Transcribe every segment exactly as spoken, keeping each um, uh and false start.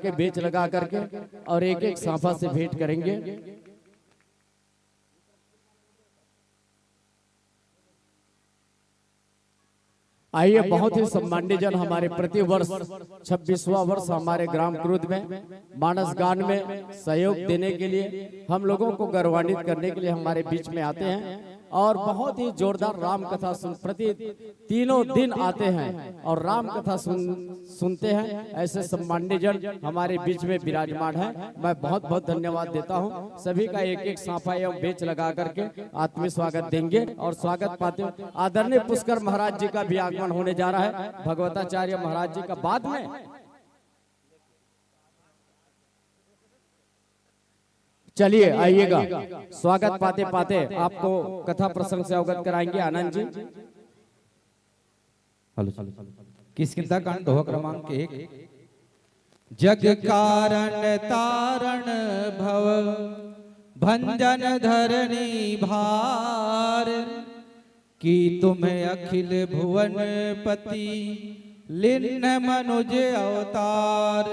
के बेच लगा करके और एक एक साफा से भेंट करेंगे। आइए, बहुत ही सम्मान्य जन हमारे प्रतिवर्ष छब्बीसवाँ वर्ष हमारे ग्राम क्रुद में मानस गान में सहयोग देने के लिए, हम लोगों को गौरवान्वित करने के लिए हमारे बीच में आते हैं और बहुत ही जोरदार राम कथा सुन, प्रति तीनों दिन आते हैं और राम कथा सुन सुनते हैं। ऐसे सम्मान्य जन हमारे बीच में विराजमान है। मैं बहुत बहुत धन्यवाद देता हूँ सभी का। एक एक साफा एवं बेच लगा करके आत्मीय स्वागत देंगे और स्वागत पाते हुए आदरणीय पुष्कर महाराज जी का भी आगमन होने जा रहा है, भगवताचार्य महाराज जी का बाद में। चलिए, आइएगा, स्वागत पाते पाते आपको कथा प्रसंग से अवगत कराएंगे आनंद जी। हेलो। किष्किंधा कांड दोहा क्रमांक एक। जग कारण तारण भव भंजन धरणी भार, कि तुम अखिल भुवन पति लिन्ह मनुज अवतार।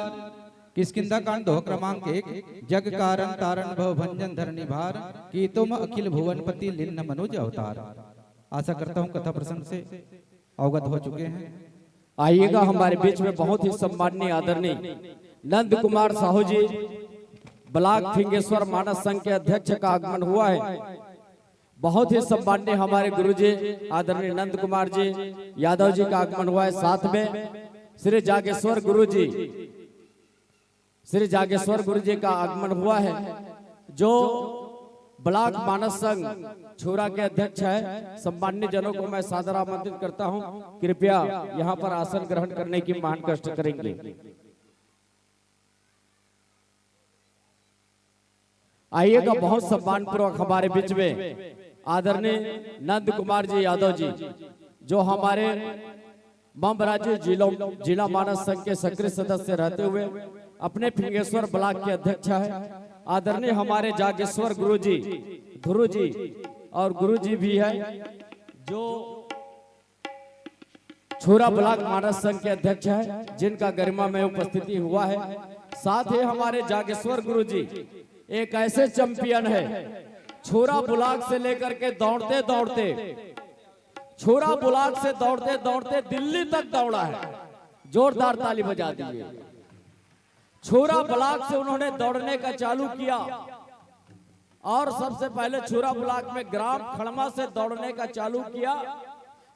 किष्किंधा कांड दोहा क्रमांक एक। जग कारण तारण भव भंजन धरणी भार, कि तुम अखिल भुवन पति लिन्ह मनुज अवतार। आशा करता हूँ कथा प्रसंग से अवगत हो चुके हैं। आइएगा, हमारे बीच में बहुत ही सम्माननीय आदरणीय नंद कुमार साहू जी, ब्लॉक फिंगेश्वर मानस संघ के अध्यक्ष का आगमन हुआ है। बहुत ही सम्माननीय हमारे गुरु जी आदरणीय नंद कुमार जी यादव जी का आगमन हुआ है। साथ में श्री जागेश्वर गुरु जी, श्री जागेश्वर गुरु जी का आगमन हुआ है, जो ब्लॉक मानस संघ छुरा के अध्यक्ष है। सम्मान्य जनों को मैं सादर आमंत्रित करता हूं, कृपया यहां पर आसन ग्रहण करने की महान कष्ट करेंगे। आइएगा, बहुत सम्मानपूर्वक हमारे बीच में आदरणीय नंद कुमार जी यादव जी, जो हमारे मम राज्य जिलों, जिला मानस संघ के सक्रिय सदस्य रहते हुए अपने फिंगेश्वर ब्लॉक के अध्यक्ष है। आदरणीय हमारे जागेश्वर गुरु जी, गुरु जी और गुरु जी भी है, जो छुरा ब्लॉक मानस संघ के अध्यक्ष है, जिनका गरिमा में उपस्थिति हुआ है। साथ ही हमारे जागेश्वर गुरु जी एक ऐसे चैंपियन है, छुरा ब्लॉक से लेकर के दौड़ते दौड़ते, छुरा ब्लॉक से दौड़ते दौड़ते दिल्ली तक दौड़ा है। जोरदार ताली बजा दीजिए। छुरा ब्लॉक से उन्होंने दौड़ने का चालू किया और सबसे पहले छुरा ब्लॉक में ग्राम खड़मा से दौड़ने का चालू किया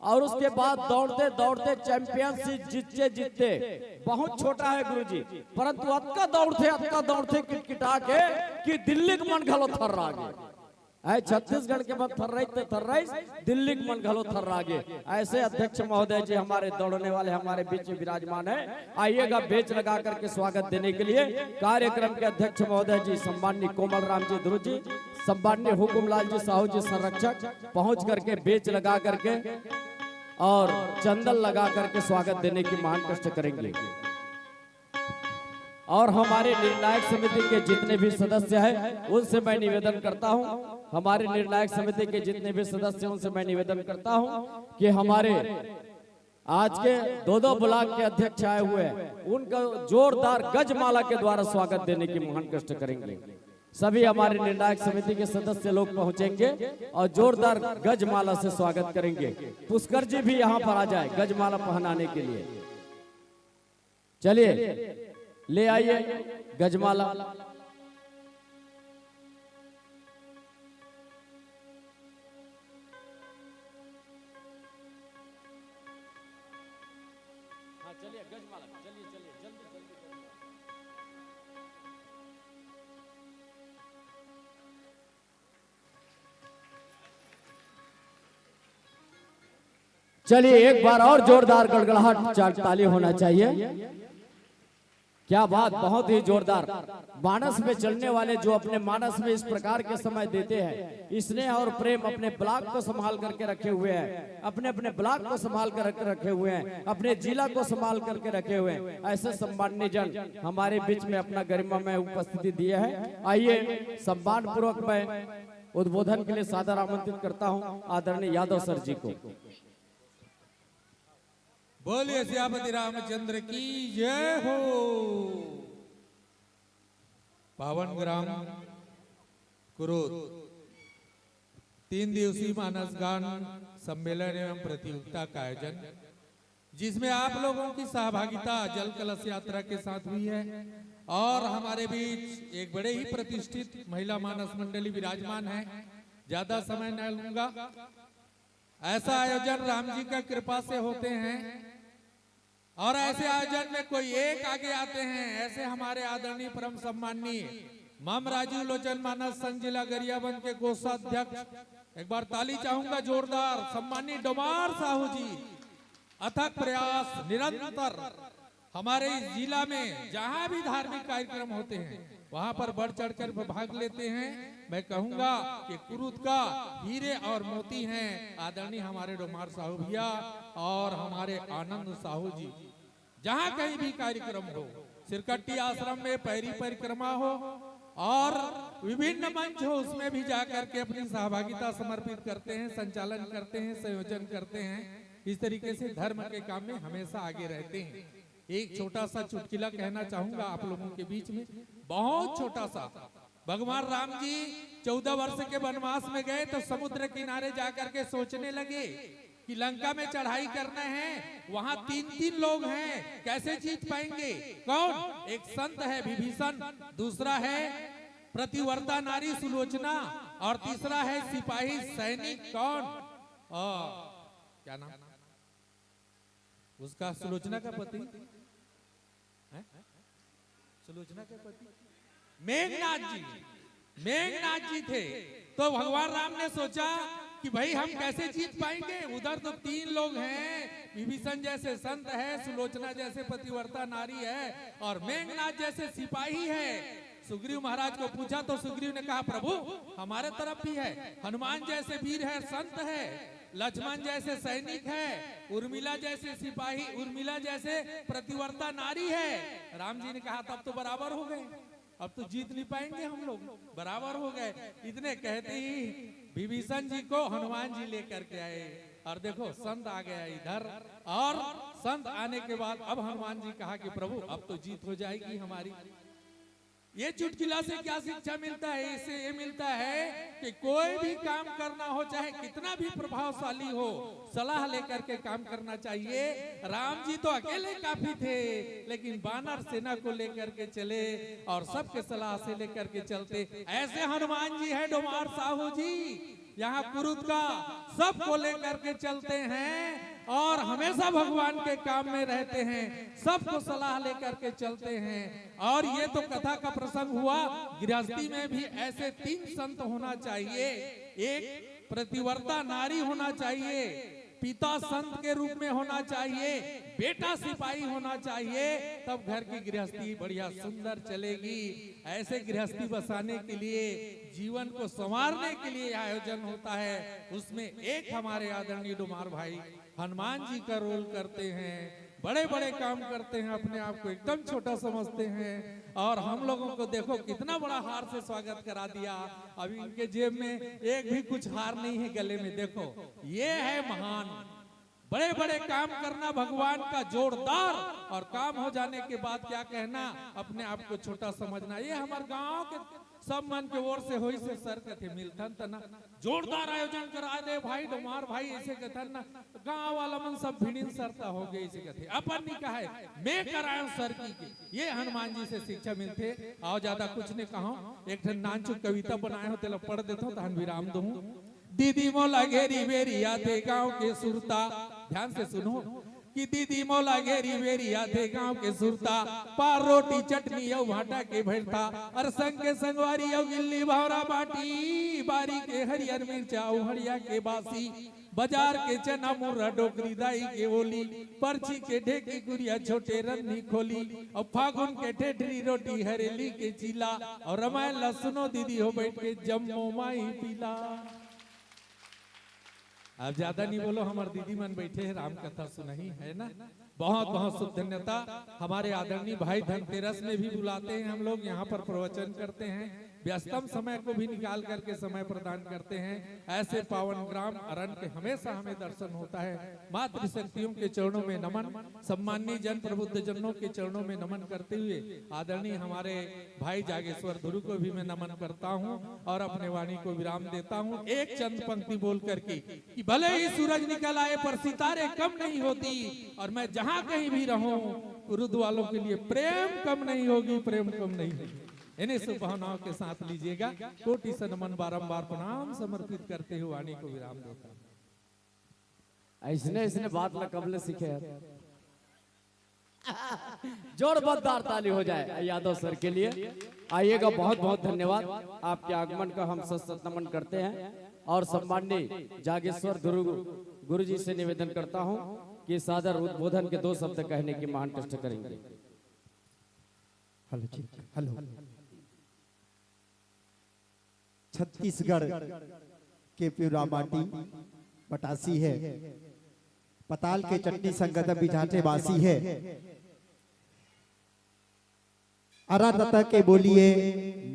और उसके बाद दौड़ते दौड़ते चैंपियनशिप जीतते जीतते, बहुत छोटा है गुरुजी, परंतु अतका दौड़ते, अतका दौड़ते किटकिटा के कि दिल्ली के मन घलो थर्रा गे। ऐ छत्तीसगढ़ के मन थर्राइस ते थर्राइस, दिल्ली के मन घलो थर्रा गे। ऐसे अध्यक्ष महोदय जी हमारे दौड़ने वाले हमारे बीच में विराजमान है। आइएगा, बेच लगा करके स्वागत देने के लिए कार्यक्रम के अध्यक्ष महोदय जी, सम्माननीय कोमल राम जी ध्रुव जी, सम्माननीय हुकुमलाल जी साहू जी संरक्षक, पहुंच करके बेच लगा करके और चंदन लगा करके स्वागत देने की महान कष्ट करेंगे। और हमारे निर्णायक समिति के जितने भी सदस्य हैं, उनसे मैं निवेदन करता हूं, हमारे निर्णायक समिति के जितने भी सदस्य हैं, उनसे मैं निवेदन करता हूं कि हमारे आज के दो दो ब्लॉक के अध्यक्ष आए हुए हैं, उनका जोरदार गजमाला के द्वारा स्वागत देने की महान कष्ट करेंगे। सभी हमारे निर्णायक समिति के सदस्य लोग पहुंचेंगे और जोरदार गजमाला से स्वागत करेंगे। पुष्कर जी भी यहां पर आ जाए गजमाला पहनाने के लिए। चलिए, ले आइए गजमाला। हाँ, चलिए, गजमाला, चलिए, चलिए, जल्दी, जल्दी, जल्दी। चलिए, एक बार और जोरदार गड़गड़ाहट, चार ताली होना चाहिए। क्या बात, बहुत ही जोरदार। मानस में चलने वाले जो अपने मानस में इस प्रकार के समय देते हैं, स्नेह और प्रेम अपने ब्लॉक को संभाल करके रखे हुए हैं, अपने अपने ब्लॉक को संभाल कर रख-, रखे हुए हैं, अपने जिला को संभाल करके रखे हुए हैं, ऐसे सम्माननीय जन हमारे बीच में अपना गरिमा में उपस्थिति दिए हैं। आइए, सम्मान पूर्वक मैं उद्बोधन के लिए सादर आमंत्रित करता हूं आदरणीय यादव सर जी को। बोलिए सियापति रामचंद्र की जय हो। पावन ग्राम कुरुद तीन दिवसीय मानस गान सम्मेलन एवं प्रतियोगिता का आयोजन, जिसमें आप लोगों की सहभागिता जल कलश यात्रा के साथ हुई है और हमारे बीच एक बड़े ही प्रतिष्ठित महिला मानस मंडली विराजमान है। ज्यादा समय न लूंगा। ऐसा आयोजन राम जी का कृपा से होते हैं और ऐसे आयोजन में कोई एक आगे आते हैं, ऐसे हमारे आदरणीय परम सम्माननीय मम राजीव लोचन मानस संघ जिला गरियाबंद के कोषाध्यक्ष, एक बार ताली चाहूंगा जोरदार, सम्माननीय डोमार साहू जी। अथक प्रयास निरंतर हमारे इस जिला में जहां भी धार्मिक कार्यक्रम होते हैं, वहां पर बढ़ चढ़कर भाग लेते हैं। मैं कहूंगा कि कुरुद का हीरे और मोती हैं आदरणीय हमारे डोमार साहू भैया और हमारे आनंद साहू जी। जहां कहीं भी कार्यक्रम हो, सिरकट्टी आश्रम में पैरी परिक्रमा हो और विभिन्न मंच हो, उसमें भी जाकर के अपनी सहभागिता समर्पित करते हैं, संचालन करते हैं, संयोजन करते हैं। इस तरीके से धर्म के काम में हमेशा आगे रहते हैं। एक छोटा सा चुटकुला कहना चाहूंगा आप लोगों के बीच में, बहुत छोटा सा। भगवान राम जी चौदह वर्ष के वनवास में गए तो समुद्र किनारे जाकर के सोचने लगे कि लंका में चढ़ाई करना है, वहां तीन तीन लोग हैं, कैसे जीत पाएंगे? कौन? एक संत है विभीषण, दूसरा है प्रतिव्रता नारी सुलोचना और तीसरा है सिपाही सैनिक। कौन? आ, क्या नाम उसका? सुलोचना का पति है? सुलोचना के पति मेघनाथ जी, मेघनाथ जी थे। तो भगवान राम ने सोचा कि भाई हम कैसे जीत पाएंगे, उधर तो तीन लोग हैं, विभीषण जैसे संत है, सुलोचना जैसे पतिव्रता नारी है और मेघनाथ जैसे सिपाही है। सुग्रीव महाराज को पूछा तो सुग्रीव ने कहा, प्रभु हमारे तरफ भी है, हनुमान जैसे वीर है, संत है, लक्ष्मण जैसे सैनिक है, उर्मिला जैसे सिपाही, उर्मिला जैसे प्रतिव्रता नारी है। राम जी ने कहा तब तो बराबर हो गए, अब तो जीत नहीं पाएंगे हम लोग, बराबर हो गए। इतने कहते ही विभीषण जी को हनुमान जी लेकर के आए और देखो संत आ गया इधर। और संत आने के बाद अब हनुमान जी कहा कि प्रभु अब तो जीत हो जाएगी हमारी। ये चुटकुला से क्या शिक्षा मिलता है? इससे ये मिलता है कि कोई भी काम करना हो, चाहे कितना भी प्रभावशाली हो, सलाह लेकर के काम करना चाहिए। राम जी तो अकेले काफी थे, लेकिन बानर सेना को लेकर के चले और सबके सलाह से लेकर के चलते। ऐसे हनुमान जी हैं डोमार साहू जी, यहाँ कुरुद का, सबको लेकर के चलते हैं और हमेशा भगवान के काम में रहते हैं, सबको सलाह लेकर के चलते हैं। और ये तो कथा का प्रसंग हुआ, गृहस्थी में भी ऐसे तीन संत होना चाहिए। एक प्रतिव्रता नारी होना चाहिए, पिता संत के रूप में होना चाहिए, बेटा सिपाही होना चाहिए, तब घर की गृहस्थी बढ़िया सुंदर चलेगी। ऐसे गृहस्थी बसाने के लिए, जीवन को संवारने के लिए आयोजन होता है, उसमें एक हमारे आदरणीय डोमार भाई हनुमान जी का रोल करते हैं, बड़े बड़े काम करते हैं, अपने आप को एकदम छोटा समझते हैं। और हम लोगों को देखो कितना बड़ा हार से स्वागत करा दिया। अभी इनके जेब में एक भी कुछ हार नहीं है गले में। देखो ये है महान, बड़े बड़े काम करना भगवान का जोरदार, और काम हो जाने के बाद क्या कहना, अपने आप को छोटा समझना। ये हमारे गांव के सब मन के ओर से होइस हे सर कथे मिलथन तना जोरदार आयोजन करा दे भाई डोमार भाई, ऐसे कथन ना गांव वाला मन सब भिड़िन सरता हो गए, ऐसे कथे अपन नहीं कहा है, मैं करायो सर की के। ये हनुमान जी से शिक्षा मिलथे। आओ ज्यादा कुछ नहीं कहो, एक ठन नानचुक कविता बनाए हो तेला पढ़ देथो तहन विराम दूं। दीदी मोला घेरी बेरी आथे गांव के सुरता। ध्यान से सुनो कि दीदी मोला घेरी बेरी आथे गांव के सुरता। पार रोटी चटनी अउ भाटा के भरता, अर संग के संगवारी अउ गिल्ली भावरा बाटी। बारी के हरियर मिर्चा अउ हड़िया के बासी, बाजार के चना मुर्रा डोकरी दाई के ओली, परछी के ढेकी गुरिया छोटे रन्नी खोली, अउ फागुन के ठेठरी रोटी हरेली के चीला। अउ रमायन ला सुनो दीदी हो बैठ के जम्मो माई पीला। अब ज्यादा नहीं बोलो, हमार दीदी मन बैठे हैं, राम कथा सुनाही है ना। बहुत बहुत शुभ धन्यता। हमारे आदरणीय भाई धनतेरस में भी बुलाते हैं हम लोग, यहाँ पर प्रवचन करते हैं। व्यस्तम समय को भी निकाल करके समय प्रदान करते हैं। ऐसे पावन ग्राम अरण्य के हमेशा हमें दर्शन होता है। मातृशक्तियों के चरणों में नमन। सम्माननीय जन प्रबुद्ध जनों के चरणों में नमन करते हुए आदरणीय हमारे भाई जागेश्वर ध्रुव को भी मैं नमन करता हूं और अपने वाणी को विराम देता हूं एक चंद पंक्ति बोल करके कि भले ही सूरज निकल आए पर सितारे कम नहीं होती, और मैं जहां कहीं भी रहूं, कुरुद वालों के लिए प्रेम कम नहीं होगी, प्रेम कम नहीं होगी। इन्हीं शुभ भावनाओं के साथ लीजिएगा। कोटि से नमन, बारंबार प्रणाम समर्पित करते हुए वाणी को विराम देता हूं। ऐसने ऐसने बात ला कब ले सीखे यार। जोरबद्दार ताली हो जाए यादव सर के लिए। आइएगा, बहुत बहुत धन्यवाद। आपके आगमन का हम सत सत नमन करते हैं और सम्माननीय जागेश्वर ध्रुव गुरु जी से निवेदन करता हूं कि सादर उद्बोधन के दो शब्द कहने की महान कष्ट करेंगे। हेलो जी, हेलो। छत्तीसगढ़ के पिवरा माटी पटासी है, पताल के चटनी संगत बिझाटे बासी है। अरा ततह के बोलिए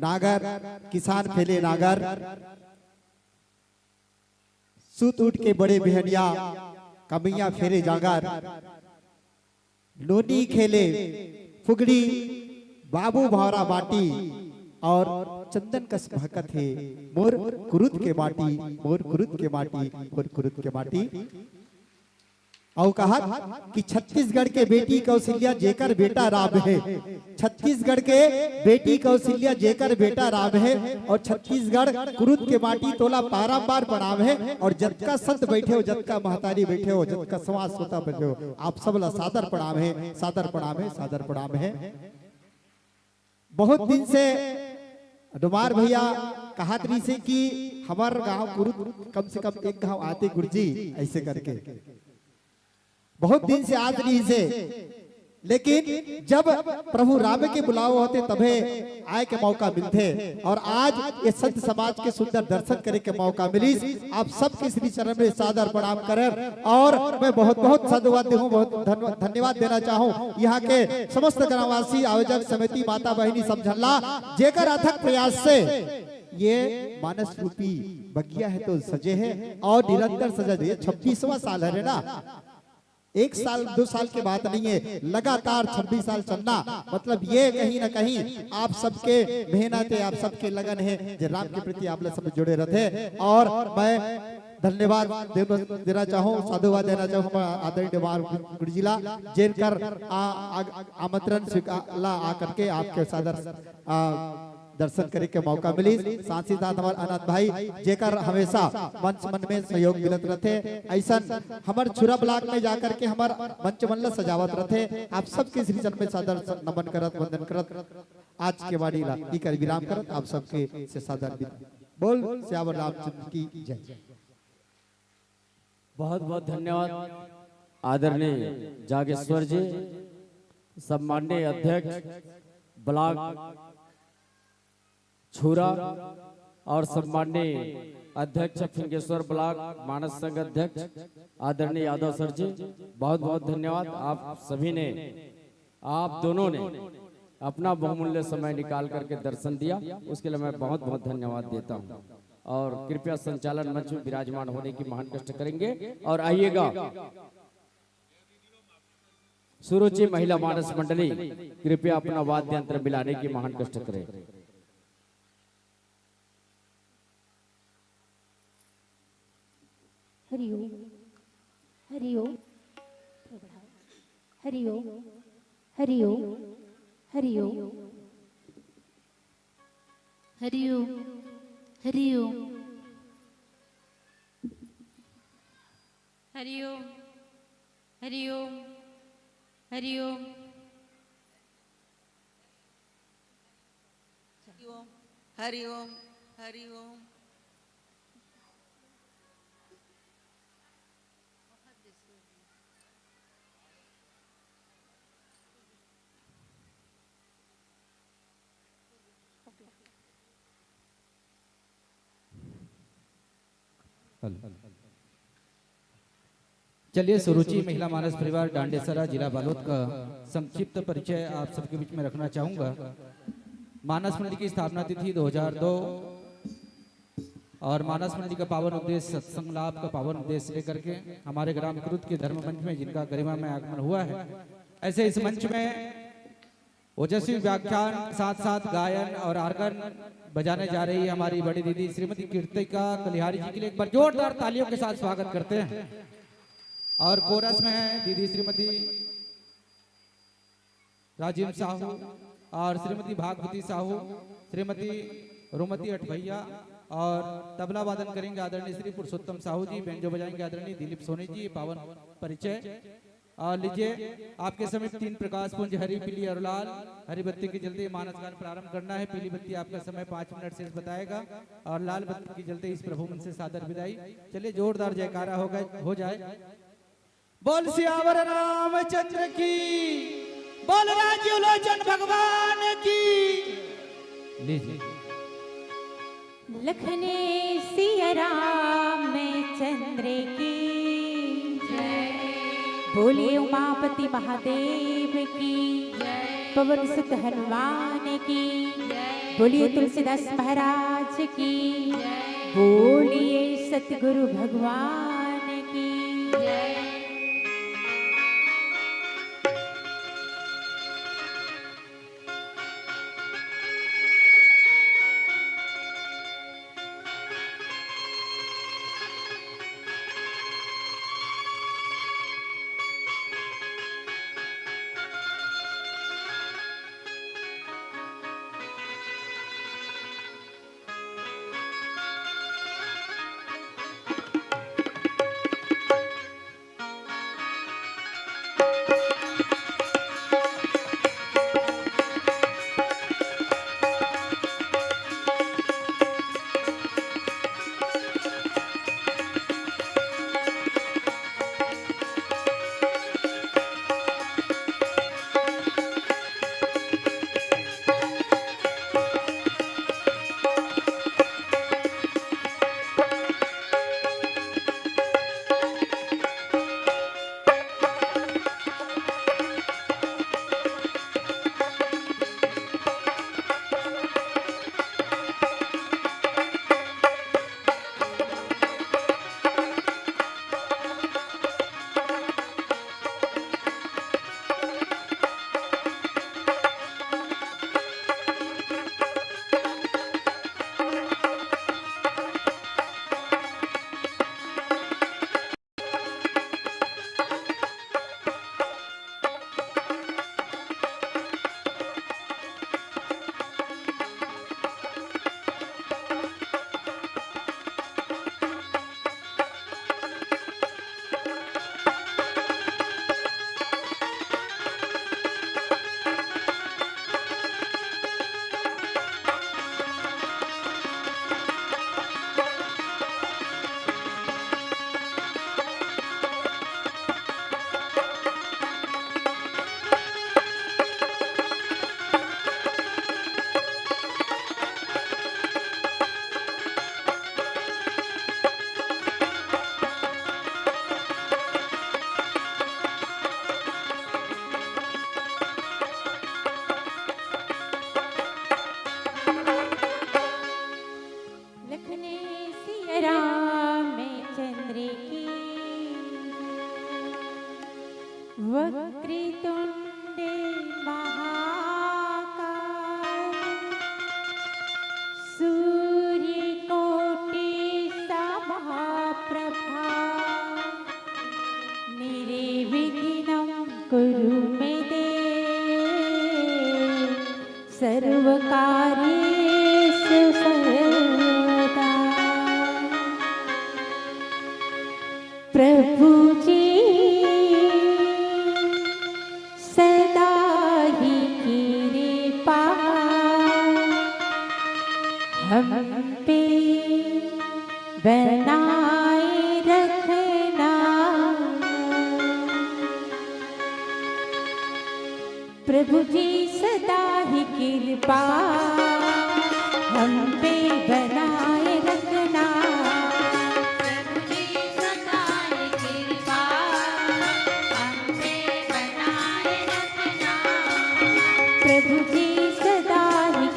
नागर, किसान फेले नागर, सूत उठ के बड़े बिहनिया, कमैया फेरे जागर, नोनी खेले फुगड़ी, बाबू भावरा बाटी और चंदन कस भकत हे मोर कुरुत के माटी, मोर कुरुत के माटी, मोर कुरुत के माटी। अउ कहत कि छत्तीसगढ़ के बेटी कौशल्या जेकर बेटा राम हे, छत्तीसगढ़ के बेटी कौशल्या जेकर बेटा राम हे, और छत्तीसगढ़ कुरुत के माटी तोला बारंबार प्रणाम हे, और जतका संत बैठे हो, जतका महतारी बैठे हो, जतका समाज श्रोता बैठे हो, आप सब ला सादर प्रणाम हे, सादर प्रणाम हे, सादर प्रणाम हे। बहुत दिन से डोमार भैया कहत रहिसे कि हमर गांव कुरुत कम से कम एक घाव आते गुरुजी, ऐसे करके बहुत दिन से आत रहिसे, लेकिन जब प्रभु राम के बुलावा होथे तभे आए के मौका मिलथे, और आज ये संत समाज के सुंदर दर्शन करे के मौका मिलिस। आप सबके श्री चरण में सादर प्रणाम करें और मैं बहुत बहुत साधुवाद देहूं, बहुत धन्यवाद, धन्यवाद देना चाहूं यहाँ के समस्त ग्रामवासी, आयोजक समिति, माता बहिनी सब झन ला, जेकर अथक प्रयास से ये मानस रूपी बगिया हे तो सजे हे और निरंतर सजा हे। छब्बीसवाँ साल हरे ना, एक साल दो साल के बात नहीं है, लगातार छब्बीस साल चलना, मतलब ये कहीं ना कहीं आप सबके मेहनत हे, आप सबके लगन हे, जे राम के प्रति आप लोग सब जुड़े रथे। और मैं धन्यवाद देना, देना चाहूँ, साधुवाद देना चाहूँ आदरणीय डोमार गुरुजी ला, जेकर आ, आ, आमंत्रण स्वीकार ला आकर के आपके सादर आ, दर्शन करे के मौका मिलिस। साथ ही साथ हमर अनाथ भाई जेकर हमेशा मंच मन में सहयोग मिलत रथे, ऐसन हमर छुरा ब्लॉक में जाकर के हमर मंच मन ला सजावत रथे। आप सबके श्री चरण में सादर नमन करत, वंदन करत आज के वाणी ला इकर विराम करत आप सबके से सादर विदा। बोल सियावर रामचंद्र की जय। बहुत बहुत धन्यवाद आदरणीय जागेश्वर जी, सम्माननीय अध्यक्ष ब्लॉक छुरा और सम्माननीय अध्यक्ष फिंगेश्वर ब्लॉक मानस संघ अध्यक्ष आदरणीय यादव सर जी, बहुत बहुत धन्यवाद। आप सभी ने, आप दोनों ने अपना बहुमूल्य समय निकाल करके दर्शन दिया, उसके लिए मैं बहुत बहुत धन्यवाद देता हूँ। और कृपया संचालन मंच में विराजमान होने की महान कष्ट करेंगे। और आइएगा सुरुचि महिला मानस मंडली, कृपया अपना वाद्य यंत्र मिलाने की महान कष्ट करें। हरि ओम। हरि ओम। हरि ओम। हरि ओम। हरि ओम। हरि ओम। हरि ओम। हरि ओम। हरि ओम। हरि ओम। हरि ओम। हरि ओम। हेलो। चलिए, सुरुचि महिला मानस परिवार डांडेसरा, जिला बालोद का संक्षिप्त परिचय आप सबके बीच में रखना चाहूँगा। मानस मंडली की स्थापना तिथि दो हज़ार दो और मानस मंडली का पावन उद्देश्य, सत्संग लाभ का पावन उद्देश्य लेकर के हमारे ग्राम क्रुद के धर्म मंच में जिनका गरिमा में आगमन हुआ है, ऐसे इस मंच में ओजस्वी व्याख्यान के साथ साथ गायन और आर्गन बजाने जा रही है हमारी बड़ी दीदी श्रीमती कीर्तिका कलिहारी जी के लिए एक बार जोरदार तालियों के साथ स्वागत करते हैं। और कोरस में है दीदी श्रीमती राजीव साहू और श्रीमती भागवती साहू, श्रीमती रोमती अठभैया और तबला वादन करेंगे आदरणीय श्री पुरुषोत्तम साहू जी, बेंजो बजाएंगे आदरणीय दिलीप सोनी जी। पावन परिचय। और लीजिए, आपके समीप तीन प्रकाश पुंज हरी, पीली और लाल। हरी बत्ती के जलते ही मानस गान प्रारंभ करना है। पीली बत्ती आपका समय पाँच मिनट से बताएगा और लाल बत्ती के जलते इस प्रभु मन से सादर विदाई। चलिए, जोरदार जयकारा होगा, हो जाए। बोल सियावर रामचंद्र की, बोल राजीव लोचन भगवान की। लीजिए। लखने सिया राम चंद्र की जय। बोलिए उमापति महादेव की जय। पवन सुत हनुमान की जय। बोलिए तुलसीदास महाराज की जय। बोलिए सतगुरु भगवान की जय। लखने सिया रामचंद्र की। वक्रतुंड महाकाय सूर्यकोटि समाप्रभा निर्विघ्नं कुरु मे देव सर्वकार्येषु सर्वदा। प्रभु जी सदा ही कृपा हम पे बनाए रखना। प्रभु जी सदा ही कृपा हम पे बनाए रखना। प्रभु जी सदा ही कृपा हम पे बनाए रखना। प्रभु जी सदा ही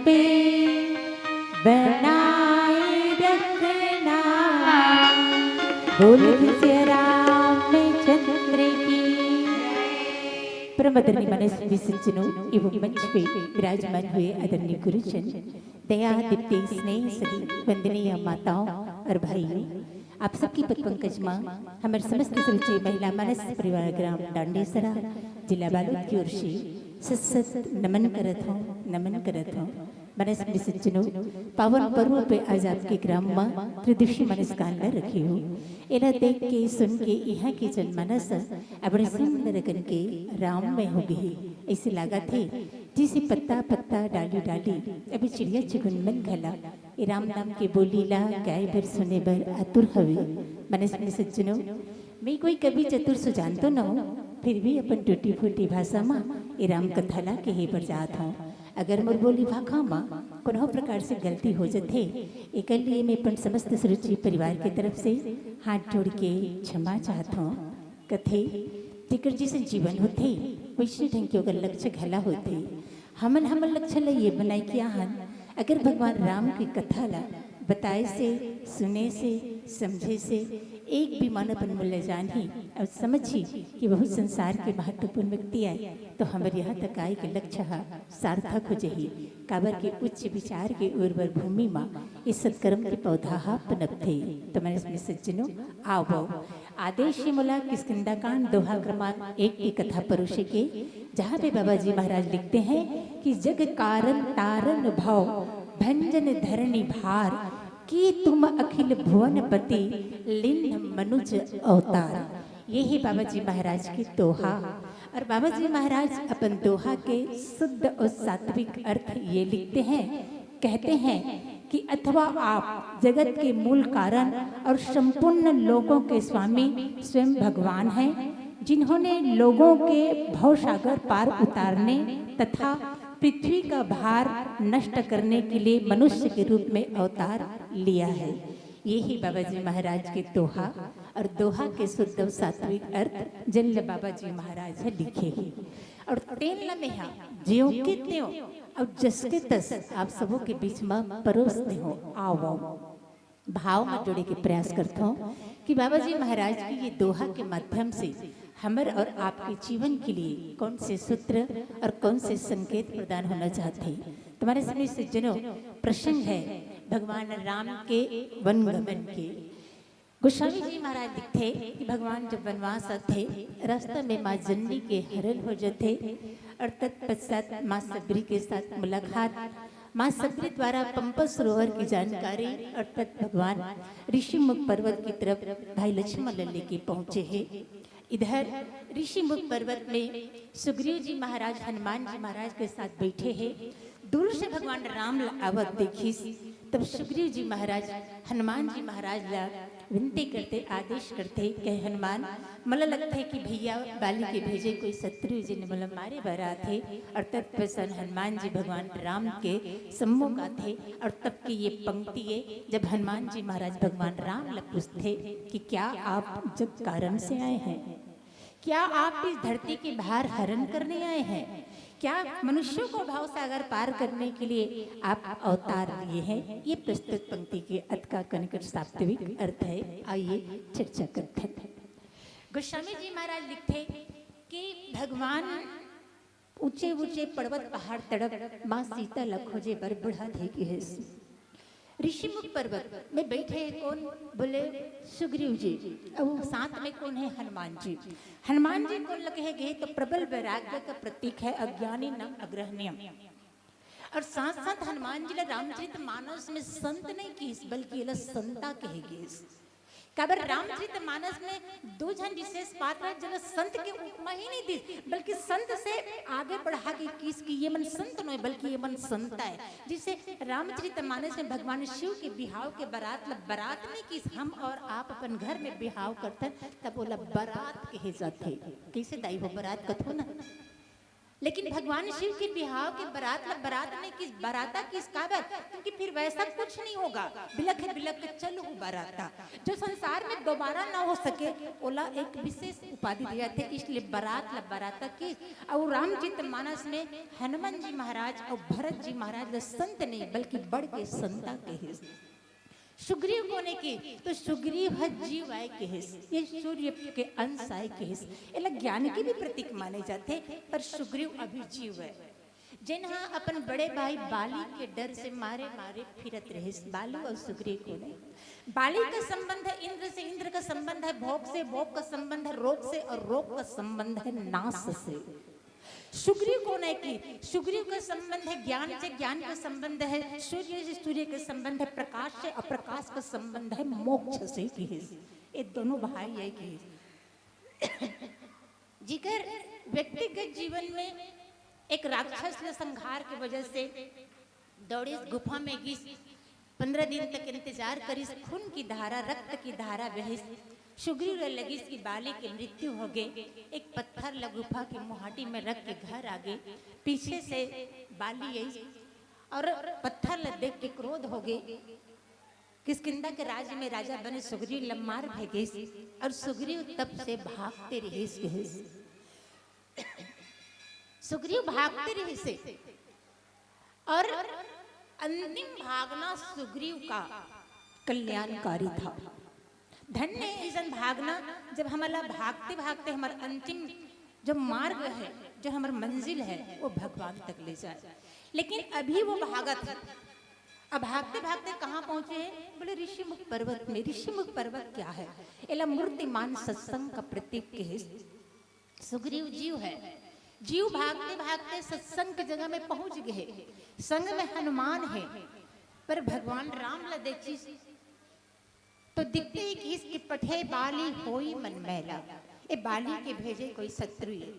पे बनाए रखना। बोल घिसिया रामचंद्र की। परम आदरणीय मानस सज्जनों एवं मंच पे विराजमान हुए आदरणीय गुरुजन, दया दीप्ति स्नेह सदी वंदनीय माताओं और भाइयों, आप सबकी पद पंकज माँ हमर समस्त सुरुचि महिला मानस परिवार ग्राम डांडेसरा, जिला बालोद की ओर से सत सत नमन करत हूँ, नमन करत हूँ। मानस सज्जनों, पावन पर्व पे आज आपके ग्राम माँ त्रिदिशी मानस कांड रखे हो। एला देख के, सुन के यहाँ के जनमानस अबड़े सुंदर करके राममय हो गए। ऐसे लागत हे जैसे पत्ता पत्ता, डाली डाली, अभी चिड़िया चुगुन मन घला ए राम नाम के बोली ला गाए बर, सुने बर आतुर हवे। मानस सज्जनों, मैं कोई कवि चतुर सुजान तो न हूँ, फिर भी अपन टूटी फूटी भाषा मा ए राम कथा ला कहे बर जात हूँ। अगर मोर बोली भाखा मा कोनो प्रकार से गलती हो जथे, एकर लिए मैं अपन समस्त सुरुचि परिवार के तरफ से हाथ जोड़ के क्षमा चाहत हूँ। कथे, जेकर जैसे जीवन होथे, वैसे ढंग के ओकर लक्ष्य घला होथे। हमन हमर लक्ष्य ल ये बनाए के आहन, अगर भगवान राम के कथा ला बताए से, सुने से, समझे से एक भी मन अपन मूल्य जानही और समझही कि बहुत संसार के महत्वपूर्ण व्यक्ति आए, तो हमर यहाँ तक आए के लक्ष्य ह सार्थक हो जही। काबर के उच्च विचार के उर्वर भूमि मा इस सत्कर्म के पौधा ह पनपथे। तो मानस सज्जनों, आवो, आदेश हे मोला किष्किंधा कांड दोहा क्रमांक एक की कथा परोसे के, जहाँ पे बाबा जी महाराज लिखते हैं कि जग कारण तारण भव भंजन धरणी भार, की तुम अखिल भुवनपति लिन्ह मनुज अवतार। ये ही बाबा जी महाराज की दोहा। और बाबा जी महाराज अपन दोहा के शुद्ध और सात्विक अर्थ ये लिखते हैं, कहते हैं कि अथवा आप जगत के मूल कारण और संपूर्ण लोकों के स्वामी स्वयं भगवान हैं, जिन्होंने लोगों के भवसागर पार उतारने तथा पृथ्वी का भार नष्ट करने के लिए मनुष्य के रूप में अवतार लिया है। यही बाबा जी महाराज के दोहा और दोहा के शुद्ध और सात्विक अर्थ जिन ल बाबा जी महाराज ह लिखे हे। और तेन ल मेहा ज्यों के त्यों और जस के तस आप सबों के बीच में परोस दे हो। आवो, भाव में जोड़े के प्रयास करत हूँ कि बाबा जी महाराज के ये दोहा के माध्यम से हमर और आपके जीवन के लिए कौन से सूत्र और कौन से संकेत प्रदान होना चाहते हैं। तो मानस सज्जनों, प्रसंग है भगवान राम के वन गमन के। गोस्वामी जी महाराज लिखथे कि भगवान जब वनवास आथे, रास्ता में माँ जननी के हरण हो जाथे और तत्पश्चात माँ शबरी के साथ मुलाकात, माँ शबरी द्वारा पंपा सरोवर की जानकारी और तत् भगवान ऋषिमुख पर्वत की तरफ भाई लक्ष्मण ला लेके पहुंचे हैं। इधर ऋषिमुख पर्वत में सुग्रीव जी महाराज हनुमान जी महाराज के साथ बैठे हैं। दूर से भगवान राम ला आवत देखिस, तब सुग्रीव जी महाराज हनुमान जी महाराज ला विनती करथे, आदेश करथे, कहे, हनुमान, मोला लगथे कि भैया बाली के भेजे कोई शत्रु जी ने मोला मारे बर आथे। और तत्पश्चात हनुमान जी भगवान राम के सम्मुख आथे और तब की ये पंक्ति है, जब हनुमान जी महाराज भगवान राम ला पूछथे कि क्या आप जग कारण से आए हैं, क्या आप इस धरती के भार हरण करने आए हैं? क्या मनुष्यों को भवसागर पार करने के लिए आप अवतार लिए हैं? ये प्रस्तुत पंक्ति के अतका कनिकट साप्तविक अर्थ है। आइए चर्चा करते हैं। गोस्वामी जी महाराज लिखथे कि भगवान ऊंचे ऊंचे पर्वत पहाड़ तड़प माँ सीता ला खोजे बर बढ़ा दे गे हे। ऋषिमुख पर्वत में बैठे हैं कौन? बोले सुग्रीव जी। और साथ में कौन है? हनुमान जी। हनुमान जी कौन ल कहे गे? तो प्रबल वैराग्य का प्रतीक है, अज्ञानी न अग्रहण्यम। और साथ साथ हनुमान जी ला रामचरित मानस में संत नहीं किस, बल्कि एला संता कहे गिस। काबर रामचरित मानस में दो झन विशेष पात्र है, जेला संत के उपमा ही नहीं दिस, बल्कि संत से आगे बढ़ा के किस कि ये मन संत नोय, बल्कि ये मन संता है। जिसे रामचरित मानस में भगवान शिव के बिहाव के बरात ला बरात नहीं किस, हम और आप अपन घर में बिहाव करथन, तब ओला बरात कहे जाथे। कैसे दाई हो बरात कथो ना? लेकिन भगवान शिव के बिहाव के बरात ला बरात नहीं किस, बराता किस काबर? क्योंकि फिर वैसा कुछ नहीं होगा। बिलख बिलख के चलहु बराता, जो संसार में दोबारा ना हो सके, ओला एक विशेष उपाधि दिया थे। इसलिए बरात ला बराता किस। और रामचरित मानस में हनुमान जी महाराज और भरत जी महाराज ला संत नहीं बल्कि बढ़ के संता कहिस। सुग्रीव कोन ए कि? तो सुग्रीव ह जीव आय कहिस, ये सूर्य के अंश आय कहिस। एला ज्ञान के भी प्रतीक माने जाथे, पर सुग्रीव अभी जीव है, जेन ह अपन बड़े भाई बाली के डर से मारे मारे फिरत रहिस। बाली और सुग्रीव कोन ए? बाली का संबंध है इंद्र से, इंद्र का संबंध है भोग से, भोग का संबंध है रोग से, और रोग का संबंध है नाश से। सुग्रीव कोन ए कि? सुग्रीव का संबंध है ज्ञान से, ज्ञान का संबंध है सूर्य से, सूर्य का संबंध है प्रकाश से, और प्रकाश का संबंध है मोक्ष से कहिस। ये दोनों भाई ए कहिस। जिकर व्यक्तिगत जीवन में एक राक्षस के संहार के वजह से दौड़िस, गुफा में गिस, पंद्रह दिन तक इंतजार करिस, खून की धारा, रक्त की धारा बहिस। सुग्रीव ल लगिस कि बाली के मृत्यु हो गे। एक पत्थर ल गुफा के मुहाटी में रख के घर आ गे। पीछे से बाली आइस और पत्थर ल देख के क्रोध हो गे। किष्किंधा के राज में राजा बने सुग्रीव ल मार भगिस और सुग्रीव तब से भागते रहिस, रहिस। सुग्रीव भागते रहिस और अंतिम भागना सुग्रीव का कल्याणकारी था। धन्य अइसन भागना, जब हमला भागते भागते हमर अंतिम जो मार्ग है, जो हमर मंजिल है, वो भगवान तक ले जाए। लेकिन अभी वो भागत है। अब भागते भागते कहाँ पहुंचे हैं? बोले ऋषिमुख पर्वत में। ऋषिमुख पर्वत क्या है? एला मूर्तिमान सत्संग का प्रतीक कहिस। सुग्रीव जीव है, जीव भागते भागते सत्संग के जगह में पहुंच गए। संग में हनुमान है, पर भगवान राम ला देखिस तो दिखते ही कहिस कि पठे बाली होई मन मैला, ए बाली के भेजे कोई शत्रु ए।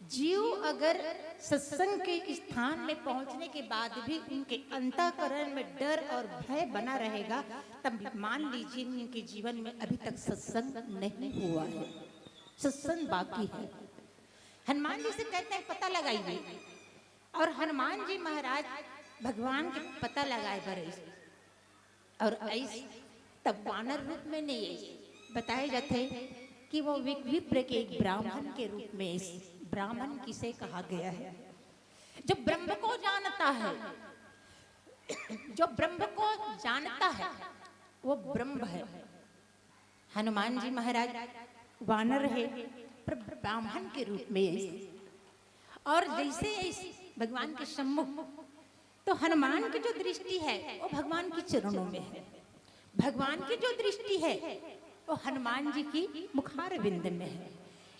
जीव अगर सत्संग के स्थान में पहुंचने के बाद भी उनके अंतःकरण में डर और भय बना रहेगा, तब मान लीजिए उनके जीवन में अभी तक सत्संग नहीं हुआ है, सत्संग बाकी है। हनुमान जी से कहते हैं, पता लगाइए। और हनुमान जी महाराज भगवान के पता लगाए बर आइस। और आइस तब वानर रूप में नहीं आइस, बताए जाते हैं कि वो वि-, विप्र के एक ब्राह्मण के रूप में आइस। ब्राह्मण किसे कहा गया है? जो ब्रह्म को जानता है, जो ब्रह्म को जानता है, वो ब्रह्म है। हनुमान जी महाराज वानर है, पर ब्राह्मण के रूप में आइस। और जैसे आइस भगवान के सम्मुख, तो हनुमान की जो दृष्टि है, वो भगवान के चरणों में है। भगवान की जो दृष्टि है, वो हनुमान जी की मुखारविंद में है।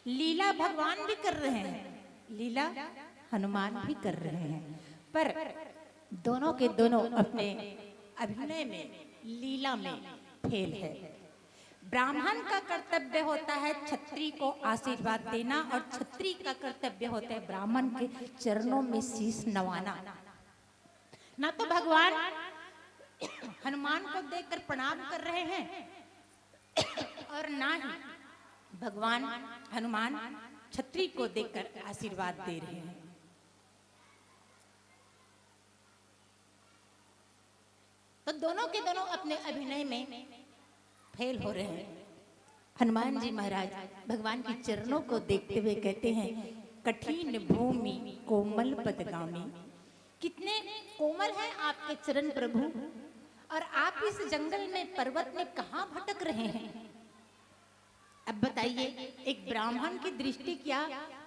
लीला भगवान भी कर रहे हैं, लीला हनुमान भी कर रहे हैं, पर दोनों के दोनों अपने अभिनय में, लीला में फेल है। ब्राह्मण का कर्तव्य होता है छत्री को आशीर्वाद देना और छत्री का कर्तव्य होता है ब्राह्मण के चरणों में शीश नवाना। ना तो भगवान हनुमान को देखकर प्रणाम कर रहे हैं और ना ही भगवान हनुमान छत्री को देखकर आशीर्वाद दे रहे हैं। तो दोनों के दोनों अपने अभिनय में फेल हो रहे हैं। हनुमान जी महाराज भगवान के चरणों को देखते हुए कहते हैं, कठिन भूमि कोमल पदगामी। कितने कोमल हैं आपके चरण प्रभु, और आप इस जंगल में, पर्वत में कहाँ भटक रहे हैं? अब बताइए, एक ब्राह्मण की दृष्टि क्या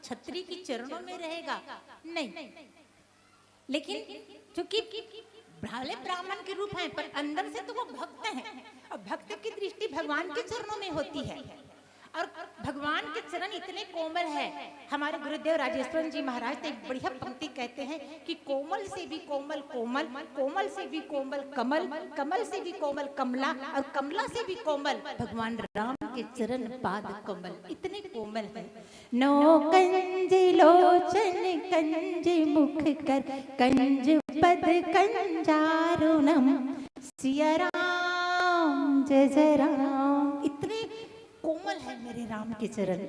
छत्री के चरणों में रहेगा? नहीं। लेकिन चूंकि भले ब्राह्मण के रूप हैं, पर अंदर से तो वो भक्त हैं, और भक्त की दृष्टि भगवान के चरणों में होती है। और भगवान के चरण इतने कोमल है। हमारे गुरुदेव राजेश्वरन जी महाराज तो एक बढ़िया पंक्ति कहते हैं कि कोमल से भी कोमल कोमल, कोमल से भी कोमल कमल, कमल से भी कोमल कमला, और कमला से भी कोमल भगवान राम के चरण पाद कमल, इतने कोमल है। नौ कंज लोचन कंज मुख कर, कंज पद कंजारुणम। सिया राम जय जय राम। इतने कोमल है मेरे राम के चरण।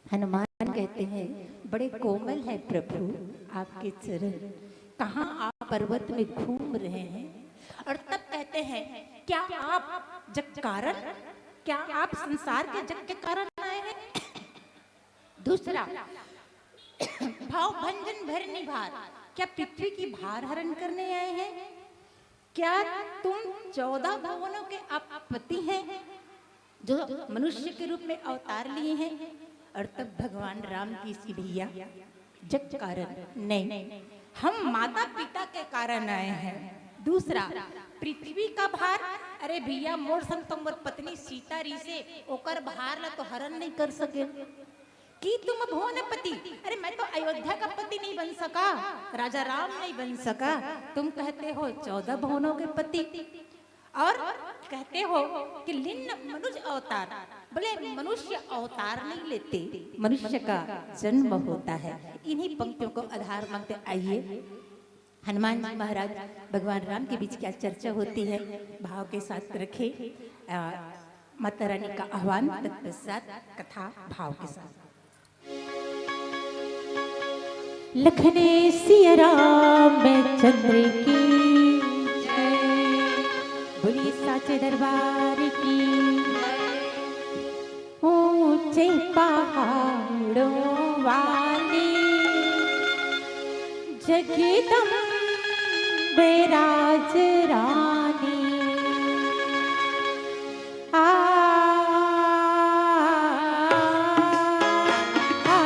हनुमान कहते हैं, बड़े कोमल है प्रभु आपके चरण। कहाँ आप पर्वत में घूम रहे हैं और तब कहते हैं, क्या आप जग कारण, क्या आप संसार के जग के कारण आए हैं? दूसरा, भाव भंजन भरनी भार, क्या पृथ्वी की भार हरण करने आए हैं? क्या तुम चौदह भुवनों के आप पति हैं, जो मनुष्य के रूप में अवतार लिए हैं? और तब भगवान राम की सी भैया, जग कारण नहीं, हम माता पिता के कारण आए हैं। दूसरा, पृथ्वी का भार, अरे भैया, मोर संग तो मोर पत्नी सीता रही से, ओकर भार ला तो हरण नहीं कर सके। कि तुम भुवनपति, अरे मैं तो अयोध्या का पति नहीं बन सका, राजा राम नहीं बन सका, तुम कहते हो चौदह भुवनों के पति। और कहते हो कि लिन्न मनुज अवतार, बोले मनुष्य अवतार नहीं लेते, मनुष्य का जन्म होता है। इन्हीं पंक्तियों को आधार मानते आइए, हनुमान जी महाराज भगवान राम के बीच क्या चर्चा होती है, भाव के साथ रखे। अ, माता रानी का आह्वान तत्पश्चात कथा भाव के साथ। लखने सिया राम चंद्र की जय, बोलिए साचे दरबार की। ऊंचे पहाड़ों वाली जगदम्बे राज रानी। आ, आ, आ,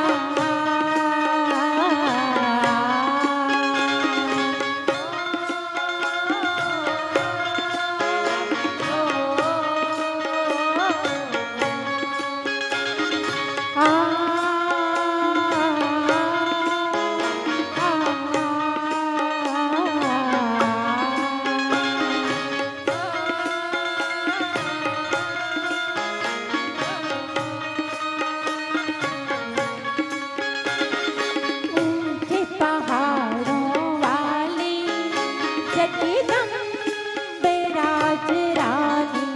आ। ऊंचे पहाड़ों वाली जगदम्बे राज रानी।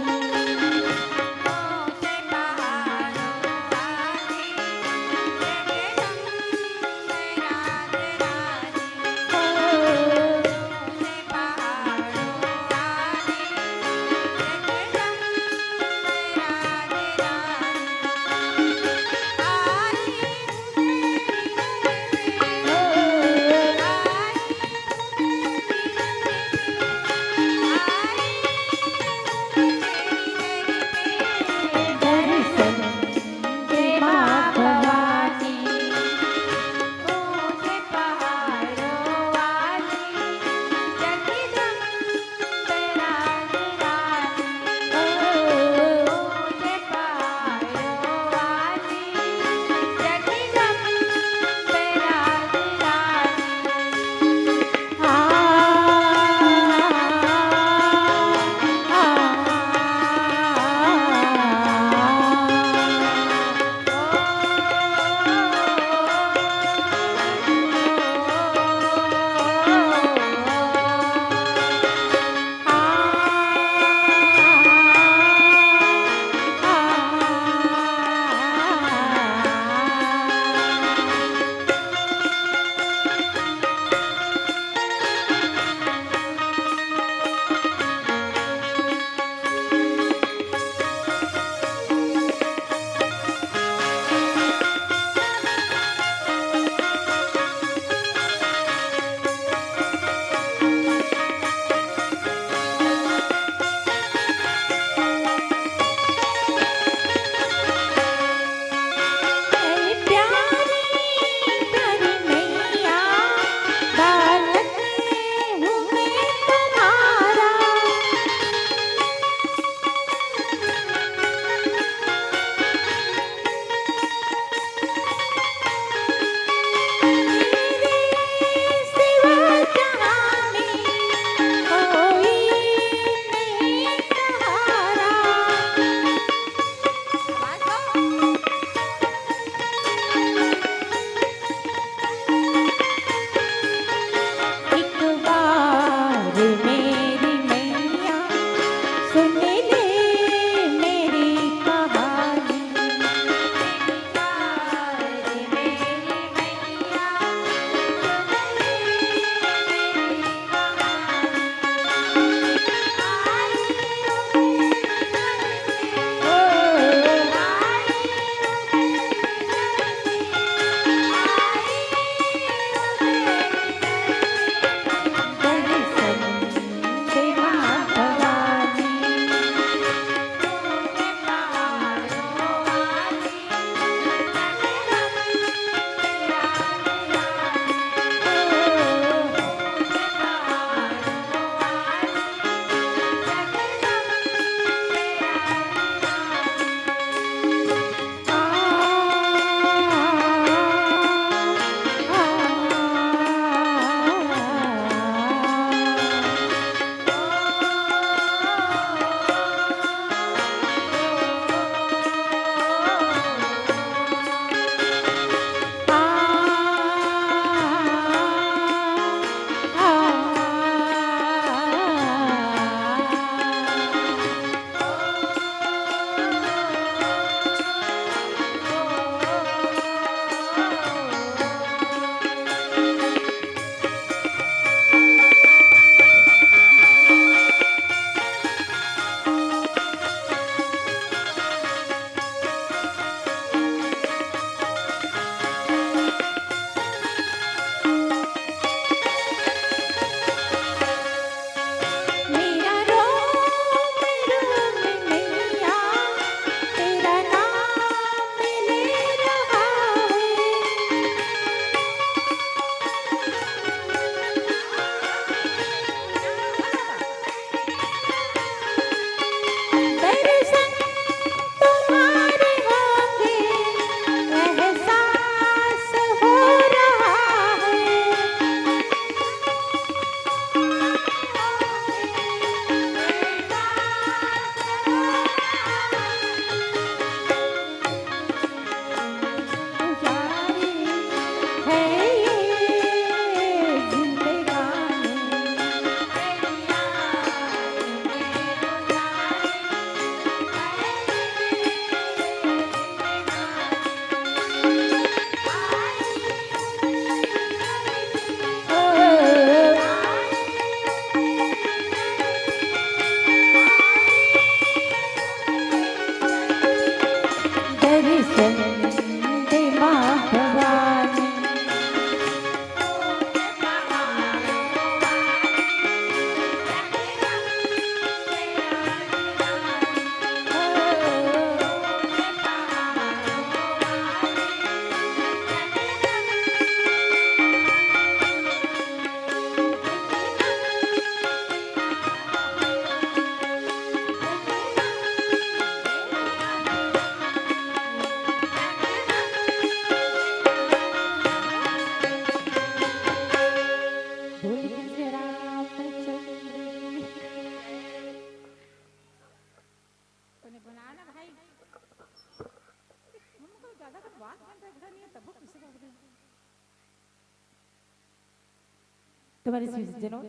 हमारे सज्जनों,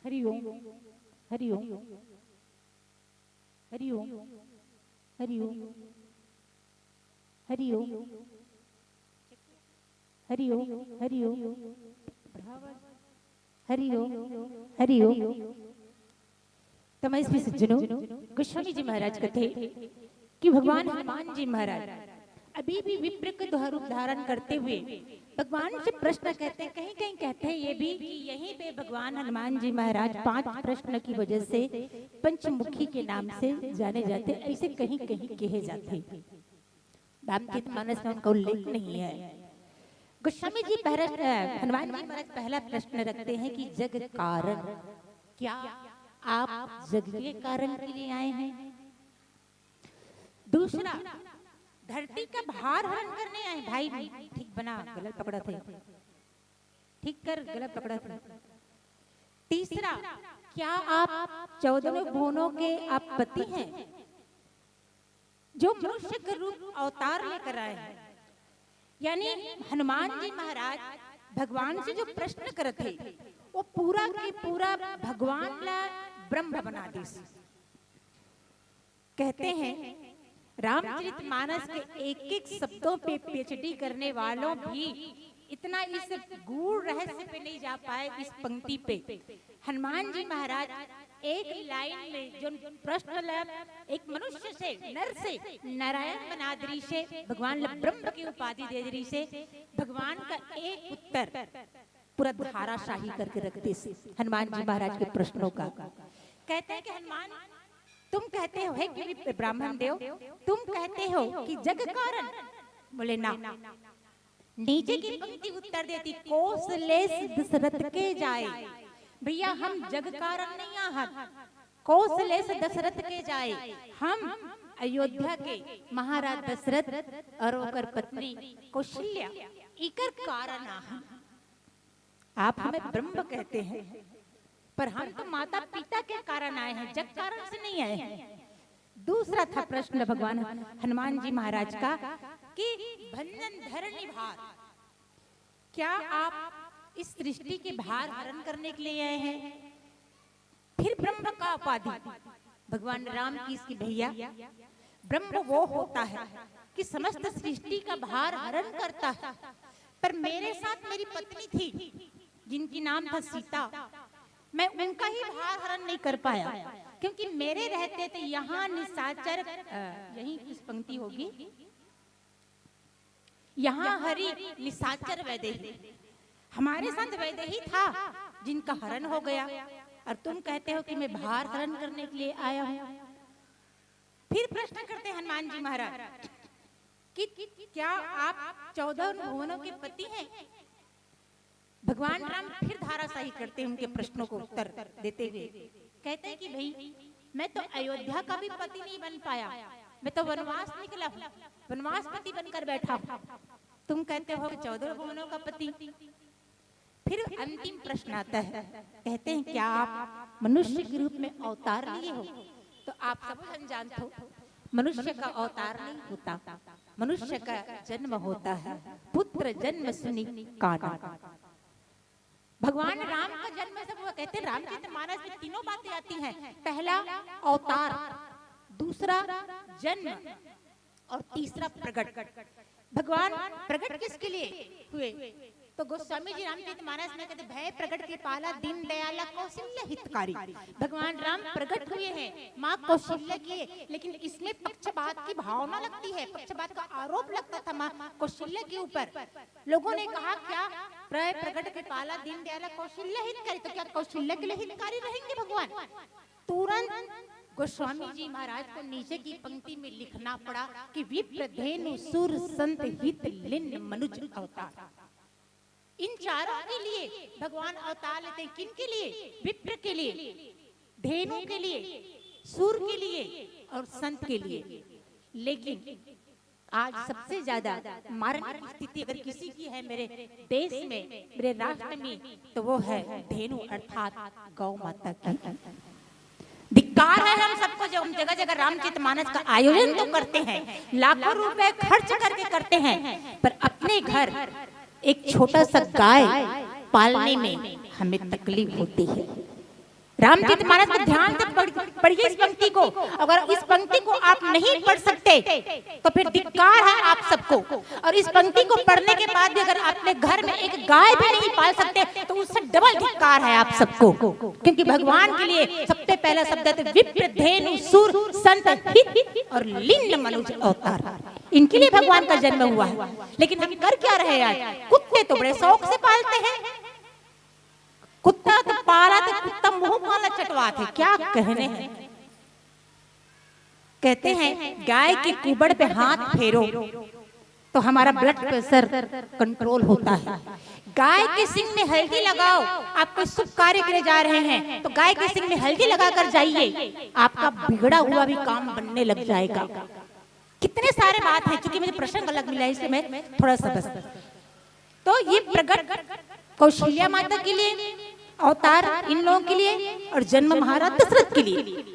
हरि ओम, हरि ओम, हरि ओम, हरि ओम, हरि ओम, हरि ओम, हरि ओम, हरि ओम, हरि ओम। तमाई सज्जनों, गोस्वामी जी महाराज कथे कि भगवान हनुमान जी महाराज अभी भी विप्र के द्वारा रूप धारण करते हुए भगवान से प्रश्न कहते हैं। कहीं कहीं कहते हैं ये भी कि यहीं पे भगवान हनुमान जी महाराज पांच प्रश्न की वजह से पंचमुखी के नाम से जाने जाते, ऐसे कहीं कहीं कहे जाते हैं। रामचरित मानस में उनका उल्लेख नहीं है। गोस्वामी जी पहला, अ, हनुमान जी महाराज पहला प्रश्न रखते हैं कि जग कारण, क्या आप जग के कारण के लिए आए हैं? दूसरा, धरती का भार हरण करने आए। भाई, ठीक बना, गलत पकड़ा थे, ठीक कर, गलत पकड़ा थे। तीसरा, क्या आप चौदह भुवनों के आप पति हैं? जो मनुष्य के रूप अवतार लेकर आए हैं, यानी हनुमान जी महाराज भगवान से जो प्रश्न करत हे, वो पूरा के पूरा भगवान ला ब्रह्म बना दिस। कहते हैं, रामचरित मानस के एक एक शब्दों पे पीएचडी करने वालों भी इतना इस गूढ़ रहस्य पे नहीं जा पाए। इस पंक्ति पे हनुमान जी महाराज एक लाइन में जो प्रश्न ला एक मनुष्य से, नर से नारायण बना दे रिहिसे, भगवान ला ब्रह्म की उपाधि दे दे रिहिसे, भगवान का एक उत्तर पूरा धाराशाही करके रख दिस हनुमान जी महाराज के प्रश्नों का। कहते हैं कि हनुमान, तुम कहते हो, हे कि ब्राह्मण देव, तुम कहते हो कि जग कारण, बोले ना, नीचे की पंक्ति उत्तर देती, कौशलेश दशरथ के जाए। भैया, हम जग कारण नहीं आहत, कौशलेश दशरथ के जाए। हम अयोध्या के महाराज दशरथ और ओकर पत्नी कौशल्या, इकर कारण आहत। आप हमें ब्रह्म कहते हैं, पर हम तो माता पिता के कारण आए हैं, जग कारण से नहीं आए हैं। दूसरा था प्रश्न भगवान हनुमान जी महाराज का कि भंजन धरणी भार, क्या आप इस सृष्टि के भार हरण करने के लिए आए हैं? फिर ब्रह्म का उपाधि भगवान राम की, इसकी भैया, ब्रह्म वो होता है कि समस्त सृष्टि का भार हरण करता है, पर मेरे साथ मेरी पत्नी थी जिनकी नाम था सीता, मैं उनका ही भार हरण नहीं कर पाया, क्योंकि मेरे रहते तो यहाँ निशाचर, अ, यही कुछ पंक्ति होगी, यहाँ हरि निशाचर वैदेही, हमारे साथ वैदेही था जिनका हरण हो गया, और तुम कहते हो कि मैं भार हरण करने के लिए आया हूँ। फिर प्रश्न करते हनुमान जी महाराज कि क्या आप चौदह भुवनों के पति हैं? भगवान राम फिर धाराशाही करते हैं उनके प्रश्नों को उत्तर देते हुए, कहते हैं कि भाई, मैं तो अयोध्या का भी पति नहीं बन पाया, मैं तो वनवास निकला हूँ, वनवासपति बनकर बैठा हूँ, तुम कहते हो चौदह भुवनों का पति। फिर अंतिम प्रश्न आता है, कहते हैं, क्या आप मनुष्य के रूप में अवतार लिए हो? तो आप सब जन जानते हो, मनुष्य का अवतार नहीं होता, मनुष्य का जन्म होता है, पुत्र जन्म सुनि काना। भगवान राम का जन्म सब वो कहते हैं, रामचरित मानस में तीनों बातें आती हैं। पहला अवतार, दूसरा जन्म और तीसरा प्रकट। भगवान प्रकट किसके लिए हुए? तो गोस्वामी जी रामचरित मानस में कहते, भए प्रकट कृपाला दीन दयाला कौशल्य हितकारी। भगवान राम प्रकट हुए हैं माँ कौशल्या के, लेकिन इसमें पक्षपात की भावना लगती है, पक्षपात का आरोप लगता था माँ कौशल्या के ऊपर। लोगों ने कहा, क्या भए प्रकट कृपाला दीन दयाला कौशल्य हितकारी, तो क्या कौशल्या के लिए हितकारी रहेंगे भगवान? तुरंत गोस्वामी जी महाराज को नीचे की पंक्ति में लिखना पड़ा कि विप्र धेनु सुर संत हित लिन मनुज अवतार। इन चारों के लिए भगवान अवतार लेते हैं। किन के लिए? विप्र के लिए, धेनु के लिए, सुर के लिए और संत के लिए। लेकिन आज सबसे ज्यादा मारण की स्थिति अगर किसी की है मेरे देश में, मेरे राष्ट्र में, तो वो है धेनु अर्थात गौ माता की। धिक्कार है हम सबको, जो हम जगह जगह रामचरित मानस का आयोजन तो करते हैं, लाखों रुपए खर्च करके करते हैं, पर अपने घर एक छोटा सा गाय पालने में हमें तकलीफ होती है। रामचरित मानस को ध्यान से पढ़, पढ़िए इस पंक्ति को। अगर इस पंक्ति को आप नहीं पढ़ सकते तो फिर धिक्कार है आप सबको। और इस पंक्ति को पढ़ने के बाद भी अगर अपने घर में एक गाय भी नहीं पाल सकते तो उससे डबल धिक्कार है आप सबको, क्योंकि भगवान के लिए सबसे पहला शब्द है तो विप्र धेनु सुर संत हित और लिंग मनुज अवतार। इनके लिए भगवान का जन्म हुआ है, लेकिन हम कर क्या रहे हैं आज? कुत्ते तो बड़े शौक से पालते हैं, कुत्ता तो पाला तो कुत्ता मुंह काला चटवात है, क्या कहने हैं। कहते हैं गाय के कुबड़ पे हाथ फेरो तो हमारा ब्लड प्रेशर कंट्रोल होता है। गाय के सिंग में हल्दी लगाओ, आप कोई शुभ कार्य के लिए जा रहे हैं तो गाय के सिंग में हल्दी लगा कर जाइए, आपका बिगड़ा हुआ भी काम बनने लग जाएगा। कितने सारे बात है, क्योंकि मुझे प्रसंग अलग मिला है, इसलिए मैं थोड़ा सा बस। तो ये प्रगट कौशल्या माता के लिए अवतार, इन लोगों के लिए, और जन्म महाराज दशरथ के लिए।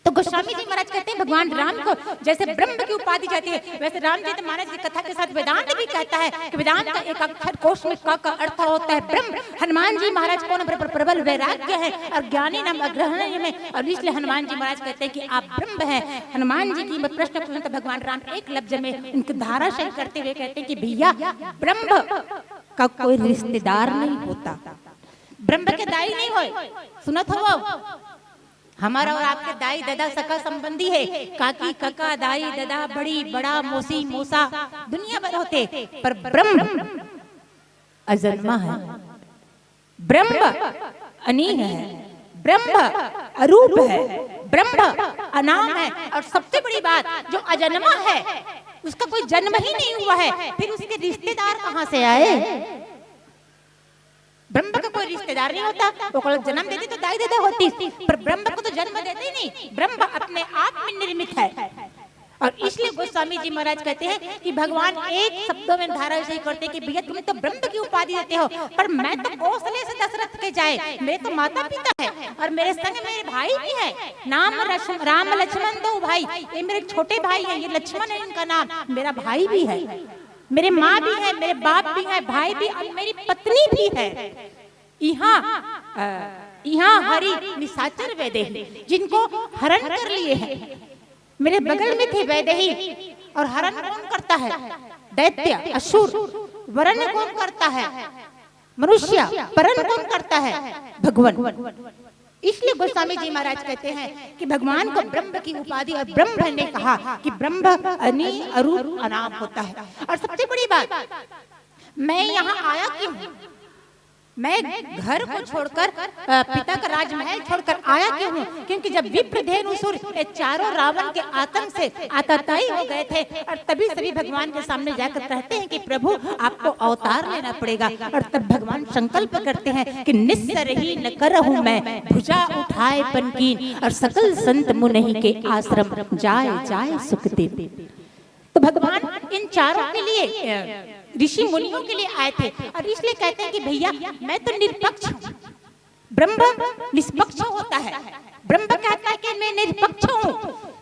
तो गोस्वामी जी महाराज कहते हैं भगवान राम को जैसे ब्रह्म की उपाधि जाती है, वैसे रामचरित मानस की कथा के साथ वेदांत भी कहता है कि वेदांत का एक अक्षर कोश में क का अर्थ होता है ब्रह्म। हनुमान जी महाराज कौन प्र-, प्र-, प्रबल वैराग्य है और ज्ञानी नाम अग्रहण्य में, और इसलिए हनुमान जी महाराज कहते हैं कि आप ब्रह्म हैं। हनुमान जी की प्रश्न पूछते तो भगवान राम एक लफ्ज में इनको धाराशय करते हुए कहते हैं कि भैया, ब्रह्म का कोई रिश्तेदार नहीं होता, ब्रह्म के दाई नहीं होए। सुनत हो, हमारा और आपके दाई ददा सका संबंधी है, काकी कका दाई ददा बड़ी बड़ा मौसी मौसा दुनिया भर होते, पर ब्रह्म अजन्मा है, ब्रह्म अनीह है, ब्रह्म अरूप है, ब्रह्म अनाम है। और सबसे बड़ी बात, जो अजन्मा है, उसका कोई जन्म ही नहीं हुआ है, फिर उसके रिश्तेदार कहाँ से आए? ब्रह्म का कोई रिश्तेदार नहीं होता, ओकरा जन्म देती तो दाई ददा होती, पर ब्रह्म को तो जन्म देते ही नहीं, ब्रह्म अपने आप में निर्मित है। और इसलिए गोस्वामी जी महाराज कहते हैं कि भगवान एक शब्दों में धारा ऐसे ही करते हैं कि भैया, तुम तो ब्रह्म की उपाधि देते हो, पर मैं तो कौशल्य से दशरथ के जाए, मेरे तो माता पिता है और मेरे संग मेरे भाई भी है, नाम रश-, राम लक्ष्मण दो भाई, ये मेरे छोटे भाई है, ये लक्ष्मण है इनका नाम, मेरा भाई भी है, मेरे माँ भी है, मेरे बाप भी है, भाई भी, अब मेरी पत्नी भी है। इहाँ, अ, इहाँ हरि निशाचर वैदेही, जिनको हरण कर लिए हैं। मेरे बगल में थे वैदेही, और हरण कौन करता है? दैत्य, असुर। वरण कौन करता है? मनुष्य। परण कौन करता है? भगवान। इसलिए गोस्वामी जी महाराज कहते हैं कि भगवान को ब्रह्म की उपाधि, और ब्रह्म ने कहा कि ब्रह्म अनी अरूप अनाम होता है। और सबसे बड़ी बात, मैं यहाँ आया क्यों हूँ? मैं घर को छोड़कर, अ, पिता का राजमहल छोड़कर आया क्यों हूँ? क्योंकि जब विप्र धेनु सुर ये चारों रावण के आतंक से आताताई हो गए थे और तभी सभी भगवान के सामने जाकर कहते हैं कि प्रभु, आपको अवतार लेना पड़ेगा। और तब भगवान संकल्प करते हैं कि निस्सर ही न करहूँ मैं, भुजा उठाए पन कीन, और सकल संत मुनि के आश्रम जाए जाए सुख दीन। तो भगवान इन चारों के लिए, अ, ऋषि मुनियों के लिए आए थे और इसलिए कहते हैं कि भैया, मैं तो निष्पक्ष हूँ। ब्रह्म निष्पक्ष होता है, ब्रह्म कहता है कि मैं निष्पक्ष हूँ,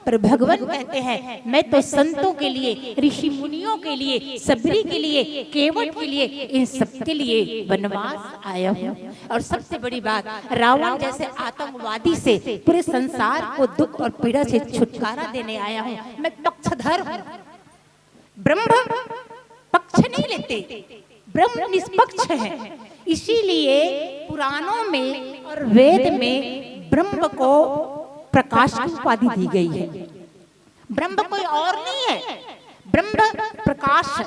पर भगवान कहते हैं मैं तो संतों के लिए, ऋषि मुनियों के लिए, सबरी के लिए, केवट के लिए, इन सबके लिए वनवास आया हूँ। और सबसे बड़ी बात, रावण जैसे आतंकवादी से पूरे संसार को दुख और पीड़ा से छुटकारा देने आया हूँ। मैं पक्षधर हूँ। ब्रह्म पक्ष नहीं लेते, ब्रह्म निष्पक्ष है। इसीलिए पुराणों में और वेद में ब्रह्म को प्रकाश की उपाधि दी गई है। ब्रह्म कोई और नहीं है, ब्रह्म प्रकाश है।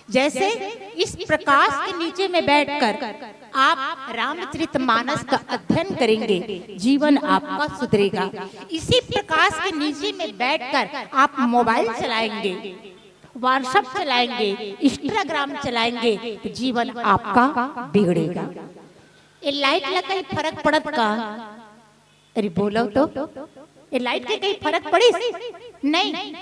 जैसे इस प्रकाश के नीचे में बैठकर आप रामचरित मानस का अध्ययन करेंगे, जीवन आपका सुधरेगा। इसी प्रकाश के नीचे में बैठकर आप मोबाइल चलाएंगे, WhatsApp चलाएंगे, Instagram चलाएंगे, तो जीवन आपका बिगड़ेगा। ये लाइट ला कहीं फरक पड़त का? अरे बोलो तो, ये लाइट के कहीं फरक पड़िस? नहीं।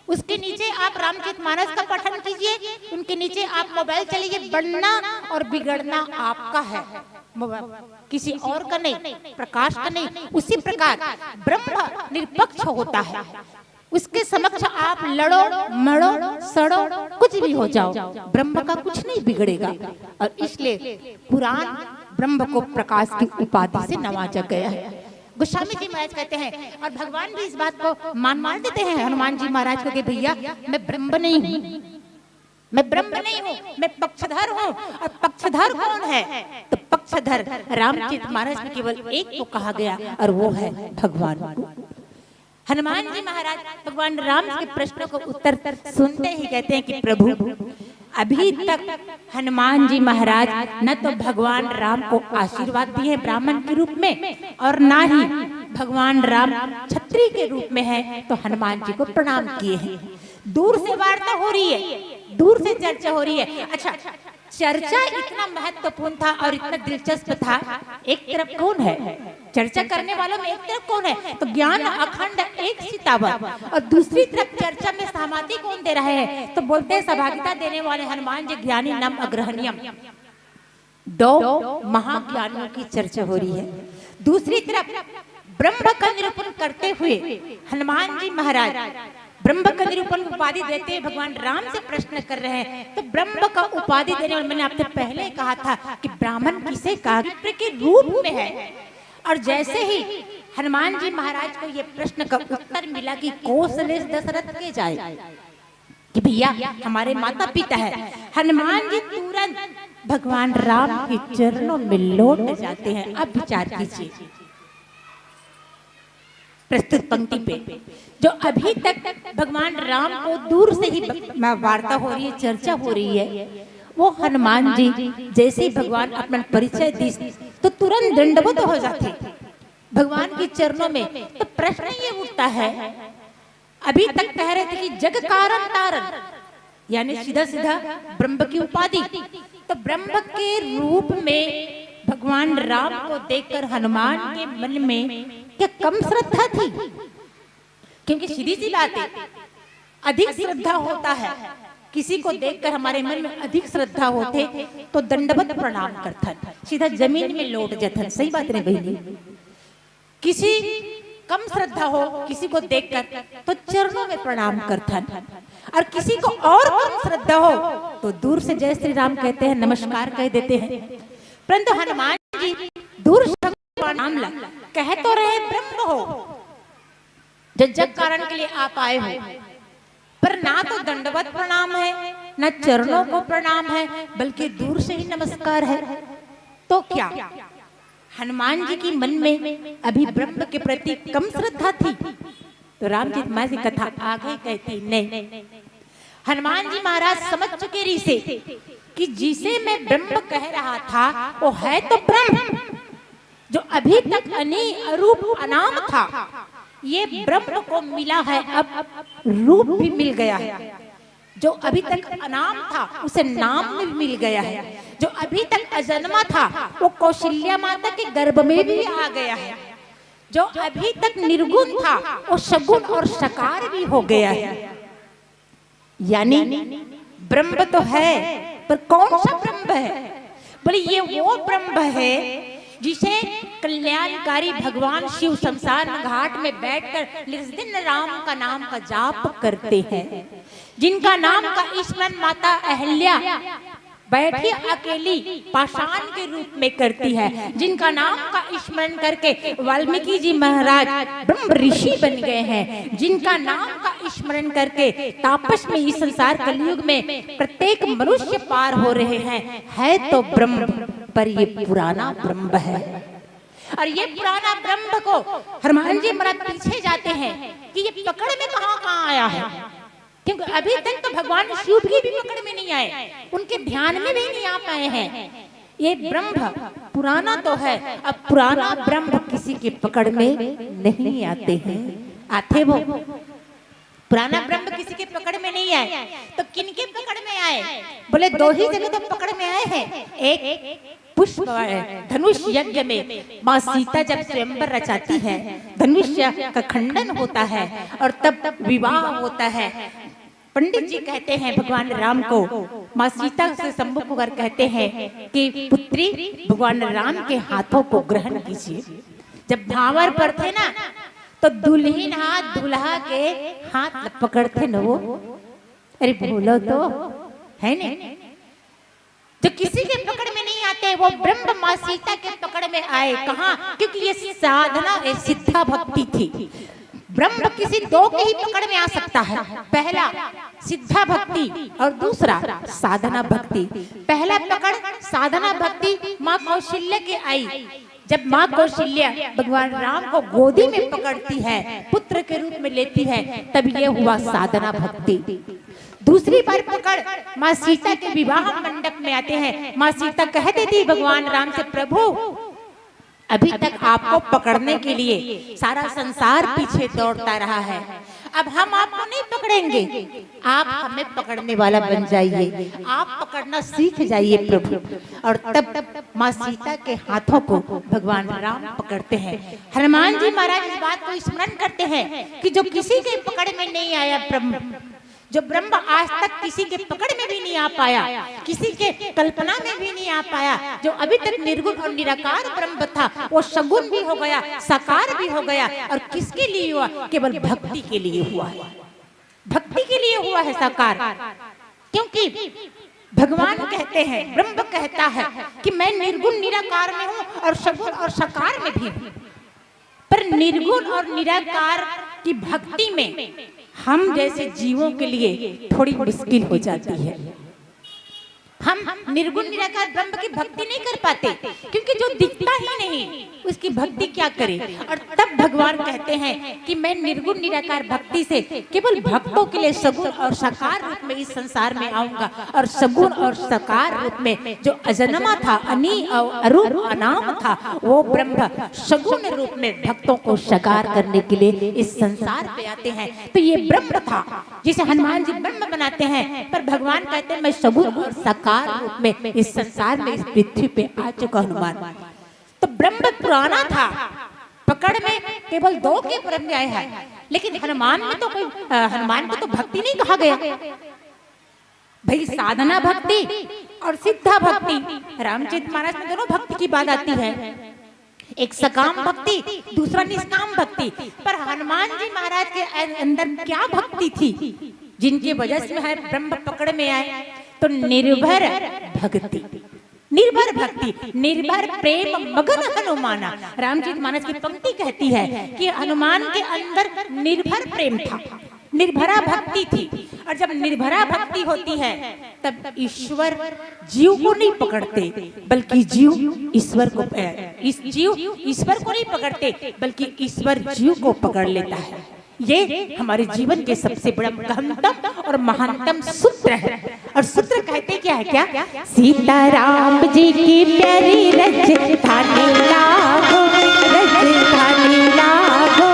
उसके नीचे आप रामचरितमानस का पठन कीजिए, उनके नीचे आप मोबाइल चलाइए। बनना और बिगड़ना आपका है, मोबाइल किसी और का नहीं, प्रकाश का नहीं। उसी प्रकार ब्रह्म निरपेक्ष होता है, उसके समक्ष आप लड़ो, मड़ो, सड़ो, कुछ भी हो जाओ, ब्रह्म का कुछ नहीं बिगड़ेगा। और इसलिए पुराण ब्रह्म को प्रकाश की उपाधि से नवाजा गया है। गोस्वामी जी महाराज कहते हैं, और भगवान भी इस बात को मान मान देते हैं हनुमान जी महाराज को कि भैया, मैं ब्रह्म नहीं हूँ, मैं ब्रह्म नहीं हूँ, मैं पक्षधर हूँ। और पक्षधर कौन है? तो पक्षधर रामचरितमानस में केवल एक को कहा गया, और वो है भगवान को। हनुमान जी महाराज भगवान राम के प्रश्नों को उत्तर सुनते ही कहते हैं कि प्रभु, अभी तक हनुमान जी महाराज न तो भगवान राम को आशीर्वाद दिए हैं ब्राह्मण के रूप में, और ना ही भगवान राम क्षत्रिय के रूप में है तो हनुमान जी को प्रणाम किए हैं। दूर से वार्ता हो रही है, दूर से चर्चा हो रही है। अच्छा, चर्चा इतना महत्वपूर्ण था और इतना दिलचस्प था। एक तरफ कौन है? चर्चा करने वालों में एक तरफ कौन है? तो ज्ञान अखंड एक सीतावन, और दूसरी तरफ चर्चा में सहमति कौन दे रहे हैं? तो बोलते हैं, सहभागिता देने वाले हनुमान जी ज्ञानी नम अग्रहणीयम। दो महाज्ञानियों की चर्चा हो रही है। दूसरी तरफ ब्रह्म का निरूपण करते हुए हनुमान जी महाराज ब्रह्म का निरूपण उपाधि देते हुए भगवान राम से प्रश्न कर रहे हैं। तो ब्रह्म का उपाधि देने वाले, मैंने आपसे पहले कहा था कि ब्राह्मण किसे कहा, विप्र के रूप में है। और जैसे ही हनुमान जी महाराज को यह प्रश्न का उत्तर मिला कि कौशलेश दशरथ के जाए कि भैया, हमारे माता पिता है, हनुमान जी तुरंत भगवान राम के चरणों में लौट जाते हैं। अब विचार कीजिए, प्रस्तुत पंक्ति पे जो अभी तक भगवान राम को दूर से ही ब-, वार्ता हो रही है, चर्चा हो रही है, वो हनुमान जी जैसे ही भगवान अपना परिचय दी तो तुरंत दंडवत हो जाते। भगवान के चरणों में। तो प्रश्न ये उठता है, अभी तक कह रहे थे कि जग कारण तारण, यानी सीधा सीधा ब्रह्म की उपाधि। तो ब्रह्म के रूप में भगवान राम को देखकर हनुमान के मन में क्या कम श्रद्धा थी? क्योंकि सीधी सी बात है, अधिक श्रद्धा होता है, किसी को देखकर हमारे मन में अधिक श्रद्धा होते तो दंडवत प्रणाम करथन, सीधा जमीन में लौट जथन। सही बात नहीं बहिनी? किसी कम श्रद्धा हो किसी को देखकर तो चरणों में प्रणाम करथन, और किसी को और कम श्रद्धा हो तो दूर से जय श्री राम कहते हैं, नमस्कार कह देते हैं। परंतु हनुमान जी दूर से प्रणाम ला कह तो रहे ब्रह्म हो, जो जग कारण के लिए आप आए हो, पर ना तो दंडवत प्रणाम है, ना चरणों को प्रणाम है, बल्कि दूर से ही नमस्कार है। तो क्या हनुमान जी की मन में अभी ब्रह्म के प्रति कम श्रद्धा थी? तो रामचरित मानस की कथा आगे कहती, नहीं। हनुमान जी महाराज समझ चुके रही से कि जिसे मैं ब्रह्म कह रहा था वो है तो ब्रह्म, जो अभी तक अनी अरूप अनाम था, ये ब्रह्म को मिला है, अब रूप भी मिल गया है। जो अभी तक अनाम था उसे नाम भी मिल गया है। जो अभी तक अजन्मा था वो कौशल्या माता के गर्भ में भी आ गया है। जो अभी तक निर्गुण था वो सगुण और साकार भी हो गया है। यानी ब्रह्म तो है, पर कौन सा ब्रह्म है? बोले, ये वो ब्रह्म है जिसे कल्याणकारी भगवान शिव शमशान घाट में बैठकर निरंजन राम का नाम का जाप करते हैं, जिनका नाम का स्मरण माता अहल्या बैठी अकेली पाषाण के रूप में करती है, जिनका नाम का स्मरण करके वाल्मीकि जी महाराज ब्रह्म ऋषि बन गए हैं, जिनका नाम का स्मरण करके तापस में इस संसार कलयुग में प्रत्येक मनुष्य पार हो रहे हैं। है तो ब्रह्म, पर ये पुराना ब्रह्म है। और ये पुराना ब्रह्म को हनुमान जी महाराज पीछे जाते हैं कि ये पकड़ में कहाँ कहाँ आया है, क्योंकि अभी तक तो भगवान शिव भी, भी पकड़ में नहीं आए, उनके ध्यान में भी नहीं आ पाए हैं। ये ब्रह्म पुराना तो है, अब पुराना ब्रह्म किसी के पकड़ में नहीं आते हैं। आते वो पुराना ब्रह्म किसी के पकड़ में नहीं आए, तो किनके पकड़ में आए? बोले, दो ही जगह तो पकड़ में आए हैं। एक पुष्प, धनुष यज्ञ में माँ सीता जब स्वयंवर रचाती है, धनुष का खंडन होता है और तब विवाह होता है। पंडित जी कहते हैं भगवान राम को, माँ सीता से सम्मुख होकर कहते हैं कि पुत्री, भगवान राम के हाथों को ग्रहण कीजिए। जब भांवर पड़थे ना, तो दुल्हिन हा दूल्हा के हाथ ल पकड़थे न वो। अरे बोलो तो, है ने? जो किसी के पकड़ में नहीं आते, वो ब्रह्म माँ सीता के पकड़ में आए। कहाँ? क्योंकि ये साधना, ये सिद्धा भक्ति थी। ब्रह्म किसी दो के ही पकड़ में आ सकता है। पहला सिद्धा भक्ति और दूसरा साधना भक्ति। पहला पकड़ साधना भक्ति माँ कौशल्या के आई। जब माँ कौशल्या भगवान राम को गोदी में पकड़ती है, पुत्र के रूप में लेती है, तब ये हुआ साधना भक्ति। दूसरी बार पकड़ माँ सीता के विवाह मंडप में आते हैं। माँ सीता कह देती भगवान राम से, प्रभु, अभी तक आपको पकड़ने के लिए सारा संसार पीछे दौड़ता रहा है, अब हम आपको नहीं पकड़ेंगे, आप हमें पकड़ने वाला बन जाइए, आप पकड़ना सीख जाइए प्रभु। और तब माँ सीता के हाथों को भगवान राम पकड़ते हैं। हनुमान जी महाराज इस बात को स्मरण करते हैं कि जो किसी के पकड़ में नहीं आया ब्रह्म, जो ब्रह्म आज तक किसी के पकड़ में भी नहीं आ पाया, किसी के कल्पना में भी नहीं आ पाया, जो अभी तक निर्गुण और निराकार ब्रह्म था, वो सगुण भी हो गया, साकार भी हो गया। और किसके लिए हुआ? केवल भक्ति के लिए हुआ है, भक्ति के लिए हुआ है साकार। क्योंकि भगवान कहते हैं, ब्रह्म कहता है कि मैं निर्गुण निराकार में हूँ और सगुण और साकार में भी हूँ। पर निर्गुण और निराकार की भक्ति में हम जैसे जीवों के लिए थोड़ी मुश्किल हो जाती है। हम निर्गुण निराकार ब्रह्म की भक्ति नहीं कर पाते, क्योंकि जो दिखता ही नहीं, उसकी भक्ति क्या करे। और तब भगवान कहते हैं कि मैं निर्गुण निराकार भक्ति से केवल भक्तों के लिए सगुण और साकार रूप में इस संसार में आऊंगा, और सगुण और साकार रूप में जो अजन्मा था, अनी और अरूप अनाम था, वो ब्रह्म सगुण रूप में भक्तों को साकार करने के लिए इस संसार पे आते हैं। तो ये ब्रह्म था जिसे हनुमान जी ब्रह्म बनाते हैं, पर भगवान कहते हैं, मैं सगुण और साकार रूप में इस संसार में, इस पृथ्वी पे आ चुका हनुमान। तो ब्रह्म पुराना था, पकड़ में केवल दो के परम न्याय है, लेकिन हनुमान में तो कोई, अ, हनुमान को तो भक्ति नहीं कहा गया। भाई, साधना भक्ति और सिद्धा भक्ति, रामचरित मानस में दोनों भक्ति की बात आती है। एक सकाम भक्ति, दूसरा निष्काम भक्ति। पर हनुमान जी महाराज के अं-, अंदर क्या भक्ति थी, जिनकी वजह से है ब्रह्म पकड़ में आए? तो निर्भर भक्ति, निर्भर भक्ति, निर्भर प्रेम मगन हनुमाना। रामचरित मानस की पंक्ति कहती है कि हनुमान के अंदर निर्भर प्रेम था, निर्भरा भक्ति थी। और जब निर्भरा भक्ति होती है, तब ईश्वर जीव को नहीं पकड़ते, बल्कि जीव ईश्वर को, अ, इस जीव ईश्वर को नहीं पकड़ते, बल्कि ईश्वर जीव को पकड़ लेता है। ये हमारे जीवन के सबसे बड़ा गहनतम और महानतम सूत्र है। और सूत्र कहते क्या है? क्या? सीताराम जी की प्यारी रज धानी लागो, रज धानी लागो,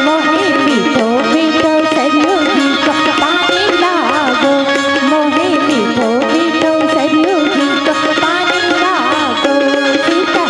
मोहे मीठो मीठो सरयू जी को पानी लागो, मोहे मीठो मीठो सरयू जी को पानी लागो। सीता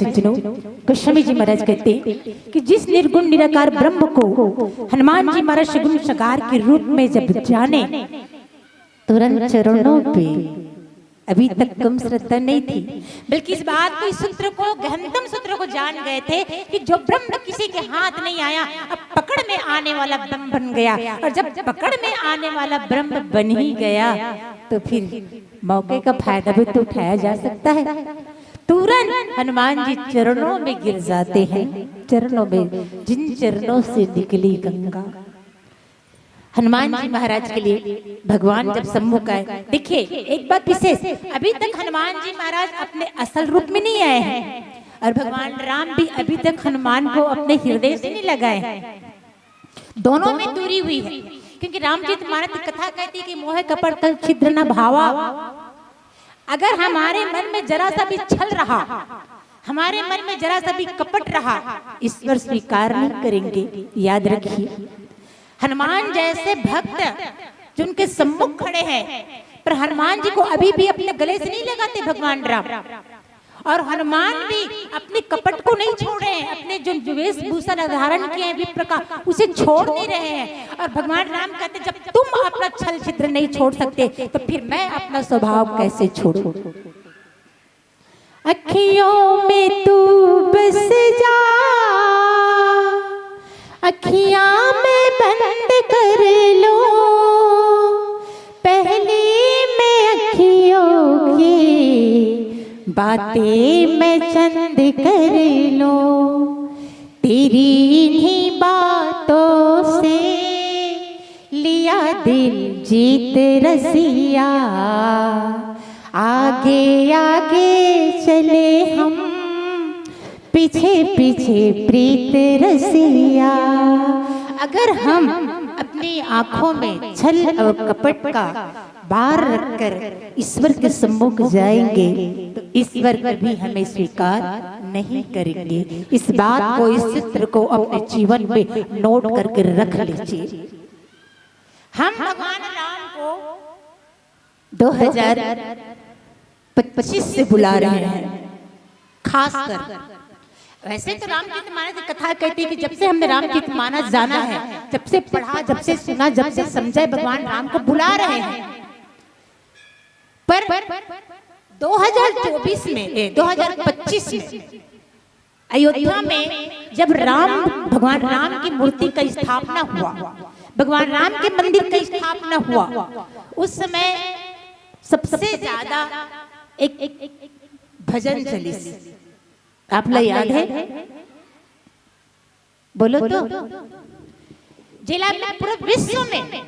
सज्जनों, गोस्वामी जी महाराज कहते हैं कि जिस निर्गुण निराकार ब्रह्म को हनुमान जी महाराज सगुण साकार के रूप में जब जाने, तुरंत चरणों पे, अभी तक कम श्रद्धा नहीं थी, बल्कि इस बात को, इस सूत्र को, गहनतम सूत्र को जान गए थे कि जो ब्रह्म किसी के हाथ नहीं आया, अब पकड़ में आने वाला ब्रह्म बन गया। और जब पकड़ में आने वाला ब्रह्म बन ही गया, तो फिर मौके का फायदा भी तो उठाया जा सकता है। तुरंत हनुमान जी चरणों में गिर जाते हैं, चरणों में, जिन चरणों से निकली गंगा। हनुमान जी महाराज के लिए भगवान जब सम्मुख आए, देखिए, एक बात विशेष, अभी तक हनुमान जी महाराज अपने असल रूप में नहीं आए हैं और भगवान राम भी अभी तक हनुमान को अपने हृदय से नहीं लगाए हैं। दोनों में दूरी हुई है, क्योंकि रामचरित मानस की कथा कहती है कि मोह कपट छल छिद्र न भावा। अगर हमारे मन में जरा सा भी छल रहा, हमारे मन में जरा सा भी कपट रहा, ईश्वर स्वीकार नहीं करेंगे। याद रखिए, हनुमान जैसे भक्त जो उनके सम्मुख खड़े हैं, पर हनुमान जी को अभी भी अपने गले से नहीं लगाते भगवान राम। और हनुमान भी अपने कपट को नहीं छोड़ रहे हैं, अपने जो वेशभूषा धारण किए हैं विप्र का, उसे छोड़ नहीं रहे हैं। और भगवान राम कहते, जब तुम अपना छल छिद्र नहीं छोड़ सकते, तो फिर मैं अपना स्वभाव कैसे छोड़ूं? अखियों में तू बस जा, अखियां मैं बंद कर लूं, पहले मैं अखियों की बातें मैं चंद कर लूं। तेरी इन्हीं बातों से लिया दिल जीत रसिया, आगे आगे चले हम, पीछे पीछे प्रीत रसिया। अगर हम अपनी आंखों में छल और कपट का बार रखकर ईश्वर के सम्मुख जाएंगे, तो ईश्वर कभी हमें स्वीकार नहीं करेंगे। इस बात को, इस चित्र को अपने जीवन में नोट करके रख लीजिए। हम भगवान राम को दो हज़ार पच्चीस से बुला रहे हैं, खासकर। वैसे तो रामचरित मानस की कथा कहती है कि जब से हमने रामचरित मानस जाना है, जब से पढ़ा, जब से सुना, जब से समझा है, भगवान राम को बुला रहे हैं। पर दो हज़ार चौबीस में, ए, दो हज़ार पच्चीस में अयोध्या में जब राम, भगवान राम की मूर्ति का स्थापना हुआ, भगवान राम के मंदिर का स्थापना हुआ, उस समय सबसे ज्यादा एक, एक भजन चली। आप ला याद है? बोलो तो। जेला मैं पूरे विश्व में,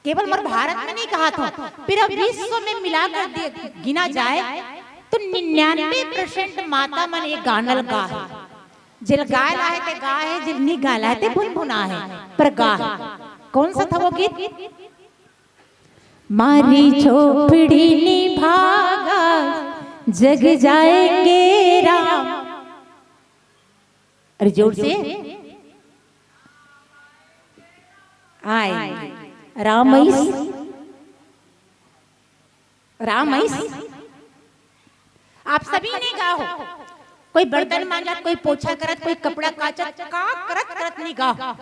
केवल मोर भारत में नहीं कहा था, पूरा विश्व में मिलाकर दे, गिना जाए तो निन्यानवे परसेंट माता मन ये गाना ला गा हे। जेला गाय ला हे ते गा हे, जेला नी गाय ला हे ते भुनभुना हे, पर गा हे। कौन सा था वो गीत? मारी झोपड़ी नी भागा, जग जाएंगे राम। अरे जोर से। आए। राम आइस। राम आइस। आप सभी ने गा हो, कोई बर्तन मांजत, कोई पोछा करत, कोई कपड़ा काचत, का करत करत नी गा हो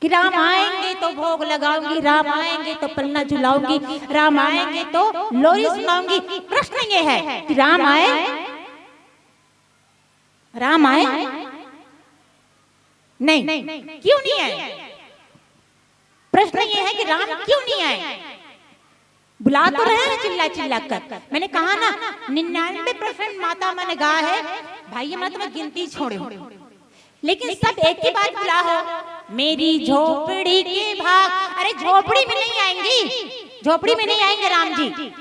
कि राम आएंगे तो भोग लगाऊंगी, राम आएंगे तो पलना झुलाऊंगी, राम आएंगे तो लोरी सुनाऊंगी। प्रश्न ये है कि राम आए? राम आए? नहीं। क्यों नहीं आए? प्रश्न ये है कि राम क्यों नहीं आए? बुला तो रहे हैं चिल्ला चिल्ला कर। मैंने कहा ना, निन्यानवे परसेंट माता मन गा हे। भाई, ये मैं तुम्हें गिनती छोड़े हूँ, लेकिन सब एक ही बात बुला हो, मेरी झोपड़ी के भाग। अरे, झोपड़ी में नहीं आएंगी, झोपड़ी में नहीं आएंगे राम जी।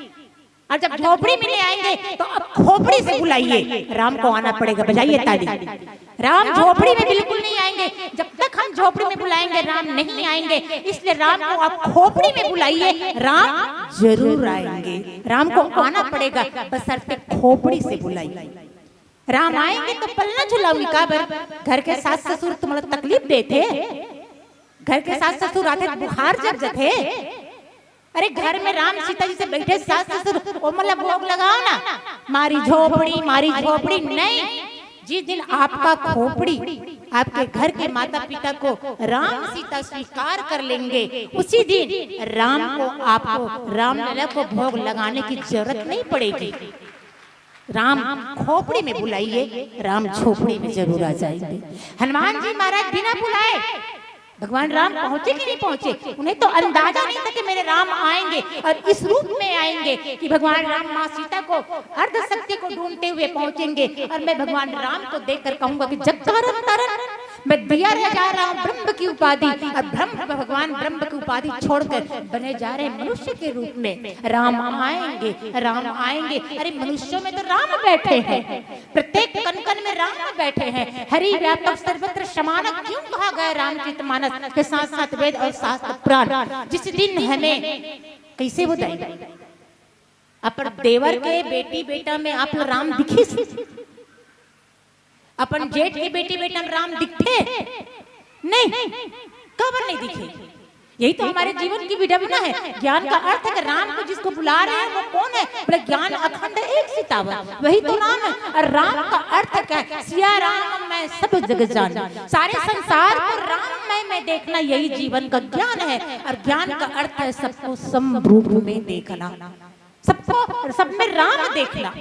और जब झोपड़ी में नहीं आएंगे तो अब खोपड़ी से बुलाइए, राम को आना पड़ेगा। बजाइए ताली। राम झोपड़ी में बिल्कुल नहीं आएंगे। जब तक हम झोपड़ी में बुलाएंगे, राम नहीं आएंगे। इसलिए राम को आप खोपड़ी में बुलाइए, राम जरूर आएंगे। राम को आना पड़ेगा, बशर्ते खोपड़ी से बुलाइए। राम आएंगे तो पलना झुलाऊंगी। काबर? घर के सास ससुर तुम्हारा तकलीफ देथे, घर के सास ससुर आथे बुखार जग जथे। अरे, घर में राम सीता जी से बैठे सास ससुर, ओ मतलब भोग लगाओ ना, मारी झोपड़ी, मारी झोपड़ी नहीं। जिस दिन आपका खोपड़ी, आपके घर के माता पिता को राम सीता स्वीकार कर लेंगे, उसी दिन राम को, आपको रामलला को भोग लगाने की जरूरत नहीं पड़ेगी। राम खोपड़ी में बुलाइए, राम झोपड़ी में जरूर आ जाएंगे। हनुमान जी महाराज बिना बुलाए भगवान राम पहुंचे कि नहीं पहुंचे? उन्हें तो अंदाजा नहीं था कि मेरे राम आएंगे और इस रूप में आएंगे कि भगवान राम माँ सीता को, अर्ध शक्ति को ढूंढते हुए पहुंचेंगे और मैं भगवान राम को देखकर कहूंगा कि जगतारण तारण, मैं दिया रह जा रहा हूँ ब्रह्म की उपाधि, और ब्रह्म, भगवान ब्रह्म की उपाधि छोड़कर बने जा रहे मनुष्य के रूप में। राम आएंगे, राम आएंगे। अरे, मनुष्यों में तो राम बैठे हैं, प्रत्येक कण कण में राम बैठे हैं। हरि व्यापक सर्वत्र समानक क्यों कहा गया रामचरित मानस के साथ साथ वेद और शास्त्र पुराण? जिस दिन हमें, कैसे बताइए, अपन देवर के बेटी बेटा में आप राम दिखिस? अपन जेठ के बेटी बेटा में राम दिखथे? नहीं। काबर नहीं दिखे? यही तो हमारे जीवन की विडंबना है। ज्ञान का अर्थ है कि राम को जिसको बुला रहे हैं वो कौन है? बोले, ज्ञान अखंड एक सितावन, वही तो राम है। और राम का अर्थ क्या है? सिया राम मैं सब जग जान। सारे संसार को राम मैं, मैं देखना, यही जीवन का ज्ञान है। और ज्ञान का अर्थ है सबको सम रूप में देखना, सबको, सब में राम देखना।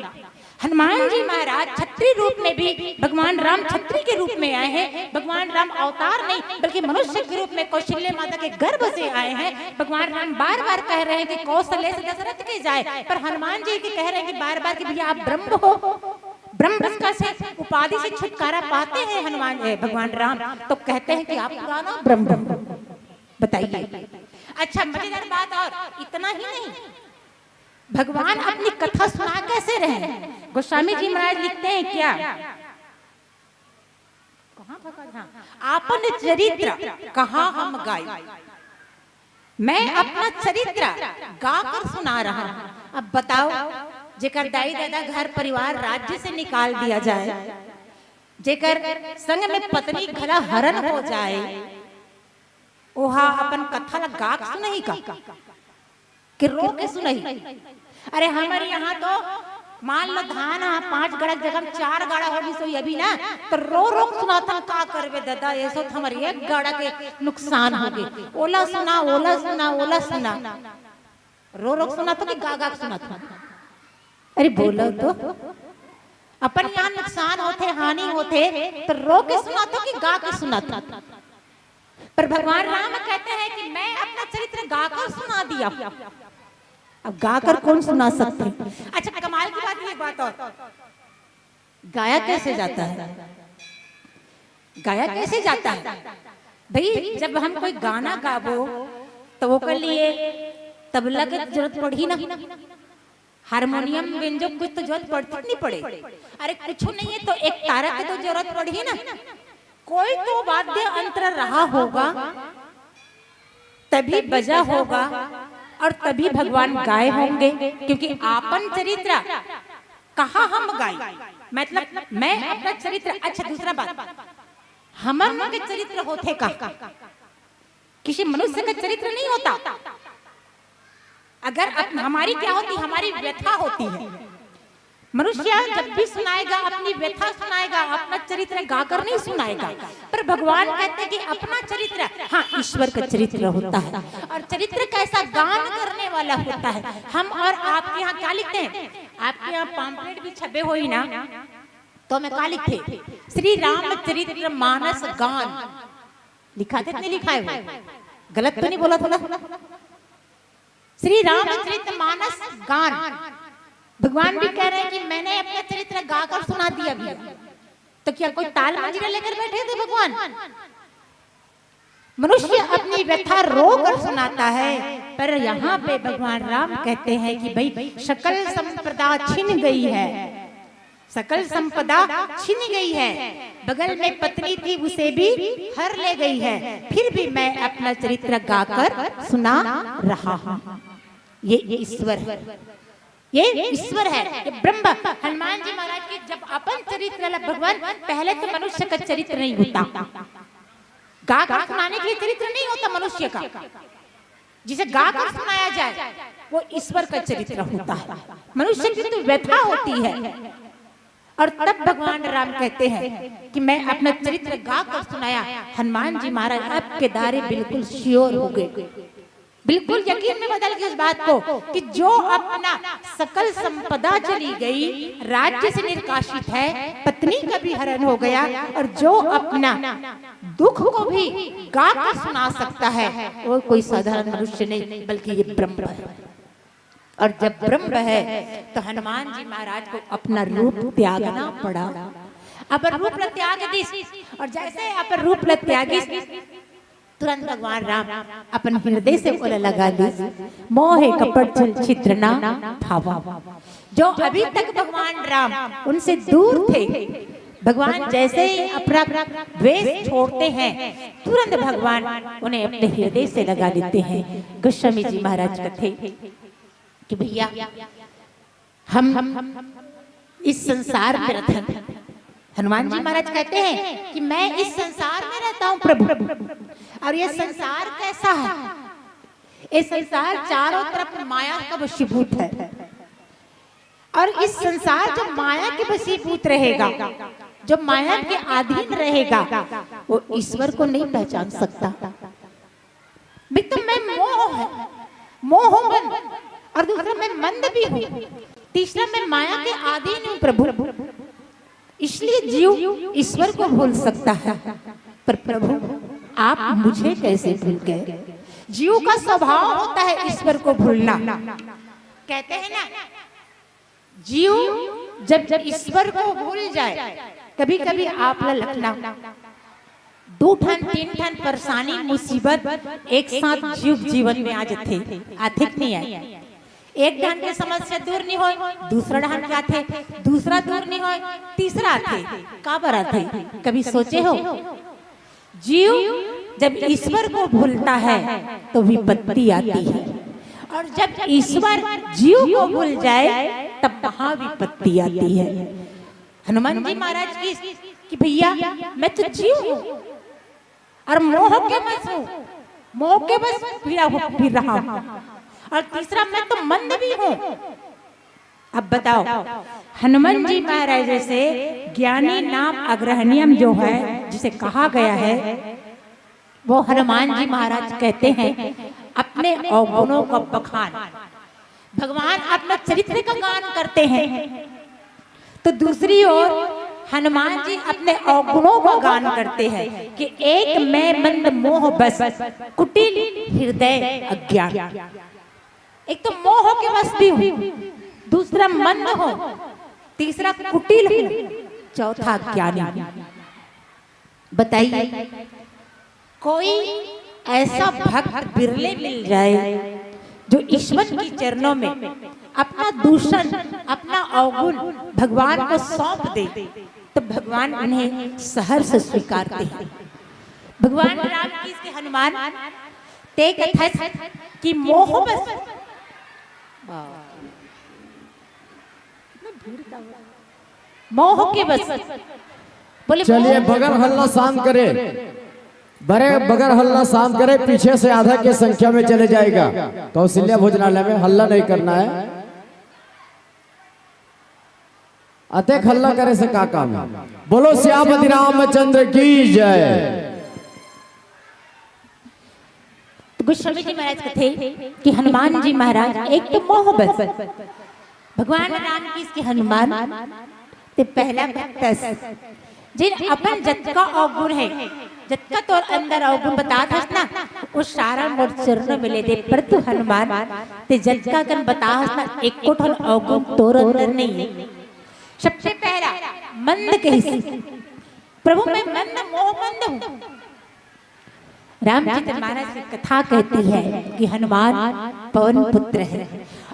हनुमान जी महाराज छत्री रूप में भी, भगवान राम छत्री के रूप में आए हैं। भगवान राम अवतार नहीं, बल्कि मनुष्य के रूप में कौशल्य माता के गर्भ से आए हैं। भगवान राम बार बार कह रहे हैं कि कौशल्य से दशरथ के जाए, पर हनुमान जी के कह रहे हैं कि बार बार कि भैया, आप ब्रह्म हो। ब्रह्म का से, उपाधि से छुटकारा पाते हैं हनुमान, ए, भगवान राम, तो कहते हैं कि आप पुराना ब्रह्म हो। बताइए। अच्छा, मजेदार बात, और इतना ही नहीं, भगवान अपनी कथा सुना कैसे रहे? गोस्वामी जी महाराज लिखते हैं क्या, कहाँ भगवान, हाँ, आपन चरित्र कहाँ हम गाई, मैं अपना चरित्र गाकर सुना रहा हूँ। अब बताओ, जेकर दाई ददा घर परिवार राज्य से निकाल दिया जाए, जेकर संग में पत्नी घला हरण हो जाए, ओहा अपन कथा ला गाक सुनही का, कि रो के सुनही? अरे, हमर यहाँ तो मान लो धान ह पांच गाड़ा के जगह में चार गाड़ा हो गिस होही अभी ना, तो रो रो के सुनाथन, का करबे ददा, एसो तो हमर एक गाड़ा के नुकसान हो गे। ओला सुना, ओला सुना, ओला सुना। रो रो के सुनाथो कि गा गा के सुनाथो? अरे बोलो तो, अपन यहाँ नुकसान होथे, हानि होथे, तो रो के सुनाथो कि गा के सुनाथो? पर भगवान राम कहते हैं कि मैं अपना चरित्र गाकर सुना दिया। अब गाकर कौन सुना सकते? अच्छा, कमाल की बात, ये बात और, गाया कैसे जाता है? गाया कैसे जाता है भाई? जब हम कोई गाना गाबो तो ओकर लिए तबला के जरूरत पड़ही ना, हारमोनियम, बेंजो, कुछ तो जरूरत पड़ती नहीं पड़े? अरे, कुछ नहीं है तो एक तारा के तो जरूरत पड़ही ना। कोई तो वाद्य यंत्र रहा होगा, तभी बजा होगा और तभी भगवान गाए होंगे, क्योंकि आपन चरित्र कहाँ हम गाई? मतलब, मैं अपना चरित्र, अच्छा, दूसरा बात, हमर मन के चरित्र होथे का? किसी मनुष्य का चरित्र नहीं होता। अगर अप-, हमारी क्या होती, हमारी व्यथा होती है। मनुष्य जब भी सुनाएगा, अपनी व्यथा सुनाएगा, अपना चरित्र गाकर नहीं सुनाएगा। पर भगवान कहते हैं कि अपना चरित्र, हाँ, ईश्वर का चरित्र होता है। और चरित्र कैसा? गान करने वाला होता है। हम और आपके यहाँ क्या लिखते हैं? आपके यहाँ पॉम्पलेट भी छपे होही ना, तो मैं का लिखथे? श्री रामचरित मानस गान लिखा थे, नहीं लिखा है वो? गलत तो नहीं बोला था ना? श्री रामचरित मानस गान। भगवान भी कह रहे हैं कि मैंने अपना चरित्र गाकर सुना दिया भैया। तो क्या कोई ताल मंजीरा लेकर बैठे थे भगवान? मनुष्य अपनी व्यथा रो कर सुनाता है, पर यहाँ पे भगवान राम कहते हैं कि भाई, सकल संपदा छिन गई है, सकल संपदा छिन गई है, बगल में पत्नी थी, उसे भी हर ले गई है, फिर भी मैं अपना चरित्र गाकर सुना रहा हूँ। ये ईश्वर है, ये ईश्वर है, ये ब्रह्म। हनुमान जी महाराज के जब अपन चरित्र ला, भगवान, पहले तो मनुष्य का चरित्र नहीं होता, गाकर सुनाने के लिए चरित्र नहीं होता मनुष्य का, जिसे गाकर सुनाया जाए, वो ईश्वर का चरित्र होता है। मनुष्य की तो व्यथा होती है, और तब भगवान राम कहते हैं कि मैं अपना चरित्र गा कर सुनाया। हनुमान जी महाराज अब के दारे बिल्कुल श्योर हो गए, बिल्कुल यकीन में बदल गए उस बात को कि जो अपना सकल संपदा चली गई, राज्य से निष्कासित है, पत्नी का भी हरण हो गया, और जो अपना दुख को भी गा कर सुना सकता है, वो कोई साधारण मनुष्य नहीं, बल्कि ये ब्रह्म है। और जब ब्रह्म है, तो हनुमान जी महाराज को अपना रूप त्यागना पड़ा। अपन रूप ल त्याग दिस, और जैसे अपन रूप ल त्यागिस, तुरंत भगवान राम अपन हृदय से ओला लगा लिस, मोहे कपट छल छिद्र न भावा। जो अभी तक भगवान राम उनसे दूर थे, भगवान जैसे ही अपना द्वेष छोड़ते हैं, तुरंत भगवान उन्हें अपने हृदय से लगा लेते हैं। गोस्वामी जी महाराज कहते कि भैया, हम इस संसार में रहते हैं। हनुमान जी महाराज कहते हैं कि मैं इस संसार में रहता हूं प्रभु, और ये संसार कैसा है? ये संसार चारों तरफ माया का वशीभूत है, और इस संसार जो माया के वशीभूत रहेगा, जो माया के अधीन रहेगा, वो ईश्वर को नहीं पहचान सकता। एक तो मैं मोह है, मोहमंद, और दूसरा मैं मंद भी हूँ, तीसरा मैं माया के अधीन हूँ प्रभु। इसलिए जीव ईश्वर को भूल सकता है, पर प्रभु, आप मुझे कैसे भूल गए? जीव का स्वभाव होता है ईश्वर को भूलना। कहते हैं ना, जीव जब जब ईश्वर को भूल जाए, कभी कभी आप ला लखना दू ठन तीन ठन परेशानी मुसीबत एक साथ जीव जीवन में आ जाथे। आथे कि नहीं आए? एक ढंग के समस्या दूर नहीं होय, दूसरा ढंग के आथे, दूसरा दूर नहीं होय, तीसरा आथे। काबर आथे? कभी सोचे हो? जीव जब ईश्वर को भूलता है तो विपत्ति आती है, और जब ईश्वर जीव को भूल जाए तब महाविपत्ति आती है। हनुमान जी महाराज की कि भैया, मैं तो जीव हूँ और मोह के बस हूँ, मोह के बस फिरा हूँ, फिर रहा हूँ, और तीसरा मैं तो मंद भी हूँ। अब बताओ, हनुमान जी महाराज जैसे ज्ञानी नाम अग्रहणियम जो है, जिसे कहा गया है, वो हनुमान जी महाराज कहते हैं अपने अवगुणों का बखान, भगवान अपना चरित्र का गान करते हैं, तो दूसरी ओर हनुमान जी अपने अवगुणों का गान करते हैं कि एक मैं मंद मोह बस, कुटिल हृदय अज्ञान। एक तो मोह के वश भी हूँ, दूसरा मंद हूँ, तीसरा कुटिल हूँ, चौथा ज्ञानी। बताइए, कोई ऐसा भक्त बिरले मिल जाए जो ईश्वर के चरणों में अपना दूषण, अपना अवगुण भगवान को सौंप दे, तो भगवान उन्हें सहर्ष स्वीकारते हैं। भगवान राम की इसके हनुमान ते कथस कि मोह बस, मोह के बस। बोले, चलिए, मोह बगल हल्ला शांत करे, बड़े बगल हल्ला शांत करे, पीछे से आधा के संख्या में चले जाएगा। कौशल्या भोजनालय में हल्ला नहीं करना है। अतेक हल्ला करे से का काम है? बोलो सियापति रामचंद्र की जय। तो गोस्वामी जी महाराज कथे कि हनुमान जी महाराज एक तो मोह बस, भगवान राम की इसके हनुमान ते पहला भक्त हस, जेन अपन जतका अवगुण है, जतका तोर अंदर अवगुण बतात हस ना, वो सारा मोर चरण में ले दे, पर तू हनुमान ते जतका कन बतात हस ना, एको ठन अवगुण तोर अंदर नहीं है। सबसे पहला मंद कहिस, प्रभु मैं मंद, मोह मंद हूँ। रामचरित मानस की कथा कहती है कि हनुमान पवन पुत्र है,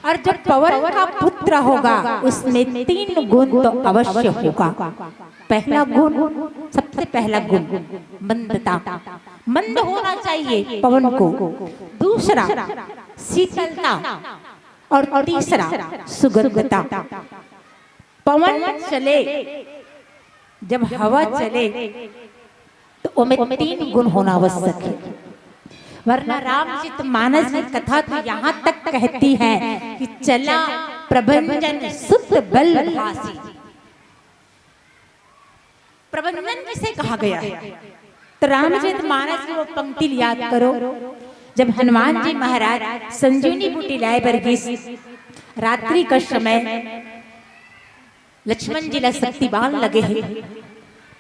और जब पवन का पुत्र होगा उसमें तीन गुण तो अवश्य होगा। पहला गुण, सबसे पहला गुण मंदता, मंद होना चाहिए पवन को। दूसरा शीतलता, और तीसरा सुगंधता। पवन चले, जब हवा चले, तो ओमे तीन गुण होना आवश्यक है, वरना रामचरित मानस की कथा तो यहाँ तक कहती है कि चला प्रभंजन सुत बल भासी। प्रबंधन किसे कहा गया है? तो रामचरित मानस की वो पंक्ति याद करो, जब हनुमान जी महाराज संजीवनी बूटी लाए बर गिस, रात्रि का समय, लक्ष्मण जी ला शक्ति बाण लगे हे,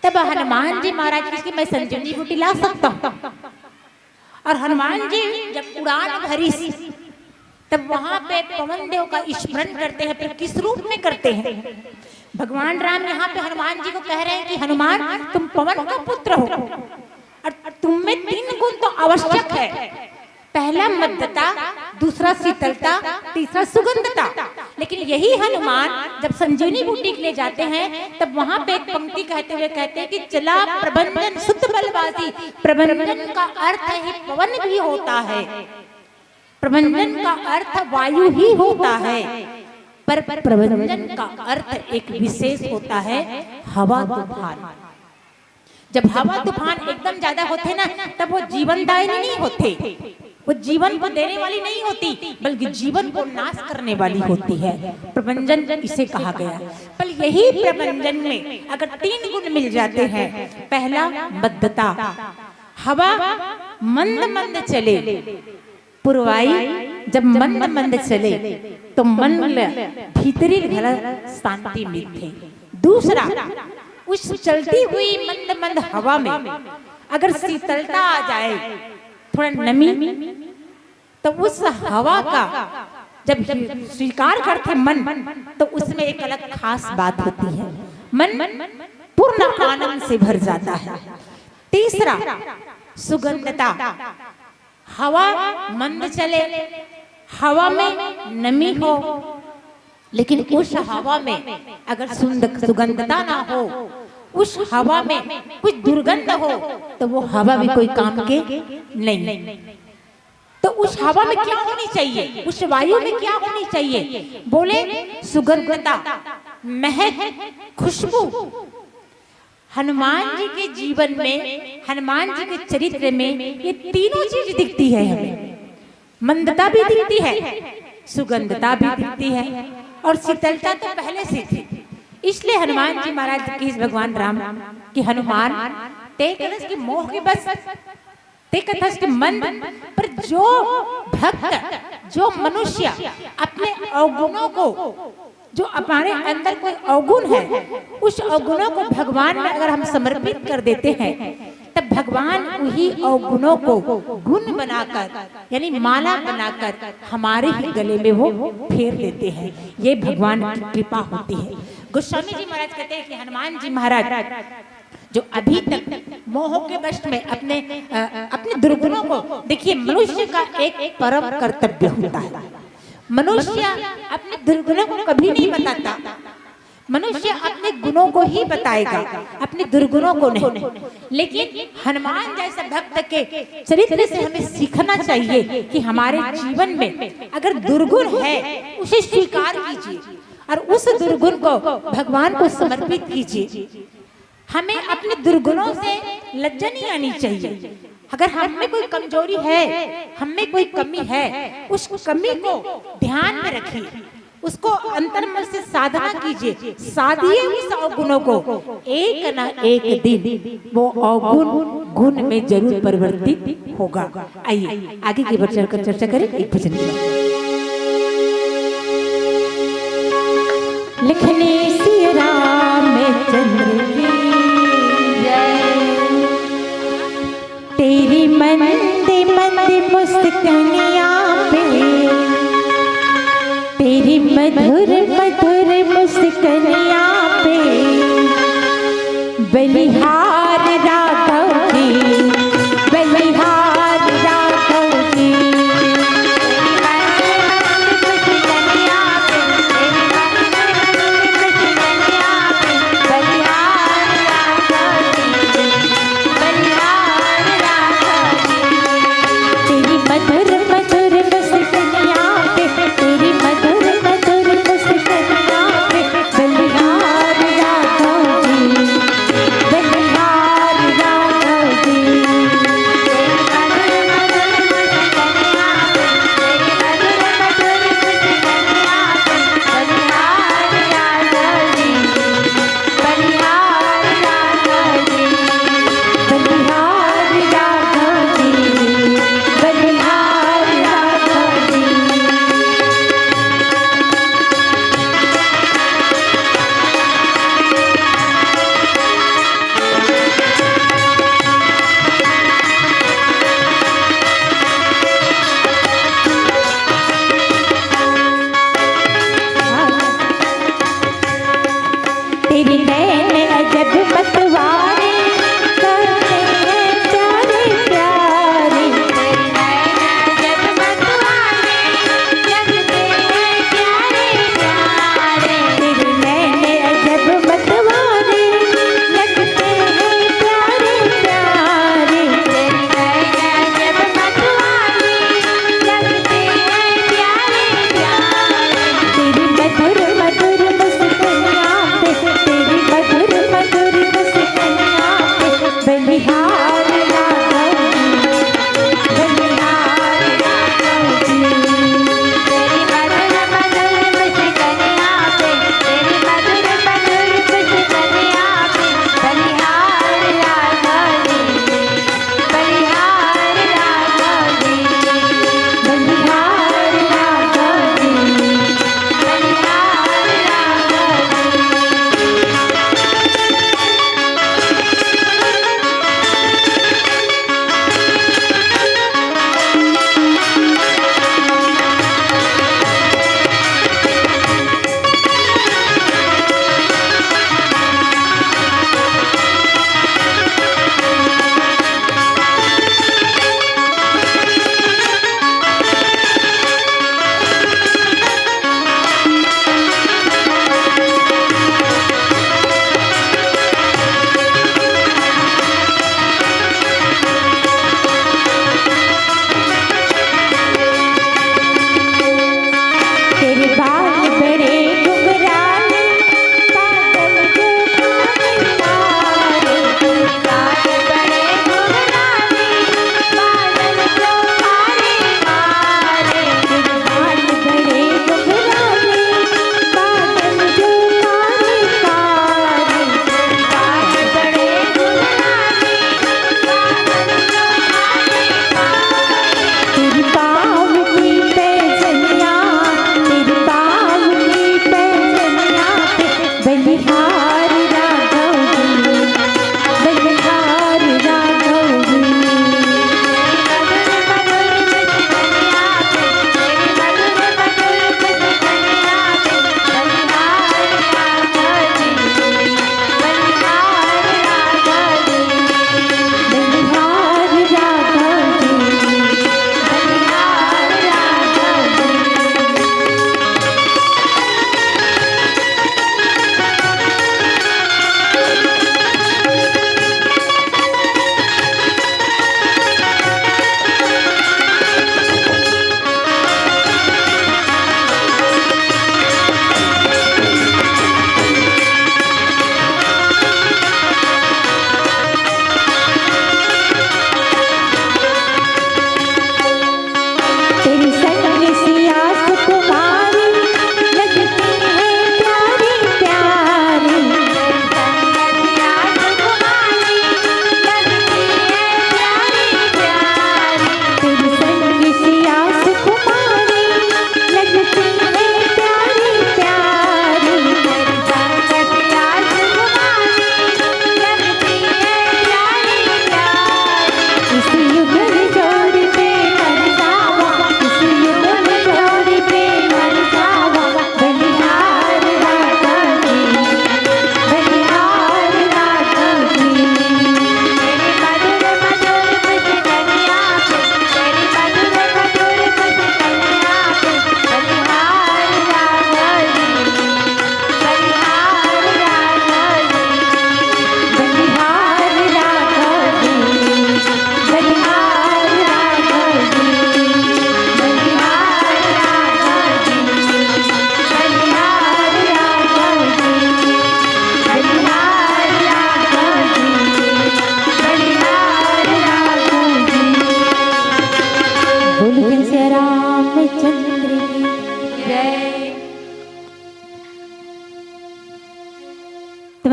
तब हनुमान जी महाराज किस कि मैं संजीवनी बूटी ला सकता हूँ। और हनुमान जी जब उड़ान भरिस, तब वहां पे पवन देव का स्मरण करते हैं, पर किस रूप में करते हैं? भगवान राम यहाँ पे हनुमान जी को कह रहे हैं कि हनुमान, तुम पवन का पुत्र हो और तुम में तीन गुण तो आवश्यक है। पहला मदता, दूसरा शीतलता, तीसरा सुगंधता। लेकिन यही हनुमान जब संजीवनी बूटी के लिए जाते हैं, तब वहां पे एक पंक्ति कहते हुए कहते हैं कि चला प्रबंधन सुत बलवासी। प्रबंधन का अर्थ ही पवन भी होता है, प्रबंधन का अर्थ वायु ही होता है, पर प्रबंधन का अर्थ एक विशेष होता है, हवा तूफान। जब हवा तूफान एकदम ज्यादा होते ना, तब वो जीवनदायिनी नहीं होते, वो जीवन को देने वाली नहीं होती, बल्कि जीवन को नाश करने वाली होती है। प्रबंधन इसे कहा गया। पर यही प्रबंधन में अगर तीन गुण मिल जाते हैं, पहला मदता, हवा मंद मंद चले, पुरवाई जब मंद मंद चले तो मन ल भीतरी घला शांति मिलथे। दूसरा, उस चलती हुई मंद मंद हवा में अगर शीतलता आ जाए, थोड़ा नमी, तो उस हवा का जब स्वीकार करथे मन, तो उसमें एक अलग खास बात होती है, मन पूर्ण आनंद से भर जाता है। तीसरा, सुगंधता, हवा मंद चले, हवा में नमी हो, लेकिन उस हवा में अगर सुंद-, सुगंधता ना हो, उस हवा में कुछ दुर्गंध हो, तो वो हवा भी कोई काम के नहीं। तो उस हवा में क्या होनी चाहिए, उस वायु में क्या होनी चाहिए? बोले, सुगंधता, महक, खुशबू। हनुमान जी के जीवन में, हनुमान जी के चरित्र में ये तीनों चीज दिखती है हमें। मंदता भी दिखती है, सुगंधता भी दिखती है, और शीतलता तो पहले से थी। इसलिए हनुमान जी महाराज की, भगवान राम की, हनुमान, ते कथस कि मोह के बस, ते कथस कि मन, पर जो भक्त, जो मनुष्य अपने अवगुणों को, जो हमारे अंदर कोई अवगुण है, उस अवगुणों को भगवान में अगर हम समर्पित कर देते हैं, तब भगवान वही अवगुणों को गुण बनाकर, यानी माला बनाकर हमारे ही गले में वो फेर देते हैं। ये भगवान की कृपा होती है। गोस्वामी जी महाराज कहते हैं कि हनुमान जी महाराज जो अभी तक मोह के वश में अपने, अ, अपने दुर्गुणों को, देखिए, मनुष्य का एक परम कर्तव्य होता है, मनुष्य अपने दुर्गुणों को कभी नहीं बताता, मनुष्य अपने गुणों को ही बताएगा, अपने दुर्गुणों को नहीं। लेकिन हनुमान जैसे भक्त के चरित्र से हमें सीखना चाहिए कि हमारे जीवन में अगर दुर्गुण है, उसे स्वीकार कीजिए और उस दुर्गुण को भगवान को समर्पित कीजिए। हमें अपने दुर्गुणों से लज्जा नहीं आनी चाहिए। अगर हम में कोई कमजोरी है, हम में कोई कमी है, उस कमी को ध्यान में रखिए, उसको अंतर्मन से साधना कीजिए, साधिए उस अवगुणों को। एक ना एक दिन वो अवगुण गुण में जरूर परिवर्तित होगा। आइए, आगे की बढ़ चढ़कर चर्चा करें एक भजन की। लिखने सिया रामचंद्र की जय। तेरी मंद मंद मुस्कनिया पे, तेरी मधुर मधुर मुस्कनिया पे, बलिहार राघव जी, बलिहार राघव जी। तेरी मधुर मधुर मुस्कनिया पे, तेरी मधुर मधुर मुस्कनिया पे, बलिहार राघव जी, बलिहार राघव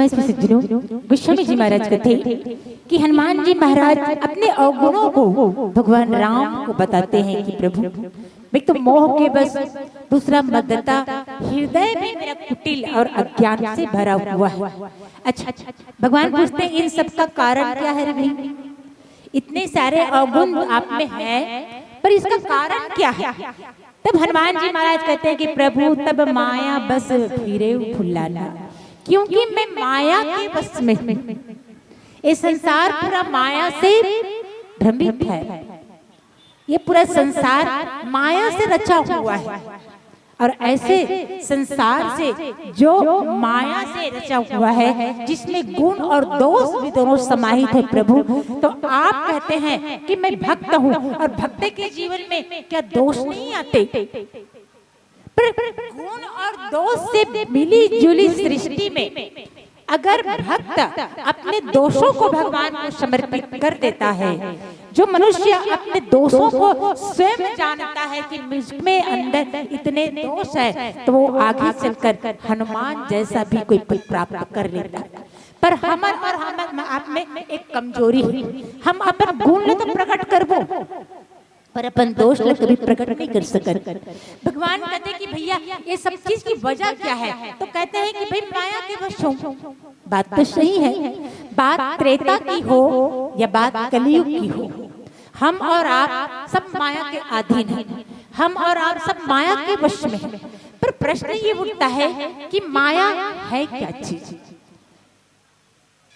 इसमें से जुनू गोस्वामी जी महाराज कहते कि हनुमान जी महाराज अपने अवगुणों को भगवान राम को बताते हैं कि प्रभु, मैं तो मोह के बस, दूसरा मदता, हृदय भी मेरा कुटिल और अज्ञान से भरा हुआ है। अच्छा, भगवान पूछते हैं, इन सब का कारण क्या है रे भाई? इतने सारे अवगुण आप में है, पर इसका कारण क्या है? तब हनुमान जी महाराज कहते हैं कि प्रभु, तब माया बस फिरे फुलाना, क्योंकि मैं माया के बस में हूँ। ये संसार पूरा माया से भ्रमित है। ये पूरा संसार माया से रचा हुआ है, और ऐसे संसार से, जो माया से रचा हुआ है, जिसमें गुण और दोष भी दोनों समाहित है प्रभु, तो आप कहते हैं कि मैं भक्त हूँ, और भक्त के जीवन में क्या दोष नहीं आते? पर गुण और दोष से मिली जुली सृष्टि में अगर भक्त अपने दोषों को भगवान को समर्पित कर देता है, जो मनुष्य अपने दोषों को स्वयं जानता है कि मुझ में अंदर इतने दोष है, तो वो आगे चलकर हनुमान जैसा भी कोई पद प्राप्त कर लेता है। पर हमर और हम आप में एक कमजोरी है, हम अपन गुण ल तो प्रकट करबो, पर अपन दोष ल कभी प्रकट नहीं कर सकत। भगवान कहते कि भैया, ये सब चीज की वजह क्या है? तो कहते हैं कि भाई, माया के वश हूँ। बात तो सही है, बात त्रेता की हो या बात कलयुग की हो, हम और आप सब माया के अधीन हैं, हम और आप सब माया के वश में हैं। पर प्रश्न ये उठता है कि माया है क्या चीज?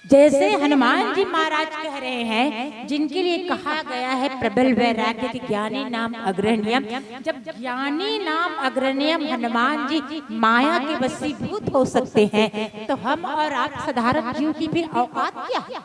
जैसे हनुमान जी महाराज कह रहे हैं, जिनके लिए कहा गया है प्रबल वैराग्य के ज्ञानी नाम अग्रहणीयम, जब ज्ञानी नाम अग्रहणीयम हनुमान जी माया के वशीभूत हो सकते हैं, तो हम और आप साधारण जीव की फिर औकात क्या है?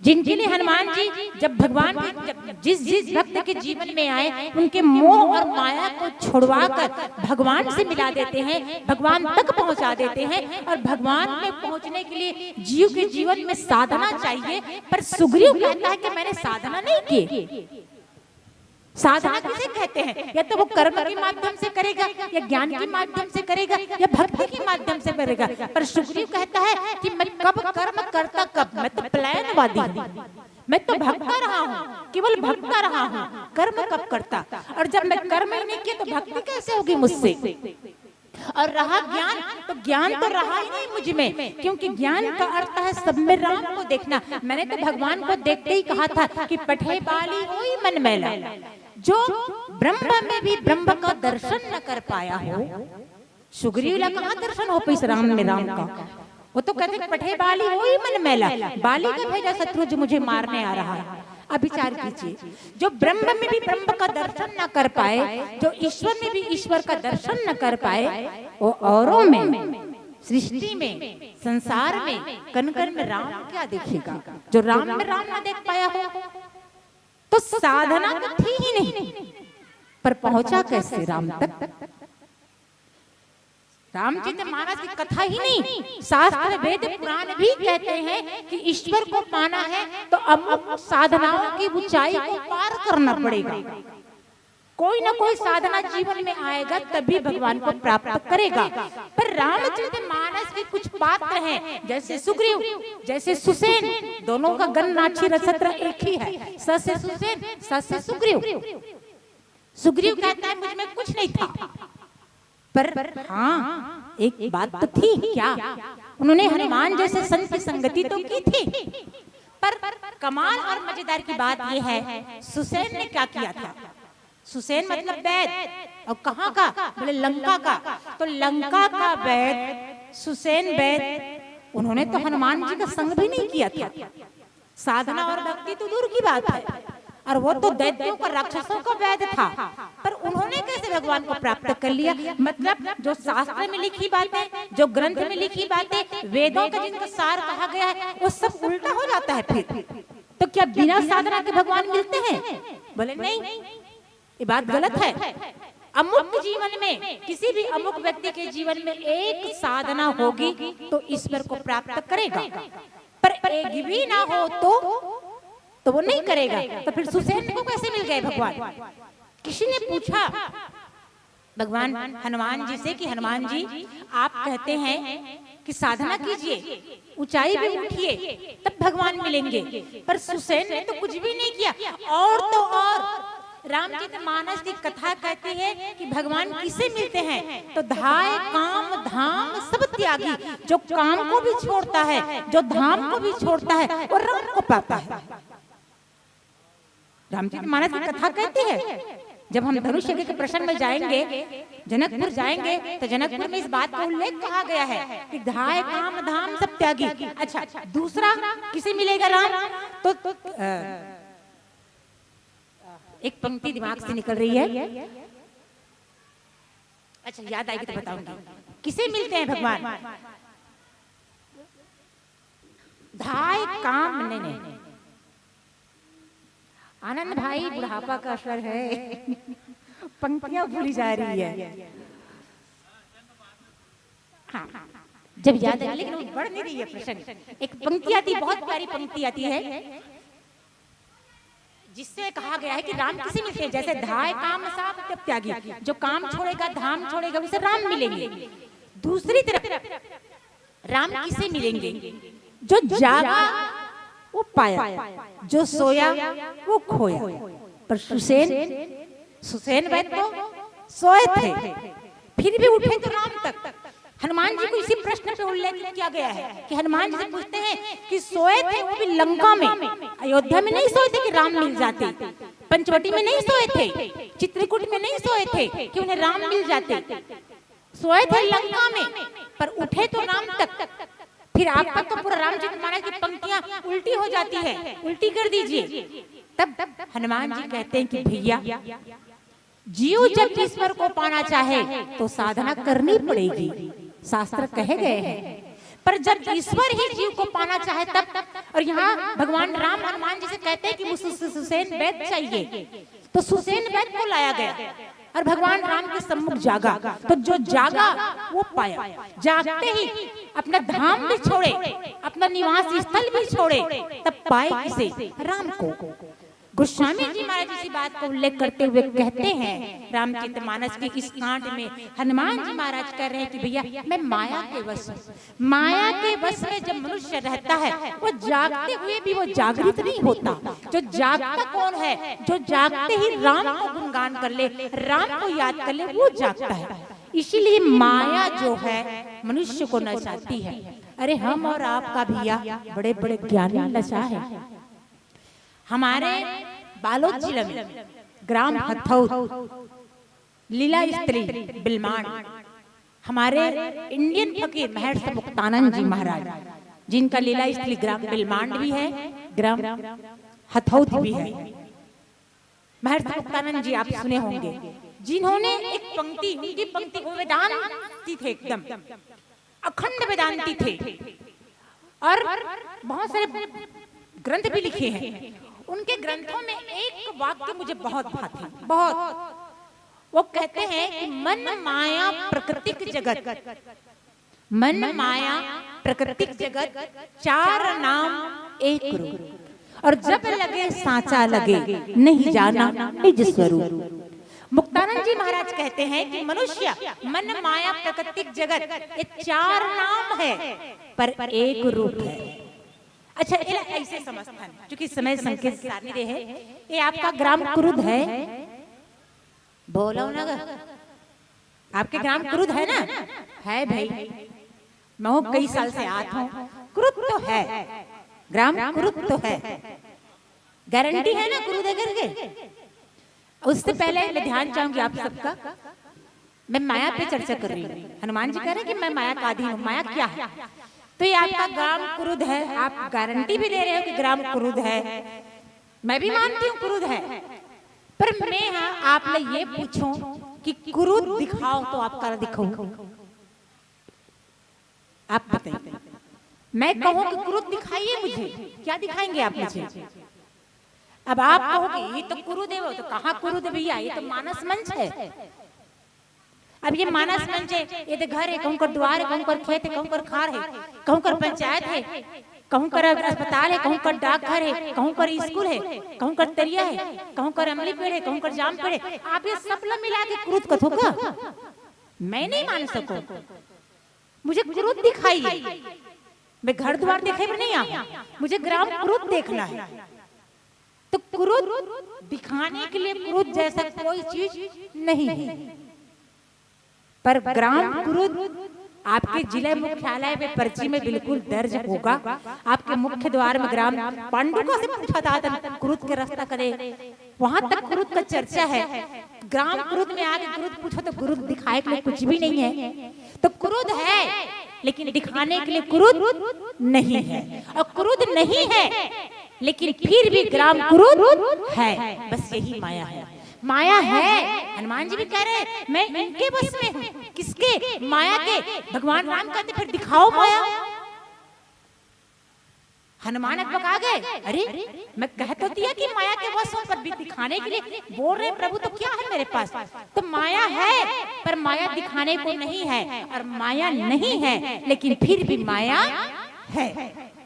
जिनके लिए हनुमान जी जब भगवान के, जब जिस जिस भक्त के जीवन में आए, उनके मोह और माया को छुड़वाकर भगवान से मिला देते हैं, भगवान तक पहुंचा देते हैं। और भगवान में पहुंचने के लिए जीव के जीवन में साधना चाहिए। पर सुग्रीव कहता है कि मैंने साधना नहीं की। साधना किसे कहते हैं? या तो वो कर्म के माध्यम से करेगा, या ज्ञान के माध्यम से करेगा, या भक्ति के माध्यम से करेगा। पर सुग्रीव कहता है कि मैं कब कर्म करता, कब? मैं तो पलायनवादी हूँ, मैं तो भगता रहा हूँ, केवल भगता रहा हूँ, कर्म कब करता? और जब मैं कर्म ही नहीं किया, तो भक्ति कैसे होगी मुझसे? और रहा ज्ञान, तो ज्ञान तो रहा ही नहीं मुझ में, क्योंकि ज्ञान का अर्थ है सब में राम को देखना। मैंने तो भगवान को देखते ही कहा था कि पठे बाली होई मन मैला। जो ब्रह्म में भी ब्रह्म का दर्शन न कर पाया हो, सुग्रीव ला कहाँ दर्शन हो पाइस राम में राम का? वो तो कहते, पठे बाली होई मन मैला, बाली का भेजा शत्रु जो मुझे मारने आ रहा है। अब विचार कीजिए, जो ब्रह्म में भी ब्रह्म का दर्शन ना कर पाए, जो ईश्वर में भी ईश्वर का दर्शन न कर पाए, वो औरों में, सृष्टि में, संसार में, कण कण में राम क्या देखेगा? जो राम में राम ना देख पाया हो, तो साधना तो थी ही नहीं, पर पहुंचा कैसे राम तक? रामचंद्र महाराज की कथा ही नहीं, शास्त्र, वेद, पुराण भी कहते हैं कि ईश्वर को पाना है तो अमुक साधनाओं की ऊंचाई को पार करना पड़ेगा। कोई ना कोई साधना जीवन में आएगा, तभी भगवान को प्राप्त करेगा। पर रामचरित मानस के कुछ पात्र हैं, जैसे सुग्रीव, जैसे सुसेन, दोनों का गण नाछी रसत्र एक ही है, स से सुसेन, स से सुग्रीव। सुग्रीव कहता है, मुझ में कुछ नहीं था, पर हाँ, एक बात तो थी। क्या? उन्होंने हनुमान जैसे संत की संगति तो की थी, पर कमाल और मजेदार की बात यह है, सुसेन ने क्या किया था? सुसेन मतलब वैद, और कहाँ का? बोले, लंका का। तो लंका का वैद, सुसेन वैद, उन्होंने तो हनुमान जी का संग भी नहीं किया था। साधना और भक्ति तो दूर की बात है, और वो तो दैत्यों का, राक्षसों का वैद था, पर उन्होंने कैसे भगवान को प्राप्त कर लिया? मतलब, जो शास्त्र में लिखी बातें, जो ग्रंथ में लिखी बातें, वेदों का जिनका सार कहा गया है, वो सब उल्टा हो जाता है फिर। तो क्या बिना साधना के भगवान मिलते हैं? बोले, नहीं, ये बात गलत है। अमुक जीवन में, किसी भी अमुक व्यक्ति के जीवन में एक साधना होगी, तो ईश्वर को प्राप्त करेगा, पर एक भी ना हो तो, तो वो नहीं करेगा। तो फिर सुसेन को कैसे मिल गए भगवान? किसी ने पूछा भगवान हनुमान जी से कि हनुमान जी, आप कहते हैं साधना कीजिए, ऊंचाई पे उठिए, तब भगवान मिलेंगे। पर सुसेन ने तो कुछ भी नहीं किया। और तो और, रामचरित मानस की कथा कहती है कि भगवान किसे मिलते हैं, तो धाय काम धाम सब त्यागी। जो काम को भी छोड़ता है, जो धाम को भी छोड़ता है, वो राम को पाता है। रामचरित मानस की कथा कहती है, जब हम धनुष यज्ञ के प्रसंग में जाएंगे, जनकपुर जाएंगे, तो जनकपुर में इस बात का उल्लेख कहा गया है कि धाय काम धाम सब त्यागी। अच्छा, दूसरा किसे मिलेगा राम? तो, तो अ, एक पंक्ति दिमाग से निकल रही है। अच्छा, याद आएगी तो बताऊंगी। किसे मिलते हैं भगवान? धाय काम, नहीं, नहीं, आनंद भाई, बुढ़ापा का असर है। पंक्तियां भूली जा रही है। हाँ, जब याद आएगी, लेकिन वो बढ़ नहीं रही है प्रसंग। एक पंक्ति आती, बहुत प्यारी पंक्ति आती है, जिससे कहा गया है कि राम किसे मिलते हैं, जैसे धाय काम सब त्यागी, जो काम छोड़ेगा, धाम छोड़ेगा, उसे राम मिलेंगे। दूसरी तरफ राम किसे मिलेंगे? जो जागा वो पाया, जो सोया वो खोया। पर सुसेन, सुसेन वैद तो सोए थे, फिर भी उठे तो राम तक। हनुमान जी को इसी प्रश्न पे उल्लेख किया गया है कि हनुमान जी से पूछते हैं कि सोए थे वो भी लंका में, अयोध्या में नहीं सोए थे कि राम मिल जाते, पंचवटी में नहीं सोए थे, चित्रकूट में नहीं सोए थे कि उन्हें राम मिल जाते। सोए थे लंका में, पर उठे तो राम तक। फिर आपका तो पूरा रामचरित मानस की पंक्तियां उल्टी हो जाती है, उल्टी कर दीजिए। तब हनुमान जी कहते हैं कि भैया, जीव जब ईश्वर को पाना चाहे तो साधना करनी पड़ेगी, शास्त्र कहे गए हैं। पर जब ईश्वर ही जीव को पाना चाहे तब, और यहाँ भगवान राम हनुमान जी से कहते हैं कि मुझे सु-, सुसेन वैद चाहिए, तो सुसेन वैद को लाया गया और भगवान राम के सम्मुख जागा। तो जो जागा वो पाया। जागते ही अपना धाम भी छोड़े, अपना निवास स्थल भी छोड़े, तब पाए किसे? राम को। गोस्वामी जी महाराज इसी बात को उल्लेख करते हुए कहते हैं, रामचरित मानस के इस कांड में हनुमान जी महाराज कह रहे हैं कि भैया, मैं माया के वश हूँ। माया के वश में जब मनुष्य रहता है, वो जागते हुए भी वो जागृत नहीं होता। जो जागता कौन है? जो जागते ही राम को गुणगान कर ले, राम को याद कर ले, वो जागता है। इसीलिए माया जो है, मनुष्य को नचाती है। अरे, हम और आपका भैया बड़े बड़े ज्ञानी नशा है। हमारे बालोद जिले में ग्राम हथौद, लीला स्थली बिलमांड, हमारे इंडियन फकीर महर्षि मुक्तानंद जी महाराज, जिनका लीला स्थली ग्राम बिलमांड भी है, ग्राम हथौद भी है। महर्षि मुक्तानंद जी आप सुने होंगे, जिन्होंने एक पंक्ति, उनकी पंक्ति वो वेदांती थे, एकदम अखंड वेदांती थे और बहुत सारे ग्रंथ भी लिखे हैं। उनके ग्रंथों में एक वाक्य मुझे बहुत भाते, बहुत। वो कहते हैं कि मन माया प्रकृतिक जगत, मन माया प्रकृतिक जगत, चार नाम एक रूप, और जब लगे सांचा लगे, नहीं जाना निज स्वरूप। मुक्तानंद जी महाराज कहते हैं कि मनुष्य, मन, माया, प्रकृतिक जगत, ये चार नाम है, पर एक रूप है। अच्छा, एला ऐसे समझथन, क्योंकि समय संकेत सारणी दे है। ये आपका ग्राम क्रुद है, बोलो ना ग। आपके ग्राम क्रुद है ना? है भाई, मैं वो कई साल से आत हूँ। क्रुद तो है, ग्राम क्रुद तो है, गारंटी है ना क्रुद है करके? उससे पहले मैं ध्यान चाहूंगी आप सबका, मैं माया पे चर्चा कर रही हूँ। हनुमान जी कह रहे हैं कि मैं माया का अधीन हूँ। माया क्या है? तो ये आपका ग्राम क्रुद है, आप गारंटी भी दे रहे हो कि ग्राम क्रुद है, मैं भी मानती हूँ क्रुद है, पर मैं यहाँ आप ले ये पूछूं कि क्रुद दिखाओ तो आपका दिखाऊं, आप बताइए। मैं कहूँ कि क्रुद दिखाइए मुझे, क्या दिखाएंगे आप मुझे? अब आप कहोगे ये तो क्रुद है, वो तो कहाँ क्रुद है भैया, ये तो मानस मंच है। अब ये मानस मंच है, ये तो घर है, कहूँ कर द्वार है, कहूँ कर खेत है, कहूँ कर खार है, कहूँ कर पंचायत है, कहूँ कर अस्पताल है, कहूँ कर डाकघर है, कहूँ कर स्कूल है, कहूँ कर तरिया है, कहूँ कर अमली पेड़ है, कहूँ कर जाम पेड़ है। आप ये सब ला मिला के क्रुद कथो का? मैं नहीं मान सकूं। मुझे क्रुद्ध दिखाइए। मैं घर द्वार देखे पर नहीं आया, मुझे ग्राम क्रुद्ध देखना है। तो क्रुद्ध दिखाने के लिए क्रुद्ध जैसा कोई चीज नहीं है, पर ग्राम क्रुद्ध आपके जिला मुख्यालय में पर्ची में बिल्कुल दर्ज होगा। आपके मुख्य द्वार में ग्राम पांडुका से पूछा था, "तन क्रुद्ध के रास्ता करे?" वहां तक क्रुद्ध का चर्चा है। ग्राम क्रुद्ध में आके क्रुद्ध पूछो तो क्रुद्ध दिखाए के लिए कुछ भी नहीं है। तो क्रुद्ध है, लेकिन दिखाने के लिए क्रुद्ध नहीं है। और क्रुद्ध नहीं है, लेकिन फिर भी ग्राम क्रुद्ध है। बस यही माया है। माया है। हनुमान जी भी कह रहे, "मैं इनके बस में हूँ।" किसके? माया के। भगवान राम कहते, "फिर दिखाओ माया।" हनुमान अकबका गए, "अरे, मैं कह तो दिया कि माया के वश हूँ, पर भी दिखाने के लिए बोल रहे प्रभु, तो क्या है मेरे पास?" तो माया है, पर माया दिखाने को नहीं है, और माया नहीं है, लेकिन फिर भी माया है।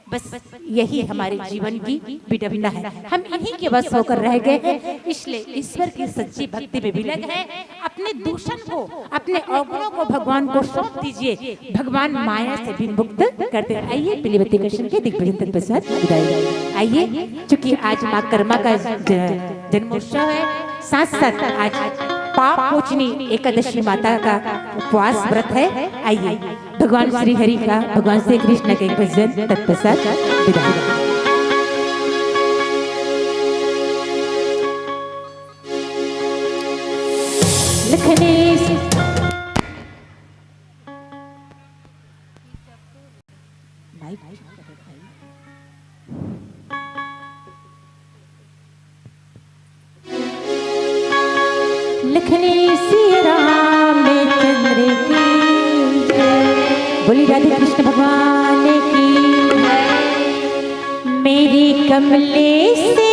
बस यही हमारे जीवन की विडंबना है, हम इन्हीं के वश होकर रह गए हैं। इसलिए ईश्वर की सच्ची भक्ति में विलग है। अपने दूषण को, अपने अवगुणों को भगवान को सौंप दीजिए, भगवान माया से भी मुक्त कर दे। आइए, पीलीवती कृष्ण के दिग्भजन तत्पश्चात विदाई। आइए, चूंकि आज माँ कर्मा का ज-, जन्मोत्सव है, साथ साथ आज पाप मोचनी एकादशी माता का उपवास व्रत है। आइए, भगवान श्री हरि का, भगवान श्री कृष्ण के भजन तत्पश्चात विदाई। लखनेश। लखने सिया रामचंद्र की जय। बोली राधे कृष्ण भगवान की। मेरी कमले से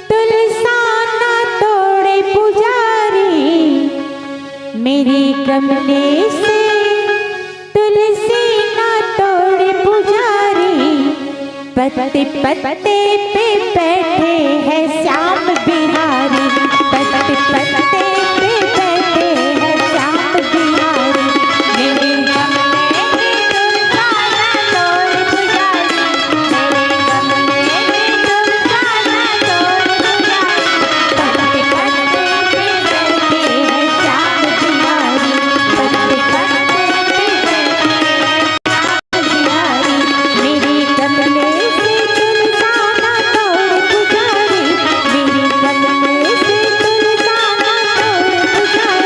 तुलसाना तोड़े पुजारी, मेरी कमले से तुलसी ना तोड़े पुजारी, पत्ते पत्ते पे बैठे हैं श्याम बिहारी, पत्ते पत्ते पे बैठे हैं श्याम बिहारी। मेरे कमले में तुलसी ना तोड़े पुजारी, मेरे कमले में तुलसी ना तोड़े पुजारी, पत्ते पत्ते पे बैठे हैं श्याम बिहारी, पत्ते पत्ते पे बैठे हैं श्याम बिहारी। मेरे कमले से तुलसाना तोड़ पुजारी, मेरे कमले से तुलसाना तोड़ पुजारी।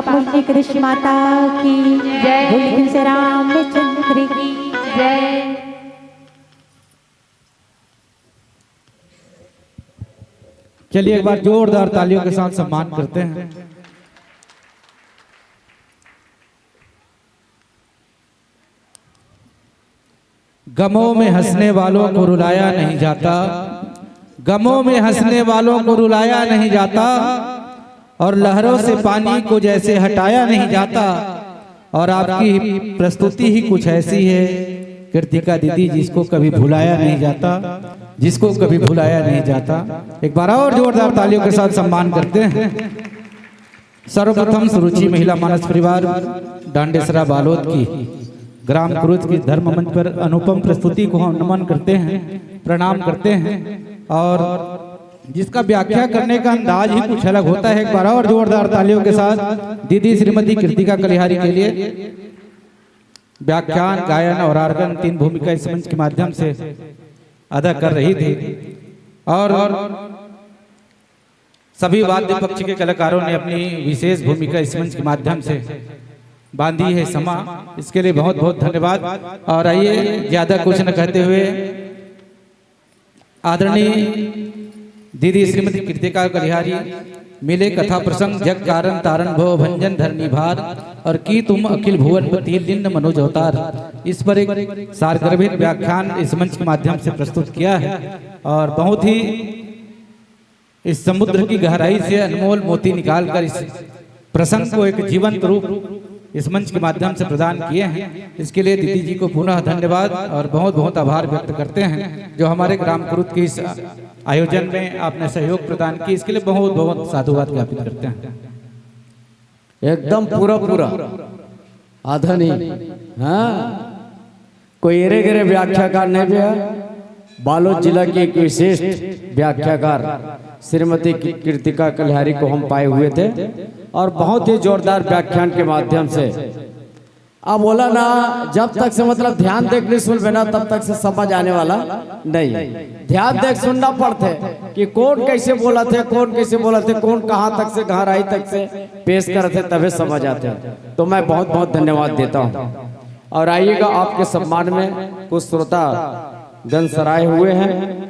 पावन कृष्ण माता की जय। बोल श्री रामचंद्र की जय। चलिए, एक बार जोरदार तालियों के साथ सम्मान करते हैं। गमों में हंसने वालों को रुलाया नहीं जाता, गमों में हंसने वालों को रुलाया नहीं जाता, और लहरों से पानी को जैसे हटाया नहीं जाता। और आपकी प्रस्तुति ही कुछ ऐसी है, कृतिका दीदी, जिसको कभी भुलाया नहीं जाता, जिसको कभी भुलाया नहीं जाता। एक बार और जोरदार तालियों के साथ सम्मान करते हैं। सर्वप्रथम सुरुचि महिला मानस परिवार डांडेसरा बालोद की ग्राम कुरुद की धर्म मंच पर अनुपम प्रस्तुति को हम नमन करते हैं, प्रणाम करते हैं। और जिसका व्याख्या करने का अंदाज ही कुछ अलग होता है। एक बार और जोरदार तालियों के साथ दीदी श्रीमती कृतिका कलिहारी के लिए। व्याख्यान, गायन और आर्गन, तीन भूमिका इस मंच के माध्यम से अदा कर रही थी। और सभी वाद्य पक्ष के कलाकारों ने अपनी विशेष भूमिका इस मंच के माध्यम से बांधी है समा, इसके लिए बहुत बहुत धन्यवाद। और आइए, ज्यादा कुछ न कहते हुए आदरणीय दीदी श्रीमती कृतिका कलिहारी, मिले कथा प्रसंग जग कारण तारण भव भंजन धरनी भार, और की तुम अखिल भुवन पति लिन्न मनोज अवतार, इस पर एक सारगर्भित व्याख्यान इस मंच के माध्यम से प्रस्तुत किया है। और बहुत ही इस समुद्र की गहराई से अनमोल मोती निकालकर इस प्रसंग को एक जीवंत रूप इस मंच के माध्यम से प्रदान किए हैं। इसके लिए दीदी जी को पुनः धन्यवाद और बहुत बहुत आभार व्यक्त करते हैं, जो हमारे ग्राम कुरुद के इस आयोजन में आपने सहयोग प्रदान किया, इसके लिए बहुत बहुत साधुवाद ज्ञापित करते हैं। एकदम पूरा पूरा आधा नहीं। हाँ, कोई एरे गेरे व्याख्याकार नहीं भैया, बालोद जिला की एक विशिष्ट व्याख्याकार श्रीमती कृतिका कलिहारी को हम पाए हुए थे और बहुत ही जोरदार व्याख्यान के माध्यम से। अब बोला ना, जब तक से मतलब ध्यान देख नहीं सुनबे ना, तब तक से समझ आने वाला नहीं। ध्यान देख सुनना पड़थे कि कौन कैसे बोलथे, कौन कैसे बोलथे, कौन कहाँ तक से गहराई तक से पेश करथे, तबे समझ आथे। तो मैं बहुत बहुत धन्यवाद देता हूँ। और आइएगा, आपके सम्मान में कुछ श्रोता गण सराहे हुए हैं।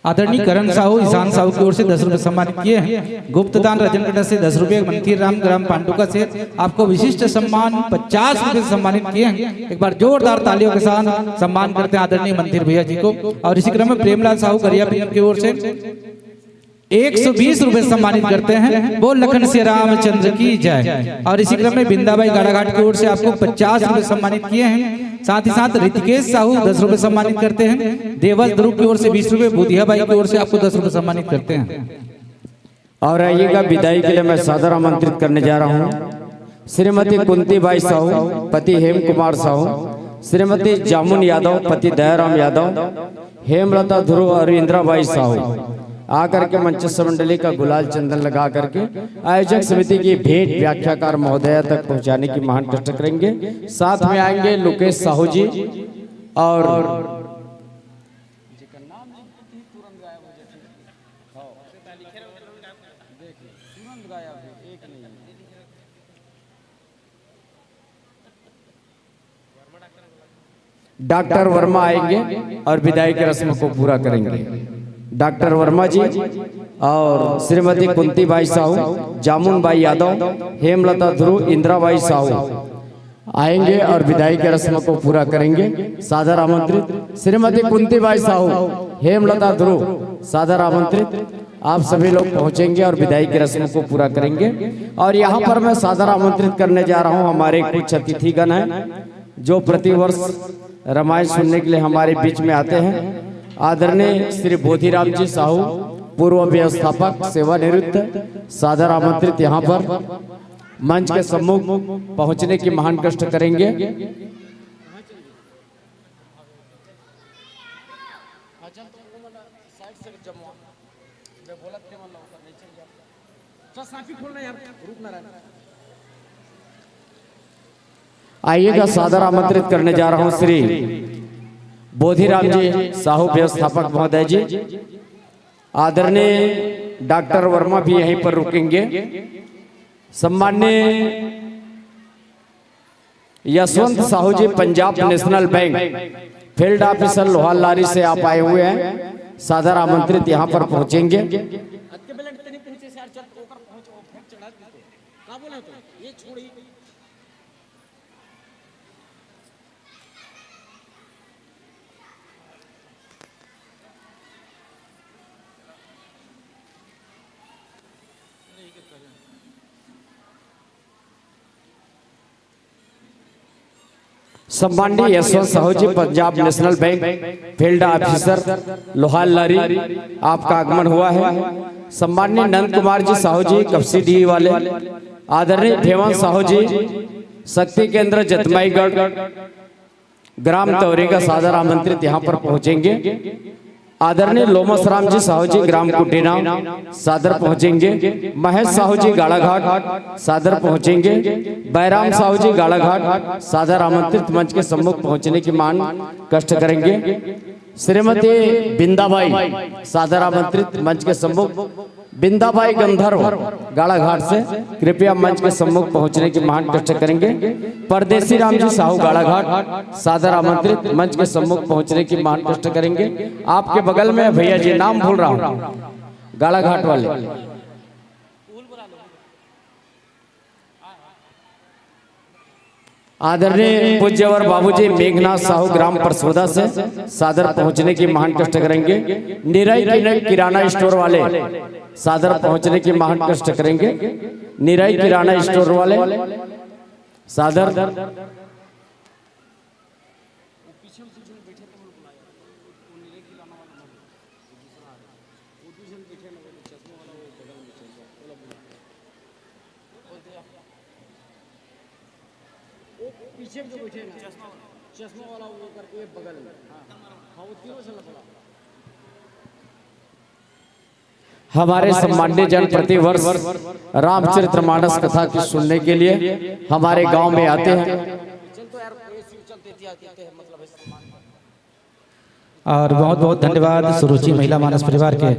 आदरणीय करण साहू, ईशान साहू की ओर से दस रुपए सम्मानित किए हैं। गुप्तदान रजनगढ़ से दस रुपए, मंथी राम ग्राम पांडुका से आपको विशिष्ट सम्मान पचास रुपए से सम्मानित किए हैं। एक बार जोरदार तालियों के साथ सम्मान करते हैं आदरणीय मंथी भैया जी को। और इसी क्रम में प्रेमलाल साहू गरिया की ओर से एक सौ बीस रुपए सम्मानित करते हैं। बोल लखन सिया रामचंद्र की जय। और इसी क्रम में बिंदाबाई गाड़ाघाट की ओर से आपको पचास रुपए सम्मानित किए हैं। साथ ही साथ ऋतिकेश साहू दस रुपए सम्मानित करते हैं। देवस ध्रुव की ओर से बीस रुपए, बुधिया बाई की ओर से आपको दस रुपए सम्मानित करते हैं। और आइएगा, विदाई के लिए मैं सादर आमंत्रित करने जा रहा हूँ श्रीमती कुंती बाई साहू, पति हेम कुमार साहू, श्रीमती जामुन यादव, पति दयाराम यादव, हेमलता ध्रुव और इंदिराबाई साहू आकर के मंचस्थ मंडली का गुलाल चंदन लगा करके आयोजक समिति की भेंट व्याख्याकार महोदया तक पहुंचाने की महान कष्ट करेंगे। साथ में आएंगे लोकेश साहू जी और डॉक्टर वर्मा आएंगे और विदाई की रस्म को पूरा करेंगे। डॉक्टर वर्मा जी और श्रीमती कुंती बाई साहू, जामुन बाई यादव, हेमलता ध्रुव, इंदिरा बाई साहू आएंगे और विदाई की रस्म को पूरा करेंगे। सादर आमंत्रित श्रीमती कुंती बाई साहू, हेमलता ध्रुव, सादर आमंत्रित। आप सभी लोग पहुंचेंगे और विदाई की रस्म को पूरा करेंगे। और यहाँ पर मैं सादर आमंत्रित करने जा रहा हूँ, हमारे कुछ अतिथिगण हैं जो प्रतिवर्ष रामायण सुनने के लिए हमारे बीच में आते हैं। आदरणीय श्री बोधिराम जी साहू, पूर्व व्यवस्थापक सेवानिवृत्त, सादर आमंत्रित यहाँ पर मंच के सम्मुख पहुंचने की महान कष्ट करेंगे। आइएगा, सादर आमंत्रित करने जा रहा हूं श्री बोधिराम जी साहू, व्यवस्थापक महोदय जी। आदरणीय डॉक्टर वर्मा भी यहीं पर रुकेंगे। सम्माननीय Yashwant Sahu ji, Punjab national bank field officer Lohar Lari से आप आए हुए हैं, सादर आमंत्रित यहाँ पर पहुंचेंगे। सम्माननीय Yashwant Sahu ji, Punjab national bank field officer Lohar Lari, आपका आगमन हुआ है। सम्माननीय नंद कुमार जी साहू जी, कपसी डी वाले, आदरणीय भेवन साहू जी, शक्ति केंद्र जतमाईगढ़, ग्राम तौरेगा, सादर आमंत्रित यहाँ पर पहुंचेंगे। आदरणीय लोमस राम जी साहू जी, ग्राम कुटीना, सादर पहुंचेंगे। महेश साहू जी, गाड़ाघाट, सादर पहुंचेंगे। बैराम साहू जी, गाड़ाघाट, सादर आमंत्रित मंच के सम्मुख पहुंचने की मान कष्ट करेंगे। श्रीमती बिंदाबाई, सादर आमंत्रित मंच के सम्मुख। बिंदाबाई गंधर्व, गाड़ाघाट से, कृपया मंच के सम्मुख पहुंचने की महान कष्ट करेंगे। परदेसी राम जी साहू, गाड़ाघाट, सादर आमंत्रित मंच के सम्मुख पहुंचने की महान कष्ट करेंगे। आपके बगल में भैया जी, नाम भूल रहा हूं, गाड़ाघाट वाले। आदरणीय पूज्यवर बाबूजी मेघनाथ साहू, ग्राम परसोदा से, सादर पहुंचने की महान कष्ट करेंगे। निराई किन-, किराना स्टोर वाले, सादर पहुंचने की महान कष्ट करेंगे। निराई किराना स्टोर वाले, सादर। वो पीछे जो बैठे ना, चश्मा वाला, वो करके बगल में। हाँ, वो तीनों से लफड़ा। हमारे सम्मान्य जन प्रतिवर्ष रामचरितमानस कथा की सुनने के लिए हमारे गांव में आते हैं। चल तो यार, ये शिव चल देती आती है, मतलब है सम्मान। और बहुत बहुत धन्यवाद सुरुचि महिला मानस परिवार के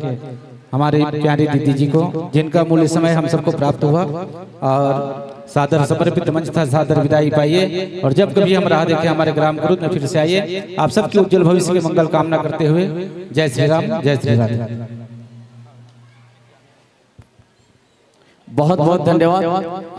हमारी प्यारी दीदी जी को, जिनका अमूल्य समय हम सबको प्राप्त हुआ। और सादर समर्पित मंच था, सादर विदाई पाइए। और जब कभी हम राह देखें हमारे ग्राम कुरुद में फिर से आइए। आप सबके उज्जवल भविष्य की मंगल कामना करते हुए जय श्री राम, जय श्री राधे। बहुत बहुत धन्यवाद।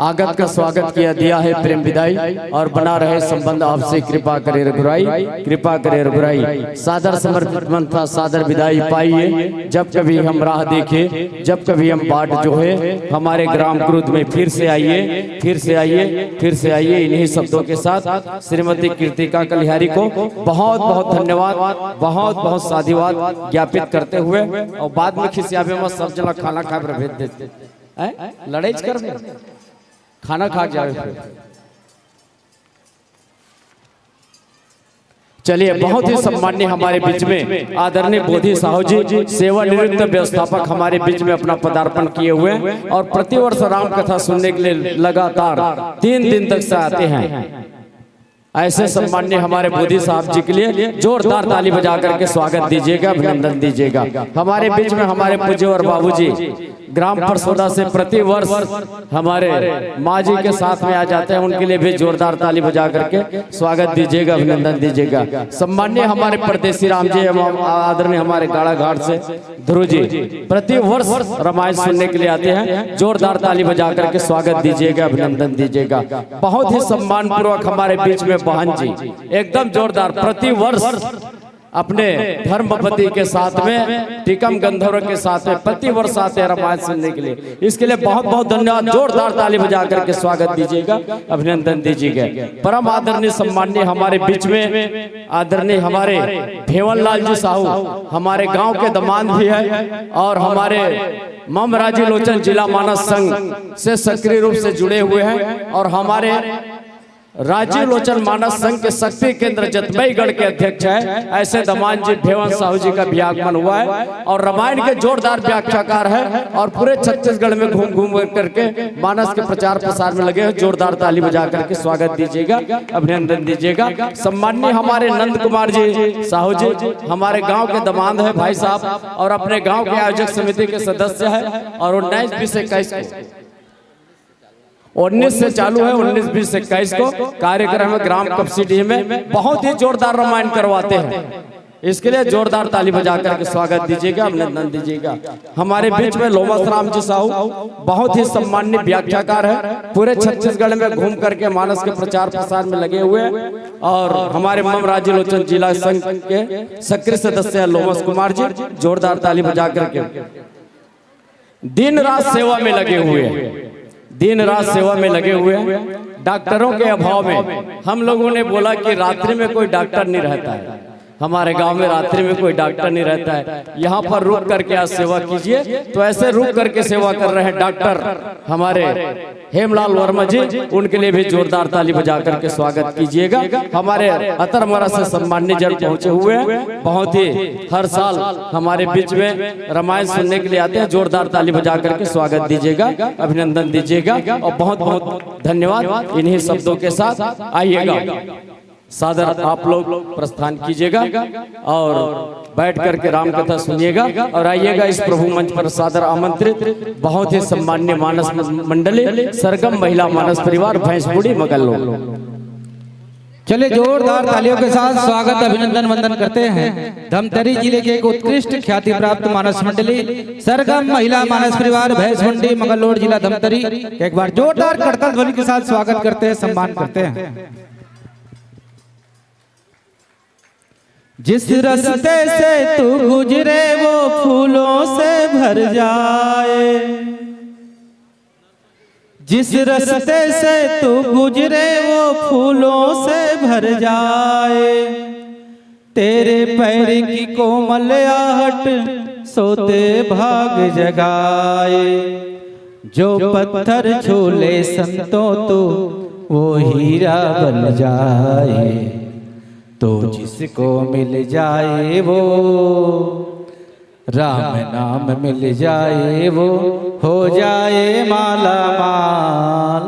आगत का स्वागत किया, दिया है प्रेम विदाई, और बना रहे संबंध आपसे, कृपा करे रघुराई, कृपा करे रघुराई। सादर समर्पित मंच था, सादर विदाई पाइए। जब कभी हम राह देखे, जब कभी हम बाट जोहे, हमारे ग्राम कुरुद में फिर से आइए, फिर से आइए, फिर से आइए। इन्हीं शब्दों के साथ श्रीमती कृतिका कलिहारी को बहुत बहुत धन्यवाद, बहुत बहुत साधुवाद ज्ञापित करते हुए, और बाद में खिसियाबे मत, सब जना खाना खाए बर भेज देते हैं, लड़ाई कर खाना खा जावे। चलिए, बहुत ही सम्माननीय हमारे बीच में आदरणीय बोधी साहू जी, सेवानिवृत्त व्यवस्थापक, हमारे बीच में अपना पदार्पण किए हुए हैं और प्रतिवर्ष राम कथा सुनने के लिए लगातार तीन दिन तक से आते हैं। ऐसे सम्माननीय हमारे बोधी साहब जी के लिए जोरदार ताली बजा करके स्वागत दीजिएगा, अभिनंदन दीजिएगा। हमारे बीच में हमारे पूज्य और बाबूजी ग्राम परसोदा से प्रतिवर्ष हमारे माँ जी के साथ में आ जाते हैं, उनके लिए भी जोरदार ताली बजा करके स्वागत दीजिएगा, अभिनंदन दीजिएगा। सम्माननीय हमारे परदेसी राम जी एवं आदरणीय हमारे गाड़ा घाट से ध्रुव जी प्रतिवर्ष रामायण सुनने के लिए आते हैं, जोरदार ताली बजा करके स्वागत दीजिएगा, अभिनंदन दीजिएगा। बहुत ही सम्मान पूर्वक हमारे बीच में बहन जी, एकदम जोरदार, प्रतिवर्ष अपने धर्मपति के साथ में, टीकम गंधर्व के साथ में प्रतिवर्ष आते हैं रामायण सुनने के लिए। इसके लिए बहुत बहुत धन्यवाद, जोरदार ताली बजा करके स्वागत दीजिएगा, अभिनंदन दीजिएगा। परम आदरणीय सम्माननीय हमारे बीच में आदरणीय हमारे भेवन लाल जी साहू, हमारे गांव के दामाद भी है और हमारे मम राजी लोचन जिला मानस संघ से सक्रिय रूप से जुड़े हुए हैं और हमारे राजीव लोचन मानस संघ के शक्ति केंद्र जतमईगढ़ के अध्यक्ष है। ऐसे दामाद जी भेवन साहू जी का भी आगमन हुआ है और रामायण के जोरदार व्याख्याकार है और पूरे छत्तीसगढ़ में घूम घूम करके मानस के प्रचार प्रसार में लगे हैं। जोरदार ताली बजा करके स्वागत दीजिएगा, अभिनंदन दीजिएगा। सम्माननीय हमारे नंद कुमार जी साहू जी हमारे गांव के दामाद है भाई साहब और अपने गांव के आयोजक समिति के सदस्य है और उन्नीस बीस इक्कीस को उन्नीस से चालू है, उन्नीस, बीस, इक्कीस को कार्यक्रम है ग्राम कपसीडीह में। बहुत ही जोरदार रामायण करवाते हैं, इसके लिए जोरदार ताली बजा करके स्वागत दीजिएगा, अभिनंदन दीजिएगा। हमारे बीच में लोमस राम जी साहू बहुत ही सम्माननीय व्याख्याकार है, पूरे छत्तीसगढ़ में घूम करके मानस के प्रचार प्रसार में लगे हुए हैं। और हमारे मम राज्य लोचन जिला संघ के सक्रिय सदस्य हैं लोमस कुमार जी, जोरदार ताली बजा करके। दिन रात सेवा में लगे हुए हैं, दिन रात सेवा में लगे हुए हैं। डॉक्टरों के अभाव में हम लोगों ने बोला कि रात्रि में कोई डॉक्टर नहीं रहता है, हमारे गांव में रात्रि में कोई डॉक्टर नहीं रहता है। यहाँ पर रुक करके आज सेवा कीजिए। तो ऐसे रुक करके सेवा कर रहे हैं डॉक्टर हमारे हेमलाल वर्मा जी, उनके लिए भी जोरदार ताली बजा करके स्वागत कीजिएगा। हमारे अतरमरा से सम्मान्य जन पहुंचे हुए हैं, बहुत ही हर साल हमारे बीच में रामायण सुनने के लिए आते हैं। जोरदार ताली बजा करके स्वागत दीजिएगा, अभिनंदन दीजिएगा और बहुत बहुत धन्यवाद। इन्हीं शब्दों के साथ आइएगा, सादर आप लोग प्रस्थान कीजिएगा और बैठ करके राम कथा सुनिएगा और आइएगा इस प्रभु मंच पर। सादर आमंत्रित बहुत ही सम्मान्य मानस मंडली, सरगम महिला मानस परिवार, भैंसबुड़ी मगल लोग। चलिए, जोरदार तालियों के साथ स्वागत, अभिनंदन, वंदन करते हैं धमतरी जिले के एक उत्कृष्ट ख्याति प्राप्त मानस मंडली सरगम महिला मानस परिवार भैंसबुड़ी मगलोड जिला धमतरी। एक बार जोरदार करताल ध्वनि के साथ स्वागत करते हैं, सम्मान करते हैं। जिस रस्ते से तू गुजरे वो फूलों से भर जाए, जिस रस्ते से तू गुजरे वो फूलों से भर जाए। तेरे पैर की कोमल आहट सोते भाग जगाए। जो पत्थर छू ले संतों तू वो हीरा बन जाए। तो जिसको मिल जाए वो राम नाम मिल जाए वो हो जाए माला माल।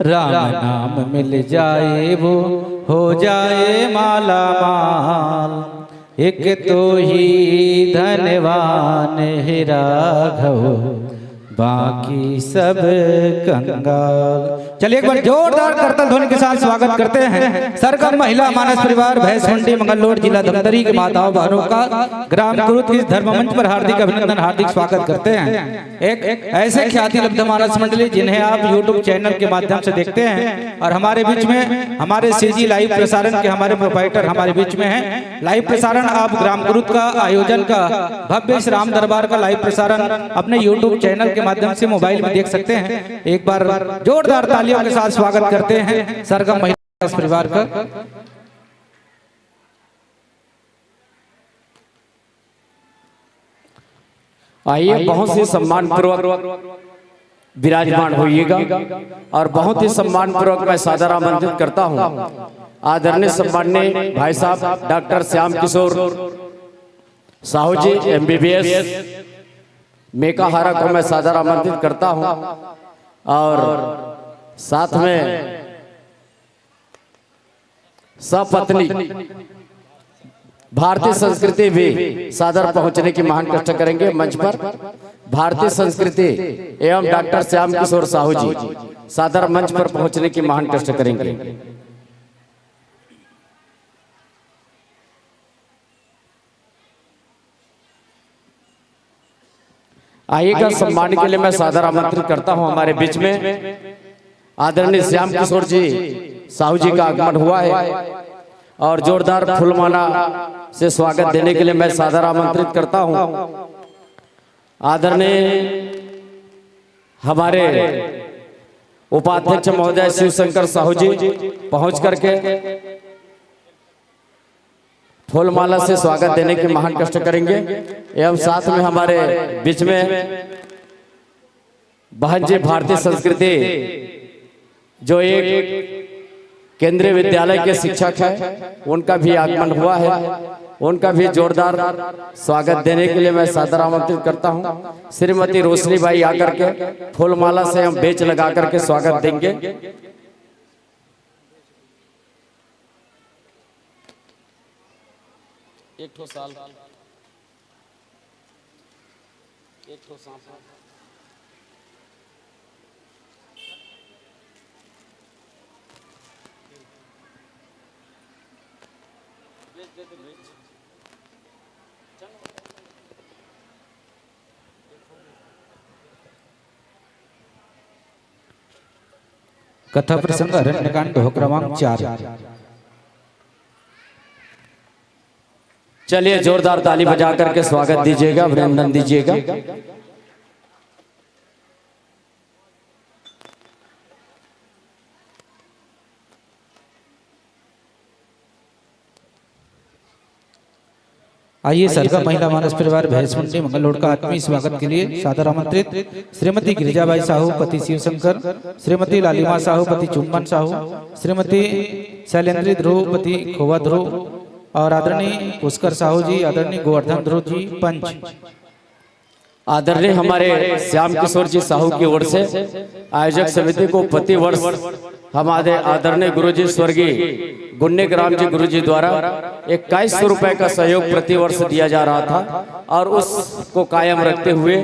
राम नाम मिल जाए वो हो जाए माला माल। एक तो ही धनवान हे राघव, बाकी सब कंगाल। चलिए, एक बार जोरदार करताल ध्वनि के साथ स्वागत करते हैं सरगम महिला मानस परिवार भैंसबुड़ी मगलोड जिला धमतरी के माताओं बहनों का ग्राम कुरुद की धर्म मंच पर हार्दिक अभिनंदन, हार्दिक स्वागत करते हैं। एक ऐसे ख्याति लब्ध मानस मंडली जिन्हें आप YouTube चैनल के माध्यम से देखते हैं और हमारे बीच में हमारे सीजी लाइव प्रसारण के हमारे प्रोपराइटर हमारे बीच में हैं। लाइव प्रसारण आप ग्राम कुरुद का आयोजन का भव्य श्री राम दरबार का लाइव प्रसारण अपने YouTube चैनल के माध्यम से मोबाइल में देख सकते हैं। एक बार जोरदार तालियों के साथ स्वागत करते हैं सरगम महिला परिवार का। आइए, बहुत ही सम्मान पूर्वक विराजमान होइएगा और बहुत ही सम्मान पूर्वक मैं सादर आमंत्रित करता हूँ आदरणीय सम्माननीय भाई साहब डॉक्टर श्याम किशोर साहू जी, एमबीबीएस, मेकाहारा को मैं सादर आमंत्रित करता हूँ और साथ में सपत्नी भारतीय संस्कृति भी सादर पहुंचने की महान कष्ट करेंगे। मंच पर भारतीय संस्कृति एवं डॉक्टर श्याम किशोर साहू जी सादर मंच पर पहुंचने की महान कष्ट करेंगे। आइएगा, सम्मान के लिए मैं सादर आमंत्रित करता हूं हमारे बीच में आदरणीय श्याम किशोर जी साहू जी का आगमन हुआ है और जोरदार फूलमाला से स्वागत देने के लिए मैं सादर आमंत्रित करता हूं आदरणीय हमारे उपाध्यक्ष महोदय शिवशंकर साहू जी पहुंच करके फूलमाला से स्वागत देने के महान कष्ट करेंगे एवं साथ में हमारे बीच में बहन जी भारतीय संस्कृति जो एक केंद्रीय विद्यालय के शिक्षक है उनका भी आगमन हुआ है। उनका भी जोरदार स्वागत देने के लिए मैं सादर आमंत्रित करता हूं। श्रीमती रोशनी बाई आकर के फूलमाला से हम बेच लगा करके स्वागत देंगे। एक ठो साल एक ठो सांप कथा प्रसंग अरण्यकांड क्रमांक चार। चलिए, जोरदार ताली बजा करके स्वागत दीजिएगा, अभिनंदन दीजिएगा। आइए, सरगा महिला मानस परिवार भैंसमुंडी मंगलरोड का आत्मीय स्वागत के लिए सादर आमंत्रित श्रीमती गिरिजाबाई साहू पति शिवशंकर, श्रीमती लालिमा साहू पति चुम्बन साहू, श्रीमती शैलेंद्री ध्रुव पति खोवा ध्रुव और आदरणीय पुष्कर साहू जी, आदरणीय गोवर्धन ध्रुव जी पंच। आदरणीय हमारे श्याम किशोर जी साहू की ओर से आयोजक समिति को प्रतिवर्ष हमारे आदरणीय गुरुजी स्वर्गीय गुन्निक राम जी गुरुजी द्वारा इक्कीस सौ रुपए का सहयोग प्रतिवर्ष दिया जा रहा था और उसको कायम रखते हुए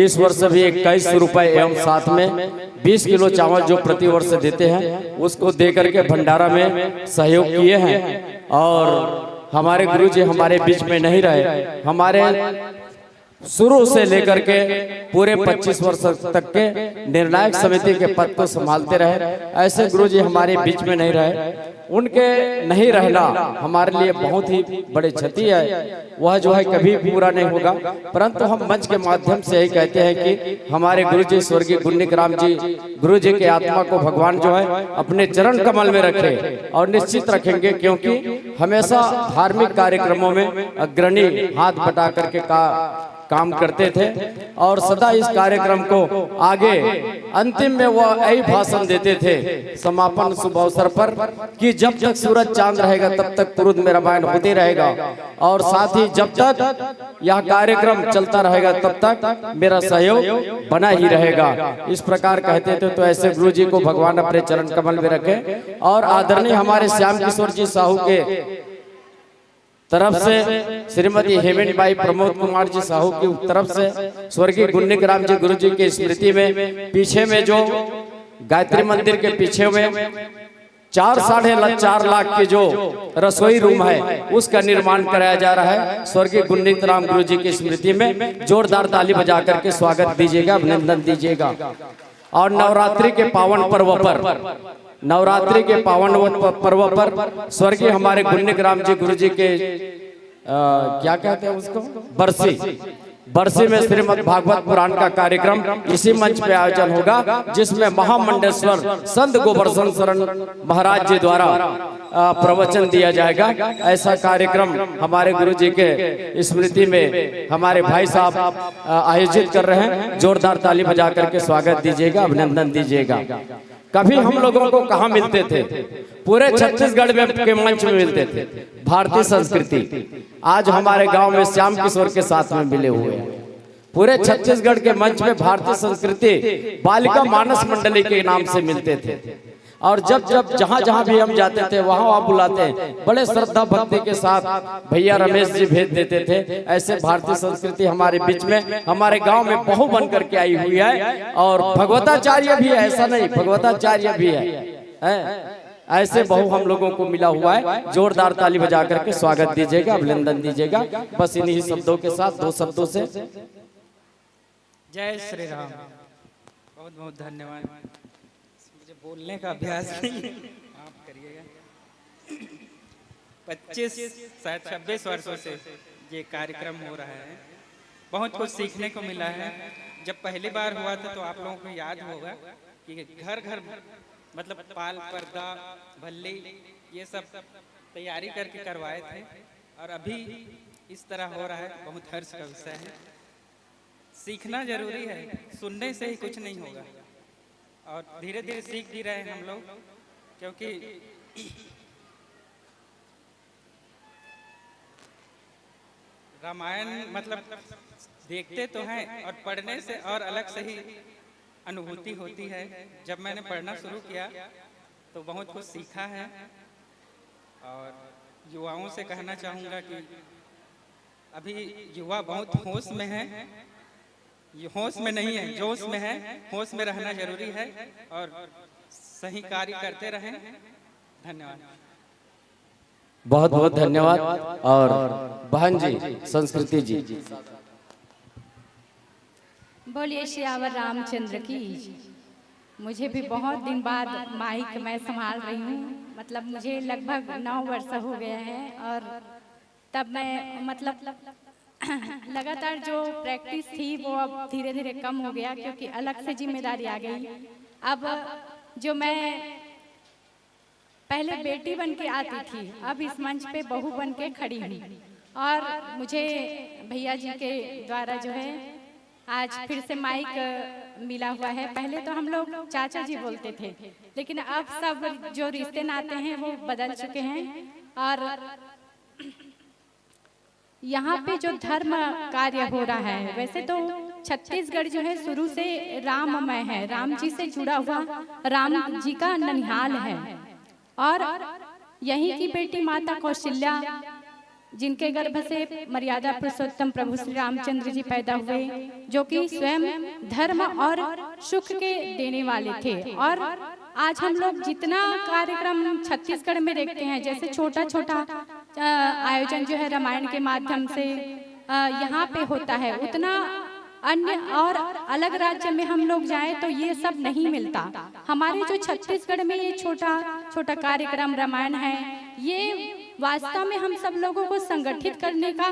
इस वर्ष भी इक्कीस सौ रुपए एवं साथ में बीस किलो चावल जो प्रतिवर्ष देते हैं, उसको दे करके भंडारा में सहयोग किए हैं। और हमारे गुरुजी हमारे बीच में नहीं रहे, हमारे शुरू से लेकर के पूरे पच्चीस वर्ष तक के निर्णायक समिति के पद को संभालते रहे। ऐसे गुरुजी हमारे बीच में नहीं रहे, उनके नहीं रहना हमारे लिए बहुत ही बड़ी क्षति है। वह जो है कभी पूरा नहीं होगा, परंतु हम मंच के माध्यम से यही कहते हैं कि हमारे गुरुजी स्वर्गीय गुन्निक राम जी गुरुजी के आत्मा को भगवान जो है अपने चरण कमल में रखे और निश्चित रखेंगे, क्योंकि हमेशा धार्मिक कार्यक्रमों में अग्रणी हाथ बटा करके का काम करते थे और सदा इस कार्यक्रम को आगे अंतिम में वह यही भाषण देते थे समापन शुभ अवसर पर कि जब तक सूरज चांद रहेगा तब तक कुरुद में रामायण होते रहेगा और साथ ही जब तक यह कार्यक्रम चलता रहेगा तब तक मेरा सहयोग बना ही रहेगा। इस प्रकार कहते थे। तो ऐसे गुरु जी को भगवान अपने चरण कमल में रखें और आदरणीय हमारे श्याम किशोर जी साहू के तरफ से, श्रीमती हेमंत बाई प्रमोद कुमार जी साहू की तरफ से स्वर्गीय गुन्निक राम जी गुरु जी की स्मृति में पीछे में जो गायत्री मंदिर के पीछे में चार साढ़े ला-, चार लाख के जो रसोई रूम है, उसका निर्माण कराया जा रहा है स्वर्गीय गुन्नित राम गुरु जी की स्मृति में। जोरदार ताली बजा करके स्वागत दीजिएगा, अभिनंदन दीजिएगा। और नवरात्रि के पावन पर्व पर, नवरात्रि के पावन व-, प-, पर्व पर स्वर्गीय हमारे गुन्निक राम जी गुरु जी के, अ, क्या कहते हैं उसको, बरसी, बरसी में श्रीमद् भागवत पुराण का कार्यक्रम इसी मंच पे आयोजन होगा, जिसमें महामंडेश्वर संत गोवर्धन शरण महाराज जी द्वारा, अ, प्रवचन दिया जाएगा। ऐसा कार्यक्रम हमारे गुरु जी के स्मृति में हमारे भाई साहब, अ, आयोजित कर रहे हैं। जोरदार ताली बजा करके स्वागत दीजिएगा, अभिनंदन दीजिएगा। कभी हम लोगों को कहाँ मिलते थे? पूरे छत्तीसगढ़ में के मंच में मिलते थे। भारतीय संस्कृति आज हमारे गांव में श्याम किशोर के साथ में मिले हुए हैं। पूरे छत्तीसगढ़ के मंच में भारतीय संस्कृति बालिका मानस मंडली के नाम से मिलते थे। और जब जब जहां जहां भी हम जाते थे, वहां वहां बुलाते हैं, बड़े श्रद्धा भक्ति के साथ भैया रमेश जी भेज देते थे। ऐसे भारतीय संस्कृति हमारे बीच में, हमारे गांव में बहू बन करके आई हुई है। और भगवताचार्य भी है, ऐसा नहीं, भगवताचार्य भी है, हैं? ऐसे बहू हम लोगों को मिला हुआ है। जोरदार ताली बजा करके स्वागत दीजिएगा, अभिनंदन दीजिएगा। बस इन्हीं शब्दों के साथ, दो शब्दों से जय श्री राम। बहुत बहुत धन्यवाद। मुझे बोलने का अभ्यास नहीं है, माफ करिएगा। पच्चीस, शायद छब्बीस वर्षों से ये कार्यक्रम हो रहा है। बहुत कुछ सीखने को मिला है। जब पहली बार हुआ था तो आप लोगों को याद होगा कि घर घर, मतलब, पाल, पर्दा, भल्ली, ये सब तैयारी करके करवाए थे और अभी इस तरह हो रहा है, बहुत हर्ष का विषय है। सीखना जरूरी है, सुनने से ही कुछ नहीं होगा। और धीरे धीरे सीख भी रहे हैं हम लोग, क्योंकि रामायण, मतलब, देखते तो हैं और पढ़ने से और अलग से ही अनुभूति होती है। जब मैंने पढ़ना शुरू किया तो बहुत कुछ सीखा है। और युवाओं से कहना चाहूँगा कि अभी युवा बहुत होश में है, ये होश में नहीं है, जोश में है। होश में रहना जरूरी है और सही कार्य करते रहें। धन्यवाद। बहुत बहुत धन्यवाद। और बहन जी, संस्कृति जी। बोलिए सियावर रामचंद्र की। मुझे भी बहुत दिन बाद माइक मैं संभाल रही हूँ, मतलब मुझे लगभग नौ वर्ष हो गया है और तब मैं मतलब लगातार जो प्रैक्टिस थी वो अब धीरे धीरे कम हो गया, क्योंकि अलग से जिम्मेदारी आ गई। अब जो मैं पहले बेटी बन के आती थी, अब इस मंच पे बहू बन के खड़ी हूँ। और मुझे भैया जी के द्वारा जो है आज फिर से माइक मिला हुआ है। पहले तो हम लोग चाचा जी बोलते थे, लेकिन अब सब जो रिश्ते नाते हैं वो बदल चुके हैं। और यहाँ पे जो धर्म कार्य हो रहा है, वैसे तो छत्तीसगढ़ जो है शुरू से राममय है, राम जी से जुड़ा हुआ राम जी का ननिहाल है। और यहीं की बेटी माता कौशल्या, जिनके गर्भ से मर्यादा पुरुषोत्तम प्रभु श्री रामचंद्र जी पैदा हुए, जो कि स्वयं धर्म और सुख के देने वाले थे। और आज हम लोग जितना कार्यक्रम छत्तीसगढ़ में देखते हैं, जैसे छोटा छोटा आयोजन जो है रामायण के माध्यम से यहाँ पे होता है, उतना अन्य और अलग राज्य में हम लोग जाएं तो ये सब नहीं मिलता। हमारे जो छत्तीसगढ़ में ये छोटा छोटा कार्यक्रम रामायण है, ये वास्तव में हम सब लोगों को संगठित करने का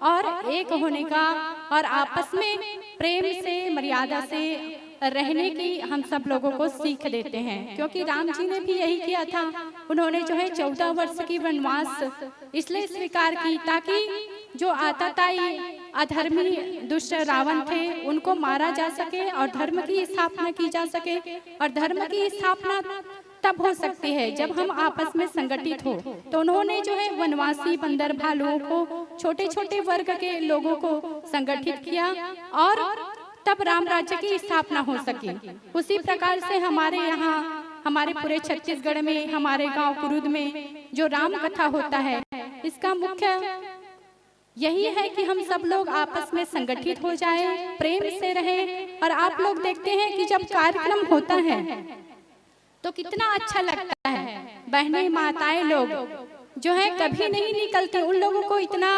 और एक होने का और आपस में प्रेम से, मर्यादा से रहने की हम सब लोगों को सीख देते हैं, क्योंकि राम जी ने भी यही किया था। उन्होंने जो है चौदह वर्ष की वनवास इसलिए स्वीकार की, ताकि जो आताताई अधर्मी दुष्ट रावण थे, उनको मारा जा सके और धर्म की स्थापना की जा सके। और धर्म की स्थापना तब हो सकती है जब हम आपस में संगठित हो। तो उन्होंने जो है वनवासी बंदर भालुओं को, छोटे छोटे वर्ग के लोगों को संगठित किया और तब राम राज्य की स्थापना हो सकी। उसी प्रकार से हमारे यहाँ, हमारे पूरे छत्तीसगढ़ में, हमारे गांव कुरुद में जो राम कथा होता है, इसका मुख्य यही है कि हम सब लोग आपस में संगठित हो जाएं, प्रेम से रहें। और आप लोग देखते हैं कि जब कार्यक्रम होता है तो कितना अच्छा लगता है। बहनें, माताएं लोग जो है कभी नहीं निकलती, उन लोगों को इतना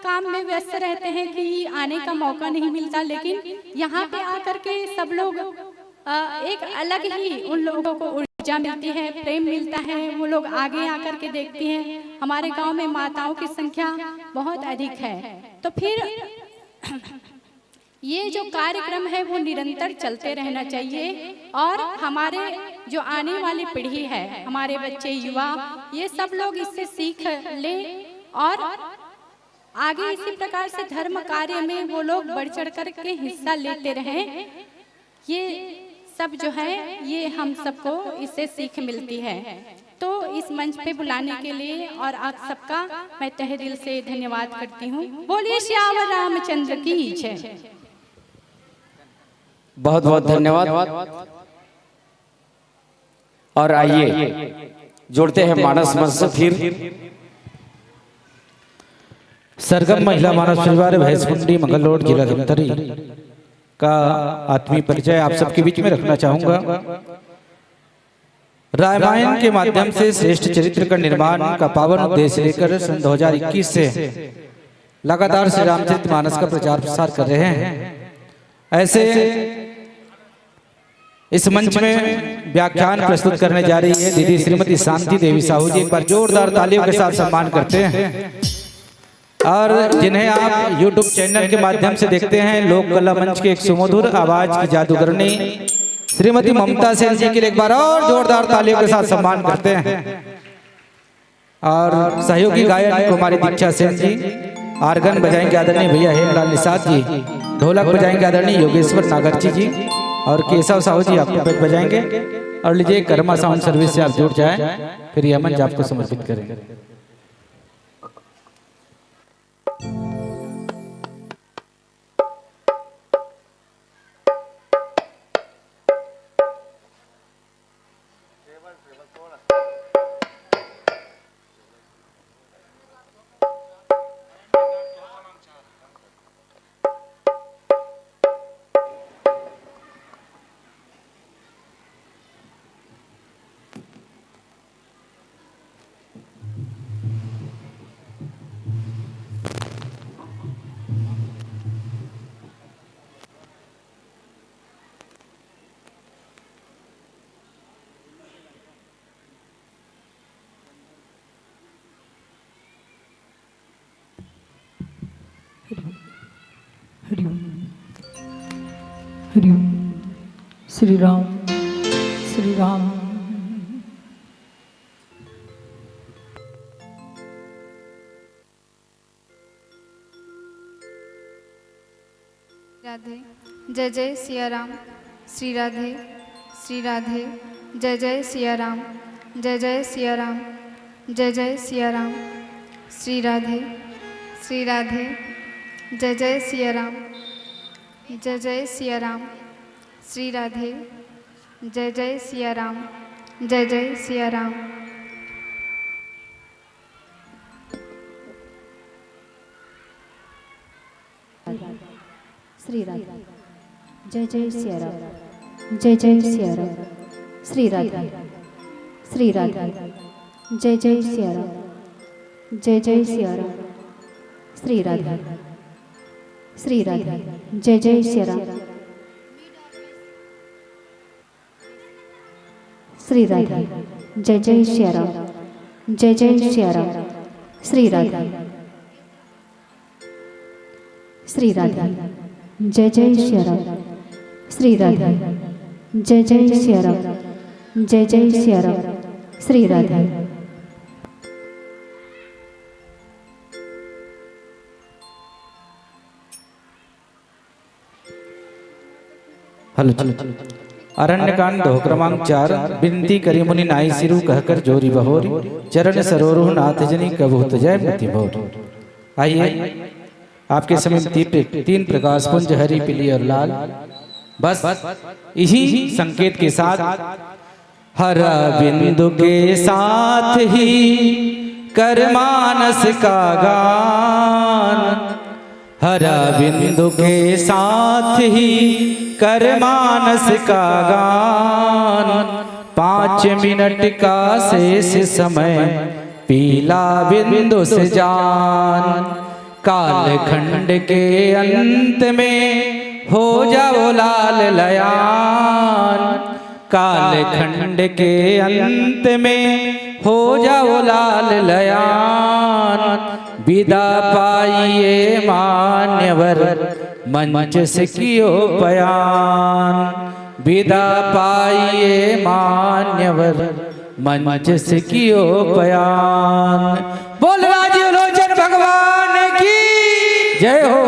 काम में व्यस्त रहते हैं कि आने का मौका नहीं मिलता, लेकिन यहाँ पे आकर के सब लोग एक अलग ही उन लोगों को ऊर्जा मिलती है, प्रेम मिलता है। वो लोग आगे आकर के देखती हैं। हमारे गांव में माताओं की संख्या बहुत अधिक है। तो फिर ये जो कार्यक्रम है वो निरंतर चलते रहना चाहिए और हमारे जो आने वाली पीढ़ी है, हमारे बच्चे, युवा, ये सब लोग इससे सीख लें और आगे इसी प्रकार से धर्म कार्य में वो लोग बढ़ चढ़ कर के हिस्सा लेते रहें। ये सब जो है, ये हम सबको इससे सीख मिलती है। तो इस मंच पे बुलाने के लिए और आप सबका मैं तहे दिल से धन्यवाद करती हूँ। बोलिए सियावर रामचंद्र की जय। बहुत बहुत धन्यवाद। और आइए जुड़ते हैं मानस मंच से फिर। सरगम महिला मानस परिवार, भैंसकुंडी, मंगल रोड, जिला धमतरी का आत्मीय परिचय आप सबके बीच में रखना चाहूंगा। रामायण के माध्यम से श्रेष्ठ चरित्र का निर्माण का पावन उद्देश्य लेकर सन दो हज़ार इक्कीस से लगातार श्री रामचरित मानस का प्रचार प्रसार कर रहे हैं। ऐसे इस मंच में व्याख्यान प्रस्तुत करने जा रही है दीदी श्रीमती शांति देवी साहू जी। एक बार जोरदार तालियों के साथ सम्मान करते हैं। और जिन्हें आप YouTube चैनल के माध्यम से देखते हैं, लोक कला मंच के एक सुमधुर आवाज की जादूगरनी श्रीमती ममता सेन जी के लिए एक बार और जोरदार तालियों के साथ सम्मान करते हैं। और सहयोगी गायन कुमारी दीक्षा सेन जी, आर्गन बजाएंगे आदरणीय भैया हेमलाल निषाद जी, ढोलक बजाएंगे आदरणीय योगेश्वर नागरची जी, और केशव साहू जी आपको पैक बजाएंगे। और लीजिए, कर्मा साउंड सर्विस से आप जुड़ जाए, फिर यह मंच आपको समर्पित करेंगे। हरि ओम। हरि ओम। श्री राम, श्री राम। राधे। जय जय सिया राम। श्री राधे। श्री राधे। जय जय सिया राम। जय जय सिया राम। जय जय सिया राम। श्री राधे। श्री राधे। जय जय सिया राम। जय जय सिया राम। श्री राधे। जय जय सिया राम। जय जय सिया राम। श्री राधे। जय जय सिया राम। जय जय सिया राम। श्री राधे। श्री राधे। जय जय सिया राम। जय जय सिया राम। श्री राधे। श्री राधे। जय जय सिया राम। श्री राधे। जय जय सिया राम। जय जय सिया राम। श्री राधे। श्री राधे। जय जय सिया राम। श्री राधे। जय जय सिया राम। जय जय सिया राम। श्री राधे। हेलो। अरण्यकांड दोह क्रमांक चार। बिनती करी मुनि नाई सिरु कहकर जोरि बहोरि, चरण सरोरुह नाथ जनि कबहुत जय मति मोर। आइए, आपके समक्ष तीन प्र-, तीन प्रकाश पुंज हरि पीली और लाल। बस इही संकेत के साथ हर बिंदु के साथ ही कर मानस का गान, हर बिंदु के साथ ही कर मानस का गान। पाँच मिनट का शेष समय पीला बिंदु से जान। कालखंड के अंत में हो जाओ लाल लयान। कालखंड के अंत में हो जाओ लाल लयान। विदा पाइए मान्यवर मंच से कियो पयान। विदा पाइए मान्यवर मंच से कियो पयान। बोल राजीव लोचन भगवान की जय हो।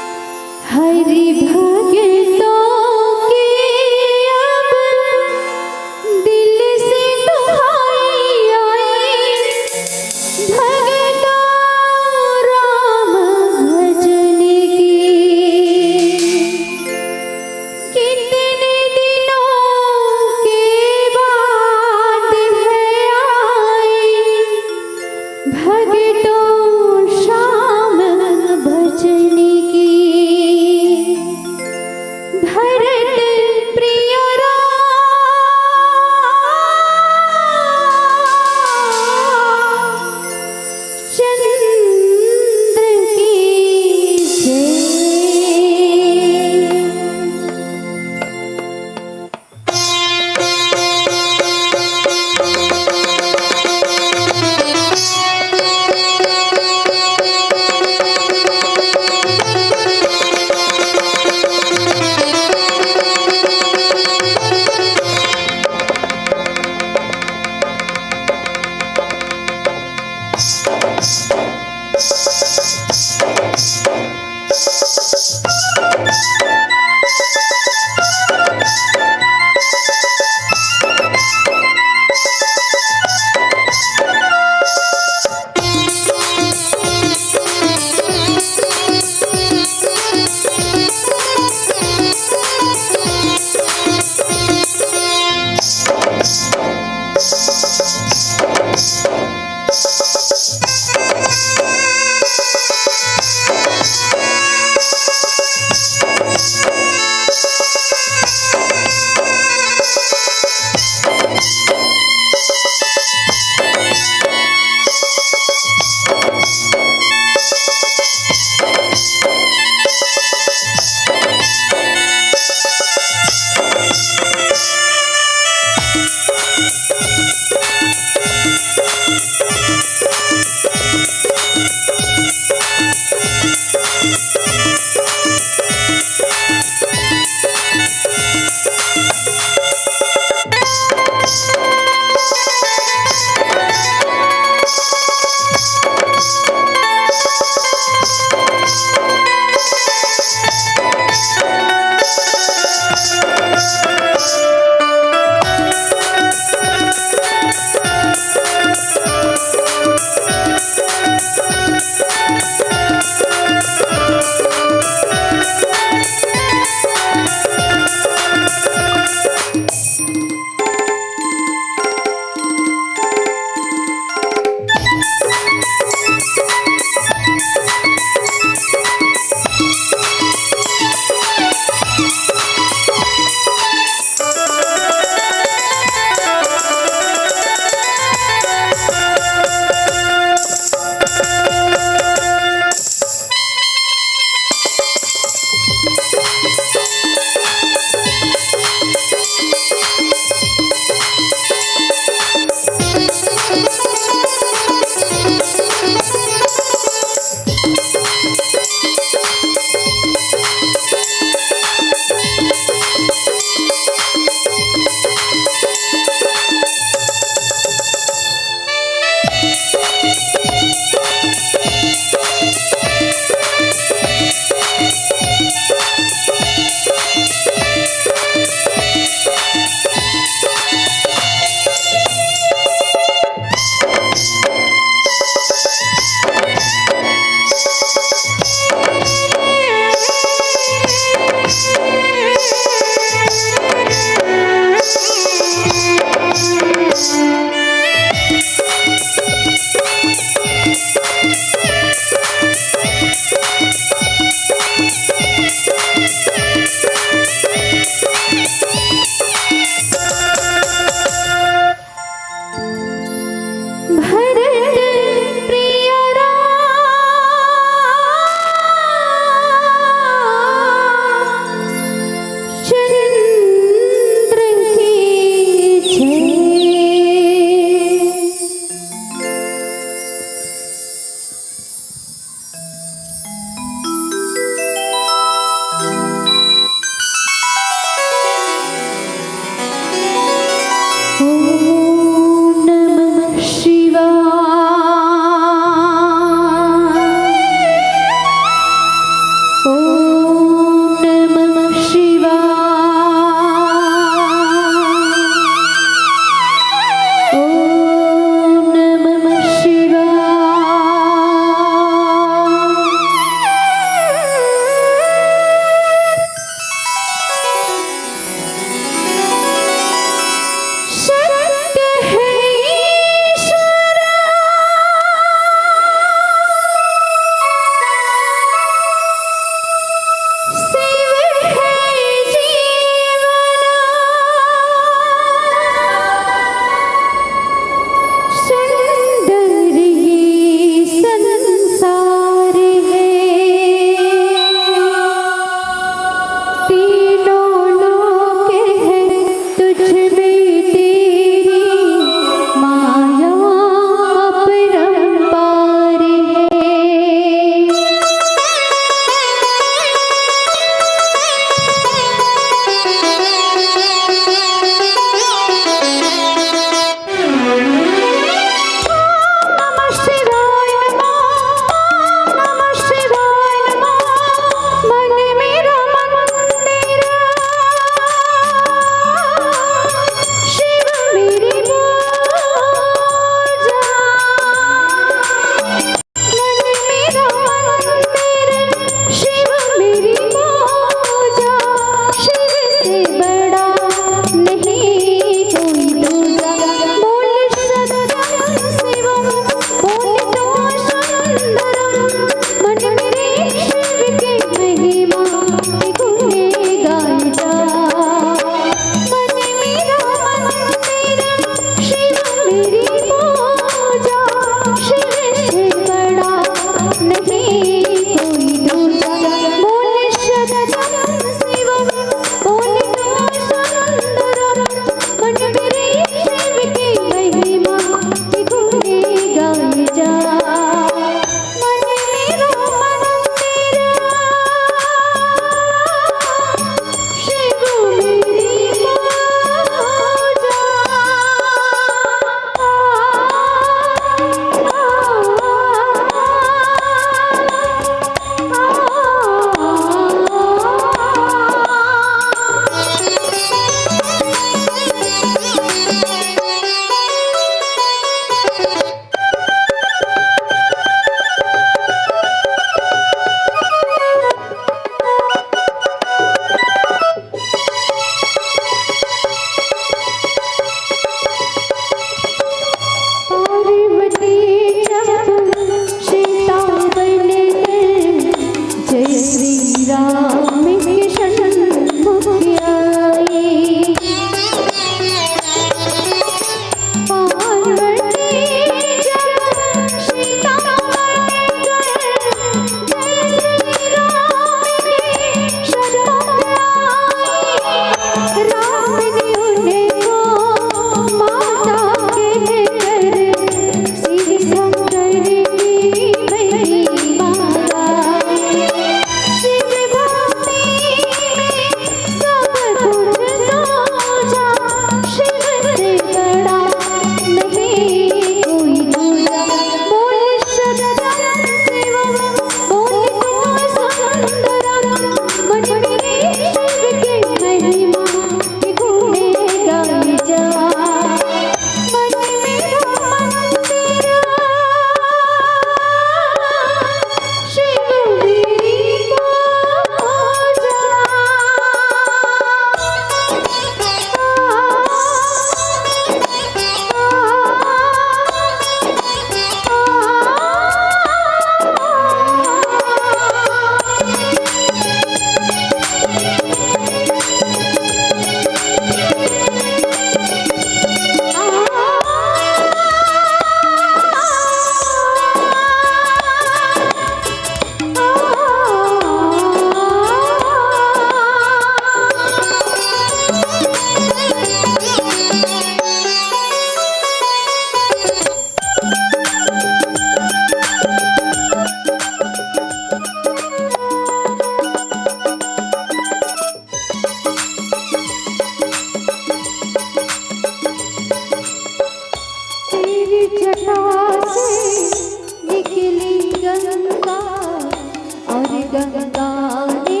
गंगा ने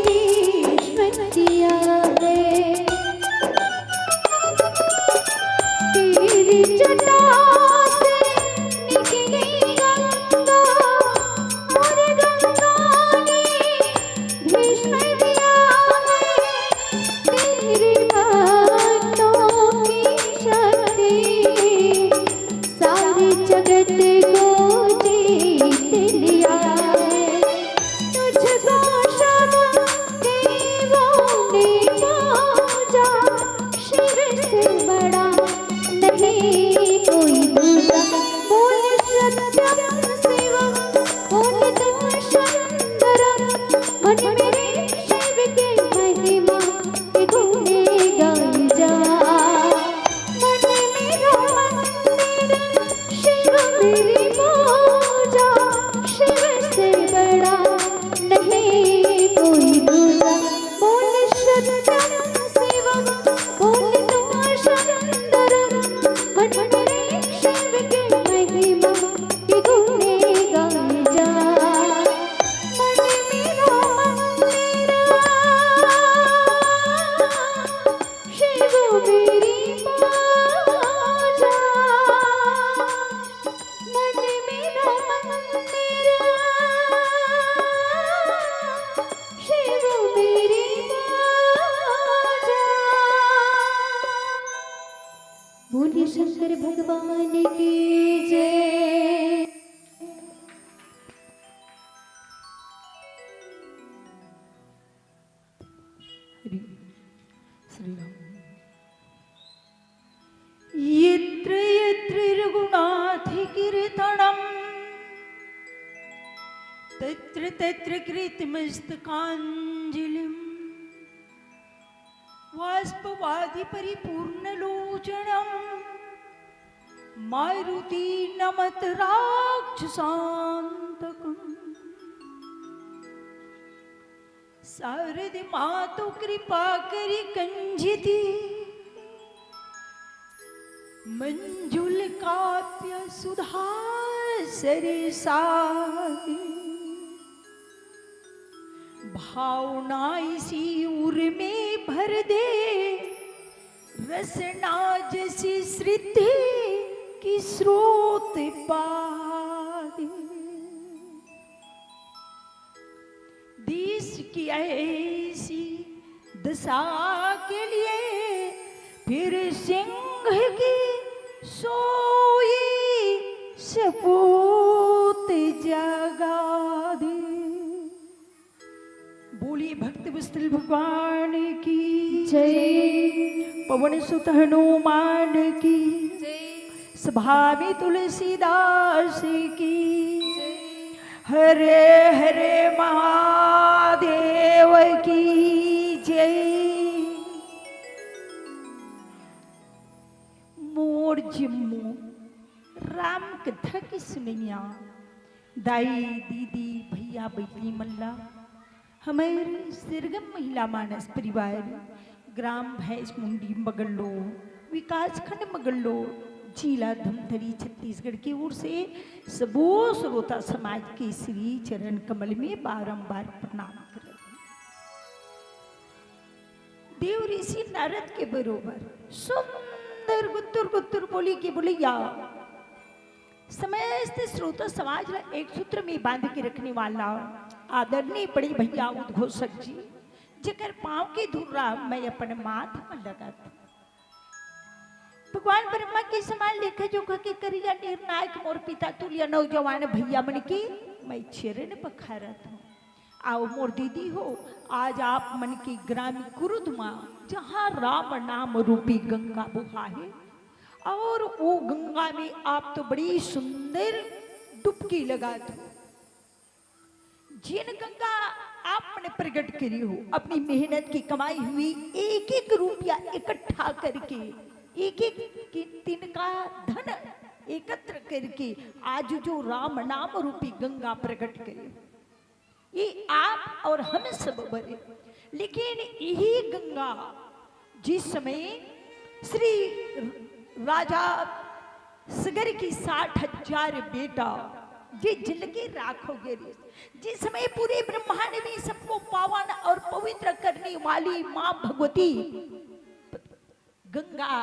भीष्म दिया है। तेरी जटा से निकली गंगा, और गंगा ने भीष्म दिया है। तेरे भक्तों की शक्ति, सारे जगत को जीत लिया है। तुझको सब देवों ने पूजा, शिव से बड़ा नहीं कोई दूजा। बोल सत्यम शिवम, बोल तुम सुंदरम, मन मेरे शिव की महिमा के गुण गाई जा। मन मेरा मंदिर, शिव मेरी पूजा, शिव से बड़ा नहीं कोई दूजा। बोल सत्यम शिवम, बोल तुम सुंदरम, मन मेरे शिव की महिमा के गुण गाई जा। मन मेरा मंदिर, शिव मेरी पूजा, मन मेरा मंदिर, शिव मेरी पूजा। बोलिए शंकर भगवान की जय। हरि श्री राम। यत्र यत्र रघुनाथ कीर्तनम, तत्र तत्र कृतमस्तकांजलिम। वाष्पवादी परिपूर्ण लोचनम, मारुति नमत राक्षसांतकम। शारद मातु कृपा करी कंजिती, मंजुल काव्य सुधा सरसाई। भावना इसी उर में भर दे, रसना जैसी सृद्धि की स्रोत पाए। देश की ऐसी दशा के लिए फिर सिंह की सोई सपूत जगा दे। बोलिए भक्त वत्सल भगवान की जय। पवन सुत हनुमान की जय। सभा में तुलसीदास की जय। हरे हरे महादेव की जय। मोर जिम्मो राम कथा के सुनइया दाई, दीदी, भैया, बहिनी मन ला हमर सरगम महिला मानस परिवार, ग्राम भैंसमुंडी मगल्लो, विकासखंड मगल्लो, जिला धमतरी, छत्तीसगढ़ की ओर से सबो श्रोता समाज के श्री चरण कमल में बारंबार प्रणाम करत हूँ। देव ऋषि नारद के बरोबर सुंदर गुत्तुर गुत्तुर बोली के बोलइया, समस्त श्रोता समाज ला एक सूत्र में बांध के रखने वाला आदरणीय बड़े भैया उद्घोषक जी, जेकर पाँव के धुर्रा मैं अपन माथ में लगत। भगवान ब्रह्मा के समान लेखा जोखा के करिया निर्णायक मोर पिता तुल्य नौजवान भैया मन के मैं चरण पखारत हूँ। आओ मोर दीदी हो, आज आप मन के ग्राम कुरुद मा, जहाँ राम नाम रूपी गंगा बोहा है, और वो गंगा में आप तो बड़ी सुंदर डुबकी लगात हो। जिन गंगा आप मन प्रकट करी हो, अपनी मेहनत की कमाई हुई एक एक रुपया इकट्ठा करके, एक एक की तिनका धन एकत्र करके आज जो राम नाम रूपी गंगा प्रकट करी हो, ये आप और हम सब बरे। लेकिन यही गंगा जिस समय श्री राजा सगर की साठ हजार बेटा जे जल के राख हो गए, जिस समय पूरे ब्रह्मा वाली माँ भगवती गंगा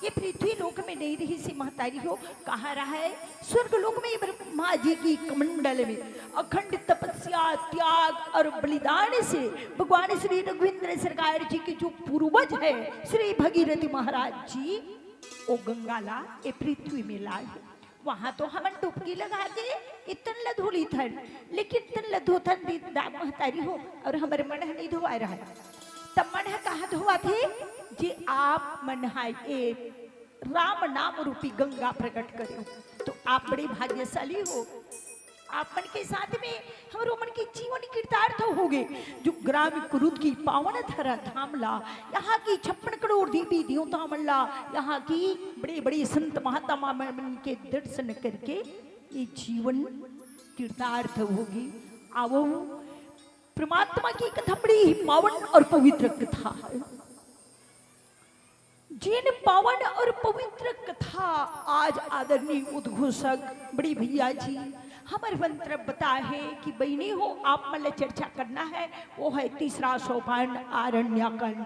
ये पृथ्वी लोक में नहीं रहिस हे महतारी हो। कहाँ रहय? स्वर्ग लोक में ब्रह्मा जी की कमंडल में अखंड तपस्या, त्याग और बलिदान से भगवान श्री रघुवींद्र सरकार जी के जो पूर्वज है श्री भगीरथ महाराज जी, वो गंगा ला ये पृथ्वी में लाए हे। वहाँ तो हमन डुबकी लगा के इतन ल धो लेथन, लेकिन इतन ल धोथन दीदा महतारी हो, और हमर मन ह नहीं धोवाय रहय। त मन ह कहाँ धोवाथे? जे आप मन ह ए राम नाम रूपी गंगा प्रकट करे हो, तो आप बड़े भाग्यशाली हो। आप मन के साथ में हमरो मन के जीवन कृतार्थ होगे, जो ग्राम कुरुद की पावन धरा धाम ला, यहाँ की छप्पन करोड़ देवी देवता मन ला, यहाँ की बड़े बड़े संत महात्मा मन के दर्शन करके ये जीवन कृतार्थ होगे। आवो, परमात्मा की कथा बड़ी ही पावन और पवित्र कथा है। जिन पावन और पवित्र कथा आज आदरणीय उद्घोषक बड़े भैया जी हमर मंत्र बताए हे कि बहिनी हो, आप मन ल चर्चा करना है, वो है तीसरा सोपान आरण्यकांड,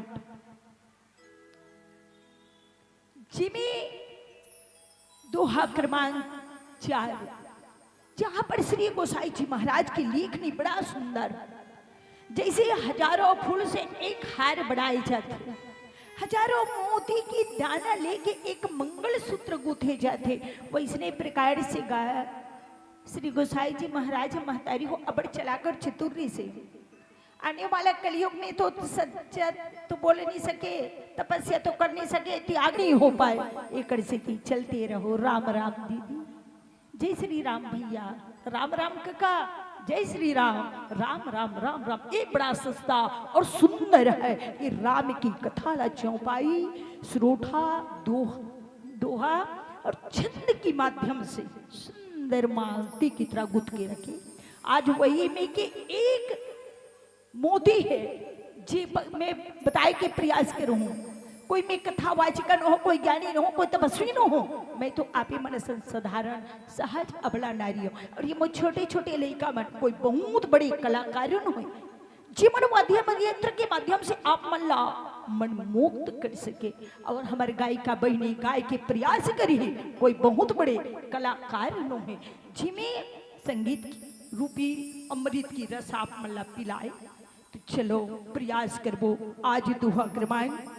जिमे दोहा क्रमांक चार, जहाँ पर श्री गोसाई जी महाराज की लेखनी बड़ा सुंदर, जैसे हजारों फूल से एक हार बनाए जाथे, हजारों मोती की दाना लेके एक मंगल सूत्र गूंथे जाथे, वैसने प्रकार से गा श्री गोसाई जी महाराज महतारी हो अबड़ चलाकर चतुर रहिसे। आने वाला कलयुग में तो सच्चा तो बोल नहीं सके, तपस्या तो कर नहीं सके, त्याग नहीं हो पाए। एकर सेती चलते रहो। राम राम दीदी, जय श्री राम भैया, राम राम कका, जय श्री राम, राम राम राम राम। ये बड़ा सस्ता और सुंदर है ये राम की कथा ला चौपाई, श्रोठा, दोह, दोहा और छंद के माध्यम से सुंदर मालती की तरह गुथ के रखे। आज वही में के एक मोती है, जे ब-, मैं बताए के प्रयास करूँ। कोई मैं कथावाचिका न हो, कोई ज्ञानी न हो, कोई तपस्वी न हो, मैं तो आप ही मन सन साधारण सहज अबला नारी हूँ। और ये मोर छोटे छोटे लइका मन कोई बहुत बड़े कलाकार न हो, जीवन माध्यम यंत्र के माध्यम से आप मन ला मन मुक्त कर सके। और हमारे गायिका बहिनी गाय के प्रयास करी है, कोई बहुत बड़े कलाकार न है, जिमे संगीत रूपी अमृत की रस आप मन ला पिलाए। तो चलो प्रयास करबो। आज दोहा क्रमांक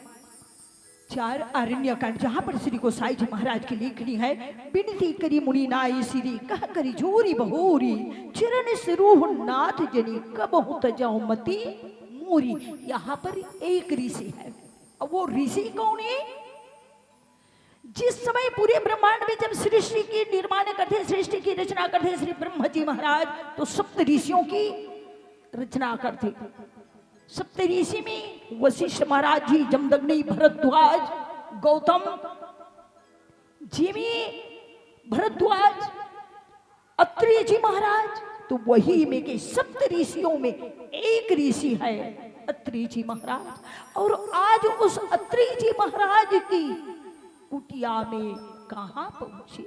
चार आरण्यकांड, जहाँ पर श्री गोसाई जी महाराज की लेखनी है, बिनती करी मुनि नाई सिरी, कह करी जोरी बहोरी, चरण सिरोह नाथ जनी कबहु तजौ मति मोरी। यहाँ पर एक ऋषि है। अब वो ऋषि कौन है? जिस समय पूरे ब्रह्मांड में जब सृष्टि की निर्माण करते, सृष्टि की रचना करते श्री ब्रह्मा जी महाराज, तो सप्त ऋषियों की रचना करते। सप्त ऋषि में वशिष्ठ महाराज जी, जमदग्नि, भरद्वाज, गौतम, जिमी, भरद्वाज, अत्रि जी महाराज, तो वही में के सप्त ऋषियों में एक ऋषि है अत्रि जी महाराज। और आज उस अत्रि जी महाराज की कुटिया में कहाँ पहुंचे?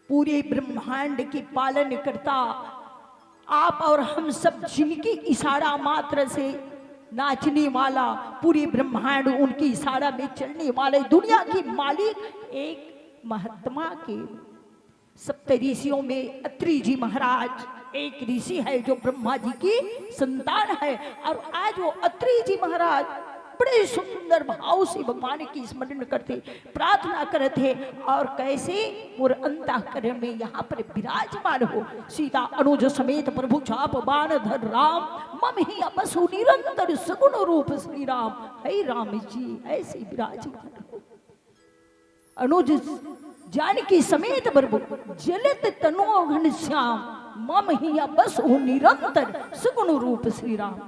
पूरे ब्रह्मांड के पालन करता आप और हम सब, जिनकी इशारा मात्र से नाचने वाला, पूरे ब्रह्मांड उनकी इशारा में चलने वाले, दुनिया की मालिक एक महात्मा के सप्त ऋषियों में अत्रि जी महाराज एक ऋषि है जो ब्रह्मा जी की संतान है। और आज वो अत्रि जी महाराज बड़े सुंदर भाव से भगवान की स्मरण करते, प्रार्थना करते हैं। और कैसे? मोर अंतःकरण में यहाँ पर विराजमान हो। सीता अनुज समेत प्रभु चाप बाण धर राम, मम हिया बसु निरंतर सगुण रूप श्री राम। हे राम जी ऐसे विराजमान हो। अनुज जानकी समेत प्रभु जलत तनु घनश्याम, मम हिया बसहु निरंतर सगुण रूप श्री राम।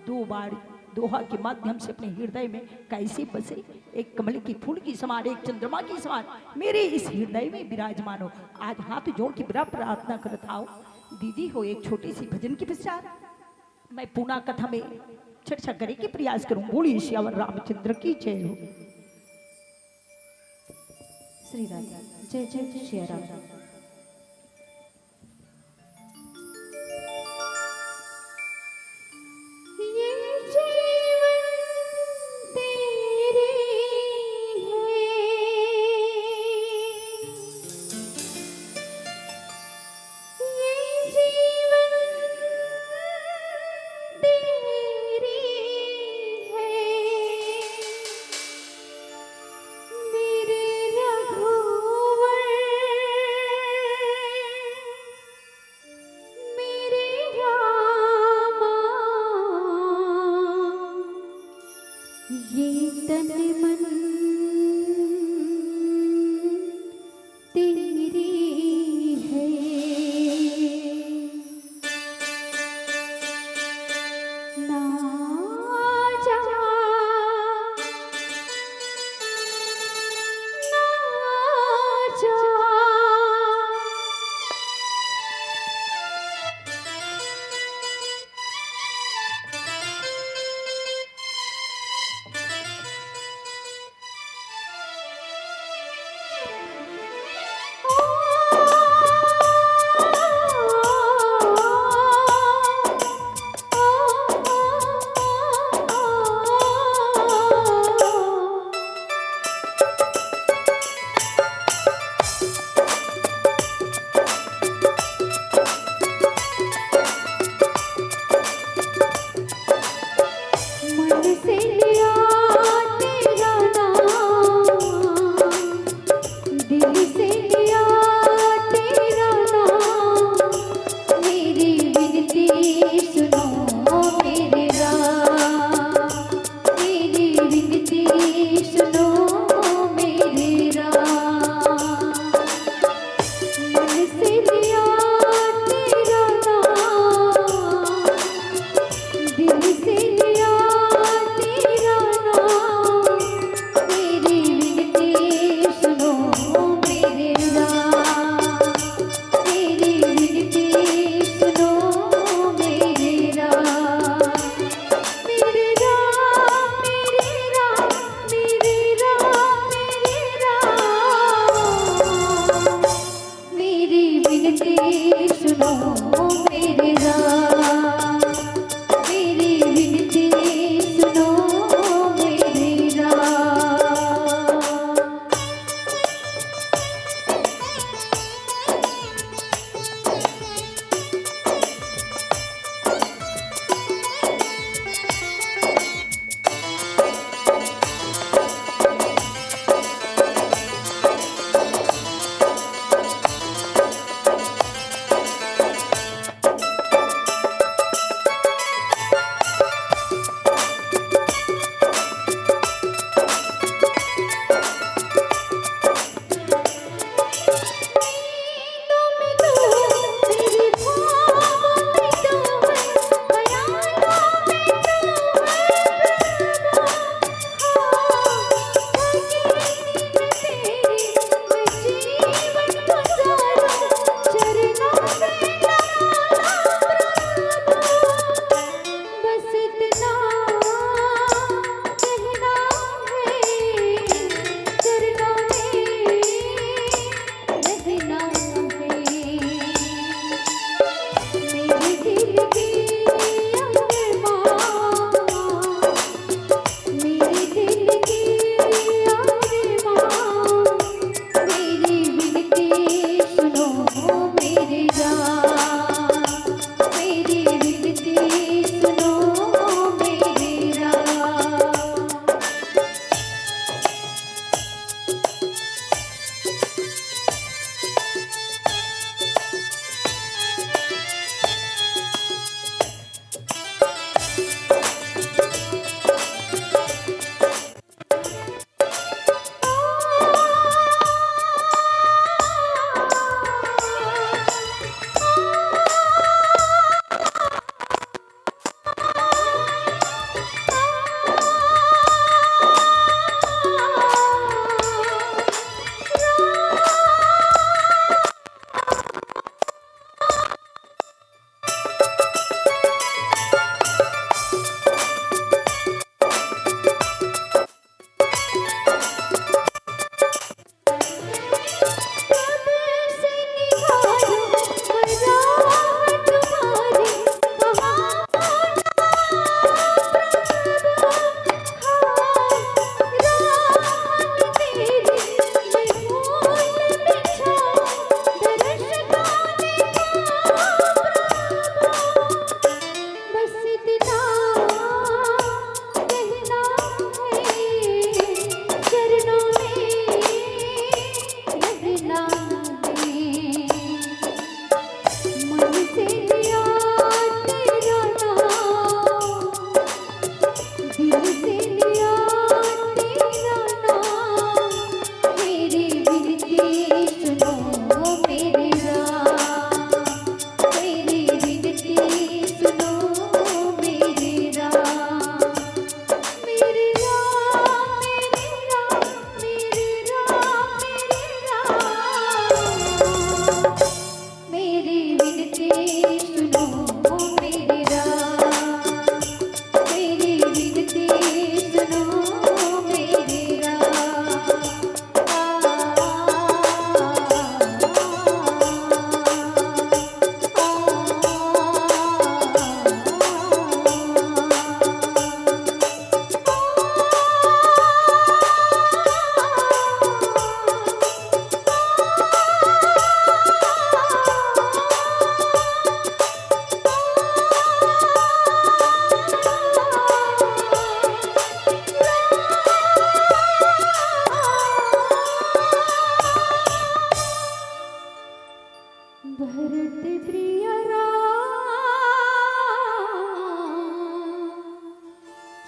दो बार दोहा के माध्यम से अपने हृदय में कैसे बसे, एक कमल की फूल की समान, एक चंद्रमा की समान मेरे इस हृदय में विराजमान हो। आज हाथ जोड़ के बड़ा प्रार्थना करत आओ, दीदी हो, एक छोटी सी भजन के पश्चात मैं पुनः कथा में चर्चा करे के प्रयास करूं। बोलिए सियावर रामचंद्र की जय हो। श्री राधे। जय जय सिया राम। ये जीवन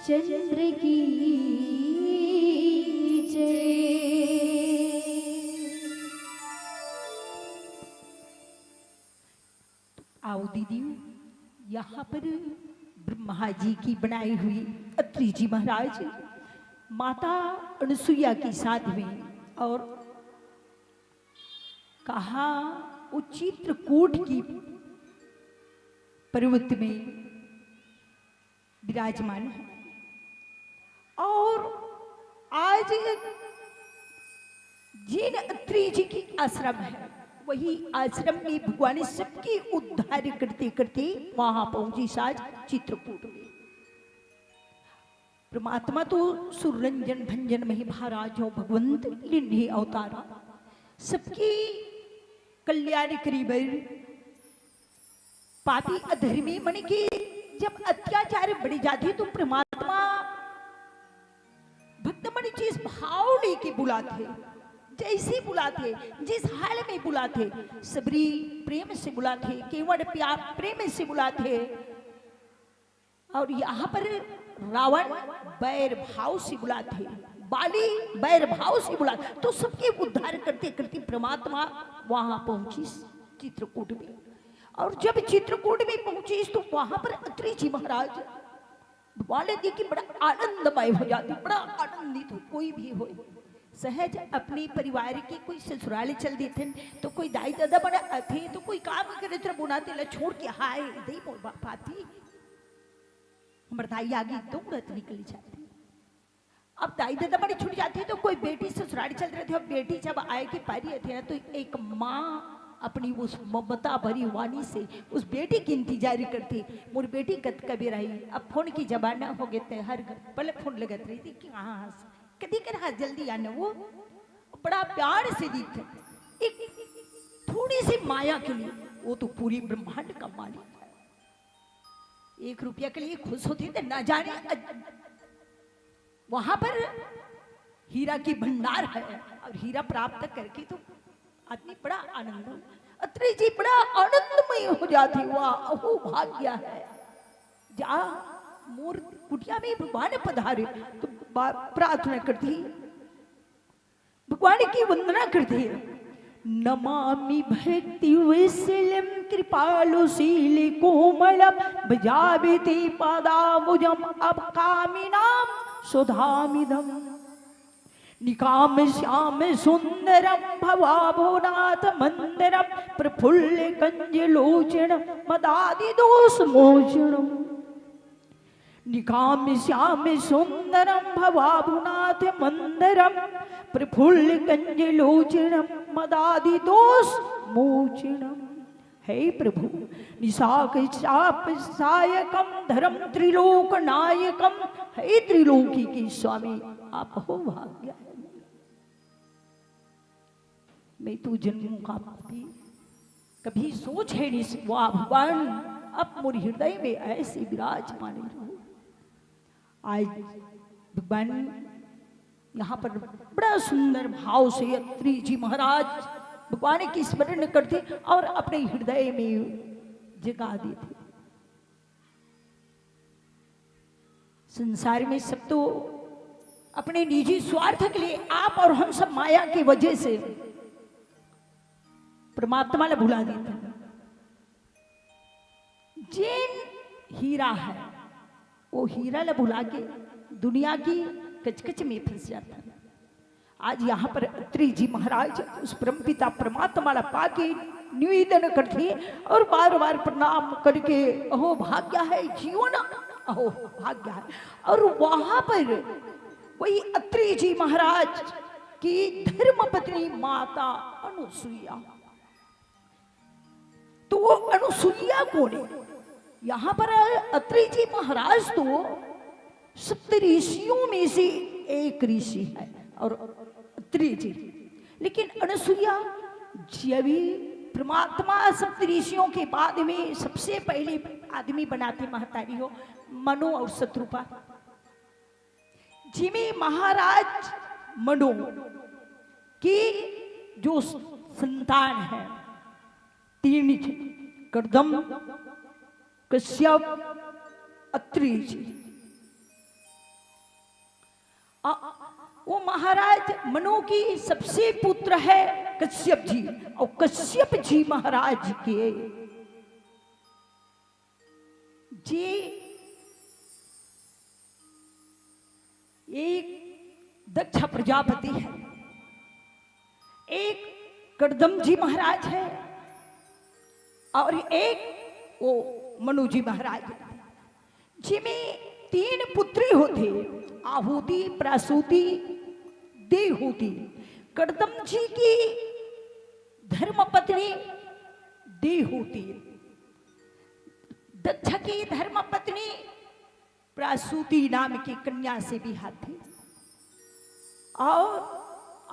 चंद्र की जय। आओ दीदी, यहाँ पर ब्रह्मा जी की बनाई हुई अत्रि जी महाराज माता अनुसुईया के साथ में, और कहा वो चित्रकूट की पर्वत में विराजमान है। और आज जिन अत्रि जी की आश्रम है, वही आश्रम में भगवान ने सबकी उद्धार करते करते वहां पहुंची साज चित्रकूट में। परमात्मा तो सुररंजन भंजन में ही महाराज हो, भगवंत लिन्हे अवतारा, सबकी कल्याण करी बर। पापी अधर्मी मन के जब अत्याचार बढ़ जाथे तो परमात्मा भक्त मन जिस भाव लेके बुलाथे, जैसे बुलाथे, जिस हाल में बुलाथे, सबरी प्रेम से बुलाथे, केवट प्यार प्रेम से बुलाथे। और यहाँ पर रावण बैर भाव से बुलाथे, बाली बैर भाव से बुलाथे, तो सबके उद्धार करते करते परमात्मा वहां पहुंची चित्रकूट में। और जब चित्रकूट में पहुंची तो वहां पर अत्रि जी महाराज बोले देखी बड़ा आनंदमय हो जाती, बड़ा आनंदित हो कोई भी हो। सहज अपने परिवार के कोई ससुराल चल देथे, तो कोई दाई ददा बड़ा अथे, तो कोई काम करे तो बुनाते ला छोड़ के हाय दे मोर बा-, पाती। हमर दाई आगे दौड़त निकल जाती। अब दाई ददा बड़ी छूट जाती है तो कोई बेटी ससुराल चल रहे थे, अब बेटी जब आए के पारी थे ना, तो एक माँ अपनी उस ममता भरी वाणी से उस बेटी की इंतजारी करती। मोर बेटी कत कबे रही, अब फोन की जमाना हो गए थे, हर घर पहले फोन लगत रही थी कि हाँ, हाँ, कदी कर हाँ, जल्दी आना। वो बड़ा प्यार से दी थे, एक थोड़ी सी माया के लिए वो तो पूरी ब्रह्मांड का मालिक है। एक रुपया के लिए खुश होती तो ना जाने अज-, वहां पर हीरा की भंडार है और हीरा प्राप्त करके तो आदमी बड़ा आनंद हो, अत्रि जी बड़ा आनंदमय हो जाती। वाह, अहो भाग्य है, जा मोर कुटिया में भगवान पधारे। तो बा-, प्रार्थना करती, भगवान की वंदना करती है। नमामि भक्ति वत्सलम कृपालु शील कोमलम, भजामि ते पादाम्बुजम अवकामिनाम सुधामिदम। निकाम श्याम सुंदरम भवाभवनाथ मंदरम, प्रफुल्ल कंज लोचन मदादि दोष मोचनम। निकाम श्याम सुंदरम भवाभुनाथ मंदरम, प्रफुल्ल कंज लोचनम मदादि दोष मोचनम। हे प्रभु, निशाक चाप सायकम धर्म त्रिलोक नायकम, हे त्रिलोकी के स्वामी, आप हो भाग्य है। मैं तो जन्मों का पापी, कभी सोच है नहीं सि-, वाह भगवान, अब मोर हृदय में ऐसे विराजमान रहो। आज भगवान यहाँ पर बड़ा सुंदर भाव से अत्रि जी महाराज भगवान की स्मरण करते और अपने हृदय में जगा देते। संसार में सब तो अपने निजी स्वार्थ के लिए, आप और हम सब माया की वजह से परमात्मा ला भुला देते हैं। जेन हीरा है, वो हीरा ला भुला के दुनिया की कचकच में फंस जाता है। आज यहाँ पर अत्रि जी महाराज उस परमपिता परमात्मा ला पाके निवेदन करते हैं और बार बार प्रणाम करके, अहो भाग्य है जीवन, अहो भाग्य है। और वहां पर वही अत्रि जी महाराज की धर्म पत्नी माता अनुसुईया, तो वो अनुसुईया कौन है? यहाँ पर अत्रि जी महाराज तो सप्त ऋषियों में से एक ऋषि है और अत्रि जी, लेकिन अनुसुईया जी अभी परमात्मा सप्त ऋषियों के बाद में सबसे पहले आदमी बनाते महतारी हो मनु और शतरूपा। जिमी महाराज मनु की जो संतान है, तीन जी, कर्दम, कश्यप, अत्रि जी। अ, वो महाराज मनु की सबसे पुत्र है कश्यप जी, और कश्यप जी महाराज के जी एक दक्ष प्रजापति है, एक कर्दम जी महाराज है, और एक वो मनु जी महाराज है। जिमे तीन पुत्री होथे, आहुति, प्रसूति, देहूति। कर्दम जी की धर्मपत्नी देहूति, दक्ष की धर्मपत्नी प्रसूति नाम की कन्या से बिहा थे, और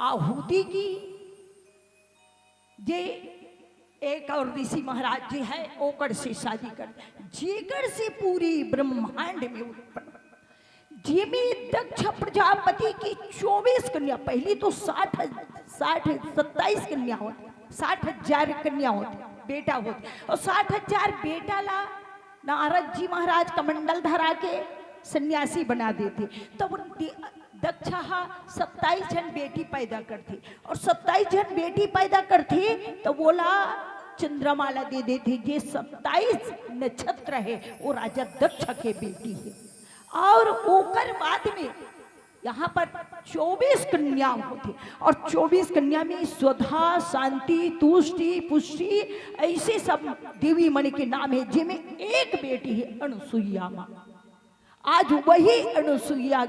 आहुति की जे एक और ऋषि महाराज जी है, ओकर से शादी कर, जेकर से पूरी ब्रह्मांड में उत्पन्न, जेमे दक्ष प्रजापति की चौबीस कन्या, पहली तो साठ, साठ, सत्ताईस कन्या होती, साठ हजार कन्या होती, बेटा होती, और साठ हजार बेटा ला नारद जी महाराज कमंडल धरा के सन्यासी बना देथे। तब उन दे-, दक्ष हा सत्ताईस झन बेटी पैदा करथे, और सत्ताईस झन बेटी पैदा करथे, तो वोला चंद्रमा ला दे देथे। जे सत्ताईस नक्षत्र है, वो राजा दक्ष के बेटी है। और ओकर बाद में यहाँ पर चौबीस कन्या होथे, और चौबीस कन्या में स्वधा, शांति, तुष्टि, पुष्टि, ऐसे सब देवी मन के नाम है, जेमे एक बेटी है अनुसुईया माँ। आज वही अनुसुईया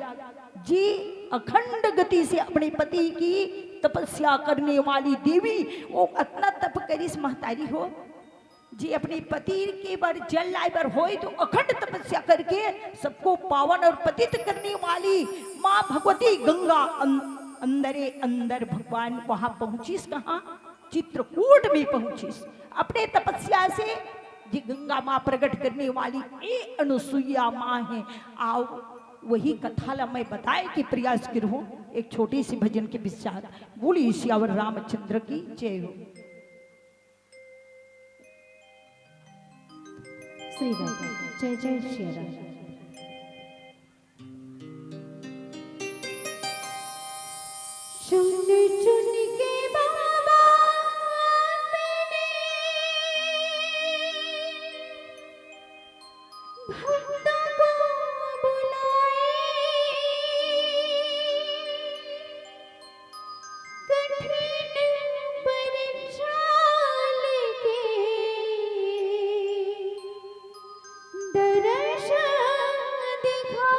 जी अखंड गति से अपने पति की तपस्या करने वाली देवी, वो अतना तप करिस महतारी हो, जी अपने पति के बर जल लाए बर होय तो अखंड तपस्या करके सबको पावन और पतित करने वाली माँ भगवती गंगा अं-, अंदरे अंदर भगवान वहाँ पहुँचिस। कहाँ? चित्रकूट में पहुँचिस। अपने तपस्या से जी गंगा माँ प्रकट करने वाली ये अनुसुईया माँ है। आओ वही कथा ला मैं बताए के प्रयास करूँ एक छोटे से भजन के विचार। बोलिए सियावर रामचंद्र की जय हो। श्री राम। जय जय श्री राम। चुन चुन के बाबा मैंने भक्तों को बुलाए, कठिन परीक्षा लेके दर्शन दिखाए।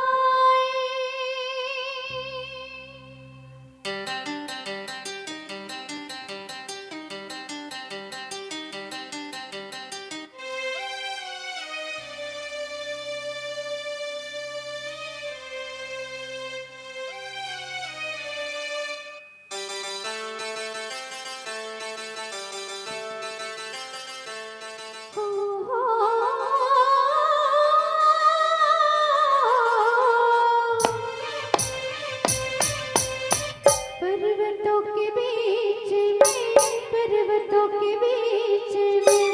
पर्वतों के बीच में, पर्वतों के बीच में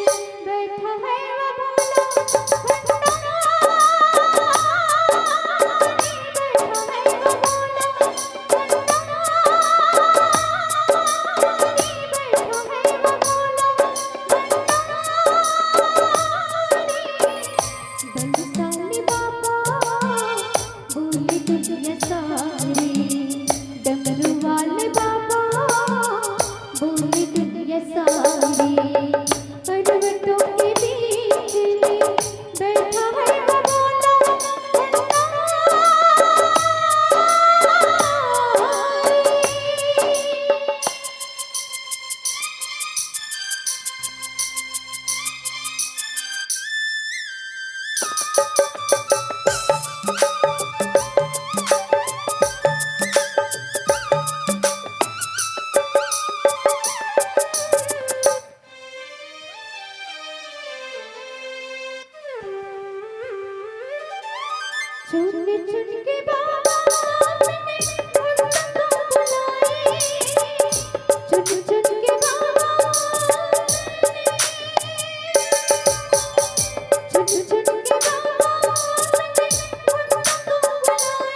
बैठा है वो भोला भंडारी, बैठा है वो भोला भंडारी, बैठा है वो भोला भंडारी। बलशाली बाबा बोले दुनिया सारी, डमरू वाले बाबा बोले दुनिया सारी। पर्वतों के बीच में बैठा है वो भोला भंडारी। चुन चुन के बाबा मैंने उनको बुलाए, चुन चुन के बाबा मैंने, चुन चुन के बाबा मैंने उनको बुलाए,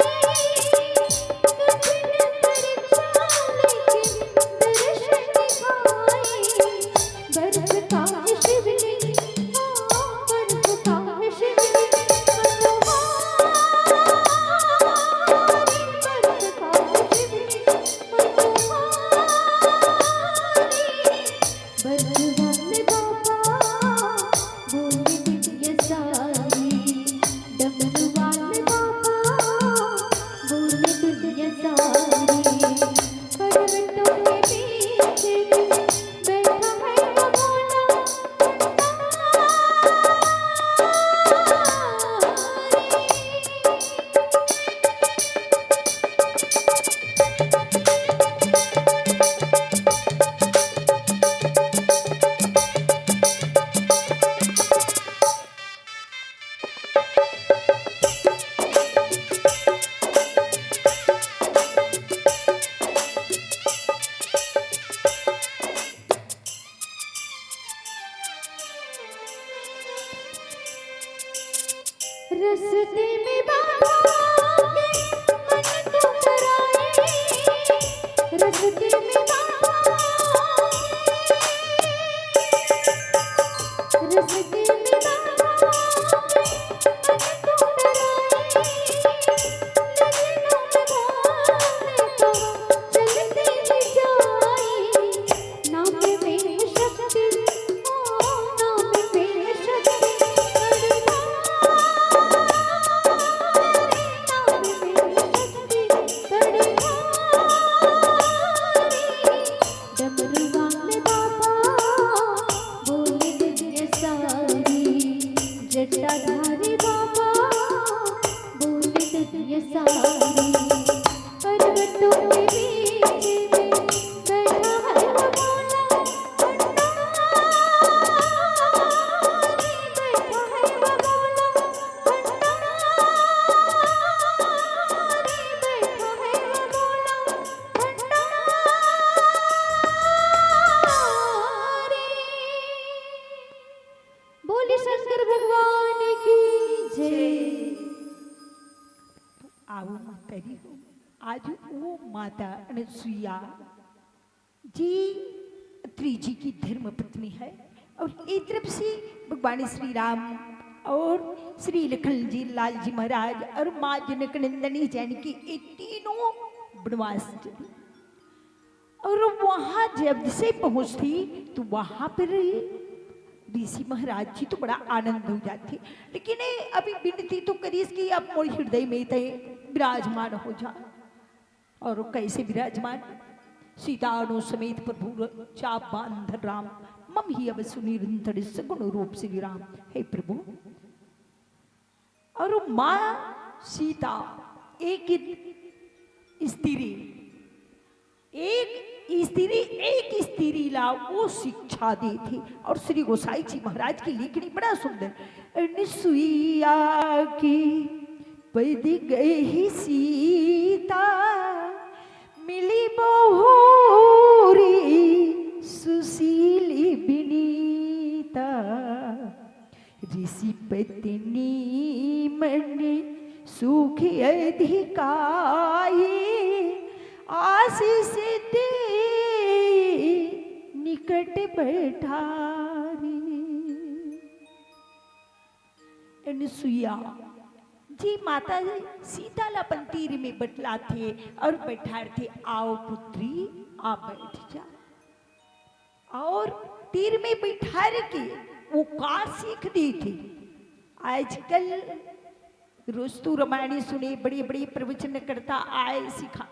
में बाबा के मन को कराए, रस्ते में बाबा के, रस्ते में बाबा के मन को कराए, नजरों में बाबा चलते ही जाए। नाम में शक्ति, ओ नाम में शक्ति, बड़ी भारी। नाम में शक्ति, बड़ी भारी। डमरू वाले बाबा बोले दुनिया सारी, जटाधारी बाबा बोले दुनिया सारी। पर्वतों के बीच में बैठा है वो भोला भंडारी, बैठा है वो भोला भंडारी, बैठा है वो भोला भंडारी। बोले शंकर भगवान की जय। आओ माता री हो, आज वो माता अनसुईया जी अत्रि जी की धर्म पत्नी है और एक तरफ से भगवान श्री राम और श्री लखन जी, लाल जी महाराज और माँ जनक नंदनी जानकी, ये तीनों वनवास चली। और वहां जब से पहुंचती तो वहां पर ऋषि महाराज जी तो बड़ा आनंद हो जाते, लेकिन ये अभी विनती तो करीस कि आप मोर हृदय में तय विराजमान हो जा। और कैसे विराजमान? सीता अनु समेत प्रभु चाप बांध राम, मम ही अवसु निरंतर सगुण रूप श्री राम। हे प्रभु, और माँ सीता एक स्त्री, एक स्त्री, एक स्त्री ला वो शिक्षा देथे और श्री गोसाई जी महाराज की लिखनी बड़ा सुंदर। अनसुईया की पद गई सीता, मिली बहुरी सुशील बिनीता। ऋषि पत्नी मन सुख अधिकाई, आशीष दे निकट बैठारी। अनसुईया जी माता सीता ला अपन तीर में बतलाथे और बैठारथे, आओ पुत्री, आ बैठ जा। और तीर में बैठार के वो का सीख देथे? आजकल रोज तो रामायणी सुने, बड़े बड़े प्रवचन करता आए सिखा,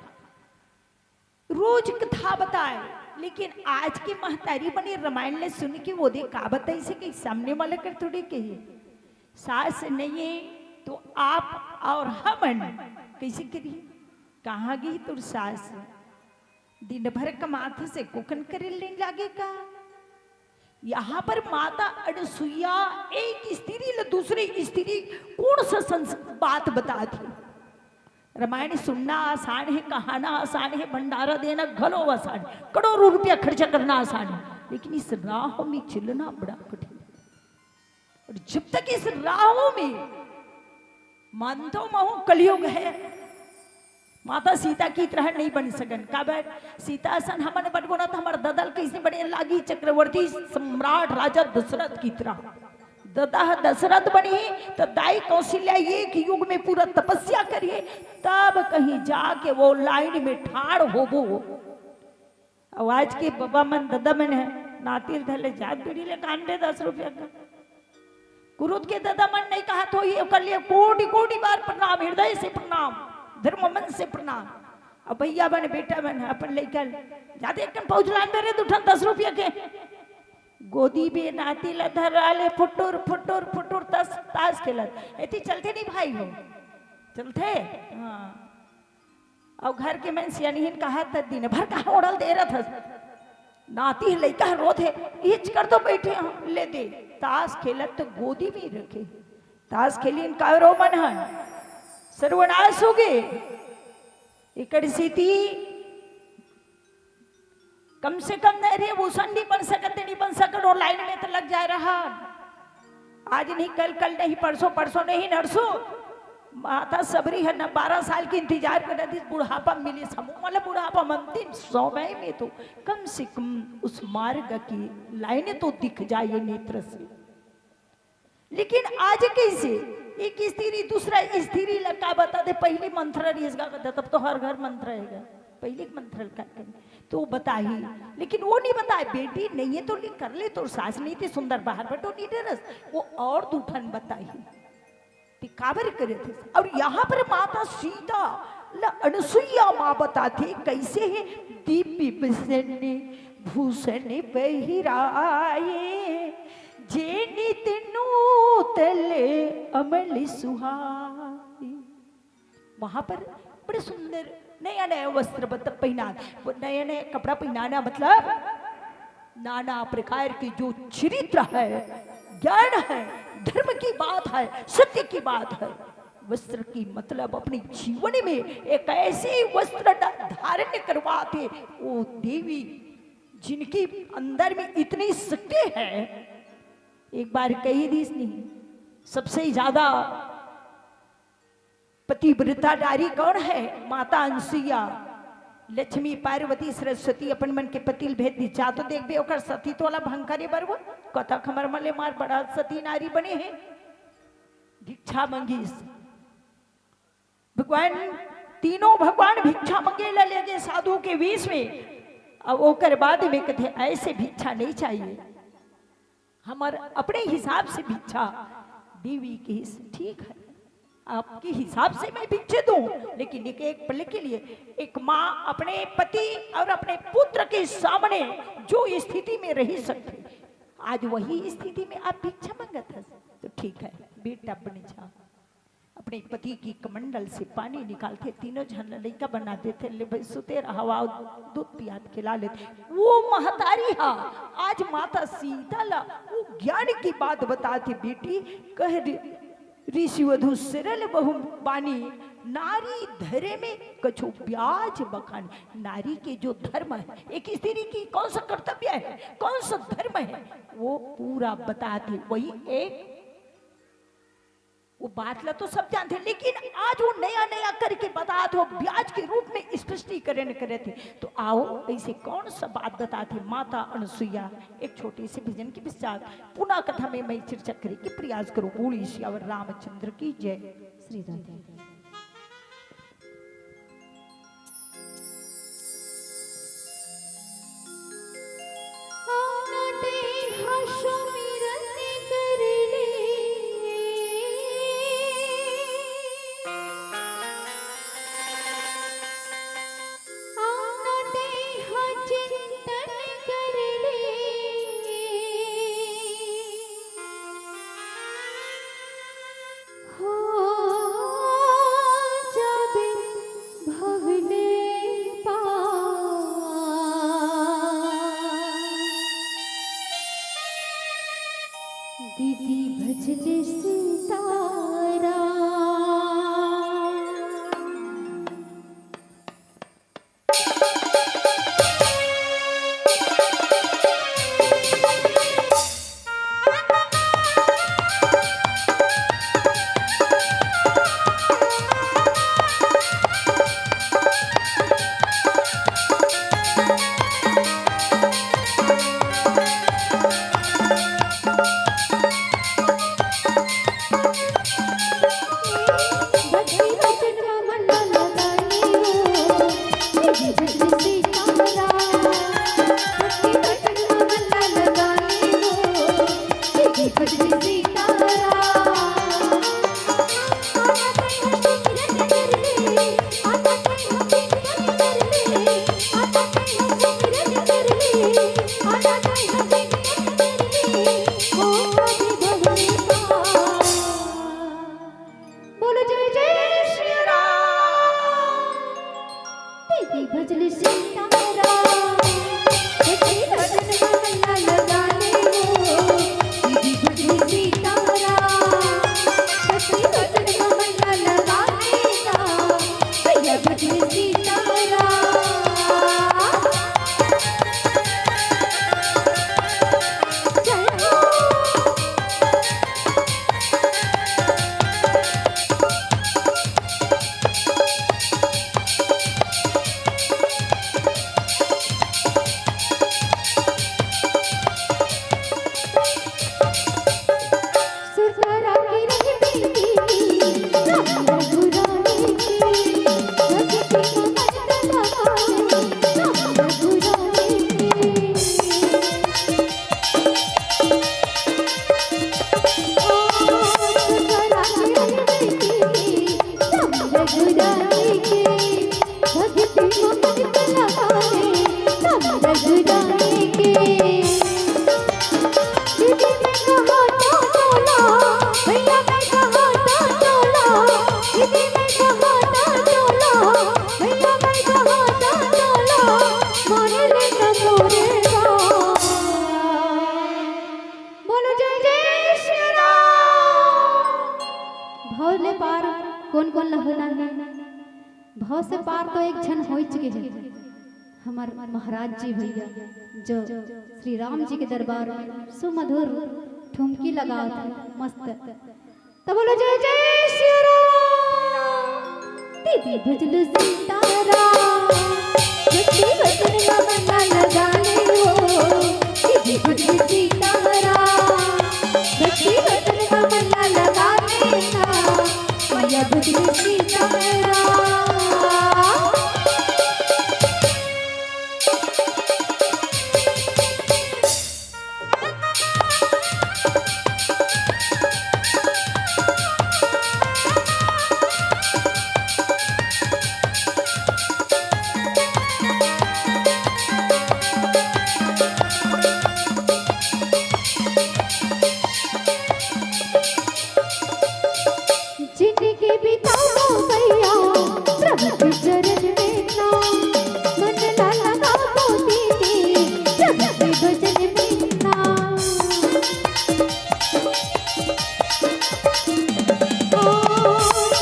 रोज कथा बताए, लेकिन आज के महतारी बने रामायण ले सुन के वो दे का बताइसे कि सामने वाला कर थोड़े कही। सास नहीं है तो आप और हमन कैसे करी? कहाँ गई तोर सास? दिन भर कमाथे से कोकन करे ले लागे का? यहाँ पर माता अनसुईया एक स्त्री ले दूसरी स्त्री कौन सा संस-, बात बताथे? रामायण सुनना आसान है, कहाना आसान है, भंडारा देना घलो आसान है, करोड़ों रुपया खर्चा करना आसान है, लेकिन इस राह में चलना बड़ा कठिन है। और जब तक इस राहों में मानतो महू कलयुग है, माता सीता की तरह नहीं बन सकन। काबर सीता असन हमन बनबो ना तो हमर ददा ल कैसे बने लागी? चक्रवर्ती सम्राट राजा दशरथ की तरह। ददा ह दशरथ बनी तो दाई कौशल्या एक युग में पूरा तपस्या करिए, तब कहीं जाके वो लाइन में ठाड़ होबो। अउ आज के बबा मन, ददा मन है, नाती ल धर ले जात बीड़ी ले कान दे दस रुपया का। कुरुद के ददा मन नहीं कहत होही, ओकर लिए कोटि कोटि बार प्रणाम, हृदय से प्रणाम, धर्म मन से प्रणाम। अब भैया बन, बेटा बन, अपन लइका ल जाते एक ठन पौज लान दे रे, दू ठन दस रुपया के। गोदी में नाती ल धरा ले, फुटुर फुटुर फुटुर तस ताश खेलत। एती चलथे नहीं भाई हो, चलथे? हाँ। अउ घर के मन सियानिहिन कहा त दिन भर कहाँ ओढ़ल दे रहत हस? नाती ह लइका ह रोत हे, इच कर तो बैठे हन, ले दे। ताश खेलत तो गोदी में रखे। ताश खेलिन का रो मन हन, सर्वनाश हो गे। एकर सेती कम से कम नहीं रे, उसन नहीं बन सकत, नहीं बन सकत, और लाइन में तो लग जाए रहा। आज नहीं कल, कल नहीं परसों, परसों नहीं नरसों, माता सबरी ह ना बारह साल के इंतजार करत रहिस, बुढ़ापा मिलिस, हमू मन ल बुढ़ापा म अंतिम समय में तो कम से कम उस मार्ग की लाइनें तो दिख जाए नेत्र से। लेकिन आज कइसे एक स्त्री दूसरा स्त्री ल का बता दे, पहिली मंत्र रिहिस गा, तब तो हर घर मंत्र हे गा, पहिली मंत्र का कही तो बताही, लेकिन वो नहीं बताए, बेटी नहीं है तो ले कर ले, तोर सास नहीं थी सुंदर बाहर बटो नहीं डरस, वो और दू ठन बताही। ते काबर करत हे? और यहाँ पर माता सीता ल अनसुईया माँ बताथे, कैसे हे? दीप विभूषण भूषण पहिराए, जे नित नूतल अमल सुहाए। वहां पर बड़े सुंदर नया नया वस्त्र बत-, पहना, वो नया नया कपड़ा पहनाना मतलब नाना प्रकार के जो चरित्र है, ज्ञान है, धर्म की बात है, सत्य की बात है, वस्त्र की मतलब अपने जीवन में एक ऐसे वस्त्र ध-, धारण करवाथे वो देवी, जिनकी अंदर में इतनी शक्ति है। एक बार कही दीस नहीं, सबसे ज्यादा पतिव्रता नारी कौन है? माता अनसुईया। लक्ष्मी, पार्वती, सरस्वती अपन मन के पति ल भेज दी, जा तो देखबे ओकर सती तोला भंग करे बर वो। कतक हमर मन ले मार बड़ा सती नारी बने हे। भिक्षा मंगिस। भगवान, तीनों भगवान भिक्षा मंगे ला लेगे साधु के वेश में। अब ओकर बाद में कथे, ऐसे भिक्षा नहीं चाहिए। हमर अपने हिसाब से भिक्षा। देवी कहिस, ठीक है, आपके हिसाब से मैं भिक्षा दूं, लेकिन एक, एक पल के लिए एक माँ अपने पति और अपने पुत्र के सामने जो स्थिति में रही सकते, आज वही स्थिति में आप भिक्षा मांगत हस, तो ठीक है बेटा, बन जा। अपने पति की कमंडल से पानी निकालथे, तीनों झन ल लइका बना देथे, ले भाई सुते रहा, आओ दूध पियात खिला लेथे। वो महतारी हा आज माता सीता ला वो ज्ञान की बात बताथे, बेटी कह रि-, ऋषि वधु सरल बहु बानी, नारी धरे में कछु ब्याज बखान। नारी के जो धर्म है, एक स्त्री की कौन सा कर्तव्य है, कौन सा धर्म है, वो पूरा बताथे। वही एक वो बात ला तो सब जानथे, लेकिन आज वो नया नया करके बतात हो, ब्याज के रूप में स्पष्टीकरण करे थे। तो आओ, ऐसे कौन सा बात बताथे माता अनसुईया? एक छोटे से भजन के पश्चात पुनः कथा में मैं चर्चा करे के प्रयास करूं। बोलिए सियावर रामचंद्र की जय। श्री राधे। हो जाबे भव ले पार। दीदी भजले सीताराम। बोलो जय जय श्री राम। दीदी भजले सीताराम। दीदी भजन में मन लगाने हो। दीदी भजले सीताराम। दीदी भजन में मन लगाने का। भैया भजले सीताराम। जय हो। दीदी मैं कहाता तोला, भैया मैं कहाता तोला, माने ले न मोरे बात। बोलो जय जय श्री राम। भव ले पार कोन कोन ला होना हे? भव से पार तो एक झन होइच गे हे, हमर महाराज जी भैया, जो श्री राम जी के दरबार में सुमधुर ठुमकी लगावत हे, मस्त। तो बोलो जय जय श्री राम। दीदी भजल सीताराम, भक्ति भजन मा मन ला लगा ले हो। दीदी भजल सीताराम, भक्ति भजन मा मन ला लगा ले ना। मैया भजल सीताराम। जिनके बिताओ भैया प्रभु के चरण में ना, मन ला लगाओ दीदी प्रभु के भजन में ना। ओ,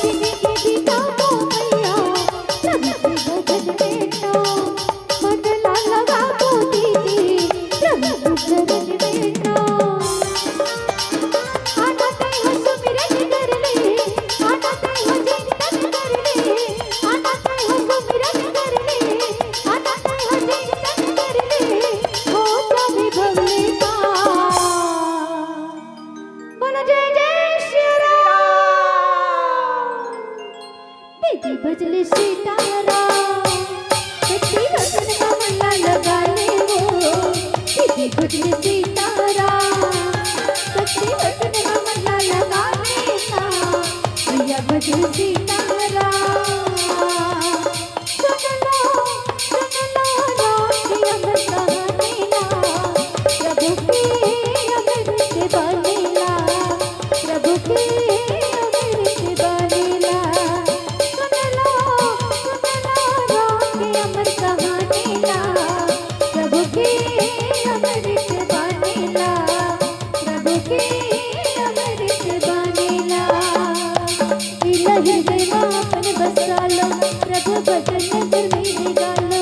जिनके बिताओ भैया प्रभु के भजन में ना, मन ला लगाओ दीदी प्रभु के चरण में ना। आना तै हो सुमिरन कर ले, आना तै हो चिंतन कर ले, आना तै हो सुमिरन कर ले, आना तै हो चिंतन कर ले, हो जावे भवले पार। बोलो जय जय श्री राम। दीदी भजल सीताराम, भक्ति भजन मा मन ला लगा ले हो। दीदी भजल सीताराम, भक्ति भजन मा मन ला लगा ले ना। भैया भजल सीताराम। सुन लो, सुन लो राम की अमर कहानी ना, प्रभु की अमृत बानी ना। प्रभु की अमृत बानी ला, सुन लो, सुन लो राम की अमर कहानी ला। प्रभु की अमृत बानी ला, प्रभु की अमृत बानी ला। इला हृदय मा अपन बसा लो, प्रभु भजन नगर में निकालो।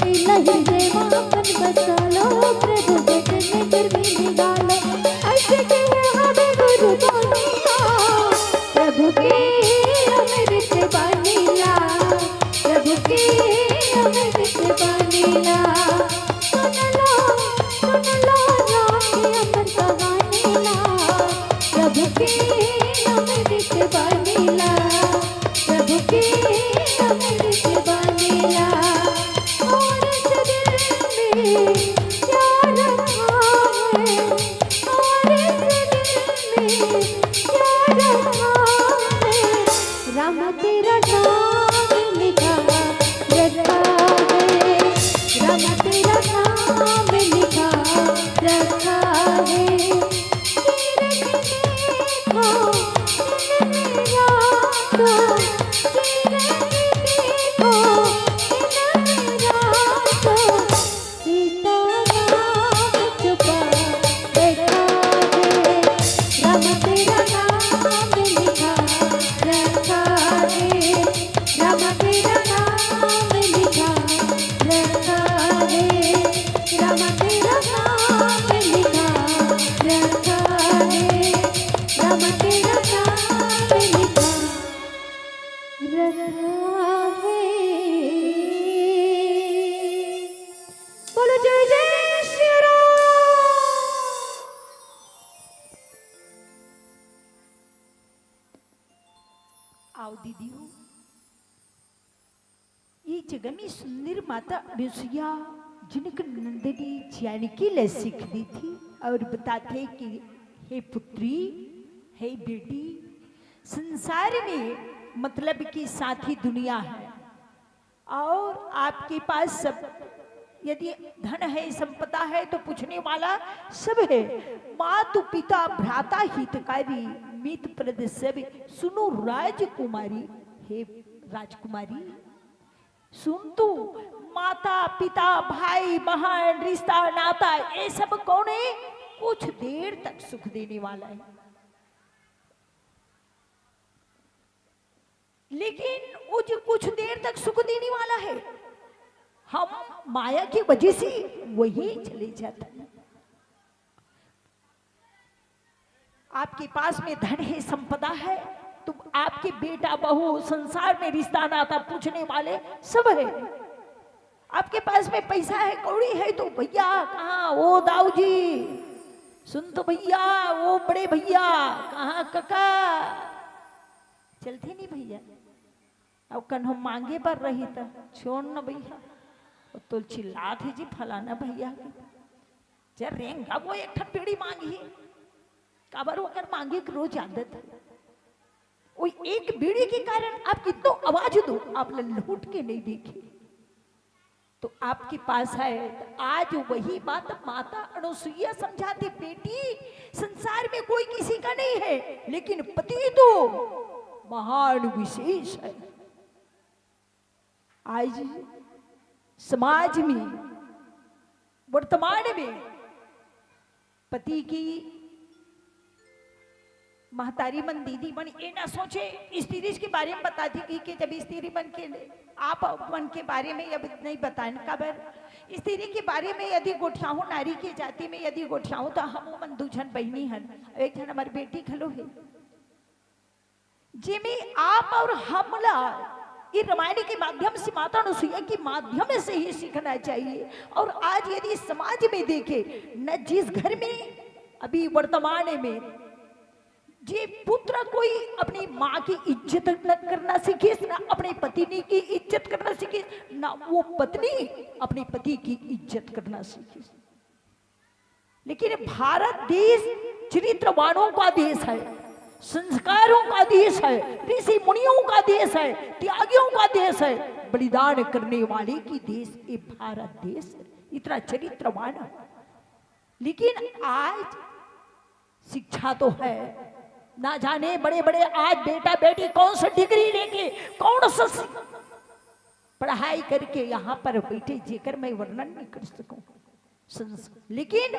इला हृदय मा अपन बसा लो, प्रभु भजन नगर में निकालो। ऐसे कहे हमें गुरु बानी ला, प्रभु की अमृत बानी ला, प्रभु की अमृत बानी ला। सुन लो, सुन लो राम की अमर कहानी ला, प्रभु की अमृत बानी ला, प्रभु की अमृत बानी ला। और इस दिल में क्या रखा है, और इस दिल में क्या रखा है? राम तेरा नाम लिखा रखा है, राम तेरा नाम लिखा रखा है। किरण देखो, किरण रातों, किरण देखो, किरण रातों। सीता नाम छुपा रखा है, राम तेरा नाम लिखा रखा है, राम तेरा नाम लिखा रखा है, राम तेरा नाम लिखा रखा है, राम तेरा नाम लिखा रखा है। बोलो जय जय श्री राम। आओ दीदी हो, ये जगह में सुंदर माता अनुसुईया जिनक नंदनी जानकी ले सीख दी थी और बताथे कि हे पुत्री, हे बेटी, संसार में मतलब कि साथी दुनिया है, और आपके पास सब, यदि धन है, संपदा है, तो पूछने वाला सब है। मातु पिता भ्राता हितकारी, मीत परदेसी सब, सुनो राजकुमारी, हे राजकुमारी, सुन तू, माता, पिता, भाई, बहन, रिश्ता, नाता, ये सब कौन है? कुछ देर तक सुख देने वाला है, लेकिन वो जो कुछ देर तक सुख देने वाला है, हम माया की वजह से वहीं चले जाते हैं। आपके पास में धन है, संपदा है, तुम, आपके बेटा बहू, संसार में रिश्ता नाता पूछने वाले सब है। आपके पास में पैसा है, कौड़ी है, तो भैया कहाँ, ओ दाऊ जी, सुन तो भैया, ओ बड़े भैया, कहाँ कका, चलते नहीं भैया। अब कन्हो मांगे बर रही त छोड़ न भैया, वो तो चिल्लात ही जी फलाना भैया के। जब रेंगा वो एक ठन बीड़ी मांगी, काबर ओकर मांगे के रोज आदत है। वो एक बीड़ी के कारण आप कितनो आवाज दो, आप ल-, लूट के नहीं देखी। तो आपके पास है, तो आज वही बात माता अनुसुईया समझाती, बेटी, संसार में कोई किसी का नहीं है, लेकिन पति तो महान विशेष है। आज समाज में, वर्तमान में पति की महतारी मन, दीदी मन ये ना सोचे, स्त्री के बारे में बताती कि, कि जब स्त्री मन के, आप मन के बारे में अब नहीं बताएं, काबर स्त्री के बारे में यदि गोठियाहूं, नारी के जाति में यदि गोठियाहूं, तो हम मन दू झन बहिनी हन, एक झन हमर बेटी घलो है, जेमे आप और हमला ये रामायण के माध्यम से, माता अनुसुईया के माध्यम से ही सीखना चाहिए। और आज यदि समाज में देखे, न जिस घर में अभी वर्तमान में जे पुत्र कोई अपनी माँ की इज्जत न करना सीखिस, ना अपने पत्नी की इज्जत करना सीखिस, ना वो पत्नी अपने पति की इज्जत करना सीखिस। लेकिन भारत देश चरित्रवानों का देश है, संस्कारों का देश है, ऋषि मुनियों का देश है, त्यागियों का देश है, बलिदान करने वाले की देश ये भारत देश है, इतना चरित्रवान है। लेकिन आज शिक्षा तो है, ना जाने बड़े बड़े आज बेटा बेटी कौन सा डिग्री लेके, कौन सा सि-, पढ़ाई करके यहाँ पर बैठे, जेकर मैं वर्णन नहीं कर सकूं। संस-, लेकिन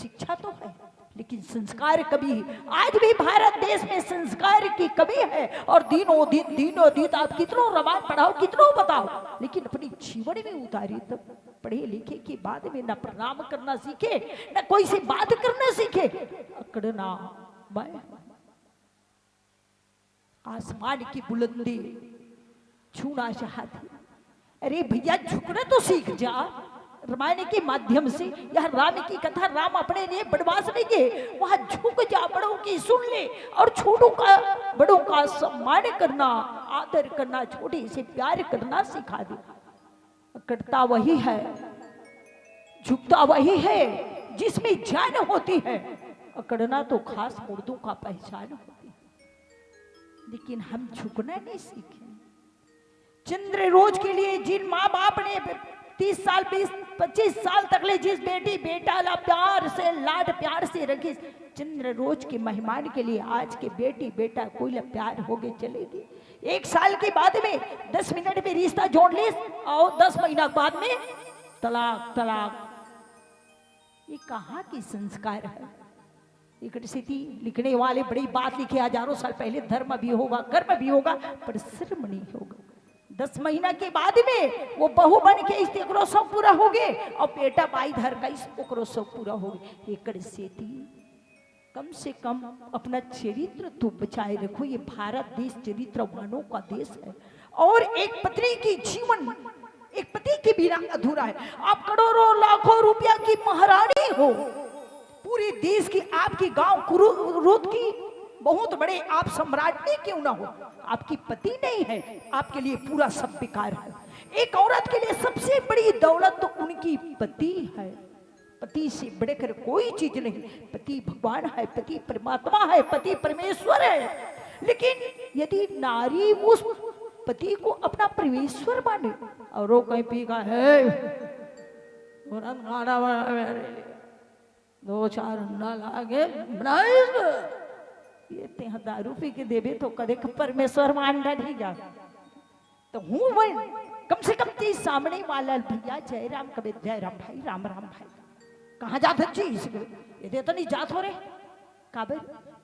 शिक्षा तो है, लेकिन संस्कार कभी, आज भी भारत देश में संस्कार की कमी है। और दिनों दिन, दिनों दिन आप कितनों रामायण पढ़ाओ, कितनों बताओ, लेकिन अपनी जीवन में उतारे तो पढ़े लिखे के बाद में ना प्रणाम करना सीखे, ना कोई से बात करना सीखे। अकड़ना मैं आसमान की बुलंदी छूना चाहती। अरे भैया, झुकना तो सीख जा। रामायण के माध्यम से यह राम की कथा, राम अपने लिए बनवास नहीं गए, वहां झुक जा, बड़ों की सुन ले और छोटों का, बड़ों का सम्मान करना, आदर करना, छोटे से प्यार करना सिखा दे। अकड़ता वही है, झुकता वही है जिसमें जान होती है। अकड़ना तो खास मुर्दों का पहचान होती है, लेकिन हम झुकना नहीं सीखे। चंद्र रोज के लिए जिन माँ बाप ने तीस साल, बीस, पच्चीस साल तक ले जिस बेटी बेटा ला प्यार से, लाड प्यार से रखी, चंद्र रोज के मेहमान के लिए आज के बेटी बेटा कोई ला प्यार होके चलेगी। एक साल के बाद में दस मिनट में रिश्ता जोड़ लीस और दस महीना बाद में तलाक, तलाक। ये कहाँ की संस्कार है? एक सेती लिखने वाले बड़ी बात लिखे, हजारों साल पहले धर्म भी होगा, कर्म भी होगा, पर श्रम नहीं होगा। दस महीना के बाद में वो बहू बन के इस ओकरो शौक पूरा हो गए और बेटा बाई धर का इस ओकरो शौक पूरा हो गए। एकड़ सेती कम से कम अपना चरित्र तो बचाए रखो। ये भारत देश चरित्रवानों का देश है। और एक पत्नी की जीवन एक पति के बिना अधूरा है। आप करोड़ों लाखों रुपया की महारानी हो, पूरे देश की, आपकी गांव कुरु-, कुरुद की बहुत बड़े आप सम्राटनी क्यों ना हो, आपकी पति नहीं है, आपके लिए पूरा सब बेकार है। एक औरत के लिए सबसे बड़ी दौलत तो उनकी पति है। पति से बढ़कर कोई चीज नहीं। पति भगवान है, पति परमात्मा है, पति परमेश्वर है। लेकिन यदि नारी उस पति को अपना परमेश्वर माने और वो कहीं पी का है, तुरंत खाना बना मेरे लिए, दो चार अंडा लाके बनाए, ये तेहा दारू पी के देबे तो कदे परमेश्वर मान डरही जा। तो हूँ मैं, कम से कम तेरे सामने वाला भैया, जय राम कबे, जय राम भाई, राम राम भाई। कहाँ जात हस जी? ये दे तो नहीं जात हो रे। काबर?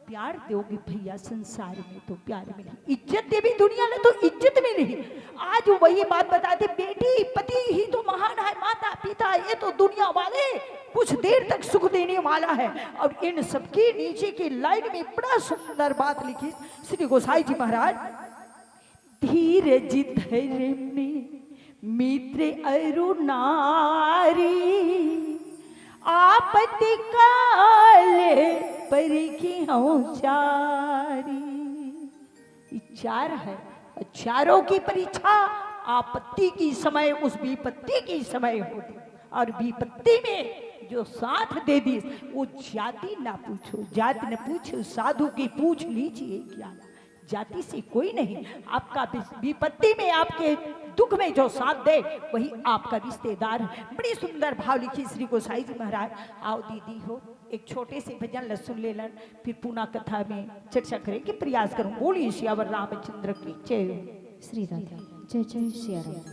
प्यार दोगे भैया, संसार में तो प्यार मिली, इज्जत देवी दुनिया में तो इज्जत मिली। आज वही बात बताते, बेटी, पति ही तो महान है, माता, पिता, ये तो दुनिया वाले कुछ देर तक सुख देने वाला है। और इन सबके नीचे की लाइन में बड़ा सुंदर बात लिखी श्री गोसाई जी महाराज, धीरज धरमी मित्र अरु नारी, आपति काल परिखिहउँ चारी। ये चार है, चारों की परीक्षा आपत्ति की समय, उस विपत्ति की समय होती। और विपत्ति में जो साथ दे दी, वो जाति ना पूछो, जाति न पूछो, साधु की पूछ लीजिए ज्ञान। जाति से कोई नहीं, आपका विस-, विपत्ति में, आपके दुख में जो साथ दे, वही आपका रिश्तेदार है। बड़ी सुंदर भाव लिखी श्री गोसाई जी महाराज। आओ दीदी हो, एक छोटे से भजन ल सुन लेलन, फिर पुनः कथा में चर्चा करें कि प्रयास करूं। बोलिए सियावर रामचंद्र की जय। श्री राधे। जय जय सिया राम।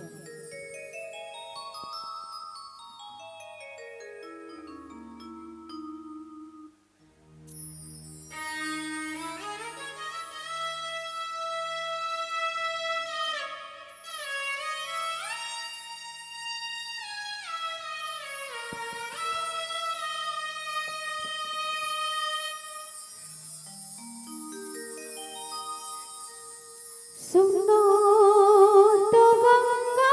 सुनो तो गंगा,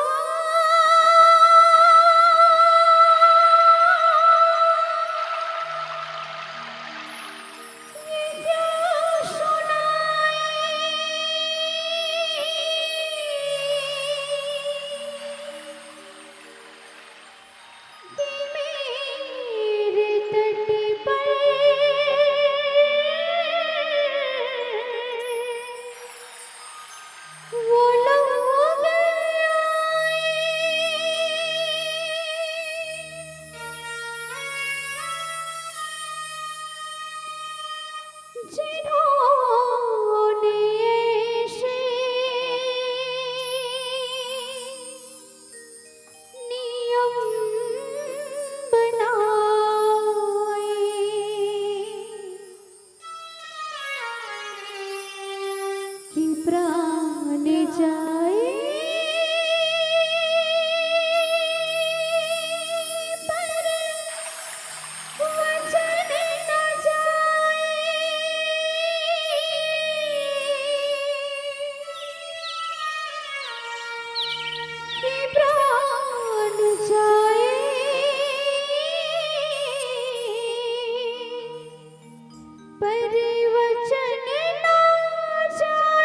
ये क्या सुनाई? मेरे तट पर वो लोग आए, जिन्होंने ऐसे नियम बनाए कि प्राण जाए पर वचन न जाए, कि प्राण जाए पर वचन न जाए।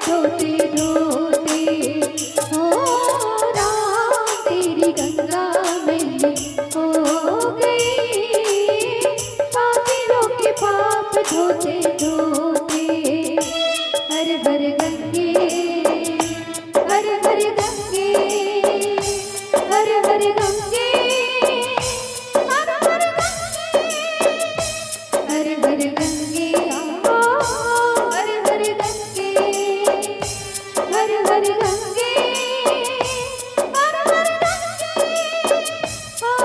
धोते धोते, हो राम, तेरी गंगा मैली हो गई। पापियों के पाप धोते धोते, हर हर गंगे, हर हर गंगे, हर हर गंगे, हर हर गंगे। हर हर गंगे, आ, हर हर गंगे, हर हर गंगे, हर हर गंगे, आ।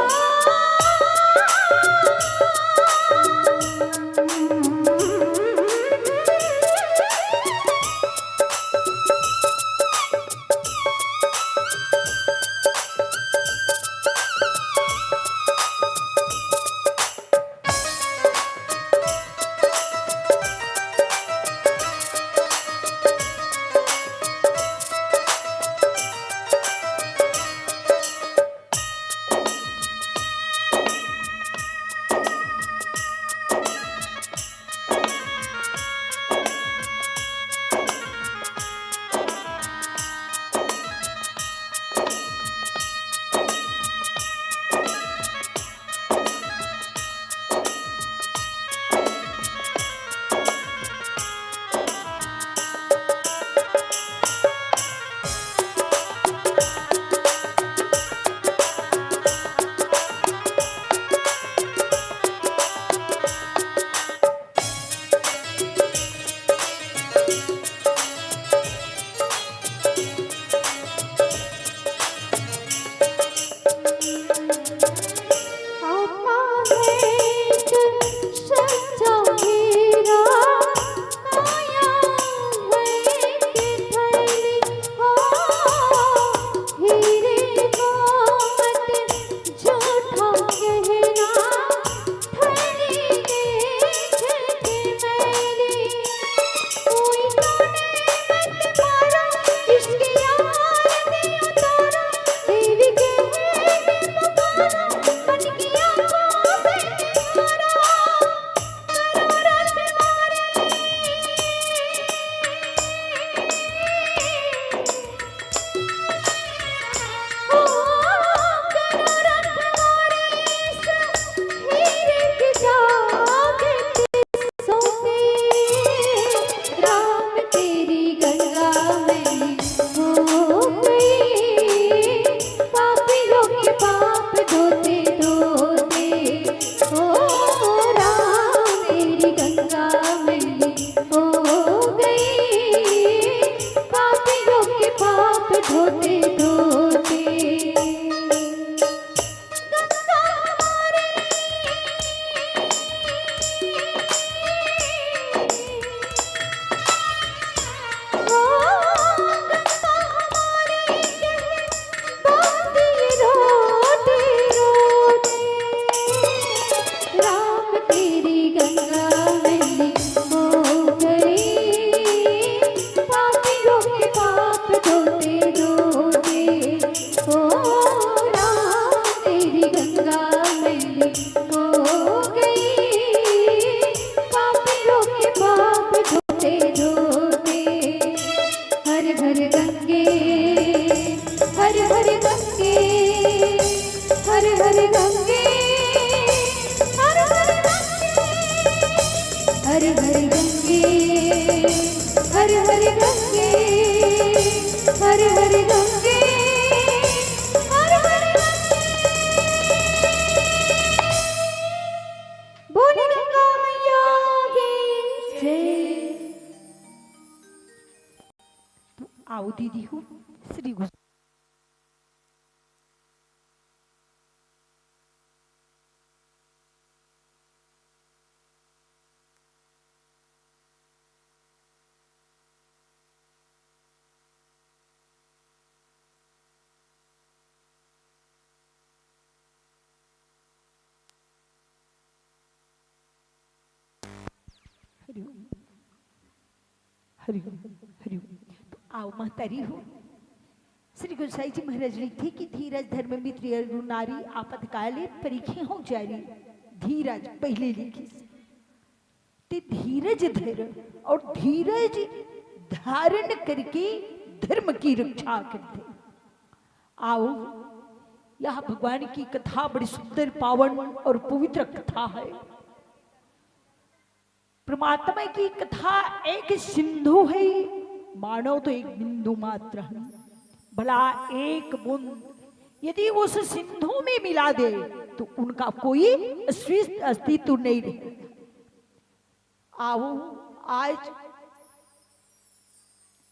हरि ओम, हरि ओम, हरि ओम। तो आओ महतारी हो, श्री गुरु साई जी महाराज लिखथे कि धीरज धर्म मित्र अरु नारी, आपत काले परीखे हो जारी। धीरज पहले लिखिस, ते धीरज धर अउ धीरज धारण करके धर्म की रक्षा करथे। आओ, यह भगवान की कथा बड़ी सुंदर, पावन और पवित्र कथा है। परमात्मा की कथा एक सिंधु है, मानव तो एक बिंदु मात्र है। भला एक बूंद यदि उस सिंधु में मिला दे, तो उनका कोई अस्तित्व, अस्तित्व नहीं रहे। आओ, आज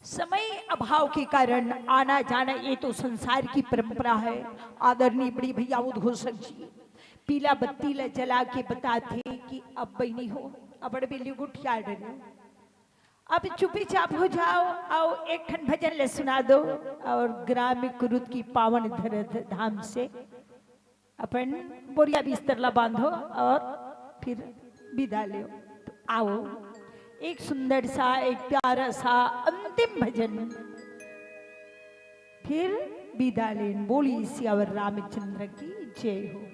समय अभाव के कारण आना जाना, ये तो संसार की परंपरा है। आदरणीय बड़े भैया उद्घोषक जी पीला बत्ती ला जला के बताथे कि अब बहिनी हो, अबड़ बेली गोठिया डरे, अब चुपचाप हो जाओ, अउ एक ठन भजन ले सुना दो, अउ ग्राम कुरुद की पावन धरत धाम से अपन बोरिया बिस्तर ला बांधो अउ फिर विदा लेव। तो आओ, एक सुंदर सा, एक प्यारा सा अंतिम भजन, फिर विदा लेन। बोली सियावर रामचंद्र की जय हो।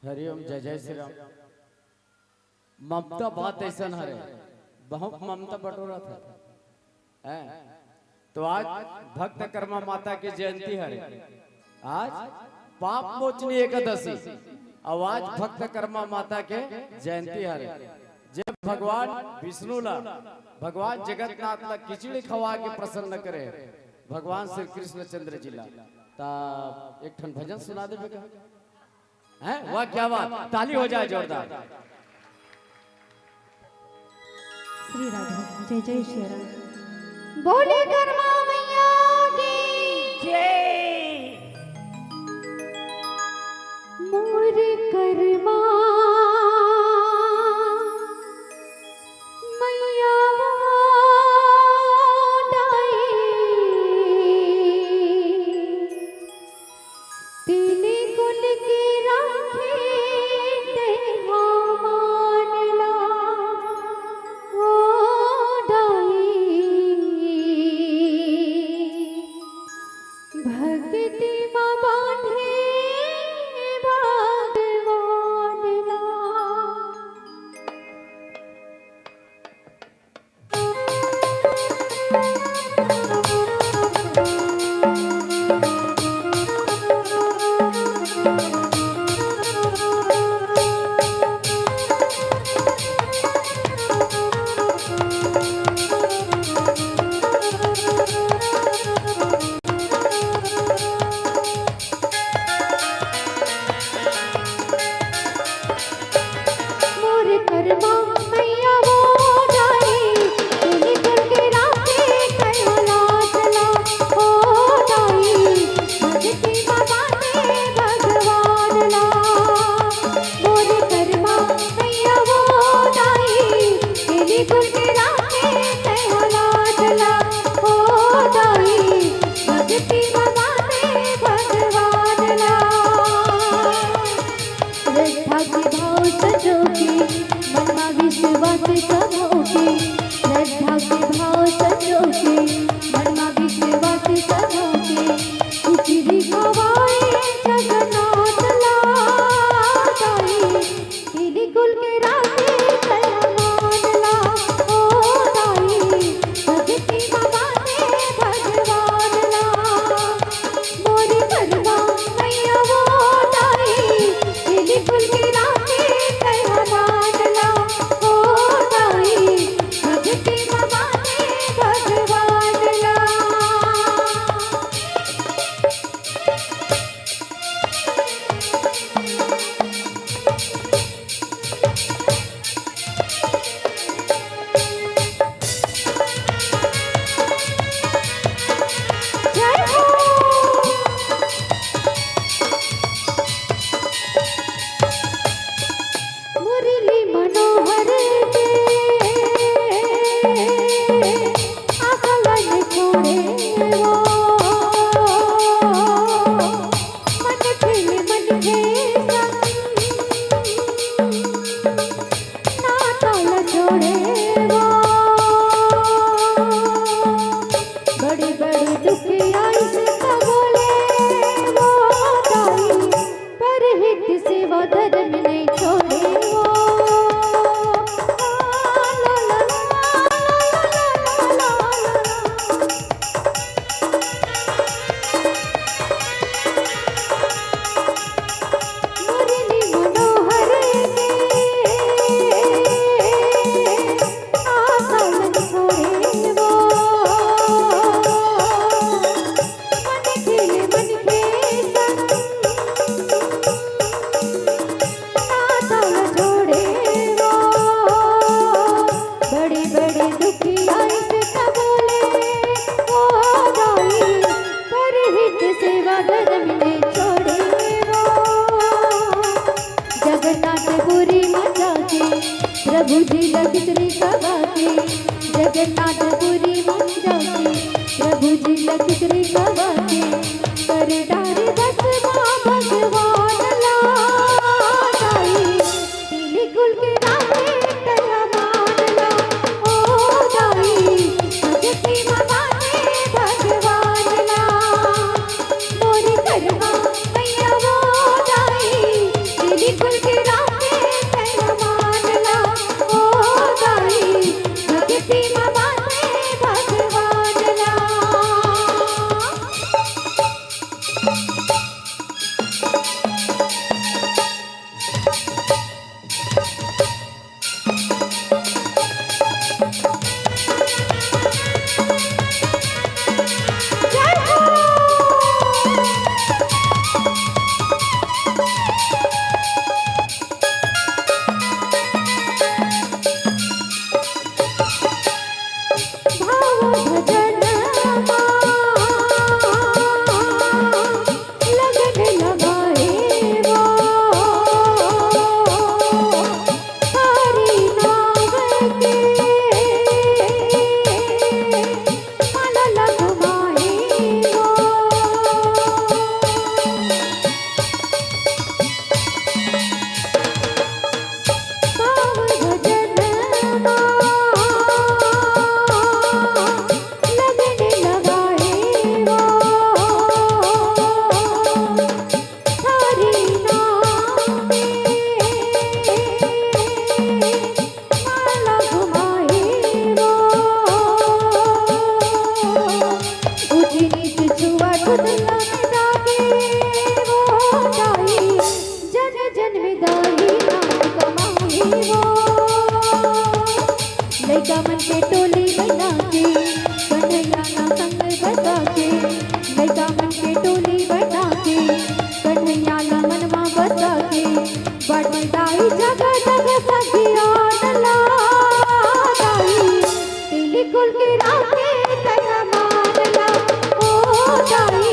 हरिओम, जय जय श्री राम। ममता बात अइसन हरे, बहुत ममता बटोरत हे। हैं? तो आज भक्त कर्मा माता के जयंती हरे, आज पाप मोचनी एकादशी, अउ आज भक्त कर्मा माता के जयंती हरे। जे भगवान विष्णु ला, भगवान जगन्नाथ ला खिचड़ी खवा के प्रसन्न करे, भगवान श्री कृष्णचंद्र जी ला। ता एक ठन भजन सुना देबे का? हैं? वाह, क्या बात, ताली हो जाए जोरदार। श्री राधा, जय जय श्री राम। बोले कर्मा मैया की जय। मोर कर्मा मैया वो दाई, तिल कुल के राखे तेहा मान ला वो दाई। भक्ति म बांधे भगवान दुखी आइस त बोले, ओ दाई, परहित सेवा धरम ने छोड़े वो। जगन्नाथपुरी म जाके, प्रभु जी ला खिचड़ी खवा के। जगन्नाथपुरी म जाके, प्रभु जी ला खिचड़ी खवा के। कर डारे भस्मा भगवान ला दाई। तेली कुल के राखे तैं ह मान ला, ओ दाई, भगती म बांधे भगवान ला। मोर करवा मैया वो दाई, तेली कुल के राखे तैं ह मान ला, ओ दाई, भगती म बांधे भगवान ला। जन जन में दाई नाम कमाई वो। लइका मन के टोली बना के, कन्हैया ला संग बसा के। लइका मन के टोली बना के, कन्हैया ला मनवा बसा के। बाटे दाई जगह जगह सखियान ला दाई। तेली कुल के राखे तैं ह मान ला, ओ दाई,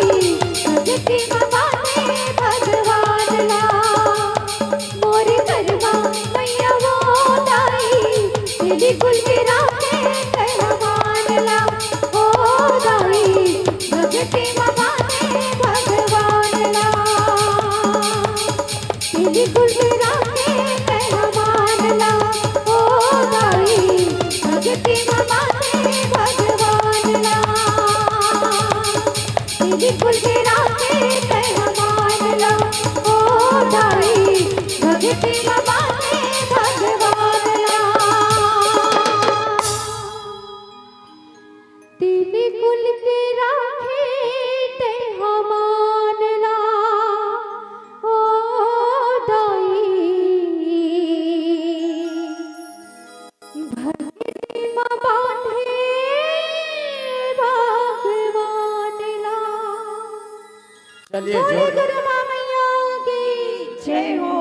भगती म बांधे भगवान ला। मोर करवा मैया वो दाई, तेली कुल के राखे तैं ह मान ला, ओ दाई, भगती म बांधे भगवान ला। तेली कुल के राखे तैं ह मान ला, ओ दाई, भगती म बांधे भगवान ला। तेली कुल के राखे तैं ह मान ला, ओ दाई, भगती म बांधे भगवान ला। तेली कुल के राखे तैं ह मान ला, ओ दाई, भगती म बांधे भगवान ला। चलिए, जोर गुरु माँ मैया की जय हो।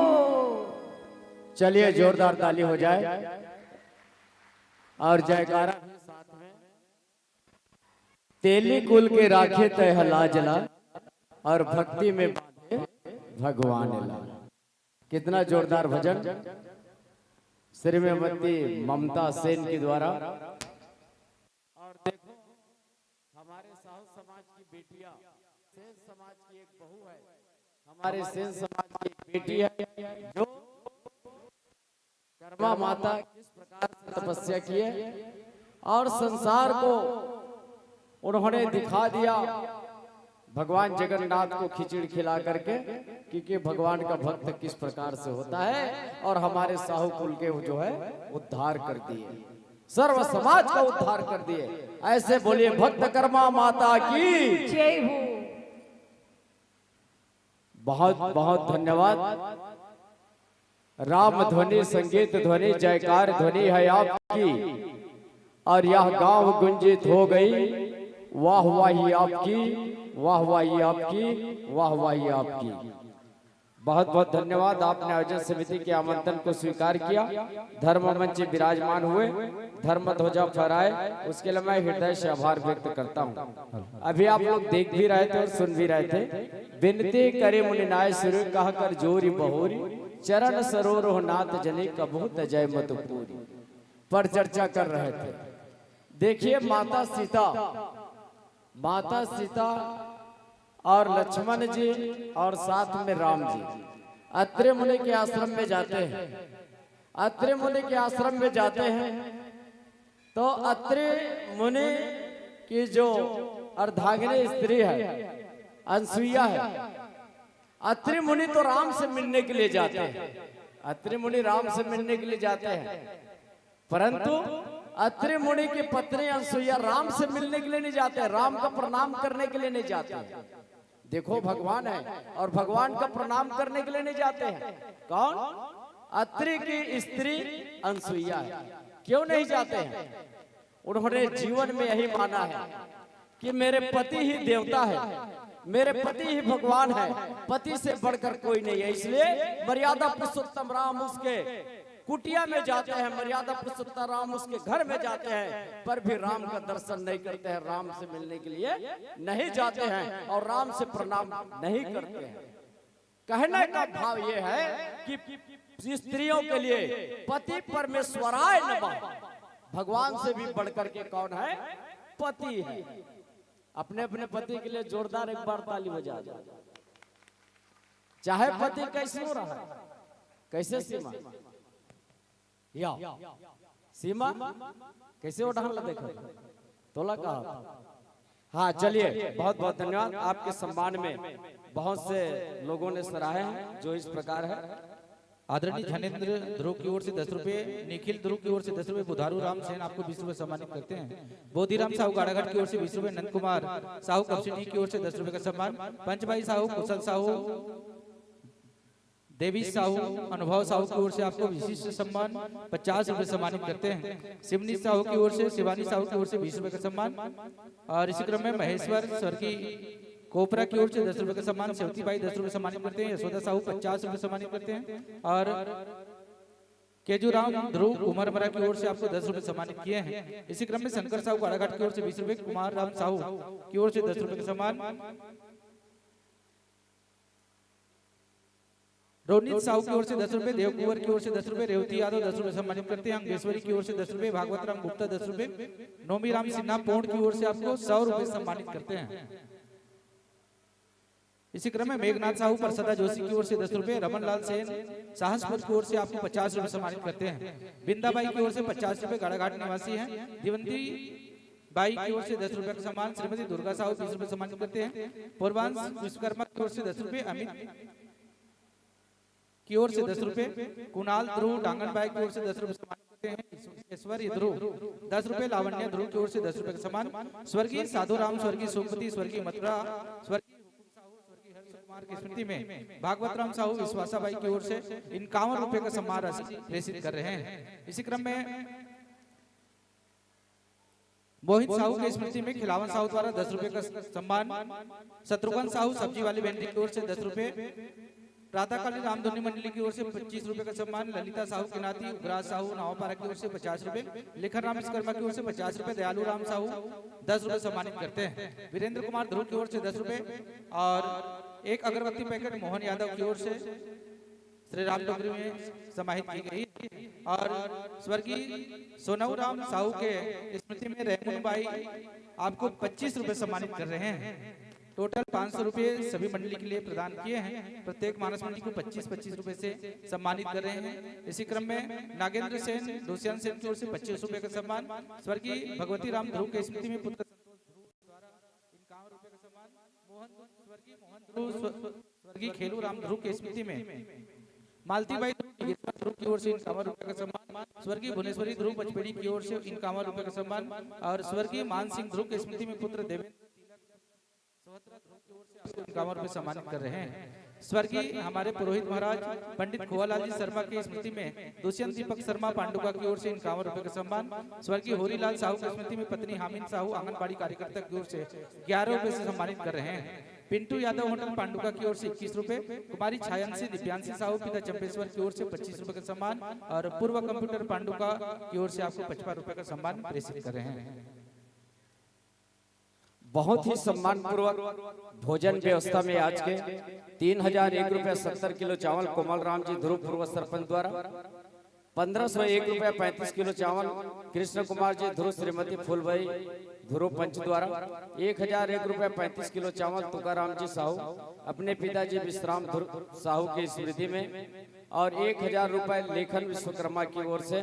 चलिए, जोरदार ताली हो जाए और जयकारा भी साथ में। तेली कुल के राखे तैं ह लाज ला और भक्ति में बांधे भगवान ला। कितना जोरदार भजन श्रीमती ममता सेन के द्वारा। और देखो, हमारे साहू समाज की बेटियां, सेन समाज की एक बहू है, हमारे सेन समाज की एक बेटी है, जो कर्मा माता किस प्रकार से तपस्या किए और संसार को उन्होंने दिखा दिया। भगवान जगन्नाथ को खिचड़ी खिला करके कि, कि भगवान का भक्त किस प्रकार से होता है, और हमारे साहू कुल के वो जो है उद्धार कर दिए, सर्व समाज का उद्धार कर दिए। ऐसे बोलिए, भक्त कर्मा माता की जय हो। बहुत बहुत धन्यवाद। राम ध्वनि, संगीत ध्वनि, जयकार ध्वनि है आपकी, और यह गांव गुंजित हो गई। वाह वाही आपकी, वाह वाही आपकी, वाह वाही आपकी। बहुत बहुत धन्यवाद, आपने आयोजन समिति के आमंत्रण को स्वीकार किया, धर्म मंच विराजमान हुए, धर्म ध्वजा फहराए, उसके लिए मैं हृदय से आभार व्यक्त करता हूँ। अभी आप लोग देख भी रहे थे और सुन भी रहे थे। "बिनती करे मुनि नाय सुर, कह कर जोरी बहोरी, चरण सरोरह नाथ जनी, कबहु तजय मत पूरी।" पर चर्चा कर रहे थे। देखिए, माता सीता, माता सीता और लक्ष्मण जी और साथ में राम जी अत्रि मुनि के आश्रम में जाते हैं। अत्रि मुनि के आश्रम में जाते हैं तो अत्रि मुनि की जो अर्धांगिनी स्त्री है, अनसुईया है, अत्रि मुनि तो राम से मिलने के लिए जाते हैं। अत्रि मुनि राम से मिलने के लिए जाते हैं, परंतु अत्रि मुनि की पत्नी अनसुईया राम से मिलने के लिए नहीं जाते, राम का प्रणाम करने के लिए नहीं जाते। देखो, भगवान है और भगवान का प्रणाम करने के लिए नहीं जाते हैं। कौन? अत्रि की स्त्री अनसुईया है। क्यों नहीं जाते हैं? उन्होंने जीवन में यही माना है कि मेरे पति ही देवता है, मेरे पति ही भगवान है, पति से बढ़कर कोई नहीं है। इसलिए मर्यादा पुरुषोत्तम राम उसके कुटिया में जाते हैं, मर्यादा पुरुषोत्तम राम उसके घर में जाते हैं, पर भी राम का दर्शन नहीं करते हैं, राम से मिलने के लिए नहीं जाते हैं और राम से प्रणाम नहीं करते हैं। कहने का भाव यह है कि स्त्रियों के लिए पति परमेश्वराय नमः, भगवान से भी बढ़कर के कौन है? पति है। अपने अपने पति के लिए जोरदार एक बार ताली बजा दो। चाहे पति कैसे हो रहा है, कैसे सीमा या सीमा, कैसे वो ढंग देखो, तोला कहा। हाँ, चलिए, बहुत बहुत धन्यवाद। आपके सम्मान में बहुत से लोगों ने सराहे हैं, जो इस प्रकार है। आदरणीय धनेंद्र ध्रुव की ओर से दस रुपए, निखिल ध्रुव की ओर से दस रुपए, बुधारू राम सेन आपको बीस रुपए सम्मानित करते हैं। बोधिराम साहू गाड़ाघाट की ओर से बीस रुपए, नंद कुमार साहू कपसिनी की ओर से दस रुपए का सम्मान, पंच भाई साहू, कुशल साहू, देवी साहू, अनुभव साहू की ओर से आपको विशिष्ट सम्मान पचास रुपए सम्मानित करते हैं। शिवनी साहू की ओर से, शिवानी साहू की ओर से बीस रुपए का सम्मान। और इसी क्रम में महेश्वर स्वर्गीय कोपरा की ओर से दस रुपए का सम्मान, सेवती बाई दस रुपए सम्मानित करते हैं, यशोदा साहू पचास रुपए सम्मानित करते हैं और केजूराम ध्रुव उमरमरा की ओर से आपको दस रुपए सम्मानित किए हैं। इसी क्रम में शंकर साहू गाड़ाघाट की ओर से बीस रुपए, कुमार राम साहू की ओर से दस रुपए का सम्मान, रोनित साहू की ओर से दस रुपए, देव कुंवर की ओर से दस रुपए, रेवती यादव दस रुपए सम्मानित करते हैं, अंगेश्वरी की ओर से दस रुपए, भागवत राम गुप्ता दस रुपए, नोमी राम सिन्हा पोंड की ओर से आपको सौ रुपए सम्मानित करते हैं। इसी क्रम में मेघनाथ साहू परसदा जोशी की ओर से दस रुपए, रमन लाल सेन साहसपुर की ओर से आपको पचास रुपए सम्मानित करते हैं। बिंदाबाई की ओर से पचास रुपए, गाड़ाघाट निवासी हैं। दिवंती बाई की ओर से दस रुपए का सम्मान, श्रीमती दुर्गा साहू बीस रुपए सम्मानित करते हैं। पूर्वांश विश्वकर्मा की ओर से दस रुपए, अमित की ओर से दस रुपए, कुणाल ध्रुव डांगनबाई की ओर से दस रुपए सम्मानित करते हैं। ईश्वर ध्रुव दस रुपए, लावण्य ध्रुव की ओर से दस रुपए का सम्मान, स्वर्गीय साधु राम, स्वर्गीय सुमति, स्वर्गीय मथुरा, स्वर्गीय हुकुम साहू, स्वर्गीय हर्ष कुमार की स्मृति में भागवत राम साहू विश्वासा बाई की ओर से इक्यावन रुपए का सम्मान राशि प्रेषित कर रहे हैं। इसी क्रम में मोहित साहू की स्मृति में खिलावन साहू द्वारा दस रुपए का सम्मान, शत्रुघ्न साहू सब्जी वाली बेंडी की ओर से दस रुपए, प्रातःकालीन रामधुनी मंडली की ओर से पच्चीस रुपए का सम्मान, ललिता साहू के नाती उग्रा साहू नवापारा की ओर से पचास रुपए, लेखन राम विश्वकर्मा की ओर से पचास रुपए, दयालु राम साहू दस रुपए सम्मानित करते हैं। वीरेंद्र कुमार ध्रुव की ओर से दस रुपए और एक अगरबत्ती पैकेट मोहन यादव की ओर से श्री राम टोकरी में समाहित की गई और स्वर्गीय सोनऊ राम साहू के स्मृति में रेमन बाई आपको पच्चीस रुपए सम्मानित कर रहे हैं। टोटल पाँच सौ रुपए सभी मंडली के लिए प्रदान किए हैं। प्रत्येक मानस मंडली को पच्चीस पच्चीस रुपए से सम्मानित कर रहे हैं। इसी क्रम में नागेंद्र सेन, डोसियान सेन की ओर से पच्चीस रुपए का सम्मान, स्वर्गीय भगवती राम ध्रुव की स्मृति में पुत्र संतोष ध्रुव द्वारा इक्यावन रुपए का सम्मान, मोहन, स्वर्गीय मोहन ध्रुव, स्व-, स्वर्गीय खेलू राम ध्रुव की स्मृति में मालती बाई ध्रुव की ओर से इक्यावन रुपए का सम्मान, स्वर्गीय भुवनेश्वरी ध्रुव पचपेड़ी की ओर से इक्यावन रुपए का सम्मान और स्वर्गीय मान सिंह ध्रुव की स्मृति में पुत्र देवेंद्र तिलक इक्यावन रुपए सम्मानित कर रहे हैं। स्वर्गीय हमारे पुरोहित महाराज पंडित खोवालाल जी शर्मा की स्मृति में दुष्यंत दीपक शर्मा पांडुका की ओर से इक्यावन रुपए का सम्मान, स्वर्गीय होरीलाल साहू की स्मृति में पत्नी हामिन साहू आंगनबाड़ी कार्यकर्ता की ओर से ग्यारह रुपए से सम्मानित कर रहे हैं। पिंटू यादव होटल पांडुका की ओर से इक्कीस रुपए, कुमारी छायांशी दिव्यांशी साहू पिता चंपेश्वर की ओर से पच्चीस रुपए का सम्मान और पूर्व कंप्यूटर पांडुका की ओर से आपको पचपन रुपए का सम्मान प्रेषित कर रहे हैं। बहुत ही सम्मानपूर्वक भोजन व्यवस्था में आज के तीन हजार एक रुपया सत्तर किलो चावल कोमल राम जी ध्रुव पूर्व सरपंच द्वारा, पंद्रह सौ एक रुपया पैंतीस किलो चावल कृष्ण कुमार जी ध्रुव श्रीमती फूलबाई ध्रुव पंच द्वारा, एक हजार एक रुपया पैंतीस किलो चावल तुकाराम जी साहू अपने पिताजी विश्राम ध्रुव साहू की स्मृति में और एक हजार रुपए लेखन विश्वकर्मा की ओर से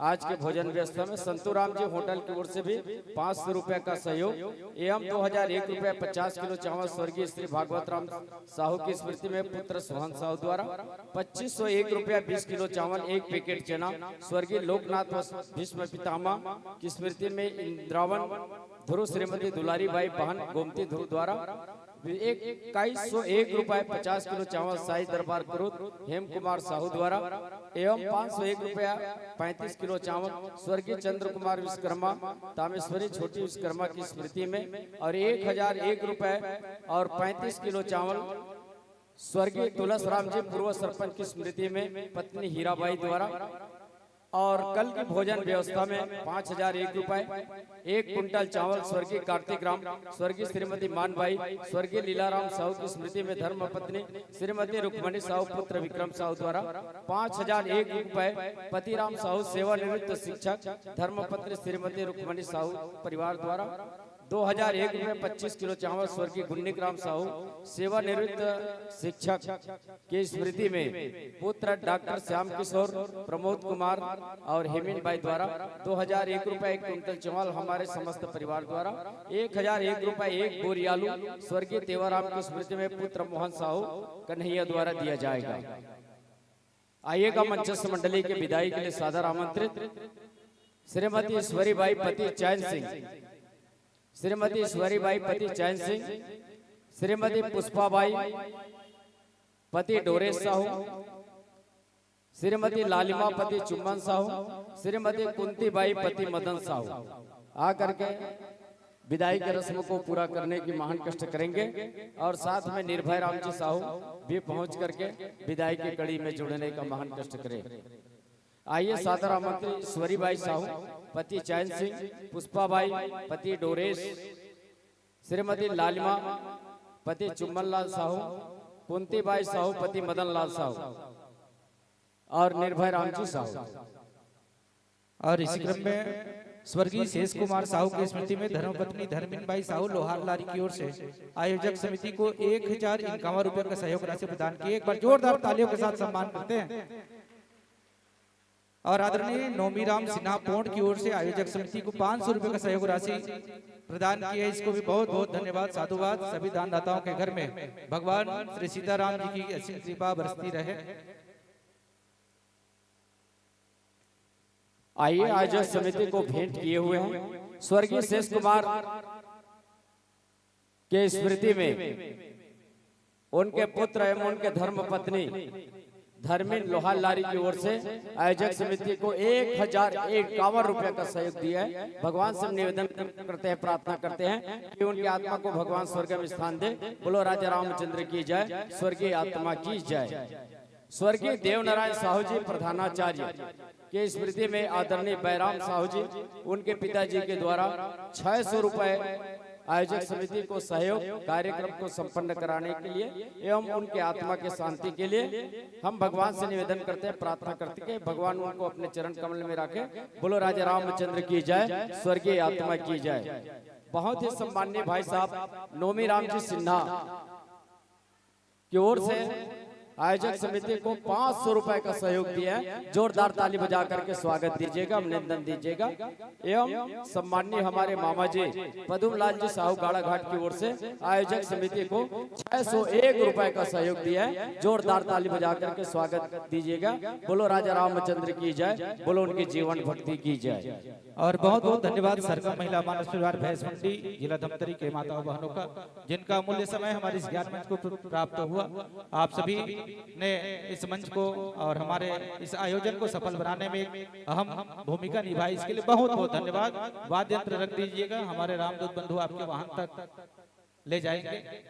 आज के भोजन व्यवस्था में संतूराम जी होटल की ओर से भी पाँच सौ रुपए का सहयोग एवं दो हजार एक रुपए पचास किलो चावल स्वर्गीय श्री भागवत राम साहू की स्मृति में पुत्र सोहन साहू द्वारा, पच्चीस सौ एक रुपया बीस किलो चावल, एक पैकेट चना स्वर्गीय लोकनाथ व भीष्म पितामह की स्मृति में इंद्रावन ध्रुव श्रीमती दुलारी बाई बहन गोमती ध्रुव द्वारा, एक इक्कीस सौ एक रुपए पचास किलो चावल साई दरबार क्रोध हेम कुमार साहू द्वारा एवं पाँच सौ एक रुपया पैंतीस किलो चावल स्वर्गीय चंद्र कुमार विश्वकर्मा तामेश्वरी छोटी विश्वकर्मा की स्मृति में और एक हजार एक रुपए और पैंतीस किलो चावल स्वर्गीय तुलस राम जी पूर्व सरपंच की स्मृति में पत्नी हीराबाई द्वारा और कल की भोजन व्यवस्था में पाँच हजार एक रुपए, एक कुंटल चावल स्वर्गीय कार्तिक राम, स्वर्गीय श्रीमती मानबाई, स्वर्गीय लीलाराम साहू की स्मृति में धर्म पत्नी श्रीमती रुक्मणी साहू पुत्र विक्रम साहू द्वारा, पाँच हजार एक रुपए पतिराम साहू सेवानिवृत्त शिक्षक धर्म पत्नी श्रीमती रुक्मणी साहू परिवार द्वारा, दो हजार एक रुपए पच्चीस किलो चावल स्वर्गीय गुन्निक राम साहू सेवानिवृत्त शिक्षक की स्मृति में पुत्र डॉक्टर श्याम किशोर, प्रमोद कुमार और हेमिन बाई द्वारा दो हजार एक रुपए एक कुंटल चावल हमारे समस्त परिवार द्वारा, एक हजार एक रुपए एक बोरी आलू स्वर्गीय तेवाराम की स्मृति में पुत्र मोहन साहू कन्हैया द्वारा दिया जाएगा। आइएगा मंचस्थ मंडली के विदाई के लिए सादर आमंत्रित श्रीमती ईश्वरी बाई पति चैन सिंह, श्रीमती ईश्वरी बाई पति चैन सिंह, श्रीमती पुष्पा बाई पति डोरेश साहू, श्रीमती लालिमा पति चुम्बन साहू, श्रीमती कुंती बाई पति मदन साहू आकर के विदाई के रस्म को पूरा करने की महान कष्ट करेंगे और साथ में निर्भय राम जी साहू भी पहुंच करके विदाई की कड़ी में जुड़ने का महान कष्ट करें। आइए सादर आमंत्रित ईश्वरी बाई साहू पति चैन सिंह, पुष्पा बाई पति डोरेश, श्रीमती लालिमा पति चुम्बन लाल साहू, कुंती बाई साहू पति मदन लाल साहू और निर्भय राम जी साहू। और इसी क्रम में स्वर्गीय शेष कुमार साहू की स्मृति में धर्मपत्नी धर्मिन बाई साहू लोहार लारी की ओर से आयोजक समिति को एक हजार इक्यावन रुपए का सहयोग राशि प्रदान की। एक बार जोरदार तालियों के साथ सम्मान करते हैं। और आदरणीय नोमी राम सिन्हा पोंड की ओर से आयोजक समिति को पाँच सौ रुपए का सहयोग राशि प्रदान की है। इसको भी बहुत बहुत धन्यवाद, साधुवाद। सभी दानदाताओं के घर में भगवान श्री सीताराम जी की असीम कृपा बरसती रहे। आइए आयोजक समिति को भेंट किए हुए हैं स्वर्गीय शेष कुमार के स्मृति में उनके पुत्र एवं उनके धर्म पत्नी धर्मेंद्र लोहार लारी की ओर से आयोजक समिति को एक हजार इक्यावन रुपए का सहयोग दिया है। भगवान से निवेदन करते हैं, प्रार्थना करते हैं कि उनकी आत्मा को भगवान स्वर्ग में स्थान दे। बोलो राजा रामचंद्र की जय, स्वर्गीय आत्मा की जय। स्वर्गीय देवनारायण साहू जी प्रधानाचार्य के स्मृति में आदरणीय बैराम साहू जी उनके पिताजी के द्वारा छह सौ रुपए आयोजक समिति को सहयोग कार्यक्रम को संपन्न कराने के लिए एवं उनके आत्मा के शांति के लिए हम भगवान से निवेदन करते हैं, प्रार्थना करते हैं कि भगवान उनको अपने चरण कमल में रखें। बोलो राजा रामचंद्र की जय, स्वर्गीय आत्मा की जय। बहुत ही सम्माननीय भाई साहब नोमी राम जी सिन्हा की ओर से आयोजक समिति को पाँच सौ रुपए का सहयोग दिया है। जोरदार ताली बजा करके स्वागत दीजिएगा, अभिनंदन दीजिएगा। एवं सम्माननीय हमारे मामा जी पदुम लाल जी साहू गाड़ाघाट की ओर से आयोजक समिति को छह सौ एक रुपए का सहयोग दिया है। जोरदार ताली बजा करके स्वागत दीजिएगा। बोलो राजा रामचंद्र की जय, बोलो उनकी जीवन भक्ति की जय। और बहुत बहुत धन्यवाद सरगम महिला मानस परिवार भैंस मंडी, जिला धमतरी के माताओं बहनों का, जिनका अमूल्य समय हमारे इस ज्ञान मंच को प्र- प्राप्त हुआ। आप सभी ने इस मंच को और हमारे इस आयोजन को सफल बनाने में एक अहम भूमिका निभाई, इसके लिए बहुत बहुत धन्यवाद। वाद्य यंत्र रख दीजिएगा, हमारे रामदूत बंधु आपके वाहन तक ले जाएंगे।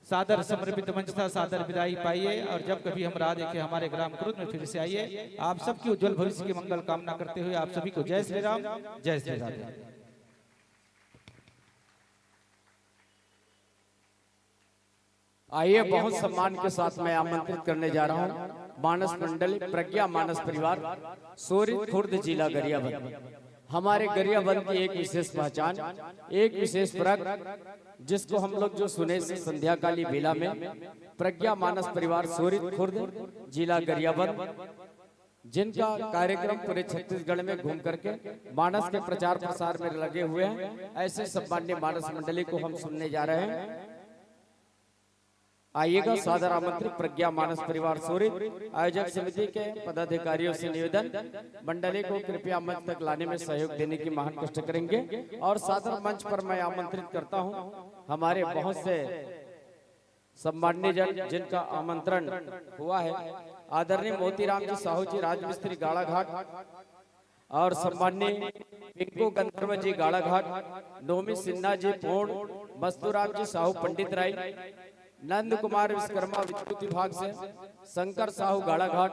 सादर समर्पित मंच था, सादर विदाई पाइए, और जब कभी हम राह देखें हमारे ग्राम कुरुद में फिर से आइए। आप सबकी उज्जवल भविष्य की मंगल कामना करते हुए आप सभी को जय श्री राम, जय श्री राधे। आइए, बहुत सम्मान के साथ मैं आमंत्रित करने जा रहा हूं मानस मंडली, प्रज्ञा मानस परिवार, सोरी खुर्द, जिला गरियाबंद। हमारे गरियाबंद की एक विशेष पहचान, एक विशेष परख, जिसको हम लोग जो सुने संध्याकाली बेला में, प्रज्ञा मानस परिवार, सोरी खुर्द, जिला गरियाबंद, जिनका कार्यक्रम पूरे छत्तीसगढ़ में घूम करके मानस के प्रचार प्रसार में लगे हुए हैं, ऐसे सम्मान्य मानस मंडली को हम सुनने जा रहे हैं। आइएगा, सादर आमंत्रित प्रज्ञा मानस परिवार सोरी, आयोजक समिति के पदाधिकारियों से निवेदन, मंडली को कृपया मंच तक लाने में सहयोग देने की महान कष्ट करेंगे। और सादर मंच पर मैं आमंत्रित करता हूं हमारे बहुत से सम्मान्य जन, जिनका आमंत्रण हुआ है, आदरणीय मोतीराम जी साहू जी, राजमिस्त्री, गाड़ाघाट, और सम्माननीय पिंकू गंधर्व जी, गाड़ाघाट, नोमी सिन्हा जी, पूर्ण, मस्तुराम जी साहू, पंडित राय, नंद कुमार विश्वकर्मा, विद्युत विभाग से, शंकर साहू, गाड़ाघाट।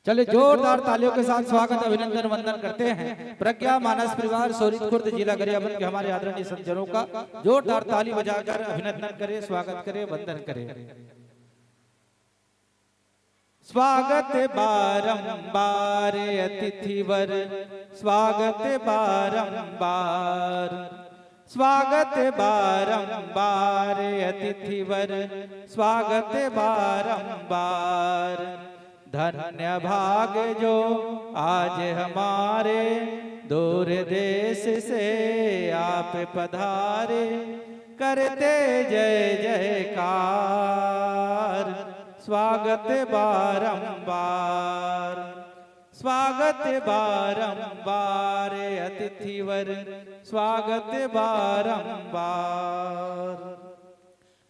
चलिए, जोरदार तालियों के साथ स्वागत, अभिनंदन, वंदन करते हैं प्रज्ञा मानस परिवार सोरी खुर्द, जिला गरियाबंद के हमारे आदरणीय संत जनों का। जोरदार ताली बजाकर अभिनंदन करें, स्वागत करें, वंदन करें। स्वागत बारंबार अतिथिवर, स्वागत बारंबार, स्वागत बारंबार अतिथिवर, स्वागत बारंबार। धन्य भाग जो आज हमारे दूर देश से आप पधारे, करते जय जयकार। स्वागत बारंबार, स्वागत बारंबार अतिथिवर, स्वागत बारंबार।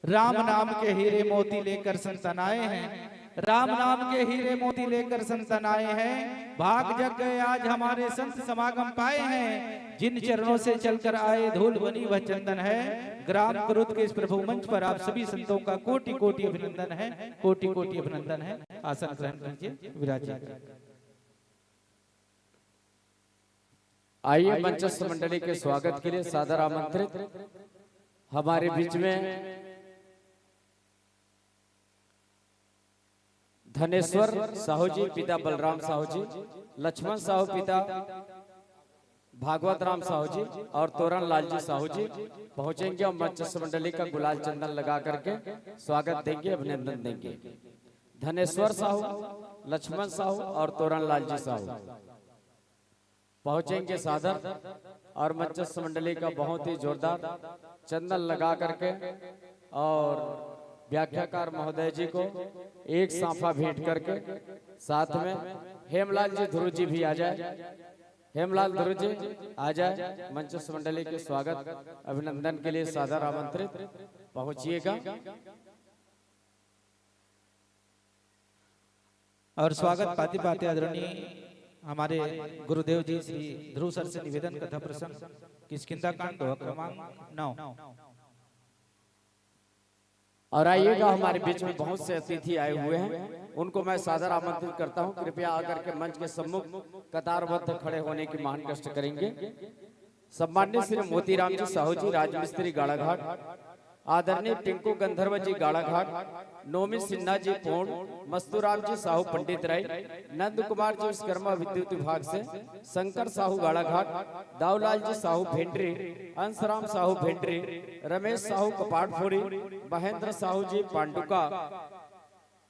राम नाम के हीरे मोती लेकर संतन आए हैं, राम नाम के हीरे मोती लेकर संतन आए हैं। भाग जग गए आज हमारे संत समागम पाए हैं। जिन चरणों से चलकर आए धूल बनी वह चंदन है। ग्राम कुरुद के इस प्रभु मंच पर आप सभी संतों का कोटि कोटि अभिनंदन है, कोटि कोटि अभिनंदन है। आसन ग्रहण कीजिए, विराजिए। आइए, मंचस्थ मंडली के स्वागत के लिए सादर आमंत्रित हमारे बीच में धनेश्वर साहू जी, पिता बलराम साहू जी, लक्ष्मण साहू, पिता भागवत राम साहू जी और तोरण लाल जी साहू जी पहुंचेंगे और मंचस्थ मंडली का गुलाल चंदन लगा करके स्वागत देंगे, अभिनंदन देंगे। धनेश्वर साहू, लक्ष्मण साहू और तोरण लाल जी साहू पहुंचेंगे सादर और मंचस्थ मंडली का बहुत ही जोरदार चंदन लगा करके और व्याख्याकार महोदय जी को एक साफा भेंट करके साथ में हेमलाल जी ध्रुव जी भी आ जाए। हेमलाल ध्रुव जी आ जाए, मंचस्थ मंडली के स्वागत अभिनंदन के लिए सादर आमंत्रित। पहुंचिएगा। और स्वागत पाते पाते आदरणीय हमारे गुरुदेव जी श्री ध्रुव सर से निवेदन, कथा प्रसंग किष्किंधा कांड, दोहा क्रमांक नौ। और आइएगा, हमारे बीच में बहुत से अतिथि आए हुए हैं, उनको मैं सादर आमंत्रित करता हूं, कृपया आकर के मंच के सम्मुख कतारबद्ध खड़े होने की महान कष्ट करेंगे। सम्माननीय श्री मोतीराम जी साहू जी, राजमिस्त्री, गाड़ाघाट, आदरणीय पिंकू गंधर्व जी, गाड़ाघाट, नोमी सिन्हा जी, पूर्ण, मस्तुराम जी साहू, पंडित राय, नंद कुमार जी, विश्वकर्मा विद्युत विभाग से, शंकर साहू, गाड़ाघाट, दाऊलाल जी साहू, भेंडरी, अंशराम साहू, भेंडरी, रमेश साहू, कपाटफोड़ी, महेंद्र साहू जी, पांडुका,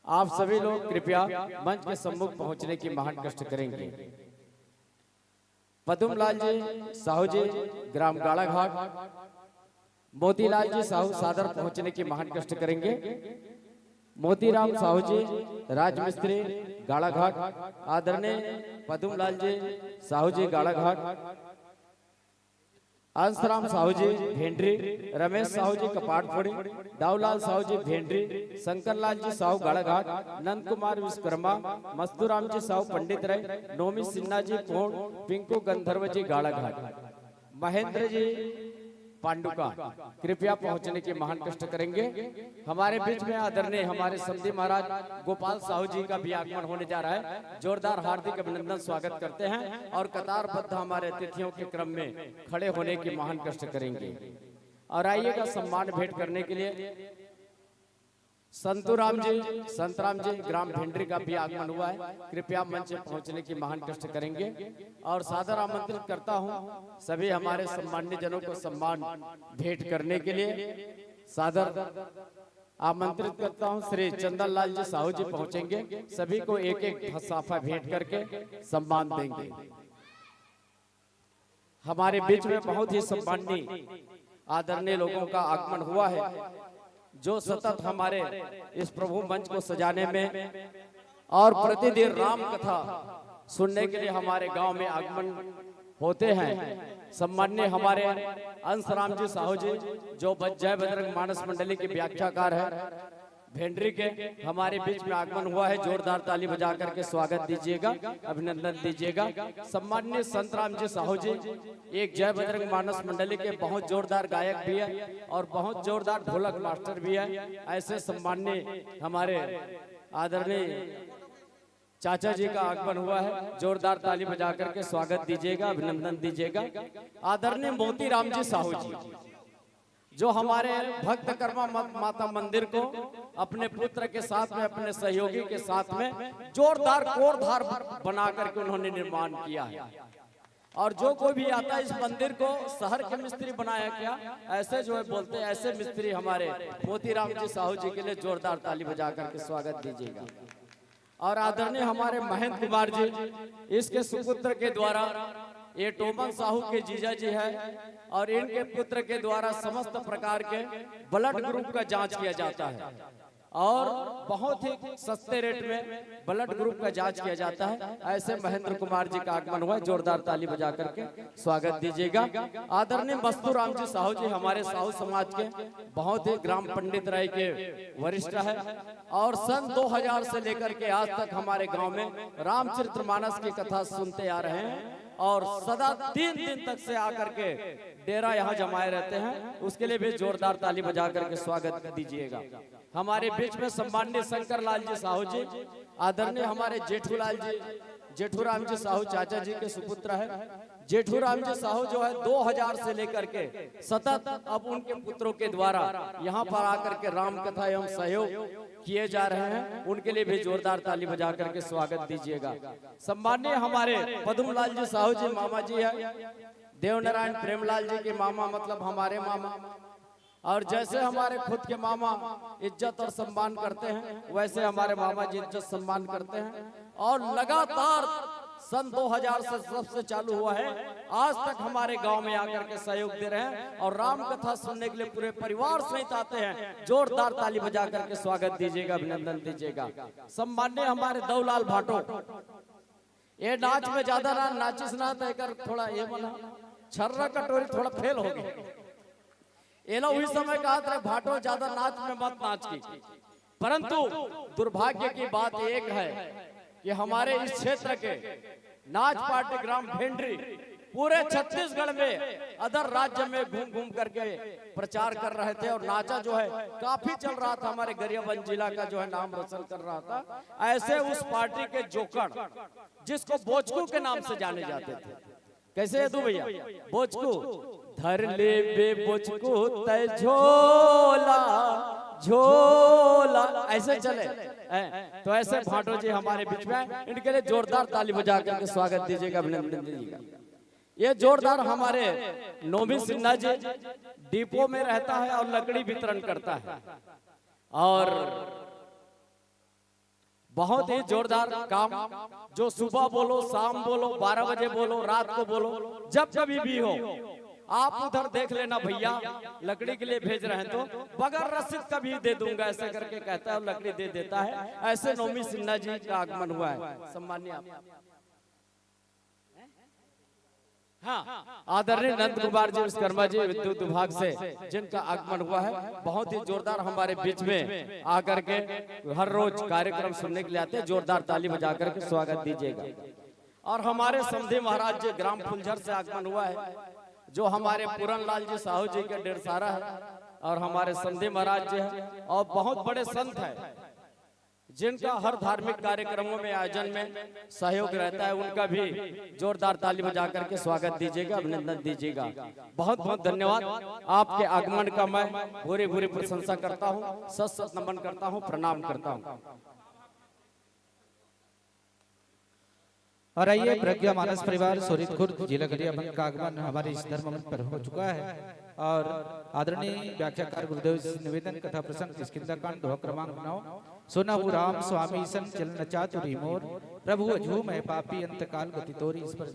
आप सभी लोग कृपया मंच के सम्मुख पहुंचने की महान कष्ट करेंगे। पदुमलाल जी साहू जी, ग्राम गाड़ाघाट, मोतीलाल जी साहू सादर पहुंचने की महान कष्ट करेंगे। मोतीराम साहू जी, राजमिस्त्री, गाड़ाघाट। आदरणीय पदुमलाल जी साहू जी, गाड़ाघाट। अंशराम साहू जी, भेंडरी। रमेश साहू जी, कपाटफोड़ी। दाऊलाल साहू जी, भेंडरी। शंकरलाल जी साहू, गाड़ाघाट। नंद कुमार विश्वकर्मा, मस्तुराम जी साहू, पंडित राय। नोमी सिन्हा जी, पोंड। पिंकू गंधर्व जी, गाड़ाघाट। महेंद्र जी पांडुका, कृपया पहुंचने की महान कष्ट करेंगे। हमारे बीच में आदरणीय हमारे समधी महाराज गोपाल साहू जी का भी आगमन होने जा रहा है। जोरदार हार्दिक अभिनंदन, स्वागत करते हैं और कतारबद्ध हमारे अतिथियों के क्रम में खड़े होने की महान कष्ट करेंगे। और आइएगा, सम्मान भेंट करने के लिए संतूराम जी, संतराम जी, ग्राम भेंडरी का भी आगमन हुआ है। कृपया मंच पर पहुंचने की महान कष्ट करेंगे और सादर आमंत्रित करता हूं सभी हमारे सम्मान्य जनों को सम्मान भेंट करने के लिए। सादर आमंत्रित करता हूं, श्री चंदन लाल जी साहू जी पहुंचेंगे, सभी को एक एक साफा भेंट करके सम्मान देंगे। हमारे बीच में बहुत ही सम्माननीय आदरणीय लोगों का आगमन हुआ है, जो सतत हमारे इस प्रभु मंच को सजाने में और प्रतिदिन राम कथा सुनने के लिए हमारे गांव में आगमन होते हैं। सम्माननीय हमारे अंशराम जी साहू जी, जो ब-, जय बजरंग मानस मंडली के व्याख्याकार हैं, भेंडरी के हमारे बीच में आगमन हुआ है। जोरदार ताली बजा करके स्वागत दीजिएगा, अभिनंदन दीजिएगा। सम्माननीय संतराम जी साहू जी, एक जय बजरंग मानस मंडली के बहुत जोरदार गायक भी है और बहुत जोरदार ढोलक मास्टर भी है। ऐसे सम्माननीय हमारे आदरणीय चाचा जी का आगमन हुआ है। जोरदार ताली बजा करके स्वागत दीजिएगा, अभिनंदन दीजिएगा। आदरणीय मोतीराम जी साहू जी, जो हमारे भक्त कर्मा मा-, माता मंदिर को अपने पुत्र के साथ में, अपने सहयोगी के साथ में जोरदार कोरधार बना करके उन्होंने निर्माण किया है। और जो कोई भी आता है इस मंदिर को शहर के मिस्त्री बनाया क्या, ऐसे जो है बोलते हैं, ऐसे मिस्त्री हमारे मोतीराम जी साहू जी के लिए जोरदार ताली बजा करके स्वागत दीजिएगा। और आदरणीय हमारे महेंद्र कुमार जी, इसके सुपुत्र के द्वारा, ये टोमन साहू के जीजा जी है और इनके पुत्र के द्वारा समस्त प्रकार के ब्लड ग्रुप का जांच किया जाता है और बहुत ही सस्ते रेट में ब्लड ग्रुप का जांच किया जाता है। ऐसे महेंद्र कुमार जी का आगमन हुआ है, जोरदार ताली बजा करके स्वागत दीजिएगा। आदरणीय मस्तूराम जी साहू जी हमारे साहू समाज के बहुत ही ग्राम पंडित राय के वरिष्ठ है और सन दो हज़ार से लेकर के आज तक हमारे गांव में रामचरितमानस की कथा सुनते आ रहे हैं और सदा तीन दिन तक से आकर के डेरा यहाँ जमाए रहते हैं। उसके लिए भी जोरदार ताली बजा करके स्वागत दीजिएगा। हमारे बीच में सम्माननीय शंकर लाल जी साहू जी, आदरणीय हमारे जेठूलाल जी, जेठूराम जी साहू चाचा जी के सुपुत्र है। जेठूराम जी साहू जो है दो हज़ार से लेकर के सतत अब उनके पुत्रों के द्वारा यहाँ पर आकर के राम कथा एवं सहयोग किए जा रहे हैं, उनके लिए भी जोरदार ताली बजा करके स्वागत दीजिएगा। सम्माननीय हमारे पद्मलाल जी साहू जी मामा जी है, देवनारायण प्रेमलाल जी के मामा, मतलब हमारे मामा, और जैसे हमारे खुद के मामा इज्जत और सम्मान करते हैं, वैसे हमारे मामा जी इज्जत सम्मान करते हैं। और लगातार सन दो हज़ार से जब से चालू हुआ है, आज तक हमारे गांव में आकर के सहयोग दे रहे हैं और राम कथा सुनने के लिए पूरे परिवार सहित आते हैं। जोरदार ताली बजा करके स्वागत दीजिएगा, अभिनंदन दीजिएगा। सम्माननीय हमारे दौलाल भाटो, ये नाच में ज्यादा ना नाचिस ना, तो एकर थोड़ा ये बना, छर्रा कटोरी थोड़ा फेल हो गए। एला उही समय कहत रहे, भाटो ज्यादा नाच में मत नाच की। परंतु दुर्भाग्य की बात एक है कि हमारे इस क्षेत्र के नाच पार्टी ग्राम भेंडरी पूरे छत्तीसगढ़ में, अदर राज्य में घूम घूम करके प्रचार कर रहे थे और नाचा जो है काफी चल रहा था, हमारे गरियाबंद जिला का जो है नाम रोशन कर रहा था। ऐसे उस पार्टी के जोकड़, जिसको बोचकू के नाम से जाने जाते थे, कैसे यदु भैया? बोचकू, धर ले बे बोचकू तय झोला, झोला, ऐसे चले। हैं? तो ऐसे भाटो जी हमारे बीच में, इनके लिए जोरदार ताली बजा करके स्वागत दीजिएगा, अभिनंदन दीजिएगा। ये जोरदार हमारे नोमी सिन्हा जी डिपो में रहता है और लकड़ी वितरण करता है और बहुत ही जोरदार काम, जो सुबह बोलो, शाम बोलो, बारह बजे बोलो, रात को बोलो, जब कभी भी हो, आप उधर देख लेना भैया, लकड़ी के लिए भेज रहे हैं तो बगैर रसीद का भी दे दूंगा, ऐसे करके कहता है और लकड़ी दे देता है। ऐसे नवमी सिन्हा जी का आगमन हुआ है। सम्मान्य आप, हाँ, आदरणीय नंद कुमार जी विश्वकर्मा जी विद्युत विभाग से जिनका आगमन हुआ है, बहुत ही जोरदार हमारे बीच में आकर के हर रोज कार्यक्रम सुनने के लिए आते हैं। जोरदार ताली बजा करके स्वागत दीजिएगा। और हमारे समधी महाराज जी ग्राम फुलझर से आगमन हुआ है, जो हमारे पूरन लाल जी साहू जी के डेढ़सारा है और हमारे समधी महाराज जी हैं और बहुत बड़े संत हैं, जिनका हर धार्मिक कार्यक्रमों में, आयोजन में सहयोग रहता है। उनका भी जोरदार ताली बजा करके स्वागत दीजिएगा, अभिनंदन दीजिएगा। बहुत बहुत धन्यवाद। आपके आगमन का मैं भूरी भूरी प्रशंसा करता हूँ, सत सत नमन करता हूँ, प्रणाम करता हूँ। और आइए, प्रज्ञा मानस परिवार सोरित खुर्द, जिला गरियाबंद का आगमन हमारे इस धर्म मंच पर हो चुका है। और आदरणीय व्याख्याकार गुरुदेव से निवेदन, कथा प्रसंग किष्किंधा कांड, दोहा क्रमांक नौ, सोना हूँ राम स्वामी सन, चलन चातुरी मोर, प्रभु अझू मैं पापी, अंतकाल गति तोरी, इस पर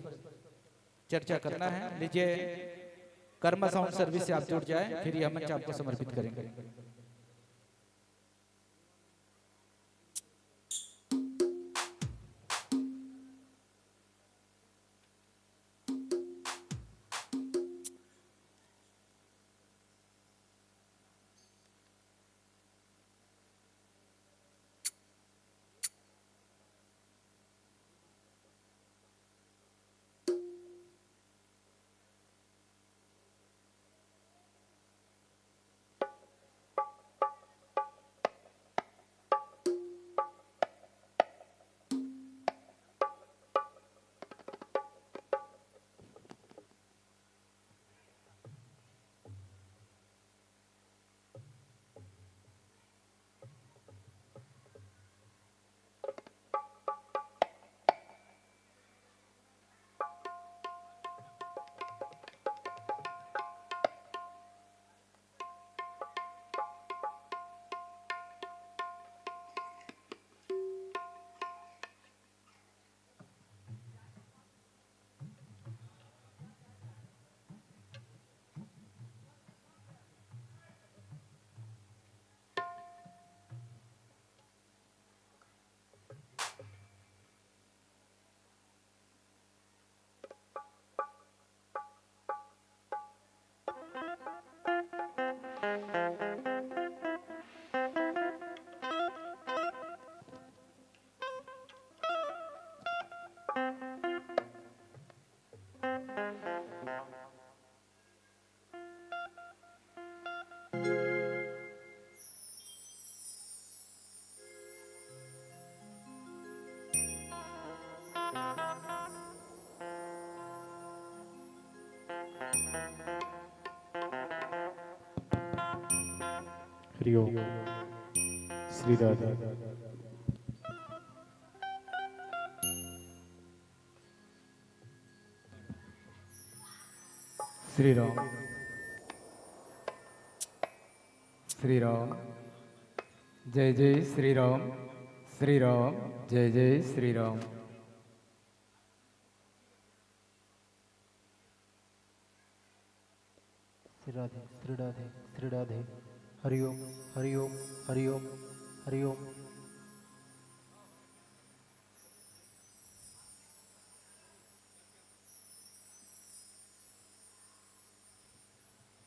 चर्चा करना है। लीजिए, कर्मा साउंड सर्विस से आप जुड़ जाए, फिर यह मंच आपको समर्पित करेंगे। हरि ओम। श्री राधे। श्री राम। श्री राम। जय जय श्री राम। श्री राम। जय जय श्री राम। श्री राधे, श्री राधे, श्री राधे। हरि ओम, हरि ओम, हरि ओम, हरि ओम।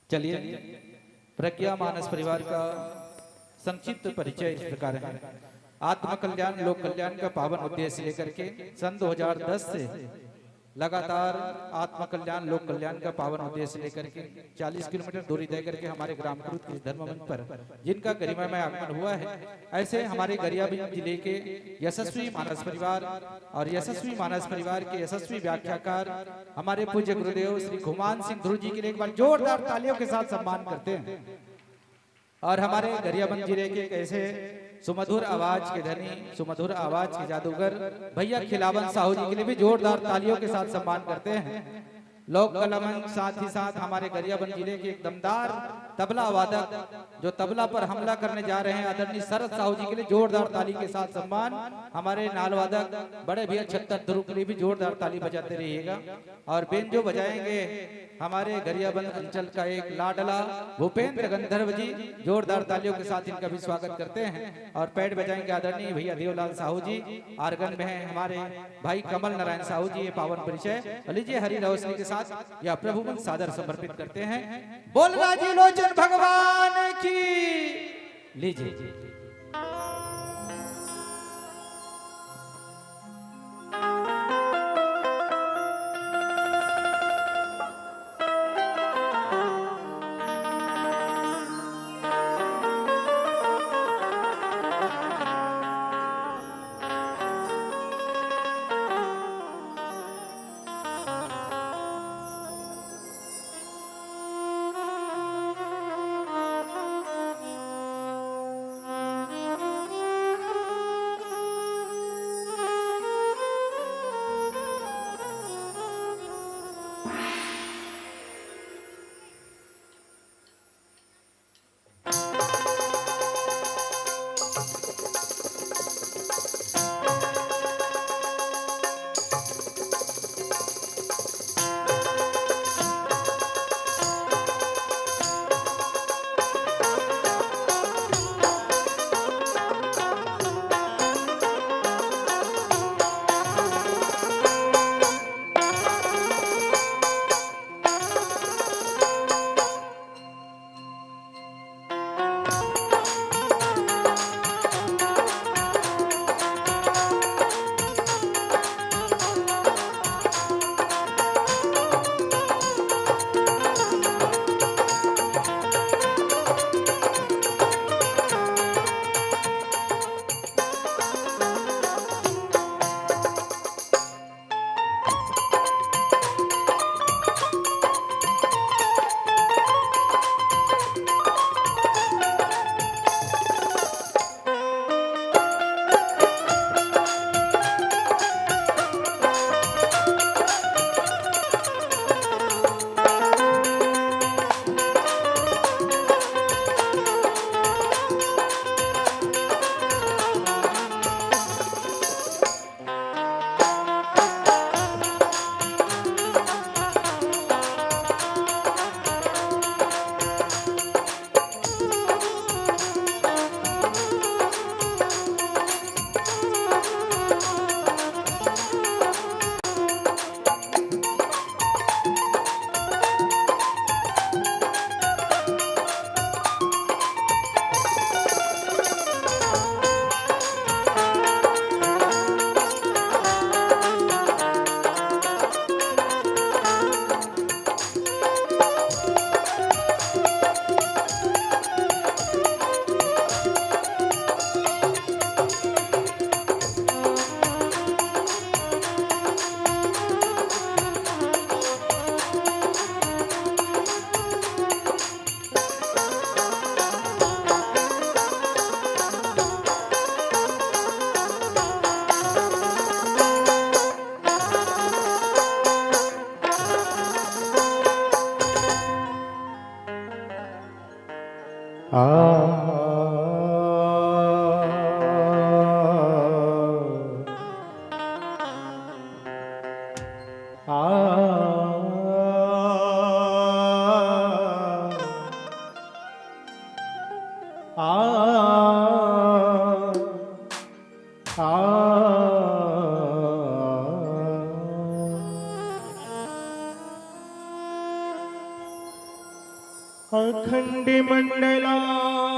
चलिए, प्रज्ञा मानस परिवार का संक्षिप्त परिचय इस प्रकार है। आत्म कल्याण, लोक कल्याण का पावन उद्देश्य लेकर के सन दो हज़ार दस से लगातार आत्म कल्याण, लोक कल्याण का पावन उद्देश्य लेकर के चालीस किलोमीटर दूरी तय करके हमारे ग्राम कुरुद कृषि धर्म मंच पर जिनका गरिमामय आगमन हुआ है, ऐसे हमारे गरियाबंद जिले के यशस्वी मानस परिवार और यशस्वी मानस परिवार के यशस्वी व्याख्याकार हमारे पूज्य गुरुदेव श्री घुमान सिंह ध्रुव जी के लिए एक बार जोरदार तालियों के साथ सम्मान करते हैं। और हमारे गरियाबंद जिले के एक ऐसे सुमधुर आवाज के धनी, सुमधुर आवाज के जादूगर भैया खिलावन साहू जी के लिए भी जोरदार तालियों के साथ सम्मान करते हैं। लोक कला मंच, साथ ही साथ हमारे गरियाबंद जिले के एक दमदार तबला वादक, जो तबला पर हमला करने जा रहे हैं, आदरणीय शरद साहू जी के लिए जोरदार ताली के साथ सम्मान। हमारे नाल वादक बड़े भैया छत्तर ध्रुव के लिए भी जोरदार ताली बजाते रहिएगा। और बेंजो बजाएंगे हमारे गरियाबंद अंचल का एक लाडला भूपेंद्र गंधर्व जी, जोरदार तालियों के साथ इनका भी स्वागत करते हैं। और पैड बजाएंगे आदरणीय भैया देवलाल साहू जी, आर्गन में हैं हमारे भाई कमल नारायण साहू जी, ये पावन परिचय। और लीजिए हरी रोशनी के साथ यह प्रभु को सादर समर्पित करते हैं। बोल राजी लोचन भगवान की। लीजिए।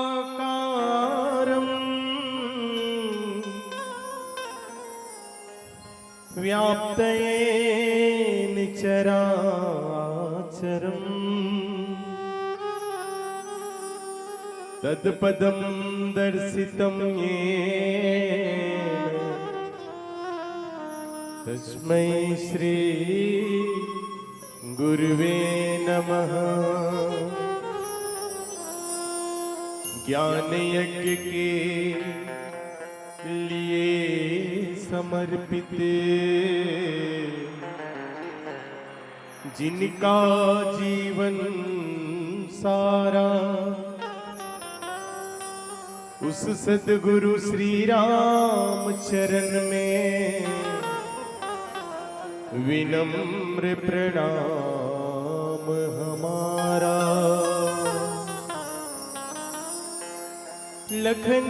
अखण्डमण्डलाकारं व्याप्तं येन चराचरं तत्पदं दर्शितं येन तस्मै श्री गुरुवे नमः। ज्ञान यज्ञ के लिए समर्पित जिनका जीवन सारा उस सतगुरु श्री राम चरण में विनम्र प्रणाम हमारा। लखन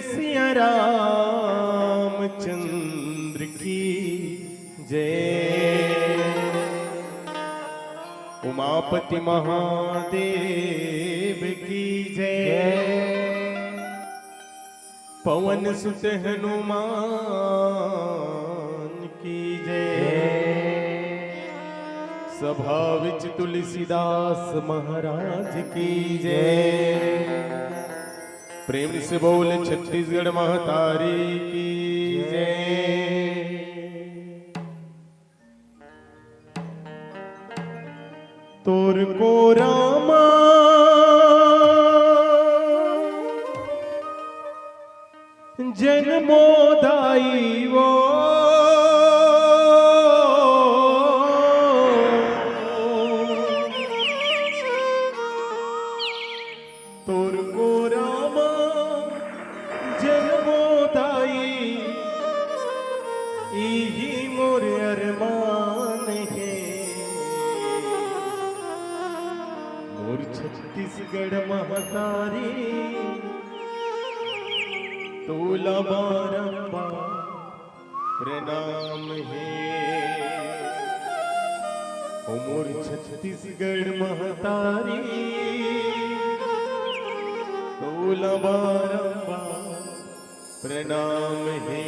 सिया रामचंद्र की जय। उमापति महादेव की जय। पवन सुत हनुमान की जय। सभा विच तुलसीदास महाराज की जय। प्रेम से बोल छत्तीसगढ़ महतारी की जय। तोर को रामा जन्मो दाई वो। तोर को रामा जन्मो दाई, इही मोर अरमान हे। मोर छत्तीसगढ़ महतारी, तोला बारंबार प्रणाम हे। ओ मोर छत्तीसगढ़ महतारी, तोला बारंबार प्रणाम हे।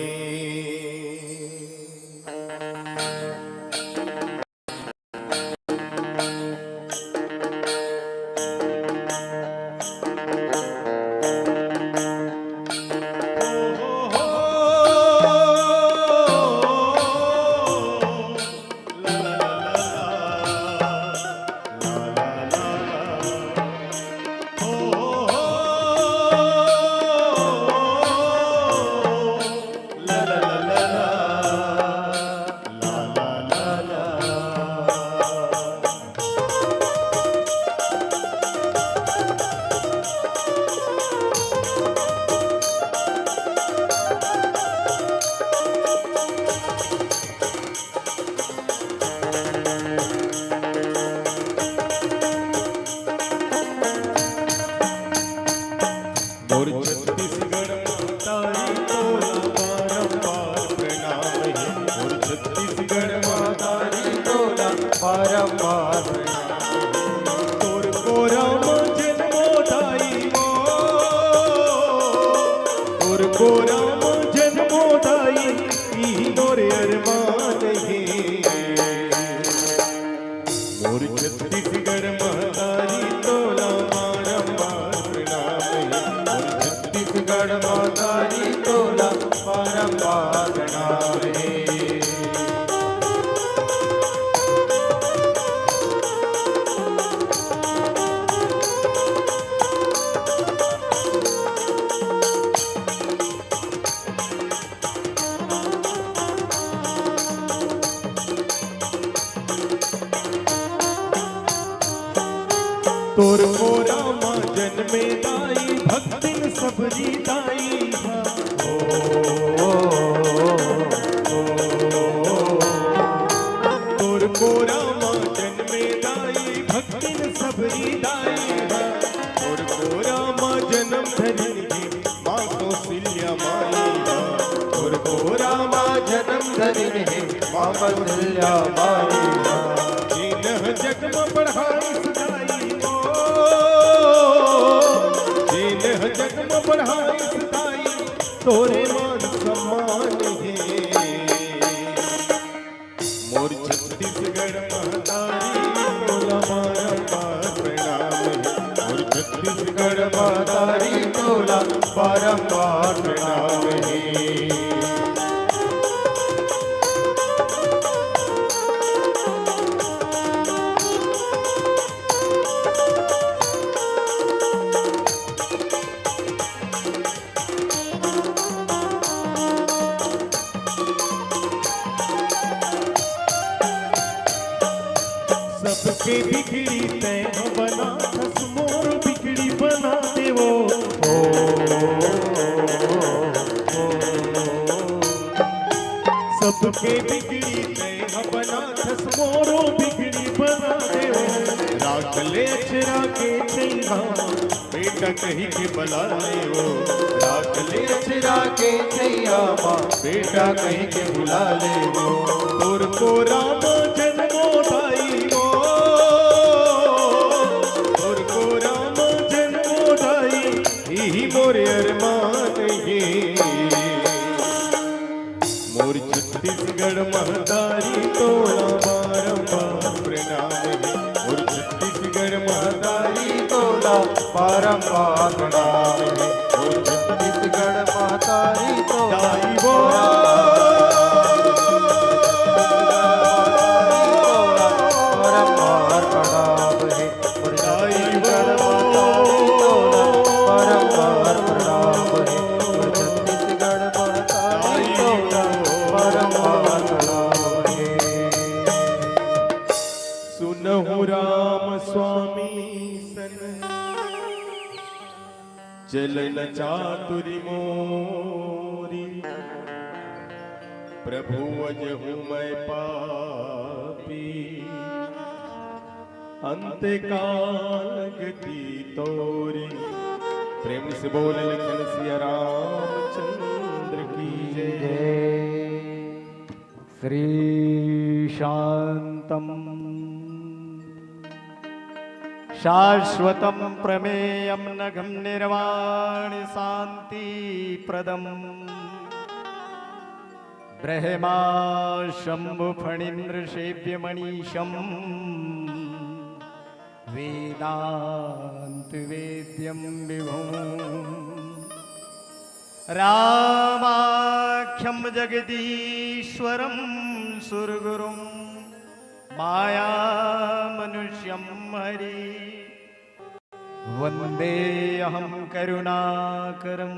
मोर छत्तीसगढ़ महतारी तोला बारंबार प्रणाम हे। मोर छत्तीसगढ़ महतारी तोला बारंबार प्रणाम हे। तोर को राम जन्मो दाई वो, तोर को राम जन्मो दाई, ई मोर अरमान हे। मोर छत्तीसगढ़ महतारी तोला बारंबार प्रणाम हे। मोर छत्तीसगढ़ महतारी तोला बारंबार प्रणाम हे। तोर को रामा जन्मे दाई, भक्तिन सबरी दाई हा। ओ, ओ, ओ, ओ। तोर को रामा जन्मे दाई, भक्तिन सबरी दाई हा। तोर को रामा जन्म धरिन हे माँ कौशल्या माई हा। तोर को रामा जन्म धरिन हे माँ कौशल्या माई हा। जिन जग म बढ़ाइस दाई वो, जिन जग म बढ़ाइस दाई, तोरे मान सम्मान हे। मोर छत्तीसगढ़ महतारी तोला बारंबार प्रणाम हे। मोर छत्तीसगढ़ महतारी तोला बारंबार प्रणाम हे। तैं ह बनाथस मोर बिगड़ी बना देवो। ओ, ओ, ओ, ओ। सबके बिगड़ी तैं ह बनाथस मोरो बिगड़ी बना देवो। राख ले अचरा के छैया बेटा कहि के बला लेवो। राख ले अचरा के छैया मा बेटा कहि के बुला लेवो। तोर कोरा मा जनमो दाई वो, तोर कोरा मा जनमो दाई, इही मोर अरमान हे। मोर छत्तीसगढ़ महतारी तोला बारंबार प्रणाम हे। मोर छत्तीसगढ़ महतारी तोला बारंबार प्रणाम हे। मोर छत्तीसगढ़ महतारी तोला दाई वो। बारंबार प्रणाम हे। मोर छत्तीसगढ़ महतारी तोला बारंबार प्रणाम हे। मोर छत्तीसगढ़ महतारी तोला बारंबार प्रणाम हे। सुनहु राम स्वामी सन चलन चातुरी मोरी, प्रभु अजहु मैं पापी, अंत काल गति तोरी। प्रेम से बोल लखन सिया रामचंद्र की जय। श्री शांतम शाश्वतं प्रमेयं नघं निर्वाण शांति प्रदम। ब्रह्मा शंभु फणींद्र सेव्य मनीषम वेदांत वेद्यम विभुम। रामाख्यं जगदीश्वरं सुरगुरुं मायामनुष्यं हरि। वन्देऽहं करुणाकरं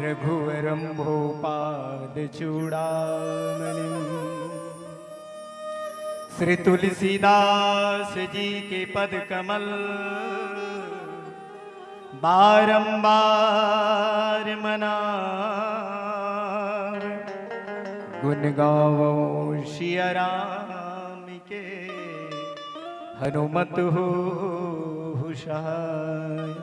रघुवरं भूपादचूडामणिम्। श्री तुलसीदास जी के पद कमल बारंबार मनाव। गुण गावो सिया राम के हनुमत होहु सहाय।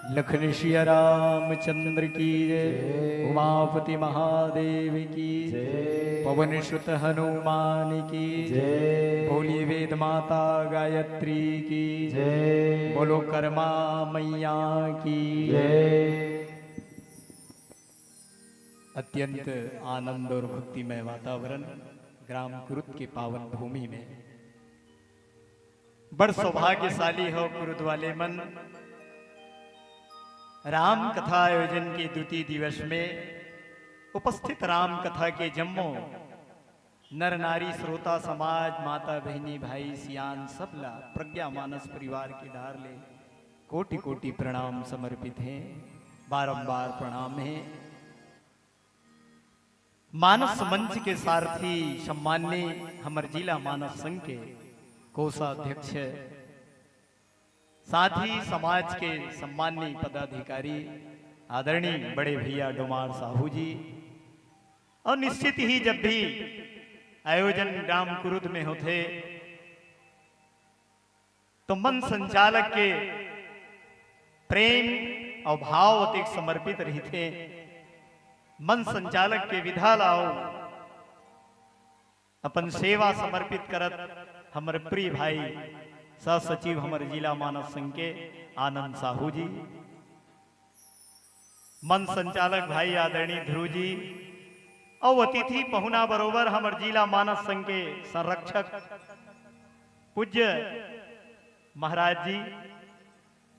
लखन सिया रामचंद्र की जय। जय। उमापति महादेव की जय। पवन सुत हनुमान की जय। बोली वेद माता गायत्री की जय। बोलो कर्मा मैया की जय। अत्यंत आनंद और भक्तिमय वातावरण, ग्राम कुरुद के पावन भूमि में। बड़ सौभाग्यशाली हो कुरुद वाले मन। राम कथा आयोजन के द्वितीय दिवस में उपस्थित राम कथा के जम्मो नर नारी, श्रोता समाज, माता बहिनी, भाई सियान, सब ला प्रज्ञा मानस परिवार के डार ले कोटि कोटि प्रणाम समर्पित हे, बारंबार प्रणाम हे। मानस मंच के सारथी सम्माननीय हमर जिला मानस संघ के कोषाध्यक्ष, साथ ही समाज के सम्माननीय पदाधिकारी आदरणीय बड़े भैया डोमार साहू जी, और निश्चित ही जब भी आयोजन ग्राम कुरुद में होथे तो मन संचालक के प्रेम और भाव अतेक समर्पित रहिथे। मन संचालक के विधा ला अपन सेवा समर्पित करत हमर प्रिय भाई सह सचिव हमर जिला मानस संघ के आनंद साहू जी, मन संचालक भाई आदरणीय ध्रुव जी, अउ अतिथि पहुना बरोबर हमर जिला मानस संघ के संरक्षक पूज्य महाराज जी,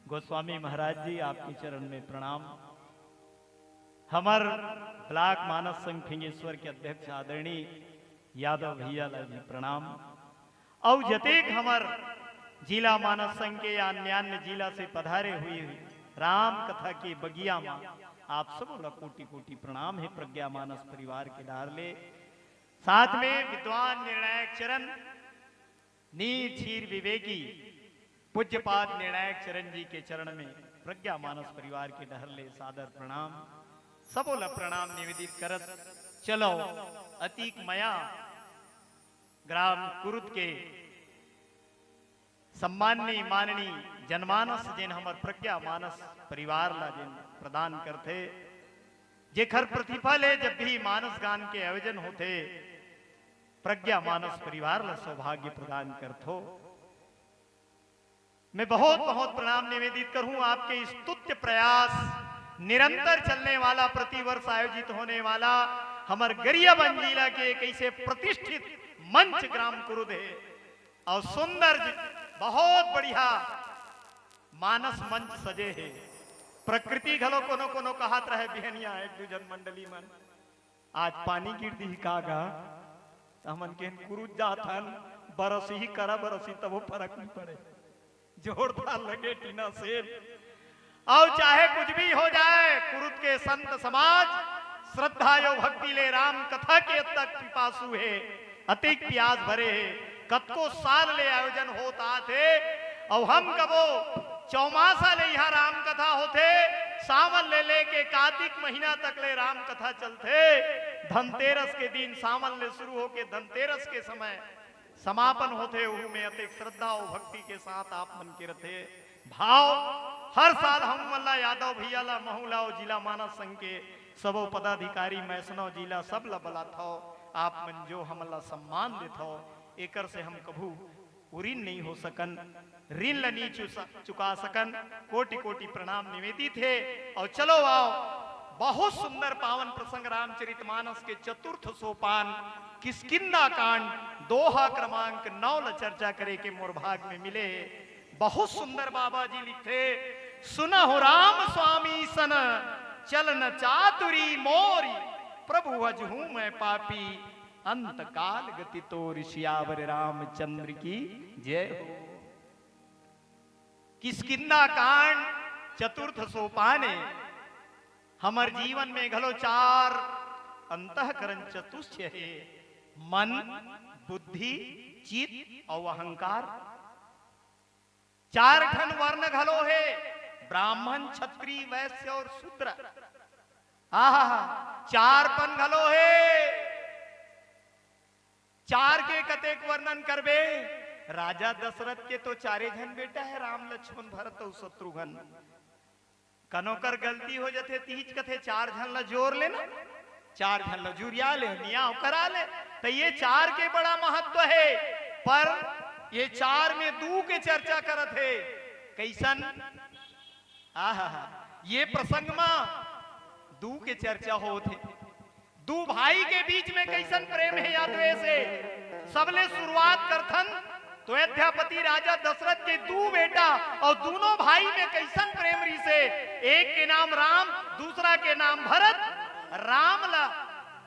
गोस्वामी महाराज जी, आपके चरण में प्रणाम। हमर ब्लॉक मानस संघ फिंगेश्वर के अध्यक्ष आदरणीय यादव भैया ला भी प्रणाम। अउ जतेक हमर जिला मानस संघ के या अन्यान्य जिला से पधारे हुए राम कथा के बगिया मा आप सबो ला कोटि कोटि प्रणाम हे प्रज्ञा मानस परिवार के डार ले। साथ में विद्वान निर्णायक चरण नीर छीर विवेकी पूज्यपाद निर्णायक चरण जी के चरण में प्रज्ञा मानस परिवार के डहर ले सादर प्रणाम। सबो ला प्रणाम निवेदित करत चलो अतीक मया ग्राम कुरुद के सम्माननीय माननीय जनमानस जेन हमर प्रज्ञा मानस परिवार ला जेन प्रदान करथे, जेखर प्रतिफल हे जब भी मानस गान के आयोजन होथे, प्रज्ञा मानस परिवार ला सौभाग्य प्रदान करथो। मैं बहुत बहुत प्रणाम निवेदित करूं आपके स्तुत्य प्रयास, निरंतर चलने वाला, प्रतिवर्ष आयोजित होने वाला हमर गरियाबंद जिला के एक ऐसे प्रतिष्ठित मंच ग्राम कुरुद हे और सुंदर जी, बहुत बढ़िया मानस मंच सजे हे। प्रकृति घलो कोनो कोनो कहत रहे बिहनिया एक दू जन मंडली मन, आज पानी गिर दिही का गा, त हमन केहन कुरुद जात हन, बरसही करा बरसही तबो फरक नहीं पड़े, जोरदार लगे टीना से। और चाहे कुछ भी हो जाए, कुरुद के संत समाज श्रद्धा यो भक्ति ले राम कथा के अतक पिपासु हे, अतिक पियास भरे हे। कतको साल ले आयोजन होत आत हे, और हम कबो चौमासा ले यहाँ राम कथा होथे, सावन ले लेके कार्तिक महीना तक ले राम कथा चलथे। धनतेरस के दिन सावन ले शुरू होके धनतेरस के समय समापन होथे, ओहू में अतेक श्रद्धा और भक्ति के साथ आप मन के रथे भाव। हर साल हम मन ला यादव भैया ला, महू ला और जिला मानस संघ के सबो पदाधिकारी, मैसनव जिला सब ला बलाथव। आप मन जो हमन ला सम्मान देथव, एकर से हम कभू उऋण नहीं हो सकन, ऋण ल नहीं चुसा-, चुका सकन। कोटि कोटि प्रणाम निवेदित हे। और चलो आओ, बहुत सुंदर पावन प्रसंग रामचरितमानस के चतुर्थ सोपान किष्किंधा कांड दोहा क्रमांक नौ ल चर्चा करे के मोर भाग में मिले हे। बहुत सुंदर बाबा जी लिखथे, सुनहु राम स्वामी सन चलन चातुरी मोरी, प्रभु अजहूँ मैं पापी अंत काल गति तोर। सियावर रामचंद्र की जय हो। किष्किंधा कांड चतुर्थ सोपान हे। हमर जीवन में घलो चार अंतःकरण चतुष्य हे, मन, बुद्धि, चित्त और अहंकार। चार ठन वर्ण घलो हे, ब्राह्मण, क्षत्रिय, वैश्य और शूद्र। आहा, चार पन घलो हे। चार के कतेक वर्णन करबे? राजा दशरथ के तो चारे झन बेटा हे, राम, लक्ष्मण, भरत अउ शत्रुघ्न। कनो कर गलती हो जथे, तिहिच कथे, चार झन ला जोर लेना, चार झन ला जुरिया ले, नियाव करा ले। त ये चार के बड़ा महत्व हे, पर ये चार में दू के चर्चा करत हे। कइसन? आहा, ये प्रसंग म दू के चर्चा होत हे। दू भाई के बीच में कइसन प्रेम हे या द्वेष हे, सबले शुरुआत करथन तो अयोध्यापति राजा दशरथ के दू बेटा और दूनों भाई में कइसन प्रेम रिहिसे। एक के नाम राम, दूसरा के नाम भरत। राम ला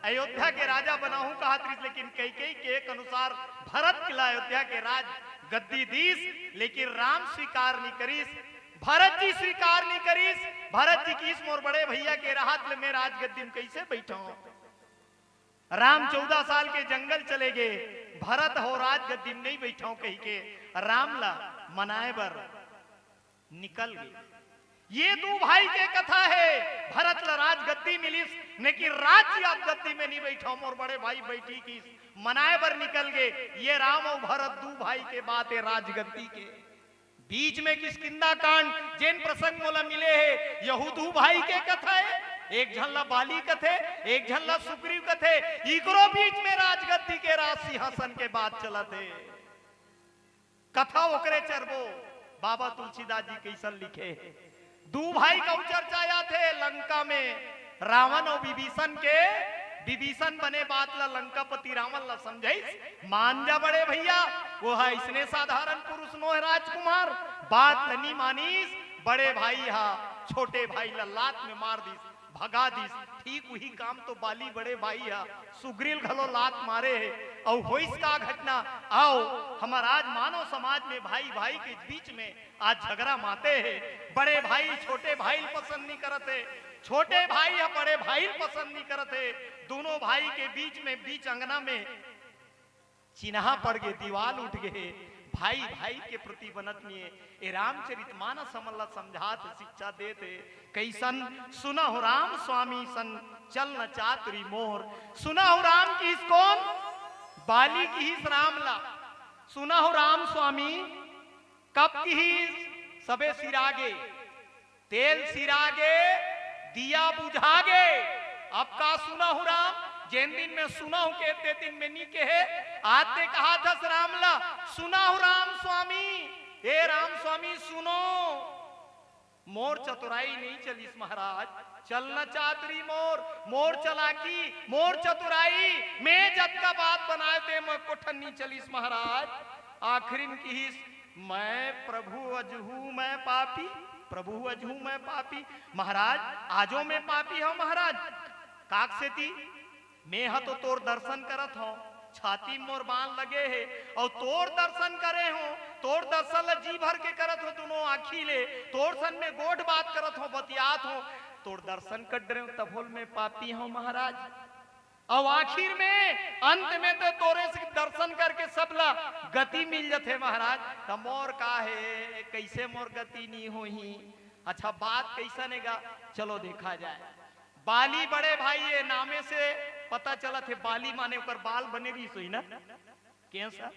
अयोध्या के राजा बनाहूं कहत रिहिस, लेकिन कैकेयी के एक अनुसार भरत के ला अयोध्या के राज गद्दी दीस, लेकिन राम स्वीकार नहीं करिस। भरत जी स्वीकार नहीं करिस। भरत जी किहिस, मोर बड़े भैया के रहत ले मैं राजगद्दी में कैसे बैठो? राम चौदह साल के जंगल चले गे, भरत हो राजगद्दी में नहीं बैठो कहि के राम ला मनाए बर निकल गे। ये दू भाई के कथा हे। भरत ला राजगद्दी मिलिस, लेकिन राज जी आप गद्दी में नहीं बैठो, मोर बड़े भाई बैठी किहिस, मनाए बर निकल गे। ये राम और भरत दू भाई के बात हे राजगद्दी के। बीच में किष्किंधा कांड, जेन प्रसंग मोला मिले हे, यहू दू भाई के कथा हे। एक झन ला बाली कथे, एक झन ला सुग्रीव कथे। इकरो बीच में राजगद्दी के राज सिंहासन के बात चलत हे। कथा ओकरे चरबो, बाबा तुलसीदास जी कइसन लिखे हे। दू भाई का चर्चा आथे लंका में रावण और विभीषण के। विभीषण बने बात ला लंकापति रावण ला समझाइस, मान जा बड़े भैया, वो हा इसने साधारण पुरुष नोहे राजकुमार। बात ला नी मानिस, बड़े भाई हा छोटे भाई ला लात में मार दिस, भगा दिस। ठीक वही काम तो बाली बड़े भाई हा सुग्रीव घलो लात मारे हे। अउ होइस का घटना? आओ, हमर आज मानव समाज में भाई भाई के बीच में आज झगड़ा माते हे। बड़े भाई छोटे भाई ल पसंद नहीं करत हे, छोटे भाई ह बड़े भाई ल पसंद नहीं करत हे। दोनों भाई के बीच में, बीच अंगना में चिन्हा पड़ गे, दीवाल उठ गे हे। भाई भाई के प्रति बनत निये। ए रामचरित मानस हमन ला समझात हे, शिक्षा देत हे। कइसन? सुनहु राम स्वामी सन चल न चातुरी मोर। सुनहु राम किहिस कोन? बाली किहिस राम ला। सुनहु राम स्वामी कब किहिस? सबे सिरागे, तेल सिरागे, दिया बुझागे। अब का सुनहु राम? जेन दिन में सुनहु के, ते दिन में नी केहे। आज ते कहाथस राम ला, सुनहु राम स्वामी, ए राम स्वामी सुनो, मोर चतुराई नहीं चलिस महाराज। चल न चातुरी मोर, मोर चलाकी, मोर चतुराई, मैं जतका बात बनाए ते मोर कोठन नहीं चलिस महाराज। आखिरी में किहिस, मैं प्रभु अजहू मैं पापी, प्रभु अजहू मैं पापी। महाराज, आजो मैं पापी हूँ महाराज। काक सेती? मैं ह तो तोर दर्शन करत हूँ, छाती में मोर बाण लगे हे, अउ तोर दर्शन करे हूँ, तोर दर्शन ल जी भर के करत हूँ, दुनों आँखी ले तोर सन में गोठ बात करत हूँ, बतियात हूँ, तोर दर्शन कर डरे हूँ, तभो ले मैं पापी हूँ महाराज। अउ आखिर में, अंत में तो तोरे से दर्शन करके सब ला गति मिल जथे महाराज। त मोर का हे, कइसे मोर गति नी होही? अच्छा, बात कइसन हे गा, चलो देखा जाए। बाली बड़े भाई, ए नामे से पता चलत हे, बाली माने ओकर बाल बने रहिस होही ना, केस ह?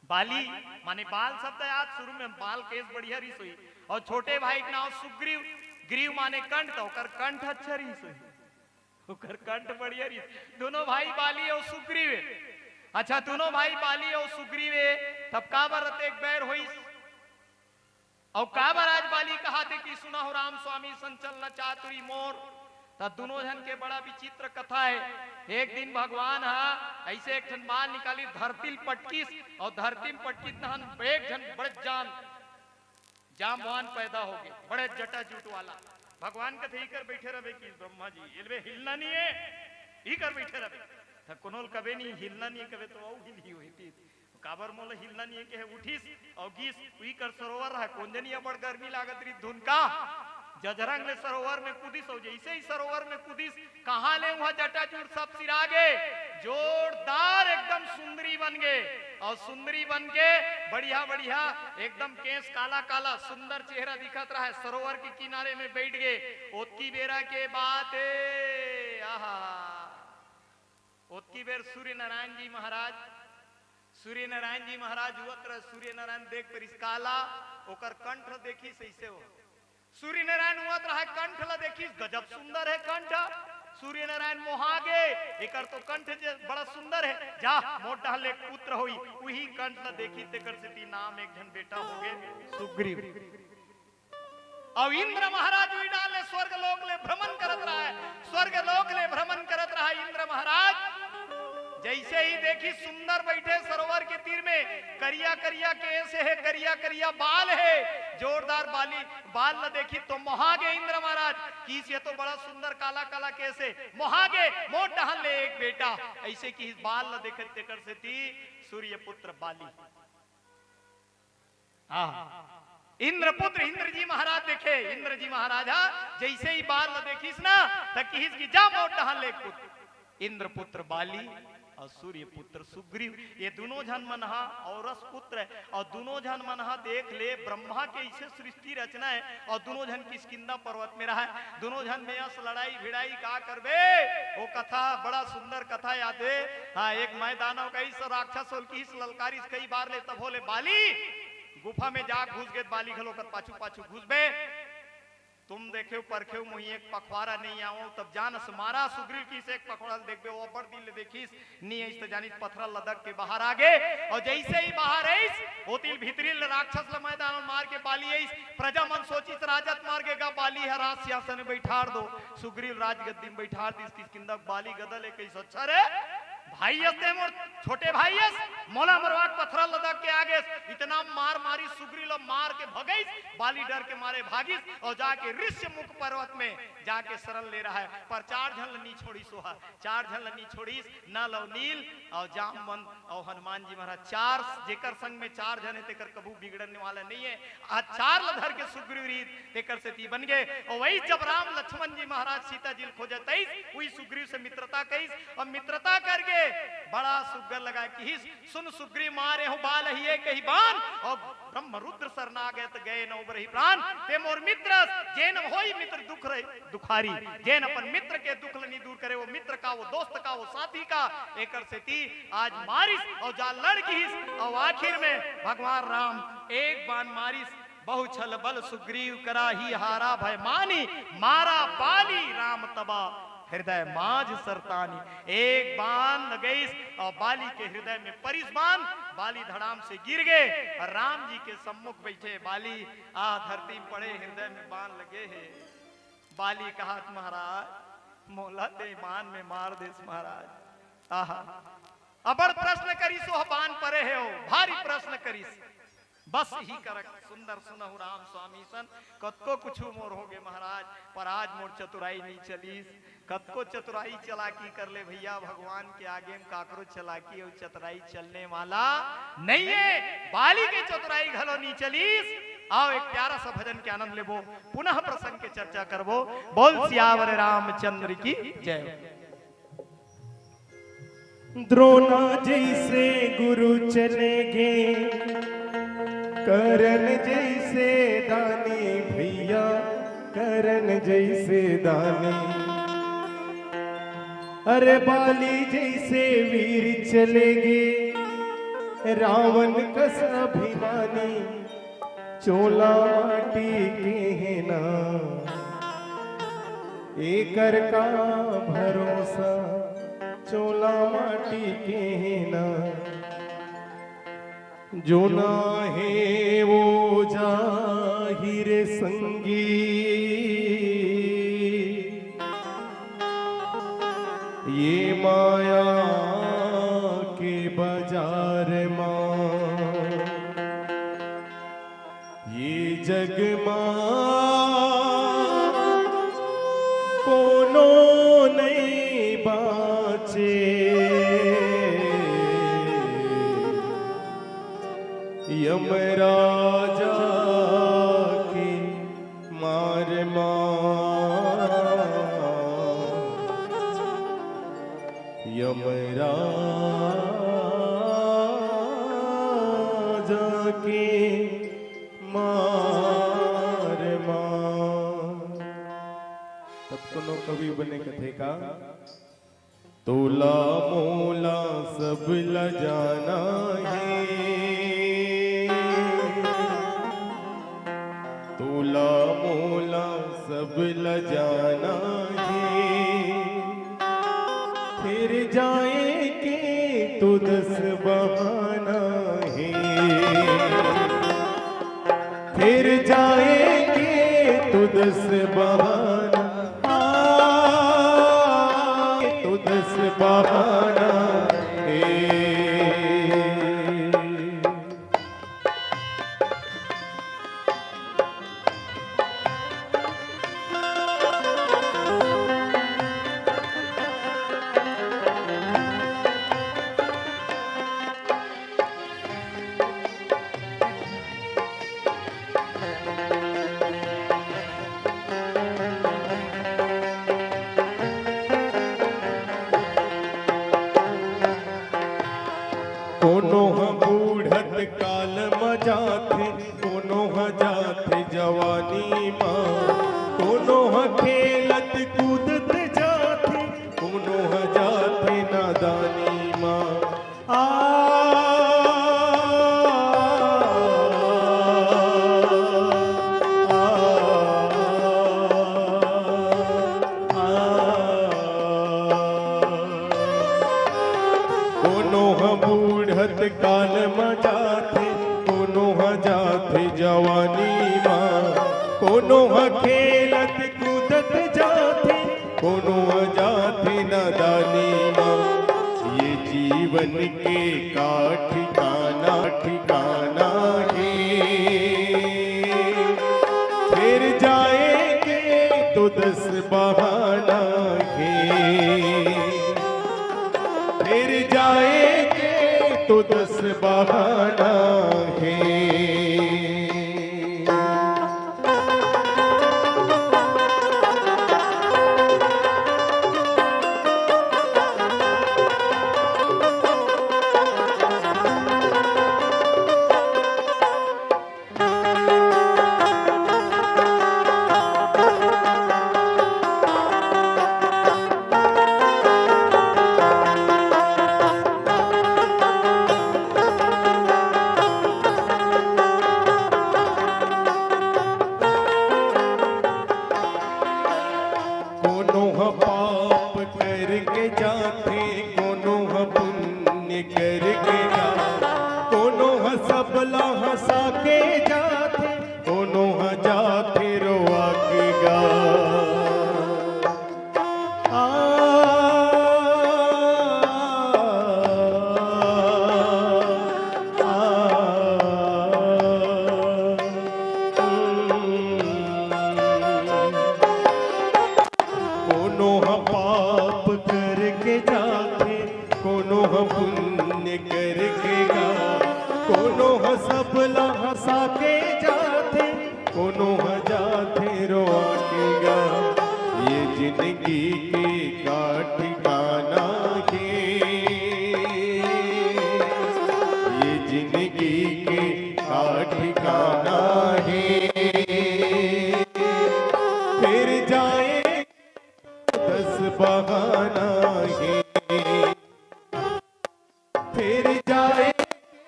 बाली माने बाल शब्द याद, शुरू में बाल केस बढ़िया रहिस होही। अउ छोटे भाई के नाम सुग्रीव, ग्रीव माने कंठ, त ओकर कंठ अच्छा रहिस होही, ओकर कंठ बढ़िया रहिस। दुनों भाई बाली अउ सुग्रीव हे। अच्छा, दुनों भाई बाली अउ सुग्रीव हे, तब काबर अतेक बैर होइस? अउ काबर आज बाली कहाथे कि सुनहु राम स्वामी सन चल न चातुरी मोर? त दुनों झन के बड़ा विचित्र कथा हे। एक दिन भगवान ह अइसे एक ठन बाण निकालिस, धरती ल पटकिस, अउ धरती म पटकिस तहन एक झन बड़े जान जाम्बवान पैदा होगे, बड़े जटाजूट वाला। भगवान कथे, "इही कर बइठे रहिबे" कि ब्रह्मा जी, "एलबे हिलना नहीं हे, इही कर बइठे रहिबे।" त कोनो ल कबे नहीं हिलना नहीं हे, कबे तो अउ हिलही होही ती। काबर मोला हिलना नहीं हे केहे, उठिस अउ गिस, उही कर सरोवर रहा, कोन जनी अब्बड़ गर्मी लागत रहिस धुन का, जजरंग ले सरोवर में कूदिस, अउ जइसे ही सरोवर में कूदिस, कहाँ ले उहाँ जटाजूट सब सिरागे, जोरदार एकदम सुंदरी बन गे, अउ सुंदरी बन के बढ़िया बढ़िया एकदम केस काला काला सुंदर चेहरा दिखत रहा, सरोवर के किनारे में बइठ गे। ओतकी बेरा के बात हे, आहा, ओतकी बेर सूर्य नारायण जी महाराज, सूर्य नारायण जी महाराज उहत रहे, सूर्य नारायण देख परिस काला, ओकर कंठ देखिस अइसे हो। सूर्य नारायण उहत रहे, कंठ ला देखिस, गजब सुंदर हे कंठ। सूर्य नारायण मोहा गे, एकर तो कंठ जे बड़ा सुंदर हे, जा मोर डहर ले एक पुत्र होही। उही कंठ ला देखिस, तेकर सेती नाम एक झन बेटा होगे सुग्रीव। अउ इंद्र महाराज उही डहर ले स्वर्ग लोक ले भ्रमण करत रहा हे, स्वर्ग लोक ले भ्रमण करत रहा इंद्र महाराज। जइसे ही देखिस सुंदर बइठे सरोवर के तीर में, करिया करिया केस हे, करिया करिया बाल हे, जोरदार बाली, बाल ल देखिस तो मोहा गे इंद्र महाराज, किहिस ये तो बड़ा सुंदर काला काला केस हे, मोहा गे, मोर डहर ले एक बेटा। अइसे किहिस बाल ल देखत तेकर सेती सूर्य पुत्र बाली। हाँ। इंद्रपुत्र इंद्र जी महाराज देखे, इंद्र जी महाराज हा जइसे ही बाल ल देखिस ना, त किहिस कि जा मोर डहर ले एक पुत्र। इंद्रपुत्र बाली अउ सूर्यपुत्र सुग्रीव, ये दुनों झन मन हा औरस पुत्र हे, अउ दुनों झन मन हा देख ले ब्रह्मा के अइसे सृष्टि रचना हे, अउ दुनों झन किष्किंधा पर्वत में रहा हे। दुनों झन में अस लड़ाई भिड़ाई का करबे, वो कथा बड़ा सुंदर कथा याद हे। हाँ, एक मैदान हो गई, सो राक्षस होल किहिस ललकारिस कई बार ले, तभो ले बाली गुफा में जा घुस गे, बाली घलो ओकर पाछू पाछू घुसबे। तुम देखेव परखेव मोही एक पखवारा नहीं आवव, तब जानस मारा सुग्रीव किहिस एक पखवारा ल देखबे, वो अब्बड़ दिन ले देखिस, नी अइस त जानिस पथरा लदक के बाहर आ गे। अउ जइसे ही बाहर अइस, ओती ले भीतरी ले राक्षस ल मैदान म मार के बाली अइस। प्रजा मन सोचिस राजा त मार गे गा, बाली ह राज सिंहासन में बइठार दो, सुग्रीव राजगद्दी में बइठार दिस। किष्किंधा बाली गदा ले कहिस, अच्छा रे, भाई अस ते मोर, छोटे भाई अस, मोला मरवा के पथरा लदक के आ गेस। इतना मार मारिस, सुग्रीव ल मार के भगइस, बाली डर के मारे भागिस अउ जाके ऋष्यमूक पर्वत में जाके शरण ले रहा हे। पर चार झन ल नी छोड़िस ओहा, चार झन ल नी छोड़िस, नल अउ नील अउ जामवंत अउ हनुमान जी महाराज, चार, जेकर संग में चार झन हे तेकर कभू बिगड़ने वाला नहीं हे। आज चार ल धर के सुग्रीव रहिस, तेकर सेती बन गे। अउ वही जब राम लक्ष्मण जी महाराज सीता जी ल खोजत अइस, उही सुग्रीव से मित्रता कइस, अउ मित्रता करके बड़ा सुग्घर लगा किहिस, "सुन सुग्रीव मारेंव बाल ही एक ही बान, अउ ब्रह्म रुद्र सरनागत गए न उबरहि प्रान।" ते मोर मित्र अस, जेन होई मित्र दुख रहे, दुखारी, जेन अपन मित्र के दुख ल नी दूर करे, वो मित्र का, वो दोस्त का, वो साथी का। एकर सेती आज मारिस अउ जा लड़ किहिस, अउ आखिर में भगवान राम एक बान मारिस, "बहु छल बल सुग्रीव करा ही हारा भय मानी, मारा बाली राम तबा हृदय माझ सरतानी।" एक बान लगइस अउ बाली के हृदय में परिस बान, बाली धड़ाम से गिर गे। राम जी के सम्मुख बइठे बाली, आ धरती में पड़े, हृदय में बान लगे हे। बाली कहत, "महाराज, मोला ते बान में मार देस महाराज।" आहा, अबड़ प्रश्न करिस, ओह बान परे हे, ओ भारी प्रश्न करिस। बस इही करक सुंदर सुनहु राम स्वामी सन, कतको कुछु मोर होगे महाराज, पर आज मोर चतुराई नी चलिस। कतको चतुराई चलाकी कर ले भइया, भगवान के आगे में काकरो चलाकी अउ चतुराई चलने वाला नइये। बाली के चतुराई घलो नी चलिस। आओ एक प्यारा सा भजन के आनंद लेबो, पुनः प्रसंग के चर्चा करबो। बोल सियावर रामचंद्र की जय। द्रोणा जइसे गुरु चले गे, कर्ण जइसे दानी भइया, कर्ण जइसे दानी। अरे बाली जइसे वीर चले गे, रावण कस अभिमानी। चोला माटी के हे ना, एकर का भरोसा, चोला माटी के हे ना। जो ना हे वो जाहिर संगी, ये माया के बाजार मा, ये जग मा कोनो नइ बाँचे। यमराजा के मार मा, यमराजा के मार मा। तब कोनो कवि बने कथे का, तोला मोला सब ल जाना हे, तोला मोला सब ल जाना हे, फेर जाए के तो दस बहाना हे, फेर जाए के तो दस बहाना, आ, तो दस बहाना हे। कोनो ह बूढ़त काल म जाथे, कोनो ह जाथे जवानी म, कोनो ह खेलत कूदत जाथे, कोनो ह जाथे नादानी म। आ, आ, आ, आ। कोनो ह बूढ़त काल म जाथे, कोनो ह जाथे जवानी म, कोनो ह खेलत कूदत जाथे, कोनो ह जाथे नादानी म। ये जीवन के का ठिकाना, ठिकाना हे, फेर जाए के तो दस बहाना हे, फेर जाए के तो दस बहाना हे। ला हंसा के जाथे, कोनो ह जाथे रोआ के गा। आ, आ, कोनो ह पाप करके जाथे, कोनो ह पुण्य करके गा, कोनो ह सबला हंसा के जाथे, कोनो ह जाथे रोआ के गा। ये जिंदगी के का ठिकाना हे, ये जिंदगी के का ठिकाना हे। फिर जाए दस बहाना हे, फिर जाए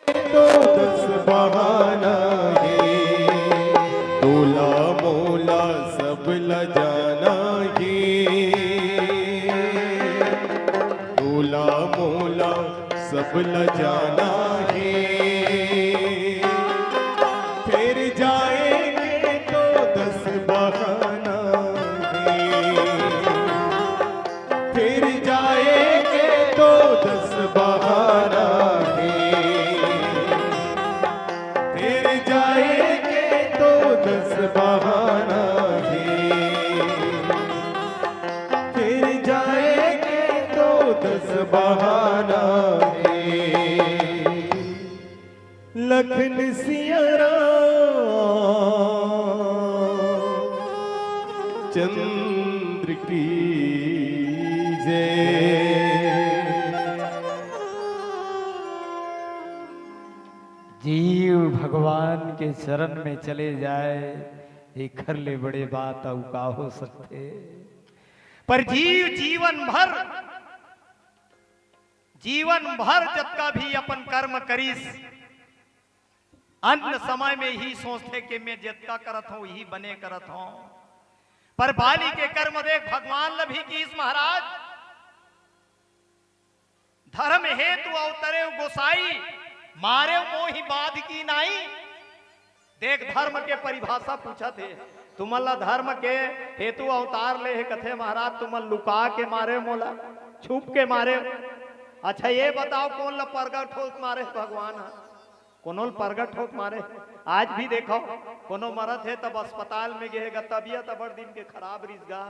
तो दस बहाना हे। तोला मोला सब ल जाना हे, तोला मोला सब ल जाना हे। फिर जाएंगे तो दस बहाना हे, फिर जाएंगे तो दस बहाना हे, फिर जाएंगे तो दस बहाना हे, फिर जाएंगे तो दस बहाना हे। लखन सिया राम चंद्र की जय। जीव भगवान के चरण में चले जाए, एखर ले बड़े बात अउ का हो सकथे। पर जीव जीवन भर, जीवन भर जतका भी अपन कर्म करिस, अंत समय में ही सोचथे कि मैं जतका करत हूं, यही बने करत हूं। पर बाली के कर्म देख, भगवान ल भी किहिस महाराज, धर्म हेतु अवतरेव गोसाई, मारेव मोहि बाध की नाई। देख, धर्म के परिभाषा पूछत हे, तुमन ला धर्म के हेतु अवतार ले हे, कथे महाराज, तुमन लुका के मारे मोला, छुप के मारे। अच्छा, ये बताओ, कोन ला प्रगट होत मारे भगवान ह? कोनो ल प्रगट होत मारे? आज भी देखो, कोनो मरत हे तब अस्पताल में गे हे गा, तबीयत बड़ दिन के खराब रिस गा।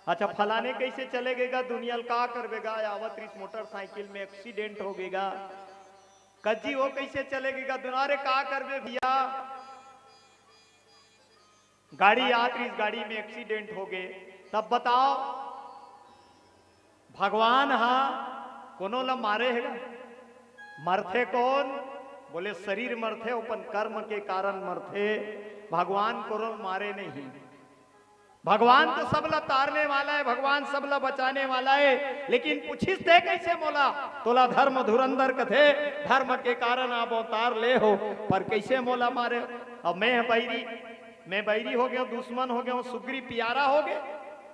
अच्छा, फलाने कैसे चले गे गा दुनिया ल, का करबे गा, आवत रिस मोटरसाइकिल में, एक्सीडेंट हो गे गा। कज्जी हो कैसे चले गे गा दुनिया, अरे का करबे भैया, गाड़ी आत रिस, गाड़ी में एक्सीडेंट हो गे। तब बताओ, भगवान हा कोनो ला मारे हे गा? मरथे कोन? बोले, शरीर मरथे, अपन कर्म के कारण मरथे। भगवान कोनो ला मारे नहीं। भगवान तो सबला तारने वाला हे, भगवान सबला बचाने वाला हे। लेकिन पूछिस ते कैसे मोला? तोला धर्म धुरंधर कथे, धर्म के कारण आप अवतार ले हो, पर कैसे मोला मारे? अब मैं बैरी, मैं बैरी हो गेंव, दुश्मन हो गेंव, सुग्रीव प्यारा हो गे।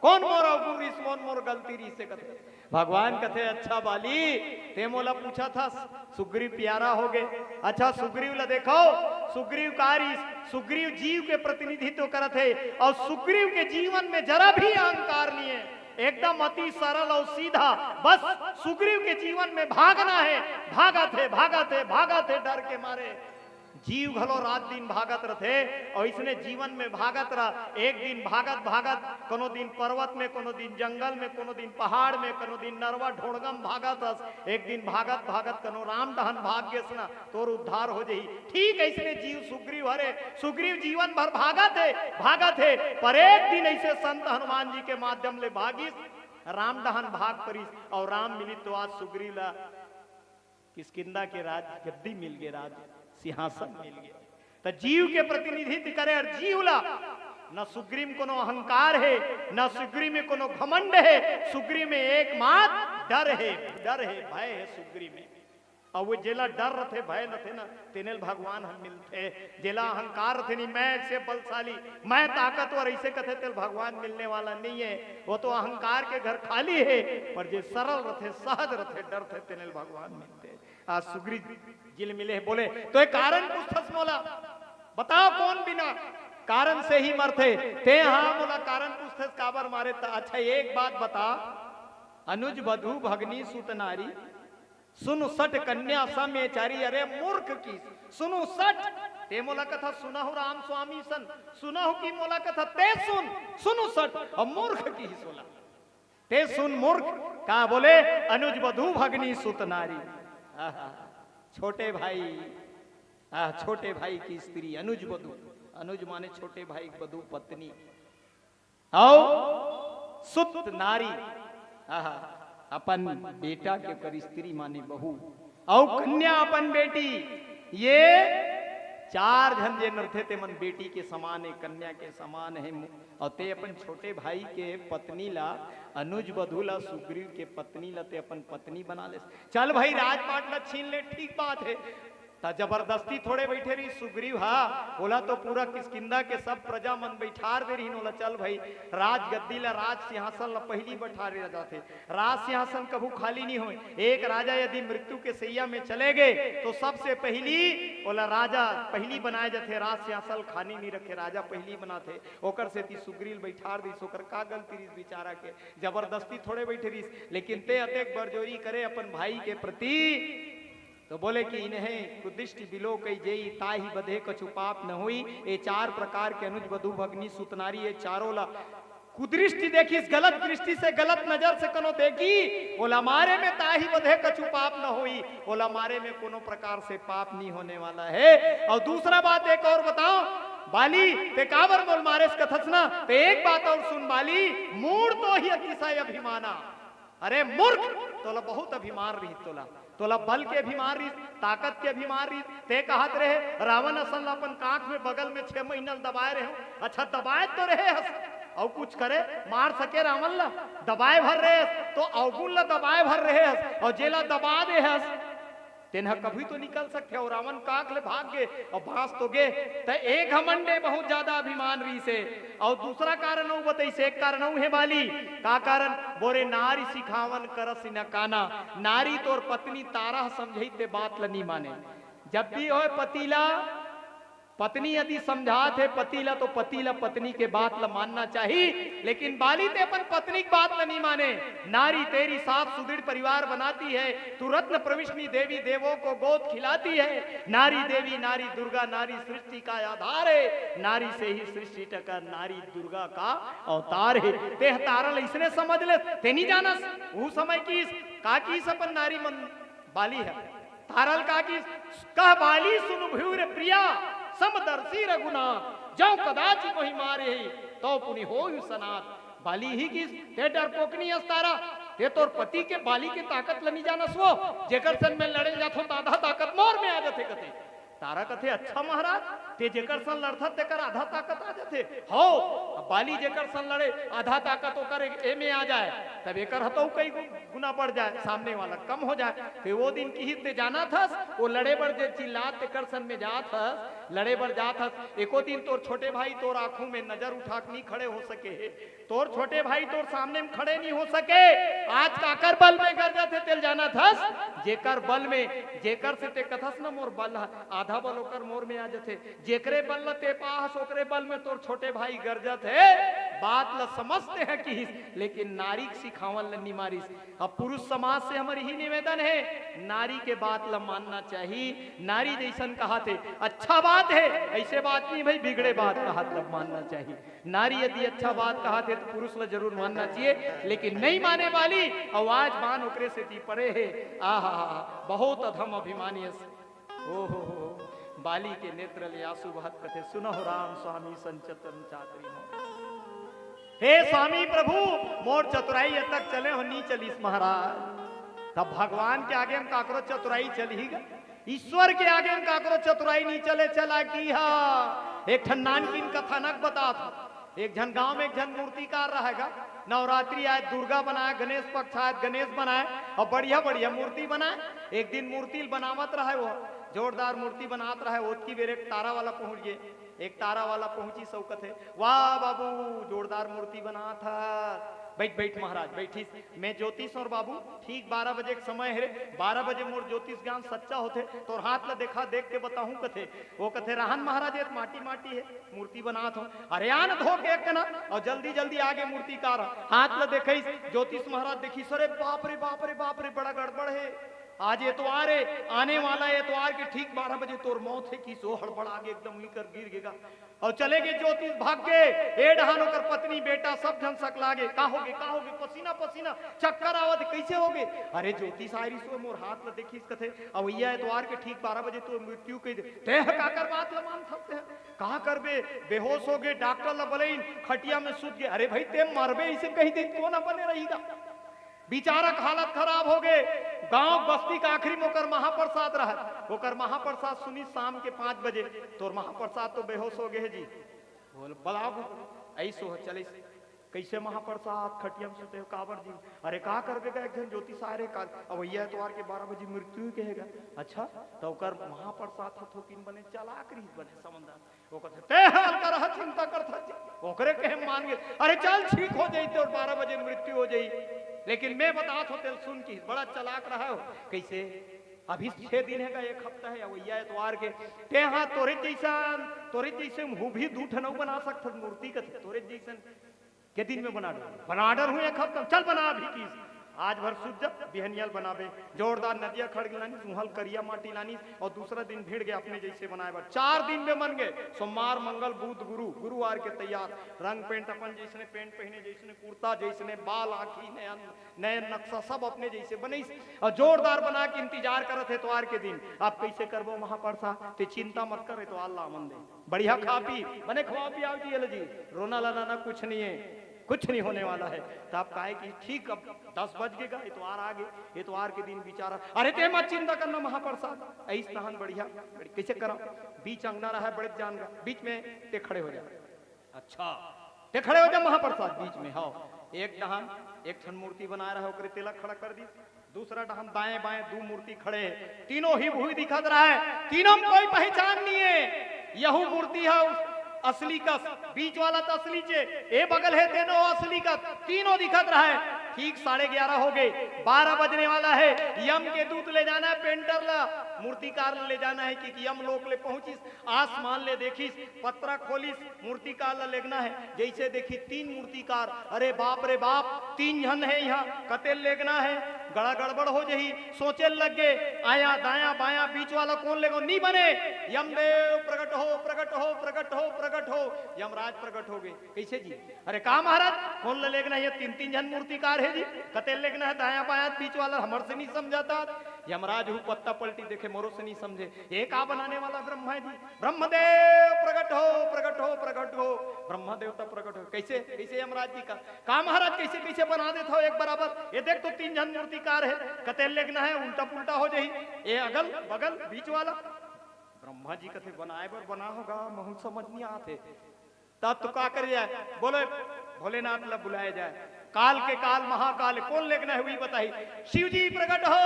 कोन मोर अवगुण रिस, कोन मोर गलती रिस हे कथे। भगवान कथे, अच्छा बाली, ते मोला पूछत हस, सुग्रीव प्यारा हो गे। अच्छा, सुग्रीव ला देखो, सुग्रीव का रिस, सुग्रीव जीव के प्रतिनिधित्व करत हे, अउ सुग्रीव के जीवन में जरा भी अहंकार नहीं हे, एकदम अति सरल अउ सीधा। बस सुग्रीव के जीवन में भागना हे, भागत हे, भागत हे, भागत हे डर के मारे। जीव घलो रात दिन भागत रथे, अउ इसने जीवन में भागत रह। एक दिन भागत भागत, कोनो दिन पर्वत में, कोनो दिन जंगल में, कोनो दिन पहाड़ में, कोनो दिन नरवा ढोड़गा म भागत रस। एक दिन भागत भागत कोनो राम डहन भाग गेस ना, तोर उद्धार हो जही। ठीक अइसने जीव सुग्रीव हरे, सुग्रीव जीवन भर भागत हे, भागत हे, पर एक दिन अइसे संत हनुमान जी के माध्यम ले भागिस, राम डहन भाग परिस, अउ राम मिलिस तो आज सुग्रीव ला किष्किंधा के राज गद्दी मिल गे, राज सिंहासन मिल गे। त जीव के प्रतिनिधित्व करे अउ जीव ला, न सुग्रीव में कोनो अहंकार हे, न सुग्रीव में कोनो घमंड हे, सुग्रीव में एकमात्र डर हे, डर हे, भय हे सुग्रीव में। अउ वो जेला डर रथे, भय रथे न, तेने ल भगवान ह मिलथे। जेला अहंकार रथे, नहीं मैं ऐसे बलशाली, मैं ताकतवर, ऐसे कथे, तेल भगवान मिलने वाला नहीं है। वो तो अहंकार के घर खाली है, पर जे सरल रथे, सहज रथे, डरथे, तेने ल भगवान मिलथे। आ सुग्रीव जी ले मिले हे, बोले, "तो ये कारण पूछथस मोला, बता कोन बिना कारण से ही मरथे, ते हा मोला कारण पूछथस काबर मारे?" त अच्छा एक बात बता, अनुज बधू भगनी सुत नारी, सुनु सठ कन्या सम ये चारी। अरे मूर्ख की, सुनु सठ, ते मोला कथा सुनहु राम स्वामी सन, सुनहु की मोला कथा ते सुन, सुनु सठ, अब मूर्ख की ही सोला। ते सुन मूर्ख, का बोले, अनुज बधू भगनी सुत नारी। आहा, छोटे भाई, आह, छोटे भाई की स्त्री अनुज बधू, अनुज माने छोटे भाई, बधू पत्नी, अउ सुत नारी, आहा, अपन बेटा के ओकर स्त्री माने बहू, अउ कन्या अपन बेटी, ये चार झन जेन रथे तेमन बेटी के समान हे, कन्या के समान हे। अउ ते अपन छोटे भाई के पत्नी ला, अनुज बधू ला, सुग्रीव के पत्नी ला ते अपन पत्नी बना ले। चल भाई, राजपाट ला छीन ले, ठीक बात हे। त जबरदस्ती थोड़े बैठे रही सुग्रीव हा, ओला तो पूरा किष्किंधा के सब प्रजा मन बैठार दे रही, ओला चल भाई, राजगद्दी ला, राज सिंहासन ला पहली बैठारे जाथे। राज सिंहासन कभू खाली नहीं होय। एक राजा यदि मृत्यु के सैया में चले गए तो सबसे पहली ओला राजा पहली बनाए जाथे, राज सिंहासन खानी नहीं रखे, राजा पहली बनाथे। ओकर सेती सुग्रीव बैठार दिस, ओकर का गलती रिस बेचारा के, जबरदस्ती थोड़े बैठे रिस। लेकिन ते अतेक बरजोरी करे अपन भाई के प्रति, तो बोले कि इन्हें कुदृष्टि बिलो कई जेई, ताही बधे कछु पाप न होई। ये चार प्रकार के अनुज बधू भगनी सुतनारी, ये चारों ला कुदृष्टि देखिस, गलत दृष्टि से, गलत नजर से कनो देखी, ओला मारे में ताही बधे कछु पाप न होई, ओला मारे में कोनो प्रकार से पाप नहीं होने वाला है। और दूसरा बात एक और बताओ, बाली ते काबर मोल मारेस कथस ना, ते एक बात और सुन बाली, मूढ़ तो ही अतिशय अभिमाना। अरे मूर्ख, तोला बहुत अभिमान रही, तोला तोला बल के अभिमान रहिस, ताकत के अभिमान रहिस। ते कहत रहे, रावण असन ला अपन कांख में बगल में छह महीना ल दबाए रहे। अच्छा, दबाए तो रहे हस, अउ कुछ करे, मार सके रावण ला? दबाए भर रहे हस, तो अवगुण ला दबाए भर रहे हस, अउ जेला दबा दे हस, तेन ह कभी तो निकल सकथे। अउ रावण कांख ले भाग गे, अउ बांस तो गे, त ए घमंडे बहुत ज्यादा अभिमान रहिस हे। अउ दूसरा कारण अउ बताइस, एक कारण अउ हे बाली। का कारण? बोरे नारी सिखावन करस न काना, नारी तोर पत्नी तारा ह समझई ते बात ल नी माने। जब भी होय पति ला, पत्नी यदि समझात हे पति ला, तो पति ला पत्नी के बात ला मानना चाही। लेकिन बाली ते अपन पत्नी के बात ला नी माने। नारी तेरी साथ सुदृढ़ परिवार बनाती है, तू रत्न प्रविष्णि देवी देवों को गोद खिलाती है। नारी देवी, नारी दुर्गा, नारी सृष्टि का आधार है, नारी से ही सृष्टि टकर, नारी दुर्गा का अवतार है। ते ह तारा ल इसने समझ ले, ते नी जानस। ऊ समय की का की अपन नारी मन बाली है। तारा ल का की, कह बाली सुन भूर प्रिया, समदर्शी रघुनाथ, जौ कदाचि मोहि मारे ही, तो पुनि होहु सनाथ। बाली ही किस, ते डरपोकनी अस तारा, ते तोर पति के बाली के ताकत ल नी जानस वो, जेकर सन में लड़े जाथो त आधा ताकत मोर में आ जाथे कथे। तारा कथे, "अच्छा महाराज, ते जेकर सन लड़थस तेकर आधा ताकत आ जाथे?" "हौ, अब बाली जेकर सन लड़े, आधा ताकत ओकर ए-, ए में आ जाए, तब एकर ह तो कई गु-, गुना बढ़ जाए, सामने वाला कम हो जाए।" ते वो दिन किहिस, "ते जानत हस, वो लड़े बर जे चिल्लात तेकर सन में जात हस, लड़े बर जात हस, एको दिन तोर छोटे भाई तोर आंखों में नजर उठा के नी खड़े हो सके हे।" तोर छोटे भाई तोर सामने में खड़े नहीं हो सके। आज काकर बल में गरजत हे तेल जानत हस, जेकर बल में, जेकर से ते कथस न मोर बल ह, आधा बल ओकर मोर में आ जथे। जेकरे बल ल ते पाहस ओकरे बल में तोर छोटे भाई गरजत हे। बात ल समझते हैं किहिस, लेकिन नारी के सिखावन ल नी मारिस। अब पुरुष समाज से हमर यही निवेदन है, नारी के बात ल मानना चाहिए। नारी जैसन कहा थे अच्छा बात है, ऐसे बात नहीं भाई, बिगड़े बात कहा त मानना चाहिए। नारी यदि अच्छा बात कहा थे तो पुरुष ला जरूर मानना चाहिए, लेकिन नहीं माने बाली, अउ आज बान ओकरे सेती पड़े हे। आहा, बहुत अधम अभिमानी अस। ओहो हो, बाली के नेत्र ले आंसू बहत कथे, "सुनहु राम स्वामी संचतन चातुरी मोर।" हे स्वामी प्रभु, मोर चतुराई अतक चले हो, नी चलिस महाराज। तब भगवान के आगे हम काकरो चतुराई चलही गा? ईश्वर के आगे म काकरो चतुराई नी चले। चला की हा, एक ठन नानकिन कथानक बतात हूँ। एक झन गांव में एक झन मूर्तिकार रहेगा। नवरात्रि आए, दुर्गा बनाए, गणेश पक्ष आए, गणेश बनाए अउ बढ़िया बढ़िया मूर्ति बनाए। एक दिन मूर्ति ल बनावत रहे वो, जोरदार मूर्ति बनात रहे। ओतकी बेर एक तारा वाला पहुंच गे। एक तारा वाला पहुंचिस अउ कथे, "वाह बाबू, जोरदार मूर्ति बनात हस।" "बैठ, बैठ महाराज।" बैठिस। "मैं ज्योतिष हंव बाबू, ठीक बारह बजे के समय हे रे, बारह बजे मोर ज्योतिष ज्ञान सच्चा होथे, तोर हाथ ला देखा, देख के बताहूं," कथे। वो कथे, "रहन महाराज, ये तो माटी माटी हे, मूर्ति बनात हंव।" "अरे आन धो के एक कना," अउ जल्दी जल्दी आगे मूर्तिकार ह। हाथ ला देखइस, ज्योतिष महाराज देखिस, "अरे बाप रे, बाप रे, बाप रे, बड़ा गड़बड़ हे। आज एतवार हे, आने वाला एतवार के ठीक बारह बजे तोर मौत हे," किस। ओ हड़बड़ा गे, एकदम उही कर गिर गे गा। अउ चले गे ज्योतिष, भाग गे। ए डहान ओकर पत्नी, बेटा, सब झन सकला गे। "का होगे, का होगे? पसीना पसीना, चक्कर आवत हे, कइसे होगे?" "अरे ज्योतिष आय रिहिस, मोर हाथ ला देखिस," कथे, "अवइया एतवार के ठीक बारह बजे तोर मृत्यु कहि दे।" "तेंह काकर बात ला मानथस तेंह? का करबे, बेहोश होगे, डॉक्टर ला बलइन, खटिया में सुत गे।" "अरे भई, तें मरबे अइसे कहि दे, कोन ह बने रही गा?" बिचारा के हालत खराब होगे। गांव बस्ती के आखिरी में ओकर महाप्रसाद रहय। ओकर महाप्रसाद सुनिस शाम के पाँच बजे, "तोर महाप्रसाद तो बेहोश होगे हे जी।" बोले, "बलाबू।" अइसो ह चलिस, "कइसे महाप्रसाद, खटिया में सुते हो, काबर जी?" "अरे का करबे गा, एक झन ज्योतिष आय रहे काल, अवइया एतवार के बारह बजे मृत्यु कहे गा।" "अच्छा।" त ओकर महाप्रसाद ह थोकिन बने चलाक रिहिस, बने समझदार। वो कहथे, "तेंह हल्का रहा, चिंता करथस जी, ओकरे कहे मान गे।" "अरे चल, ठीक हो जाई, तोर बारह बजे मृत्यु हो जाई, लेकिन मैं बतात हंव तेला सुन," किहिस। बड़ा चलाक रहय हो। कइसे? "अभी छह दिन हे गा, एक हफ्ता हे, अवइया एतवार के, तेंह तोरे जइसन, तोरे जइसे हूबहू दू ठन अउ बना सकथस मूर्ति," कथे, "तोरे जइसन के दिन में बना डर, बना डर हूं एक हफ्ता, चल बना अभी," किहिस। "आज भर सूत जा, बिहनिया ल बनाबे।" जोरदार नदिया खड़ लानिस, उहां ल करिया माटी लानिस अउ दूसरा दिन भिड़ गे अपने जइसे बनाय बर। चार दिन में बन गे। सोमवार, मंगल, बुध, गुरु, गुरुवार के तैयार। रंग पेंट अपन जइसने पेंट पहिने, जइसने कुर्ता, जइसने बाल, आंखी, नयन, नयन नक्शा सब अपने जइसे बनइस अउ जोरदार बना के इंतजार करत हे एतवार के दिन। "अब कइसे करबो महाप्रसाद?" "तें चिंता मत कर, एतवार ला आवन दे।" बढ़िया खा पी, बने खवा पियाव जी, ये लो जी, रोना ललाना कुछ नहीं है, कुछ नहीं होने वाला है। त अब काय कि ठीक अब दस बज गे गा, एतवार आ गे, एतवार के दिन बिचारा, "अरे तें मत चिंता करना महाप्रसाद, अइस तहन बढ़िया, बढ़िया, कइसे करा?" बीच अंगना रहय, बड़े जान गा, "बीच में तें खड़े हो जा।" "अच्छा।" "तें खड़े हो जा महाप्रसाद बीच में।" हव, एक डहान एक ठन मूर्ति बनाय रहय, ओकरे तेला खड़ा कर दिस। दूसरा डहान दाएं बाएं दू मूर्ति खड़े हे, तीनों ही वही दिखत रहय, तीनों में कोई पहचान नहीं है। यहू मूर्ति ह असली कस, बीच वाला त असली चे, ए बगल हे तेनो असली कस, तीनों दिखत रहय। ठीक साढ़े ग्यारह हो गे, बारह बजने वाला हे। यम के दूत ले जाना हे पेंटर ला, मूर्तिकार ला ले जाना हे, क्योंकि यम लोक ले पहुंचिस, आसमान ले देखिस, पतरा खोलिस, मूर्तिकार ला लेगना हे। जइसे देखिस तीन मूर्तिकार, अरे बाप रे बाप, तीन झन हे इहां, कतेल लेगना हे, गड़ा गड़बड़ हो जही। सोचे लग गे, आया दाया बाया बीच वाला कोन लेगो, नी बने। यमदेव प्रगट हो, प्रगट हो, प्रगट हो, प्रगट हो। यमराज प्रगट हो गे। कइसे जी? अरे का महाराज, कोन ला लेगना हे? तीन तीन झन मूर्तिकार हे जी, कतेल लेगना हे, दाया बाया बीच वाला हमर से नी समझाता। यमराज हूं पत्ता पलटी देखे, मोरो से नी समझे, ये का बनाने वाला ब्रह्मा जी? ब्रह्मदेव प्रगट हो, प्रगट हो, प्रगट हो। ब्रह्मा देवता प्रगट हो। कइसे, कइसे यमराज जी का? का महाराज, कइसे, कइसे बना देथव एक बराबर? ये देख तो तीन झन मूर्तिकार हे, कतेल लेगना हे, उल्टा पुल्टा हो जही। ये अगल बगल बीच वाला। ब्रह्मा जी कथे, "बनाय बर बना होगा, महू समझ नहीं आते।" तब तो का करे जाय? बोले, भोलेनाथ ला बुलाय जाय। काल के काल महाकाल, कोन लेगना हे वही बताही। शिव जी प्रगट हो,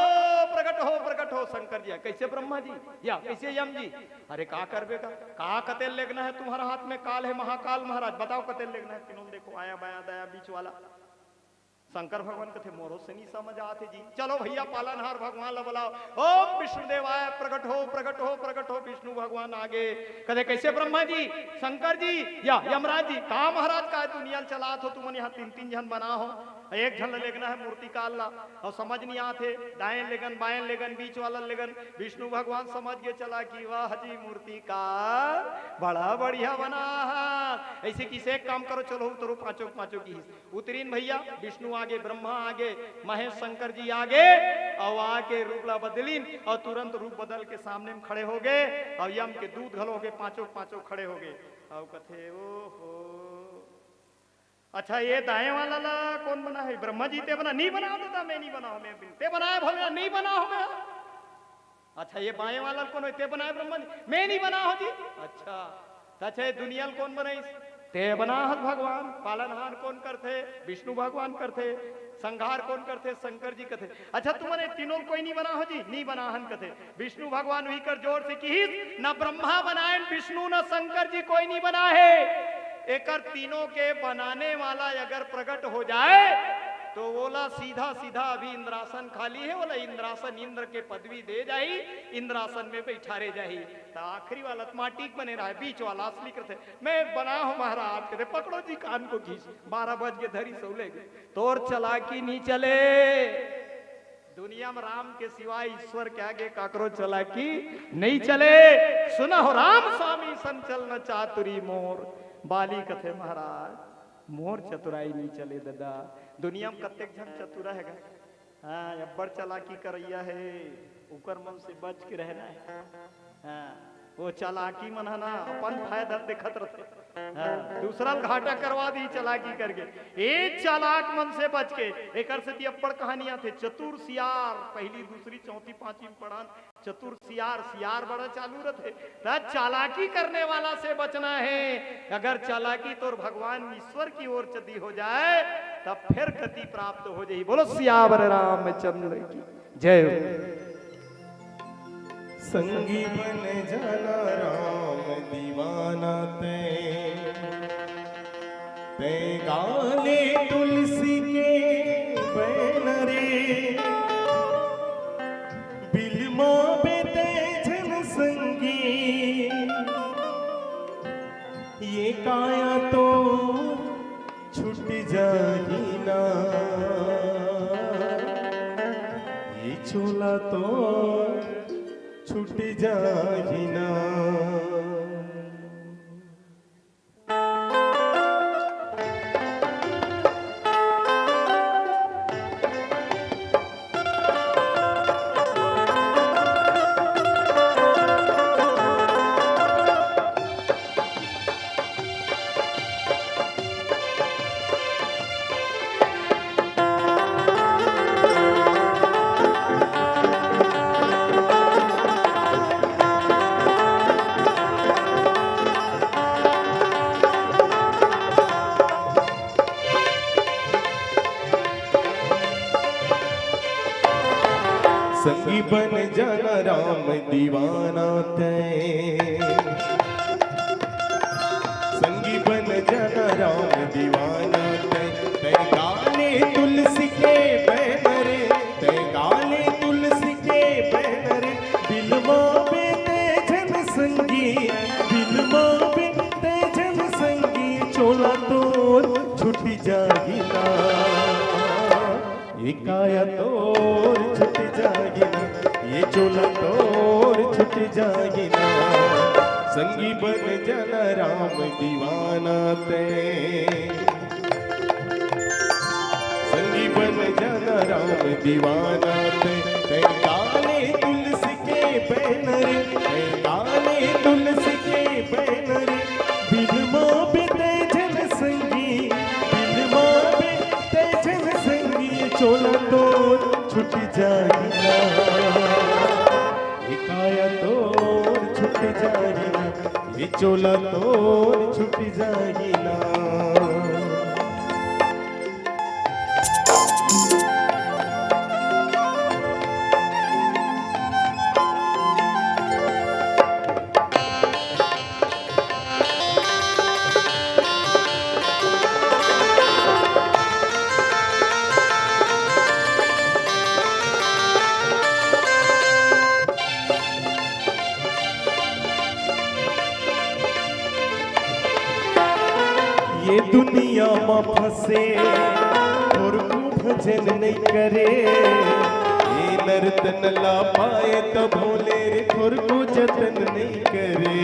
प्रगट हो, प्रगट हो। शंकर जी, कइसे ब्रह्मा जी? या कइसे यम जी? अरे का करबे का? का कतेल लेगना हे तुम्हारा हाथ में? काल हे महाकाल महाराज, बताव कतेल लेगना हे। तीनों देखो, आया बाया दाया बीच वाला। शंकर भगवान कथे, "मोरो से नी समझ आथे जी।" चलो भइया, पालनहार भगवान ला बलाव। ओम विष्णुदेवाय प्रगट हो, प्रगट हो, प्रगट हो। विष्णु भगवान आगे। कथे, "कइसे ब्रह्मा जी, शंकर जी, या यमराज जी, का महाराज का दुनिया ल चलात हो तुमन, इहां तीन तीन झन बना हो, एक झन ला लेगना हे मूर्तिकार ला, अउ समझ नी आथे, दाएं लेगन, बाएं लेगन, बीच वाला लेगन।" विष्णु भगवान समझ गे चला कि वाह जी मूर्तिकार, बड़ा बढ़िया बना हे। अइसे कइसे, एक काम करो, चलो उतरो पांचों, पांचों किहिस। उतरिन भइया, विष्णु आगे, ब्रह्मा आगे, महेश शंकर जी आगे, अउ आके रूप ला बदलिन, अउ तुरंत रूप बदल के सामने में खड़े हो गे, अउ यम के दूत घलो हो गे, पांचों पांचों खड़े हो गे। अउ कथे, "ओहो, अच्छा, ये दाएं वाला ला कोन बना हे? ब्रह्मा जी तें बना, नी बना हो दादा, मैं नी बना हो, मैं बिन, तें बना हे भोलेनाथ, नी बना हो मैं।" "अच्छा, ये बाएं वाला कोन हे? तें बनाय ब्रह्मा जी?" "मैं नी बना हो जी।" "अच्छा, त अच्छा, ये दुनिया ल कोन बनाइस?" "तें बना हस भगवान।" "पालनहार कोन करथे?" "विष्णु भगवान करथे।" "संहार कोन करथे?" "शंकर जी करथे।" "अच्छा, तुमन ये तीनों ल कोई नी बना हो जी?" "नी बना हन," कथे। विष्णु भगवान उही कर जोर से किहिस, "न ब्रह्मा बनाय, विष्णु, न शंकर जी, कोई नी बना हे।" एकर तीनों के बनाने वाला अगर प्रगट हो जाए, तो ओला सीधा सीधा, अभी इंद्रासन खाली हे, ओला इंद्रासन, इंद्र के पदवी दे जाही, इंद्रासन में बैठारे जाही। त आखिरी वाला त माटी के बने रहे, बीच वाला असली कथे, "मैं बना हूं महाराज," कथे, "पकड़ो जी कान को खींच, बारह बज के धरी सौले गे, तोर चालाकी नी चले।" दुनिया में राम के सिवाय ईश्वर के आगे काकरो चालाकी नहीं चले। सुनहु राम स्वामी संचल न चातुरी मोर। बाली कथे महाराज, मोर चतुराई नहीं चले ददा। दुनिया में कतेक झन चतुरा हे गा? हाँ, अब्बड़ चालाकी करैया हे, उकर मन से बच के रहना हे। हाँ, वो चालाकी मन ह ना अपन फायदा देखत रथे। हाँ, दूसरा ल घाटा करवा दी चालाकी करके। ए चालाक मन से बच के, एकर सेती अब्बड़ कहानी आथे। चतुर सियार, पहली, दूसरी, चौथी, पांचवी में पढ़न, चतुर सियार, सियार बड़ा चालू रथे। त चालाकी करने वाला से बचना हे। अगर चालाकी तोर भगवान ईश्वर की ओर चदी हो जाए, तब फिर गति प्राप्त हो जाही। बोलो सियावर रामचंद्र की जय हो। संगी बन जाना राम दीवाना तैं, तैं गाले तुलसी के बैन रे, बिलमा बे तैं झन संगी, ये काया तो छूट जाही ना, ये चोला तो छूट जाही ना। संगी बन जाना राम दीवाना तैं, संगी बन जाना राम दीवाना तैं, तैं गाले तुलसी के बैन रे, तैं गाले तुलसी के बैन रे, बिलमा बे तैं झन संगी, बिलमा बे तैं झन संगी, चोला तोर छूट जाही ना। ये काया तोर छूट जाही ना, ये चोला तोर छूट जाही ना। संगी बन जाना राम दीवाना तैं, संगी बन जाना राम दीवाना तैं, तैं गाले तुलसी के बैन रे, तैं गाले तुलसी के बैन रे, बिलमा बे तैं झन संगी, बिलमा बे तैं झन संगी, चोला तोर छूट जाही ना, ये काया तोर छूट जाही ना, ये चोला तोर छूट जाही ना। ये दुनिया म फंसे थोरको भजन नइ करे, ये नर तन ला पाए त भोले रे थोरको जतन नइ करे।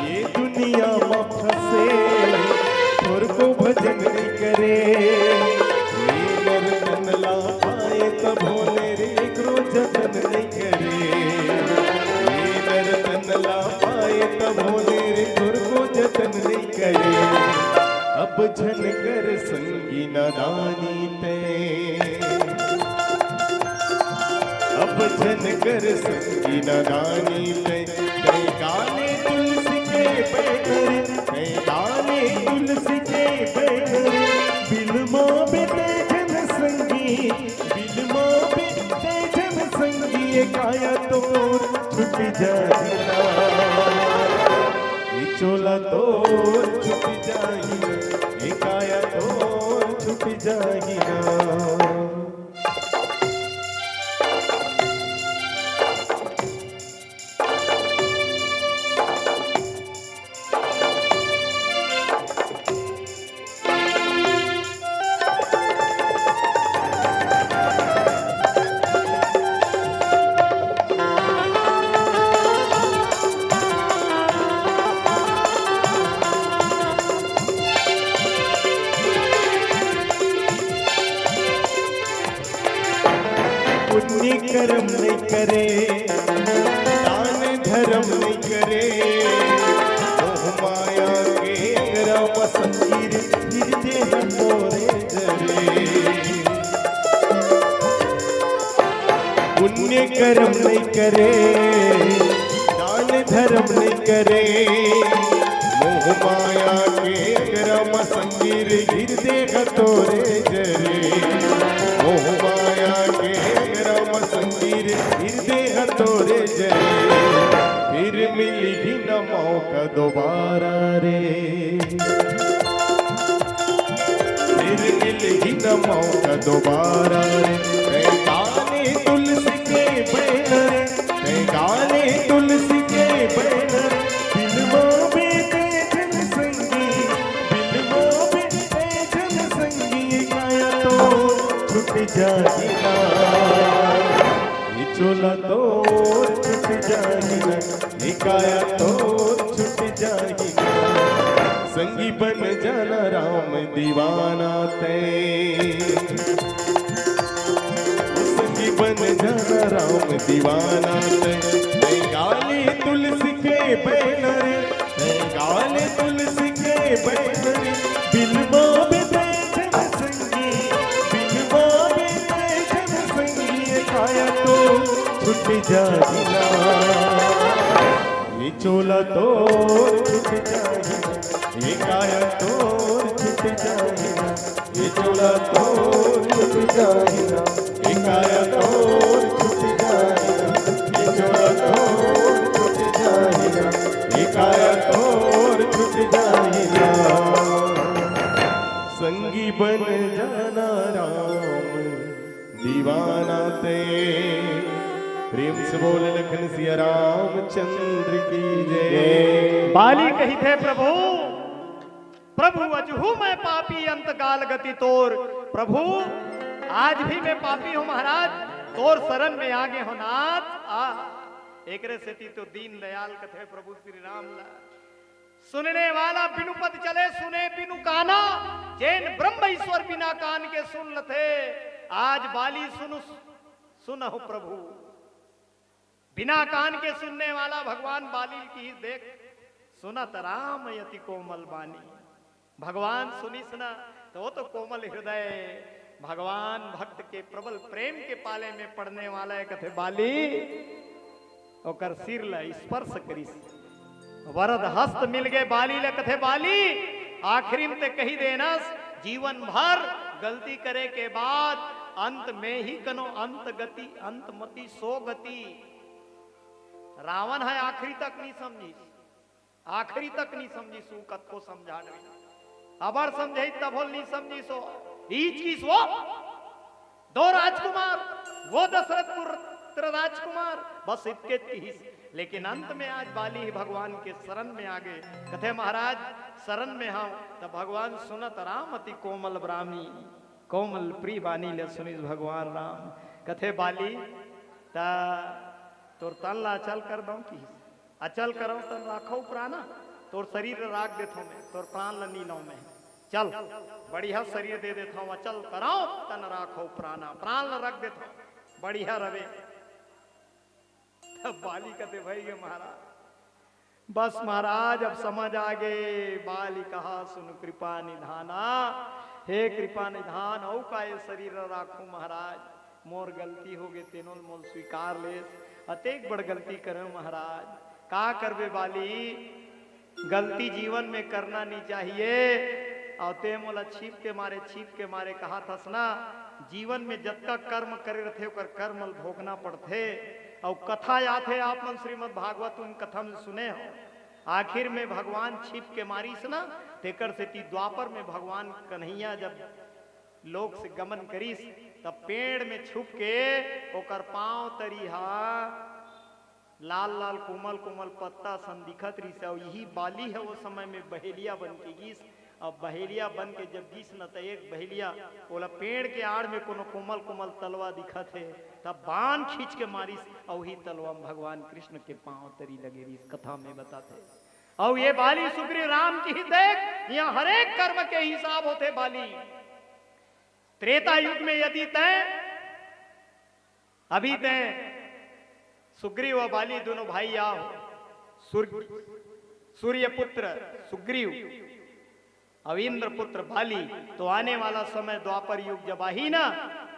ये दुनिया म फंसे थोरको भजन नइ करे, ये नर तन ला पाए त भोले रे एकरो जतन नइ करे, ये नर तन ला पाए त भोले रे थोरको जतन नइ करे। अब झन कर संगी नादानी तैं, अब झन कर संगी नादानी तैं, तैं गाले तुलसी के बैन रे, तैं गाले तुलसी के बैन रे, बिलमा बे तैं झन संगी, बिलमा बे तैं झन संगी, ये काया तोर छूट जाही ना। चोला तोर छुट जाही ना, ए काया तोर छुट जाही ना। पुण्य करम नहीं करे, दान धरम नहीं करे, मोह माया के अंगरा म संगी रे, फिर देह तोरे जरे। पुण्य करम नहीं करे, दान धरम नहीं करे, मोह माया के अंगरा म संगी रे, फिर देह तोरे जरे। मोह माया के अंगरा म संगी रे, फिर देह तोरे जरे। फिर मिलही न मौका दोबारा रे, फिर मिलही न मौका दोबारा रे। तैं गा ले तुलसी के बैन रे, तैं गा ले तुलसी के बैन रे। बिलवा बे तैं झन संगी, बिलवा बे तैं झन संगी, ए काया तोर छुट जाही ना, ए चोला तोर छुट जाही ना, ए काया तोर छुट जाही ना। संगी बन जाना राम दीवाना तैं, संगी बन जाना राम दीवाना तैं। तैं गा ले तुलसी के बैन रे, तैं गा ले तुलसी के बैन रे। बिलवा बे तैं झन संगी, बिलवा बे तैं झन संगी, ए काया तोर छुट जाही ना, ए चोला तोर छुट जाही ना, ए काया तोर छुट जाही ना, ए चोला तोर छुट जाही ना, ए काया तोर छुट जाही ना, ए चोला तोर छुट जाही ना, ए काया तोर छुट जाही ना। संगी बन जाना राम दीवाना तैं। प्रेम से बोल लखन सिया रामचंद्र की जय। बाली कहिथे, प्रभु, प्रभु अजहू मैं पापी अंत काल गति तोर। प्रभु, आज भी मैं पापी हूँ महाराज, तोर शरण में आगे हो नाथ। आ एकरे सेती तो दीन दयाल कथे प्रभु श्री राम ला। सुनने वाला बिनु पद चले, सुने बिनु काना। जेन ब्रह्म ईश्वर बिना कान के सुन लथे, आज बाली सुनु, सुनहु प्रभु। बिना कान के सुनने वाला भगवान बाली ल किहिस, देख, सुनत राम अति कोमल बानी। भगवान सुनिस न, त ओ तो कोमल हृदय, भगवान भक्त के प्रबल प्रेम के पाले में पड़ने वाला हे, कथे बाली ओकर सिर ल स्पर्श करिस। वरद हस्त मिल गे बाली ल, कथे बाली, आखिरी में ते कहि देनस, जीवन भर गलती करे के बाद अंत में ही कनो अंत गति, अंत मति सो गति। रावण ह आखिरी तक नी समझिस, आखिरी तक नी समझिस, उ कतको समझा डरिस, अबर समझाइस तभो ल नी समझिस। ओ ईच किस वो दो राजकुमार, वो दशरथ पुत्र राजकुमार, बस इतके किहिस। लेकिन अंत में आज बाली ही भगवान के शरण में आ गे। कथे महाराज शरण में हव, त भगवान सुनत राम अति कोमल ब्रामी, कोमल प्रिय बानी ल सुनिस भगवान राम। कथे बाली, त तोर तन ला अचल कर दंव किहिस। अचल करंव तन राखव प्राणा, तोर शरीर ल राख देथंव मैं, तोर प्राण ल नी लंव मैं। चल, बढ़िया शरीर दे देथंव, अचल करंव तन राखव प्राणा, प्राण ल रख देथंव, बढ़िया रवे। तब बाली कथे, भई गे महाराज, बस महाराज, अब समझ आ गे, बाली कहा सुन कृपा निधाना, हे कृपा निधान, अउ का ये शरीर ल राखहूं महाराज, मोर गलती हो गे, तेनो ल मोर स्वीकार लेस, अतेक बड़ गलती करेंव महाराज, का करबे बाली, गलती जीवन में करना नी चाहिए। अउ ते मोला छीप के मारे, छीप के मारे कहत हस ना, जीवन में जतका कर्म करे रथे, ओकर कर्म ल भोगना पड़थे। अउ कथा आथे, आप मन श्रीमद् भागवत उन कथा में सुने हो, आखिर में भगवान छिप के मारिस ना, तेकर सेती द्वापर में भगवान कन्हैया जब लोक से गमन करिस, तब पेड़ में छुप के ओकर पांव तरी हा लाल लाल कोमल कोमल पत्ता सन दिखत रिहिस। अउ इही बाली ह ओ समय में बहेलिया बन के गिस। अब बहेलिया बन के जब गिस न, त एक बहेलिया ओला पेड़ के आड़ में कोनो कोमल कोमल तलवा दिखत हे, तब बाण खींच के मारिस, अउ उही तलवा में भगवान कृष्ण के पांव तरी लगे रिहिस, कथा में बताथे। अउ ये बाली सुग्रीव राम की ही देख, यहाँ हरेक कर्म के हिसाब होथे बाली। त्रेता युग में यदि तय, अभी तय सुग्रीव अउ बाली दोनों भाई आओ, सुर-, सूर्यपुत्र सुग्रीव अउ इंद्रपुत्र बाली, तो आने वाला समय द्वापर युग जब आही ना,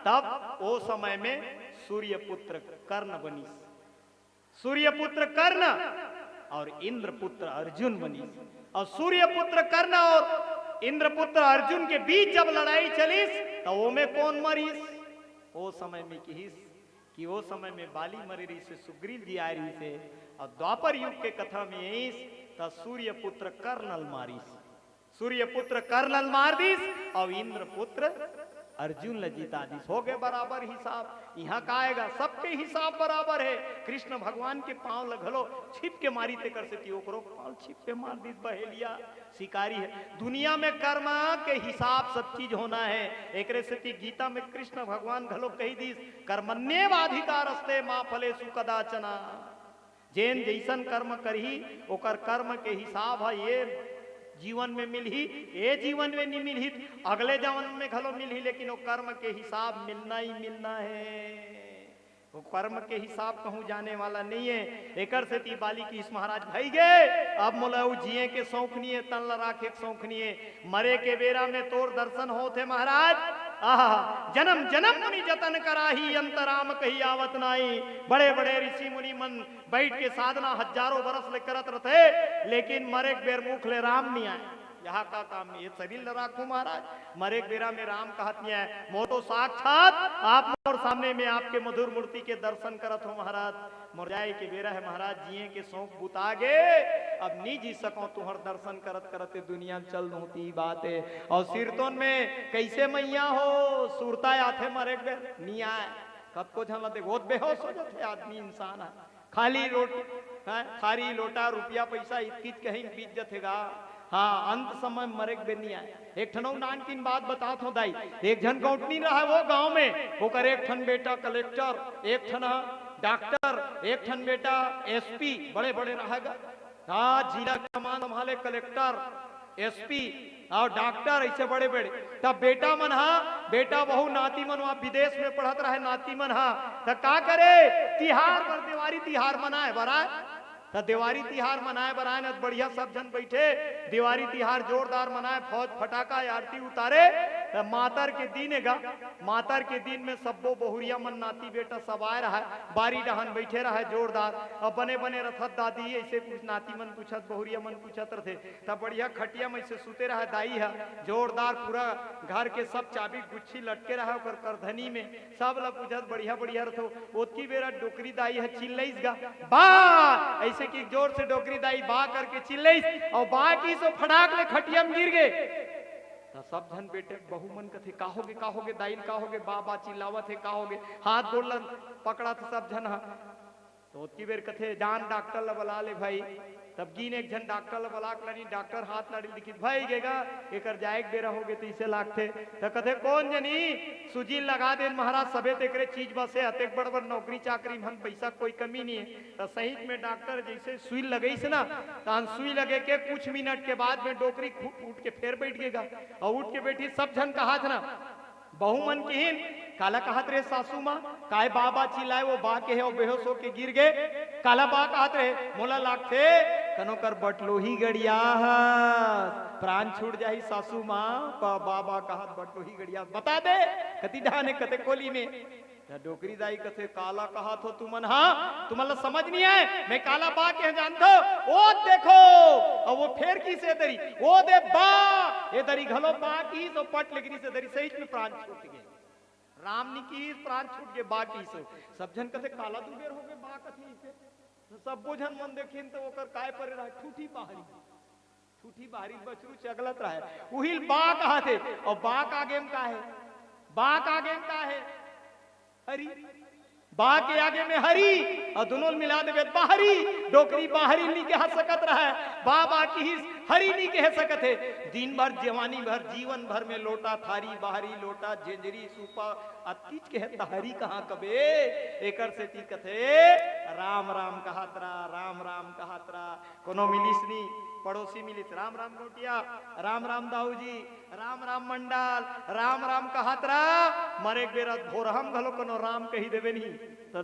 तब ओ समय में सूर्यपुत्र कर्ण बनिस। सूर्यपुत्र कर्ण अउ इंद्रपुत्र अर्जुन बनिस। अउ सूर्यपुत्र कर्ण अउ इंद्रपुत्र अर्जुन के बीच जब लड़ाई चलिस, त ओमे कोन मरिस? ओ समय में किहिस कि ओ समय में बाली मरे रिहिस हे, सुग्रीव जी आए रिहिस हे, अउ द्वापर युग के कथा में आइस, त सूर्यपुत्र कर्ण ल मारिस। सूर्यपुत्र कर्ण ल मार दिस अउ इंद्रपुत्र अर्जुन ल जिता दिस। हो गए बराबर हिसाब। इहां का आएगा, सबके हिसाब बराबर हे। कृष्ण भगवान के पांव ल घलो छिप के मारी, तेकर सेती ओकरो पांव ल छिप के मार दिस बहेलिया। शिकारी हे। दुनिया में कर्म के हिसाब सब चीज होना हे। एकरे सेती गीता में कृष्ण भगवान घलो कहि दिस, "कर्मण्येवाधिकारस्ते मा फलेषु कदाचन।" जेन जइसन कर्म करही, ओकर कर्म के हिसाब ह ये जीवन में मिलही, ये जीवन में नी मिलही, त अगले जन्म में घलो मिलही, लेकिन वो कर्म के हिसाब मिलना ही मिलना हे। वो कर्म के हिसाब कहूं जाने वाला नहीं हे। एकर सेती बाली किहिस, "महाराज भई गे, अब मोला वो जिए के शौक नहीं हे, तन ल राखे के शौक नहीं हे।" मरे के बेरा में तोर दर्शन होत हे महाराज। आहा, "जन्म जन्म मुनि जतन कराही, अंत राम कही आवत नाई।" बड़े बड़े ऋषि मुनि मन बैठ के साधना हजारों बरस ले करत रथे, लेकिन मरे के बेर मुख ले राम नहीं आए। यहाँ का काम नहीं, ये शरीर ल राखो महाराज, मरे के बेरा में राम कहत नहीं आए। मोर तो साक्षात आप मोर सामने में आपके मधुर मूर्ति के दर्शन करत हो महाराज। मोर जाए के बेरा हे महाराज, जिए के शौक बुता गे, अब नी जी सकंव, तुंहर दर्शन करत करत ए दुनिया ल चल दूं, ती बात हे। अउ सिरतोन में कइसे मइया हो, सुरता आथे मरे के बेर, नी आए। कतको झन ल देख, ओत बेहोश हो जाथे आदमी, इंसान हे। खाली रोटी, हैं, थारी लोटा रुपया पैसा इतकीच कहीं बीत जाथे गा। हाँ, अंत समय मरे के बेर नी आए। एक ठन अउ नानकिन बात बतात हों दाई। एक झन गौंटनी रहा वो गांव में, ओकर एक ठन बेटा कलेक्टर, एक ठन डॉक्टर, एक ठन बेटा एसपी, बड़े बड़े रहा गा। हाँ, जिला कमान संभाले, कलेक्टर, एसपी अउ डॉक्टर, अइसे बड़े बड़े। तब बेटा मन हा, बेटा बहू नाती मन वहां विदेश में पढ़त रहे, नाती मन हा, त का करे, तिहार बर, देवारी तिहार मनाए बर आए। त देवारी तिहार मनाए बर आए न, बढ़िया सब झन बैठे, देवारी तिहार जोरदार मनाए, फौज फटाका आरती उतारे। त मातर के दिन हे गा, मातर के दिन में सब्बो बहुरिया मन, नाती बेटा सब आए रहा, बारी डहन बैठे रहा जोरदार। अब बने बने रथत दादी, अइसे कुछ नाती मन पूछत, बहुरिया मन पूछत रथे। त बढ़िया खटिया में अइसे सुते रहा दाई ह, जोरदार पूरा घर के सब चाबी गुच्छी लटके रहा ओकर करधनी में। सब ल पूछत बढ़िया बढ़िया रथो। ओतकी बेरा डोकरी दाई ह चिल्लइस गा, "बा!" अइसे कि जोर से डोकरी दाई बा करके चिल्लइस, अउ बा किहिस, फटाक ले खटिया में गिर गे। त सब झन बेटे बहू मन कथे, "का होगे, का होगे दाई ल, का होगे? बा बा चिल्लावत हे, का होगे?" हाथ गोड़ ल पकड़त सब झन ह। त ओतकी बेर कथे, "जान डॉक्टर ल बला ले भाई।" तब गीन एक झन डॉक्टर ल बला के लानिन, डॉक्टर हाथ ल आड़ी ल दिखिस, "भई गे गा, एकर जाए के बेरा होगे तइसे लागथे।" त कथे, "कोन जनी सुजी लगा देन महाराज, सबे त एकरे चीज बस हे, अतेक बड़ बड़ नौकरी चाकरी में हम पैसा कोई कमी नहीं हे।" त सही में डॉक्टर जइसे सुई लगइस ना, तहन सुई लगे के कुछ मिनट के बाद में डोकरी खु-, उठ के फेर बैठ गे गा, अउ उठ के बैठी, सब झन कहात ना, बहू मन किहिन, "काला कहत रहे सासू माँ? काय बा बा चिल्लाए, वो बा के हे, वो बेहोश होके गिर गे। काला बा कहत रहे?" "मोला लागथे कनो कर बटलोही गड़िया हस, प्राण छूट जाही सासू माँ, बा बा, बा कहत बटलोही गड़िया हस।" बता दे, कति डहन हे, कते कोली में। त डोकरी दाई कथे, "काला कहत हो तुमन हा? तुमन ला समझ नहीं आए, मैं काला बा के जानथो? ओ देखो।" अउ वो फेर किहिस ए दरी, "ओ दे बा।" ए दरी घलो बा किहिस, अउ पट ले गिरिस ए दरी, सही में प्राण छूट गे। राम नी किहिस, प्राण छूट गे, बा किहिस। सब झन कथे, "काला दुबेर होगे, बा कथे अइसे?" सब्बो झन मन देखिन त ओकर काय परे रहय? ठूठी बाहरी। ठूठी बाहरी बछरू चगलत रहय। उहिल बा कहाथे। अउ बा के आगे म का हे? बा के आगे म का हे? हरी। बा के आगे में हरी, अउ दुनों ल मिला देबे त बाहरी। डोकरी बाहरी नी कह सकत रहय, बा बा किहिस, हरी नी कह सकत हे। दिन भर, जवानी भर, जीवन भर में लोटा थारी, बाहरी लोटा, झेंझरी, सूपा, अतकीच कहे त हरी कहाँ कबे? एकर सेती कथे, राम राम कहत रहा, राम राम कहत रहा। कोनो मिलिस नी, पड़ोसी मिलिस, राम राम गोटिया, राम राम दाऊ जी, राम राम मंडल, राम राम कहत रहा। मरे के बेरा भोरहा म घलो कोनो राम कहि देबे नी, त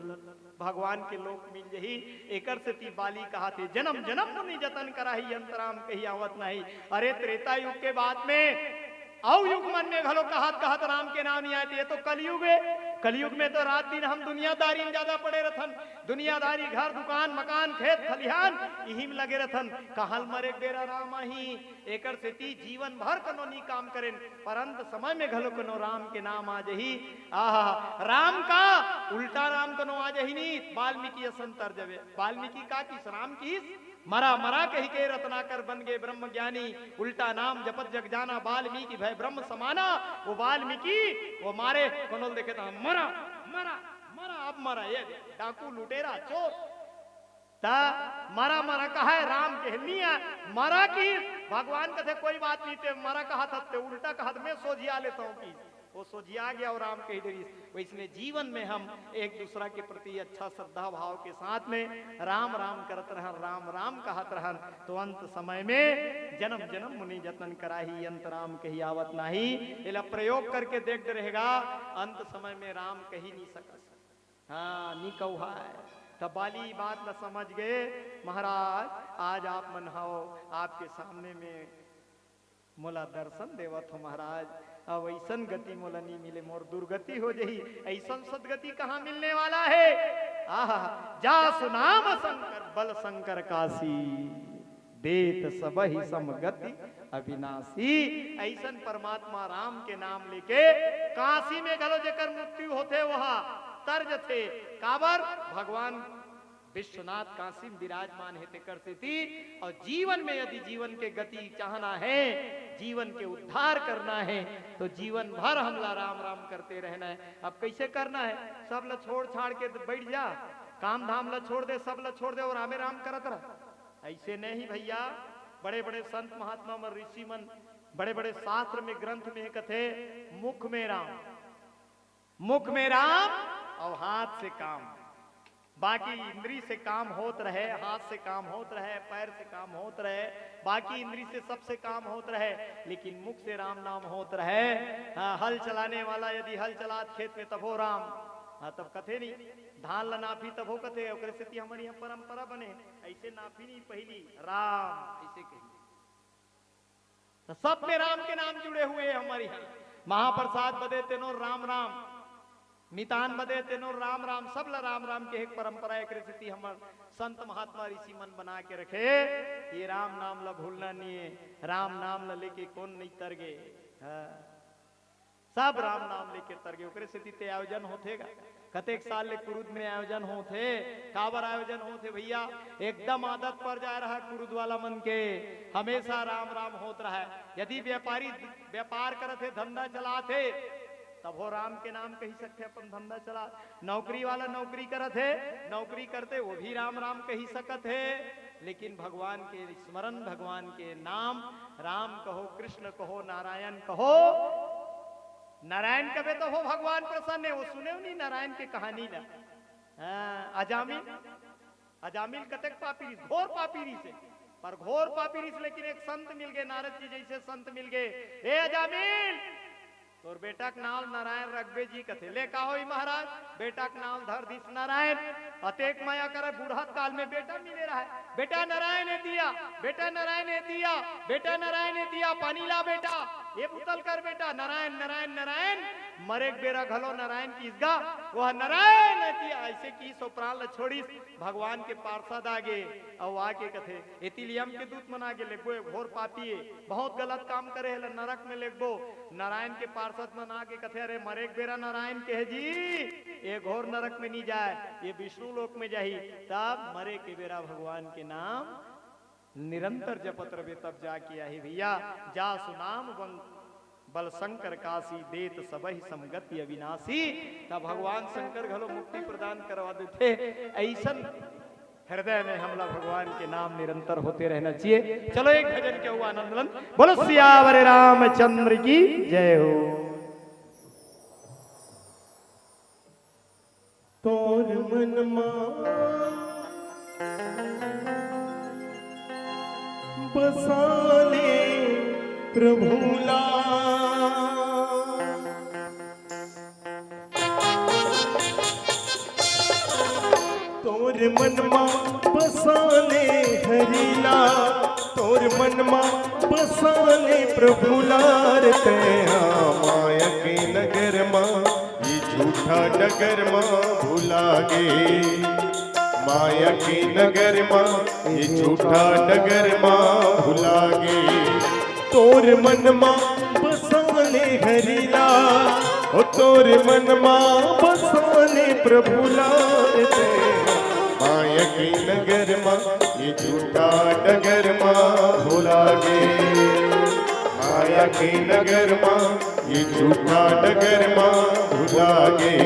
भगवान के लोक मिल जही। एकर सेती बाली कहत हे, "जनम जनम मुनि जतन कराही, अंत राम कहि आवत नाही।" अरे, त्रेता युग के बाद में अउ युग मन में घलो कहत कहत राम के नाम नी आय, त ये तो कलयुग हे। कलयुग में तो रात दिन हम दुनियादारी में ज्यादा पड़े रथन, दुनियादारी, घर, दुकान, मकान, खेत, खलिहान, इही में लगे रथन। कहाँ ल मरे के बेरा राम आही? एकर सेती जीवन भर कोनो नी काम करेन, पर अंत समय में घलो कोनो राम के नाम आ जही। आहा, राम का उल्टा राम कोनो आ जही नी, वाल्मीकि असन तर जबे। वाल्मीकि का किस? राम किस? मरा मरा कहि के रत्नाकर बन गे ब्रह्म ज्ञानी। उल्टा नाम जपत जग जाना, वाल्मीकि भय ब्रह्म समाना। वो वाल्मीकि, वो मारे, कोनो ल देखे त मरा, मरा, मरा, अब मरा, ये डाकू, लुटेरा, चोर। त मरा मरा कहय, राम के नी आय, मरा किस? भगवान कथे, "कोई बात नहीं, ते मरा कहत हस, ते उल्टा कहत, मैं सोझिया लेता हूँ" किस। वो सोझिया गया अउ राम कहि देरिस। वइसने जीवन में हम एक दूसरा के प्रति अच्छा श्रद्धा भाव के साथ में राम राम करत रहन, राम राम कहत रहन, तो अंत समय में जनम जनम मुनि जतन कराही, अंत राम कहि आवत नाही। एला प्रयोग करके देख डरेहू गा, अंत समय में राम कहि नी सकस। हाँ, नी कहाय। त बाली बात ल समझ गे, महाराज, आज आप मन हव, आपके सामने में मोला दर्शन देवत हो महाराज, अब अइसन गति मोला नी मिले, मोर दुर्गति हो जही। अइसन सद्गति कहाँ मिलने वाला हे? आहा, जासु नाम शंकर बल शंकर कासी, देत सबहि सम गति अविनाशी। अइसन परमात्मा राम के नाम लेके काशी में घलो जेकर मृत्यु होथे, वह तर जथे। काबर? भगवान विश्वनाथ काशी में विराजमान हे, तेकर सेती। अउ जीवन में यदि जीवन के गति चाहना हे, जीवन के उद्धार करना हे, तो जीवन भर हमला राम राम करते रहना हे। अब कइसे करना हे? सब ल छोड़ छाड़ के बइठ जा, काम धाम ल छोड़ दे, सब ल छोड़ दे अउ रामे राम करत रह। अइसे नहीं भइया, बड़े बड़े संत महात्मा मन, ऋषि मन, बड़े बड़े शास्त्र में, ग्रंथ में कथे, मुख में राम, मुख में राम अउ हाथ से काम। बाकी इंद्री से काम होत रहे, हाथ से काम होत रहे, पैर से काम होत रहे, बाकी इंद्री से सबसे काम होत रहे, लेकिन मुख से राम नाम होत रहे। हाँ, हल चलाने वाला यदि हल चलात खेत में तभो राम, हाँ, तब कथे नी, धान ल नापही तभो कथे, ओकरे सेती हमर इहाँ परंपरा बने, अइसे नापही नी पहिली राम, अइसे कही। त सब में राम के नाम जुड़े हुए हे हमर इहाँ। महाप्रसाद बदे तेनो राम राम, मितान बदे तेनो राम राम, सब ल राम राम के एक परंपरा, एकरे सेती हमर संत महात्मा ऋषि मन बना के रखे। ये राम नाम ल भूलना नहीं हे, राम नाम ल लेके कोन नहीं तर गे। हाँ। सब राम नाम लेके तर गे, ओकरे सेती ते आयोजन होथे गा। कतेक साल ले कुरुद में आयोजन होथे, काबर आयोजन होथे भइया? एकदम आदत पर जाय रहा कुरुद वाला मन के, हमेशा राम राम होत रहा। यदि व्यापारी व्यापार करत हे, धंधा चलात हे, तभो राम के नाम कहि सकथे अपन धंधा चला। नौकरी वाला नौकरी करत हे, नौकरी करते वो भी राम राम कहि सकत हे, लेकिन भगवान के स्मरण, भगवान के नाम, राम कहो, कृष्ण कहो, नारायण कहो, नारायण कबे तभो भगवान प्रसन्न हे। वो सुनेव नी नारायण के कहानी ला? हाँ, अजामिल, अजामिल कतेक पापी रिस, घोर पापी रिस हे, पर घोर पापी रिस, लेकिन एक संत मिल गे, नारद जी जइसे संत मिल गे। "ए अजामिल, तोर बेटा के नाम नारायण रखबे जी?" कथे, "ले का होई महाराज?" बेटा के नाम धर दिस नारायण। अतेक मया करे, बुढ़त काल में बेटा मिले रहे, "बेटा नारायण ए दिया, बेटा नारायण ए दिया, बेटा नारायण ए दिया, पानी ला बेटा, ये बुतल कर बेटा, नारायण, नारायण, नारायण।" मरे के बेरा घलो नारायण किस गा, वह नारायण ए दिया, अइसे किस अउ प्राण ल छोड़िस। भगवान के पार्षद आगे, अउ आके कथे, "एती ले यम के दूत मन आगे, लेगबो, ये घोर पापी हे, बहुत गलत काम करे हे, एला नरक में लेगबो।" नारायण के पार्षद पार्षद मन आके कथे, "अरे, मरे के बेरा नारायण कहे जी, ये घोर नरक में नहीं जाए, ये विष्णु लोक में जाही।" तब मरे के बेरा भगवान के नाम निरंतर जपत रबे, तब जाके आही भैया। "जासु नाम बं-, बल शंकर काशी, देत सबहि समगति अविनाशी।" तब भगवान शंकर घलो मुक्ति प्रदान करवा देथे। ऐसन हृदय में हमला भगवान के नाम निरंतर होते रहना चाहिए। चलो, एक भजन के हुआ आनंद लन। बोलो सियावर रामचंद्र की जय हो। तोर मन मा बसाले प्रभु ला। तोर मन मा बसाले हरि ला, तोर मन मा बसाले प्रभु ला रे। तैं हा माया के नगर मा ये झूठा डगर मा भुला गे, माया के नगर मा ये झूठा डगर मा भुला गे। तोर मन मा बसाले हरि ला, ओ तोर मन मा बसाले प्रभु ला रे। तैं हा माया के नगर मा ये झूठा डगर मा भुला गे, माया के नगर मा ये झूठा डगर मा भुला गे।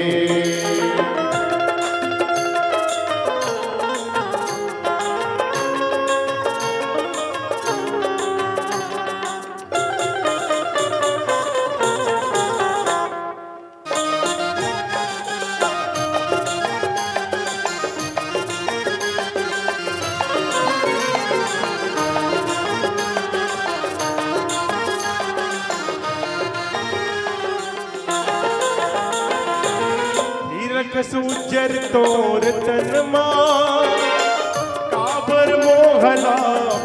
हीरा कस उज्जर तोर तन मा, काबर मोहला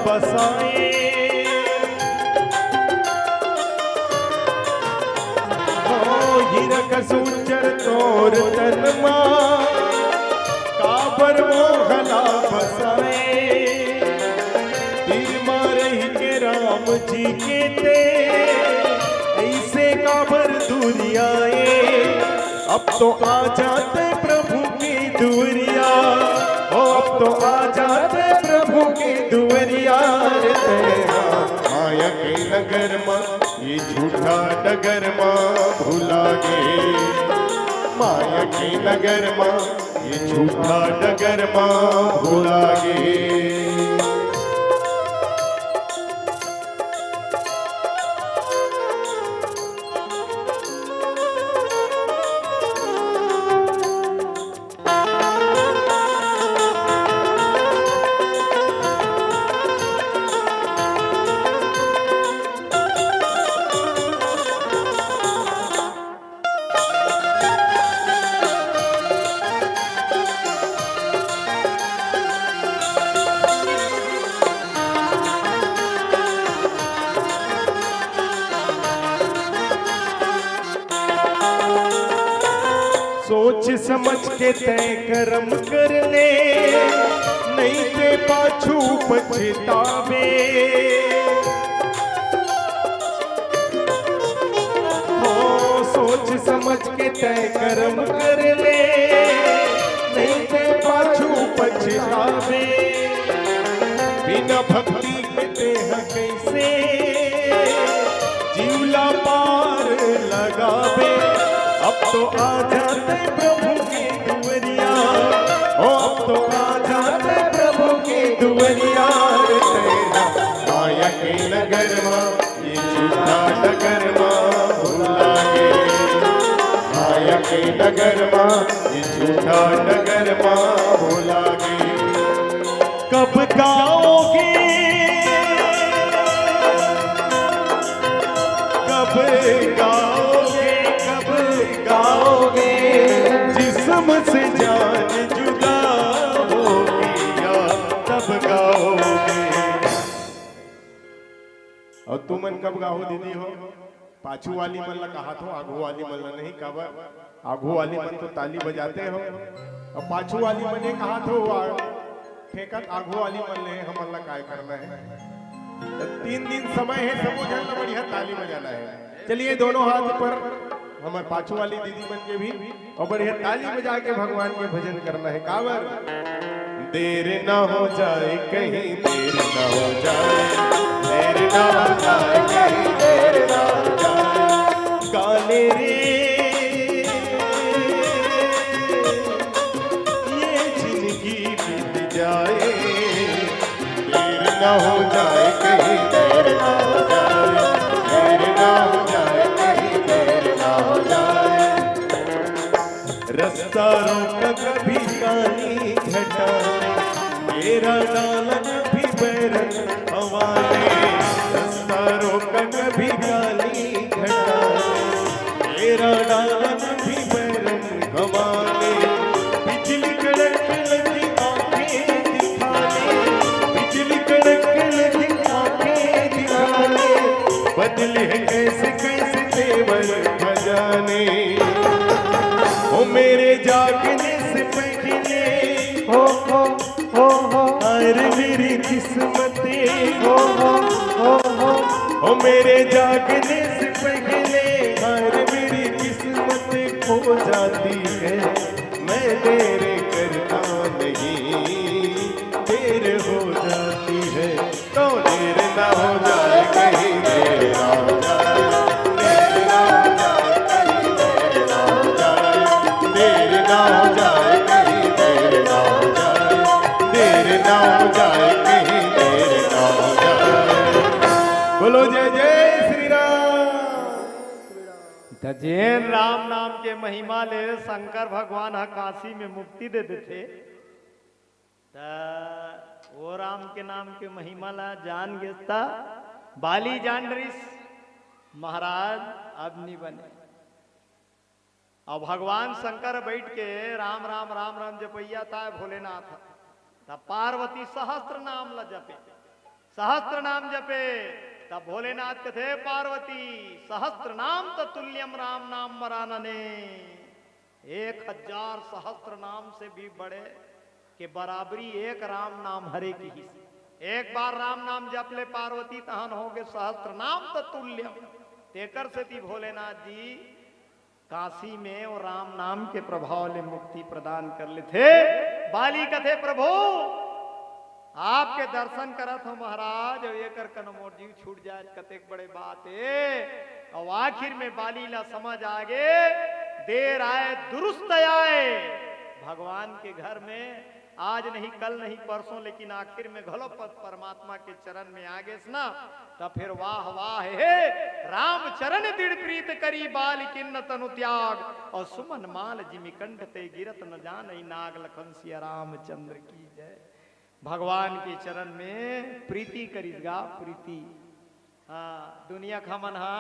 बसाए। ओ हीरा कस उज्जर तोर तन मा, काबर मोहला बसाए। तीर मा रहि के राम जी के तैं, अइसे काबर दूरियाए। अब तो आ जा तैं प्रभु के दुवरिया, ओ अब तो आ जा तैं प्रभु के दुवरिया रे। तैं हा माया के नगर मा ये झूठा डगर मा भुला गे, माया के नगर मा ये झूठा डगर मा भुला गे। सोच समझ के तैं करम कर ले, नइ ते पाछू पछताबे। हो, सोच समझ के तैं करम कर ले, नइ ते पाछू पछताबे। बिना भक्ति के तैं ह कइसे जीव ला पार लगाबे। अब तो आ जा तैं प्रभु के दुवरिया, ओ अब तो आ जा तैं प्रभु के दुवरिया रे। तैं हा माया के नगर मा ये झूठा डगर मा भुला गे, माया के नगर मा ये झूठा डगर मा भुला गे। कब गाओगे, कब गाओगे, कब गाओगे, जिस्म से जान जुदा होगी यार, तब गाओगे। अउ तुमन कब गाहू दीदी हो? पाछू वाली मन ला कहात हों, आघू वाली मन ला नहीं, काबर आघू वाली मन तो ताली बजाते हो, अउ पाछू वाली मन ये कहात हों, आ, फेंकत आघू वाली मन ले, हमन ला काय करना हे? त तीन दिन समय हे, सबो झन ला बढ़िया ताली बजाना हे। चलिए, दोनों हाथ ऊपर, हमर पाछू वाली दीदी मन के भी, और बढ़िया ताली बजा के भगवान के भजन करना है। काबर? देर ना हो जाए कहीं, देर ना हो जाए, देर ना हो जाए कहीं, देर ना हो जाए। काले रे, ये जिंदगी बीत जाए, देर ना हो जाए कहीं, देर ना हो जाए, देर ना हो जाए कहीं, देर ना हो जाए। रास्ता रोक कभी काली घटा, घेरा डालन भी बैरन हवाले। रास्ता रोक कभी काली घटा, घेरा डालन भी बैरन हवाले। बिजली कड़क लगी आंखें दिखा ले, बिजली कड़क लगी आंखें दिखा ले। बदले हैं कैसे कैसे तेवर खजाने। ओ मेरे जागने से पहले, हो, हो, हो, हो। अरे मेरी किस्मत, हो, हो, हो, हो। ओ मेरे जागने से पहले, अरे मेरी किस्मत खो जाती है। मैं देर करता नहीं, देर हो जाती है। तो देर ना हो जाए कहीं, देर ना हो जाए, देर ना हो जाए कहीं, देर ना हो जाए, देर ना हो जाए कहीं, देर ना हो जाए, देर ना हो जाए कहीं, देर ना हो जाए। बोलो जय जय श्री राम। त जेन राम नाम के महिमा ले शंकर भगवान ह काशी में मुक्ति दे देथे, त वो राम के नाम के महिमा ला जान गेस त बाली जान डरिस, महाराज अब नी बने। अब भगवान शंकर बैठ के राम राम राम राम जपइया ताय भोलेनाथ, त पार्वती सहस्त्र नाम ला जपे, सहस्त्र नाम जपे। तब भोलेनाथ कथे, पार्वती, सहस्त्र नाम त तुल्यम राम नाम वरानने। एक हजार सहस्त्र नाम से भी बड़े के बराबरी एक राम नाम हरे किहिस। एक बार राम नाम जप ले पार्वती, तहन होगे सहस्त्र नाम त तुल्यम। तेकर सेती भोलेनाथ जी काशी में वो राम नाम के प्रभाव ले मुक्ति प्रदान कर लेथे। बाली कथे, प्रभु, आपके दर्शन करत हो महाराज, अउ एकर कन मोर जीव छूट जाए, कतेक बड़े बात हे। अउ आखिर में बाली ला समझ आगे, देर आए दुरुस्त आए। भगवान के घर में आज नहीं, कल नहीं, परसों, लेकिन आखिर में घलो प-, परमात्मा के चरण में आ गेस ना, त फिर वाह वाह हे। राम चरण दृढ़ प्रीत करी, बाल किन्न तनु त्याग, अउ सुमन माल जिमि कंठ ते गिरत न जानइ नाग। लखन सिया रामचंद्र की जय। भगवान के चरण में प्रीति करिस गा, प्रीति। हाँ, दुनिया के हमन हा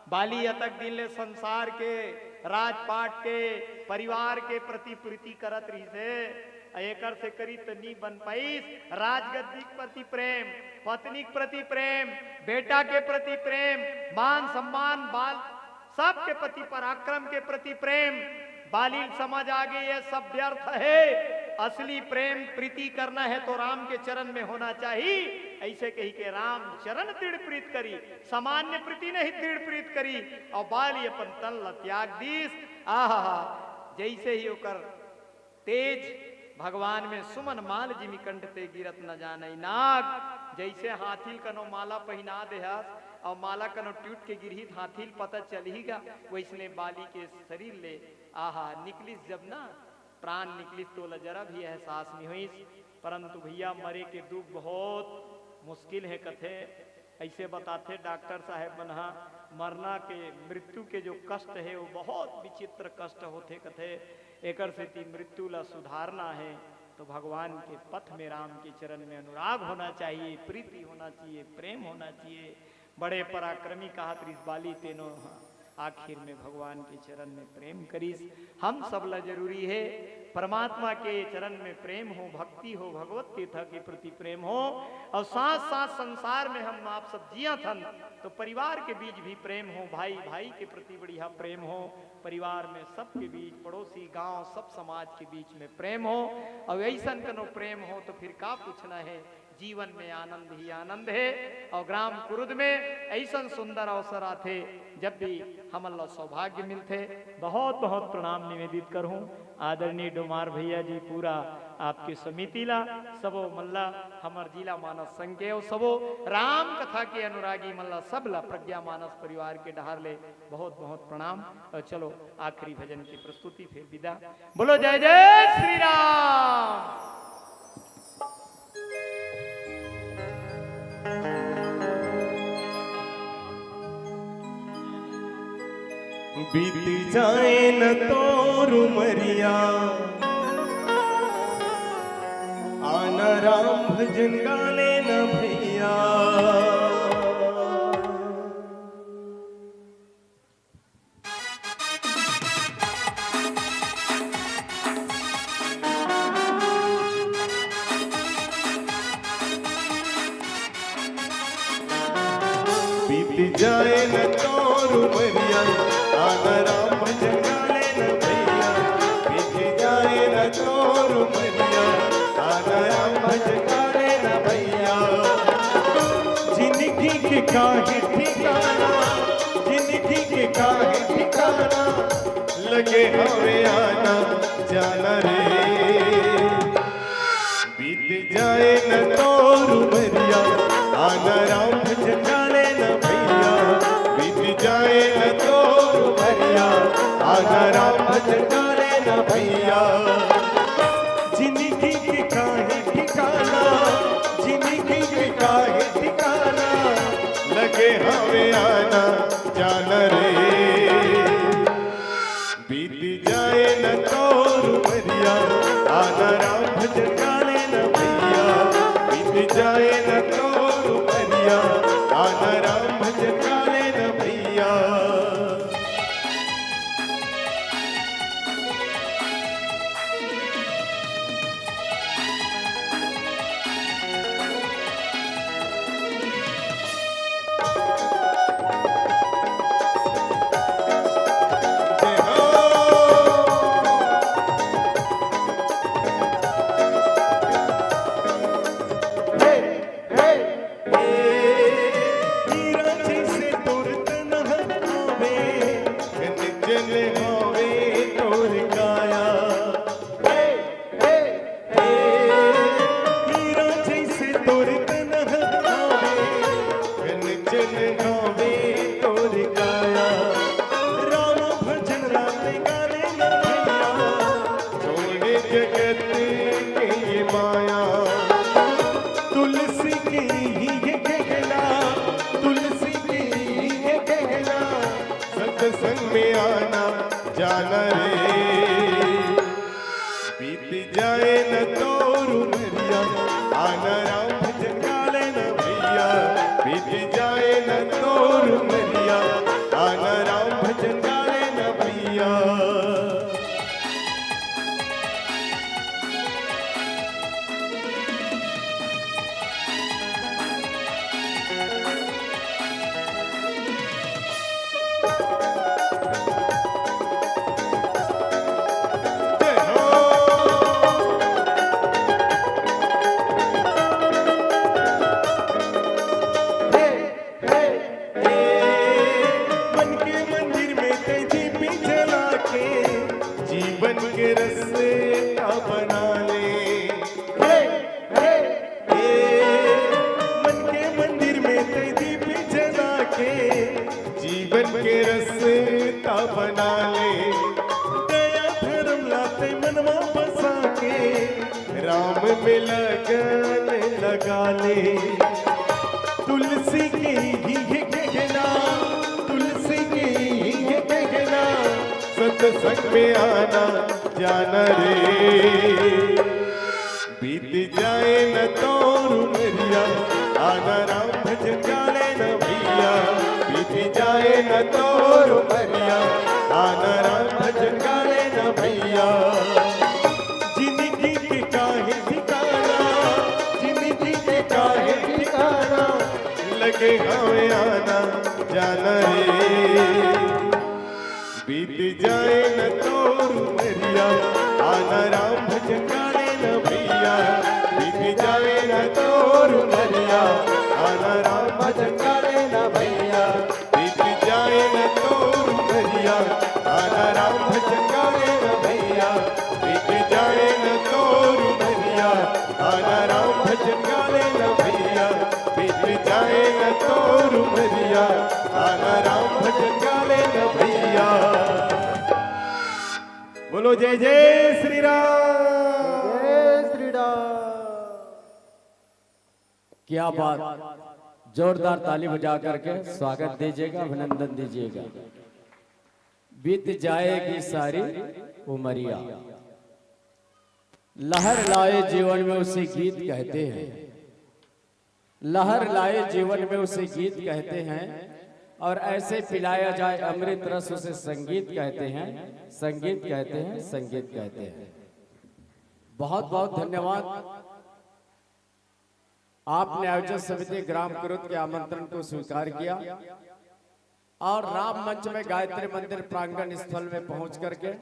बाली अतक दिन ले संसार के, राजपाट के, परिवार के प्रति प्रीति करत रहिस हे। अ एकर से करी त नी बन पाइस। राजगद्दी के प्रति प्रेम, पत्नी के प्रति प्रेम, बेटा के प्रति प्रेम, मान सम्मान, बाल, सबके प्रति पराक्रम के प्रति प्रेम। बाली ल समझ आगे, ये सब व्यर्थ हे। असली प्रेम प्रीति करना हे तो राम के चरण में होना चाही। अइसे कहिके राम चरण दृढ़ प्रीत करी, सामान्य प्रीति नहीं, दृढ़ प्रीत करी। अउ बाली अपन तन ल त्याग दीस। आहा, जइसे ही ओकर तेज भगवान में सुमन माल जिमि कंठ ते गिरत न जानइ नाग। जइसे हाथी ल कनो माला पहिना देहस अउ माला कनो टूट के गिरही त हाथी ल पता चलही गा, वइसने बाली के शरीर ले, आहा, निकलिस जब ना, प्राण निकलिस त ओला जरा भी एहसास नइ होइस। परंतु भइया, मरे के दुख बहुत मुश्किल हे कथे। अइसे बताथे डॉक्टर साहेब मन ह, मरना के, मृत्यु के जो कष्ट हे, वो बहुत विचित्र कष्ट होथे कथे। एकर सेती मृत्यु ला सुधारना हे, तो भगवान के पथ में, राम के चरण में अनुराग होना चाहिए, प्रीति होना चाहिए, प्रेम होना चाहिए। बड़े पराक्रमी कहत रिस बाली, तेनो ह आखिर में भगवान के चरण में प्रेम करिस। हम सब ला जरूरी हे परमात्मा के चरण में प्रेम हो, भक्ति हो, भगवत तीर्थ के प्रति प्रेम हो। अउ साथ साथ संसार में हम आप सब जियत हन, तो परिवार के बीच भी प्रेम हो, भाई भाई के प्रति बढ़िया प्रेम हो, परिवार में सबके बीच, पड़ोसी, गांव, सब समाज के बीच में प्रेम हो। अउ अइसन कनो प्रेम हो तो फिर का पूछना हे, जीवन में आनंद ही आनंद हे। और ग्राम कुरुद में ऐसन सुंदर अवसर आथे, जब भी हमन ला सौभाग्य मिलथे। बहुत बहुत प्रणाम निवेदित करहूँ आदरणीय डोमार भैया जी, पूरा आपके समिति ला, सबो मन ला, हमर जिला मानस संघ के, और सबो राम कथा के अनुरागी मन ला, सब ला प्रज्ञा मानस परिवार के डहार ले बहुत बहुत प्रणाम। और चलो, आखिरी भजन की प्रस्तुति, फिर विदा। बोलो जय जय श्री राम। बीत जाए न तोर उमरिया, आना राम भजन गा लेना भैया। बीत जाए न तोर उमरिया, आना राम भजन गा लेना भैया। बीत जाए न तोर उमरिया, आना राम भजन गा लेना भैया। जिंदगी के काहे ठिकाना, जिंदगी के काहे ठिकाना, लगे हवे आना जाना रे। बीत जाए न तोर उमरिया, आना राम भजन गा लेना भैया। बीत जाए न तोर उमरिया, आना राम भजन गा लेना भैया। जिंदगी के काहे ठिकाना, जिंदगी के काहे ठिकाना, लगे हवे आना जाना रे। बीत जाए न तोर उमरिया, आना राम भजन गा लेना भैया। बीत जाए न तोर उमरिया, आना राम भजन गा लेना भैया। हीरा जैसे तोर तन हवे, निर्जल हवे तोर काया। हे, हे, हे। हीरा जैसे तोर तन हवे, निर्जल हवे तोर काया। राम भजन रात गाने न भैया, छोड़े जगत के ये माया। तुलसी की ही ये कहना, तुलसी की ही ये कहना, सत्संग में आना जाना रे। बीत जाए न तोर उमरिया, आना राम भजन गा लेना भैया। बीत जाए न तोर उमरिया, आना राम भजन गा लेना भैया। मन के मंदिर में तेजी पे जला के जीवन के रस्ते का बना ले। हे, हे, हे। मन के मंदिर में तेजी पे जला के जीवन के रस्ता बना ले। दया धर्म लाते मनमा बसा के राम में लगन लगा ले। तुलसी के ही ये कहना, तुलसी के ही ये कहना, सत्संग में आना जाना रे। बीत जाए न तोर उमरिया, आना राम भजन गा लेना भैया। बीत जाए न तोर उमरिया, आना राम भजन गा लेना भैया। जिंदगी के काहे ठिकाना, जिंदगी के काहे ठिकाना, लगे हवे आना जाना रे। बीत जाए न तोर उमरिया, आना राम भजन गा लेना भैया, बीत जाए न तोर उमरिया, आना राम भजन गावे न भैया, बीत जाए न तोर उमरिया, आना राम भजन गावे न भैया, बीत जाए न तोर उमरिया, आना राम भजन गावे न भैया, बीत जाए न तोर उमरिया, आना राम भजन गावे न भैया। बोलो जय जय श्री राम। जय श्री राम। क्या बात, जोरदार ताली बजा करके स्वागत दीजिएगा, अभिनंदन दीजिएगा। बीत जाएगी सारी उमरिया, लहर लाए जीवन में उसे गीत कहते हैं। लहर लाए जीवन में उसे गीत कहते हैं, और ऐसे पिलाया जाए अमृत रस उसे संगीत कहते हैं, संगीत कहते हैं, संगीत कहते हैं। बहुत बहुत धन्यवाद। आपने आयोजन समिति ग्राम कुरुद के आमंत्रण को स्वीकार किया और राम मंच में गायत्री मंदिर प्रांगण स्थल में पहुंच करके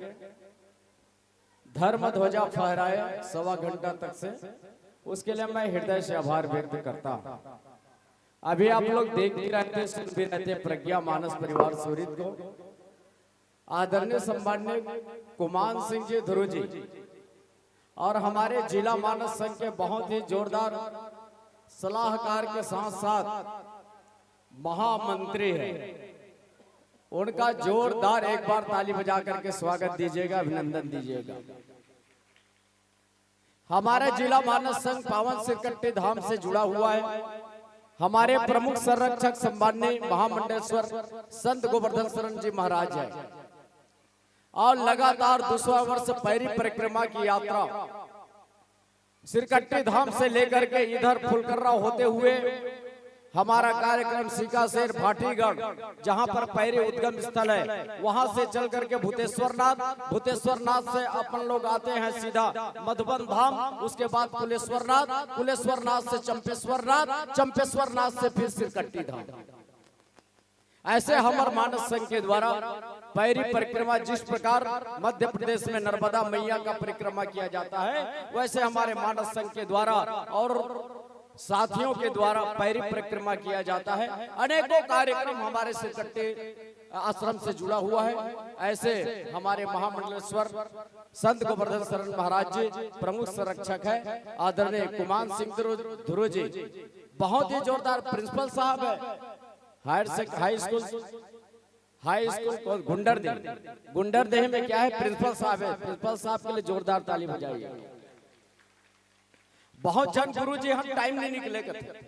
धर्म ध्वजा फहराए सवा घंटा तक से, उसके लिए मैं हृदय से आभार व्यक्त करता हूं। अभी आप लोग देख भी रहे थे, सुन भी रहे थे प्रज्ञा मानस परिवार सूरित को, आदरणीय सम्माननीय कुमान सिंह जी ध्रुव जी और हमारे जिला मानस संघ के बहुत ही जोरदार सलाहकार के साथ साथ महामंत्री है, उनका जोरदार एक बार ताली बजा करके स्वागत दीजिएगा, अभिनंदन दीजिएगा। हमारा जिला मानस संघ पावन सिरकट्टी धाम से जुड़ा हुआ है। हमारे प्रमुख संरक्षक सम्माननीय महामंडलेश्वर संत गोवर्धन शरण जी महाराज है और लगातार दूसरा वर्ष पैरी परिक्रमा की यात्रा सिरकट्टी धाम से लेकर के इधर फुलकर्रा होते हुए हमारा कार्यक्रम सीकासेर भाटीगढ़, जहां पर पैरी उद्गम स्थल है, वहां से चल करके भूतेश्वरनाथ, भूतेश्वरनाथ से अपन लोग आते हैं सीधा मधुबन धाम, उसके बाद कुलेश्वरनाथ, कुलेश्वरनाथ से चंपेश्वरनाथ, चंपेश्वरनाथ से फिर सिरकट्टी धाम। ऐसे हमर मानस संघ के द्वारा पैरी परिक्रमा जिस प्रकार मध्य प्रदेश में नर्मदा मैया का परिक्रमा किया जाता है, वैसे हमारे मानस संघ के द्वारा और साथियों के द्वारा पैरी परिक्रमा किया जाता है। अनेकों कार्यक्रम हमारे सिरकट्टी आश्रम से जुड़ा हुआ है। ऐसे हमारे महामंडलेश्वर संत गोवर्धन शरण महाराज जी प्रमुख संरक्षक है, आदरणीय कुमान सिंह ध्रुव जी, बहुत ही जोरदार प्रिंसिपल साहब है। हायर सेक हाई स्कूल, हाई स्कूल कौन? गुंडरदेह। गुंडरदेह में क्या है, प्रिंसिपल साहब है, प्रिंसिपल साहब के लिए जोरदार ताली बजाइए। बहुत झन गुरु जी हम टाइम नहीं निकले करते,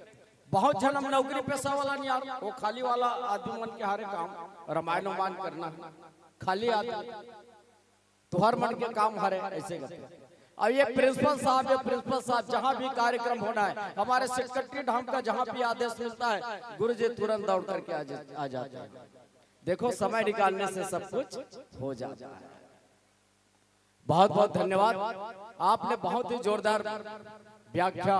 बहुत झन हम नौकरी पेशा वाला नहीं यार, वो खाली वाला आदमी मन के हारे काम रामायण वामायण करना है, खाली आदमी तुहर मन के काम हरे ऐसे करते। और ये प्रिंसिपल साहब, ये प्रिंसिपल साहब, जहां भी कार्यक्रम होना है, हमारे सिरकट्टी धाम का जहां भी आदेश मिलता है, गुरु जी तुरंत दौड़ करके आ जा, आ जाते हैं। देखो, समय निकालने से सब कुछ हो जाता है। बहुत बहुत धन्यवाद, आपने बहुत ही जोरदार व्याख्या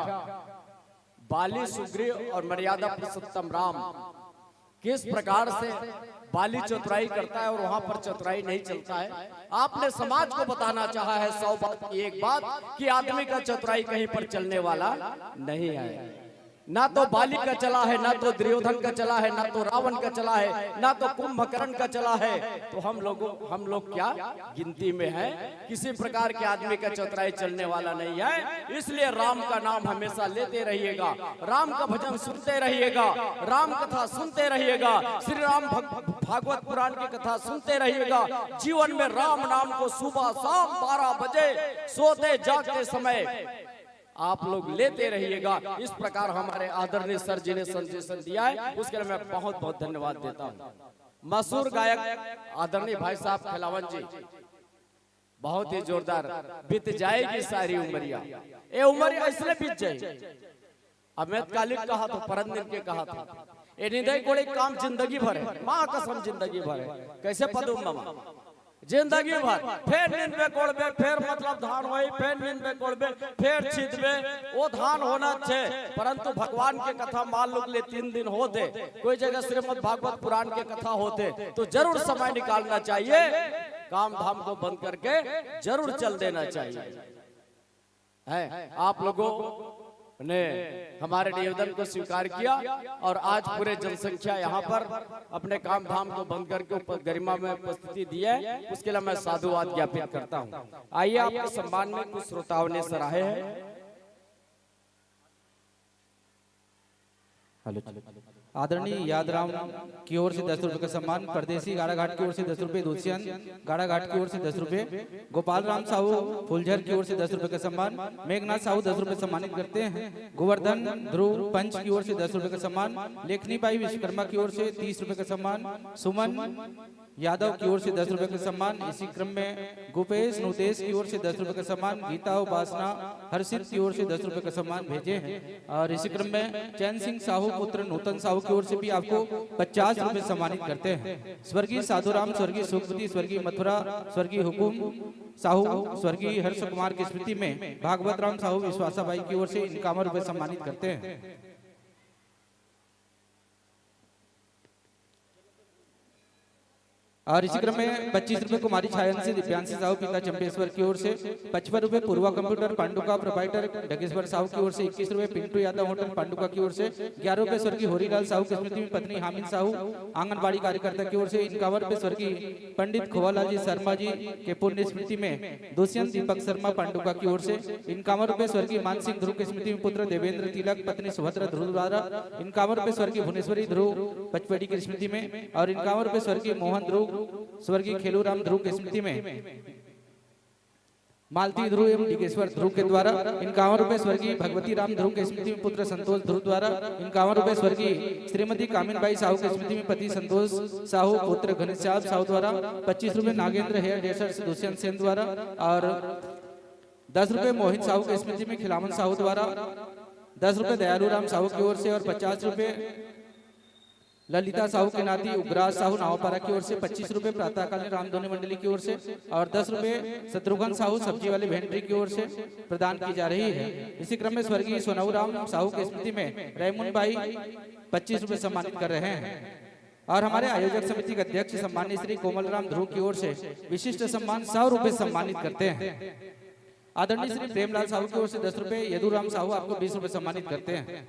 बाली सुग्रीव और मर्यादा पुरुषोत्तम राम किस प्रकार से बाली चतुराई करता है और वहां पर चतुराई नहीं चलता है। आपने समाज को बताना चाहा है सौ बात की एक बात कि आदमी का चतुराई कहीं पर चलने वाला नहीं है। ना तो बाली का चला है, ना तो दुर्योधन का चला है, ना तो रावण का चला है, ना तो कुंभकर्ण का चला है। तो हम लोगों हम लोग क्या गिनती में है? किसी प्रकार के आदमी का चतुराई चलने वाला नहीं है। इसलिए राम का नाम हमेशा लेते रहिएगा, राम का भजन सुनते रहिएगा, राम कथा सुनते रहिएगा, श्री राम भग, भागवत पुराण की कथा सुनते रहिएगा। जीवन में राम नाम को सुबह शाम बारह बजे सोते जागते समय आप लोग लेते रहिएगा। इस प्रकार हमारे आदरणीय सर जी ने संदेशन दिया है, उसके लिए मैं बहुत बहुत धन्यवाद देता हूँ। मशहूर गायक आदरणीय भाई साहब खिलावन जी, बहुत ही जोरदार। बीत जाएगी सारी उमरिया, ए उमरिया ऐसने बीत जाए। अमित कालिक कहा था, परन दिन के कहा था, ए निदय कोड़े काम जिंदगी भर है, माँ कसम जिंदगी भर है। कैसे पदुम मामा? जिंदगी भर फेर निंदबे कोड़बे, फेर मतलब धान होई, फेर निंदबे कोड़बे, फेर छिदबे, वो धान होना छे। परंतु भगवान के कथा मान लो ले तीन दिन होते, कोई जगह श्रीमद् भागवत पुराण के कथा होते, तो जरूर समय निकालना चाहिए, काम धाम को बंद करके जरूर चल देना चाहिए। है। आप लोगों ने हमारे निवेदन को स्वीकार किया और आज पूरे जनसंख्या यहाँ पर अपने काम धाम को बंद करके उप-, गरिमा में उपस्थिति दी है, उसके लिए मैं साधुवाद ज्ञापित करता हूँ। आइए, आपके सम्मान में कुछ श्रोताओं ने सराहे हैं। हेलो। आदरणीय यादराम की ओर से दस रुपए का सम्मान, परदेसी गाड़ाघाट की ओर से दस रुपए, दुष्यंत गाड़ाघाट की ओर से दस रुपए, गोपाल राम साहू फुलझर की ओर से दस रुपए का सम्मान, मेघनाथ साहू दस रुपए सम्मानित करते हैं, गोवर्धन ध्रुव पंच की ओर से दस रुपए का सम्मान, लेखनी बाई विश्वकर्मा की ओर से तीस रुपए का सम्मान, सुमन यादव की ओर से दस रुपए का सम्मान। इसी क्रम में गोपेश नुतेश की ओर से दस रुपए का सम्मान, गीता उपासना हर्षित की ओर से दस रुपए का सम्मान भेजे हैं। और इसी क्रम में चैन सिंह साहू पुत्र नूतन साहू की ओर से भी आपको पचास रुपए सम्मानित करते हैं। स्वर्गीय साधुराम, स्वर्गीय सुखपति, स्वर्गीय मथुरा, स्वर्गीय हुकुम साहू, स्वर्गीय हर्ष कुमार की स्मृति में भागवत राम साहू विश्वासा बाई की ओर से इक्यावन रुपए सम्मानित करते हैं। और इसी क्रम में पच्चीस रुपए कुमारी छायन से दिव्यांशी साहू पिता चंपेश्वर की ओर से, पचपन रुपए पूर्वा कंप्यूटर पांडुका प्रोप्राइटर डगेश्वर साहू की ओर से, इक्कीस रुपए पिंटू यादव होटल पांडुका की ओर से, ग्यारह रुपए स्वर्गीय होरीलाल साहू की स्मृति में पत्नी हामिद साहू आंगनबाड़ी कार्यकर्ता की ओर से, इक्यावन रुपए स्वर्गीय पंडित खोवालाल जी शर्मा जी के पुण्य स्मृति में दुष्यंत दीपक शर्मा पांडुका की ओर से, इक्यावन रुपए स्वर्गीय मान सिंह ध्रुव की स्मृति में पुत्र देवेंद्र तिलक पत्नी सुभद्रा ध्रुव द्वारा, इक्यावन रुपए स्वर्गीय भुवनेश्वरी ध्रुव पचपेड़ी की स्मृति में और इक्यावन रुपए स्वर्गीय मोहन ध्रुव, स्वर्गीय खेलूराम ध्रुव की स्मृति में मालती ध्रुव एवं डिगेश्वर ध्रुव के द्वारा, इक्यावन रुपए स्वर्गीय भगवती राम ध्रुव की स्मृति में पुत्र संतोष ध्रुव द्वारा, इक्यावन रुपए स्वर्गीय श्रीमती कामिनबाई साहू की स्मृति में पति संतोष साहू पुत्र घनश्याम साहू द्वारा, पच्चीस रुपए नागेंद्र हेयर ड्रेसर्स दुष्यंत सेन द्वारा और दस रुपए मोहित साहू की स्मृति में खिलावन साहू द्वारा, दस रुपए दयालू राम साहू की ओर से और पचास रुपए ललिता साहू के नाती उग्राज साहू नावापारा की ओर से, पच्चीस रुपए प्रातःकालीन रामधुनी मंडली की ओर से और दस रुपए शत्रुघ्न साहू सब्जी वाले भेंडरी की ओर से प्रदान की जा रही है। इसी क्रम में स्वर्गीय सोनऊ राम साहू की स्मृति में रैमुन बाई पच्चीस रुपए सम्मानित कर रहे हैं और हमारे आयोजक समिति के अध्यक्ष सम्मानित श्री कोमल राम ध्रुव की ओर से विशिष्ट सम्मान सौ रुपए सम्मानित करते हैं। आदरणीय श्री प्रेमलाल साहू की ओर से दस रुपए, यदुराम साहू आपको बीस रुपए सम्मानित करते हैं।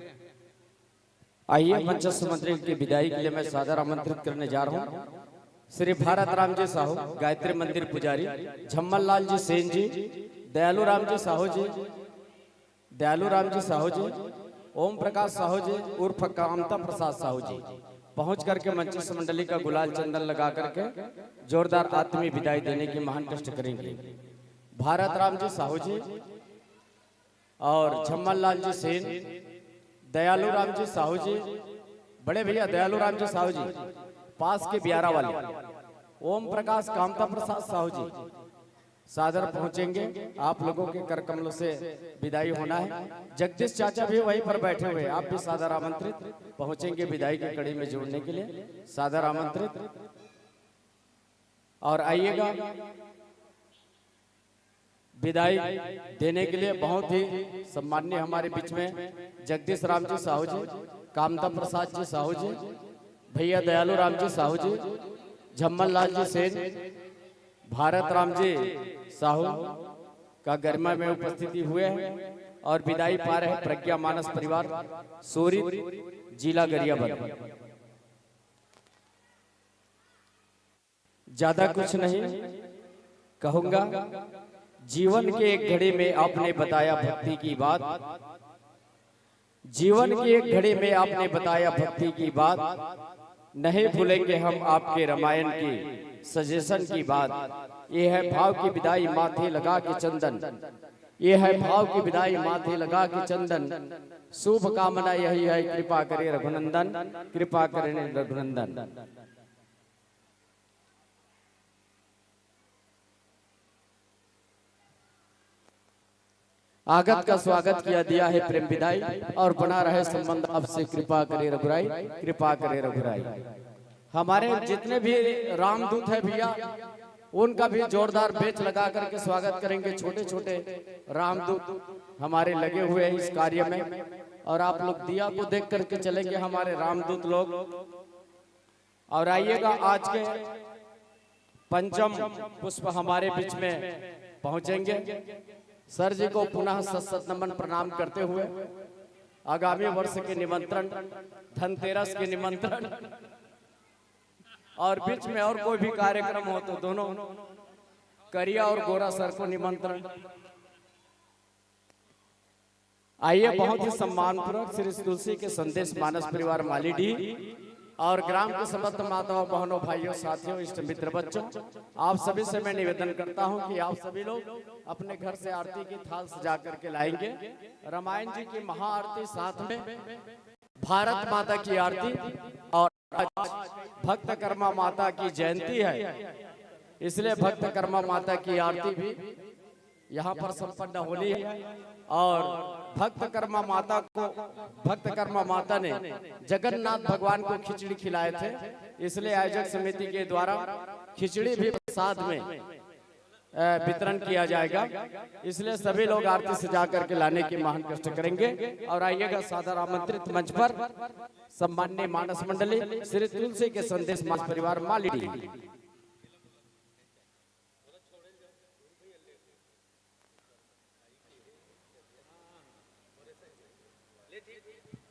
आइए, मंचस्थ मंत्री की विदाई के लिए मैं सादर आमंत्रित करने जा रहा हूँ श्री भारत राम जी साहू, गायत्री मंदिर पुजारी, झम्मन लाल जी सेन जी, दयालू राम जी साहू जी, दयालू राम जी साहू जी, ओम प्रकाश साहू जी उर्फ कामता प्रसाद साहू जी पहुंच करके मंचस्थ मंडली का गुलाल चंदन लगा करके जोरदार आत्मीय विदाई देने की महान कष्ट करेंगे। भारत राम जी साहू जी और झम्मन लाल जी सेन, दयालू राम जी साहू जी, बड़े भैया दयालू राम जी साहू जी, पास के ब्यारा वाले, ओम प्रकाश कामता प्रसाद साहू जी सादर पहुंचेंगे। आप लोगों के कर कमलों से विदाई होना है। जगदीश चाचा भी वहीं पर बैठे हुए हैं, आप भी सादर आमंत्रित पहुंचेंगे विदाई की कड़ी में जुड़ने के लिए, सादर आमंत्रित। और आइएगा, विदाई देने के लिए बहुत ही सम्माननीय हमारे बीच में जगदीश राम जी साहू जी, कामता प्रसाद जी साहू जी, भैया दयालू राम जी साहू जी, झम्मन लाल जी सेन, भारत राम जी साहू का गरिमा में उपस्थिति हुए हैं और विदाई पा रहे प्रज्ञा मानस परिवार, सूरी, जिला गरियाबंद। ज्यादा कुछ नहीं कहूंगा। जीवन के एक घड़ी में आपने बताया भक्ति की बात, जीवन की एक घड़ी में आपने बताया भक्ति की बात, नहीं भूलेंगे हम आपके रामायण की, सजेशन की बात। ये है भाव की विदाई माथे लगा के चंदन, ये है भाव की विदाई माथे लगा के चंदन। शुभ कामना यही है, कृपा करे रघुनंदन, कृपा करे रघुनंदन। आगत का स्वागत किया दिया है प्रेम विदाई, और बना रहे संबंध आपसे, कृपा करे रघुराई, कृपा करे रघुराई। हमारे जितने भी रामदूत हैं भैया, उनका भी जोरदार बेच लगा करके स्वागत करेंगे। छोटे छोटे रामदूत हमारे लगे हुए हैं इस कार्य में, और आप लोग दिया को देख करके चलेंगे हमारे रामदूत लोग। और आइएगा, आज के पंचम पुष्प हमारे बीच में पहुंचेंगे। सर जी को पुनः सत सत नमन प्रणाम करते हुए आगामी वर्ष के निमंत्रण, धनतेरस के निमंत्रण और बीच में और कोई भी कार्यक्रम हो तो दोनों करिया और गोरा सर को निमंत्रण। आइए, बहुत ही सम्मानपूर्वक श्री तुलसी के संदेश मानस परिवार मालीडीह और ग्राम के समस्त माताओं, बहनों, भाइयों, साथियों, इष्ट मित्र, बच्चों, आप सभी से मैं निवेदन करता हूं कि आप सभी लोग अपने घर से आरती की थाल सजा करके लाएंगे। रामायण जी की महाआरती, साथ में भारत माता की आरती और आज भक्त कर्मा माता की जयंती है, इसलिए भक्त कर्मा माता की आरती भी यहाँ पर संपन्न होनी है। और भक्त कर्मा माता को, भक्त कर्मा माता ने जगन्नाथ भगवान को खिचड़ी खिलाए थे, इसलिए आयोजक समिति के द्वारा खिचड़ी भी प्रसाद में अ, वितरण किया जाएगा। इसलिए सभी लोग आरती सजा करके लाने की महान कष्ट करेंगे। और आइएगा, सादर आमंत्रित मंच पर सम्माननीय मानस मंडली श्री तुलसी के संदेश मानस परिवार माली।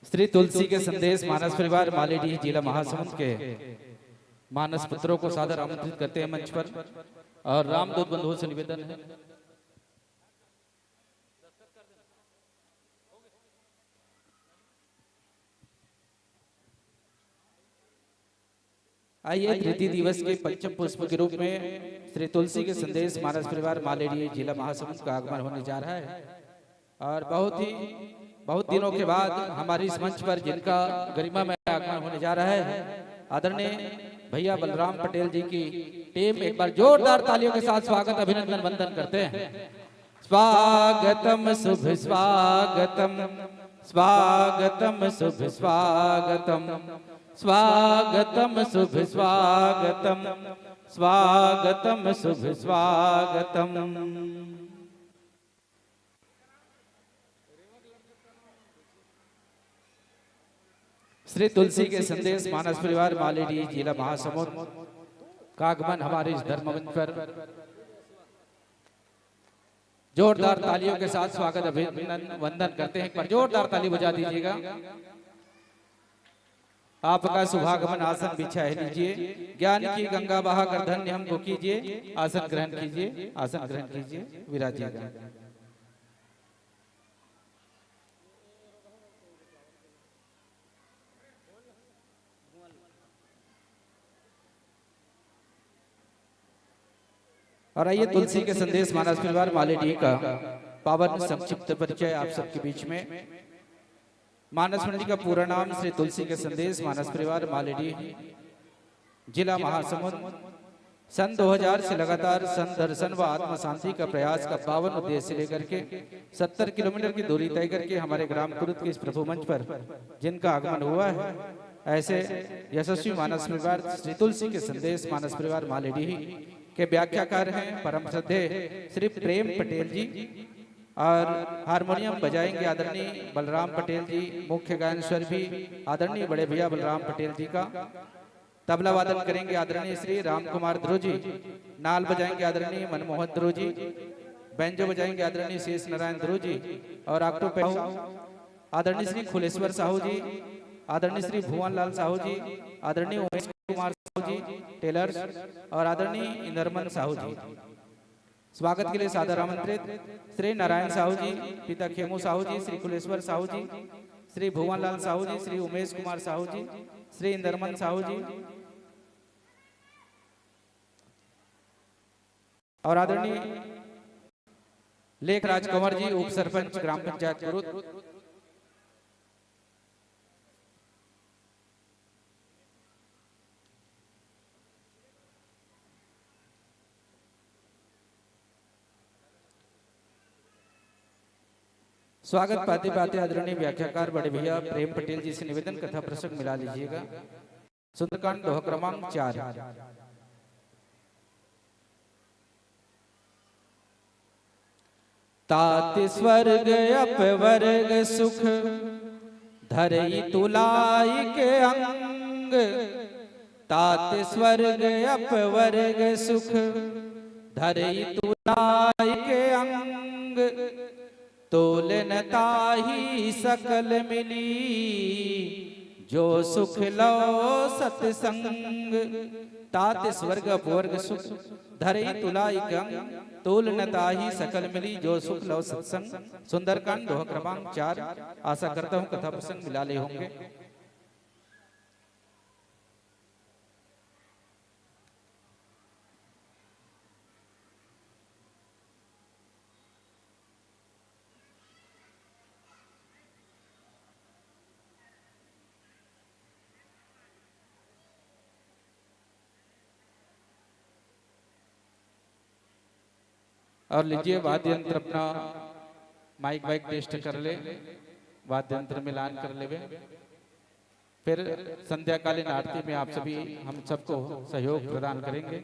श्री तुलसी के संदेश मानस परिवार मालीडीह, जिला महासमुंद के मानस पुत्रों को सादर आमंत्रित करते हैं मंच पर। और रामदूत बंधुओं से निवेदन है। आइए, तृतीय दिवस के पंचम पुष्प के रूप में श्री तुलसी के संदेश मानस परिवार मालेडीह, जिला महासमुंद का आगमन होने जा रहा है। और बहुत ही, बहुत दिनों के बाद हमारे इस मंच पर जिनका गरिमामय आगमन होने जा रहा है, आदरणीय भैया बलराम पटेल जी की टीम, एक बार जोरदार तालियों के साथ स्वागत, अभिनंदन, वंदन करते हैं। स्वागतम शुभ स्वागतम, स्वागतम शुभ स्वागतम, स्वागतम शुभ स्वागतम, स्वागतम शुभ स्वागतम। श्री तुलसी के संदेश मानस परिवार मालेडीह, जिला महासमुंद का आगमन हमारे इस धर्म मंच पर जोरदार तालियों के साथ स्वागत, अभिनंदन, वंदन करते हैं। एक बार जोरदार ताली बजा दीजिएगा। आपका शुभागमन आसन बिछा लीजिए। ज्ञान की गंगा बहाकर धन्य हमको कीजिए। आसन ग्रहण कीजिए, आसन ग्रहण कीजिए, विराजिएगा। और आइए, तुलसी के संदेश मानस परिवार मालेडीह का पावन संक्षिप्त परिचय आप सबके बीच में। मानस मंडली का पूरा नाम श्री तुलसी के संदेश मानस परिवार मालेडीह, जिला महासमुंद। सन दो हज़ार से लगातार संत दर्शन व आत्म शांति का प्रयास का पावन उद्देश्य लेकर के सत्तर किलोमीटर की दूरी तय करके हमारे ग्राम कुरुद के इस प्रभु मंच पर जिनका आगमन हुआ है, ऐसे यशस्वी मानस परिवार श्री तुलसी के संदेश मानस परिवार मालेडीह के व्याख्याकार हैं परम श्रद्धेय श्री प्रेम पटेल जी। और हारमोनियम बजाएंगे आदरणीय बलराम पटेल जी, मुख्य गायन स्वर भी आदरणीय बड़े भैया बलराम पटेल जी का, तबला वादन करेंगे आदरणीय श्री राम कुमार ध्रुव जी, नाल बजाएंगे आदरणीय मनमोहन ध्रुव जी, बैंजो बजाएंगे आदरणीय शेष नारायण ध्रुव जी, और ऑक्टो पे आदरणीय श्री खुलेश्वर साहू जी, आदरणीय श्री भुवन लाल साहू जी, आदरणीय उमेश कुमार साहू जी टेलर्स, और आदरणीय इंदरमन साहू जी। स्वागत के लिए सादर आमंत्रित श्री नारायण साहू जी, पिता खेमू साहू जी, श्री कुलेश्वर साहू जी, श्री भुवन लाल साहू जी, श्री उमेश कुमार साहू जी, श्री इंदरमन साहू जी और आदरणीय लेखराज कंवर जी, उप सरपंच ग्राम पंचायत कुरुद। स्वागत पाते पाते आदरणीय व्याख्याकार बड़े भैया प्रेम पटेल जी से निवेदन, कथा प्रसंग मिला लीजिएगा। सुंदरकांड दोहा क्रमांक चार। तात स्वर्ग अपवर्ग सुख, धरई तुलाइक अंग। तात स्वर्ग अपवर्ग सुख, धरई तुलाइक अंग। तोल न ताहि सकल मिली, जो सुख लव सतसंग। तात स्वर्ग अपवर्ग सुख, धरई तुला इक अंग। तोल न ताहि सकल मिली, जो सुख लव सतसंग। सुंदरकांड, दोहा क्रमांक चार। आशा करता हूँ, कथा प्रसंग मिला ले होंगे। और लीजिए, वाद्य यंत्र अपना, माइक वाइक टेस्ट कर ले, वाद्य यंत्र मिलान कर लेवे। फिर संध्याकालीन आरती में आप सभी, हम सबको सहयोग प्रदान करेंगे।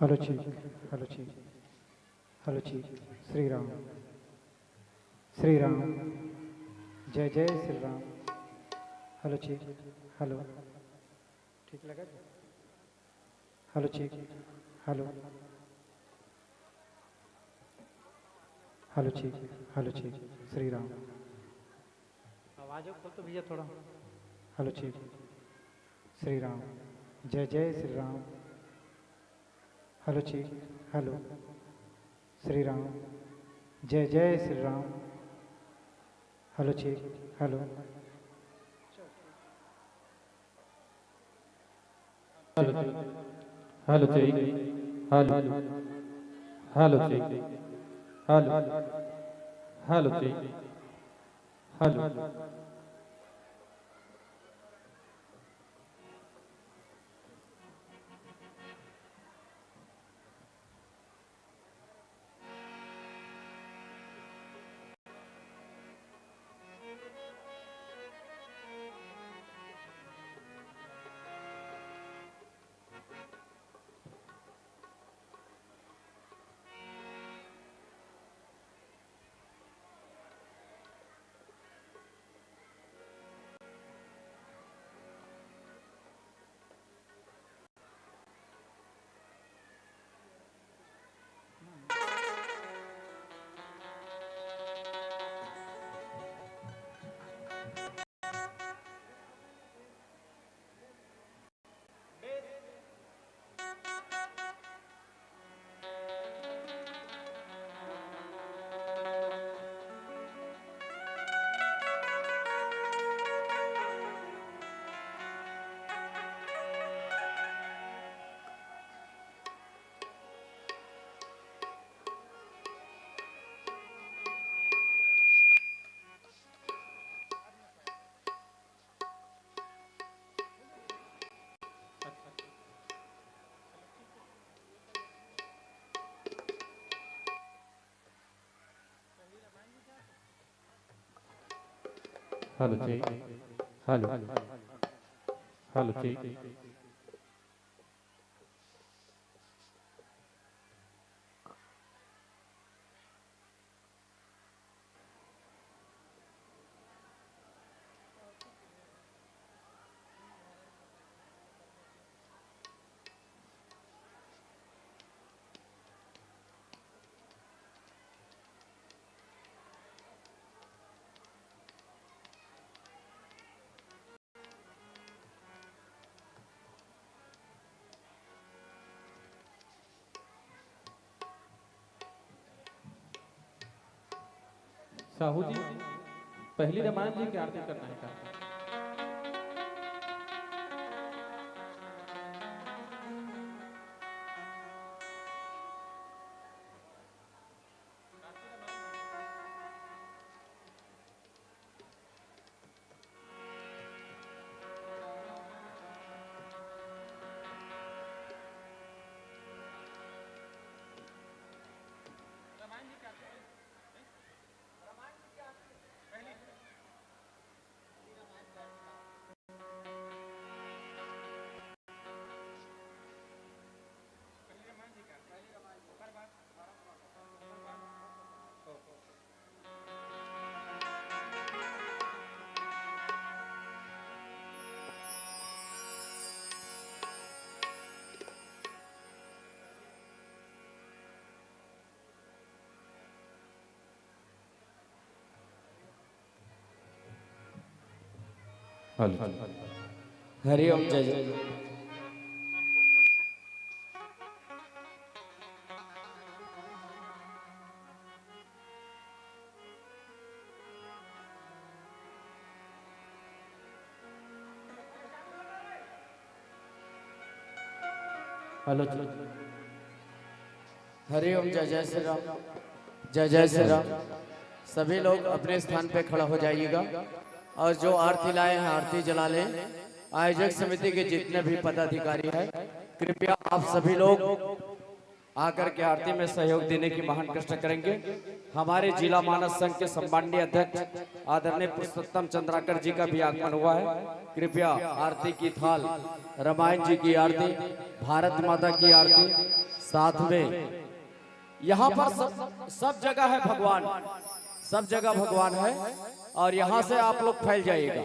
Hello check. Hello check. Hello check. Shri Ram. Shri Ram. जय जय Shri Ram. Hello check. Hello. ठीक लगा जी? Hello check. Hello. Hello check. Hello check. Shri Ram. आवाज खोल तो भैया थोड़ा। Hello check. श्री राम। जय जय Shri Ram. Hello check. Hello. Shri Ram. जय जय Shri Ram. Hello check. Hello. Hello check. Hello check. Hello. Hello check. Hello. Hello check. Hello. Hello check. Hello. Hello check. Sahu ji, पहली रामायण जी की आरती करना है का? हेलो। हरि ओम, जय जय। हेलो जी। हरि ओम, जय जय श्री राम, जय जय श्री राम। सभी लोग अपने स्थान पे खड़ा हो जाइएगा और जो आरती लाए हैं, आरती जला लें। आयोजक समिति के जितने भी पदाधिकारी हैं, कृपया आप सभी लोग आकर के आरती में सहयोग देने की महान कृष्ण करेंगे। हमारे जिला मानस संघ के सम्माननीय अध्यक्ष आदरणीय पुरुषोत्तम चंद्राकर जी का भी आगमन हुआ है। कृपया आरती की थाल, रामायण जी की आरती, भारत माता की आरती, साथ में यहाँ पर सब, सब जगह है भगवान, सब जगह भगवान है। और यहाँ से आप लोग फैल जाइएगा,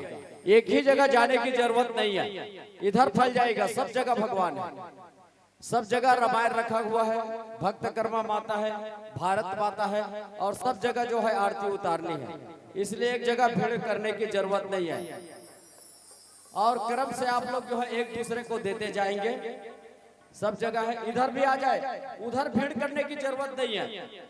एक ही जगह जाने की जरूरत नहीं है, इधर फैल जाइएगा, सब जगह भगवान है। सब जगह रामायण रखा हुआ है, भक्त कर्मा माता है, भारत माता है, और सब जगह जो है आरती उतारनी है, इसलिए एक जगह भीड़ करने की जरूरत नहीं है। और क्रम से आप लोग जो है एक दूसरे को देते जाएंगे, सब जगह है, इधर भी आ जाए, उधर भीड़ करने की जरूरत नहीं है।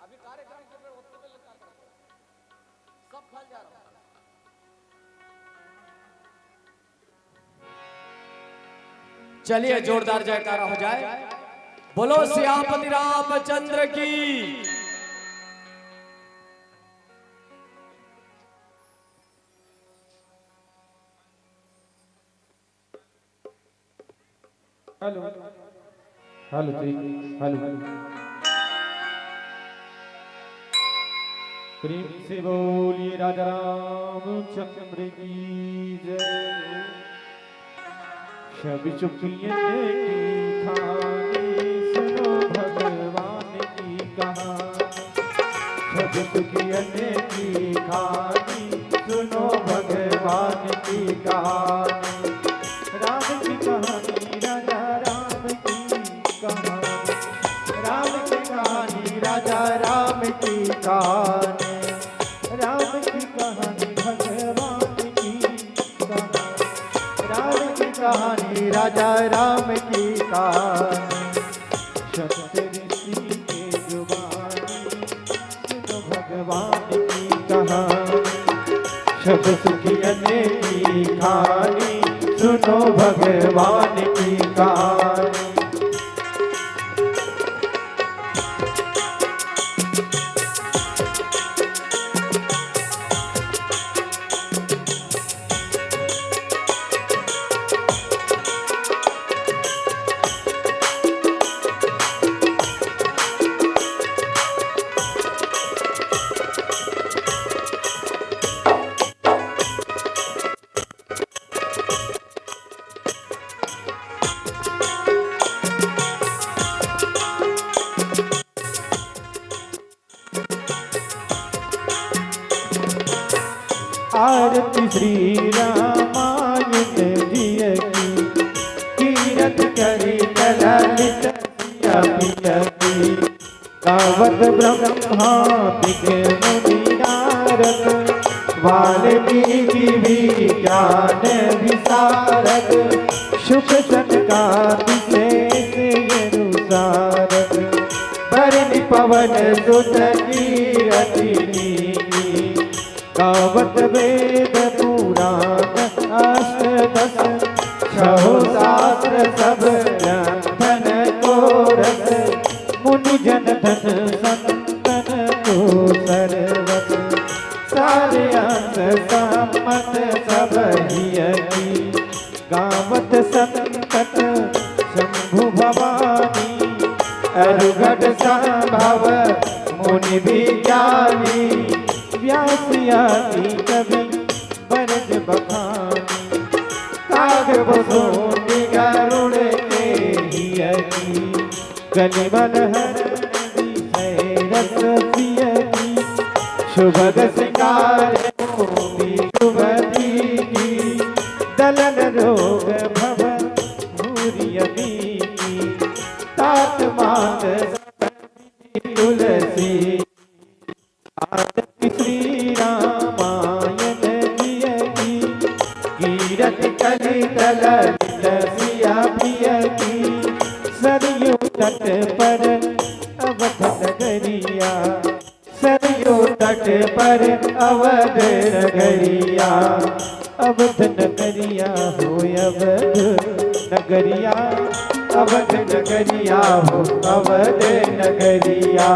अभी कार्यक्रम के बेर ओतने बेर लगा करके सब फैल जा रहा है। चलिए, जोरदार जयकारा हो जाए। बोलो सियापति रामचंद्र की। हेलो, हेलो जी, हेलो। प्रेम से बोलिए राजा रामचंद्र की जय। सब सुखियन की खानी सुनो भगवान की कहानी। सब सुखियन की खानी सुनो भगवान की कहानी। राम की कहानी राजा राम की कहानी। राम की कहानी राजा राम की कहानी। राम की कहानी भगवान की कहानी। राम की कहानी राजा राम की कहानी। सत्य ऋषि के जुबानी सुनो भगवान की कहानी। सब सुखियन की खानी सुनो भगवान की कहानी। आरती श्री रामायण जिय की, कीरत करी ललित सिया पिय की। गावत ब्रह्मा विष्णु मुनि नारद, वाल्मीकि भी ज्ञान विशारद। शुक सनकादि शेष यदु सारद, बरनि पवन सुत कीरति नीकी। गावत वेद पुराण अष्ट दस, छहो शास्त्र सब ग्रंथन को रस। मुनि जन धन संतन को सरवस, सारे अंश सम्मत सब हिय की। गावत संकट शंभु भवानी, अरुघट संभव मुनि विज्ञानी। व्यास आदि कवि बरज बखानी, काग बसोनी गरुड़ के हिय की। कलिमल हरण विषय रस सिय की, सुभग सिंगार मोती सुमति की। दलन रोग भव भूरि अमी की, तात मात सब विधि तुलसी। आरती श्री रामायण जिय की, कीरत कलित ललित सिया पिय की। सरयू तट पर अवध नगरिया, सरयू तट पर अवध नगरिया। अवध नगरिया हो अवध नगरिया, अवध नगरिया हो अवध नगरिया।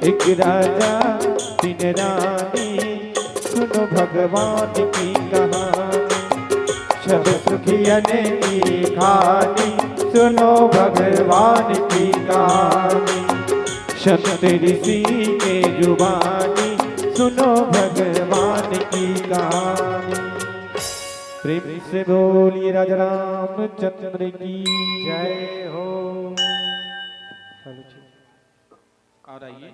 एक राजा तीन रानी, सुनो भगवान की कहानी। सब सुखियन की कहानी, सुनो भगवान की कहानी। संत ऋषि के जुबानी, सुनो भगवान की कहानी। प्रेम से बोलिए राजा रामचंद्र की जय हो। और आइए,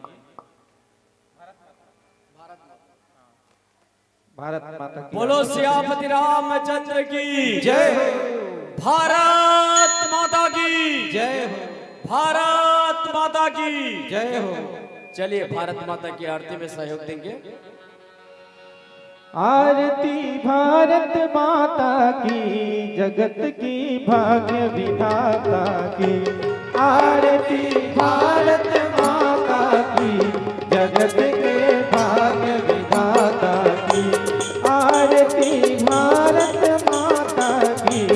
भारत माता की। बोलो सियापति रामचंद्र की जय हो। भारत माता की जय हो। भारत माता की जय हो। चलिए, भारत माता की आरती में सहयोग देंगे। आरती भारत माता की, जगत की भाग्य विधाता की। आरती भारत माता की, जगत के भाग्य विधाता की। आरती भारत माता की,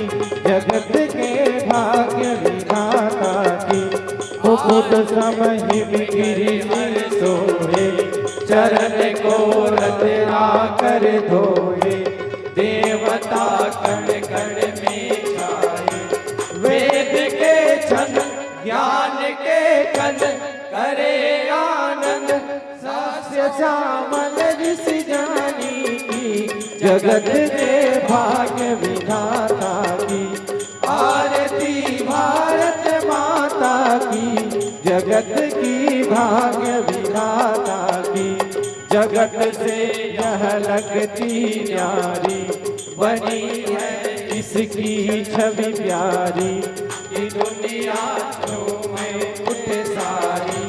जगत के भाग्य विधाता की। मुकुट सम हिम गिरि वर सोहे, चरण को रत्नाकर धोए। देवता कण कण में छाए, वेद के छंद ज्ञान के कंद करे आनंद। सस्य श्यामल ऋषि जानी की, जगत के भाग्य विधाता की। आरती भारत माता की, जगत की भाग्य विधाता की। जगत से यह लगती न्यारी, बनी है इसकी छवि प्यारी। कि दुनिया झूमे उठ सारी,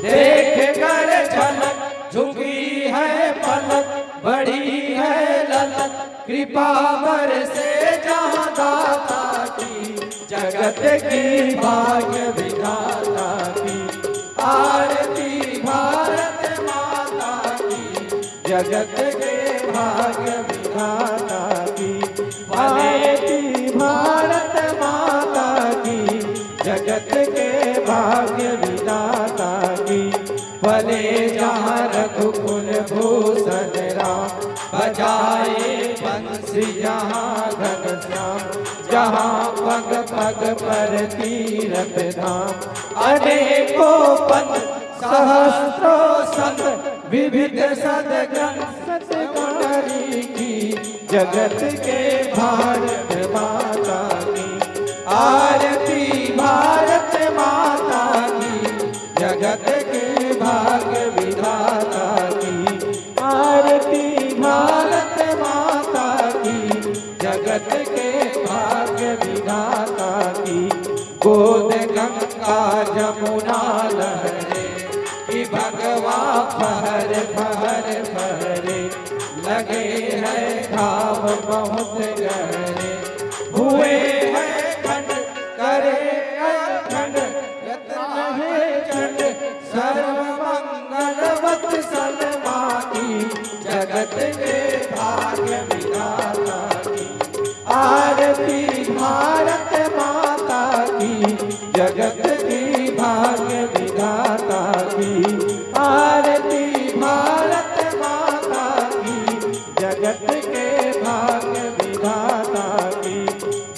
देख कर झलक झुकी है पलक, बड़ी है ललक कृपा बरसे जहाँ दाता की। जगत की भाग्य विधाता की, आरती भारत माता की। जगत के भाग्य विधाता की, आरती भारत माता की। जगत के भाग्य विधाता की। भले जहाँ रघुकुल भूषण राम, बजाए बंसी जहाँ घनश्याम। जहाँ पग पग पर तीरथ धाम, अनेकों पद सहस्त्रों सत विविध सदगण सतगुणरी की। जगत के भारत माता की, आरती भारत माता की। जगत के भाग्य विधाता की, आरती भारत माता की। जगत के भाग्य विधाता की। गोद गंगा जमुना लहरे, कि भगवा फहर फहर फहरे। लगे हैं घाव बहुत गहरे, हुए हैं खंड करे अखंड। रत्न है चंड सर्व मंगल वत्सल माँ की। जगत के भाग्य विधाता की, आरती भारत माता की। जगत की भाग्य विधाता की, आरती भारत माता की। जगत के भाग्य विधाता की।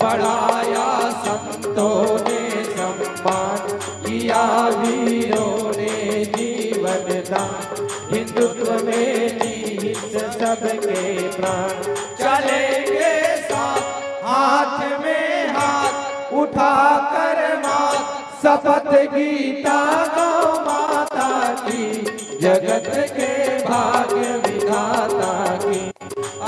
बढ़ाया संतों ने सम्मान, किया वीरों ने जीवन दान। हिंदुत्व में निहित सबके प्राण, चलेंगे साथ हाथ में हाथ उठाकर माथ। शपथ गीता गौ माता की, जगत के भाग्य विधाता की।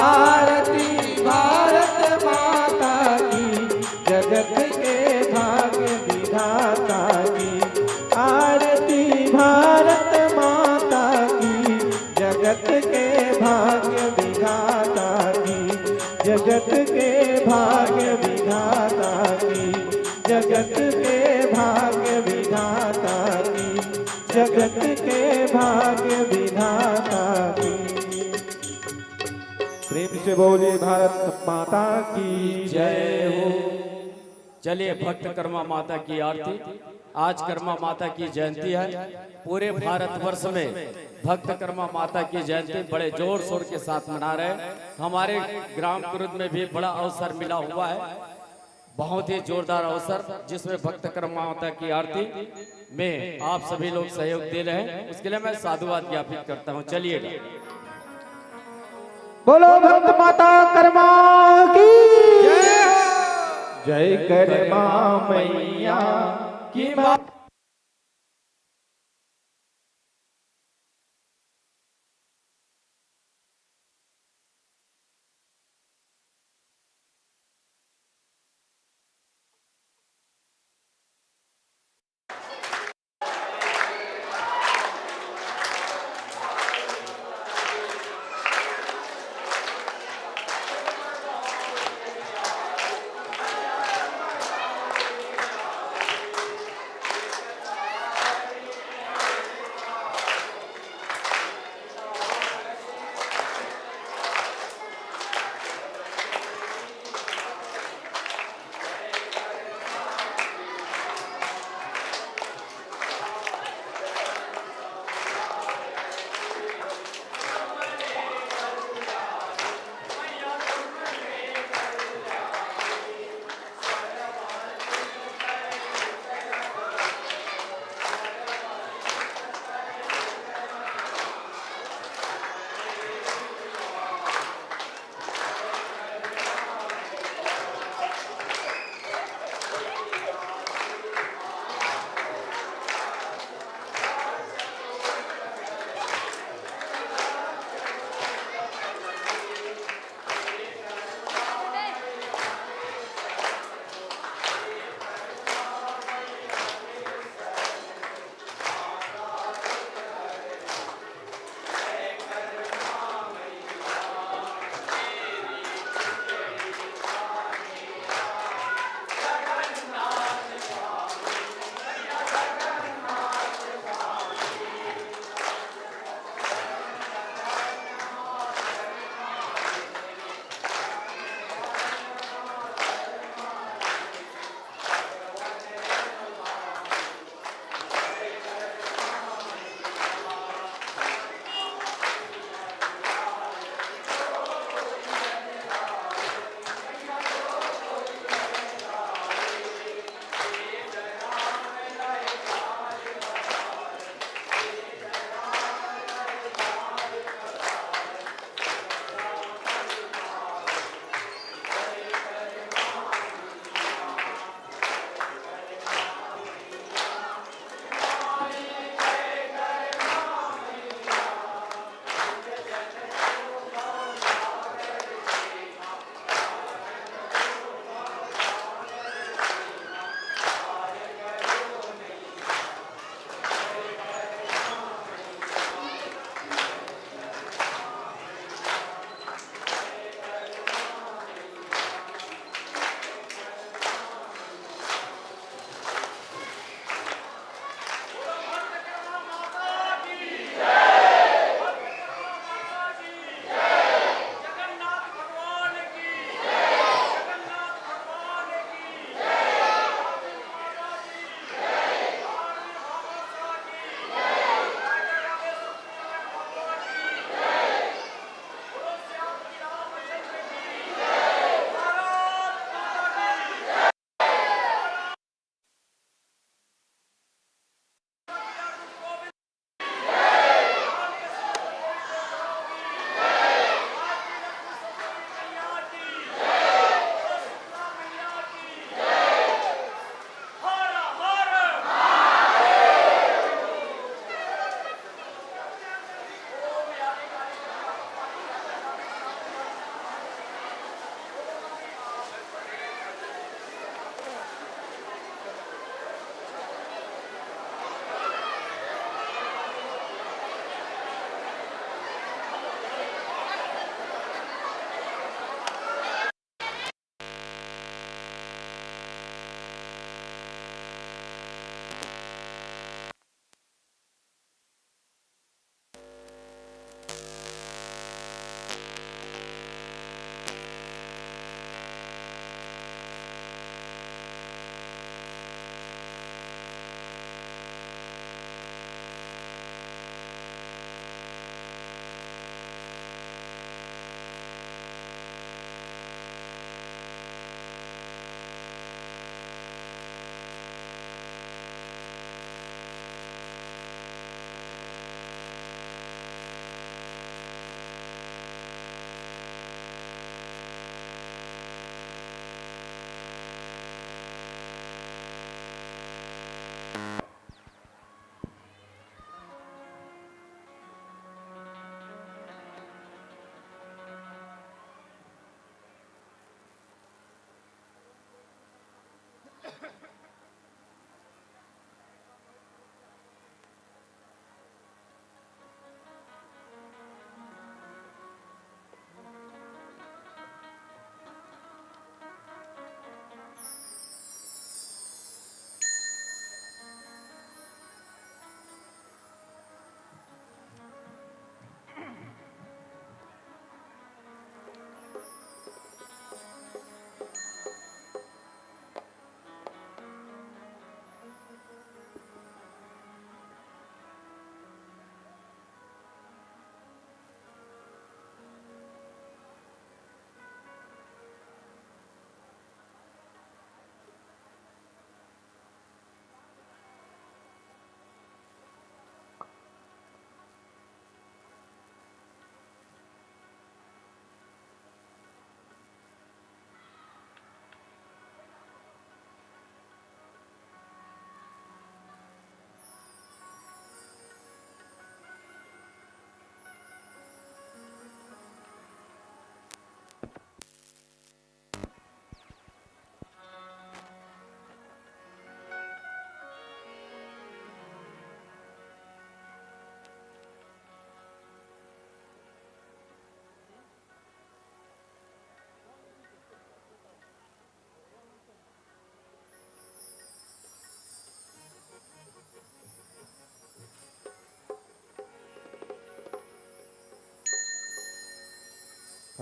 आरती भारत माता की, जगत के भाग्य विधाता की। आरती भारत माता की, जगत के भाग्य विधाता की। जगत के भाग्य विधाता की, जगत के भाग्य विधाता की, जगत के भाग्य विधाता की। प्रेम से बोली भारत माता की जय हो। चलिए, भक्त कर्मा माता की आरती। आज कर्मा माता की जयंती है। पूरे भारतवर्ष में भक्त कर्मा माता की जयंती बड़े जोर शोर के साथ मना रहे हैं। हमारे ग्राम कुरुद में भी बड़ा अवसर मिला हुआ है, बहुत ही जोरदार अवसर, जिसमें भक्त कर्मा माता की आरती में आप सभी लोग सहयोग दे रहे हैं, उसके लिए मैं साधुवाद ज्ञापित करता हूँ। चलिएगा। बोलो भक्त माता कर्मा की जय। कर्मा मैया की माँ।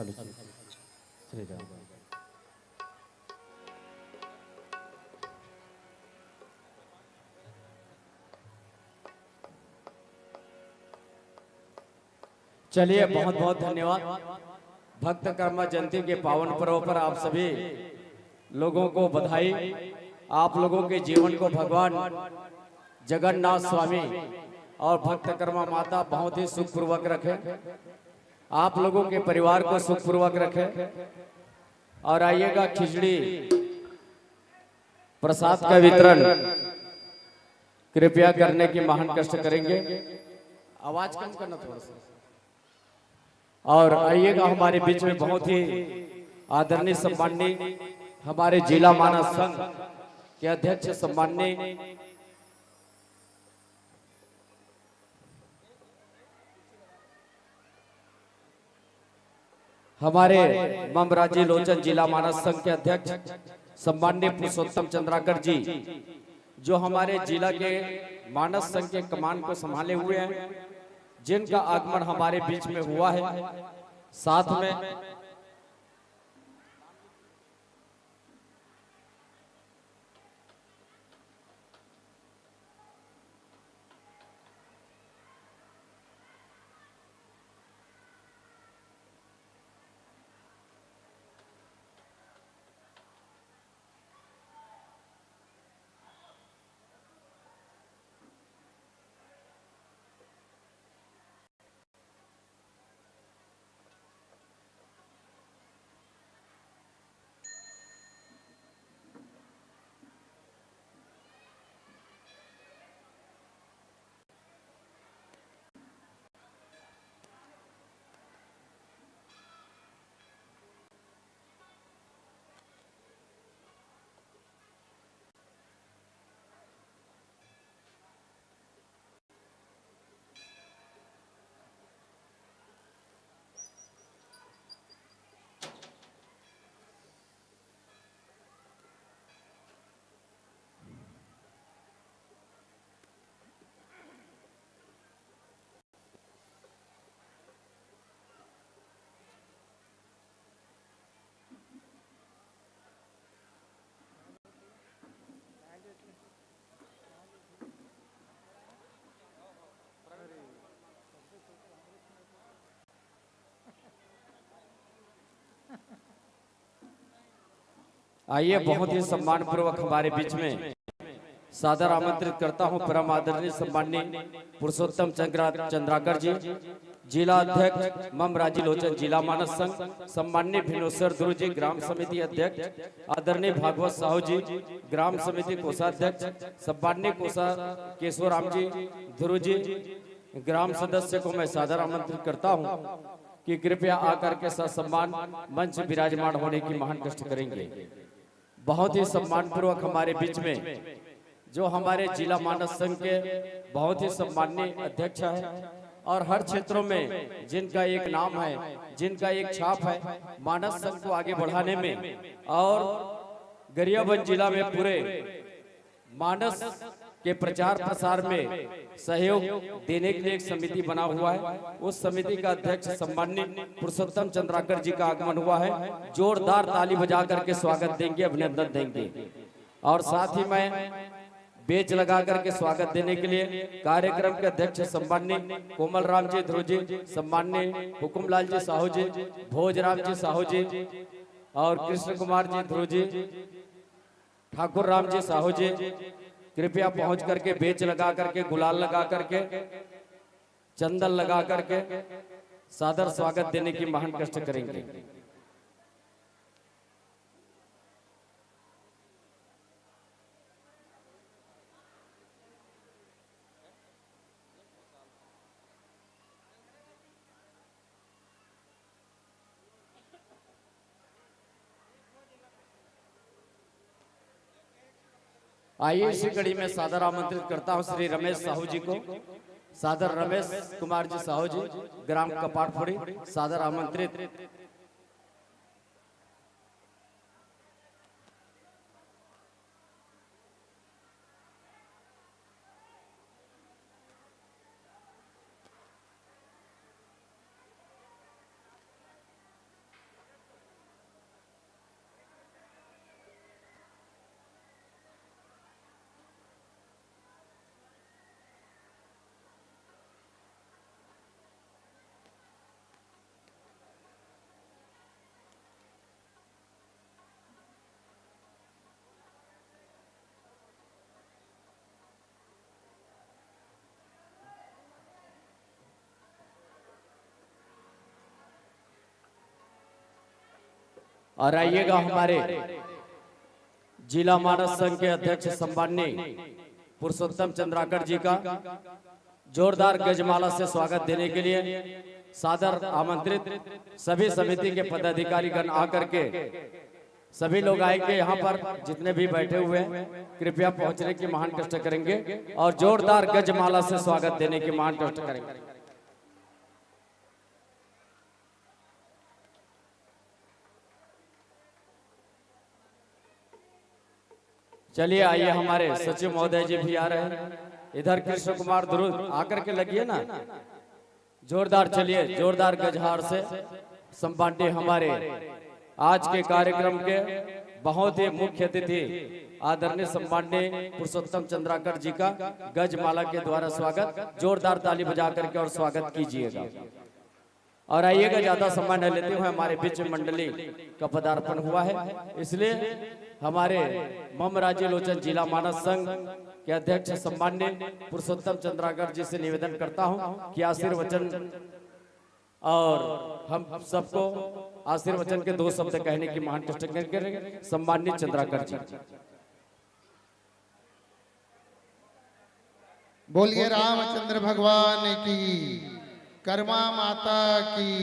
चलो जी, श्री राम। चलिए, बहुत बहुत धन्यवाद। भक्त कर्मा जयंती के पावन पर्व पर आप सभी लोगों को बधाई। आप लोगों के जीवन को भगवान जगन्नाथ स्वामी और भक्त कर्मा माता बहुत ही सुखपूर्वक रखें। आप लोगों के परिवार को सुखपूर्वक रखें। और आइएगा, खिचड़ी प्रसाद का वितरण कृपया करने की महान कष्ट करेंगे। आवाज कम करना थोड़ा सा। और आइएगा, हमारे बीच में बहुत ही आदरणीय सम्माननीय हमारे जिला मानस संघ के अध्यक्ष सम्माननीय हमारे ममराजी लोचन जिला मानस संघ के अध्यक्ष सम्माननीय पुरुषोत्तम चंद्राकर जी, जो हमारे जिला के मानस संघ के कमान को संभाले हुए हैं, जिनका आगमन हमारे बीच में हुआ है। साथ में आइए, बहुत ही सम्मानपूर्वक हमारे बीच में सादर आमंत्रित करता हूं परम आदरणीय सम्माननीय पुरुषोत्तम चंद्रा-, चंद्राकर जी, जिला अध्यक्ष मम राजी लोचन जिला मानस संघ, सम्माननीय भिनोसर ध्रुव जी, ग्राम समिति अध्यक्ष, आदरणीय भागवत साहू जी, ग्राम समिति कोषाध्यक्ष, सम्माननीय कोषा केशवराम जी ध्रुव जी, ग्राम सदस्य को मैं सादर आमंत्रित करता हूं कि कृपया आकर के ससम्मान मंच विराजमान होने की महान कष्ट करेंगे। बहुत ही सम्मानपूर्वक हमारे बीच में जो हमारे जिला मानस संघ के बहुत ही सम्माननीय अध्यक्ष हैं और हर क्षेत्रों में जिनका एक नाम है, जिनका एक छाप है मानस संघ को आगे बढ़ाने में, और गरियाबंद जिला में पूरे मानस के प्रचार प्रसार में सहयोग देने के लिए एक समिति बना हुआ है। उस समिति का अध्यक्ष सम्माननीय पुरुषोत्तम चंद्राकर जी का आगमन हुआ है। जोरदार ताली बजा करके स्वागत देंगे, अभिनंदन देंगे। और साथ ही मैं बेंच लगा करके स्वागत देने के लिए कार्यक्रम के अध्यक्ष सम्माननीय कोमल राम जी ध्रुव जी, सम्माननीय हुकुमलाल जी साहू जी, भोजराम जी साहू जी और कृष्ण कुमार जी ध्रुव जी, ठाकुर राम जी साहू जी, कृपया पहुंच करके बेंच लगा करके, गुलाल लगा करके, चंदन लगा करके सादर स्वागत देने की महान कष्ट करेंगे। आइए, इसी कड़ी में सादर आमंत्रित करता हूं श्री रमेश साहू जी को। सादर रमेश कुमार जी साहू जी, ग्राम कपाटपुरी, सादर आमंत्रित। और आइएगा, हमारे जिला मानस संघ के अध्यक्ष सम्माननीय पुरुषोत्तम चंद्राकर जी का जोरदार गजमाला से स्वागत देने के लिए सादर आमंत्रित। सभी समिति के पदाधिकारी गण आकर के, सभी लोग आएंगे यहाँ पर, जितने भी बैठे हुए हैं, कृपया पहुंचने की महान कष्ट करेंगे और जोरदार गजमाला से स्वागत देने की महान कष्ट करेंगे। चलिए, आइए, हमारे सचिव महोदय जी भी आ रहे हैं। इधर कृष्ण कुमार ध्रुव आकर के लगिए ना, जोरदार। चलिए, जोरदार गजहार से सम्माननीय हमारे आज के कार्यक्रम के बहुत ही मुख्य अतिथि आदरणीय सम्माननीय पुरुषोत्तम चंद्राकर जी का गजमाला के द्वारा स्वागत, जोरदार ताली बजा करके और स्वागत कीजिएगा। और आइएगा, ज्यादा समय न लेते हुए हमारे बीच में मंडली का पदार्पण हुआ है, इसलिए हमारे मम राज्य लोचन जिला मानस संघ के अध्यक्ष सम्माननीय पुरुषोत्तम चंद्राकर जी से निवेदन करता हूं कि आशीर्वचन, और हम सबको आशीर्वचन के दो शब्द कहने की महान कष्ट करेंगे। सम्माननीय चंद्राकर जी। बोलिए रामचंद्र भगवान की, कर्मा माता की,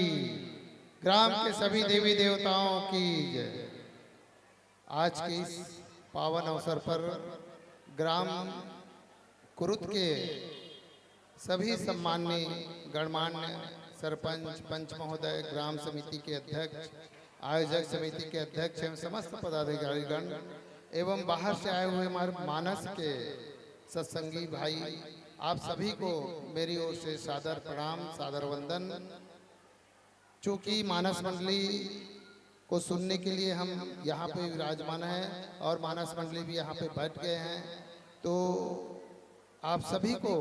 ग्राम के सभी देवी देवताओं की जय। आज के इस पावन अवसर पर ग्राम कुरुद के सभी सम्माननीय गणमान्य सरपंच, पंच महोदय, ग्राम समिति के अध्यक्ष, आयोजक समिति के अध्यक्ष एवं समस्त पदाधिकारीगण एवं बाहर से आए हुए हमारे मानस के सत्संगी भाई, आप सभी को मेरी ओर से सादर प्रणाम, सादर वंदन। चूंकि मानस मंडली को सुनने के लिए हम यहाँ पे विराजमान हैं और मानस मंडली भी यहाँ पे बैठ गए हैं, तो आप सभी को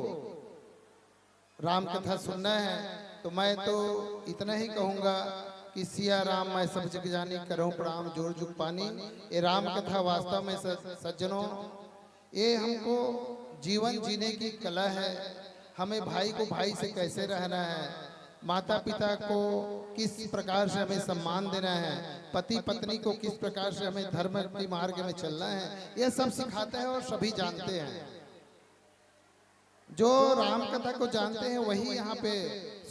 राम कथा सुनना है, तो मैं तो इतना ही कहूँगा कि सिया राम मैं सब जग जानी, करहूँ प्रणाम जोर जुग पानी। ये राम कथा वास्तव में स-, सज्जनों, ये हमको जीवन जीने की कला है। हमें भाई को भाई से कैसे रहना है, माता पिता को किस प्रकार से हमें सम्मान देना है, पति पत्नी को किस प्रकार से हमें धर्म के मार्ग में चलना है, यह सब सिखाता है और सभी जानते हैं। जो राम कथा को जानते हैं, वही यहाँ पे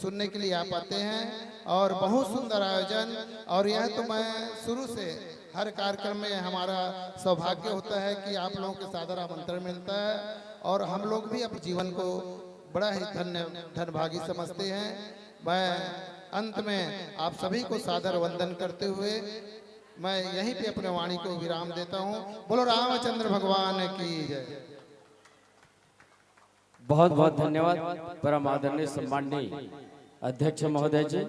सुनने के लिए आ पाते हैं। और बहुत सुंदर आयोजन। और यह तो मैं शुरू से हर कार्यक्रम में हमारा सौभाग्य होता है कि आप लोगों के सादर आमंत्रण मिलता है और हम लोग भी अपने जीवन को बड़ा ही धन्य, धनभागी समझते हैं। मैं अंत में आप सभी को सादर वंदन करते हुए मैं यहीं पे अपने वाणी को विराम देता हूँ। बोलो रामचंद्र भगवान की जय। बहुत बहुत धन्यवाद परम आदरणीय सम्माननीय अध्यक्ष महोदय जी,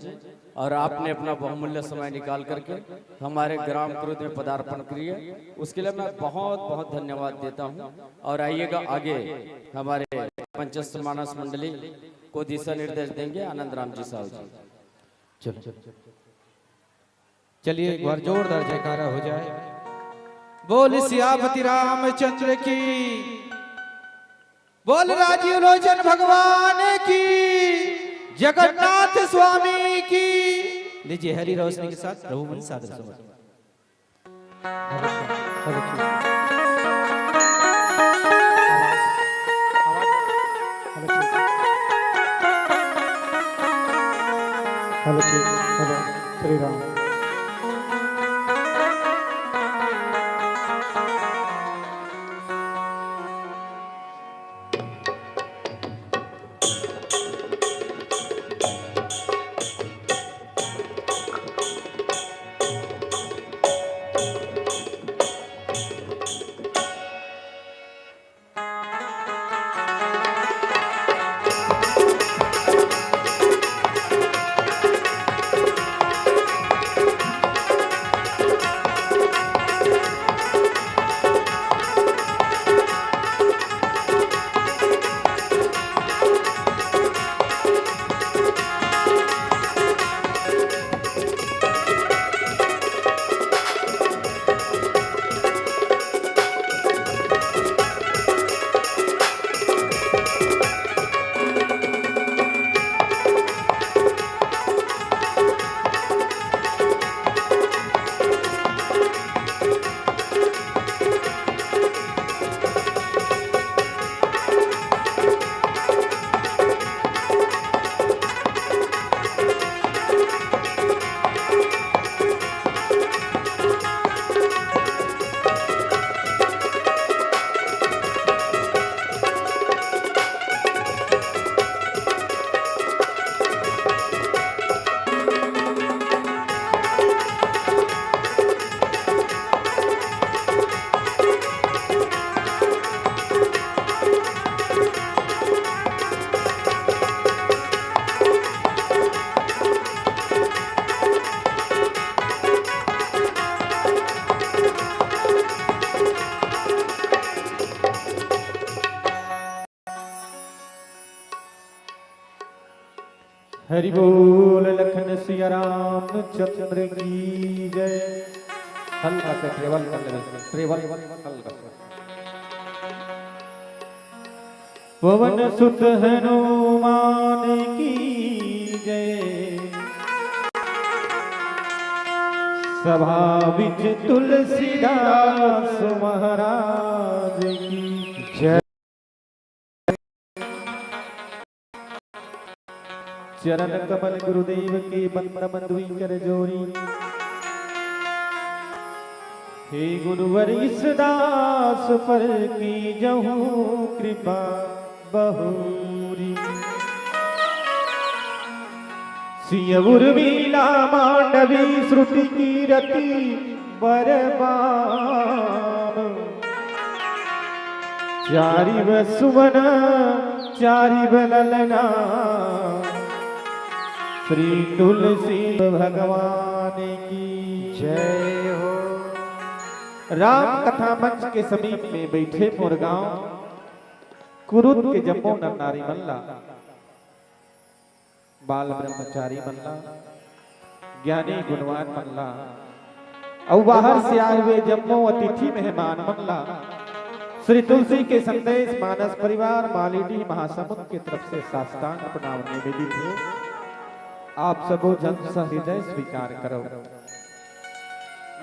और आपने अपना बहुमूल्य समय निकाल करके हमारे ग्राम कुरुद में पदार्पण किए, उसके लिए मैं बहुत बहुत धन्यवाद देता हूं। और आइएगा, आगे हमारे पंचस्थ मानस मंडली को दिशा निर्देश देंगे आनंद राम जी साहू जी। चलो, चलिए, एक बार जोरदार जयकारा हो जाए। बोल सियापति रामचंद्र की, बोल राजीव लोचन भगवान की, जगन्नाथ स्वामी की। लीजिए, हरी रोशनी के साथ प्रभु मन सादर समर्पण। हेलो, ठीक। हेलो, ठीक। हेलो, श्री राम। हरि बोल लखन सिया रामचंद्र की जय। हल्का से ट्रेवल कर ले, ट्रेवल हल्का से। पवन सुत हनुमान की जय। सभा बिच तुलसीदास महाराज की जय। चरण कमल गुरुदेव के बंदन दुई कर जोरी। हे गुरुवर इस दास पर कीजहु कृपा बहुरी। सिय उर्मिला मांडवी श्रुति कीरति बरबाम। चारिब सुमन चारिब ललना श्री तुलसी भगवान की जय हो। राम कथा मंच के समीप में बैठे मोर गांव कुरुद के जम्मो नर नारी मन ला, बाल ब्रह्मचारी मन ला, ज्ञानी गुणवान मन ला, अउ बाहर से आए हुए जम्मो अतिथि मेहमान मन ला श्री तुलसी के संदेश मानस परिवार मालीडीह महासमुंद के तरफ से साष्टांग प्रणाम निवेदित हे। आप सबो झन सहृदय स्वीकार करो।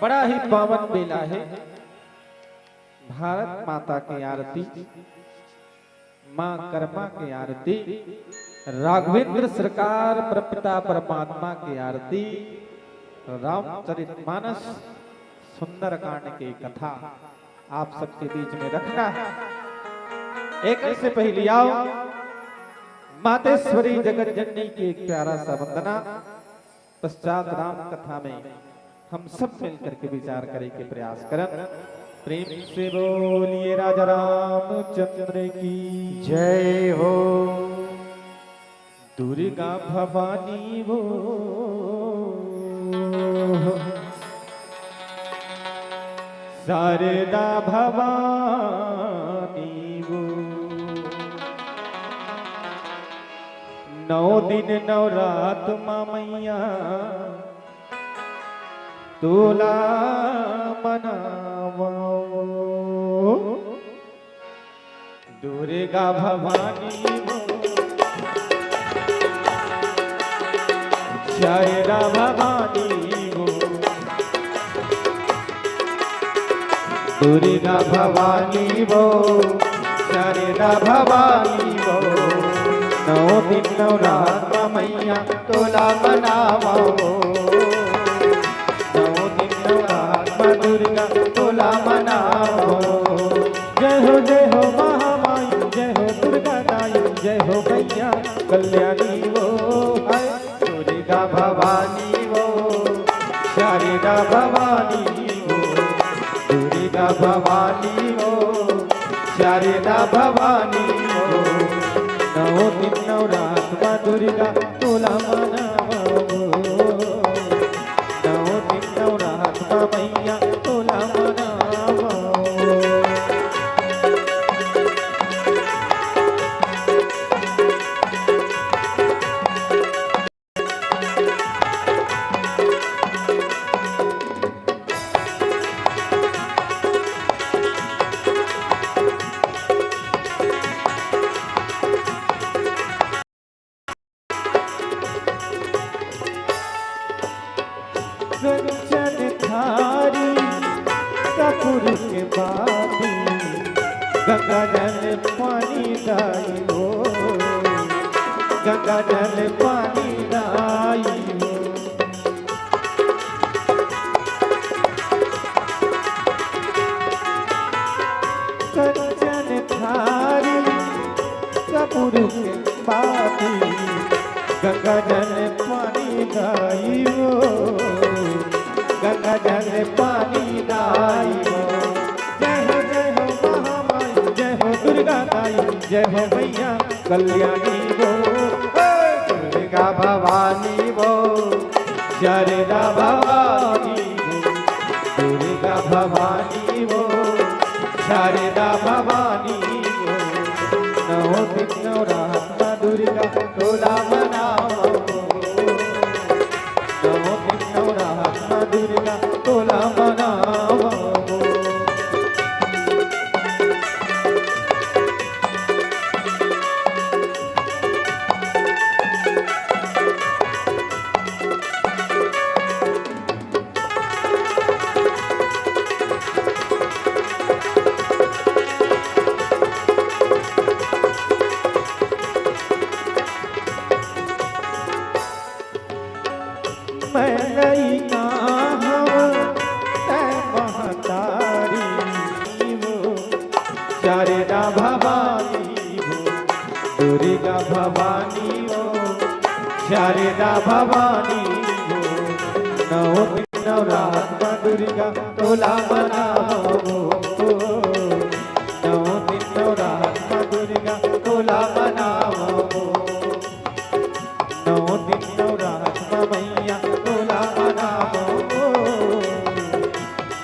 बड़ा ही पावन बेला हे। भारत माता के आरती, माँ कर्मा के आरती, राघवेंद्र सरकार परमपिता परमात्मा के आरती, रामचरित मानस सुंदरकांड के कथा आप सबके बीच में रखना हे। एक से पहले आओ, मातेश्वरी जगत जननी की एक प्यारा सा वंदना। पश्चात राम कथा में हम सब मिल करके विचार करे के प्रयास करन। प्रेम से बोलिए राजा रामचंद्र की जय हो। दुर्गा भवानी वो, शारदा भवानी वो, नौ दिन नवरात मा मैया तोला मनावो। दुर्गा भवानी वो, शारदा भवानी वो, दुर्गा भवानी वो, शारदा भवानी वो, नौ दिन नवरात मैया तोला मनावो। नौ दिन नवरात दुर्गा तोला मनावो। जय हो जय हो महामाई, जय हो दुर्गा दाई, जय हो मैया कल्याणी वो। हाय दुर्गा भवानी वो, शारदा भवानी वो, दुर्गा भवानी वो, शारदा भवानी वो। नौ दिन नवरात मा दुर्गा तोला मनावो। नौ दिन नवरात मा मैया तोला मनावो। कंचन थारी कपूर के बाती, गंगा जल पानी दाई हो, गंगा जल पानी दाई हो। कंचन थारी कपूर के बाती, गंगा जल पानी दाई वो, गंगा जल पानी दाई वो। जय हो जय हो महामाई, जय हो दुर्गा दाई, जय हो मैया कल्याणी वो। हे दुर्गा भवानी वो, शारदा भवानी वो, दुर्गा भवानी वो, शारदा भवानी वो। नौ दिन नवरात दुर्गा तोला मनावो। दुर्गा भवानी ओ, शारदा भवानी ओ, नौ दिन नवरात म दुर्गा तोला मनावो ओ, नौ दिन नवरात म दुर्गा तोला मनावो ओ, नौ दिन नवरात म मैया तोला मनावो ओ,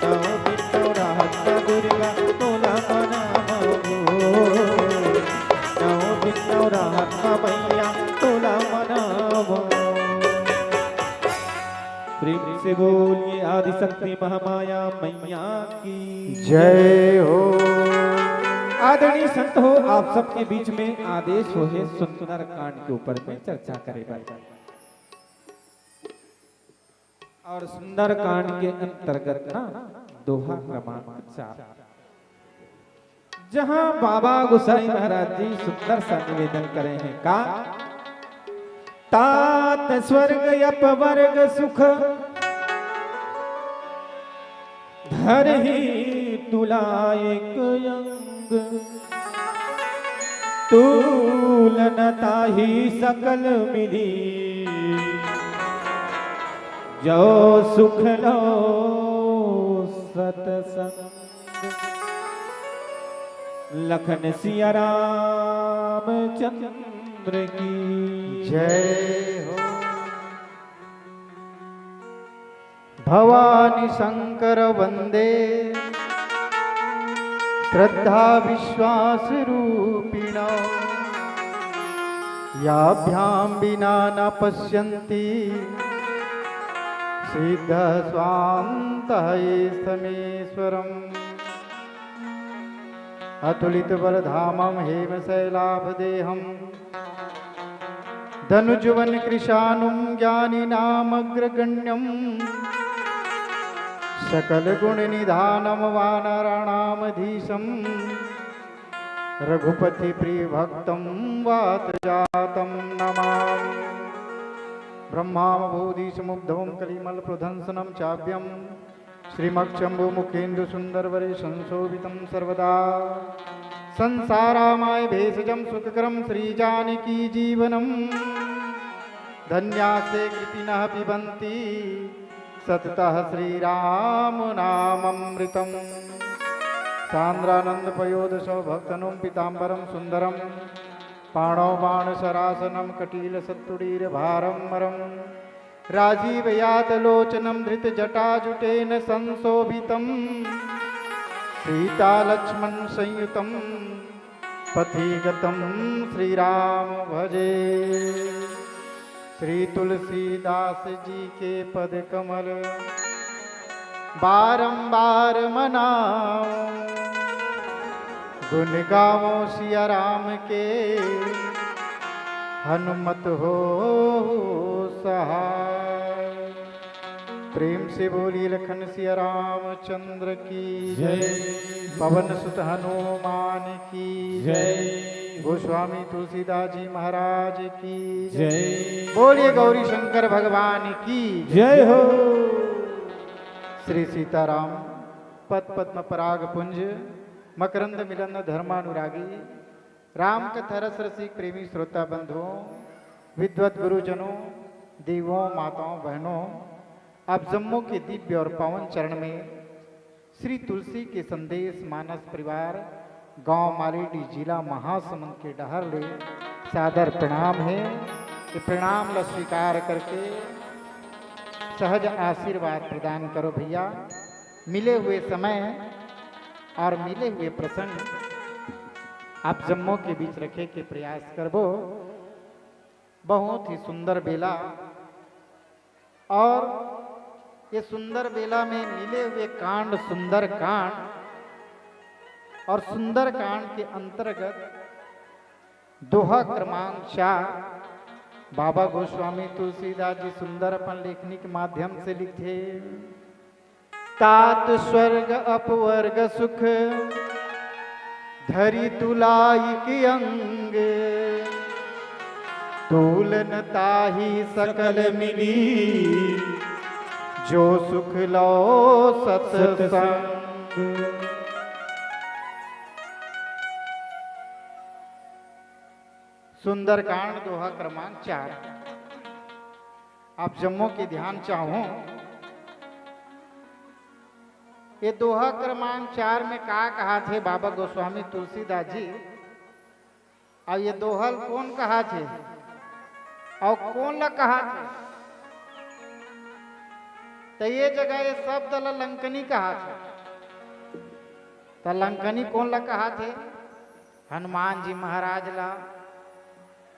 नौ दिन नवरात म दुर्गा तोला मनावो ओ, नौ दिन नवरात म मैया तोला मनावो। प्रेम से बोलिए आदिशक्ति महामाया मैया की जय हो। आदरणीय संत हो, आप सबके बीच में आदेश हो हे सुंदर कांड के ऊपर में चर्चा करे बर। और सुंदर कांड के अंतर्गत ना दोहा क्रमांक चार, जहां बाबा गोसाई महाराज जी सुंदर सा निवेदन करे हैं का, तात स्वर्ग अपवर्ग सुख धरही तुला एक अंग, तूल न ताही सकल मिली, जो सुख लो सतसंग। लखन सिया रामचंद्र की जय हो। भवानी शंकर वंदे श्रद्धा विश्वास रूपिण, याभ्याम विना न पश्यन्ति सिद्ध स्वांत समेश्वरम। अतुलित बल धामम हेम शैलाभ देहम, धनुजवन कृशानुं ज्ञानिनामग्रगण्यम्। सकलगुणनिधानं वानराणामधीशम्। रघुपतिप्रियभक्तं वातजातं नमामि। ब्रह्मामभूदिशमुद्धवं कलिमलप्रदंसनं चाव्यं श्रीमक्षम्भुमुखेन्दुसुन्दरवरे संशोभितं सर्वदा। संसारामाय भेषजं सुखकरं श्रीजानकीजीवनम्। धन्यास्ते कृतिनः पिबन्ति सततः श्रीरामनाममृतम्। सान्द्रानन्दपयोदशौ भक्तनुं पीताम्बरं सुन्दरम्। पाणौ बाणशरासनं कटिलसत्तुडीरभारं मरम्। राजीवयातलोचनं धृतजटाजुटेन संशोभितम्। सीतालक्ष्मणसंयुतं पथिगतं श्रीराम भजे। श्री तुलसीदास जी के पद कमल बारंबार मनाओ, गुण गावो सिया राम के, हनुमत हो सहाय। प्रेम से बोलिए लखन सिया रामचंद्र की जय। पवन सुत हनुमान की जय। गोस्वामी तुलसीदास जी महाराज की जय। बोलिए गौरी शंकर भगवान की जय हो। श्री सीताराम पद पद्म पराग पुंज मकरंद मिलन धर्मानुरागी राम कथा रस रसिक प्रेमी श्रोता बंधुओं, विद्वत गुरुजनों, देवों, माताओं, बहनों, आप जम्मो के दिव्य और पावन चरण में श्री तुलसी के संदेश मानस परिवार गांव मालेडी जिला महासमुंद के डहर ले सादर प्रणाम हे। ये प्रणाम ला स्वीकार करके सहज आशीर्वाद प्रदान करो भैया। मिले हुए समय और मिले हुए प्रसंग आप जम्मो के बीच रखे के प्रयास करबो। बहुत ही सुंदर बेला और ये सुंदर बेला में मिले हुए कांड सुंदर कांड और सुंदर कांड के अंतर्गत दोहा क्रमांक चार बाबा गोस्वामी तुलसीदास जी सुंदर अपन लेखनी के माध्यम से लिखथे। तात स्वर्ग अपवर्ग सुख धरि तुला एक अंग। तूल न ताहि सकल मिली जो सुख लो सतसंग। सुंदरकांड दोहा क्रमांक चार। आप जम्मो के ध्यान चाहूं, ये दोहा क्रमांक चार में का कहाथे बाबा गोस्वामी तुलसीदास जी, अउ ये दोहा ल कोन कहाथे, अउ कोन ला कहाथे? त ये जगह ये शब्द ला लंकनी कहाथे। त लंकनी कोन ला कहाथे? हनुमान जी महाराज ला।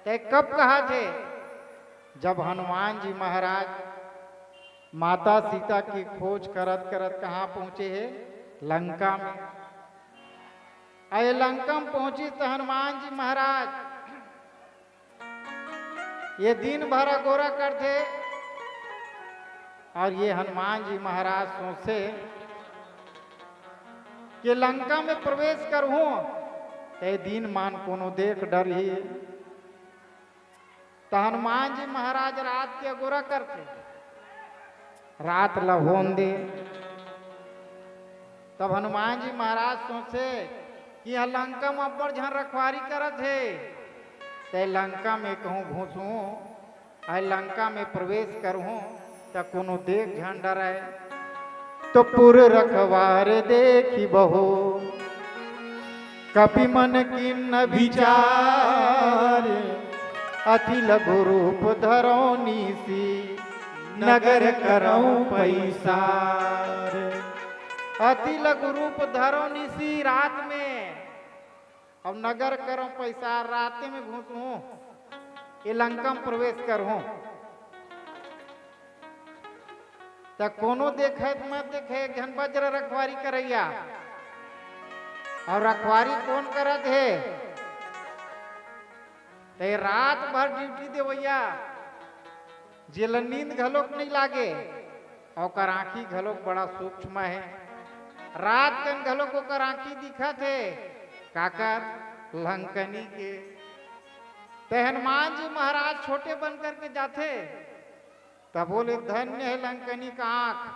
ते कब कहाथे? जब हनुमान जी महाराज माता सीता की खोज करत करत कहाँ पहुँचे हे? लंका में। अउ ये लंका में पहुँचिस त हनुमान जी महाराज ये दिन भर अगोरा करथे। अउ ये हनुमान जी महाराज सोचे कि लंका में प्रवेश करहूं, ते दिन मान कोनो देख डरही। त हनुमान जी महाराज रात के अगोरा करथे, रात ल होन दे। तब हनुमान जी महाराज सोचे कि यह लंका में अब्बड़ झन रखवारी करत हे, ते लंका में कहूँ घुसहूँ, अउ लंका में प्रवेश करहूँ, त कोनो देख झन डरय। तो पुर रखवार देखि बहु, कपि मन कीन विचार। अति लघु रूप धरौ निसि, नगर करौ पैसार। अति लघु रूप धरौ निसि, रात में, अउ नगर करौ पैसार, राते में घुसहूँ, ये लंका में प्रवेश करहूँ। त कोनो देखे त मत देखे, एक झन बज्र रखवारी करइया। अउ रखवारी कोन करत हे? ते रात भर ड्यूटी देवइया, जेला नींद घलोक नइ लागे, ओकर आँखी घलोक बड़ा सूक्ष्म हे। रात कन घलोक ओकर आँखी दिखत हे, काकर? लंकनी के। ते हनुमान जी महाराज छोटे बन करके जाथे, तब बोले, "धन्य हे लंकनी का आँख,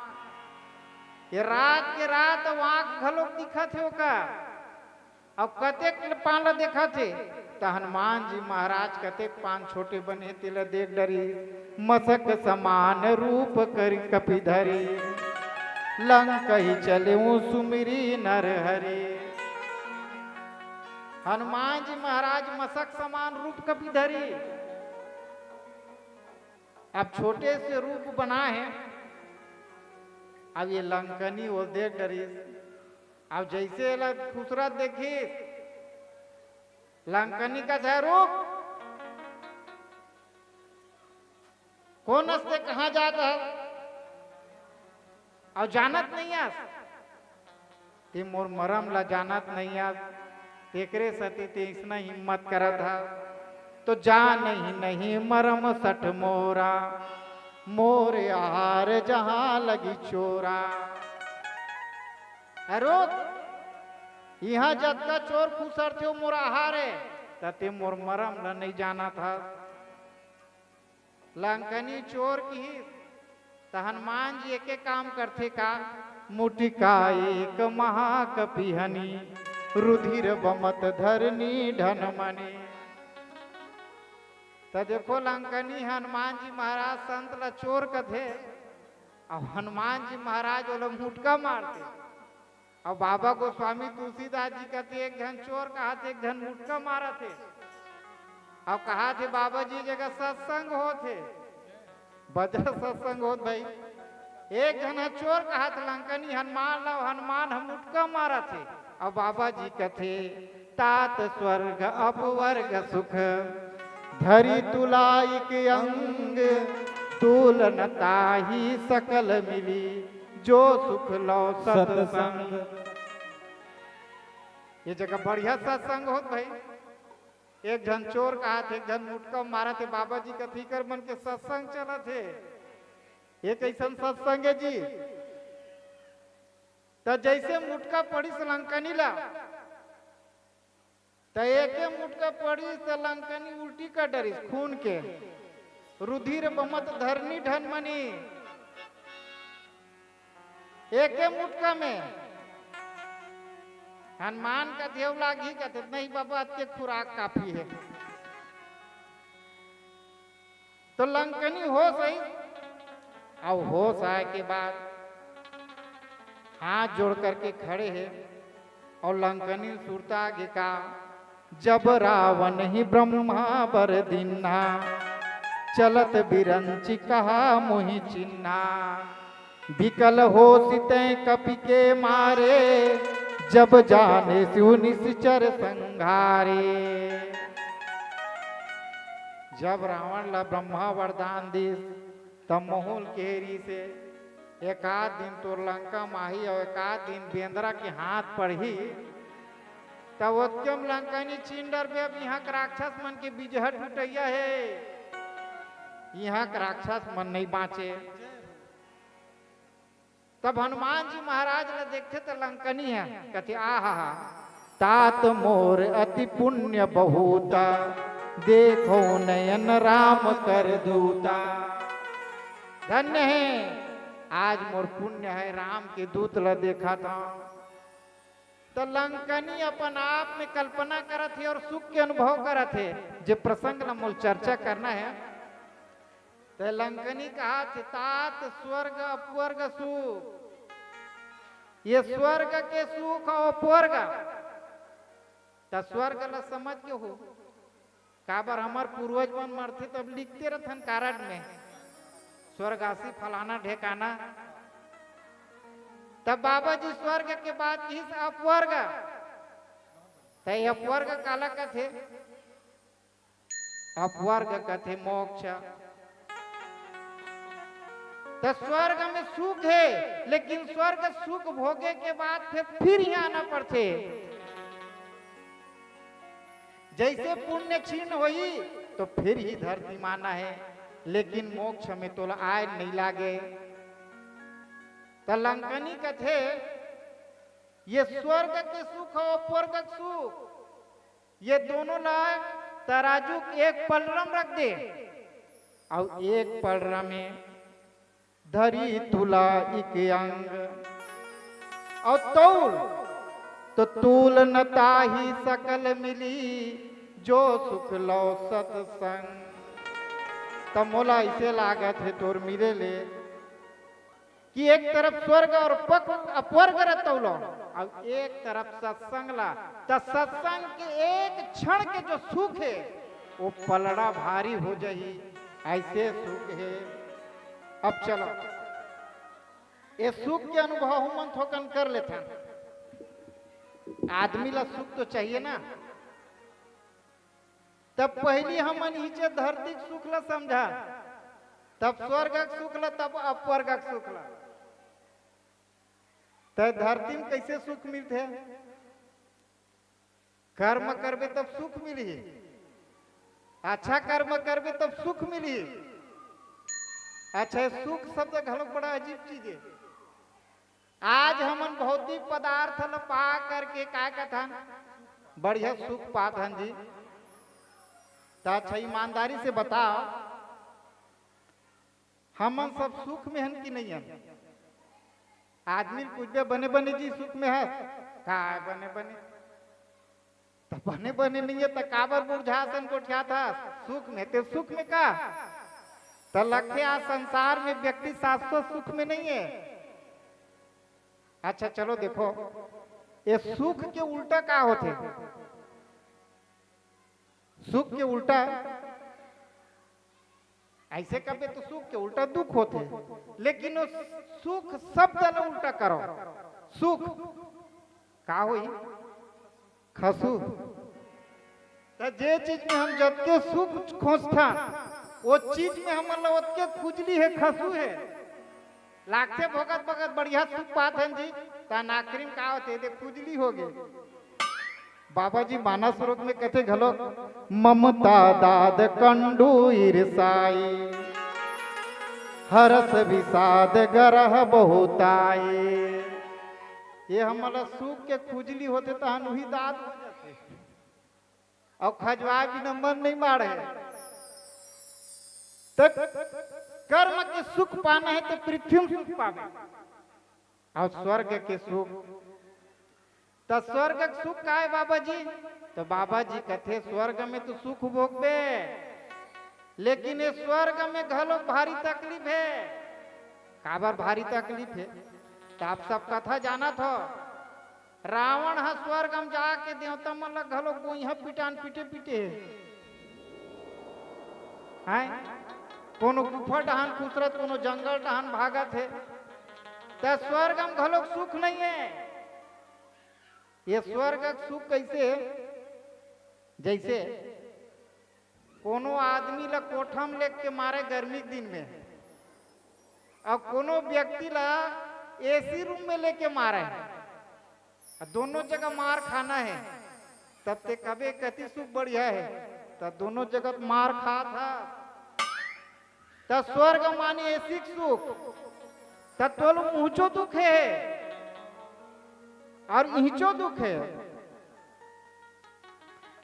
ये रात के रात अउ आँख घलोक दिखत हे ओकर, अउ कतेक पान ल देखत हे।" त हनुमान जी महाराज कतेक पान छोटे बने हे, तेला देख डरी। मसक समान रूप करि कपि धरी, लंकहि चलेउ सुमिरि नर हरि। हनुमान जी महाराज मसक समान रूप कपि धरी, अब छोटे से रूप बना हे। अब ये लंकनी वो देख डरिस। अब जइसे एला खुसरत देखिस, लंकनी कथे, "रुक, कोन अस ते, कहाँ जात हस? अउ जानत नइ अस? ते मोर मरम ला जानत नइ अस, तेकरे सेती ते अइसना हिम्मत करत हस। तो जानहि नहीं मरम सठ मोरा, मोर आहार जहाँ लगी चोरा।" अरे, इहाँ जतका चोर खुसरथे, ओ मोर आहार हे, त ते मोर मरम ला नइ जानत हस। लंकनी चोर किहिस, त हनुमान जी एके काम करथे का? मुटिका एक महाकपि हनि, रुधिर बमत धरनी ढनमनि। त देखो, लंकनी हनुमान जी महाराज संत ला चोर कथे, अउ हनुमान जी महाराज ओला मुटका मारथे। अउ बाबा गोस्वामी तुलसीदास जी कथे, एक झन चोर कहाथे, एक झन मुटका मारथे। अउ कहाथे, बाबा जी जगह सत्संग होथे, बजर सत्संग होत भाई। एक झन ह चोर कहाथे, लंकनी हनुमान ला, हनुमान ह मुटका मारथे। अउ बाबा जी कथे, तात स्वर्ग अपवर्ग सुख, धरि तुलाइक अंग, तूल न ताहि सकल मिली, जो सुख लौ सतसंग। ये जगह बढ़िया सत्संग होत भाई। एक झन चोर कहाथे, एक झन मुटका मारथे, बाबा जी कथे इकर मन के सत्संग चलत हे। ये कइसन सत्संग हे जी? त जइसे मुटका पड़िस लंकनी ला, त एके मुटका पड़िस त लंकनी उल्टी कर डरिस खून के। रुधिर बमत धरनी ढनमनी। एके मुटका में हनुमान कथे अउ लागही कथे, "नहीं बाबा, अतके खुराक काफी हे।" तो लंकनी होश आई, अउ होश आए के बाद हाथ जोड़ करके खड़े हे, अउ लंकनी सुरता गे का, जब रावण ही ब्रह्मा बर दीन्हा, चलत बिरंचि कहा मुहि चिन्हा। बिकल होसि तैं कपि के मारे, जब जानेसि निसिचर संघारे। जब रावण ला ब्रह्मा वरदान दिस, तब मोहुल केहरी से एकाध दिन तोर लंका माही अउ एकाध दिन बेंदरा के हाथ पड़ही, तब ओतके म लंकनी चिन डरबे। अब इहाँ के राक्षस मन के बिजहा टूटइया हे, इहाँ के राक्षस मन नइ बाँचे। तब हनुमान जी महाराज ला देखथे त लंकनी ह कथे, आहा, तात मोर अति पुण्य बहुता, देखो नयन राम कर दूता। धन्य हे, आज मोर पुण्य हे, राम के दूत ला देखत हँव। त लंकनी अपन आप में कल्पना करत हे अउ सुख के अनुभव करत हे, जे प्रसंग ला मोल चर्चा करना हे। त लंकनी कहत हे, तात स्वर्ग अपवर्ग सुख, ये स्वर्ग के सुख अउ अपवर्ग। त स्वर्ग ला समझ गे हो, काबर हमर पूर्वज मन मरथे तब लिखते रथन कारड में, स्वर्गवासी फलाना ढेकाना। तब बाबा जी स्वर्ग के बात किहिस अपवर्ग। त ये अपवर्ग काला कथे? अपवर्ग कथे मोक्ष। त स्वर्ग में सुख हे, लेकिन स्वर्ग सुख भोगे के बाद फिर, फिर इहाँ आना पड़थे। जइसे पुण्य क्षीण होही, तो फिर ही धरती म आना हे, लेकिन मोक्ष में तोला आए नइ लागे। त लंकनी कथे, ये स्वर्ग के सुख अउ अपवर्ग के सुख, ये दोनों ला तराजू के एक पलड़ा म रख दे, अउ एक पलड़ा में धरी तुला इक अंग। अउ तौल तो तूल न ताहि सकल मिली, जो सुख लौ सतसंग। त मोला अइसे लागत हे तोर मिले ले कि एक तरफ स्वर्ग अउ पक-, अपवर्ग ल तौलो, अउ एक तरफ सत्संग ला। त सत्संग के एक क्षण के जो सुख हे, वो पलड़ा भारी हो जाही, अइसे सुख हे। अब चलो, ये सुख के अनुभव हमन थोकन कर लेथन। आदमी ला सुख तो चाहिए ना, तब पहिली हमन इहिचे धरती के सुख ला समझन, तब स्वर्ग के सुख ला, तब अपवर्ग के सुख ला। त धरती म कइसे सुख मिलथे? कर्म करबे तब सुख मिलही, अच्छा कर्म करबे तब सुख मिलही। अच्छा, ये सुख शब्द घलो बड़ा अजीब चीज हे। आज हमन भौतिक पदार्थ ल पा करके का कथन, बढ़िया सुख पाथन जी। त अच्छा, ईमानदारी से बताओ, हमन सब सुख में हन कि नइ हन? आदमी ल पूछबे, बने बने जी सुख में हस? का बने बने? त बने बने नइ हे, त काबर मुरझा असन गोठियात हस? सुख में, ते सुख में का? त लगथे आज संसार में व्यक्ति शाश्वत सुख में नइ हे। अच्छा चलो देखो, ये सुख के उल्टा का होथे? सुख के उल्टा, अइसे कबे तो सुख के उल्टा दुख होथे, लेकिन वो सुख शब्द ल उल्टा करो, सुख का होही? खसू। त जे चीज में हम जतके सुख खोजथन, वो चीज में हमन ला ओतके खुजली हे, खसू हे। लागथे भोगत भोगत बढ़िया सुख पाथन जी, त आखिरी म का होथे, दे खुजली होगे। बाबा जी मानस श्लोक में कथे घलो, ममता दाद कंडू ईर्षाई, हरस विषाद गरह बहुताई। ये हमला सुख के खुजली होथे, तहन उही दाद हो जाथे। अउ खजवाए बिना मन नइ माढ़े। त कर्म के सुख पाना हे त पृथ्वी म सुख पाबे, अउ स्वर्ग के सुख। त स्वर्ग के सुख का हे बाबा जी? त बाबा जी कथे, स्वर्ग में तो सुख भोगबे, लेकिन ये स्वर्ग में घलो भारी तकलीफ हे। काबर भारी तकलीफ हे? त आप सब कथा जानत हो। रावण ह स्वर्ग म जाके देवता मन ल घलो गोइहा पिटान पीटे पीटे हे। हैं? कोनो गुफा डहान खुसरत, कोनो जंगल डहान भागत हे। त स्वर्ग म घलो सुख नहीं हे। ये स्वर्ग के सुख कैसे हे? जैसे कोनो आदमी ला कोठा में लेके मारे गर्मी के दिन में, अउ कोनो व्यक्ति ला एसी रूम में लेके मारे, अउ दोनों जगह मार खाना हे, तब ते कबे कति सुख बढ़िया हे, त दोनों जगह मार खात हा। त स्वर्ग माने एसी के सुख, त तोल मुहचो दुख हे अउ इहचो दुख हे।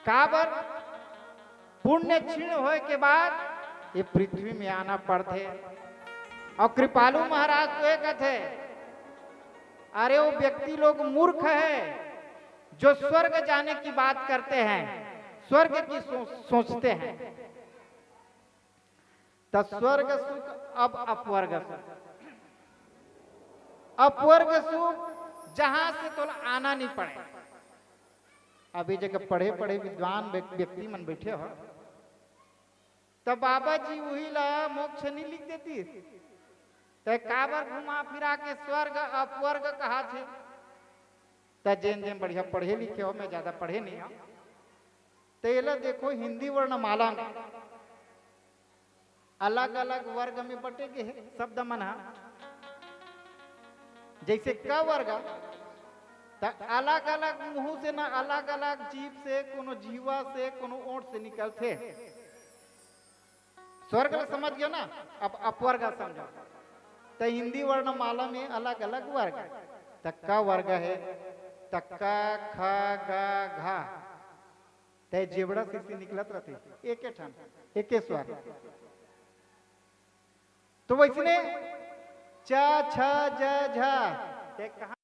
काबर? पुण्य क्षीण होए के बाद ये पृथ्वी में आना पड़थे। अउ कृपालु महाराज तो ये कथे, अरे वो व्यक्ति लोग मूर्ख हे जो स्वर्ग जाने की बात करते हैं, स्वर्ग की सो-, सोचते हैं। त स्वर्ग सुख, अब अपवर्ग सुख। अपवर्ग सुख, जहां से तोला आना नहीं पड़े। अभी जगह पढ़े पढ़े विद्वान व्य-, व्यक्ति मन बैठे हो, त बाबा जी उही ला मोक्ष नहीं लिख देती, त काबर घुमा फिरा के स्वर्ग अपवर्ग कहा थे? त जेन जेन बढ़िया पढ़े लिखे हो, मैं ज्यादा पढ़े नहीं हूं, त एला देखो हिंदी वर्णमाला में अलग-अलग वर्ग में बटे गे हे शब्द मन ह। जैसे क वर्ग, त अलग-अलग मुंह से ना, अलग-अलग जीभ से, कोनो जीवा से, कोनो ओंठ से निकलथे। स्वर्ग ल समझ गयो ना, अब अपवर्ग समझो। त हिंदी वर्णमाला में अलग-अलग वर्ग, त क वर्ग हे, त क, ख, ग, घ, तय जेबड़ा से निकलत रथे, एके ठन, एके स्वर। तो वैसने च, छ, ज, झ, तय कहाँ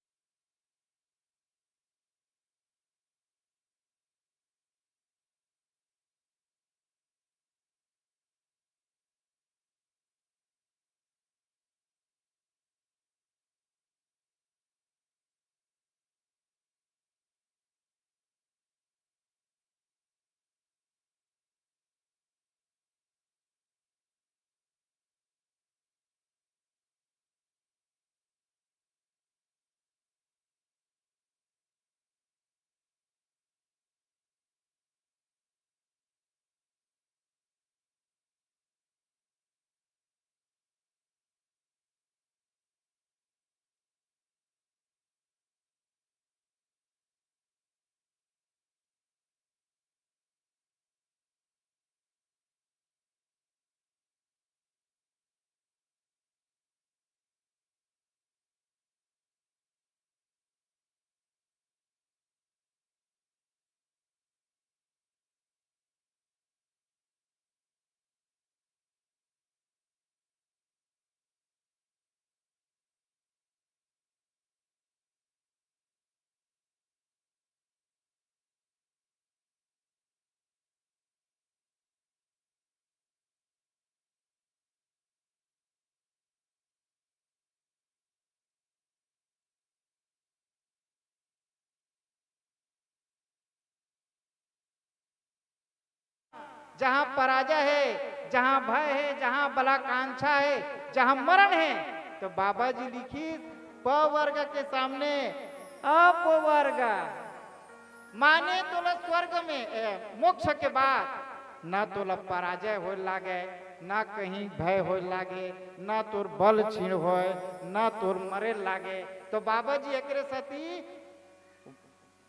जहाँ पराजय है, जहाँ भय है, जहाँ बलाकांक्षा है, जहाँ मरण है, तो बाबा जी लिखिस प वर्ग के सामने अपवर्ग। माने तोला स्वर्ग में, ए, मोक्ष के बाद ना तोला पराजय होए लागे, ना कहीं भय होए लागे, ना तोर बल क्षीण होए, ना तोर मरे लागे। तो बाबा जी एकरे सेती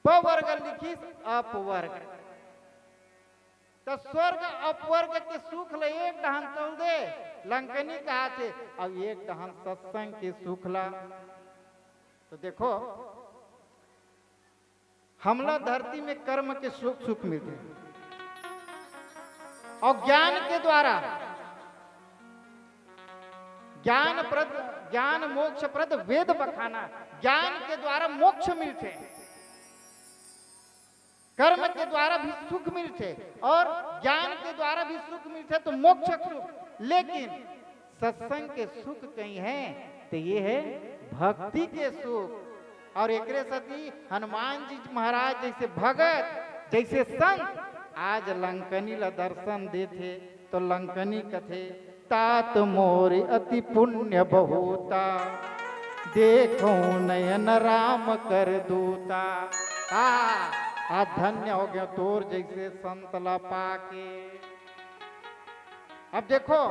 प वर्ग लिखिस, अपवर्ग। त स्वर्ग अपवर्ग के सुख ल एक डहन तोल दे, लंकनी कहाथे, अउ एक डहन सत्संग के सुख ल। तो देखो, हमला धरती में कर्म के सुख, सुख मिलथे, अउ ज्ञान के द्वारा ज्ञान प्रद, ज्ञान मोक्ष प्रद वेद बखाना, ज्ञान के द्वारा मोक्ष मिलथे, कर्म के द्वारा भी सुख मिलथे अउ ज्ञान के द्वारा सुख मिलथे तो मोक्ष सुख, लेकिन सत्संग के सुख कहीं है तो ये है भक्ति के सुख। और एकरे सेती हनुमान जी महाराज जैसे भगत, जैसे संत आज लंकनी ला दर्शन देथे तो लंकनी कथे, "तात मोर अति पुण्य बहुता, देखो नयन राम कर दूता।" आ, आ धन्य हो गयो तोर जैसे संत ला पाके। अब देखो,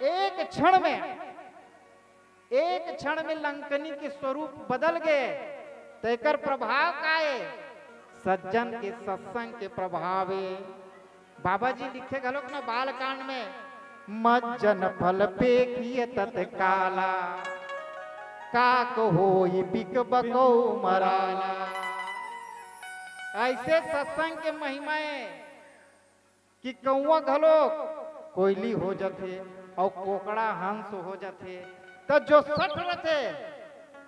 एक क्षण में, एक क्षण में लंकनी के स्वरूप बदल गए, तो एकर प्रभाव का ए? सज्जन के सत्संग के प्रभाव ए। बाबा जी लिखे घलोक ना बालकांड में, "मज्जन फल पेखिय तत्काला, काक होई बिक बकौ मराला।" ऐसे सत्संग के महिमा ए कि कौवा घलोक कोयली हो जथे अउ कोकड़ा हंस हो जथे। त जो सठ रथे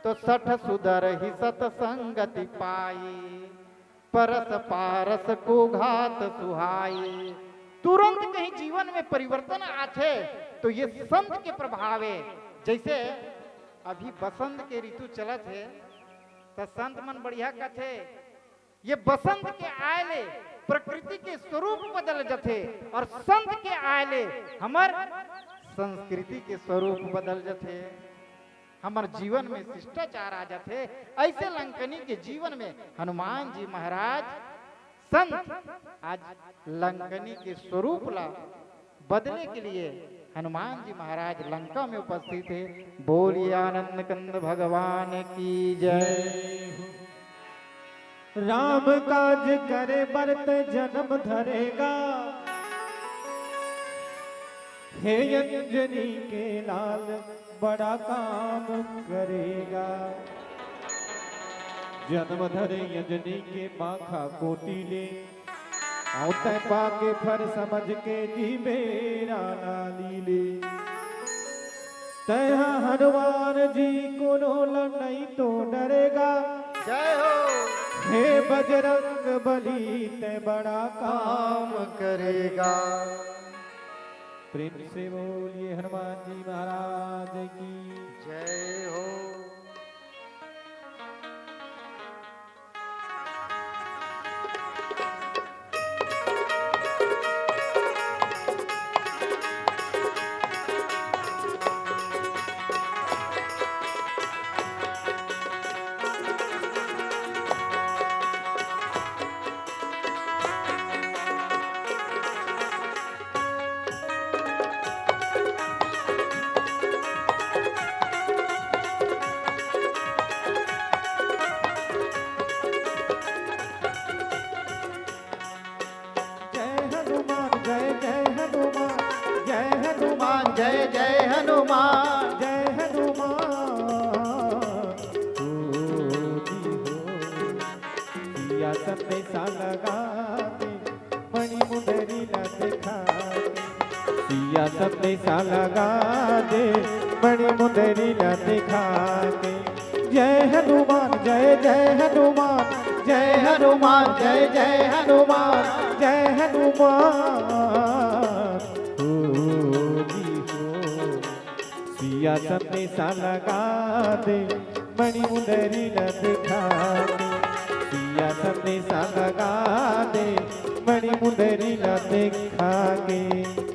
तो सठ सुधरहि सत संगति पाई, परस पारस को घात सुहाई। तुरंत कहीं जीवन में परिवर्तन आथे तो ये संत के प्रभाव ए। जैसे अभी बसंत के ऋतु चलत हे, त संत मन बढ़िया कथे, ये बसंत के आय ले प्रकृति के स्वरूप बदल जथे और संत के आय ले हमर संस्कृति के स्वरूप बदल जथे, हमर जीवन में शिष्टाचार आ जथे। ऐसे लंकनी के जीवन में हनुमान जी महाराज संत आज लंकनी के स्वरूप ला बदले के लिए हनुमान जी महाराज लंका में उपस्थित हे। बोलिए आनंद कंद भगवान की जय। राम काज करे बर तैं जनम धरेगा, हे अंजनी के लाल बड़ा काम करेगा। जनम धरे अंजनी के माखा कोती ले, अउ तैं पाके फर समझ के जी बेरा ना लीले। तैं हा हनुमान जी कोनो ल नइ तो डरेगा। जय हो। हे बजरंग बली तैं बड़ा काम करेगा। प्रेम से बोलिए हनुमान जी महाराज की जय हो। जय हनुमान, जय जय हनुमान, जय हनुमान, जय जय हनुमान, जय हनुमान। ओ जी हो, सिया संदेशा लगा दे, मणि मुंदरी ला दिखा दे। सिया संदेशा लगा दे, मणि मुंदरी ला दिखा दे। जय हनुमान, जय जय हनुमान, जय हनुमान, जय जय हनुमान, जय हनुमान। ओ जी हो, सिया संदेशा लगा दे, मणि मुंदरी ला दिखा दे। सिया संदेशा लगा दे, मणि मुंदरी ला दिखा के।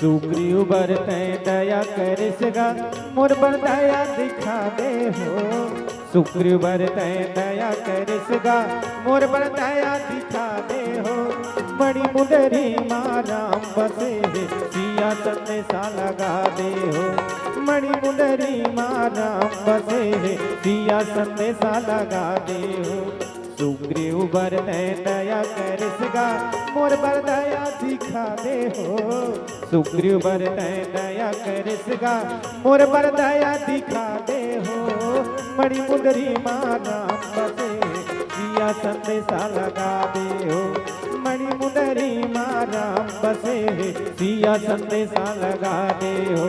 सुग्रीव बर तैं दया करिस गा, मोर बर दया दिखा दे हो। सुग्रीव बर तैं दया करिस गा, मोर बर दया दिखा दे हो। मणिमुंदरी मा राम बसे हे, सिया संदेसा लगा दे हो। मणिमुंदरी मा राम बसे हे, सिया संदेसा लगा दे हो। सुग्रीव बर तैं दया करिस गा, मोर बर दया दिखा दे हो। सुग्रीव बर तैं दया करिस गा, मोर बर दया दिखा दे हो। मणिमुंदरी मा राम बसे, सिया संदेसा लगा दे हो। मणिमुंदरी मा राम बसे, सिया संदेसा लगा दे हो।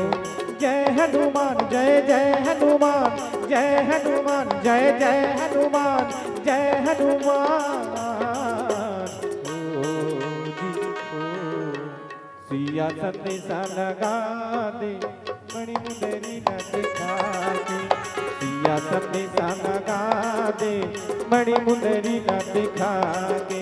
जय हनुमान, जय जय हनुमान, जय हनुमान, जय जय हनुमान, जय हनुमान। ओ जी, ओ। सिया संदेसा लगा दे, मणिमुंदरी ला दिखा के। सिया संदेसा लगा दे, मणिमुंदरी ला दिखा के।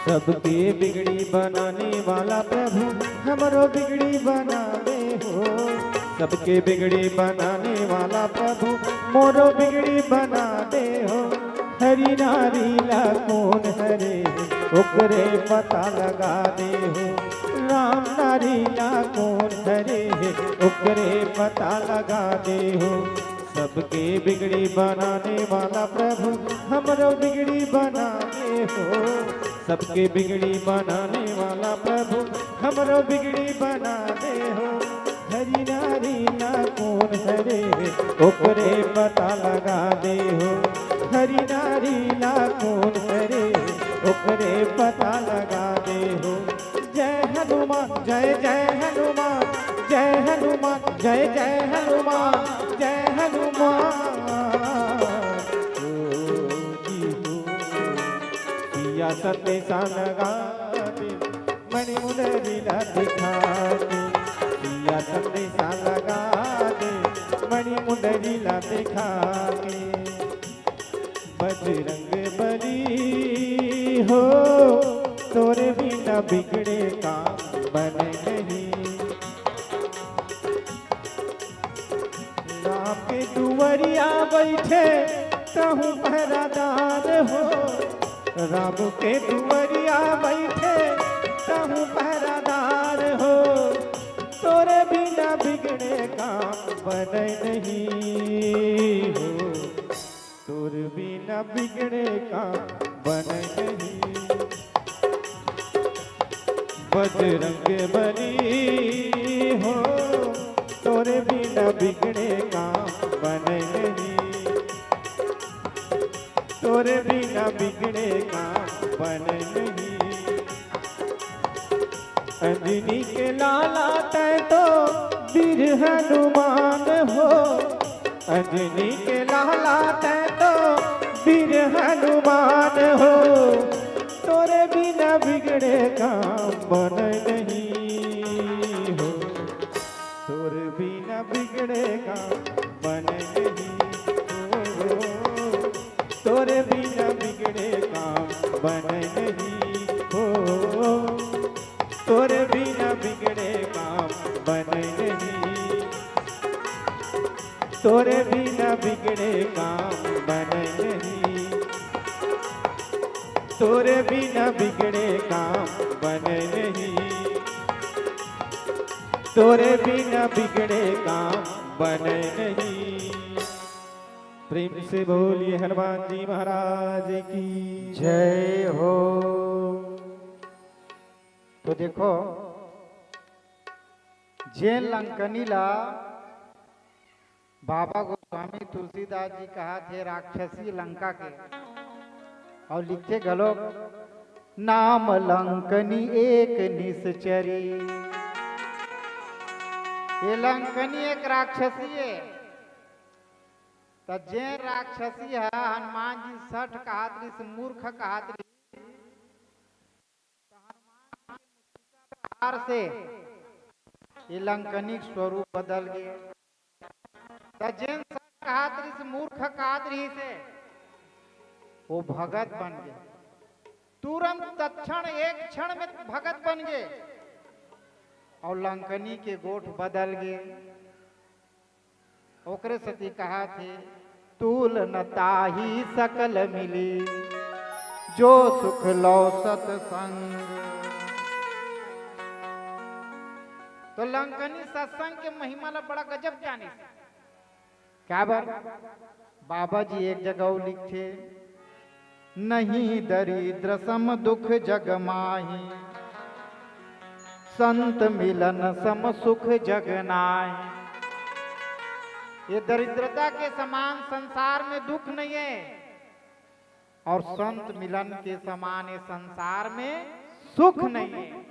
सबके बिगड़ी बनाने वाला प्रभु, हमरो बिगड़ी बना दे हो। सबके बिगड़ी बनाने वाला प्रभु, मोरो बिगड़ी बना दे हो। हरि नारी ला कोन हरे, ओकरे पता लगा दे हो। राम नारी ला कोन हरे, ओकरे पता लगा दे हो। सबके बिगड़ी बनाने वाला प्रभु, हमरो बिगड़ी बना दे हो। सबके बिगड़ी बनाने वाला प्रभु, हमरो बिगड़ी बना दे हो। हरि नारी ला कोन हरे, ओकरे पता लगा दे हो। हरि नारी ला कोन हरे, ओकरे पता लगा दे हो। जय हनुमान, जय जय हनुमान, जय हनुमान, जय जय हनुमान, जय हनुमान। ओ जी हो, सिया संदेसा लगा दे, मणिमुंदरी ला दिखा के। सिया संदेसा लगा दे, मणिमुंदरी ला दिखा के। बजरंग बली हो, तोरे बिना बिगड़े काम बने नहीं। राम के दुवरिया बैठे तहु पहरादार हो। राम के दुवरिया बैठे तहु पहरादार हो। तोरे बिना बिगड़े काम बने नहीं हो। तोर बिना बिगड़े काम बने नहीं। बजरंग बली हो, तोरे बिना बिगड़े काम बने नहीं। तोरे बिना बिगड़े काम बने नहीं। अंजनी के लाला तैं तो वीर हनुमान हो। अंजनी के लाला तैं तो वीर हनुमान हो। तोरे बिना बिगड़े काम बने नहीं हो। तोर बिना बिगड़े काम बने नहीं हो। तोर बिना बिगड़े काम बने नहीं हो। तोर बिना बिगड़े काम बने नहीं। तोर बिना बिगड़े काम बने नहीं। तोर बिना बिगड़े काम बने नहीं। तोरे बिना बिगड़े काम बने नहीं। प्रेम से बोलिए हनुमान जी महाराज की जय हो। तो देखो, जेन लंकनी ला बाबा गोस्वामी तुलसीदास जी कहाथे राक्षसी लंका के, अउ लिखथे घलोक, नाम लंकनी एक निसचरी। ये लंकनी एक राक्षसी हे। त जेन राक्षसी ह हनुमान जी सठ कहत रिहिस, मूर्ख कहत रिहिस, त हनुमान जी के मुस्कुराहट से ये लंकनी के स्वरूप बदल गे। त जेन सठ कहत रिहिस, मूर्ख कहत रिहिस हे, वो भगत बन गे। तुरंत तत्क्षण एक क्षण में भगत बन गे और लंकनी के गोठ बदल गे। ओकरे सेती कहत हे, "तूल न ताहि सकल मिली, जो सुख लौ सतसंग।" तो लंकनी सत्संग के महिमा ला बड़ा गजब जानिस। काबर? बाबा जी एक जगह अउ लिखथे, "नहीं दरिद्र सम दुख जग माही, संत मिलन सम सुख जग नाही।" ये दरिद्रता के समान संसार में दुख नहीं है और संत मिलन के समान ये संसार में सुख नहीं है।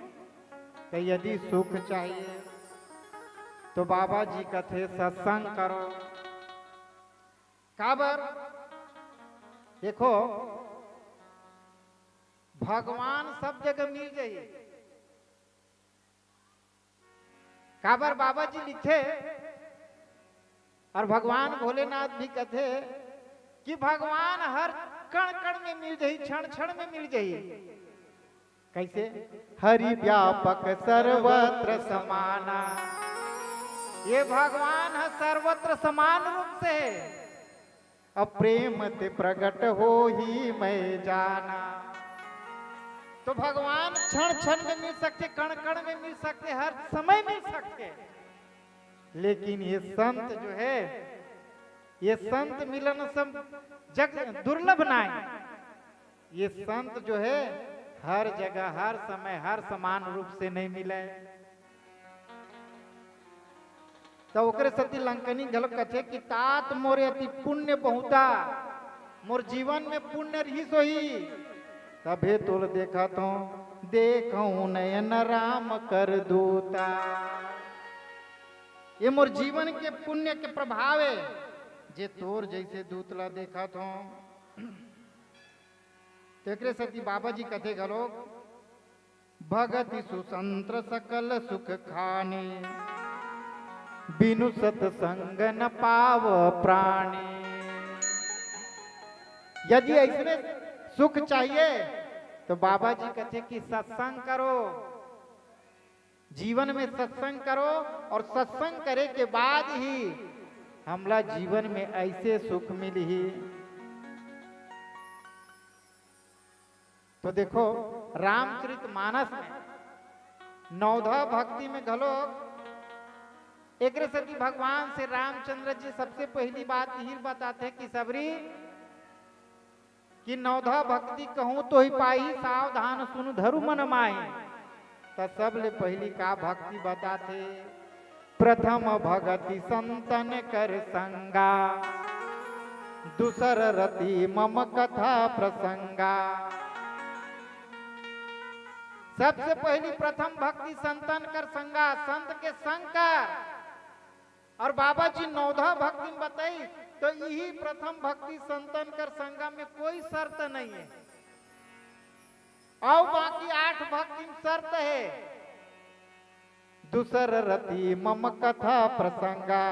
तो यदि सुख चाहिए तो बाबा जी कथे, "सत्संग करो।" काबर? देखो, भगवान सब जगह मिल जाही। काबर? बाबा जी लिखथे और भगवान भोलेनाथ भी कथे कि भगवान हर कण कण में मिल जाही, क्षण क्षण में मिल जाही। कैसे? "हरि व्यापक सर्वत्र समाना।" ये भगवान ह सर्वत्र समान रूप से हे। "अब प्रेम ते प्रगट होही मैं जाना।" तो भगवान क्षण क्षण में मिल सकथे, कण कण में मिल सकथे, हर समय मिल सकथे। लेकिन ये संत जो है, ये संत मिलन सम जग दुर्लभ नाय। ये संत जो है, हर जगह, हर समय, हर समान रूप से नहीं मिले। त ओकरे सेती लंकनी घलो कथे कि "तात मोरे अति पुण्य बहुता, मोर जीवन में पुण्य रिहिस होही, तभे तोल देखत हों, देखहूं नयन राम कर दूता।" ये मोर जीवन के पुण्य के प्रभाव हे, जे तोर जैसे दूत ला देखत हों। तेकरे सेती बाबा जी कथे घलो, "भगति सुसंत्र सकल सुख खानी, बिनु सत्संग न पाव प्राणी।" यदि ऐसने सुख चाहिए तो बाबा जी कथे कि सत्संग करो, जीवन में सत्संग करो और सत्संग करे के बाद ही हमला जीवन में ऐसे सुख मिलही। तो देखो, रामचरित मानस में नवधा भक्ति में घलो एकरे सेती भगवान श्री रामचंद्र जी सबसे पहली बात यही बताथे कि सबरी कि नवधा भक्ति कहूं तो ही पाही, सावधान सुन धरु मन माही। त सबले पहली का भक्ति बताथे? "प्रथम भगति संतन कर संगा, दूसर रति मम कथा प्रसंगा।" सबसे पहली प्रथम भक्ति संतन कर संगा, संत के संग कर। और बाबा जी नवधा भक्ति में बताइस, तो यही प्रथम भक्ति संतन कर संगा में कोई शर्त नहीं है। अउ बाकी आठ भक्ति में शर्त है। "दूसर रति मम कथा प्रसंगा।"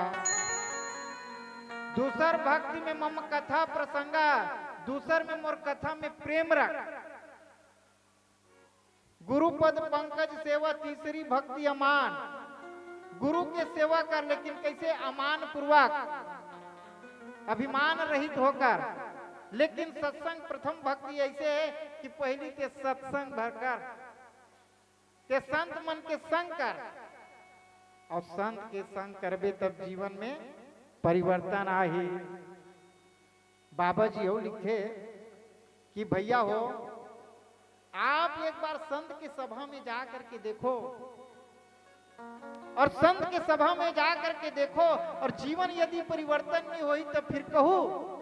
दूसर भक्ति में मम कथा प्रसंगा, दूसर में मोर कथा में प्रेम रख। गुरुपद पंकज सेवा, तीसरी भक्ति अमान। गुरु के सेवा कर, लेकिन कैसे? अमान पूर्वक, अभिमान रहित होकर। लेकिन सत्संग प्रथम भक्ति ऐसे है कि पहली ते सत्संग भर कर, ते संत मन के संग कर, और संत के संग करबे तब जीवन में परिवर्तन आही। बाबा जी हो लिखे कि भैया हो, आप एक बार संत के सभा में जा करके देखो, और संत के सभा में जा करके देखो, और जीवन यदि परिवर्तन नहीं होही तो फिर कहू,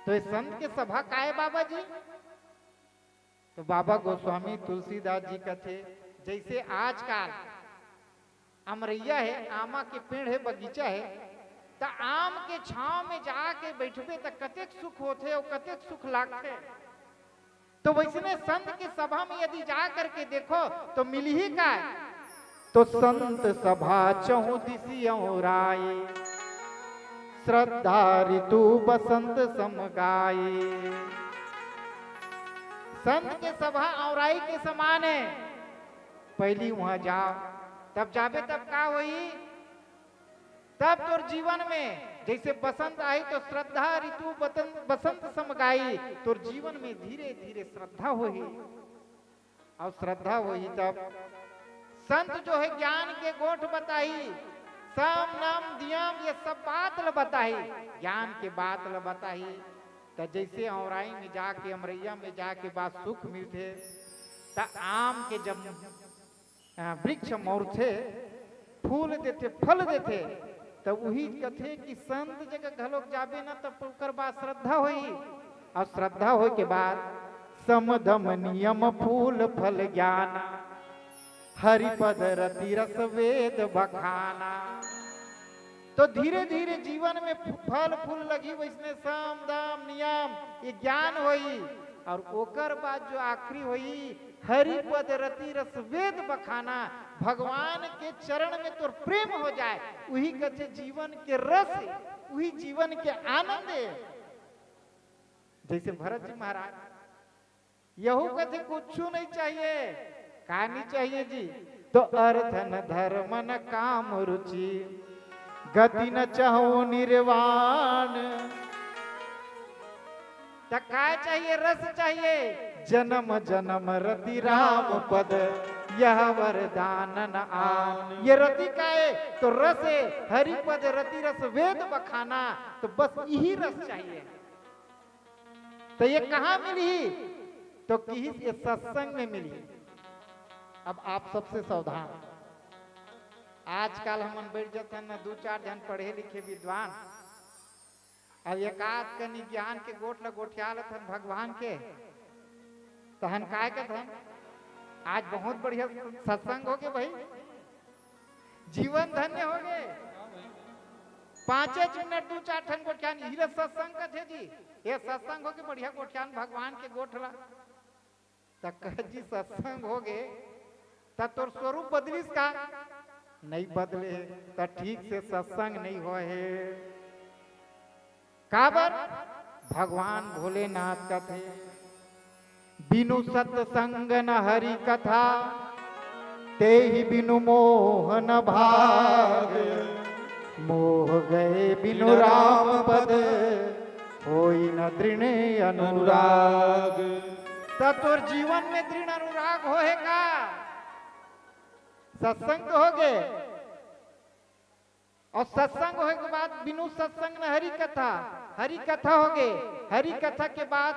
तो ये संत के सभा काय बाबा जी? तो बाबा गोस्वामी तुलसीदास जी कथे, जैसे आजकल अमरैया है, आमा के पेड़ है, बगीचा है, त आम के छांव में जाके बइठबे त कतेक सुख होथे अउ कतेक सुख लागथे। तो वइसने संत के सभा में यदि जा करके देखो तो मिलही काय? तो संत सभा चहुदिसि अंवराई, श्रद्धा ऋतु बसंत सम गाई। संत के सभा अंवराई के समान हे। पहिली उहां जाव, तब जाबे तब का होही? तब तोर जीवन में जइसे बसंत आही तो श्रद्धा ऋतु बतन-, बसंत सम गाई, तोर जीवन में धीरे धीरे श्रद्धा होही। अउ श्रद्धा होही तब संत जो हे ज्ञान के गोठ बताही, सम नम दियम ये सब बात ल बताही, ज्ञान के बात ल बताही। त जइसे अंवराई में जाके, अमरइया में जाके बा सुख मिलथे, त आम के जब अ, वृक्ष मउरथे, फूल देथे, फल देथे, त उही कथे कि संत जगह घलोक जाबे न, त ओकर बाद श्रद्धा होही। अउ श्रद्धा होय के बाद सम दम नियम फूल फल ज्ञान, हरि पद रति रस वेद बखाना। तो धीरे धीरे जीवन में फल फूल लगही, वइसने सम दम नियम ये ज्ञान होही। अउ ओकर बाद जो आखिरी होही, हरि पद रति रस वेद बखाना, भगवान के चरण में तोर प्रेम हो जाय, उही कथे जीवन के रस हे, उही जीवन के आनंद हे। जइसे भरत जी महाराज, यहू कथे कुछू नहीं चाहिए, का नहीं चाहिए जी? तो अर्थ न धर्म न काम रुचि, गति न चाहो निर्वाण। त काय चाहिए? रस चाहिए। जन्म जन्म रति राम पद, यह वरदान न आन। ये रति काय? तो रस हे, हरि पद रति रस वेद बखाना। तो बस इही रस चाहिए। त ये कहां मिलही? तो किहिस ये सत्संग में मिलही। अब आप सबसे सावधान, आजकल हमन बइठ जथन न, दू चार झन पढ़े लिखे विद्वान, अब एकाध कनी ज्ञान के गोठ ल गोठिया लेथन भगवान के, तहन काय कथन, आज बहुत बढ़िया सत्संग होगे भाई, जीवन धन्य होगे। पांचेच मिनट दू चार ठन गोठियान, इही ल सत्संग कथे जी। ये सत्संग होगे, बढ़िया गोठियान भगवान के गोठ ल। त कह जी सत्संग होगे, त तोर स्वरूप बदलिस का? नहीं बदले हे। त ठीक से सत्संग नहीं होय हे। काबर? भगवान भोलेनाथ कथे, बिनु सत्संग न हरि कथा, तेहि बिनु मोह न भाग। मोह गए बिनु राम पद, होई न दृढ़ अनुराग। त तोर जीवन में दृढ़ अनुराग होहे का? सत्संग तो होगे, अउ सत्संग होय के बाद बिनु सत्संग न हरि कथा, हरि कथा होगे, हरि कथा के बाद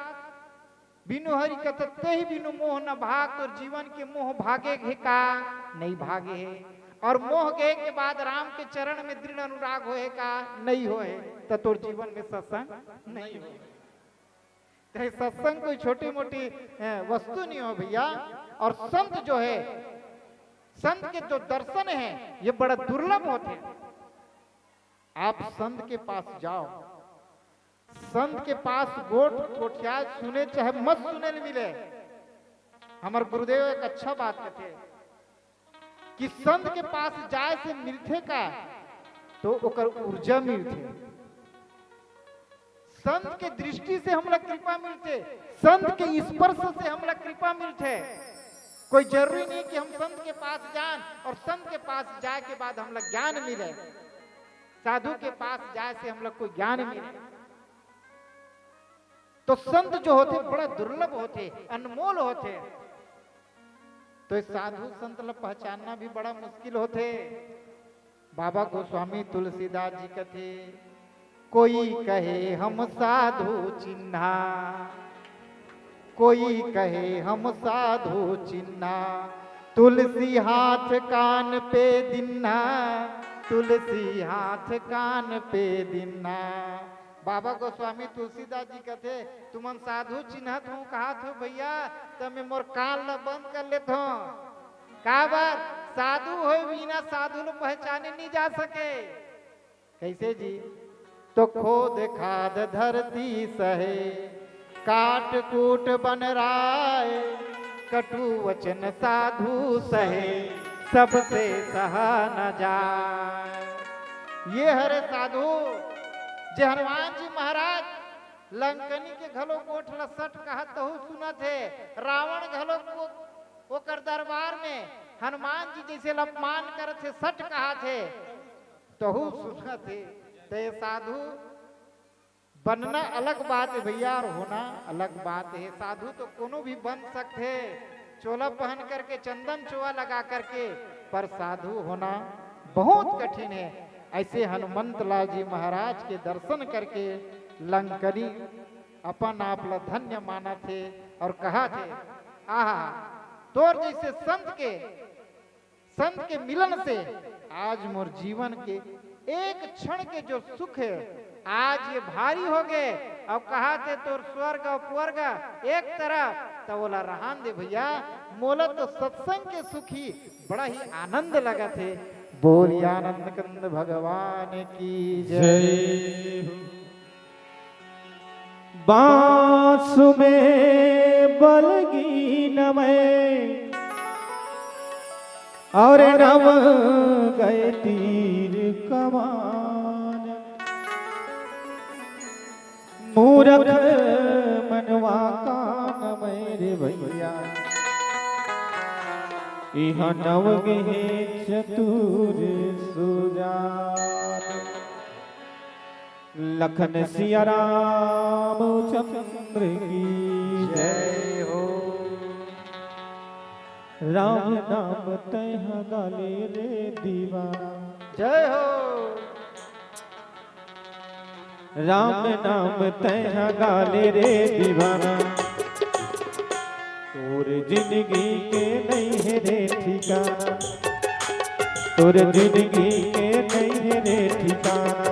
बिनु हरि कथा तेहि बिनु मोह न भाग, तोर जीवन के मोह भागे हे का? नहीं भागे हे। अउ मोह गए के बाद राम के चरण में दृढ़ अनुराग होहे का? नहीं होहे। त तोर जीवन में सत्संग नहीं होहे। त सत्संग कोई छोटी मोटी, अ, वस्तु नहीं हो भैया। अउ संत जो हे, संत के जो दर्शन हे, ये बड़ा दुर्लभ होथे। आप संत के पास जाव, संत के पास गोठ गोठिया सुने चाहे मत सुने ल मिले, हमर गुरुदेव एक अच्छा बात कथे कि संत के पास जाय से मिलथे का, तो ओकर ऊर्जा मिलथे। संत के दृष्टि से हमला कृपा मिलथे, संत के स्पर्श से हमला कृपा मिलथे। कोई जरूरी नहीं कि हम संत के पास जान अउ संत के पास जाय के बाद हमला ज्ञान मिले, साधु के पास जाय से हमला कोई ज्ञान मिले। तो संत जो होथे बड़ा दुर्लभ होथे, अनमोल होथे। तो ये साधु संत ला पहचानना भी बड़ा मुश्किल होथे। बाबा गोस्वामी तुलसीदास जी कथे, कोई कहे हम साधु चिन्हा, कोई कहे हम साधु चिन्हा, तुलसी हाथ कान पे दिन्हा, तुलसी हाथ कान पे दिन्हा। बाबा गोस्वामी तुलसीदास जी कथे, तुमन साधु चिन्हत हो, कहत हो भैया, त मैं मोर कान ल बंद कर लेत हो। काबर? साधु होय बिना साधु ल पहचाने नहीं जा सके। कैसे जी? तो खोद खाद धरती सहे, काट कूट बनराय, कटु वचन साधु सहे, सबसे सहा न जाय। ये हरे साधु, जे हनुमान जी महाराज लंकनी के घलो गोठ ल सट कहत तहु सुनत हे, रावण घलो को-, ओकर दरबार में हनुमान जी जैसे ल अपमान करत हे, सट कहत हे, तहु सुनत हे। ते साधु बनना अलग बात हे भैया, और होना अलग बात हे। साधु तो कोनो भी बन सकथे, चोला पहन करके, चंदन चोआ लगा करके, पर साधु होना बहुत कठिन हे। ऐसे हनुमंत लाल जी महाराज के दर्शन करके लंकनी अपन आप ल धन्य मानत हे और कहत हे, आहा, तोर जैसे संत के, संत के मिलन से आज मोर जीवन के एक क्षण के जो सुख हे, आज ये भारी हो गे। अब कहत हे तोर स्वर्ग और पुअर्ग एक तरफ, त ओला रहन दे भैया, मोला तो सत्संग के सुख ही बड़ा ही आनंद लगत हे। बोलिए आनंद कंद भगवान की जय। जय हो। बांसु में बलगी नमय और नव गए तीर कमान। मूरख मनवा कान मेरे भैया, इहाँ नव गे चतुर सुजान। लखन सिया राम चंद्र की जय हो। राम नाम तैं गा ले रे दीवाना। जय हो। राम नाम तैं गा ले रे दीवाना, तोर जिंदगी के नइ हे रे ठिकाना, तोर जिंदगी के नइ हे रे ठिकाना।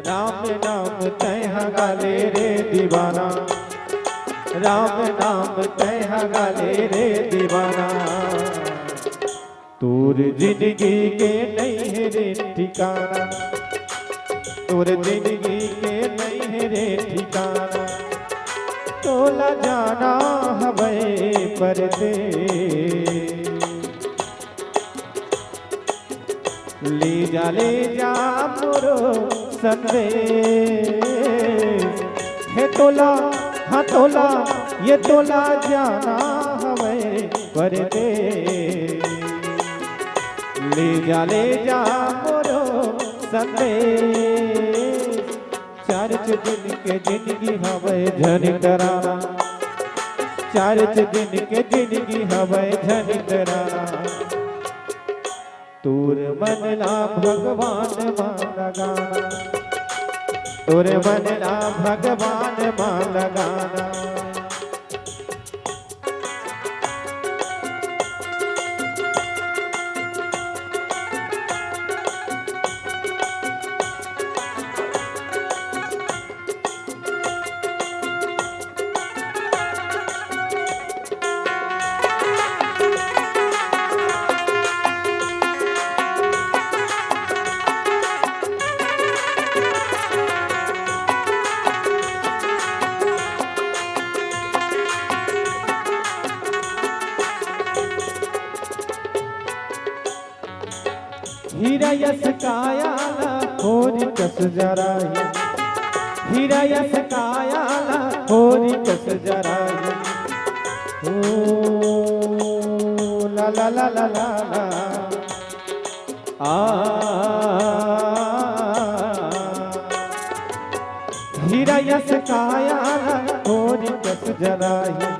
राम नाम तैं गा ले रे दीवाना, राम नाम तैं गा ले रे दीवाना। तोर जिंदगी के नइ हे रे ठिकाना, तोर जिंदगी के नइ हे रे ठिकाना। तोला जाना हवय परदेस, ले जा, ले जा मोरो संदेस। हे तोला, हाँ तोला, ये तोला जाना हवय परदेस। ले जा, ले जा मोरो संदेस। चारिच दिन के जिंदगी हवय झन डराना, चारिच दिन के जिंदगी हवय झन डराना। तोर मन ला भगवान मा लगाना, तोर मन ला भगवान मा लगाना। हीरा यस काया ला होरी कस जराही, हीरा यस काया ला होरी कस जराही। ओ ला ला ला ला ला ला। आ हीरा यस काया ला होरी कस जराही,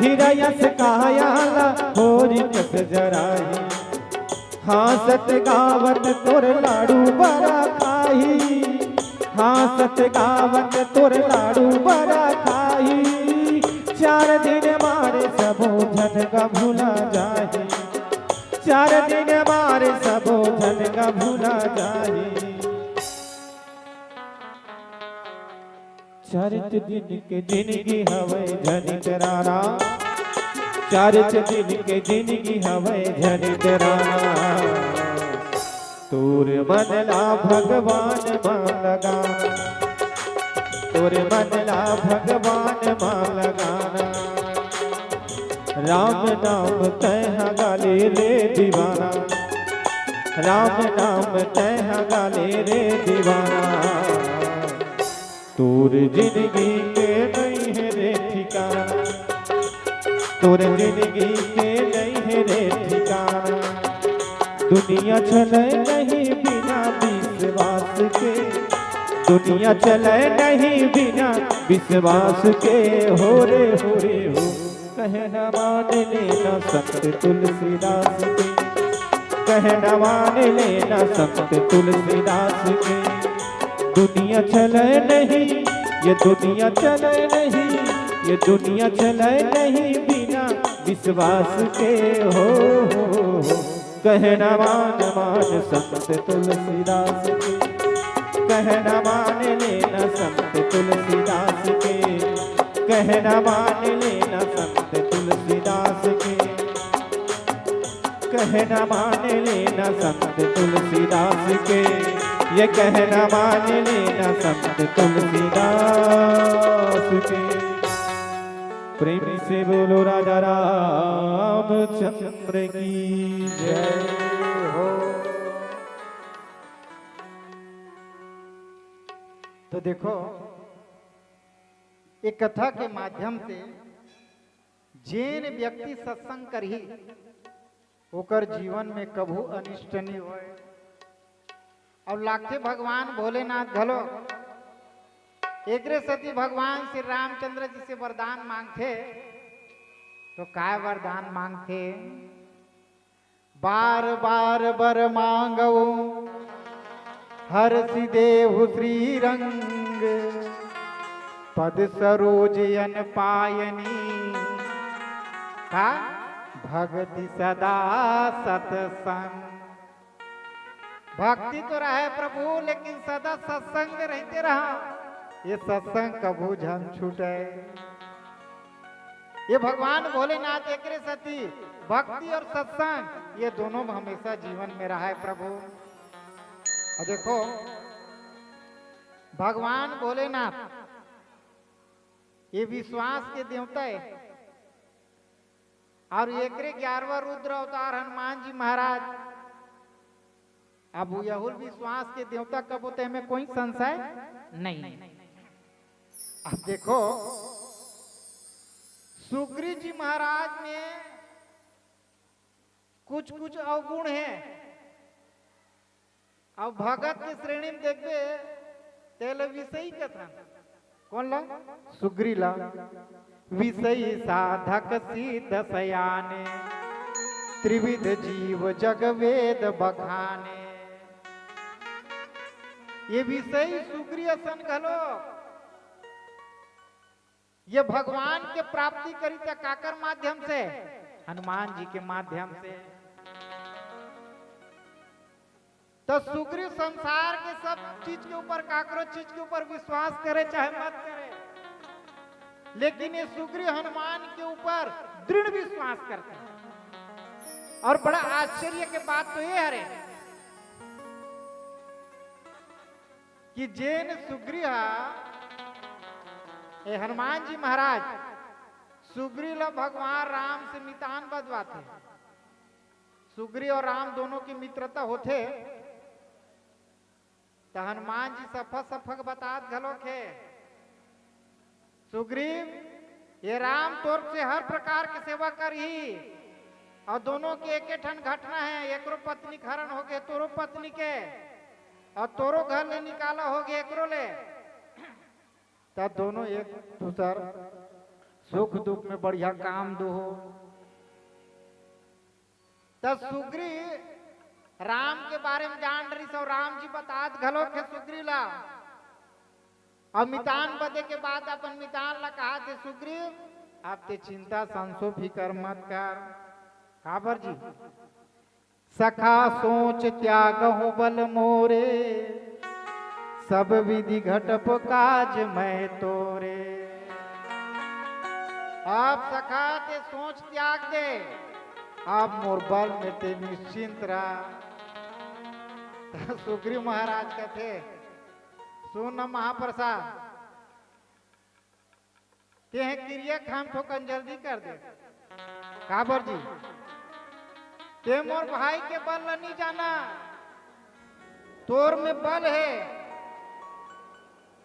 हीरा यस काया ला होरी कस जराही। हाँसत गावत तोर लाडू बरा खाही, हाँसत गावत तोर लाडू बरा खाही। चार दिन मारे सबो झन गा भुला जाही, चार दिन मारे सबो झन गा भुला जाही। चारिच दिन के जिंदगी हवय झन डराना, चारिच दिन के जिंदगी हवय झन डराना। तोर मन ला भगवान मा लगाना, तोर मन ला भगवान मा लगाना। राम नाम तैं हा गा ले रे दीवाना, राम नाम तैं हा गा ले रे दीवाना। तोर जिनगी के नइ हे रे ठिकाना, तोर जिनगी के नइ हे रे ठिकाना। दुनिया चले नहीं बिना विश्वास के, दुनिया चले नहीं बिना विश्वास के। हो रे, हो रे, हो। कहना मान लेना संत तुलसीदास के, कहना मान लेना संत तुलसीदास के। दुनिया चले नहीं, ये दुनिया चले नहीं, ये दुनिया चले नहीं बिना विश्वास के। हो, हो, हो। कहना मान, मान संत तुलसीदास के, कहना मान लेना संत तुलसीदास के, कहना मान लेना संत तुलसीदास के, कहना मान लेना संत तुलसीदास के, ये कहना मान लेना संत तुलसीदास के। प्रेम से बोलो राजा रामचंद्र की जय हो। तो देखो, एक कथा के माध्यम से जेन व्यक्ति सत्संग करही, ओकर जीवन में कभू अनिष्ट नहीं होय। अउ लागथे भगवान भोलेनाथ घलो। एकरे सेती भगवान श्री रामचंद्र जी से वरदान मांगथे, तो काय वरदान मांगथे? बार बार बर मांगव, हरषि देहु श्रीरंग, पद सरोज अन पायनी। का? भक्ति सदा सत्संग। भक्ति तो रहे प्रभु, लेकिन सदा सत्संग में रहते रहा। ये सत्संग कभू झन छूटे। ये भगवान भोलेनाथ एकरे सेती भक्ति और सत्संग, ये दोनों में हमेशा जीवन में रहे प्रभु। और देखो, भगवान भोलेनाथ ये विश्वास के देवता हे। और एकरे ग्यारहवाँ रुद्र अवतार हनुमान जी महाराज। अब वो यहुल विश्वास के देवता कबो, ते में कोई संशय नहीं। अब देखो, सुग्रीव जी महाराज में कुछ कुछ अवगुण हे। अब भगत के श्रेणी में देखबे, तेला विषयी कथन। कोन ला? सुग्री ला। विषयी साधक सिद्ध सयाने, त्रिविध जीव जग वेद बखाने। ये विषयी सुग्री असन घलो। ये भगवान के प्राप्ति करी त काकर माध्यम से? हनुमान जी के माध्यम से। तो सुग्रीव संसार के सब चीज के ऊपर, काकरो चीज के ऊपर विश्वास करे चाहे मत करे, लेकिन ये सुग्रीव हनुमान के ऊपर दृढ़ विश्वास करते हैं। और बड़ा आश्चर्य के बात तो ये हरे कि जेन सुग्रीव हा, ए हनुमान जी महाराज सुग्रीव ला भगवान राम से मितान बदवाथे। सुग्रीव और राम दोनों की मित्रता होथे, त हनुमान जी सफा सफक बतात घलोक हे। सुग्रीव, ये राम तोर से हर प्रकार के सेवा करही, और दोनों के एके ठन घटना हे, एकरो पत्नी के हरण होगे, तोरो पत्नी के, और तोरो घर ले निकाला होगे एकरो ले, त दोनों एक दूसर सुख दुख में बढ़िया काम दुहो। त सुग्री राम के बारे में जान रहिस अउ राम जी बतात घलोक हे सुग्री ला। अउ मितान बदे के बाद अपन मितान ला कहाथे, सुग्री, अब ते चिंता संसो फिकर मत कर। काबर जी? सखा सोच त्यागहु बल मोरे, सब विधि घटप काज मैं तोरे। अब सखा ते सोच त्याग दे, अब मोर बल में ते निश्चिंत रह। सुग्रीव महाराज कथे, सुन न महाप्रसाद, तेंह किरिया खाम थोकन जल्दी कर दे। काबर जी? तें मोर भाई के बल ल नी जाना, तोर में बल हे,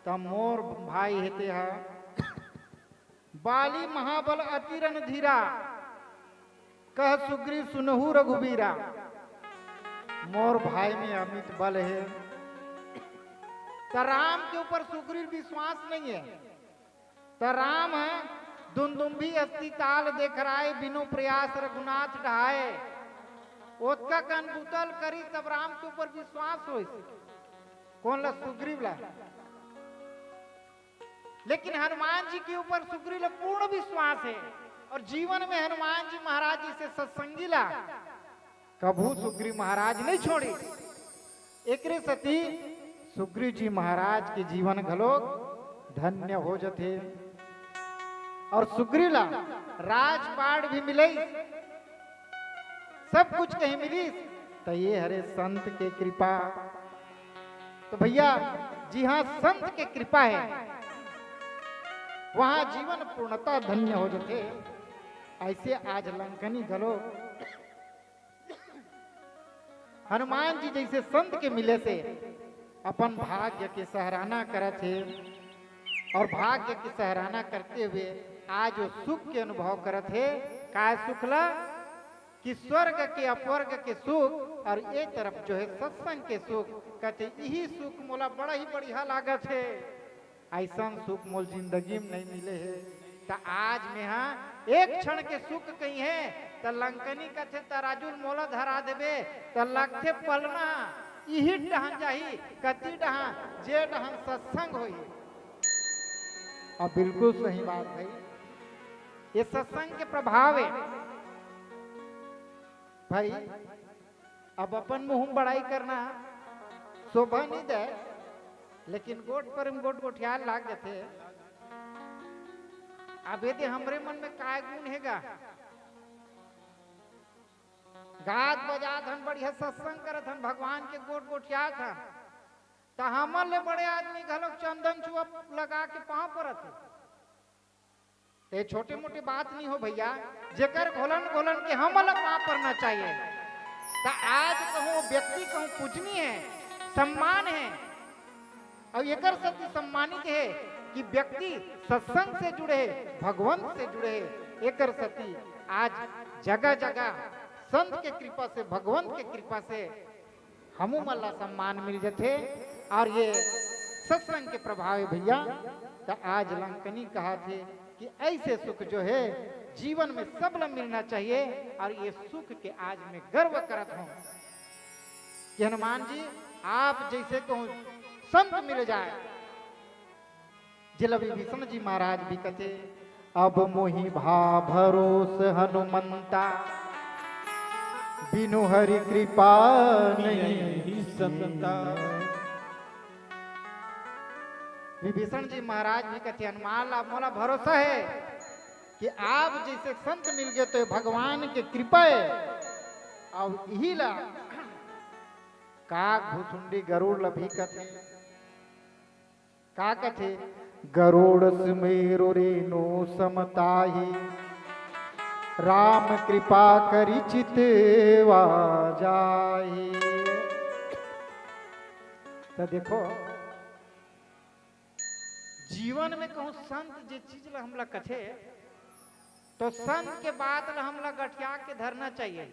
त मोर भाई हे तेहा। बाली महाबल अति रणधीरा, कह सुग्रीव सुनहु रघुबीरा। मोर भाई में अमित बल हे। त राम के ऊपर सुग्रीव विश्वास नहीं है। त राम है दुंदुम्भी अस्ति ताल देखराय, बिनु प्रयास रघुनाथ ढाय। ओतका कन बुतल करी तब राम के ऊपर विश्वास होइस। कोन ला? सुग्रीव ला। लेकिन हनुमान जी के ऊपर सुग्रीव ला पूर्ण विश्वास है और जीवन में हनुमान जी महाराज जी से सत्संगी ला कभू सुग्रीव महाराज नहीं छोड़ी। एकरे सेती सुग्रीव जी महाराज के जीवन घलो धन्य हो जथे। और सुग्रीव ला राजपाट भी मिले, सब कुछ कहीं मिलिस, त ये हरे संत के कृपा। तो भैया, जिहाँ संत के कृपा है, वहाँ जीवन पूर्णता धन्य हो जथे। ऐसे आज लंकनी घलो हनुमान जी जैसे संत के मिले से अपन भाग्य के सराहना करत हे और भाग्य के सराहना करते हुए आज वो सुख के अनुभव करत हे। काय सुख ला? कि स्वर्ग के, अपवर्ग के सुख और ये तरफ जो है सत्संग के सुख। कहते, यही सुख मोला बड़ा ही बढ़िया लागत हे। अइसन सुख मोल जिंदगी में नहीं मिले हे। त आज में हा एक क्षण के सुख कहीं है, त लंकनी कथे, "तराजू ल मोला धरा देबे, त लगथे पलना, इही डहन जाही, कति डहन, जे डहन सत्संग होही।" और बिल्कुल सही बात भाई, ये सत्संग के प्रभाव है भाई। अब अपन मुंह में बड़ाई करना शोभा नहीं दे, लेकिन गोठ पर में गोठ गोठियार लाग जथे। अब यदि हमरे मन में काय गुण हेगा, गात बजात हन, बढ़िया सत्संग करत हन, भगवान के गोठ गोठियात हन, त हमन ले बड़े आदमी घलोक चंदन चुआ लगा के पांव परत हे। ये छोटे मोटे बात नहीं हो भैया, जेकर घोलन घोलन के हमन ला पांव परना चाहिए। त आज कहूँ व्यक्ति कहूँ पूजनीय है, सम्मान है, और एकर सेती सम्मानित है कि व्यक्ति सत्संग से जुड़े है, भगवंत से जुड़े है। एकर सेती आज जगह जगह संत के कृपा से, भगवंत के कृपा से हमू मन ला सम्मान मिल जथे। और ये सत्संग के प्रभाव है भैया। त आज लंकनी कहा थे कि ऐसे सुख जो है जीवन में सब ला मिलना चाहिए, और ये सुख के आज मैं गर्व करत हूँ कि हनुमान जी आप जैसे कहूँ संत मिल जाए। जेला विभीषण जी महाराज भी कथे, "अब मोहि भा भरोस हनुमंता, बिनु हरि कृपा नहीं संता।" विभीषण जी महाराज भी कथे, "हनुमान ला मोला भरोसा है कि आप जैसे संत मिल गए तो भगवान के कृपा है।" अब यही ला काग भुसुंडी गरुड़ ला भी कथे, का कथे? "गरुड़ सुमेरु रेणु सम ताहि, राम कृपा करि चितवा जाहि।" त देखो, जीवन में कहूँ संत जे चीज ला हमला कथे, तो संत के बात ला हमला गठिया के धरना चाहिए।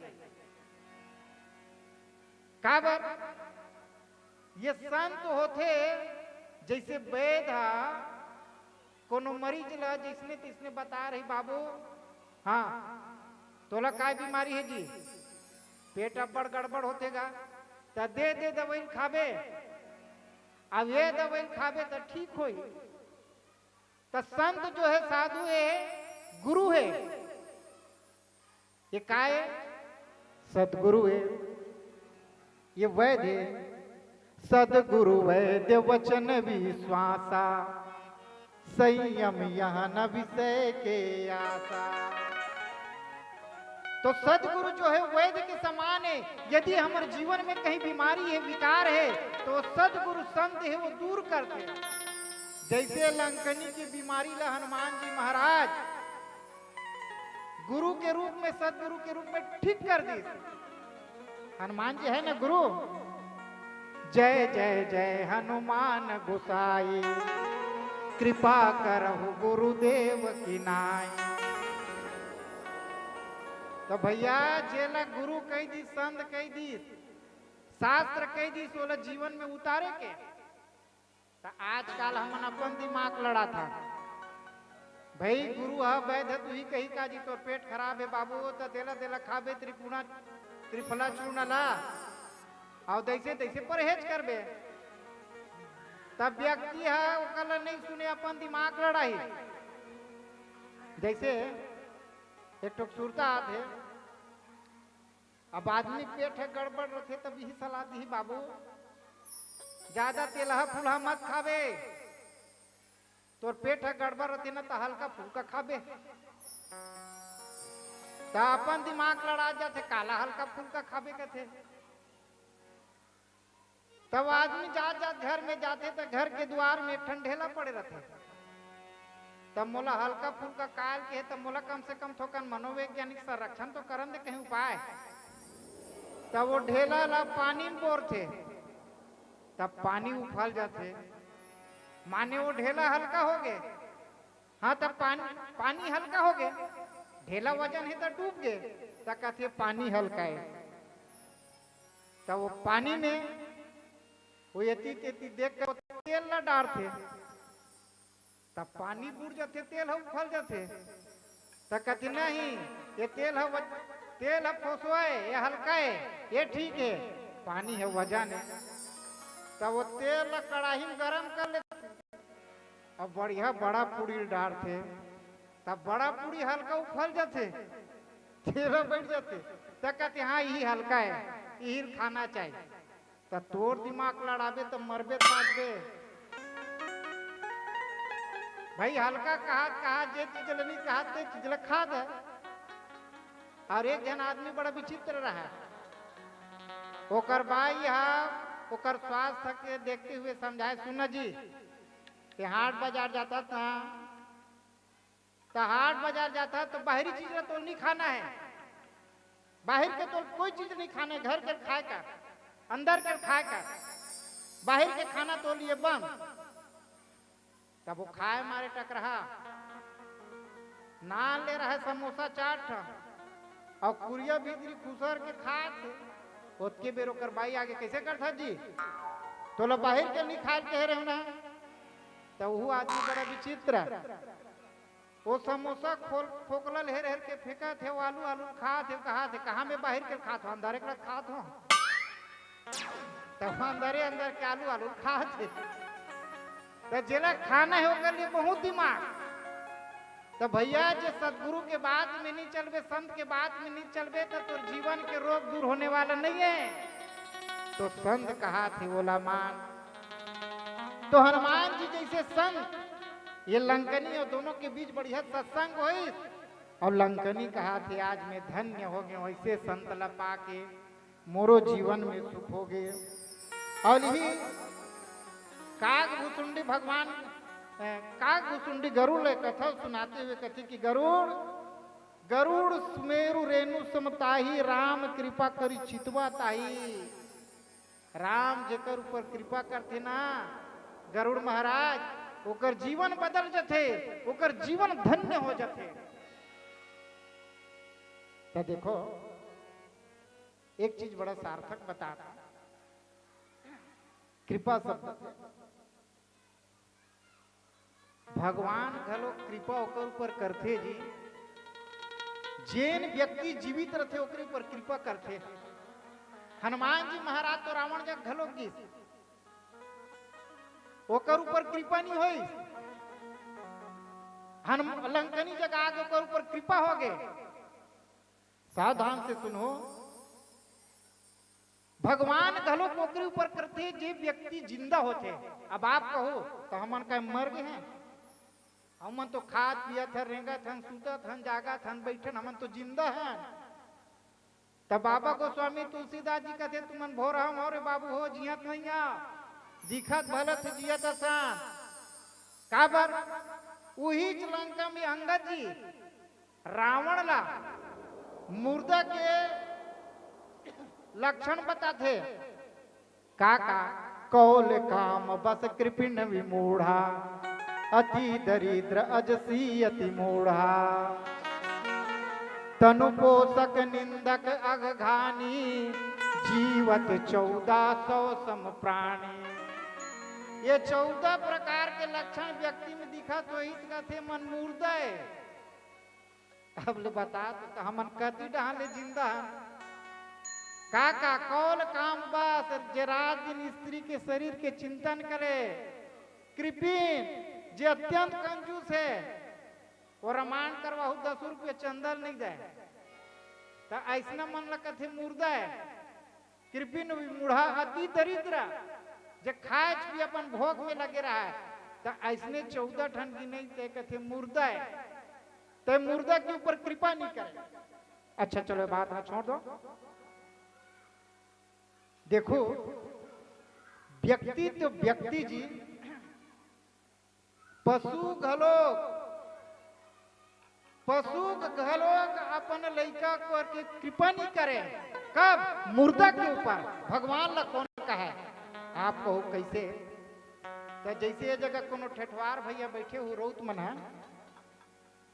काबर? ये संत होथे, जैसे वैद हा कोनो मरीज ला जैसने तैसने बता रही, "बाबू, हाँ, तोला काय बीमारी है जी? पेट अब्बड़ गड़बड़ होथे गा, त दे दे दवाई खाबे, अब ये दवाई खाबे त ठीक होई।" त संत जो है, साधु है, गुरु है, ये काय? सदगुरु है, ये वैद्य है। "सदगुरु वैद्य वचन विश्वासा, संयम यह न विषय के आसा।" तो सदगुरु जो हे वैद्य के समान हे। यदि हमर जीवन में कहीं बीमारी हे, विकार हे, तो सदगुरु संत हे, वो दूर करथे। जैसे लंकनी की बीमारी ला हनुमान जी महाराज गुरु के रूप में, सदगुरु के रूप में ठीक कर दिस। हनुमान जी हे ना गुरु, जय जय जय हनुमान गुसाई, कृपा करहु गुरुदेव की नाई। तो भैया, जेला गुरु कहि दिस, संत कहि दिस, शास्त्र कहि दिस, ओला जीवन में उतारे के। त आजकल हमन अपन दिमाग लड़ाथन। भई गुरु ह, वैद्य ह, तुही कही का जी, तोर पेट खराब हे बाबू, त देला देला खाबे त्रिपुणा त्रिफला चूर्ण ला, अउ जैसे तैसे परहेज करबे। तब व्यक्ति ह ओकर ला नहीं सुने, अपन दिमाग लड़ाही। जैसे एक ठो सुरता आथे, अब आदमी पेट ह गड़बड़ रथे, तब यही सलाह दिही, बाबू, ज्यादा तेलहा फुलहा मत खाबे। तोर पेट ह गड़बड़ रथे ना, त हल्का फुल्का खाबे। त अपन दिमाग लड़ा जाथे, काला हल्का फुल्का खाबे कथे। तब आदमी जात जात घर में जाथे, त घर के दुआर में एक ठन ढेला पड़े रथे। तब मोला हल्का फुल्का काल के हे, तब मोला कम से कम थोकन मनोवैज्ञानिक संरक्षण तो करन दे, कहीं उपाय। तब वो ढेला ला पानी में बोरथे, तब पानी उफल जाथे, माने वो ढेला हल्का हो गे। हाँ, तब पानी, पानी हल्का हो गे, ढेला वजन हे त डूब गे, त कथे पानी हल्का हे। तब वो पानी में वो एती तेती देख के तेल ला डारथे, तब पानी बुड़ जाथे, तेल ह उफल जाथे। त कथे नहीं, ये तेल ह वज-, तेल ह फोसवा हे, ये हल्का हे, ये ठीक हे, पानी ह वजन हे। तब वो तेल ला कड़ाही में गरम कर लेथे, अब बढ़िया बड़ा पूड़ी डारथे, तब बड़ा पूड़ी हल्का उफल जाथे, तेल ह बैठ जाथे। त कथे हाँ, यही हल्का हे, यही खाना चाहिए। त तोर दिमाग लड़ाबे त मरबे त बाँचबे। भाई हल्का कहात कहात जे चीज ल नहीं कहात ते चीज ल खा दे। अउ एक झन आदमी बड़ा विचित्र रहा, ओकर बाई हा ओकर स्वास्थ्य के देखते हुए समझाए, सुन ना जी, ते हाट बाजार जाता था, त हाट बाजार जाता त बाहरी चीज ला तोल नहीं खाना हे, बाहर के तोल कोई चीज नहीं खाना हे, घर के खाए का, अंदर के खाए का, बाहर के खाना तोल ये बंद। तब वो खाए मारे टकरहा नान ले रहा हे समोसा चाट, अउ कुरिया भीतरी खुसर के खात हे। ओतके बेर ओकर बाई आगे, कैसे करथा जी, तोला बाहर के नहीं खाए के रहे ना। त वो आदमी बड़ा विचित्र, वो समोसा खोल, फोकला ल हेर हेर के फेंकत हे, वो आलू आलू खात हे, कहात हे, कहाँ में बाहर के खात हो, अंदर के खात हो। तब अंदरे अंदर के आलू आलू खात हे। त जेला खाना हे ओकर लिए बहुत दिमाग। त भैया, जे सदगुरु के बात में नहीं चलबे, संत के बात में नहीं चलबे, त तोर जीवन के रोग दूर होने वाला नहीं हे। तो संत कहात हे, ओला मान। तो हनुमान जी जैसे संत, ये लंकनी अउ दोनों के बीच बढ़िया सत्संग होइस, अउ लंकनी कहाथे, आज मैं धन्य हो गेंव, ऐसे संत ला पाके मोरो जीवन में सुख हो गे। अउ यही काग भुसुंडी भगवान, अ, काग भुसुंडी गरुड़ ले कथा सुनाते हुए कथे कि गरुड़, गरुड़ सुमेरु रेणु सम ताही, राम कृपा करी चितवा ताही। राम जेकर ऊपर कृपा करथे ना गरुड़ महाराज, ओकर जीवन बदल जथे, ओकर जीवन धन्य हो जथे। त देखो, एक चीज बड़ा सार्थक बतात, कृपा शब्द। भगवान घलो कृपा ओकर ऊपर करथे जी। जेन व्यक्ति जीवित रथे, ओकरे ऊपर कृपा करथे। हनुमान जी महाराज तो रावण जग घलो गिस, ओकर ऊपर कृपा नहीं होइस। हनुम-, लंकनी जग आगे ओकर ऊपर कृपा हो गे। सावधान से सुनो, भगवान घलो ओकरे ऊपर करथे, जे व्यक्ति जिंदा होथे। अब आप कहो, तो हमन का मर गे हन? हमन तो खात पियत हन, रेंगत हन, सूतत हन, जागत हन, बैठन, हमन तो जिंदा हन। त बाबा गोस्वामी तुलसीदास जी कथे, तुमन भोर हव रे बाबू हो, जियत नइ आ, दिखत भले थे जियत असन। काबर? उहीच लंका में अंगद जी रावण ला मुर्दा के लक्षण बताथे। का का? कौल काम बस कृपिन विमूढ़ा, अति दरिद्र अजसी अति मूढ़ा। तनु पोषक निंदक अघघानी, जीवत चौदह सौ सम प्राणी। ये चौदह प्रकार के लक्षण व्यक्ति में दिखत होही त कथे मन मुर्दा ए। अब ले बता तो, तो हमन कति डहान ले जिंदा हन? का का? कौल काम बस, जे रात दिन स्त्री के शरीर के चिंतन करे। कृपिन, जे अत्यंत कंजूस हे, वो रामायण करवाहू दस रुपये चंदा ल नइ दे। त अइसना मन ल कथे मुर्दा ए। कृपिन विमूढ़ा अति दरिद्र, जे खाए पी अपन भोग में लगे रहय, त अइसने चौदह ठन गिनही ते कथे मुर्दा ए। ते मुर्दा के ऊपर कृपा नइ करे। अच्छा चलो, ये बात ला छोड़ दो। देखो, व्यक्ति तो व्यक्ति जी, पशु घलोक, पशु घलोक अपन लइका को के कृपा नइ करे। कब? मुर्दा के ऊपर। भगवान ला कोन कहे? आप कहो कइसे? त जइसे ये जगह कोनो ठेठवार भइया बइठे हो, रउत मन ह,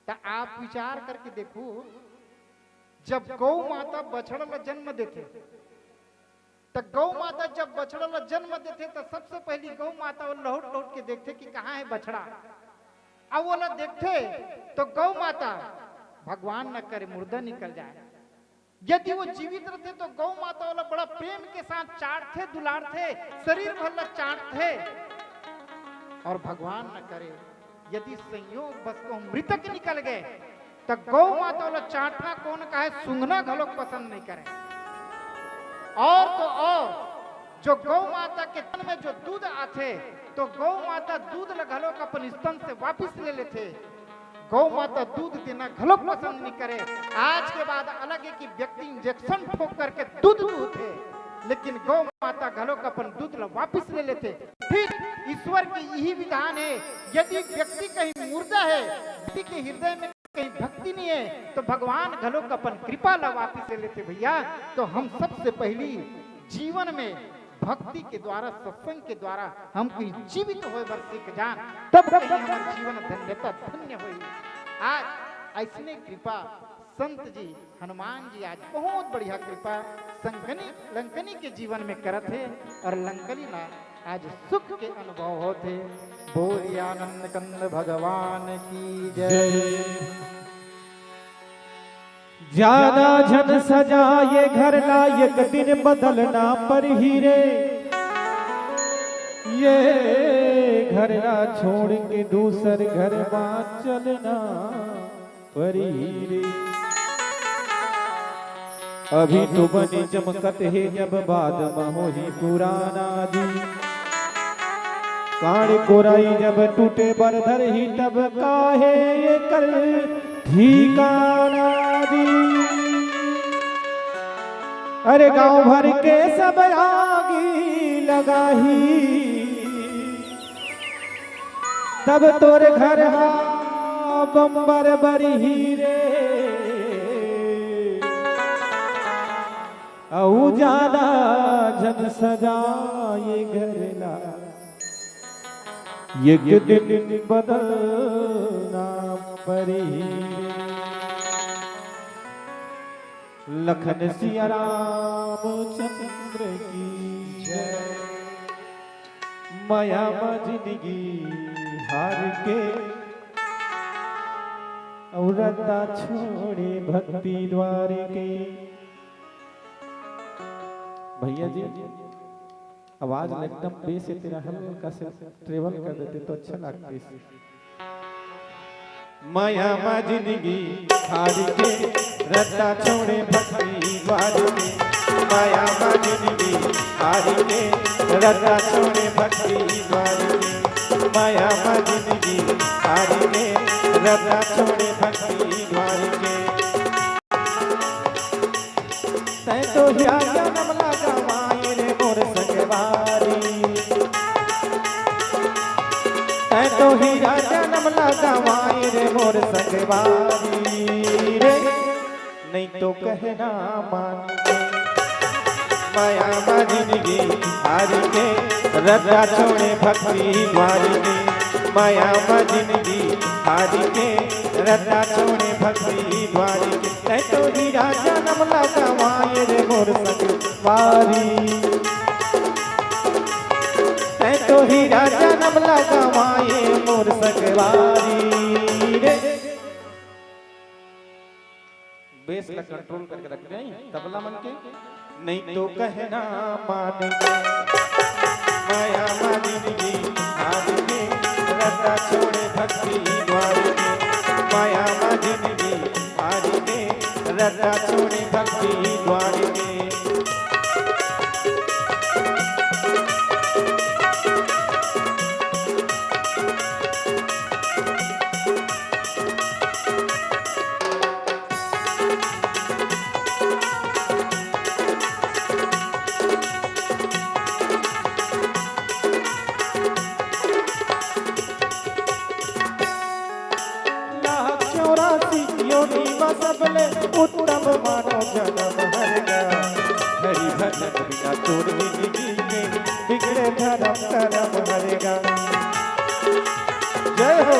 त आप विचार करके देखो, जब गौ माता बछड़ा ला जन्म देथे, त गौ माता जब बछड़ा ला जन्म देथे, त सबसे पहिली गौ माता वो लहुट लहुट के देखथे कि कहाँ हे बछड़ा। अब वो ला देखथे, त गौ माता, भगवान न करे, मुर्दा निकल जाए, यदि वो जीवित रथे, त गौ माता ओला बड़ा प्रेम के साथ चाटथे, दुलारथे, शरीर भर ला चाटथे। और भगवान न करे, यदि संयोग बस को मृतक निकल गए, त गौ माता ओला चाटना कोन कहे, सूंघना घलोक पसंद नइ करे। और तो और, जो गौ माता के तन में जो दूध आथे, तो गौ माता दूध ल घलोक अपन स्तन से वापिस ले लेथे। गौ माता दूध देना घलोक पसंद नइ करे। आज के बाद अलग हे कि व्यक्ति इंजेक्शन ठोक करके दूध दूहथे, लेकिन गौ माता घलोक अपन दूध ल वापिस ले लेथे। ठीक ईश्वर के इही विधान हे, यदि व्यक्ति कहीं मुर्दा हे, व्यक्ति के हृदय में कहीं भक्ति नइ हे, त भगवान घलोक अपन कृपा ल वापिस ले लेथे भइया। त हम सबसे पहिली जीवन में भक्ति के द्वारा, सत्संग के द्वारा हम कहीं जीवित होय बर सीख जान, तब कहीं हमर जीवन धन्यता धन्य होही। आज अइसने कृपा संत जी, हनुमान जी आज बहुत बढ़िया कृपा संकनी, लंकनी के जीवन में करत हे और लंकनी ला आज सुख के अनुभव होत हे। बोलिए आनंद कंद भगवान की जय। जय। ज्यादा झन सजा ये घर ला, एक दिन बदलना परही रे। ये घर ला छोड़ के दूसर घर मा चलना परही रे। अभी तो बने चमकत हे, जब बाद मा होही पुराना जी। कांड़ कोराई जब टूटे बर धरही, तब काहे एकर ठिकाना जी। अरे गांव भर के सब आगी लगाही, तब तोर घर हा बम्बर बरही रे। अउ ज्यादा झन सजा ये घर ला, एक दिन बदलना परही रे। लखन सिया रामचंद्र की जय। मया मा जिनगी हार के, अउ रद्दा छोड़े भक्ति द्वार के। भइया जी, आवाज ल एकदम बेस हे तेरा, हल्का से ट्रेवल कर देते तो अच्छा लगता। मया मा जिनगी हार के, रद्दा छोड़े भक्ति द्वार के। मया मा जिनगी हार के, रद्दा छोड़े भक्ति द्वार के। मया मा जिनगी हार के, रद्दा छोड़े भक्ति द्वार के। हीरा जनम ला गंवाए रे मोर संगवारी, तैं तो हीरा जनम ला गंवाए रे मोर संगवारी रे। नहीं तो कहना मान के, माया मा जिंदगी हारी के, रद्दा छोड़े भक्ति द्वारी के। माया मा जिंदगी हारी के, रद्दा छोड़े भक्ति द्वारी के। तैं तो हीरा जनम ला गंवाए रे मोर संगवारी, तैं तो हीरा जनम ला गंवाए मोर संगवारी रे। बेस ला कंट्रोल करके रख दे, तबला मन के। नहीं तो कहना मान के, माया मा जिंदगी हारी के, रद्दा छोड़े भक्ति द्वारी के। माया मा जिंदगी हारी के, रद्दा छोड़े भक्ति द्वारी के। लाख चौरासी योनि मा सबले उत्तम मानव जनम हरे गा। हरि भजन बिना तोर जिंदगी के, बिगड़े धरम करम हरे गा। जय हो।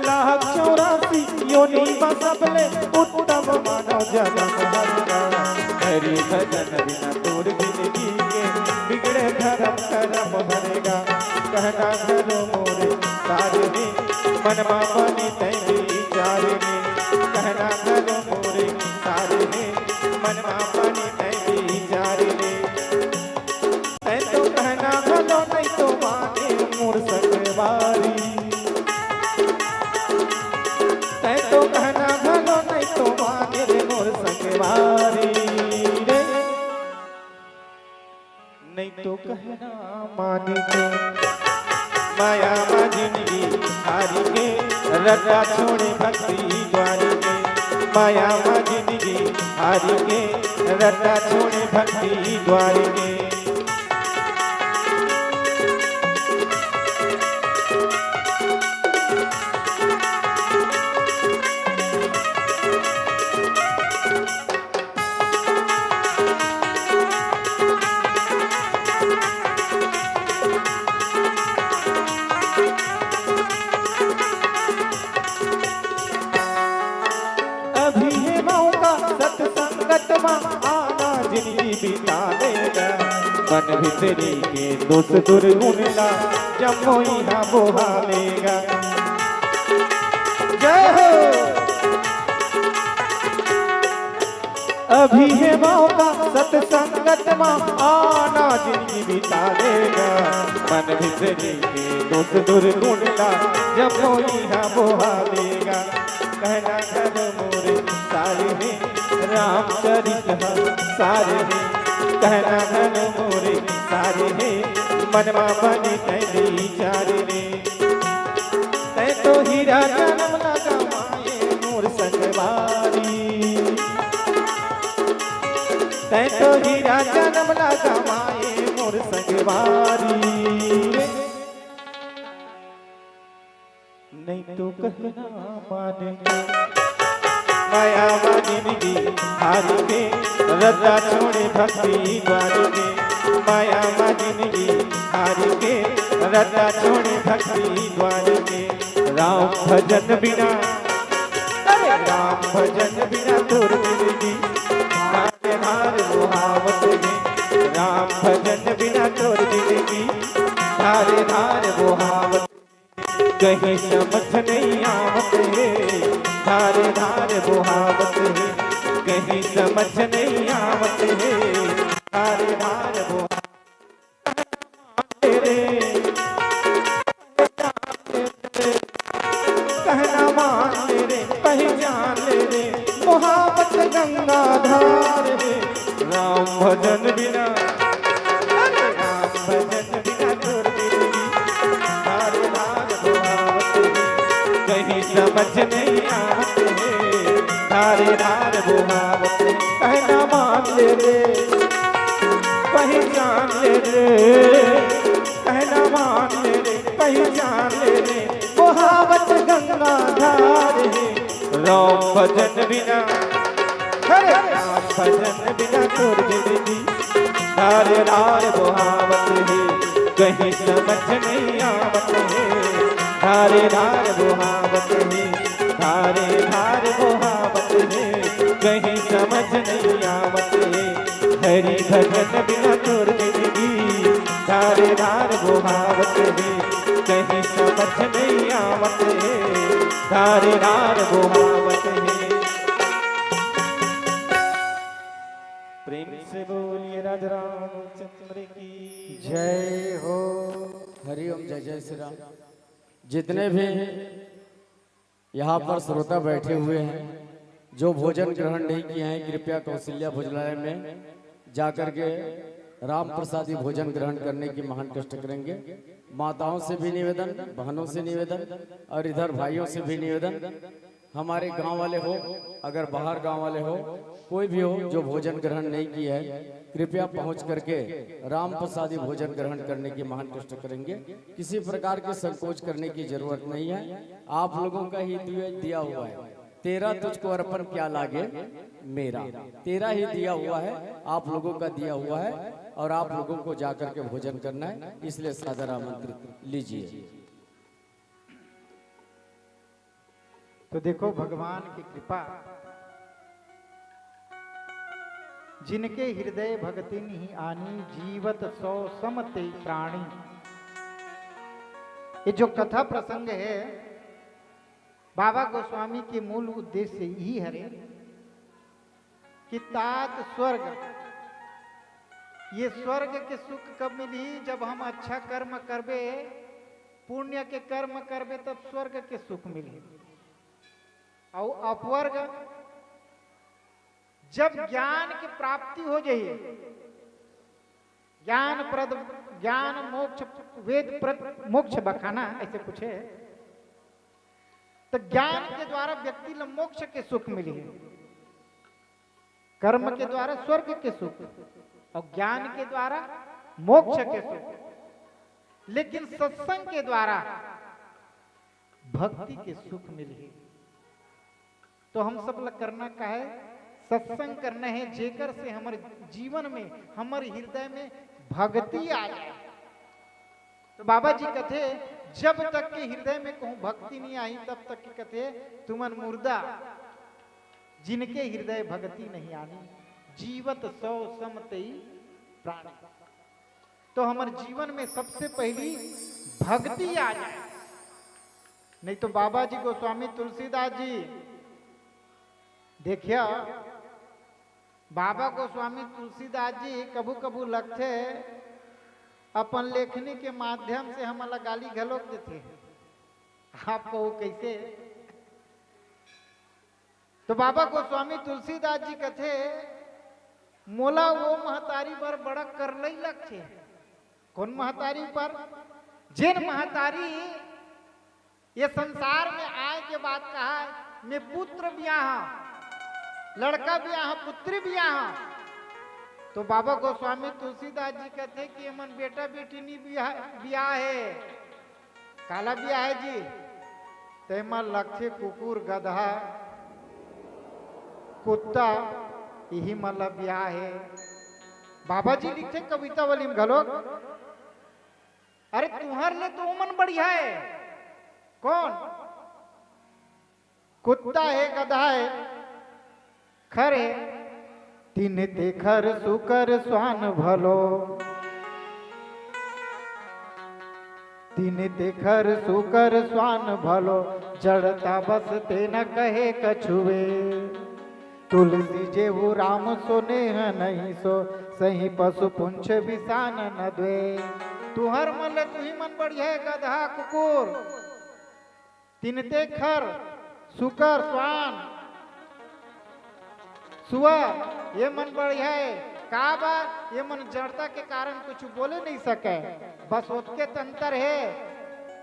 लाख चौरासी योनि मा सबले उत्तम मानव जनम हरे गा। हरि भजन बिना तोर जिंदगी के, बिगड़े धरम करम हरे गा। कहना घलो मोरे सार हे, मन मा बनी तैं बिचार हे। कहना घलो मोरे सार हे, मन मा बनी तैं बिचार हे। तैं तो कहना घलो नहीं तो माने मोर संगवारी, तैं तो कहना घलो नहीं तो माने रे मोर संगवारी रे। नहीं तो कहना मान के, माया मा जिंदगी हारी के, रद्दा छोड़े भक्ति द्वारी के। माया मा जिंदगी हारी के, रद्दा छोड़े भक्ति द्वारी के। अभी हे मौका सतसंगत मा आना, जिंदगी बिता लेगा। मन भीतरी के दोष दुर्गुण ला जम्मो इहाँ बोहा लेगा। जय हो। अभी हे मौका सतसंगत मा आना, जिंदगी बिता लेगा। मन भीतरी के दोष दुर्गुण ला जम्मो इहाँ बोहा लेगा। कहना घलो मोरे सार हे, रामचरित ह सार हे। कहना घलो मोरे सार हे, मन मा बनी तैं बिचार रे। तैं तो हीरा जनम ला गंवाए मोर संगवारी, तैं तो हीरा जनम ला गंवाए मोर संगवारी। नहीं तो कहना मान के, माया मा जिंदगी हारी के, रद्दा छोड़े भक्ति द्वारी के। माया मा जिंदगी हारी के, रद्दा छोड़े भक्ति द्वारी के। राम भजन बिना, अरे राम भजन बिना तोर जिंदगी धारे धार बोहावत हे। राम भजन बिना तोर जिंदगी धारे धार बोहावत, कहीं समझ नहीं आवत हे। धारे धार बोहावत हे, कहीं समझ नहीं आवत हे। धारे धार बोहावत रे। कहना मान ले रे, पहचान ले रे, मोहावत गंगा धार हे। राम भजन बिना, अरे राम भजन बिना तोर जिंदगी धार धार बोहावत हे। कहीं समझ नहीं आवत हे। धार धार बोहावत हे, कहना मान ले रे, पहचान ले रे, कहना मान ले रे, पहचान ले रे, बोहावत गंगा धार हे। राम भजन बिना, हरे राम भजन बिना तोर जिंदगी धार धार बोहावत हे, कहीं समझ नहीं आवत हे। धार धार बोहावत हे, धार धार बोहावत हे, कहीं समझ नहीं आवत हे। हरि भजन बिना तोर जिंदगी धार धार बोहावत हे, कहीं समझ नहीं आवत हे। धार धार बोहावत हे। प्रेम से बोलिए राजा रामचंद्र की जय हो। हरिओम, जय जय श्री राम। जितने भी यहाँ पर श्रोता बैठे हुए हैं, जो भोजन ग्रहण नहीं किए हैं, कृपया कौशल्या भोजनालय में जाकर के राम प्रसादी भोजन ग्रहण करने की महान कष्ट करेंगे। माताओं से भी निवेदन, बहनों से निवेदन और इधर भाइयों से भी निवेदन, हमारे गांव वाले हो, अगर बाहर गांव वाले हो, कोई भी हो जो भोजन ग्रहण नहीं किया है, कृपया पहुंच करके राम प्रसादी भोजन ग्रहण करने की महान कष्ट करेंगे। किसी प्रकार की संकोच करने की जरूरत नहीं है। आप लोगों का ही दिया, दिया हुआ है। तेरा तुझको अर्पण क्या लागे मेरा, तेरा ही दिया हुआ है, आप लोगों का दिया हुआ है और आप लोगों को जाकर के भोजन करना है, इसलिए सादर आमंत्रित। लीजिए। तो देखो भगवान की कृपा, जिनके हृदय भगति नहीं आनी, जीवत सौ सम तेई प्राणी। ये जो कथा प्रसंग है, बाबा गोस्वामी के मूल उद्देश्य यही हरे कि तात स्वर्ग, ये स्वर्ग के सुख कब मिलही? जब हम अच्छा कर्म करबे, पुण्य के कर्म करबे, तब स्वर्ग के सुख मिलही। अउ अपवर्ग, जब ज्ञान के प्राप्ति हो जाही, ज्ञान प्रद, ज्ञान मोक्ष, वेद प्रद मोक्ष बखाना ऐसे कुछ है, तो ज्ञान के द्वारा व्यक्ति ल मोक्ष के सुख मिलही, कर्म के द्वारा स्वर्ग के सुख और ज्ञान के द्वारा मोक्ष के सुख, लेकिन सत्संग के द्वारा भक्ति के सुख मिलही। तो हम सब ला करना का है? सत्संग करना है, जेकर से हमर जीवन में, हमर हृदय में भक्ति आ जाए। तो बाबा जी कथे, जब तक के हृदय में कहूं भक्ति नहीं आई, तब तक के कथे, तुमन मुर्दा, जिनके हृदय भक्ति नहीं आनी, जीवत सौ सम तेई प्राणी। तो हमर जीवन में सबसे पहली भक्ति आ जाए। नहीं तो बाबा जी, गोस्वामी तुलसीदास जी, देखिया, बाबा गोस्वामी तुलसीदास जी कभू कभू लगथे, अपन लेखनी के माध्यम से हमन ला गाली घलोक देथे। आप कहो कैसे? तो बाबा गोस्वामी तुलसीदास जी कथे, मोला वो महतारी बर बड़ा करलई लगथे। कौन महतारी बर? जेन महतारी ये संसार में आए के बाद कहा, मैं पुत्र बियाह, लड़का बियाह, पुत्री बियाह। तो बाबा गोस्वामी तुलसीदास जी कहते कि एमन बेटा बेटी नहीं बियाह, बियाह है। काला बियाह है जी? तेमा लगथे कुकुर, गधा, कुत्ता, यही मन ला बियाह है। बाबा जी लिखथे कविता वाली में घलोक, अरे तुहर ले तो ओमन बढ़िया है। कौन? कुत्ता है, गधा है, खर है। तिन ते खर सुकर स्वान भलो, तिन ते खर सुकर स्वान भलो, जड़ता बस ते न कहे कछुवे। तुलसी जेहू राम सो नेह नहीं सो, सही पशु पुंछ बिसान न द्वे। तुहर मन ले तुही मन बढ़िया है, गधा कुकुर। तिन ते खर, सुकर, स्वान, सुआ, ये मन बढ़िया है। का बार? ये मन जड़ता के कारण कुछ बोले नहीं सके। बस ओतके तंतर है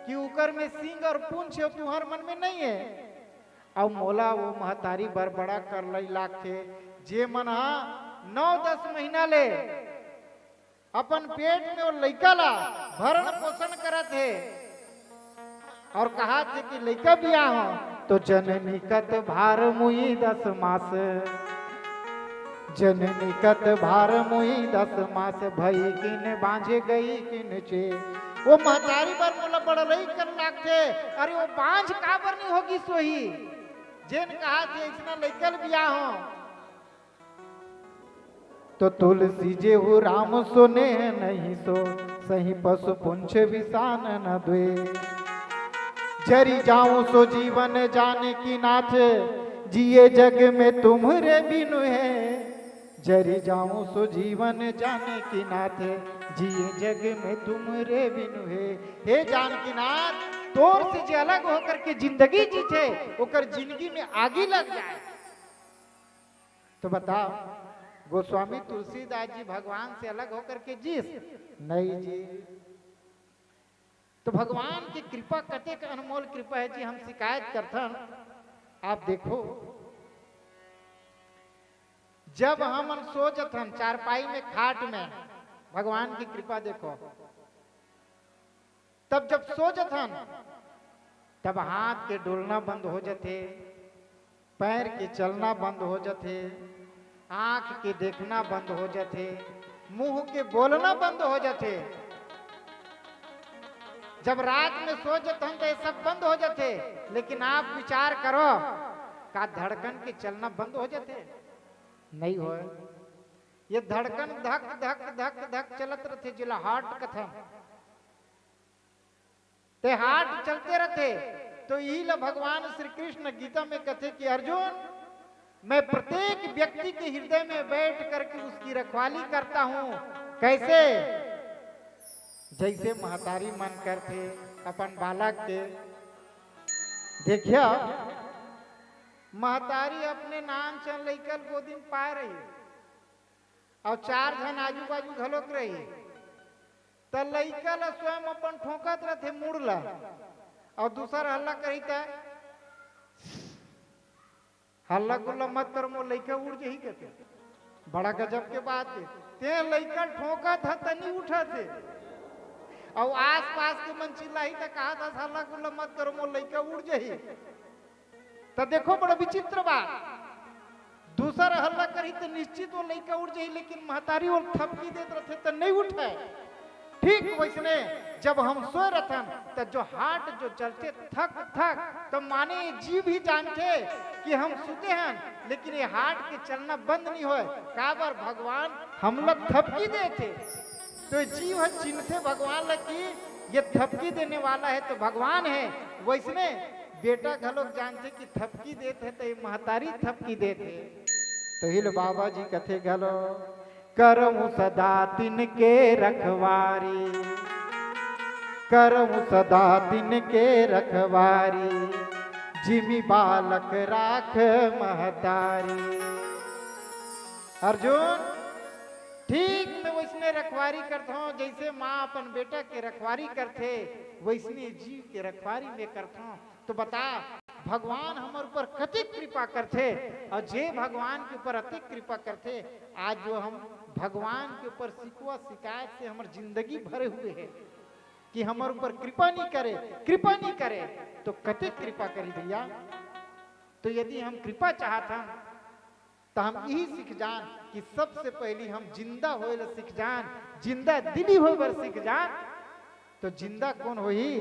कि उकर में सींग और पूंछ है, तुहर मन में नहीं है। अउ मोला वो महतारी बर बड़ा करलई लागथे, जे मन ह नौ दस महीना ले अपन पेट में वो लइका ला भरण पोषण करत हे। अउ कहाथे कि लइका बियाहूं तो जननी कत भार मुई दस मास, जननी कत भार मुई दस मास, भई किन बांझे गई किन चे। वो महतारी बर मोला बड़लई कर लागथे, अरे वो बांझ काबर नहीं होगी सोही, जेन कहाथे इसना लइका ल बियाहूं। तो तुलसी जेहू राम सो नेह नहीं सो, सही पशु पुंछ विसान न द्वे। जरि जाऊं सो जीवन जानकी नाथ, जिए जग में तुम्हरे बिनु हे। जरि जाऊं सो जीवन जानकी नाथ, जिए जग में तुम्हरे बिनु हे। हे जानकी नाथ, तोर से जे अलग होकर के जिंदगी जीथे, ओकर जिंदगी में आगी लग जाए। तो बताओ, गोस्वामी तुलसीदास जी भगवान से अलग होकर के जीस? नहीं जी। तो भगवान की कृपा कतेक अनमोल कृपा हे जी, हम शिकायत करथन। आप देखो, जब हमन सो जथन चारपाई में, खाट में, भगवान की कृपा देखो, तब जब सो जथन, तब हाथ के डोलना बंद हो जथे, पैर के चलना बंद हो जथे, आंख के देखना बंद हो जथे, मुंह के बोलना बंद हो जथे। जब रात में सो जथन, तो ये सब बंद हो जथे, लेकिन आप विचार करो, का धड़कन के चलना बंद हो जथे? नहीं होय। ये धड़कन धक धक धक धक चलत रथे, जेला हार्ट कथन। ते हार्ट चलते रथे। तो यही ला भगवान श्री कृष्ण गीता में कथे कि अर्जुन, मैं प्रत्येक व्यक्ति के हृदय में बैठ करके उसकी रखवाली करता हूं। कैसे? जैसे महतारी मन करथे अपन बालक के। देखिया, महतारी अपने नान चन लइका ल गोदी म पाए रही, अउ चार झन आजू बाजू घलोक रही, त लइका ल स्वयं अपन ठोंकत रथे मुड़ ल, अउ दूसर हल्ला करही त हल्ला गुल्ला मत कर, मोर लइका उड़ जही कथे। बड़ा गजब के बात हे, ते लइका ठोंकत ह त नी उठत हे, अउ आस पास के मन चिल्लाही त कहत हस हल्ला गुल्ला मत कर, मोर लइका उड़ जही। त देखो, बड़ा विचित्र बात। दूसर हल्ला करही त निश्चित वो लइका उठ जाही, लेकिन महतारी वो थपकी देत रथे त नहीं उठे। ठीक वैसने जब हम सोए रथन, त जो हार्ट जो चलथे थक थक, त माने ये जीव भी जानथे कि हम सुते हन, लेकिन ये हार्ट के चलना बंद नहीं होय। काबर? भगवान हमला थपकी देथे। तो जीव ह चिन्हथे भगवान ला कि ये थपकी देने वाला है तो भगवान है। वैसने बेटा घलोक जानथे कि थपकी देत हे, तो ये महतारी थपकी देत हे। तो हिल बाबा जी कथे घलो, करहूं सदा तिनके रखवारी, करहूं सदा तिनके रखवारी, जिमि बालक राख महतारी। अर्जुन, ठीक मैं वैसने रखवारी करथों, जैसे माँ अपन बेटा के रखवारी करथे, वैसने जीव के रखवारी मैं करथों। तो बता, भगवान हमर ऊपर कतिक कृपा करथे, अउ जे भगवान के ऊपर अतिक कृपा करथे, आज जो हम भगवान के ऊपर शिकवा शिकायत से हमर जिंदगी भरे हुए हे कि हमर ऊपर कृपा नहीं करे, कृपा नहीं करे, तो कतिक कृपा करी भैया। तो यदि हम कृपा चाहत हन, त हम यही सीख जान कि सबसे पहली हम जिंदा होए ला सीख जान, जिंदा दिली होए बर सीख जान। तो जिंदा कौन होही?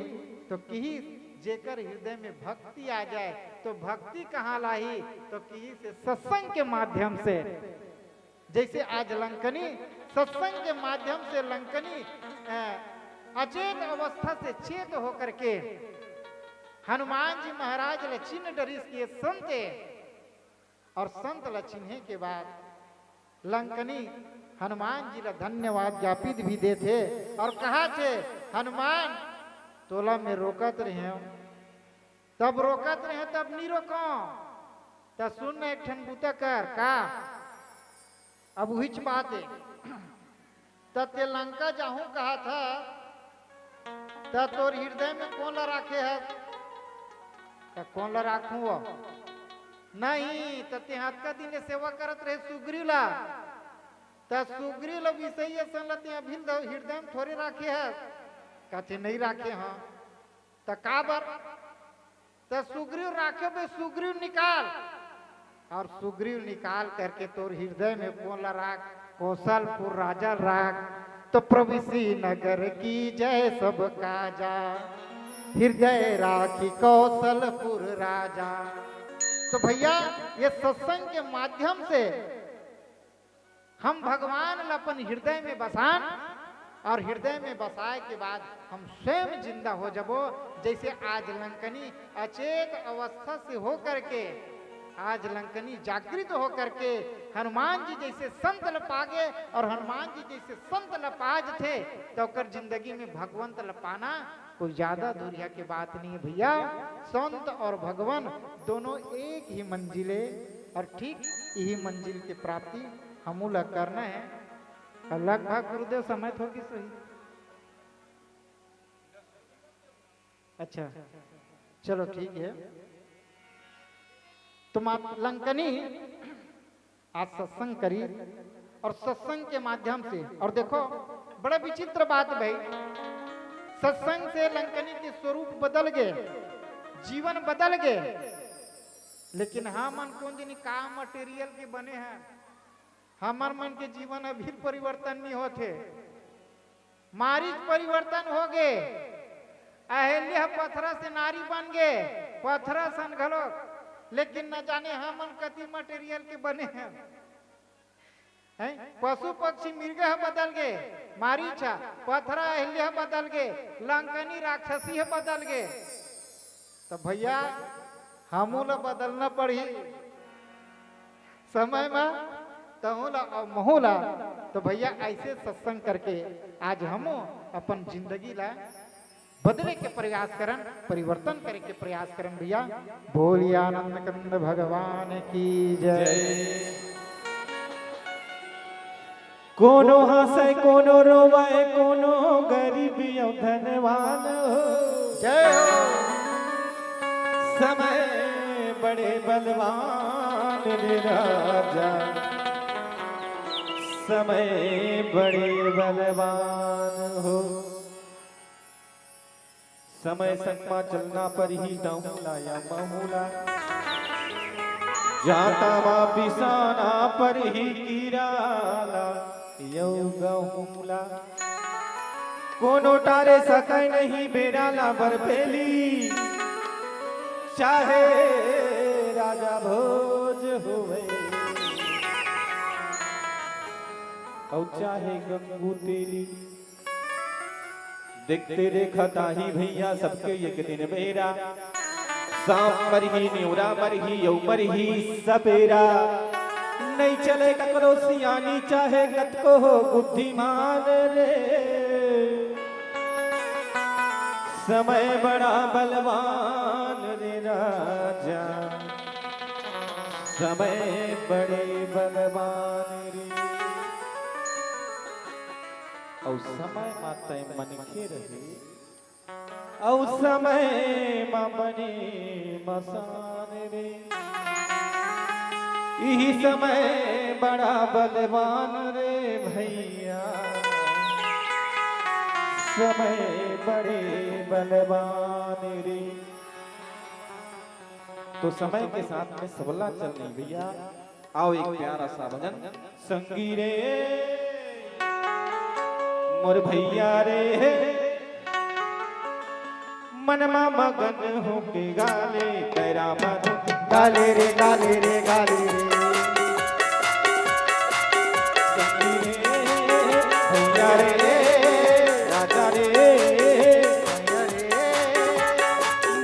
तो किही जेकर हृदय में भक्ति आ जाए, तो भक्ति कहाँ लाही? तो किही से सत्संग के माध्यम से। जैसे आज लंकनी सत्संग के माध्यम से लंकनी, अ, अचेत अवस्था से चेत होकर के हनुमान जी महाराज ल चिन्ह डरिस के संत ए। अउ संत ल चिन्हे के बाद लंकनी हनुमान जी ल धन्यवाद ज्ञापित भी देथे अउ कहाथे, "हनुमान, तोला मैं रोकत रहेंव, तब रोकत रहेंव, तब नी रोकंव, त सुन न, एक ठन बूता कर।" "का?" "अब उहीच बात हे, त ते लंका जाहूं कहाथस, त तोर हृदय में कोन ला राखे हस?" त कोन ला राखूं वो? नहीं, त तें अतका दिन ले सेवा करत रहे सुग्रीव ला, त सुग्रीव ला बिसई असन ला तें अभी ल हृदय में थोरे राखे हस। कथे, "नहीं राखे हंव।" त काबर? त सुग्रीव राखे बे, सुग्रीव निकाल। और सुग्रीव निकाल करके तोर हृदय में कोन ला राख, कौशलपुर राजा राख। तो प्रभु श्री नगर की जय सब काजा, हृदय राखी कौशलपुर राजा। तो भैया, ये सत्संग के माध्यम से हम भगवान ल अपन हृदय में बसान और हृदय में बसाए के बाद हम स्वयं जिंदा हो जबो। जैसे आज लंकनी अचेत अवस्था से होकर के आज लंकनी जागृत होकर के हनुमान जी जैसे संत ल पागे और हनुमान जी जैसे संत ल पाज थे, तो ओकर जिंदगी में भगवंत ल पाना कोई ज्यादा दूरिया के बात नहीं है भैया। संत और भगवान दोनों एक ही मंजिले और ठीक यही मंजिल की प्राप्ति हमू ला करना है। और लगभग गुरुदेव समय थोड़ी सही। अच्छा, चलो ठीक है। तो मात लंकनी आज सत्संग करी और सत्संग के माध्यम से, और देखो, बड़ा विचित्र बात भाई, सत्संग से लंकनी के स्वरूप बदल गए, जीवन बदल गए। लेकिन हमन कोन जनी का मटेरियल के बने हैं, हमर मन के जीवन अभी परिवर्तन नहीं होथे। मारीच परिवर्तन हो गे, अहिल्या ह पथरा से नारी बन गे, पथरा सन घलो, लेकिन न जाने हमन कति मटेरियल के बने हैं। हैं? पशु पक्षी मिर्ग ह बदल गे, मारीच ह, पथरा अहिल्या ह बदल गे, लंकनी राक्षसी ह बदल गे। त भैया, हमू ला बदलना पड़ही समय मा, तहू ला अउ महू ला। तो भैया, ऐसे सत्संग करके आज हमू अपन जिंदगी ला बदले के प्रयास करन, परिवर्तन करे के प्रयास करन भैया। बोलिए आनंद कंद भगवान की जय। कोनो हंसय, कोनो रोवय, कोनो गरीब अउ धनवान हो। जय हो। समय बड़े बलवान रे राजा, समय बड़े बलवान हो। समय संग मा चलना परही तहूँ ला या महू ला। जांटा मा बिसाना परही कीरा ला यउ गहूँ ला। कोनो टारे सकय नहीं बेरा ला बरपेली, चाहे राजा भोज होवय अउ चाहे गंगू तेली। देखते देखत आही भैया सबके एक दिन बेरा, सांप मरही, नेवरा मरही, अउ मरही सपेरा। नइ चले ककरो सियानी, चाहे कतको हो बुद्धिमान रे। समय बड़ा बलवान रे राजा, समय बड़े बलवान रे। अउ समय मा तय मनखे रहे, अउ समय मा बने मसान रे। इही समय बड़ा बलवान रे भैया, समय बड़े बलवान रे। तो समय के साथ में सबला चलनी भैया। आओ एक प्यारा सा भजन। संगी रे मोर भैया रे, मन मा मगन होके गाले पैरा मन। गाले रे, गाले रे, गाले रे। संगी रे भैया रे, राजा रे, भैया रे,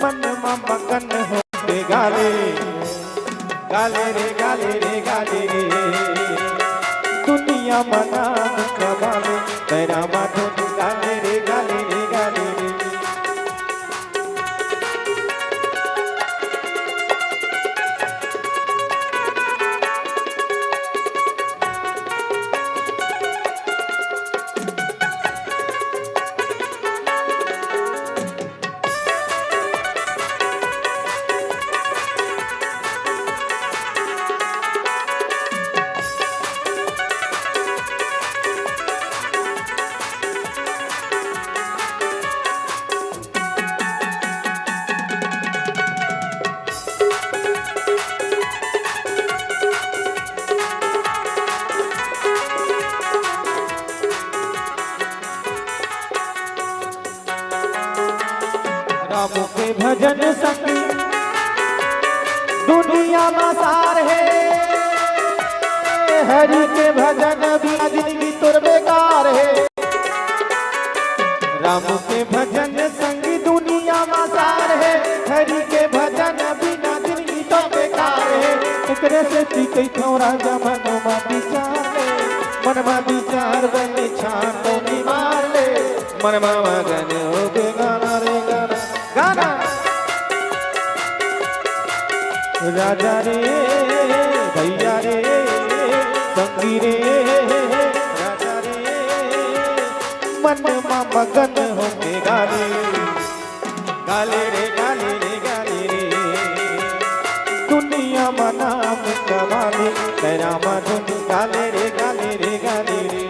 मन मा मगन हो गाले, गाले रे, गाले रे, गाले रे। दुनिया मा नाम कमाले, पैरा मा धुन गाले रे, गाले रे, गाले रे। भजन संगी दुनिया मा सार हे, हरि के भजन बिना जिंदगी तोर बेकार हे। राम के भजन संगी दुनिया मा सार हे, हरि के भजन बिना जिंदगी तो बेकार हे। एकरे सेती कहिथंव राजा मन मा विचार ले, मन मा विचार बने छाटो निमार ले, मन मा मगन होके गाना रे गाना। गाना। राजा रे, भैया रे, संगी रे, राजा रे, मन मा मगन होके गाले, गाले रे, गाले रे, गाले रे। दुनिया मा नाम कमाले, तेरा मधुन गाले रे, गाले रे, गाले रे।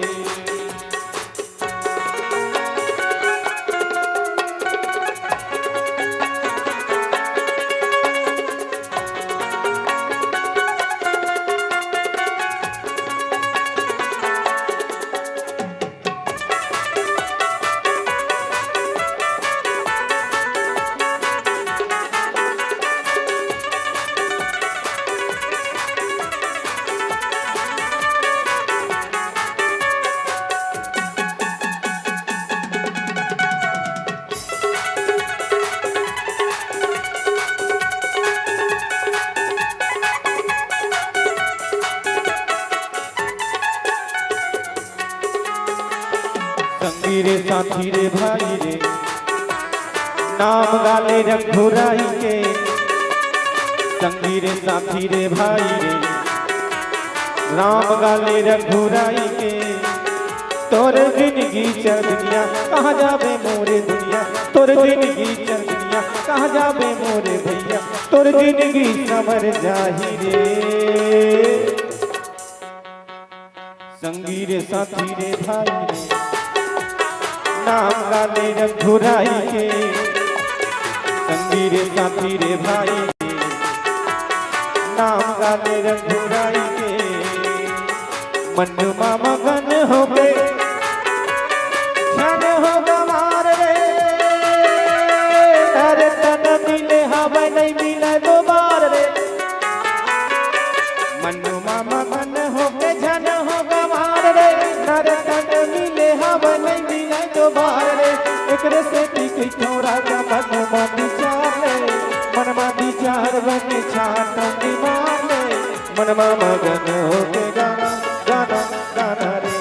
संगी रे साथी रे भाई रे, नाम गाले रघुराई के। संगी रे साथी रे भाई रे, राम गाले रघुराई के। तोर जिंदगी चल दुनिया, कहाँ जाबे मोरे दुनिया। तोर जिंदगी चल दुनिया, कहाँ जाबे मोरे भैया। तोर जिंदगी समर जाही रे। संगी रे साथी रे भाई रे, नाम गाले रघुराई के। संगी रे साथी रे भाई रे, नाम गाले रघुराई के। मन मा मगन होके झन हो गमार रे, अरे तन मिले हवय नहीं मिले दोबार रे। मन मा मगन होके झन हो गमार रे, नर तन मिले हवय नहीं मिले दोबार रे। एकरे सेती कहिथंव राजा मन मा विचार ले, मन मा विचार बने छाटो निमार ले, मन मा मगन होके गाना, गाना, गाना रे।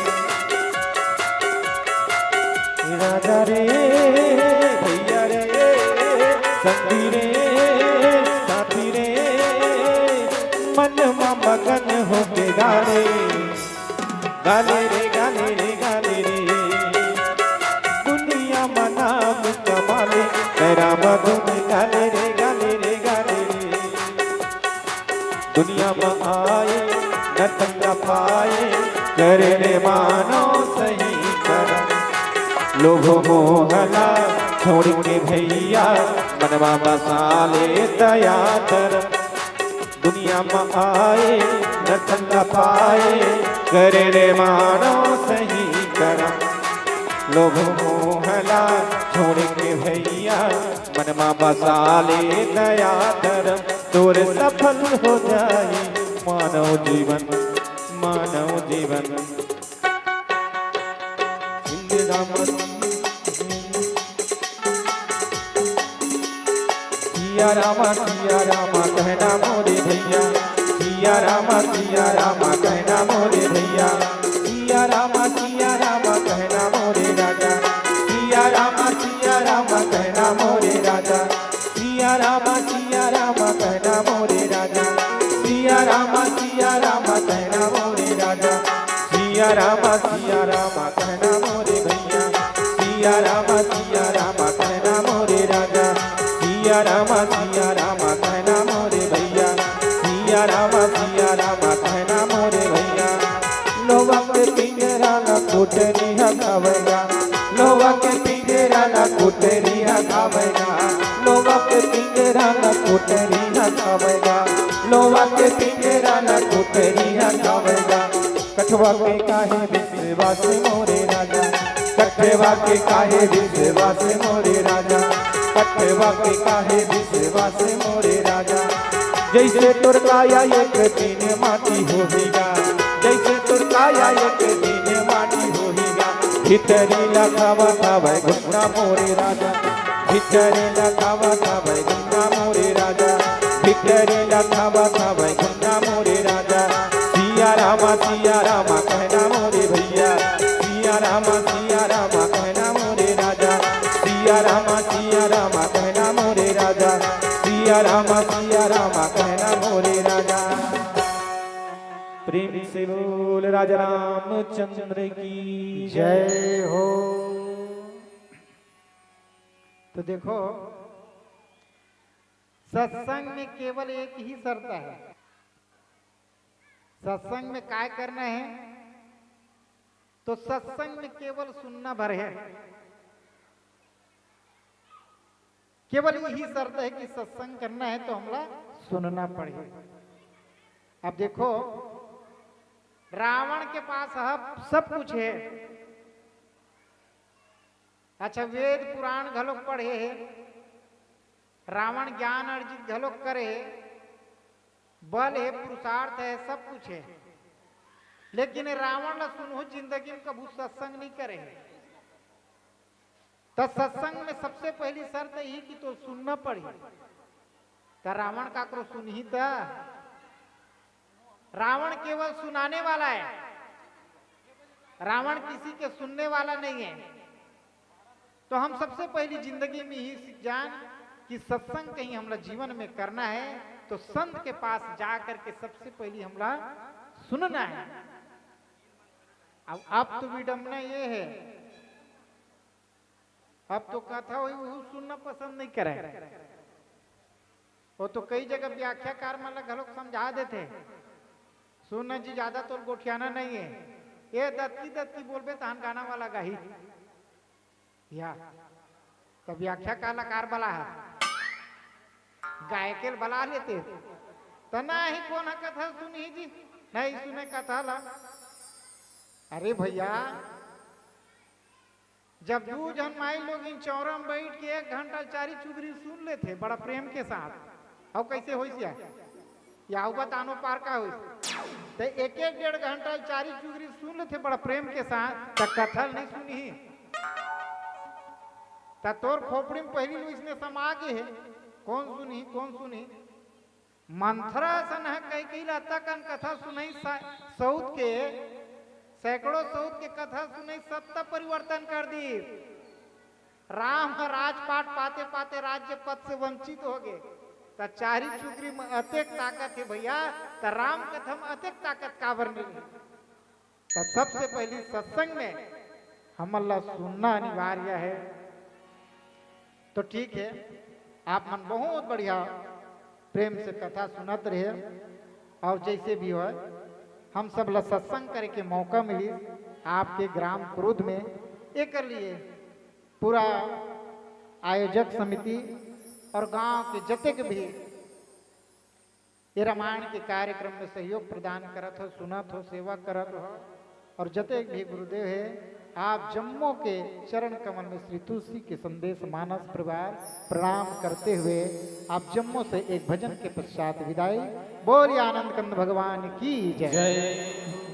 राजा रे, भैया रे, संगी रे, साथी रे, मन मा मगन होके गाले, गाले रे, गाले रे, गाले रे। दुनिया मा नाम कमाले, तेरा मधुन गाले रे, गाले रे, गाले रे। दुनिया मा आए, न धंधा पाए, करे ले मानव सही करम। लोभ मोह ला छोड़ के भैया, मन मा बसा ले दया धरम। दुनिया मा आए, न धंधा पाए, करे ले मानव सही करम। लोभ मोह ला छोड़ के भैया, मन मा बसा ले दया धरम। तोर सफल हो जाई मानव जीवन, मानव जीवन। सिंधु राम सिया रामा, सिया रामा कहना मोरे भैया। सिया रामा, सिया रामा कहना मोरे भैया। सिया रामा, सिया रामा कहना मोरे राजा। सिया रामा, सिया रामा कहना मोरे राजा। सिया रामा, सिया रामा कहना मोरे राजा। सिया रामा, सिया रामा कहना मोरे राजा। सिया रामा, सिया रामा कहना मोरे भैया। सिया रामा, सिया रामा कहना मोरे राजा। सिया रामा, सिया रामा कहना मोरे भैया। सिया रामा, सिया रामा कहना मोरे भैया। लोहा के पिंजरा ला कुटरी हटावेगा। लोहा के पिंजरा ला कुटरी हटावेगा। लोहा के पिंजरा ला कुटरी हटावेगा। लोहा के पिंजरा ला कुटरी हटावेगा। कठवा के काहे विश्वास मोरे राजा। कठवा के काहे विश्वास मोरे राजा। कठवा के काहे विश्वास मोरे राजा, जैसे तोर काया एक दिन माटी होही गा, जैसे तोर काया एक दिन माटी होही गा। भीतरी ला खावा खावे गुंडा मोरे राजा, भीतरी ला खावा खावे गुंडा मोरे राजा, भीतरी ला खावा खावे गुंडा मोरे राजा। सिया रामा सिया रामा कहना मोरे भैया, सिया रामा सिया रामा कहना मोरे राजा। सिया रामा सिया रामा कहना मोरे राजा, सिया रामा सिया रामा कहना मोरे राजा। प्रेम से बोल राजा रामचंद्र की जय हो। तो देखो, सत्संग में केवल एक ही शर्त है। सत्संग में काय करना है? तो सत्संग में केवल सुनना भर है। केवल यही शर्त है कि सत्संग करना है तो हमला सुनना पड़े। अब देखो, रावण के पास अब सब कुछ है। अच्छा, वेद पुराण घलोक पढ़े हे, रावण ज्ञान अर्जित घलोक करे हे, बल हे, पुरुषार्थ हे, सब कुछ हे, लेकिन रावण ला सुनहु जिंदगी में कभू सत्संग नहीं करे हे। त सत्संग में सबसे पहली शर्त यही कि तो सुनना पड़ही। त रावण काकरो सुनही त? रावण केवल सुनाने वाला है, रावण किसी के सुनने वाला नहीं है। तो हम सबसे पहली जिंदगी में ही सीख जान कि सत्संग कहीं हमला जीवन में करना है तो संत के पास जा करके सबसे पहली हमला सुनना है। अब अब तो विडम्बना ये है, अब तो कथा होही, वो सुनना पसंद नहीं करे। वो तो कई जगह व्याख्याकार मन ला घलोक समझा देथे, "सुन जी, ज्यादा तोर गोठियाना नहीं है, ये दतकी दतकी बोलबे तहन गाना वाला गाही।" या तो व्याख्याकार ला कार बला है, गायके ल बला लेते त ना ही कोन ह कथा सुनही जी, नहीं सुने कथा ला। अरे भैया, जब दू झन माई लोगिन चौरा में बैठ के एक घंटा चारी चुगरी सुन लेथे बड़ा प्रेम के साथ, अउ कैसे होइस या? या अउ बतानो पार का होइस? ते एक एक डेढ़ घंटा चारी चुगरी सुन लेथे बड़ा प्रेम के साथ, त कथा ल नहीं सुनही? त तोर खोपड़ी में पहली लुइस ने समा गे हे, कौन सुनही, कौन सुनही? मंथरा असन ह कैकेयी ला अतकन कथा सुनई सा-, सऊत के, सैकड़ों सऊत के कथा सुनई, सब त परिवर्तन कर दीस। राम ह राजपाट पाते पाते राज्य पद से वंचित हो गे। त चारी चुगरी में अतेक ताकत हे भैया, त राम कथा में अतेक ताकत काबर नहीं हे? त सबसे पहली सत्संग में हमन ला सुनना अनिवार्य है। तो ठीक है, आप मन बहुत बढ़िया प्रेम से कथा सुनत रहे, और जैसे भी होय, हम सब ला सत्संग करे के मौका मिली आपके ग्राम कुरुद में। एकर लिए पूरा आयोजक समिति और गांव के जतेक भी ये रामायण के कार्यक्रम में सहयोग प्रदान करत हो, सुनत हो, सेवा करत हो, और जतेक भी गुरुदेव हे, आप जम्मो के चरण कमल में श्री तुलसी के संदेश मानस परिवार प्रणाम करते हुए आप जम्मो से एक भजन के पश्चात विदाई। बोलिए आनंद कंद भगवान की जय। जय।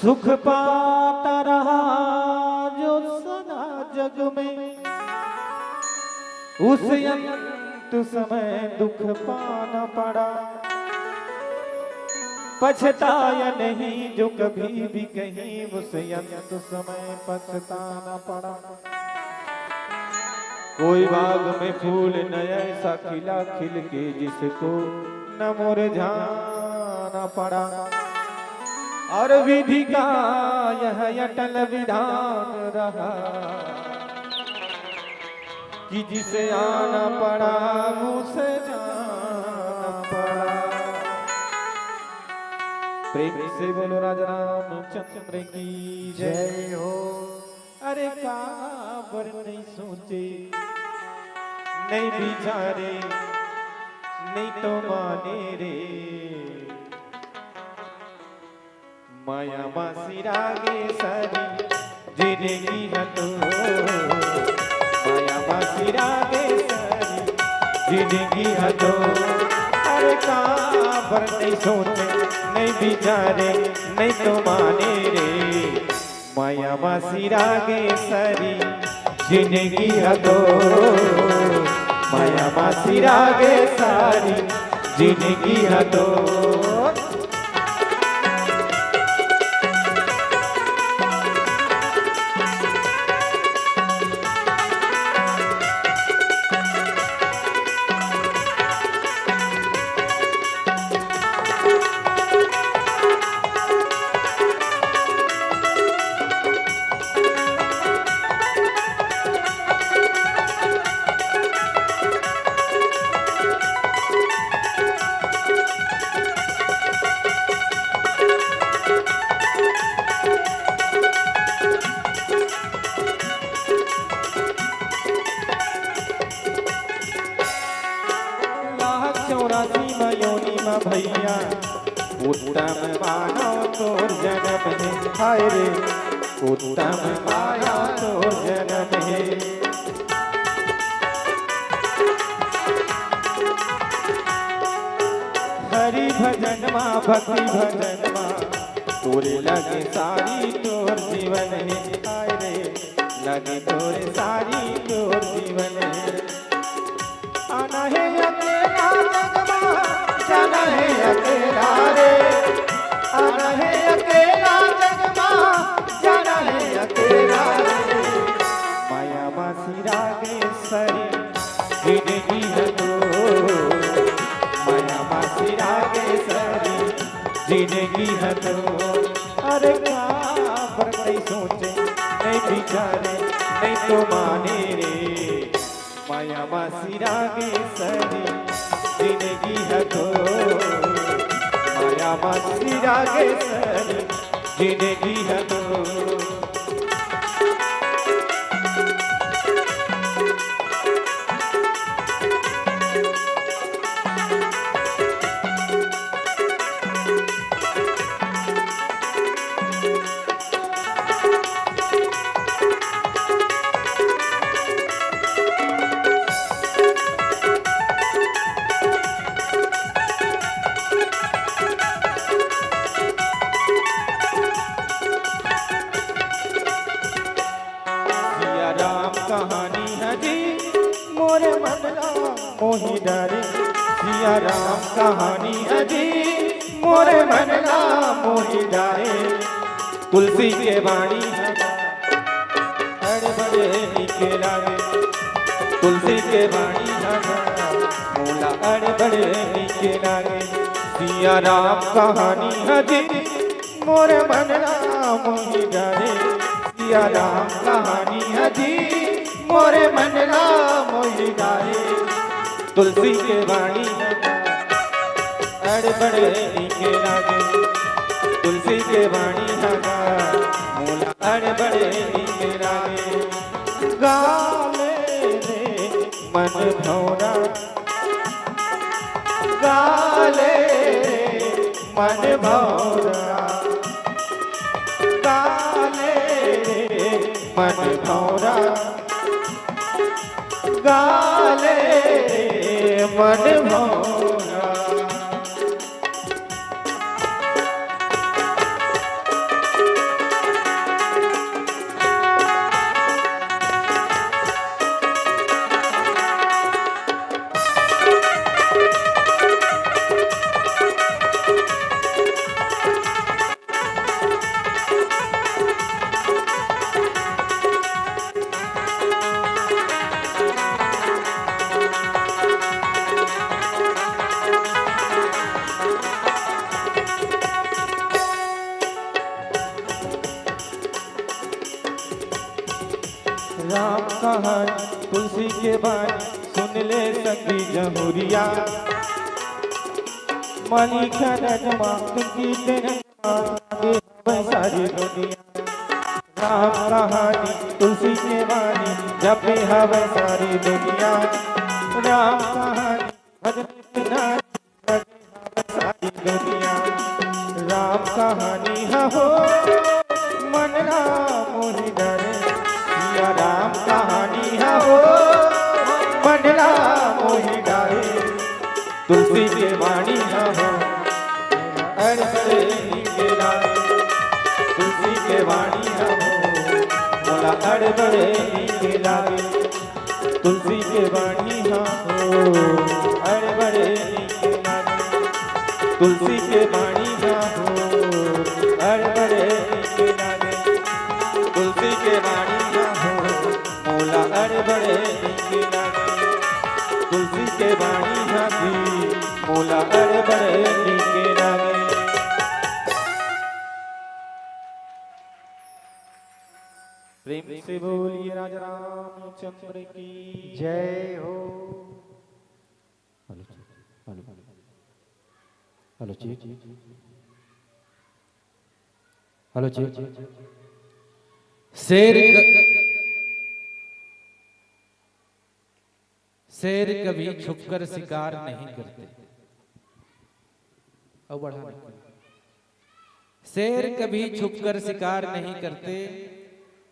सुख पाता रहा जो सदा जग में, उस अंत समय दुख पाना पड़ा। पछताया नहीं जो कभी भी कहीं, उस अंत समय पछताना पड़ा। कोई बाग में फूल न ऐसा खिला खिल के जिसको न मुरझाना पड़ा। और विधि का यह अटल विधान रहा कि जिसे आना पड़ा उसे जाना पड़ा। प्रेम से बोलो राजा रामचंद्र की जय हो। अरे काबर नहीं सोचे, नहीं विचारे, नहीं तो माने रे। माया मा सिरागे सारी जिनगी ह तो, माया मा सिरागे सारी जिनगी ह तो। अरे काबर नइ सोचे, नइ बिचारे, नइ तो माने रे। माया मा सिरागे सारी जिनगी ह तो, माया मा सिरागे सारी जिनगी ह तो। लाख चौरासी म योनि म भैया, उत्तम मानव तोर जनम हे। हाय रे, उत्तम मानव तोर जनम हे। हरि भजन मा, भक्ति भजन मा, तोरे लगे सारी तोर जीवन हे। हाय रे, लगे तोरे सारी तोर जीवन हे। आना हे अकेला जग मा, जाना हे अकेला रे। आना हे अकेला जग मा, जाना हे अकेला रे। माया मा सिरागे सारी जिनगी ह तो, माया मा सिरागे सारी जिनगी ह तो। अरे काबर नइ सोचे, नइ बिचारे, नइ तो माने रे। माया मा सिरागे सारी जिनगी ह तो, माया मा सिरागे सारी जिनगी ह तो। सिया राम कहानी ह जी मोरे मन ला मोही डारे। सिया राम कहानी ह जी मोरे मन ला मोही डारे। तुलसी के बाणी ह अड़ बड़े नीके लागे। तुलसी के बाणी ह मोला अड़ बड़े नीके लागे। सिया राम कहानी ह जी मोरे मन ला मोही डारे। सिया राम कहानी ह जी मोरे मन ला मोही डारे। तुलसी के बाणी अड़ बड़े नीके लागे। तुलसी के बाणी ह मोला अड़ बड़े नीके लागे। गाले रे मन भौरा, गाले रे मन भौरा, गाले रे मन भौरा, गाले रे मन भौरा। राम कहानी तुलसी के बानी, सुन ले संगी जहुरिया। मलिक नजमा तुमकी तेरे आगे हवे सारी दुनिया। राम कहानी तुलसी के बानी, जपे हवे सारी दुनिया। राम कहानी भजन बिना सारी दुनिया। राम कहानी ह हो, मन ला मोहि डारे। सिया राम कहानी ह हो, मन ला मोहि डारे। तुलसी के वाणी ह हो, अड़ बड़े नीक लागे। तुलसी के वाणी ह हो, मोला अड़ बड़े नीक लागे। तुलसी के वाणी ह हो, अड़ बड़े नीक लागे। तुलसी के वाणी ह हो, अड़ बड़े नीक लागे। तुलसी के वाणी ह हो, मोला अड़ बड़े नीक लागे। तुलसी के वाणी ह जी, मोला अड़ बड़े नीक लागे। प्रेम से बोलिए राजा रामचंद्र की जय हो। Hello, hello, hello, check. Hello, check. शेर क-, शेर कभी छुपकर शिकार नहीं करते। अब बढ़ा नहीं। शेर कभी छुपकर शिकार नहीं करते,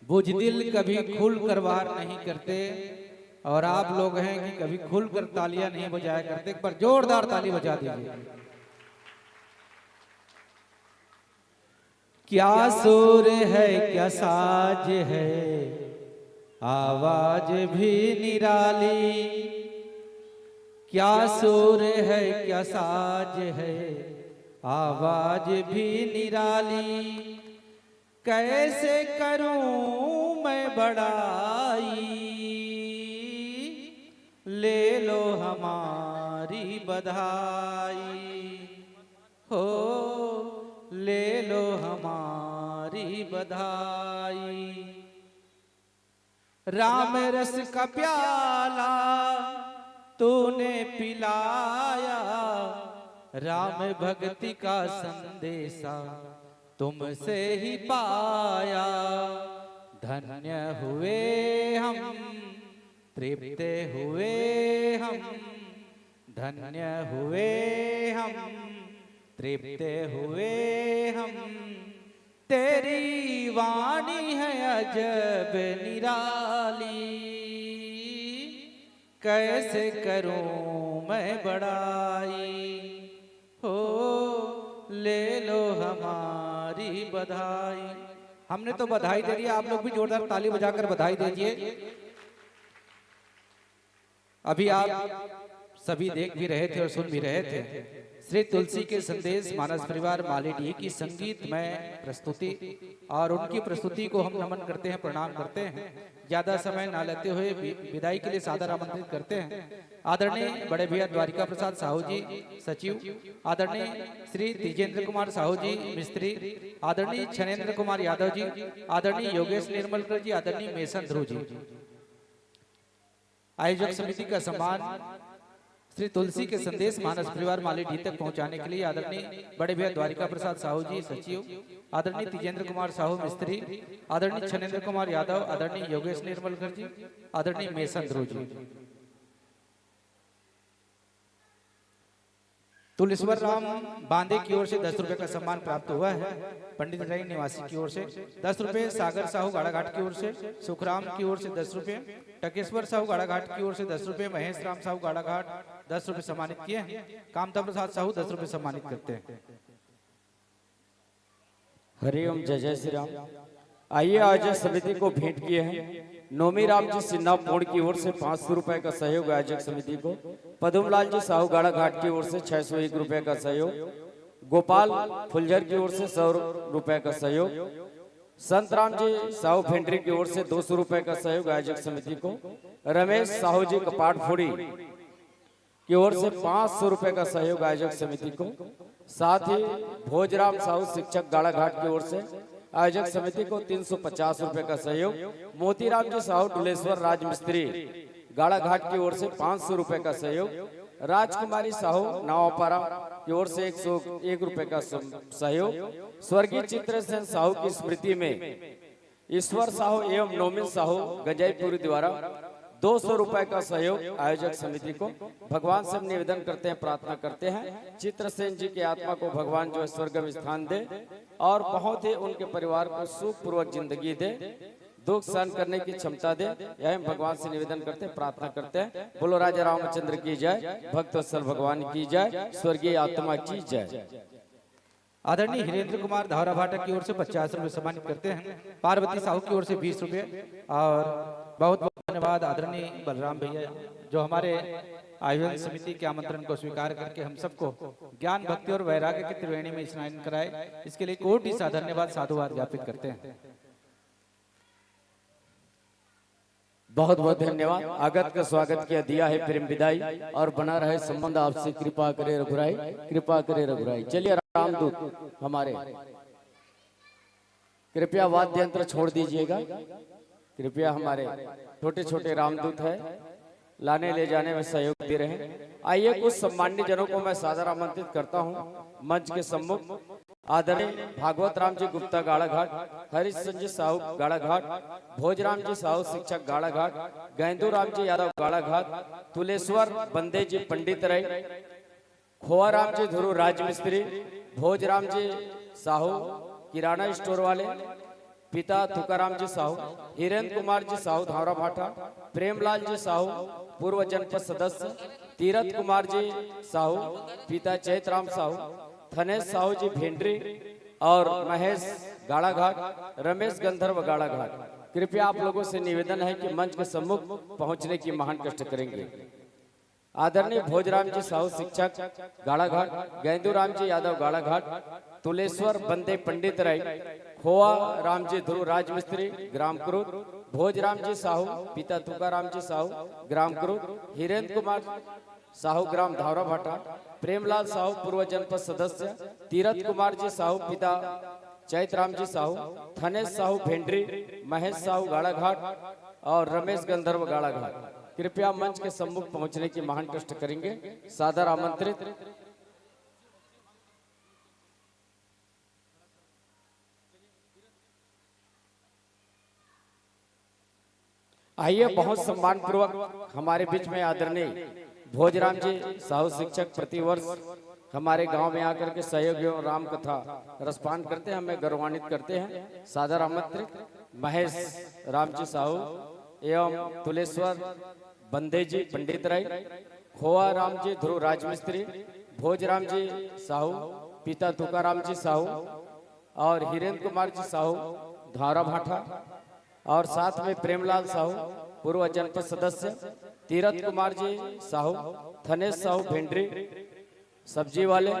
बुजदिल कभी खुलकर वार नहीं करते, और आप लोग हैं कि कभी खुलकर तालियां नहीं बजाया करते। एक बार जोरदार ताली बजा दीजिए। क्या सुर है, क्या साज है, आवाज भी निराली। क्या सुर है, क्या साज है, आवाज भी निराली। कैसे करूं मैं बड़ाई, ले लो हमारी बधाई। हो, ले लो हमारी बधाई। राम रस का प्याला तूने पिलाया, राम भक्ति का संदेशा तुमसे ही पाया। धन्य हुए हम, तृप्त हुए हम, धन्य हुए हम, तृप्त हुए हम। तेरी वाणी है अजब निराली, कैसे करूं मैं बड़ाई। हो, ले लो हमारी बधाई। हमने तो बधाई दे दी, आप लोग भी जोरदार ताली बजाकर बधाई दीजिए। अभी आप सभी देख भी रहे थे और सुन भी रहे थे, श्री तुलसी के संदेश मानस परिवार मालीडीह की संगीतमय प्रस्तुति, और उनकी प्रस्तुति को हम नमन करते हैं, प्रणाम करते हैं। ज्यादा समय ना लेते हुए वि-, विदाई के लिए सादर आमंत्रित करते हैं आदरणीय बड़े भैया द्वारिका प्रसाद साहू जी, सचिव, आदरणीय श्री तेजेंद्र कुमार साहू जी, मिस्त्री, आदरणीय छनेंद्र कुमार यादव जी, आदरणीय योगेश निर्मलकर जी, आदरणीय मेसन ध्रुव जी। आयोजक समिति का सम्मान श्री तुलसी के संदेश मानस परिवार मालीडीह तक पहुंचाने के लिए आदरणीय बड़े भैया द्वारिका प्रसाद साहू जी, सचिव, आदरणीय तेजेंद्र कुमार साहू, मिस्त्री, आदरणीय छनेंद्र कुमार यादव, आदरणीय योगेश निर्मलकर जी, आदरणीय मेसन ध्रुव जी। तुलेश्वर राम बांदे की ओर से दस रुपए का सम्मान प्राप्त हुआ है। पंडित राय निवासी की ओर से दस रुपए, सागर साहू गाड़ाघाट की ओर से, सुखराम की ओर से दस रुपए, टकेश्वर साहू गाड़ाघाट की ओर से दस रुपए, महेश राम साहू गाड़ाघाट दस रुपए सम्मानित किए हैं। कामता प्रसाद साहू दस रुपए सम्मानित करते हैं। हरिओम, जय जय श्री राम। आइए, आयोजक समिति को भेंट किए हैं नोमी राम जी सिन्हा पोड़ की ओर से पाँच सौ रुपए का सहयोग आयोजक समिति को, पदुमलाल जी साहू गाड़ाघाट की ओर से छह सौ एक रुपए का सहयोग, गोपाल फुलझर की ओर से सौ रुपए का सहयोग, संत राम जी साहू भेंडरी की ओर से दो सौ रुपए का सहयोग आयोजक समिति को, रमेश साहू जी कपाटफोड़ी की ओर से पाँच सौ रुपए का सहयोग आयोजक समिति को, साथ ही भोजराम साहू शिक्षक गाड़ाघाट की ओर से आयोजक समिति को तीन सौ पचास रुपए का सहयोग, मोतीराम जी साहू डुलेश्वर राजमिस्त्री गाड़ाघाट की ओर से पाँच सौ रुपए का सहयोग, राजकुमारी साहू नावापारा की ओर से एक सौ एक रुपए का सम-, सहयोग, स्वर्गीय चित्रसेन साहू की स्मृति में ईश्वर साहू एवं नोमिन साहू गंजाईपुरी द्वारा दो सौ रुपए का सहयोग आयोजक समिति को। भगवान से हम निवेदन करते हैं, प्रार्थना करते हैं, चित्रसेन जी की आत्मा को भगवान जो है स्वर्ग में स्थान दे और बहुत ही उनके परिवार को सुखपूर्वक जिंदगी दे, दुख सहन करने की क्षमता दे। यही हम भगवान से निवेदन करते हैं, प्रार्थना करते हैं। बोलो राजा रामचंद्र की जय, भक्त वत्सल भगवान की जय, स्वर्गीय आत्मा की जय। आदरणीय हिरेंद्र कुमार धावरा भाटा की ओर से पचास रुपए सम्मानित करते हैं, पार्वती साहू की ओर से बीस रुपए। और बहुत बहुत धन्यवाद आदरणीय बलराम भैया, जो हमारे आयोजन समिति के आमंत्रण को स्वीकार करके हम सबको ज्ञान, भक्ति और वैराग्य की त्रिवेणी में स्नान कराए। इसके लिए कोटि सा धन्यवाद, साधुवाद ज्ञापित करते हैं। बहुत बहुत धन्यवाद। आगत का स्वागत किया, दिया है प्रेम विदाई, और बना रहे संबंध आपसे, कृपा करे रघुराई, कृपा करे रघुराई। चलिए रामदूत हमारे, कृपया वाद्य यंत्र छोड़ दीजिएगा। कृपया हमारे छोटे छोटे रामदूत है, लाने ले जाने में सहयोग दे रहे हैं। आइए, कुछ सम्मान्य जनों को मैं सादर आमंत्रित करता हूं मंच के सम्मुख। आदरणीय भागवत राम जी गुप्ता गाड़ाघाट, हरिश्चंद्र जी साहू गाड़ाघाट, भोजराम जी साहू शिक्षक गाड़ाघाट, गैंदू राम जी यादव गाड़ाघाट, तुलेश्वर बंदे जी पंडित राय, खोआ राम जी धुरु राजमिस्त्री, भोजराम जी साहू किराना स्टोर वाले, पिता तुकाराम जी साहू, हिरेंद्र कुमार जी साहू धावरा भाटा, प्रेमलाल जी साहू पूर्व जनपद सदस्य, तीरथ कुमार जी साहू, पिता चैतराम साहू, थनेश साहू जी भेंडरी और महेश गाड़ाघाट, रमेश गंधर्व गाड़ाघाट। कृपया आप लोगों से निवेदन है कि मंच के सम्मुख पहुंचने की महान कष्ट करेंगे। आदरणीय भोजराम जी साहू शिक्षक गाड़ाघाट, गैंदू राम जी यादव गाड़ाघाट, तुलेश्वर बंदे पंडित राय, खोआ राम जी ध्रुव राजमिस्त्री ग्राम क्रुद, भोजराम जी साहू पिता तुकाराम जी साहू ग्राम क्रुद, हिरेंद्र कुमार साहू ग्राम धावरा भाटा, प्रेमलाल साहू पूर्व जनपद सदस्य, तीरथ कुमार जी साहू पिता चैतराम जी साहू, थनेश साहू भेंडरी, महेश साहू गाड़ाघाट और रमेश गंधर्व गाड़ाघाट। कृपया मंच के सम्मुख पहुंचने की महान कष्ट करेंगे। सादर आमंत्रित। आइए, बहुत सम्मान पूर्वक हमारे बीच में आदरणीय भोजराम जी साहू शिक्षक प्रतिवर्ष हमारे गांव में आकर के सहयोग एवं राम कथा रसपान करते हैं, हमें गौरवान्वित करते हैं। सादर आमंत्रित महेश राम जी साहू एवं तुलेश्वर बंदे जी पंडित राय, खोआ राम जी ध्रुव राजमिस्त्री, भोजराम जी साहू पिता तुकाराम जी साहू और हिरेंद्र कुमार जी साहू धारा भाटा और साथ में प्रेमलाल साहू पूर्व जनपद सदस्य, तीरथ कुमार जी साहू, थनेश साहू भेंडरी सब्जी वाले,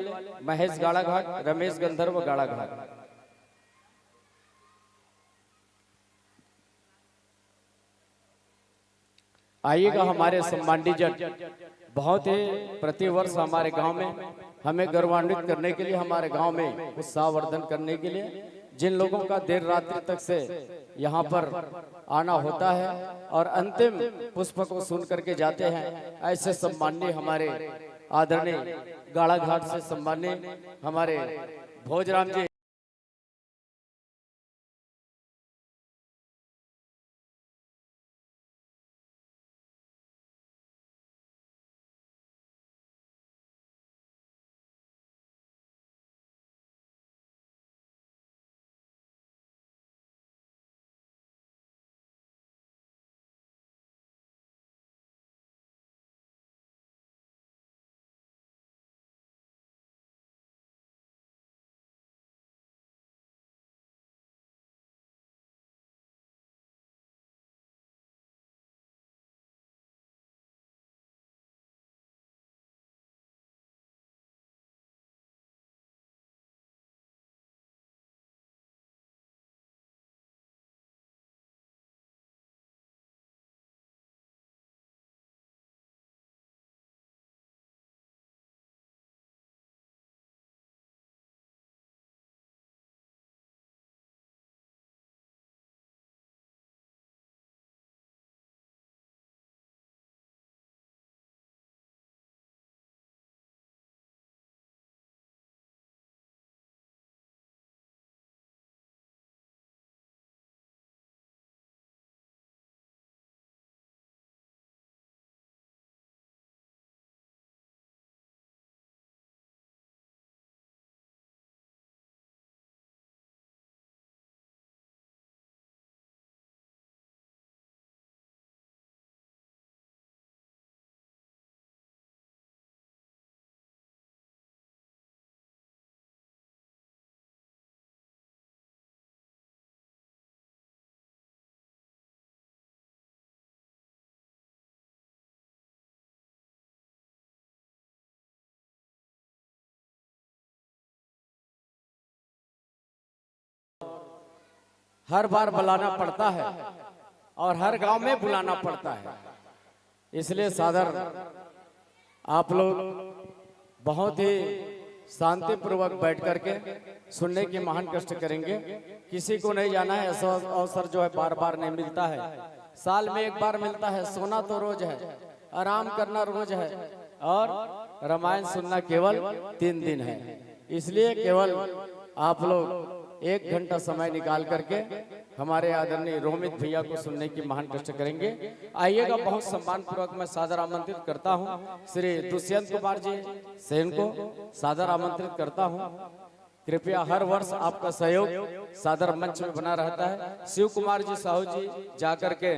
महेश गाड़ाघाट, रमेश गंधर्व गाड़ाघाट। आइएगा हमारे सम्मानित जन, बहुत ही प्रतिवर्ष हमारे गांव में हमें गौरवान्वित करने के लिए, हमारे गांव में उत्साहवर्धन करने के लिए जिन लोगों का देर रात्रि तक से यहाँ पर आना होता है और अंतिम पुष्प को सुन करके जाते हैं, ऐसे सम्माननीय हमारे आदरणीय गाड़ाघाट से सम्माननीय हमारे भोजराम जी। हर बार बुलाना पड़ता है और हर गांव में बुलाना पड़ता है। इसलिए सादर आप लोग बहुत ही शांतिपूर्वक बैठ करके सुनने की महान कष्ट करेंगे। किसी को नहीं जाना है, ऐसा अवसर जो है बार बार नहीं मिलता है, साल में एक बार मिलता है। सोना तो रोज है, आराम करना रोज है और रामायण सुनना केवल तीन दिन है। इसलिए केवल आप लोग एक घंटा समय निकाल करके हमारे आदरणीय रोमित भैया को सुनने की महान कष्ट करेंगे। आइएगा, बहुत सम्मान पूर्वक मैं सादर आमंत्रित करता हूं श्री दुष्यंत कुमार जी सेन को, सादर आमंत्रित करता हूं। कृपया, हर वर्ष आपका सहयोग सादर मंच में बना रहता है। शिव कुमार जी साहू जी जा करके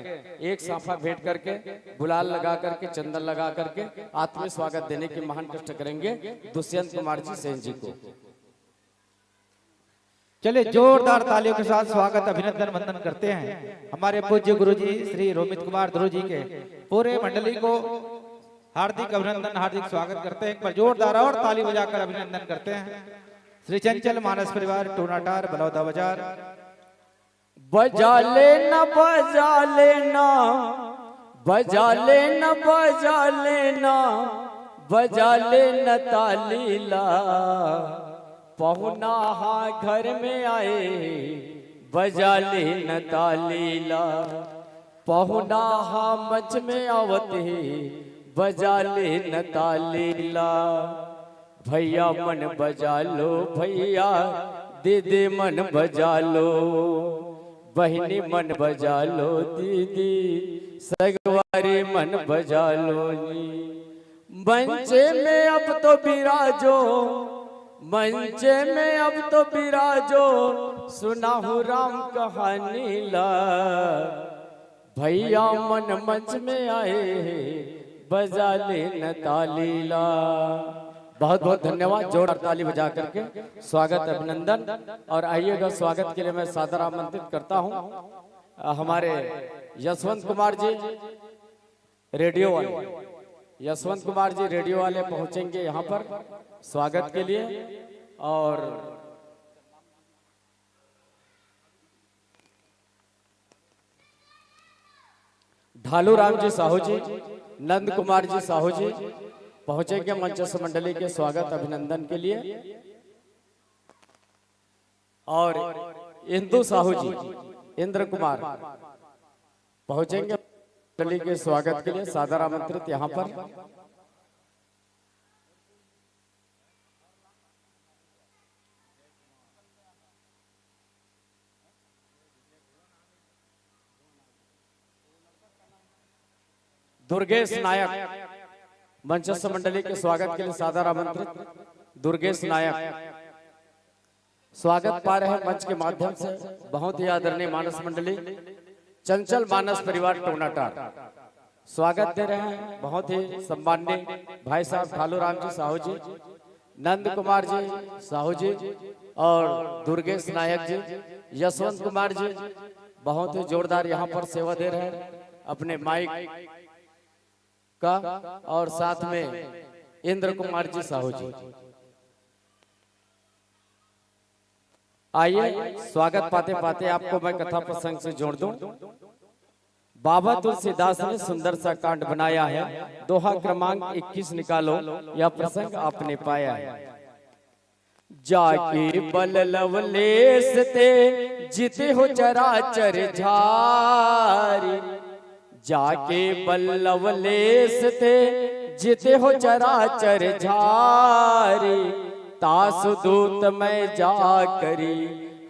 एक साफा भेंट करके, गुलाल लगा करके, चंदन लगा करके आत्मीय स्वागत देने की महान कष्ट करेंगे दुष्यंत कुमार जी सेन जी को। चलिए, जोरदार तालियों के साथ स्वागत, अभिनंदन, वंदन करते हैं हमारे पूज्य गुरु जी श्री रोमित कुमार ध्रुव जी के। पूरे मंडली को हार्दिक अभिनंदन, हार्दिक स्वागत करते हैं। एक बार जोरदार और ताली बजाकर अभिनंदन करते हैं श्री चंचल मानस परिवार, टोनाटार, बलौदा बाजार। बजा लेना, बजा लेना, बजा लेना, बजा लेना, बजा लेना ताली ला। पहुना हा घर में आए, बजा लेना ताली ला। पहुना हा मंच में आवत हे, बजा लेना ताली ला। भैया मन बजा लो भैया, दीदी मन बजा लो, बहिनी मन बजा लो दीदी, सगवारी मन बजा लो जी। मंचे में अब तो बिराजो, मंचे में अब तो बिराजो, सुनाहू राम कहानी ला। भैया मन मंच में आए हे, बजा लेना ताली ला। बहुत बहुत धन्यवाद, जोरदार ताली बजा करके स्वागत, अभिनंदन। और आइएगा, स्वागत के लिए मैं सादर आमंत्रित करता हूं, अ, हमारे यशवंत कुमार जी रेडियो वाले, यशवंत कुमार जी रेडियो वाले पहुंचेंगे यहां पर स्वागत के लिए। और ढालू राम जी साहू जी, नंद कुमार जी साहू जी पहुंचेंगे मंचस्थ मंडली के स्वागत अभिनंदन के लिए। और इंदु साहू जी, इंद्र कुमार पहुंचेंगे मंडली के स्वागत के लिए, सादर आमंत्रित यहां पर। दुर्गेश नायक मंचस्थ मंडली के स्वागत के लिए सादर आमंत्रित। दुर्गेश नायक स्वागत पा रहे हैं मंच के माध्यम से, बहुत ही आदरणीय मानस मंडली, चंचल मानस परिवार टोनाटार। स्वागत दे रहे हैं बहुत ही सम्माननीय भाई साहब ढालू राम जी साहू जी, नंद कुमार जी साहू जी और दुर्गेश नायक जी, यशवंत कुमार जी बहुत ही जोरदार यहाँ पर सेवा दे रहे हैं अपने माइक का, और साथ में इंद्र कुमार जी साहू जी। आइए, स्वागत पाते पाते आपको मैं कथा प्रसंग से जोड़ दूं। बाबा तुलसीदास ने सुंदर सा कांड बनाया है, दोहा क्रमांक इक्कीस निकालो, यह प्रसंग आपने पाया है। जाके बल लवलेस ते जिते हो चराचर झारी, जाके बल लवलेस ते जिते हो चराचर झारी, तासु दूत मैं जा करी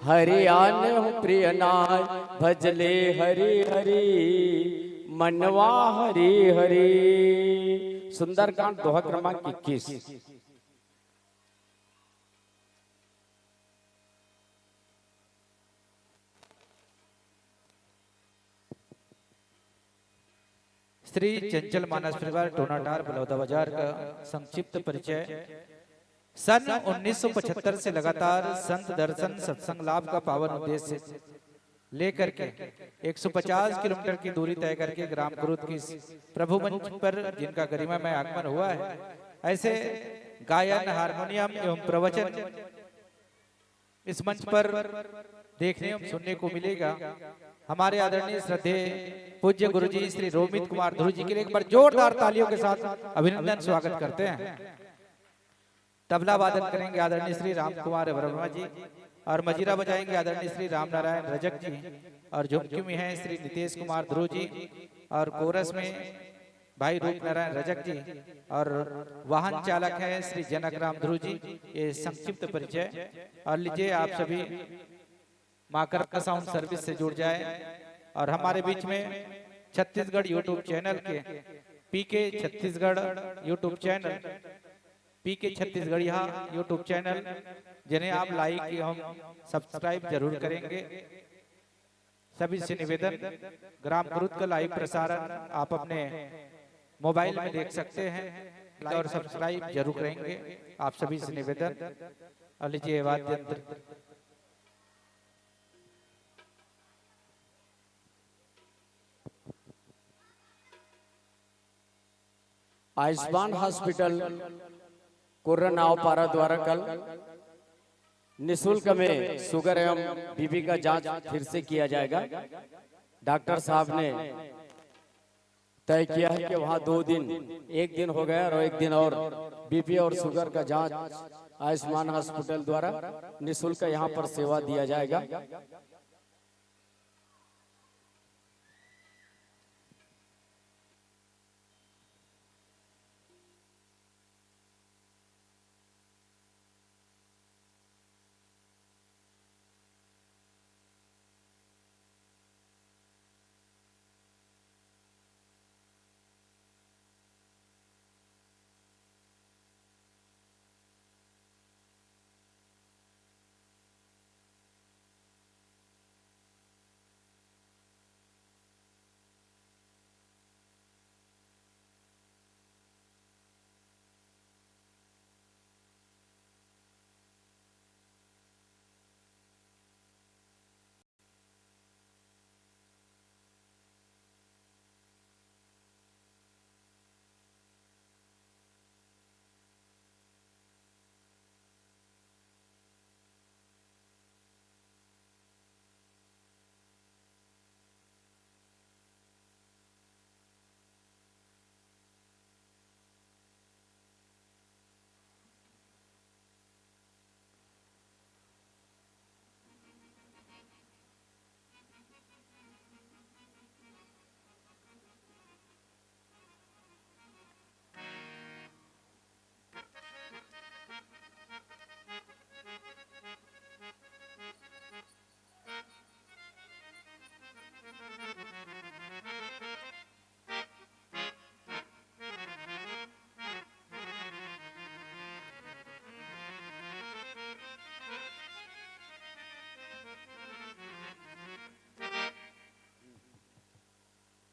हरि आन हूँ प्रिय नाय, भजले हरि हरि मनवा हरि हरि। सुंदरकांड दोहा क्रमांक इक्कीस। श्री चंचल मानस परिवार टोनाटार बलौदा बाजार का संक्षिप्त परिचय। सन उन्नीस सौ पचहत्तर से लगातार संत दर्शन सत्संग लाभ का पावन उद्देश्य लेकर के एक सौ पचास किलोमीटर की दूरी तय करके ग्राम कुरुद की प्रभु मंच पर जिनका गरिमामय आगमन हुआ है, ऐसे गायन, हारमोनियम एवं प्रवचन इस मंच पर देखने एवं सुनने को मिलेगा। हमारे आदरणीय श्रद्धेय पूज्य गुरुजी श्री रोमित कुमार ध्रुव जी के लिए एक बार जोरदार तालियों के साथ अभिनंदन, स्वागत करते हैं। तबला वादन करेंगे आदरणीय श्री राम कुमार वर्मा जी, और मजीरा बजाएंगे आदरणीय श्री राम नारायण रजक जी, और झुमकी में हैं श्री नितेश कुमार ध्रुव जी, और कोरस में भाई रूप नारायण रजक जी, और वाहन चालक हैं श्री जनक राम ध्रुव जी। ये संक्षिप्त परिचय। और लीजिए, आप सभी माकरका साउंड सर्विस से जुड़ जाए और हमारे बीच में छत्तीसगढ़ YouTube चैनल के, पीके छत्तीसगढ़ YouTube चैनल, पीके छत्तीसगढ़िया YouTube चैनल, जिन्हें आप लाइक एवं सब्सक्राइब जरूर करेंगे। सभी से निवेदन, ग्राम कुरुद का लाइव प्रसारण आप अपने मोबाइल में देख सकते हैं, लाइक और सब्सक्राइब जरूर करेंगे। आप सभी से निवेदन। और लीजिए, वाद्य यंत्र। आयुष्मान हॉस्पिटल कुर्रा नावपारा द्वारा कल निशुल्क में शुगर एवं बीपी का जांच फिर से किया जाएगा। डॉक्टर साहब ने तय किया है कि वहाँ दो दिन, एक दिन हो गया और एक दिन और बीपी और शुगर का जांच आयुष्मान हॉस्पिटल द्वारा निशुल्क यहाँ पर सेवा दिया जाएगा।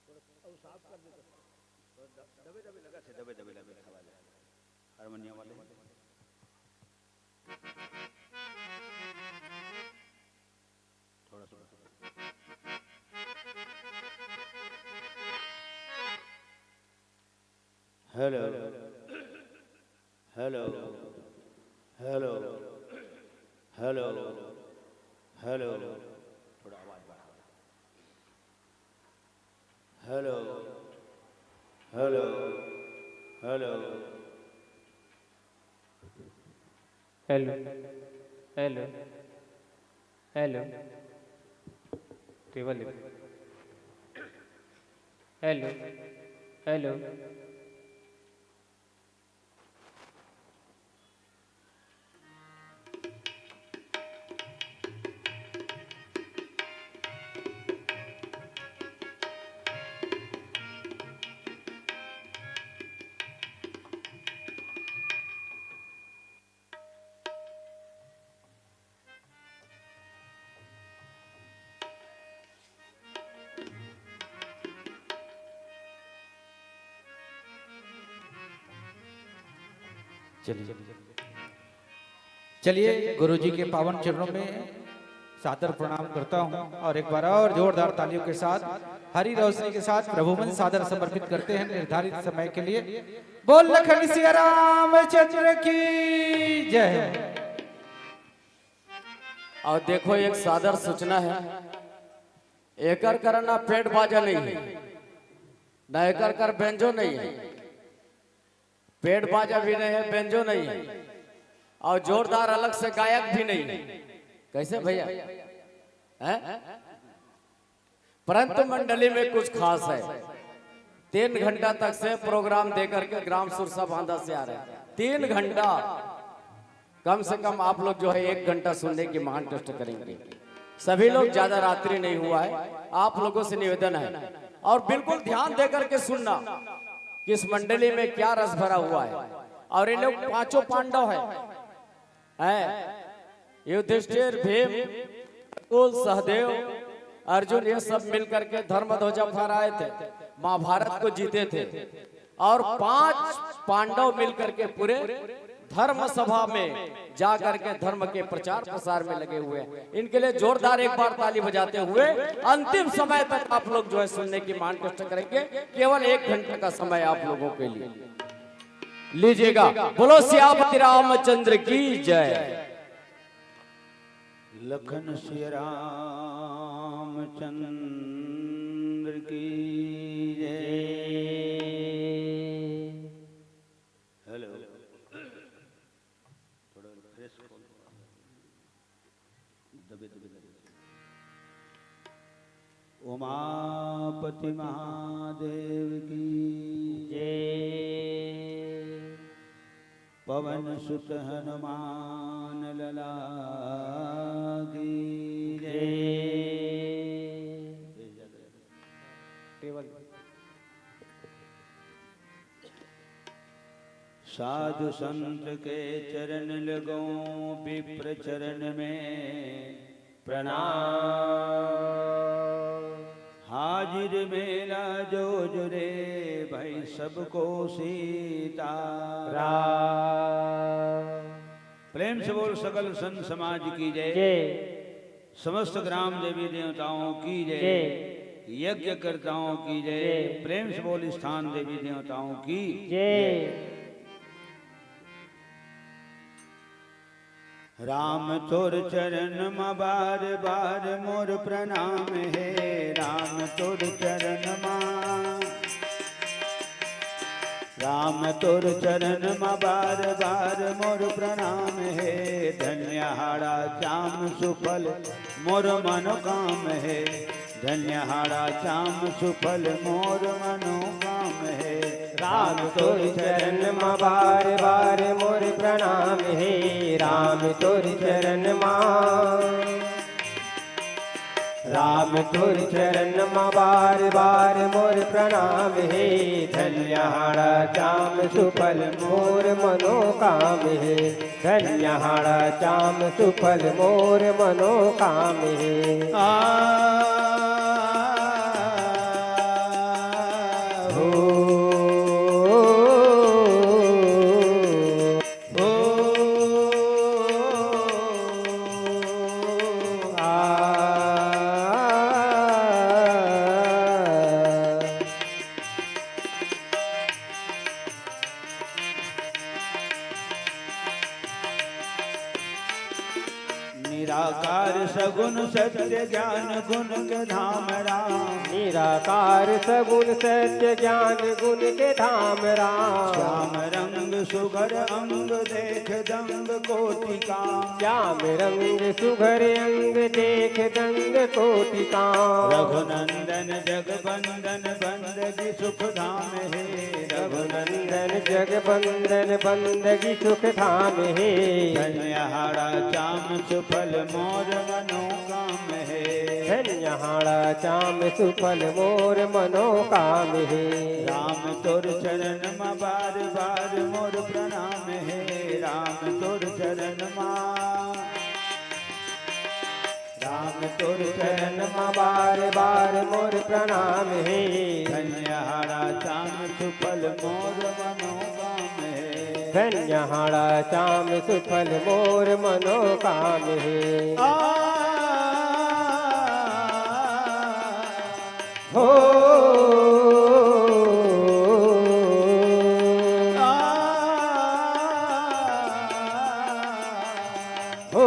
थोड़ा सा और साफ कर दे तो। थोड़ा द-, दबे दबे लगा थे, दबे दबे लगा था वाले, हारमोनियम वाले। थोड़ा सा। Hello, hello, hello, hello, hello. थोड़ा आवाज बढ़ा। Hello, hello, hello. Hello, hello, hello. Table ले। Hello, hello. चलिए, चलिए, गुरु जी के पावन चरणों में सादर प्रणाम करता हूं और एक बार और जोरदार तालियों के साथ हरी रोशनी के साथ प्रभु मंच सादर समर्पित करते हैं निर्धारित समय के लिए। बोल लखन सिया रामचंद्र की जय। अउ देखो, एक सादर सूचना हे, एकर करा ना पेट बाजा नइ हे, ना एकर कर बेंजो नइ हे, पेट बाजा भी नइ हे, बेंजो नइ हे, अउ जोरदार अलग से गायक भी नइ हे। कइसे भइया? हैं? परंतु मंडली में कुछ खास हे। तीन घंटा तक से प्रोग्राम देकर के ग्राम सुरसा बांधा से आ रहे हैं। तीन घंटा, कम से कम आप लोग जो है एक घंटा सुनने की महान कष्ट करेंगे। सभी लोग, ज्यादा रात्रि नहीं हुआ है, आप लोगों से निवेदन है और बिल्कुल ध्यान देकर के सुनना कि इस मंडली में क्या रस भरा हुआ है। और ये लोग पांचों पांडव हैं, हैं? युधिष्ठिर, भीम, नकुल, सहदेव, अर्जुन, ये सब मिल करके धर्म ध्वजा फहराए थे, महाभारत को जीते थे, और पांच पांडव मिल करके पूरे धर्म सभा में जा करके धर्म के प्रचार प्रसार में लगे हुए हैं। इनके लिए जोरदार एक बार ताली बजाते हुए अंतिम समय तक आप लोग जो है सुनने की महान कष्ट करेंगे। केवल एक घंटे का समय आप लोगों के लिए। लीजिएगा, बोलो सियापति रामचंद्र की जय। लखन सिया रामचंद्र की जय। हेलो, थोड़ा फ्रेश खोल। दबे दबे लगे। उमापति महादेव की जय। पवन सुत हनुमान लला की जय। टेबल। साधु संत के चरण लगो, विप्र चरण में प्रणाम। हाजिर मेला जो जुरे, भाई सबको सीताराम। प्रेम से बोल सकल संत समाज की जय। जय। समस्त ग्राम देवी देवताओं की जय। जय। यज्ञकर्ताओं की जय। जय। प्रेम से बोल स्थान देवी देवताओं की जय। जय। राम तोर चरण मा बार बार मोर प्रणाम हे, राम तोर चरण मा। राम तोर चरण मा बार बार मोर प्रणाम हे, धन्य हाड़ा श्याम सुफल मोर मनोकाम हे, धन्य हाड़ा श्याम सुफल मोर मनोकाम हे। राम तोर चरण मा बार बार मोर प्रणाम हे, राम तोर चरण मा। राम तोर चरण मा बार बार मोर प्रणाम हे, धन्य हाड़ा श्याम सुफल मोर मनोकाम हे। धन्य हाड़ा श्याम सुफल मोर मनोकाम हे। आ, हो, हो, आ। निराकार सगुण सत्य ज्ञान गुण के धाम राम। निराकार सगुण सत्य ज्ञान गुण के धाम राम। श्याम रंग सुघर अंग देख दंग कोटि काम। श्याम रंग सुघर अंग देख दंग कोटि काम। रघुनंदन जग बंदन बंदगी सुख धाम हे। रघुनंदन जग बंदन बंदगी सुख धाम हे। धन्य हाड़ा श्याम सुफल मोर मनोकाम हे। धन्य हाड़ा श्याम सुफल मोर मनोकाम हे। राम तोर चरण मा बार बार मोर प्रणाम हे। राम तोर चरण मा। राम तोर चरण मा बार बार मोर प्रणाम हे। धन्य हाड़ा श्याम सुफल मोर मनोकाम हे। धन्य हाड़ा श्याम सुफल मोर मनोकाम हे। आ, हो। आ, हो।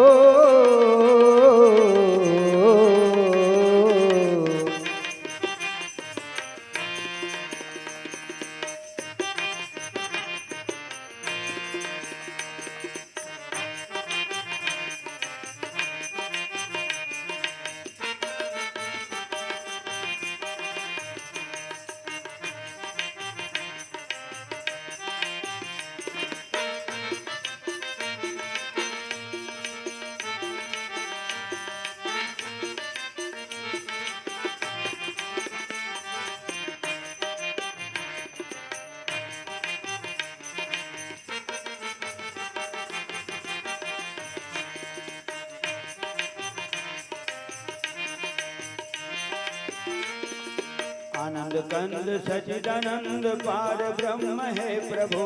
आनंद कंद सचिदानंद पार ब्रह्म हे प्रभु।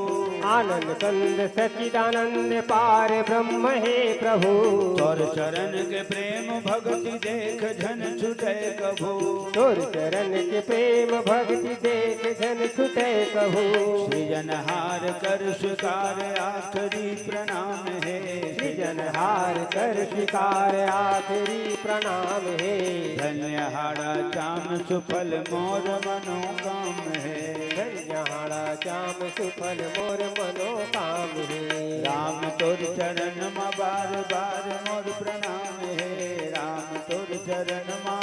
आनंद कंद सचिदानंद पार ब्रह्म हे प्रभु। तोर चरण के प्रेम भक्ति देख झन छूटे कभू। तोर चरण के प्रेम भक्ति देख झन छूटे कभू। सृजनहार कर स्वीकार आखिरी प्रणाम हे। सृजनहार कर स्वीकार आखिरी प्रणाम हे। धन्य हाड़ा चाम सुफल मोर मनोकाम हे। धन्य हाड़ा चाम सुफल मोर मनोकाम हे। राम तोर चरण म बार बार मोर प्रणाम हे। राम तोर चरण म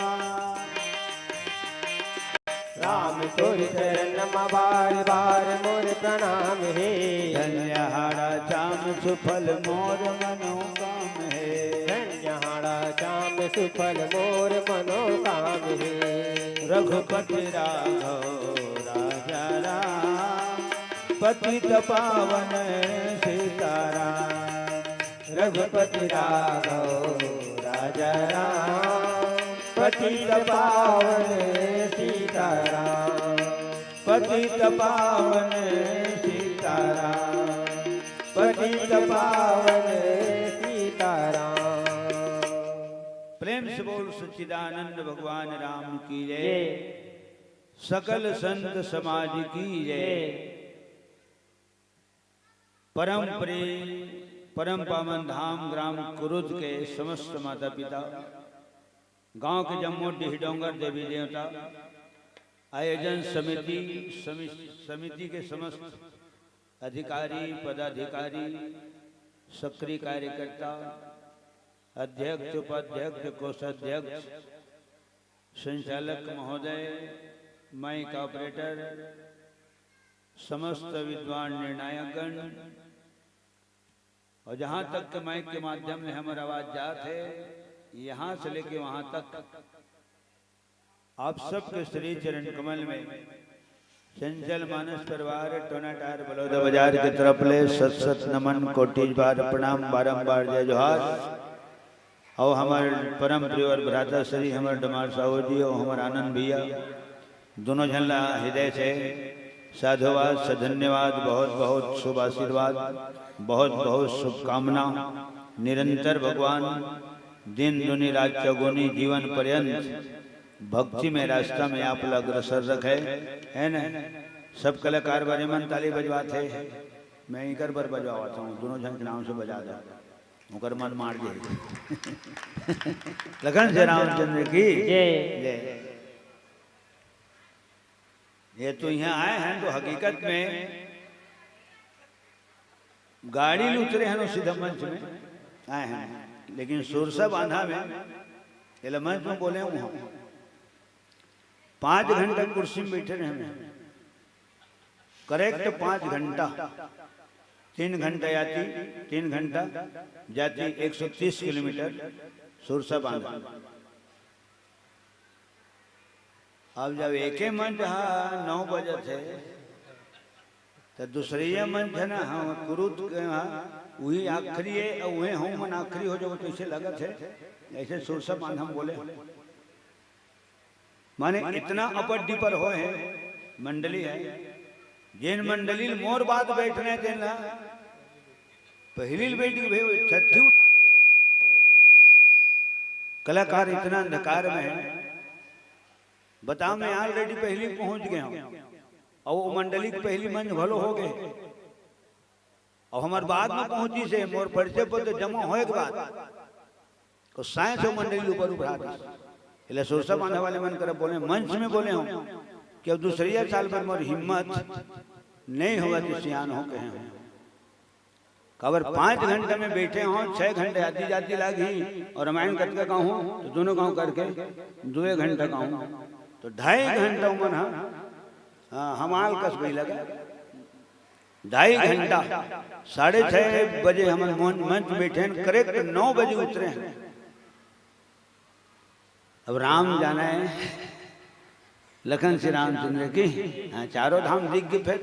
राम तोर चरण म बार बार मोर प्रणाम हे। धन्य हाड़ा चाम सुफल मोर मनोकाम हे। धन्य हाड़ा चाम सुफल मोर मनोकाम हे। रघुपति राघव राजा राम पतित पावन सीताराम। रघुपति राघव राजा राम पतित पावन सीताराम। पतित पावन सीताराम। पतित पावन सीताराम। प्रेम से बोल सच्चिदानंद भगवान राम की जय। सकल संत समाज की जय। परम प्रेम, परम पावन धाम ग्राम कुरुद के समस्त माता पिता, गांव के जम्मो डीह डोंगर देवी देवता, आयोजन समिति, समिति के समस्त अधिकारी पदाधिकारी, सक्रिय कार्यकर्ता, अध्यक्ष उपाध्यक्ष कोषाध्यक्ष, संचालक महोदय, माइक ऑपरेटर, समस्त विद्वान निर्णायकगण, और जहाँ तक के माइक के माध्यम ले हमर आवाज जात हे, यहाँ से लेके वहाँ तक, आप सबके श्री चरण कमल में चंचल मानस परिवार टोना टायर बलौदा बाजार के तरफ ले सत सत नमन, कोटि बार प्रणाम, बारंबार जय जोहार। और हमर परम प्रिय और भ्राता श्री हमर डमार साहू जी और हमर आनंद भैया, दोनों झन ला हृदय से साधुवाद, सधन्यवाद, बहुत बहुत शुभ आशीर्वाद, बहुत बहुत शुभकामना। निरंतर भगवान दिन दुनी रात चौगुनी जीवन पर्यंत भक्ति में रास्ता में आप ला अग्रसर रखे, है न? सब कलाकार बड़े मन ताली बजवात हे, मैं इकर बर बजवावत हूँ, दोनों झन के नाम से बजा दो, ओकर मन मार दे। लखन से रामचंद्र की जय। जय। ये तो यहाँ आए हैं तो हकीकत में गाड़ी ले उतरे हैं, सीधा मंच में आए हैं, लेकिन सुरसा बांधा में, ये ला मंच में बोले हूँ, पाँच घंटा कुर्सी में बैठे रहे हैं, करेक्ट पाँच घंटा, तीन घंटा आती, तीन घंटा जाती, एक सौ तीस किलोमीटर सुरसा बांधा। अब जब एके मंच हा नौ बजत हे, त दूसरइया मंच हे ना, हाँ, कुरुद के हाँ, उही आखिरी हे, अउ उहे हम मन आखिरी हो जाबो, तो अइसे लगत हे, अइसे सुरसा बांध हम बोले। माने इतना अपर डिपर होय हे, मंडली हे, जेन मंडली ल मोर बाद बैठना हे, तेन ला पहिली ल बैठ के भाई छट्ठी उठ-, कलाकार इतना अंधकार में हे, बता, मैं already पहिली पहुंच गे हंव, अउ वो मंडली के पहिली मंच घलो हो गे, अउ हमर बाद में पहुंचिस हे, मोर परिचय पत्र जमा होय के बाद, तो साय से वो मंडली ऊपर उभरा दिस। एला सुरसा बांधा वाले मन करा बोले, मंच में बोले हंव कि अब दूसरइया साल बर मोर हिम्मत नइ होवत हे, सियान हो कहे हंव। काबर पाँच घंटा में बैठे हंव, छह घंटा आती जाती लागही, अउ रामायण कतका गाहूं, तो दोनों गांव करके दुए घंटा गाहूं, तो ढाई घंटा उमन ह, हाँ, हमाल कस बही लगा। ढाई घंटा, साढ़े छह बजे हमन मन-, मंच बैठे हन, करेक्ट नौ बजे उतरे हन। अब राम जाने, लखन श्री रामचंद्र की, हाँ, चारों धाम दिख गे फेर।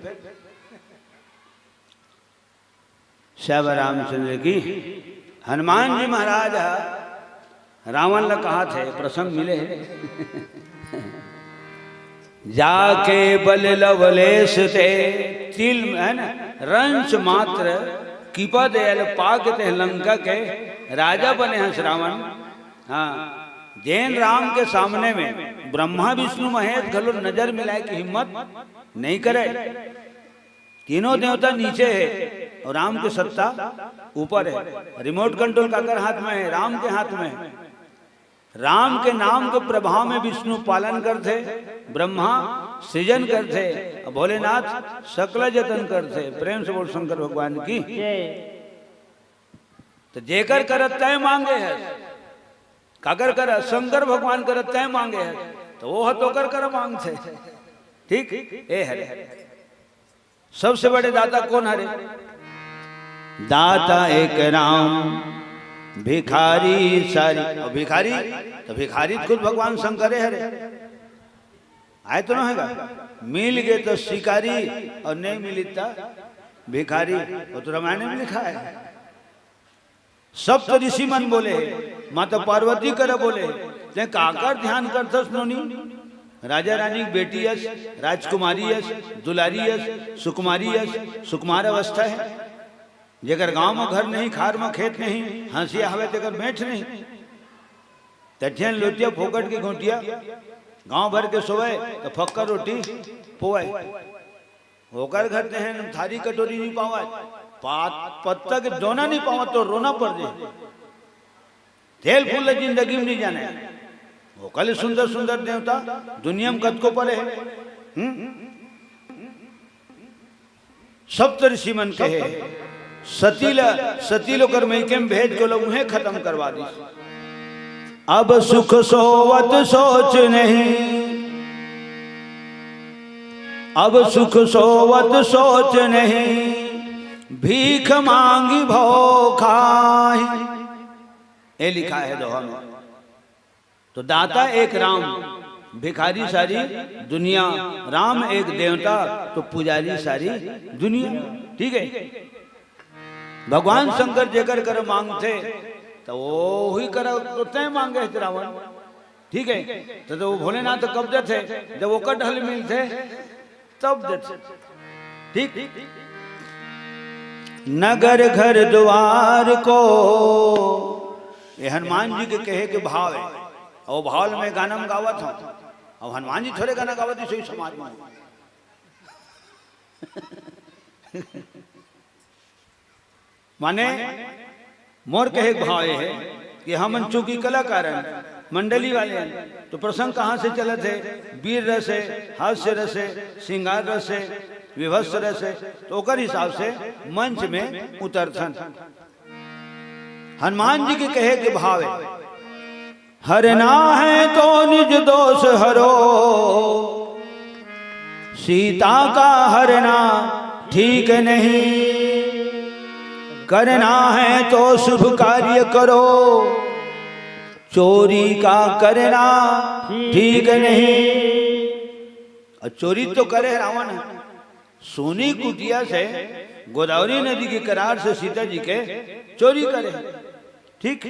श्यावर रामचंद्र की। हनुमान जी महाराज ह रावण ल कहाथे, प्रसंग मिले हे। जाके बल लवलेश ते तिल, है ना, रंच मात्र किपा दयल पाके ते लंका के राजा बने हस रावण। हाँ, जेन राम के सामने में ब्रह्मा विष्णु महेश घलो नजर मिलाए के हिम्मत नहीं करे। तीनों देवता नीचे है और राम के सत्ता ऊपर है। रिमोट कंट्रोल काकर हाथ में है? राम के हाथ में है। राम के नाम के प्रभाव में विष्णु पालन करथे, ब्रह्मा सृजन करथे, और भोलेनाथ सकल जतन करथे। प्रेम से बोल शंकर भगवान की। तो जेकर करत तय मांगे है, काकर कर? शंकर भगवान करत तय मांगे है, तो वो ह तोकर कर मांगथे। ठीक, ए हरे। सबसे बड़े दाता कौन हरे? दाता एक राम, भिखारी सारी। और भिखारी, तो भिखारी खुद भगवान शंकर हरे। आए तो ना होगा, मिल गए तो शिकारी और नहीं मिली तो भिखारी। वो तो रामायण में लिखा है। सप्त ऋषि मन बोले, माता पार्वती कर बोले, ते काकर ध्यान करथस नोनी? राजा रानी बेटी यस, राजकुमारी यस, दुलारी यस, सुकुमारी यस, सुकुमार अवस्था है। जेकर गांव में घर नहीं, खार में खेत नहीं, हंसिया हवे तेकर मेठ नहीं। तठियन लोटिया फोकट के घोटिया, गांव भर के सोवे तो फक्का रोटी पोवे। ओकर घर ते हैं थारी कटोरी नहीं पावत, पात पत्ता के दोना नहीं पावत तो रोना पड़ जाए। तेल फूल जिंदगी में नहीं जाने। ओकर ले सुंदर सुंदर देवता दुनिया में कतको परे है। हम्म? सप्त ऋषि मन कहे, सती ल, सती ल ओकर मइके में भेज के ओला उहें खत्म करवा दिस। अब सुख सोवत सोच नहीं, अब सुख सोवत सोच नहीं, भीख मांगी भव खाही। ये लिखा है दोहा में। तो दाता एक राम, भिखारी सारी दुनिया, राम एक देवता, तो पुजारी सारी दुनिया। ठीक है, भगवान शंकर जेकर कर मांगथे, तो वो ही कर, तो तय मांगे है रावण। ठीक है, तो, तो वो भोलेनाथ कब देथे? जब ओकर ढल मिलथे, तब देथे। ठीक, नगर घर द्वार को, ये हनुमान जी के कहे के भाव है। और भाव में गाना में गावत हूँ, अब हनुमान जी थोड़े गाना गावत ही सही समाज में। माने, मोर कहे के भाव ये है कि हमन चूंकि कलाकार हैं, मंडली वाले हैं, तो प्रसंग कहाँ से चलत है? वीर रस है, हास्य रस है, श्रृंगार रस है, विभत्स रस है, तो ओकर हिसाब से मंच में उतरथन। हनुमान जी के कहे के भाव है, हरना है तो निज दोष हरो, सीता का हरना ठीक नहीं। करना है तो शुभ कार्य करो, चोरी का करना ठीक नहीं। और चोरी तो करे रावण, सोनी कुटिया से गोदावरी नदी के किनार से सीता जी के चोरी करे। ठीक,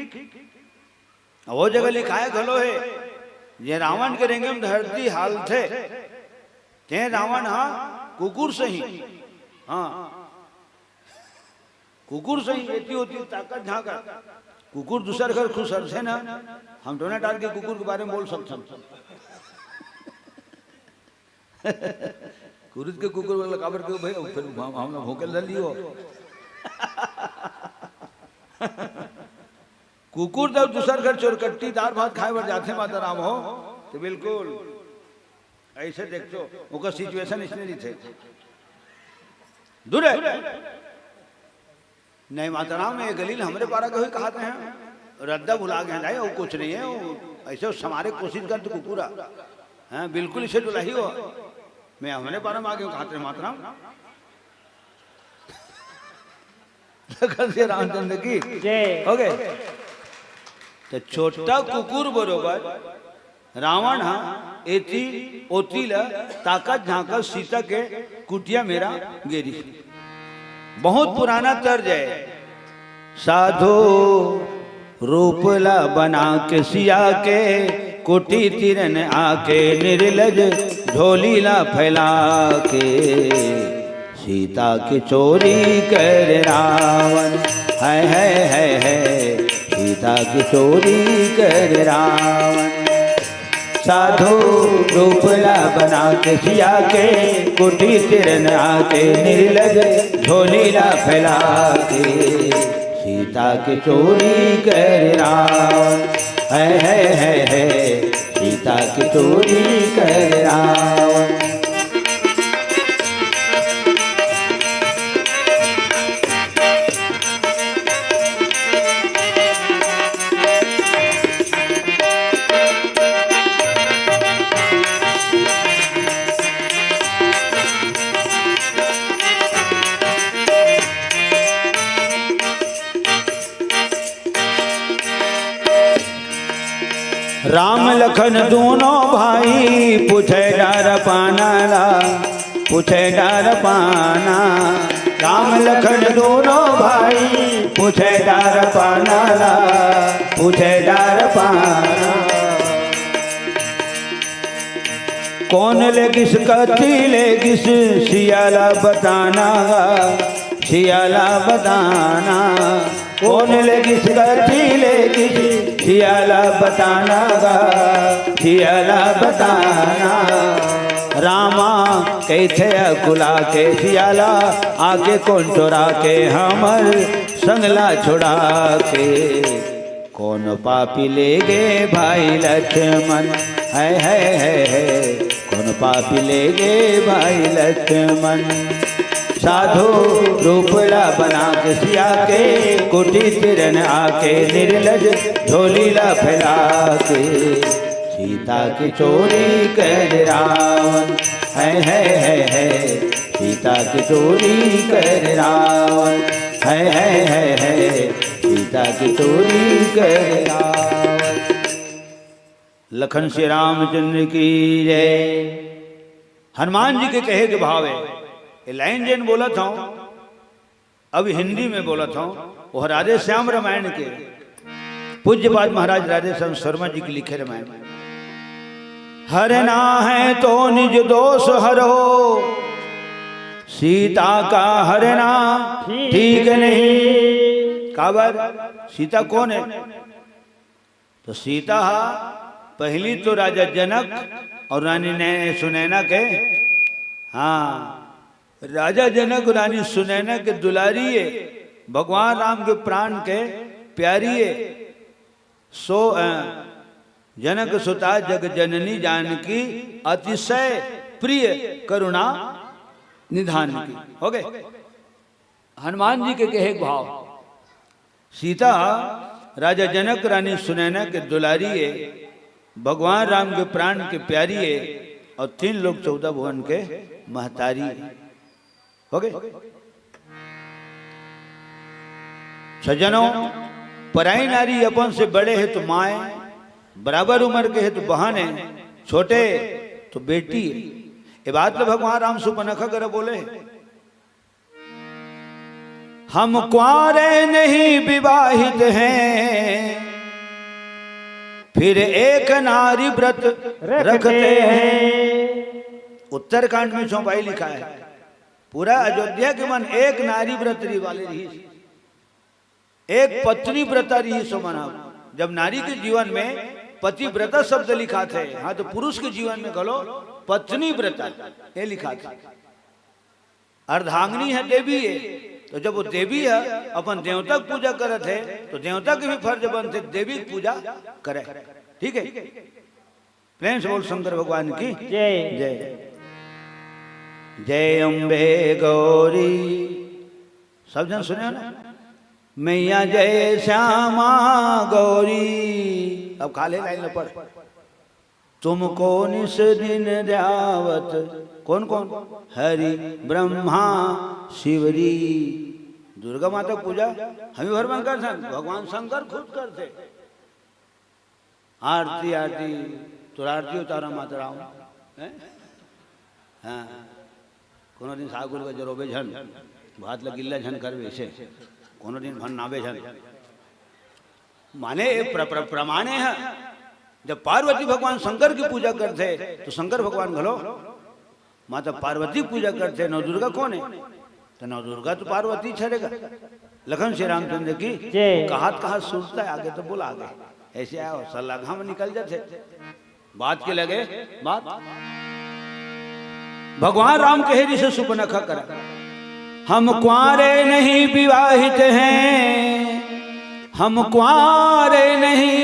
वो जगह लिखाए घलो है, जे रावण के रेंगे में धरती हालथे, ते रावण हा कुकुर सही। हाँ, कुकुर सही, एती ओती ताकत झांकत। कुकुर दूसर घर खुसरथे ना, हम डोना डाल के कुकुर के बारे में बोल सकथन। कुरुद के कुकुर वाला काबर के भाई, फिर हम, हम लोग भोंके ल लियो। कुकुर जब दूसर घर चोरकट्टी दार भात खाए बर जाथे माता राम हो, तो बिल्कुल ऐसे देखो, ओकर सिचुएशन इसने रहिथे। दूर है। नहीं माता राम, ये गलील हमरे पारा के हुई कहाते हैं, रद्दा भुला गए नहीं, वो कुछ नहीं है, वो ऐसे समारे कोशिश कर तो कुकुरा। हाँ, बिल्कुल इसे डुलाही हो। मैं हमरे पारा में आ गया हूँ, कहाते हैं माता राम। लखन से रामचंद्र की जय। हो गए। तो छोटा कुकुर बरोबर रावण हा एती ओती ल ताकत झांकत सीता के कुटिया मेरा गेरी। बहुत पुराना तर्ज है। साधु रूप ला बना के सिया के कुटी तिरन आके निर्लज झोली ला फैला के, सीता के चोरी कर रावण, है, है, है, है, सीता के चोरी कर रावण। साधु रूप ला बना के सिया के, कुटी तिरन आके निर्लज झोली ला फैला के, सीता के चोरी कर रावण, है, है, है, है, सीता के चोरी कर रावण। राम लखन दूनों भाई, पूछे डर पाना ला, पूछे डर पाना। राम लखन दूनों भाई, पूछे डर पाना ला, पूछे डर पाना। कौन लेगिस कथी लेगिस, सिया ला बताना गा, सिया ला बताना। कौन लेगिस कथी लेगिस, सिया ला बताना गा, सिया ला बताना। रामा कहिथे अकुला के सिया ला, आके कोन चोरा के हमर संग ला छुड़ा के। कौन पापी लेगे भाई लक्ष्मण, है, है, है, है। कौन पापी लेगे भाई लक्ष्मण। साधु रूप ला बना के सिया के, कुटी तिरन आके निर्लज झोली ला फैला के। सीता की चोरी कर रावण, है, है, है, है। सीता की चोरी कर रावण, है, है, है, है। सीता की चोरी कर रावण। लखन श्री रामचंद्र की जय। हनुमान जी के कहे के भाव है, ये लाइन जेन बोलत हूँ, अब हिंदी में बोलत हूँ, वो राधे श्याम रामायण के पूज्यपाद महाराज राधे श्याम शर्मा जी के लिखे रामायण। हरना है तो निज दोष हरो, सीता का हरना ठीक नहीं। काबर? सीता कौन है? तो सीता हा पहली तो राजा जनक और रानी नै-, सुनैना के, हाँ, राजा जनक रानी सुनैना के दुलारी है, भगवान राम के प्राण के प्यारी है। सो, अ, जनक सुता जग जननी जानकी, अतिशय प्रिय करुणा निधान की। हो गए? हनुमान जी के कहे भाव, सीता राजा जनक रानी सुनैना के दुलारी है, भगवान राम के प्राण के प्यारी है और तीन लोक चौदह भुवन के महतारी है। हो गए? सज्जनों, पराई नारी अपन से बड़े है तो माए, बराबर उम्र के है तो बहन है, छोटे तो बेटी है। ये बात तो भगवान राम सुपनखा करा बोले है। हम कुंवारे नहीं विवाहित हैं, फिर एक नारी व्रत रखते हैं। उत्तरकांड में चौपाई लिखा है, पूरा अयोध्या के मन एक नारी व्रत रही वाले रही, एक पत्नी व्रता रही सो मना। जब नारी के जीवन में पतिव्रता शब्द लिखा थे, हाँ, तो पुरुष के जीवन में घलो पत्नी व्रता ये लिखा था। अर्धांगिनी है देवी है, तो जब वो देवी है, अपन देवता के पूजा करत है, तो देवता के भी फर्ज बनथे देवी के पूजा करे। ठीक है, प्रेम से बोल शंकर भगवान की जय। जय। जय अम्बे गौरी। सब जन सुने हो ना, मैया जय श्यामा गौरी। अब खाले लाइन ल पढ़। तुमको निस दिन ध्यावत, कौन कौन? हरि ब्रह्मा शिवरी। दुर्गा माता पूजा हम ही भर मन करथन, भगवान शंकर खुद करथे। आरती, आरती, तोर आरती उतारा माता राम। हैं? हाँ। कोनो दिन सागुर के जरोबे झन, भात ल गिल्ला झन करबे से। कोनो दिन भन नाबे झन। माने ये प्र-, प्र-, प्रमाणे है। जब पार्वती भगवान शंकर की पूजा करथे, तो शंकर भगवान घलो माता पार्वती की पूजा करथे। नवदुर्गा कोन हे? तो नवदुर्गा तो पार्वती हरे गा। लखन श्री रामचंद्र की। जय। कहात कहात सुरता हे, आगे तो बोला आगे। ऐसे आयो, सलाघा म निकल जाथे। बात के लगे बात। भगवान राम कहे, ऋषि सुपनखा करा, हम कुंवारे नहीं विवाहित हैं, हम कुंवारे नहीं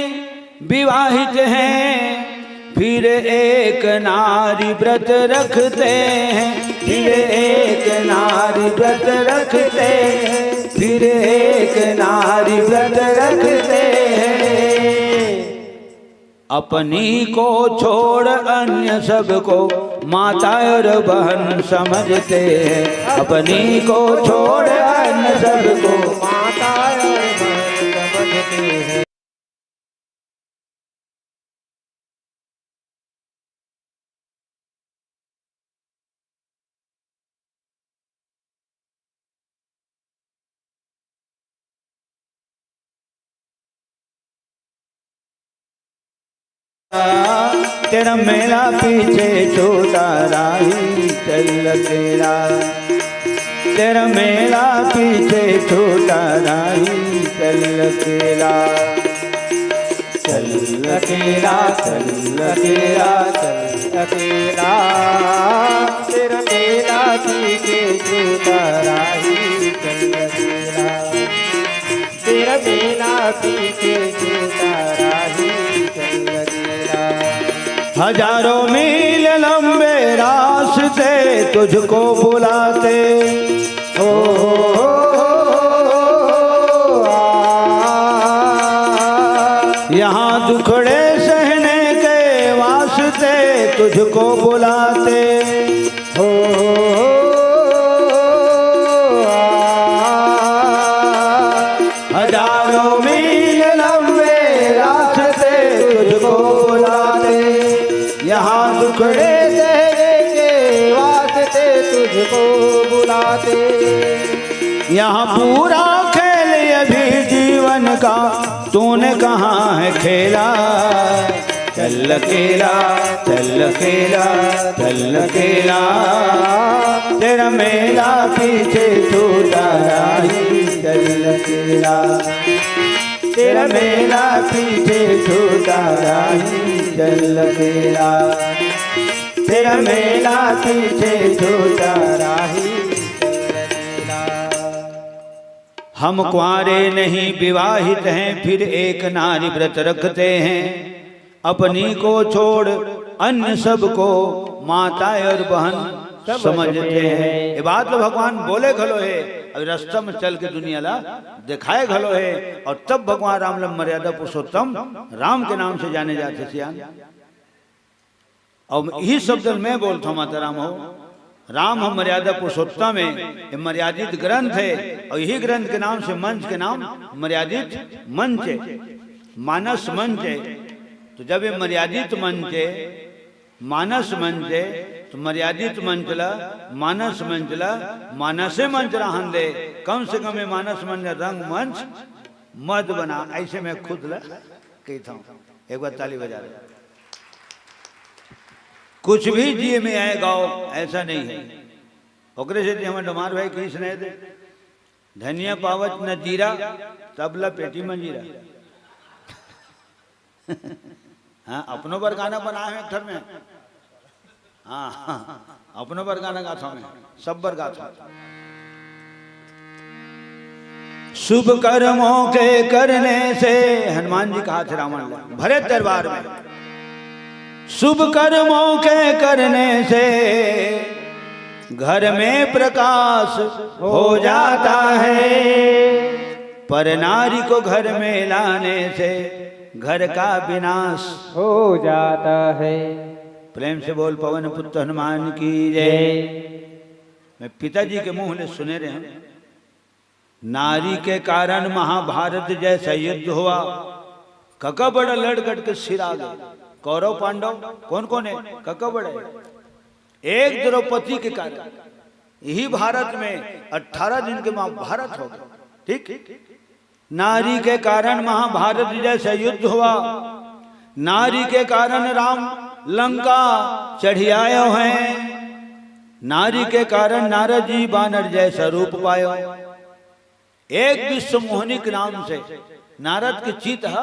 विवाहित हैं, फिर एक नारी व्रत रखते हैं, फिर एक नारी व्रत रखते हैं, फिर एक नारी व्रत रखते हैं। अपनी को छोड़ अन्य सबको माता और बहन समझते हैं, अपनी को छोड़ अन्य सबको माता और बहन समझते हैं। तेरा मेला पीछे छोटा राही चल तेरा, तेरा मेला पीछे छोटा राही चल तेरा। चल अकेला, चल अकेला, चल अकेला। तेरा मेला पीछे छोटा राही चल अकेला। तेरा मेला पीछे छोटा राही चल अकेला। हजारों मील लंबे रास्ते तुझको बुलाते। ओ, ओ, ओ, ओ, आ। यहाँ दुखड़े सहने के वास्ते तुझको बुलाते। ओ, ओ, ओ, आ। हजारों मील लंबे रास्ते तुझको बुलाते, यहाँ दुखड़े सहने के वास्ते तुझको बुलाते। यहाँ पूरा खेल अभी जीवन का तूने कहाँ है खेला। चल अकेला, चल अकेला, चल अकेला। तेरा मेला पीछे छोटा राही चल अकेला। तेरा मेला पीछे छोटा राही चल अकेला। तेरा मेला पीछे छोटा राही चल अकेला। हम कुंवारे नहीं विवाहित हैं, फिर एक नारी व्रत रखते हैं। अपनी को छोड़ अन्य सबको माता और बहन सब समझते हैं। ये बात तो भगवान बोले घलो हे, अब रास्ता में चल के दुनिया ला दिखाए घलो हे। और तब भगवान राम ला मर्यादा पुरुषोत्तम राम के नाम से जाने जाथे सियान। अउ इही शब्द ल मैं बोलथंव, माता राम हो, राम ह मर्यादा पुरुषोत्तम हे, ये मर्यादित ग्रंथ हे, अउ इही ग्रंथ के नाम से मंच के नाम मर्यादित मंच हे, मानस मंच हे। तो जब ये मर्यादित मंच हे, मानस मंच हे, तो मर्यादित मंच ला, मानस मंच ला, मानसे मंच रहन दे। कम से कम ये मानस मंच रंगमंच मत बना, ऐसे मैं खुद ला कहिथंव। एक बार ताली बजा दे। कुछ भी जी में आए गाओ, ऐसा नहीं है। ओकरे सेती हमर डोमार भाई कहिस नहीं दे, धनिया पावत न जीरा, तब ला पेटी में जीरा। हाँ, अपनो बर गाना बनाए हंव एक ठन में। हाँ, हाँ, अपनो बर गाना गाथंव मैं, सब बर गाथंव। शुभ कर्मों के करने से, हनुमान जी कहाथे रावण ला, भरे दरबार में, शुभ कर्मों के करने से घर में प्रकाश हो जाता है, पर नारी को घर में लाने से घर का विनाश हो जाता है। प्रेम से बोल पवन पुत्र हनुमान की जय। मैं पिताजी के मुंह ले सुने रहेंव, नारी के कारण महाभारत जैसा युद्ध हुआ, कका बड़ा लड़ कट के सिरा गे। कौरव पांडव कौन कौन हे? कका बड़ा हे। एक द्रौपदी के कारण इही भारत में अठारह दिन के महाभारत हो गे। ठीक, नारी के कारण महाभारत जैसा युद्ध हुआ, नारी के कारण राम लंका चढ़ि आयो है। नारी के कारण नारद जी बानर जैसा रूप पायो। एक विश्व मोहनी के नाम से नारद के चित्त ह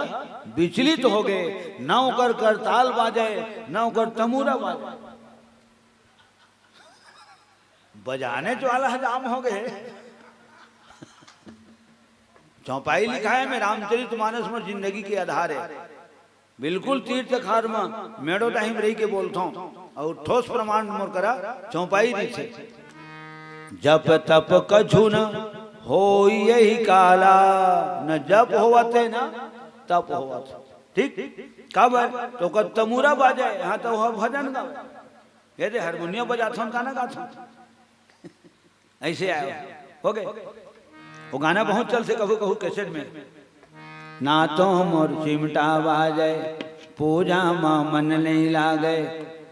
विचलित हो गए, न ओकर करताल बाजे, न ओकर तमूरा बाजे। बजाने वाला ह जाम हो गए। चौपाई लिखाय में रामचरित मानस मोर जिंदगी के आधार है। बिल्कुल तीर तखार म मेड़ो टाइम रही के बोलथों, अउ ठोस प्रमाण मोर करा चौपाई रहिथे। जप तप कछु न होई यही काला, न जप होवत है न तप होवत। ठीक, काबर तो ओकर तमूरा बाजे, यहाँ तो वह भजन गावे। ये दे हारमोनियम बजाथन, गाना गाथन। ऐसे आयो, हो गए। वो गाना बहुत चलथे कहू कहू कैसेट में। ना तो मोर चिमटा बाजे, पूजा मा मन नहीं लागे,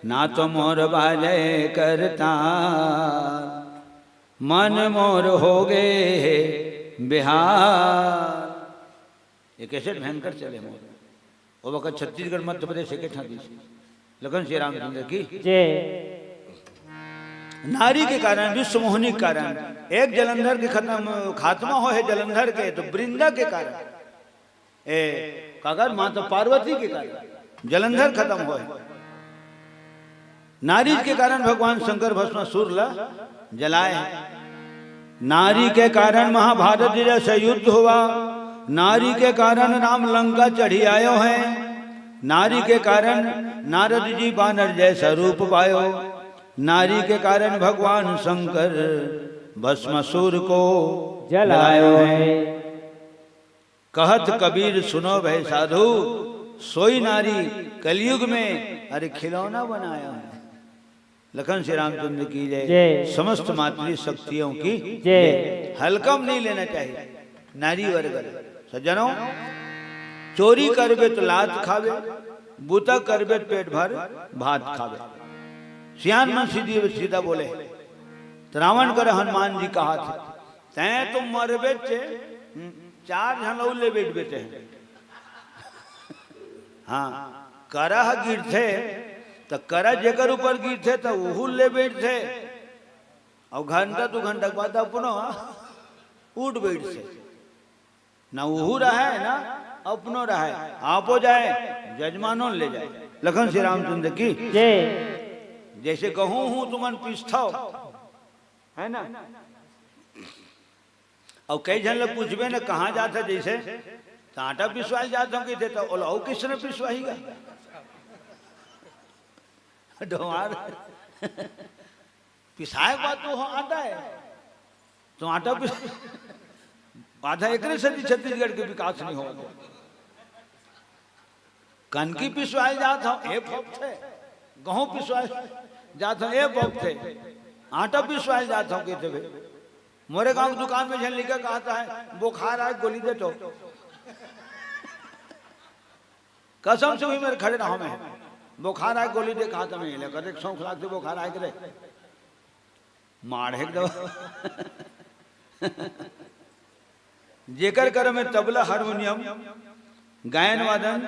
ना तो मोर बाजे करता, मन मोर हो गए हे बिहार। ये कैसेट भयंकर चले मोर। वो बखत छत्तीसगढ़, मध्य प्रदेश एक ठा दिस। लखन श्री रामचंद्र की। जय। नारी के कारण, विश्व मोहनी के कारण, एक जलंधर के खत्म, खात्मा हो है जलंधर के, तो वृंदा के कारण, ए, काकर माता पार्वती के कारण जलंधर खत्म हो है। नारी के कारण भगवान शंकर भस्मासुर ला जलाए। नारी के कारण महाभारत जैसा युद्ध हुआ। नारी के कारण राम लंका चढ़ी आयो है। नारी के कारण नारद जी बानर जैसा रूप पायो। नारी के कारण भगवान शंकर भस्मासुर को जलायो है। कहत कबीर सुनो भय साधु, सोई नारी कलयुग में अरे खिलौना बनाया है। लखन श्री रामचंद्र की जय। जय। समस्त मातृ शक्तियों की जय। हल्का में नहीं लेना चाहिए नारी वर्ग। सज्जनों, चोरी करबे तो लात खाबे, बुता करबे तो पेट भर भात खाबे। सियान मन सीधी सीधा बोले, तो रावण कर हनुमान जी कहा थे, तैं तो मरबे चे, हम्म, चार झन अउ ले बैठ बेटे हैं। हाँ, करा ह गिरथे, त करा जेकर ऊपर गिरथे, त उहू ले बैठथे। अउ घंटा दू घंटा के बाद अपनो उठ बैठथे। ना उहू रहे, ना अपनो रहे, आपो जाए, जजमानो ले जाए। लखन श्री रामचंद्र की। जय। जैसे गहूं हूं तुमन पिसथव, है ना? अउ कई झन ले पूछबे न, कहाँ जात हे जैसे, त आटा पिसवाए जात हों कहिथे, त ओला अउ किसने पिसवाही गा? डोहार। पिसाए के बाद तो हो आटा है, तो आटा पिस-, आधा एकरे सेती छत्तीसगढ़ के विकास नहीं होवत। कनकी पिसवाए जात हव, ए भोगथे। गहूं पिसवाए जात हव, ए भोगथे। आटा पिसवाए जात हव, कहिथे भई। मोरे गांव के दुकान में झन लइका कहत हे, "बुखार आए, गोली दे तो।" कसम से उही मेर खड़े रहा मैं। "बुखार आए, गोली दे," कहत हे मैं। ले कतेक शौक लागथे बुखार आए के रे। माढ़े के दवा। जेकर कर में तबला, हारमोनियम, गायन वादन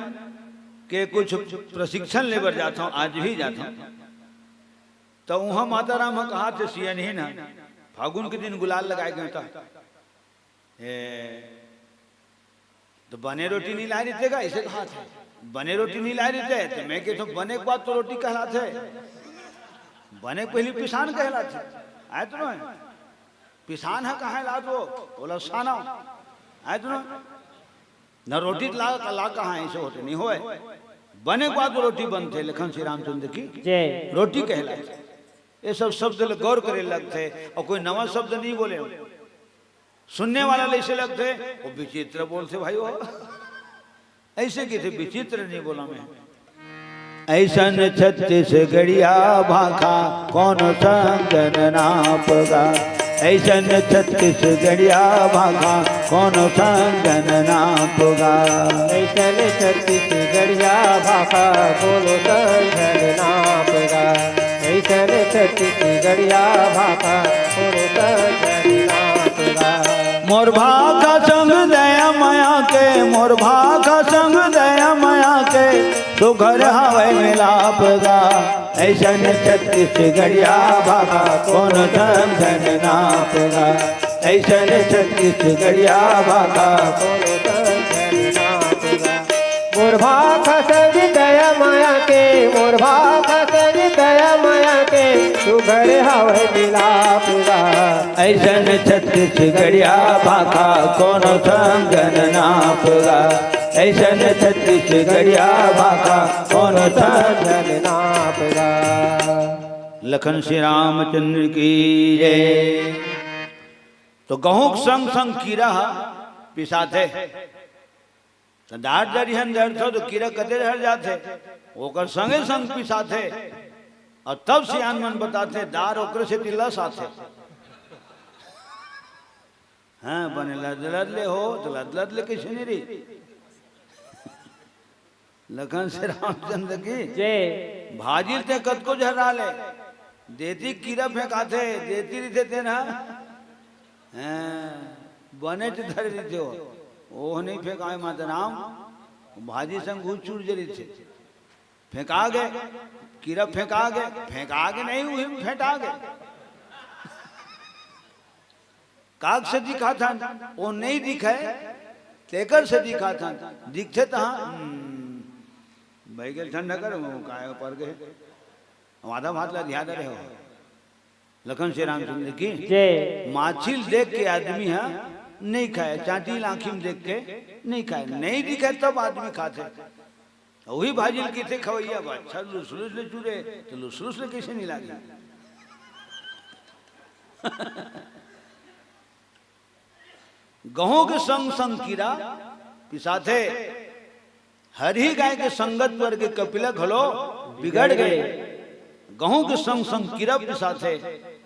के कुछ प्रशिक्षण ले बर जात हव, आज भी जात हव, त उहाँ माता राम ह कहाथे सियनहिन ह, फागुन के दिन गुलाल लगाए गए त, ए, त बने रोटी नहीं लाए रहिते गा, अइसे कहाथे। बने रोटी नहीं लाए रहिते, त मैं कहिथों, बने के बाद तो रोटी कहलाथे, बने के पहिली पिसान कहलाथे। आए तो नहीं? पिसान ह कहाँ लात वो? ओला साना। आए तो नहीं? न रोटी ला, ला कहाँ, अइसे होथे, नहीं होय। बने के बाद रोटी बनथे, लखन श्री रामचंद्र की जय। रोटी कहलाथे। ये सब शब्द ले गौर करे लगथे, अउ कोई नवा शब्द नहीं बोले। सुनने वाला ले अइसे लगथे, वो विचित्र बोलथे भाई वो। अइसे कहिथे, विचित्र नहीं बोला मैं। अइसन छत्तीसगढ़िया भाखा कोनो संग न नाप गा। अइसन छत्तीसगढ़िया भाखा कोनो संग न नाप गा। अइसन छत्तीसगढ़िया भाखा कोनो संग न नाप गा। अइसन छत्तीसगढ़िया भाखा कोनो संग न नाप गा। मोर भाखा संग दया मया के, मोर भाखा संग दया मया के, सुघर हवय मिलाप गा, अइसन छत्तीसगढ़िया भाखा, कोनो समझन नाप गा। अइसन छत्तीसगढ़िया भाखा, कोनो समझन नाप गा। मोर भाखा संग दया माया के, मोर भाखा संग दया माया के, सुघर हवय मिलाप गा। अइसन छत्तीसगढ़िया भाखा, कोनो समझन नाप गा। अइसन छत्तीसगढ़िया भाखा, कोनो समझन नाप गा। लखन श्री रामचंद्र की जय। तो गहूं के संग संग कीरा ह पिसाथे। तो दार दरिहन दरथो तो कीरा कते हर जाथे, ओकर संगे संग पिसाथे। और तब सियान मन बताथे, दार ओकरे सेती लस आथे। हाँ, बने लद लद ले हो, तो लद लद ले कइसे नहीं रही? लखन श्री रामचंद्र की। जय। भाजी ते कतको झरा ले, देती कीरा फेंकाथे, देती रहिथे तेन ह। हाँ, बने च धरे रहिथे हो। ओह नहीं फेंकाय माता राम, भाजी संग घुस चुर जे रहिथे। फेंका गे, कीरा फेंका गे, फेंका गे नहीं, उही में फेंटा गे। काग से दिखाथन, ओ नहीं दिखे, तेकर से दिखाथन, दिखथे तहाँ, हम्म, बह गेल ठंडा कर, वो काय पर गए। हम आधा भात ला ध्यान रहे हो। लखन श्री रामचंद्र की। जय। माछी ल देख के आदमी ह नहीं खाए, चांटी ल आँखी में देख के नहीं खाए, नहीं दिखे तब आदमी खाथे। वही भाजी ल किथे खवैया बा, अच्छा लुसलुस ले चुरे, तो लुसलुस ले कैसे नहीं लागे? गहूं के संग संग कीरा पिसाथे। हरही गाय के संगत पर के कपिला घलो बिगड़ गे। गहूं के संग संग कीरा पिसाथे,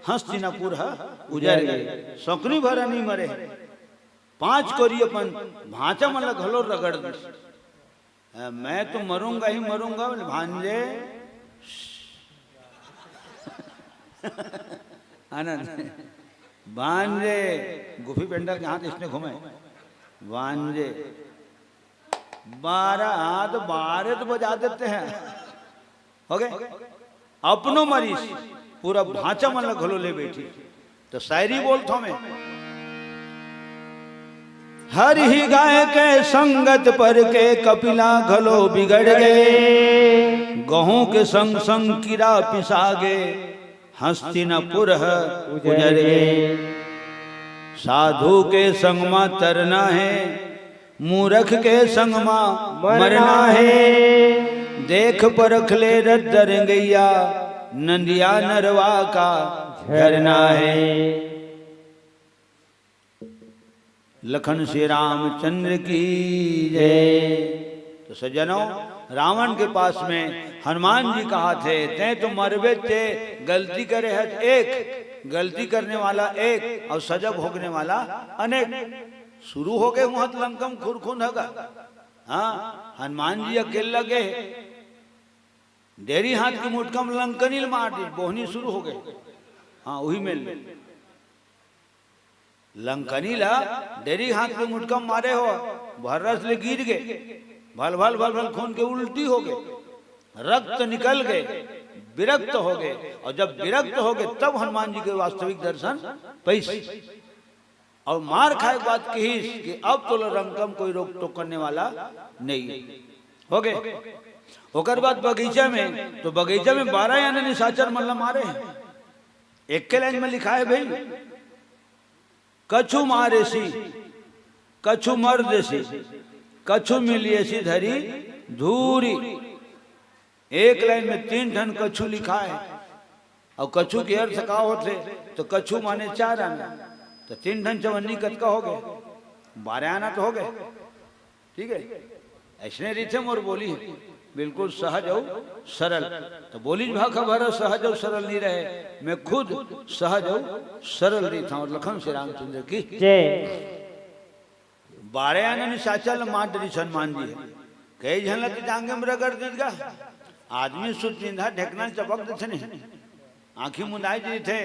हस्तिनापुर ह उजर गे। सकनी भरा नी मरे, पांच कोरी अपन भांचा मन ल घलो रगड़ दिस। "मैं तो मरूंगा ही मरूंगा," बोले, "भांजे।" आनंद, "भांजे।" गुफी पेंडल के हाथ इसने घूमे, "भांजे।" बारह हाथ बारह तो बजा देते हैं। हो गए? अपनो मरीज, पूरा भांचा मन ल घलो ले बैठी। तो शायरी बोलथो मैं। हरही गाय के संगत पर के कपिला घलो बिगड़ गे। गहूं के संग संग कीरा पिसा गे, हस्तिनापुर ह उजर गे। साधु के संग म तरना हे, मूरख के संग म मरना हे। देख परख ले रद्द रंगैया, नंदिया नरवा का झरना हे। लखन श्री रामचंद्र की जय। तो सज्जनों, रावण के पास में हनुमान जी कहाथे, "तैं तो मरबे, ते गलती करे हस एक, गलती करने वाला एक और सजा भोगने वाला अनेक।" शुरू हो गए हुआ लंकम खुरखुन हगा। हाँ, हनुमान जी अकेला गे, डेरी हाथ के मुटका में लंकनी ल मार दी, बोहनी शुरू हो गए। हाँ, वही में ले। लंकनी ला डेरी हाथ के मुटका मारे हो, भर्रस ले गिर गे, भल भल भल भल खून के उल्टी हो गे, रक्त निकल गे, विरक्त हो गे। और जब विरक्त हो गे, तब हनुमान जी के वास्तविक दर्शन पैस। और मार खाए के बाद कहिस कि अब तो लंकम कोई रोक टोक करने वाला नहीं। हो गे। ओकर बाद बगीचा में, तो बगीचा में बारह याने निशाचर मन ला मारे हैं। एक के लाइन में लिखा है भाई, "कछु मारेसी, कछु मर देसी, कछु मिलियेसी धरी धूरी।" एक लाइन में तीन ठन कछु लिखा है। और कछु के अर्थ का होथे? तो कछु माने चार आना, तो तीन ठन चवन्नी कतका हो गए? बारह आना तो हो गए। ठीक है, ऐसने रहिथे मोर बोली, बिल्कुल सहज अउ सरल। तो बोली भाखा भरा सहज अउ सरल नहीं रहे, मैं खुद सहज अउ सरल रहिथंव। और लखन श्री रामचंद्र की जय। बारह आना निशाचर ल मार डरिस हनुमान जी ह। कई झन ल तो जांगे में रगड़ दीस गा। आदमी सुत निंदा ढेकना चपक देथे नहीं, आंखी मुंदाई देथे,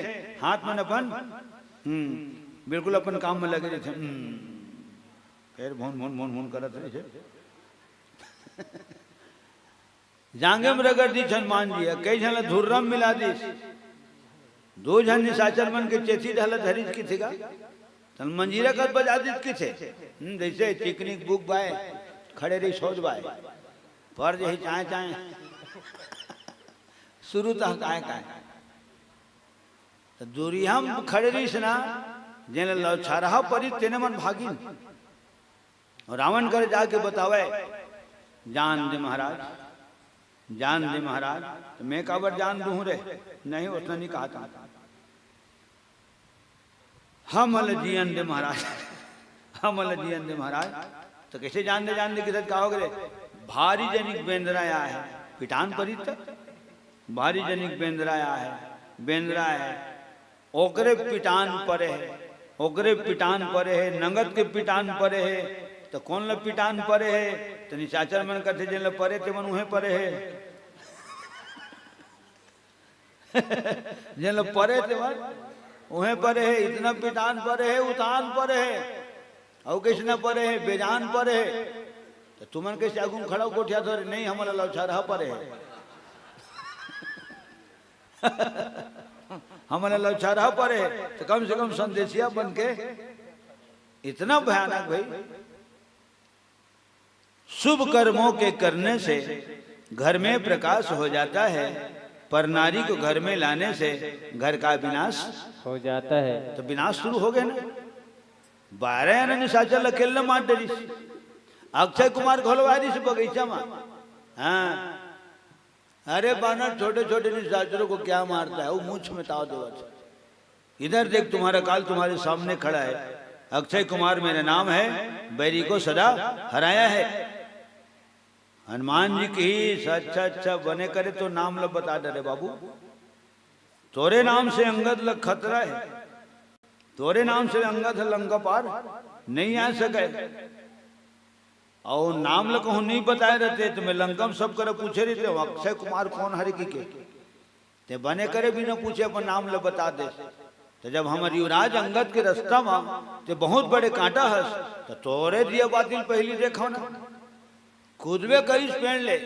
हाथ मन अपन, हम्म, बिल्कुल अपन काम में लगे रहिथे। हम्म, फिर भुन भुन भुन भुन करत रहिथे। जांगे म रगड़ दिस हनुमान जी ह, कई झन ल धुर्रम मिला दिस। दू झन निशाचर मन के चेथी डहला धरिस किथे गा, तन मंजीरा कस बजा दिस किथे। हम्म, जइसे चिकनी के बुक बाय, खड़े रही सोच बाय। पर जही चाय चाय। शुरू तह काय काय। त दूरिहा म खड़े रहिस ना, जेन ल लौछारहा परिस तेने मन भागिन। अउ रावण कर जाके बतावय, "जान दे महाराज, जान दे महाराज।" त मैं काबर जान दूहूं रे? नहीं, ओतना नहीं कहा था। हमन ल जियन दे महाराज, हमन ल जियन दे महाराज। त कइसे जान दे, जान दे किथे त का होगे रे? भारी जनिक बेंदरा आय हे, पिटान परिस त। भारी जनिक बेंदरा आय हे, बेंदरा हे, ओकरे पिटान परे हे, ओकरे पिटान परे हे, नंगत के पिटान परे हे। त कोन ल पिटान परे हे? त निशाचर मन कथे, "जेन ल परे तेमन उहें परे हे।" जेन ल परे तेमन उहें परे हे, इतना पिटान परे हे, उतान परे हे। अउ कइसना परे हे, बेजान परे हे। त तुमन कइसे आगू म खड़ा हो गोठियाथव रे? नहीं, हमन ल लौछारहा परे हे। हमन ल लौछारहा परे हे। त कम से कम संदेशिया बन के, इतना भयानक भाई। शुभ कर्मों के करने से घर में प्रकाश हो जाता है, पर नारी को घर में लाने से घर का विनाश हो जाता है। त विनाश शुरू होगे ना। बारह आना निशाचर ल अकेल्ला मार डरिस। अक्षय कुमार घलो आय रिहिस बगीचा म। हाँ। अरे बानर, छोटे-छोटे निशाचरों को क्या मारता है? वो मूंछ में ताव देवत हे। इधर देख, तुम्हारा काल तुम्हारे सामने खड़ा है। अक्षय कुमार मेरा नाम है, बैरी को सदा हराया है। हनुमान जी कहिस, "अच्छा, अच्छा, बने करे तो नाम ल बता डरे बाबू। तोरे नाम से अंगद ल खतरा हे। तोरे नाम से अंगद ह लंका पार नहीं आ सके।" अउ नाम ल कहूं नहीं बताय रहते त मैं लंका म सब करा पूछे रहितेंव, "अक्षय कुमार कोन हरे?" कहिके। ते बने करे बिना पूछे अपन नाम ल बता देस। त जब हमर युवराज अंगद के रस्ता म ते बहुत बड़े कांटा हस, त तोरे दिया बाती ल पहिली देखव ना। कूदबे करिस पेड़ ले,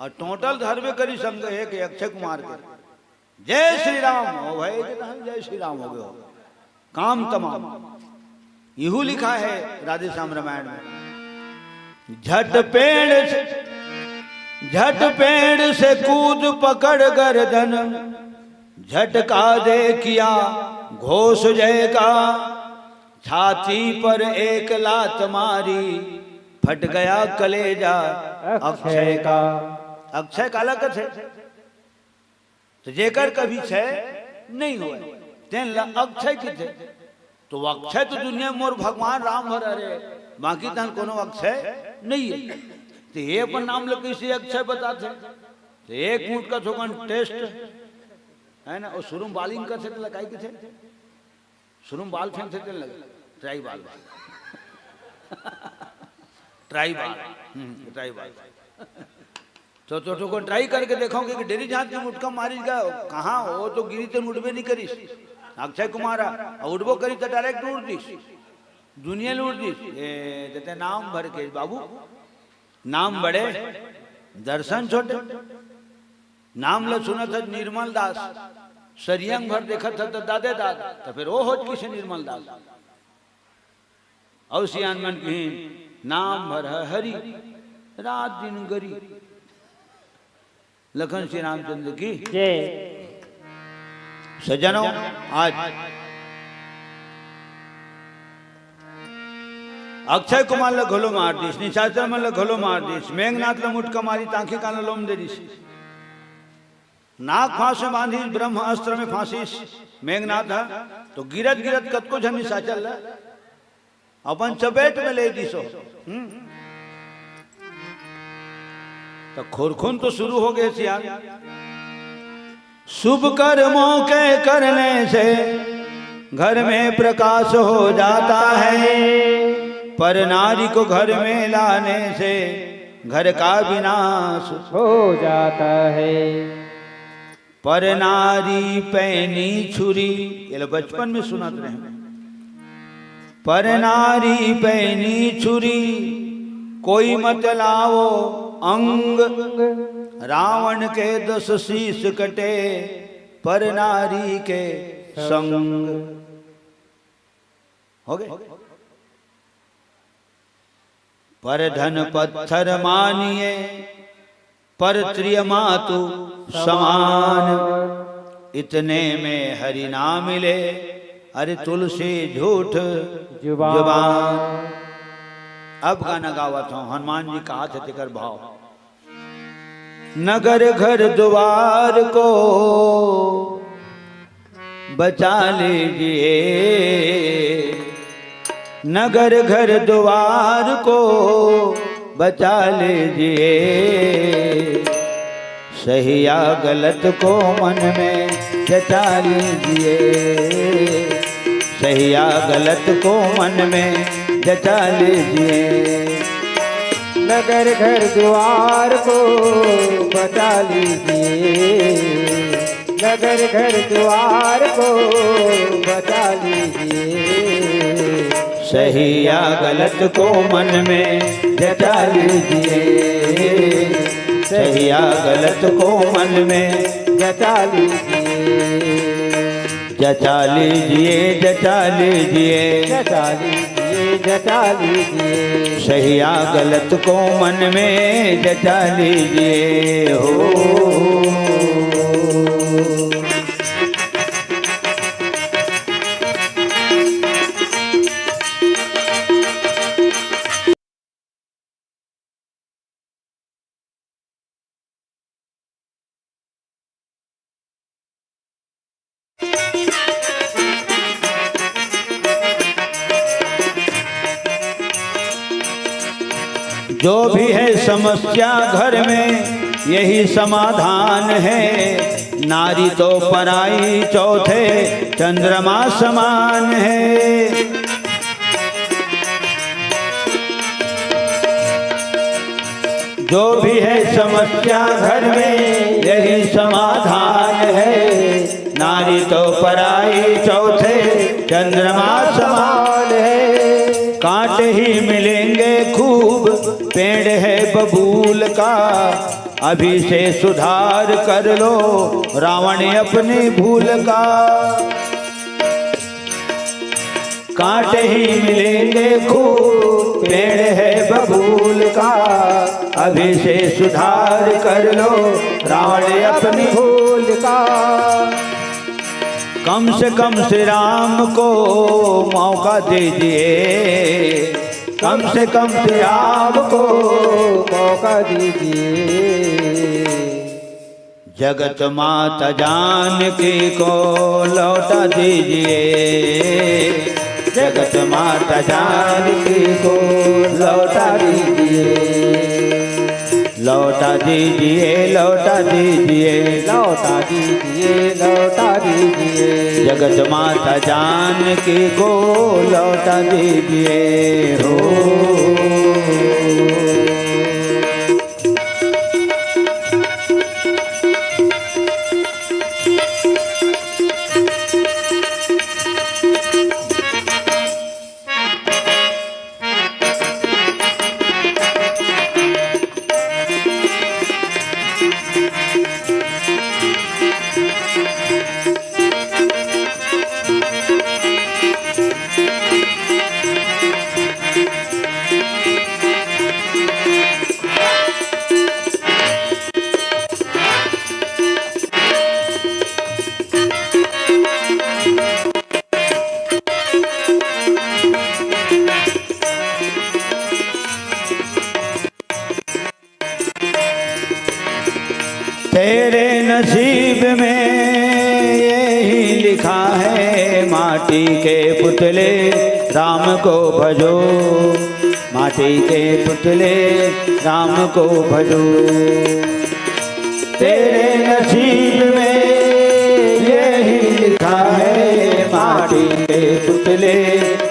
अउ टोंटा ल धरबे करिस अंग-, एक अक्षय कुमार के। "जय श्री राम।" ओ भाई, जय श्री राम होगे हो। काम तमाम। इहू लिखा है राधेश्याम रामायण में। झट पेड़ से, झट पेड़ से कूद पकड़ गर्दन, झटका दे किया घोष जय का। छाती पर एक लात मारी, फट गया कलेजा अक्षय का। अक्षय काला कथे? त जेकर कभी क्षय नहीं होय, तेन ल अक्षय कथे। त अक्षय तो दुनिया म मोर भगवान राम भर हरे, बाकी तहन कोनो अक्षय नहीं हे। त ये अपन नाम ल कइसे अक्षय बताथे? त एक मुटका थोकन टेस्ट, हे ना, अउ शुरू म बालिंग करथे त लगाई कथे। शुरू म बाल फेंकथे तेन लगे, ट्राई बाल, ट्राई बाल, हम्म, ट्राई बाल। तो, तो, तो को ट्राई करके देखव कि डेरी जात के मुटका मारिस गा, कहाँ वो तो गिरी तेन उठबे नहीं करिस। अक्षय कुमार आ, आ उठबो करिस त डायरेक्ट उठ दिस, दुनिया ल उठ दिस। ए, देते नाम भर के बाबू, नाम बड़े, दर्शन छोटे। नाम ल सुनत हस निर्मल दास, सरियंग भर देखत हस त दादे दाद, त फेर ओ होच किसे निर्मल दास। अउ सियान मन कहिन, "नाम भर ह हरि, रात दिन गरी।" लखन श्री रामचंद्र की जय। सज्जनों, आज अक्षय कुमार ल घलो मार दिस, निशाचर मन ल घलो मार दिस, मेघनाथ ल मुटका मारी, तांखी कान ल लोम दे दिस, नाग फांस में बांधिस, ब्रह्म अस्त्र में फांसिस मेघनाथ ह, तो गिरत गिरत कतको झन निशाचर ल अपन चपेट में ले दिसो। हम्म। तो खुरखुन तो शुरू होगे सियान। शुभ कर्मों के करने से घर में प्रकाश हो जाता है, पर नारी को घर में लाने से घर का विनाश हो जाता है। पर नारी पैनी छुरी, ये लो बचपन में सुनत रहे। पर नारी पैनी छुरी, कोई मत लावो अंग। रावण के दस शीश कटे, पर नारी के संग। हो गए। पर धन पत्थर मानिए, पर त्रिय मातु समान। इतने में हरि ना मिले, अरे तुलसी झूठ जुबान। जुबान। अब गाना गावत हूँ, हनुमान जी कहा थे तेकर भाव। नगर घर द्वार को बचा लीजिए, नगर घर द्वार को बचा लीजिए, सही या गलत को मन में जचा लीजिए, सही या गलत को मन में जचा लीजिए। नगर घर द्वार को बचा लीजिए, नगर घर द्वार को बचा लीजिए। सही या गलत को मन में जचा लीजिए, सही या गलत को मन में जचा लीजिए। जचा लीजिए, जचा लीजिए। जचा लीजिए, जचा लीजिए। सही या गलत को मन में जचा लीजिए हो। जो भी है समस्या घर में, यही समाधान है। नारी तो पराई चौथे चंद्रमा समान है। जो भी है समस्या घर में, यही समाधान है। नारी तो पराई चौथे चंद्रमा समान है। कांटे ही मिलेंगे खूब, पेड़ है बबूल का। अभी से सुधार कर लो रावण अपनी भूल का। कांटे ही मिलेंगे खूब, पेड़ है बबूल का। अभी से सुधार कर लो रावण अपनी भूल का। कम से कम श्री राम को मौका दीजिए, कम से कम श्री राम को मौका दीजिए। जगत माता जानकी को लौटा दीजिए, जगत माता जानकी को लौटा दीजिए, लौटा दीजिए, लौटा दीजिए, लौटा दीजिए, लौटा दीजिए। जगत माता जानकी को लौटा दीजिए हो। तेरे नसीब में यही लिखा है, माटी के पुतले राम को भजो, माटी के पुतले राम को भजो। तेरे नसीब में यही लिखा है, माटी के पुतले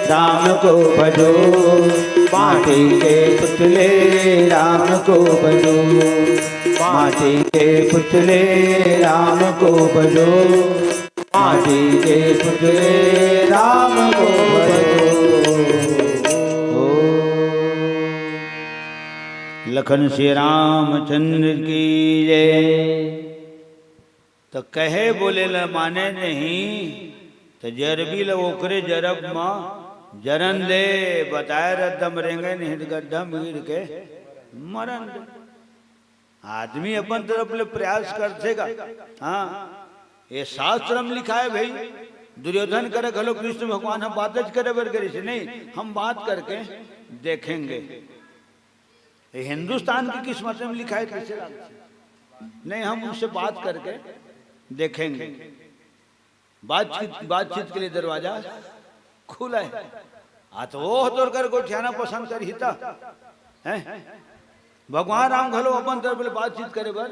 राम को भजो, माटी के पुतले राम को भजो, माटी के पुतले राम को भजो, माटी के पुतले राम को भजो। लखन श्री रामचंद्र की जय। त कहे बोले ल माने नहीं, त जरबी ल ओकरे जरब म जरन दे, बताए रद्दम रेंगे नहीं त गड्ढा म गिर के मरन दे। आदमी अपन तरफ ले प्रयास करथे गा। हाँ, ये शास्त्र म लिखा है भाई, दुर्योधन करे घलो कृष्ण भगवान हम बात ज करे बर करिस नहीं, हम बात करके देखेंगे। ये हिंदुस्तान की किस्मत में लिखा है, कैसे लागथे? नहीं, हम उनसे बात करके देखेंगे। बातचीत, बातचीत के लिए दरवाजा खुला है। आ तो वो तोर कर गोठियाना पसंद करही त, हैं? भगवान राम घलो अपन तरफ ले बातचीत करे बर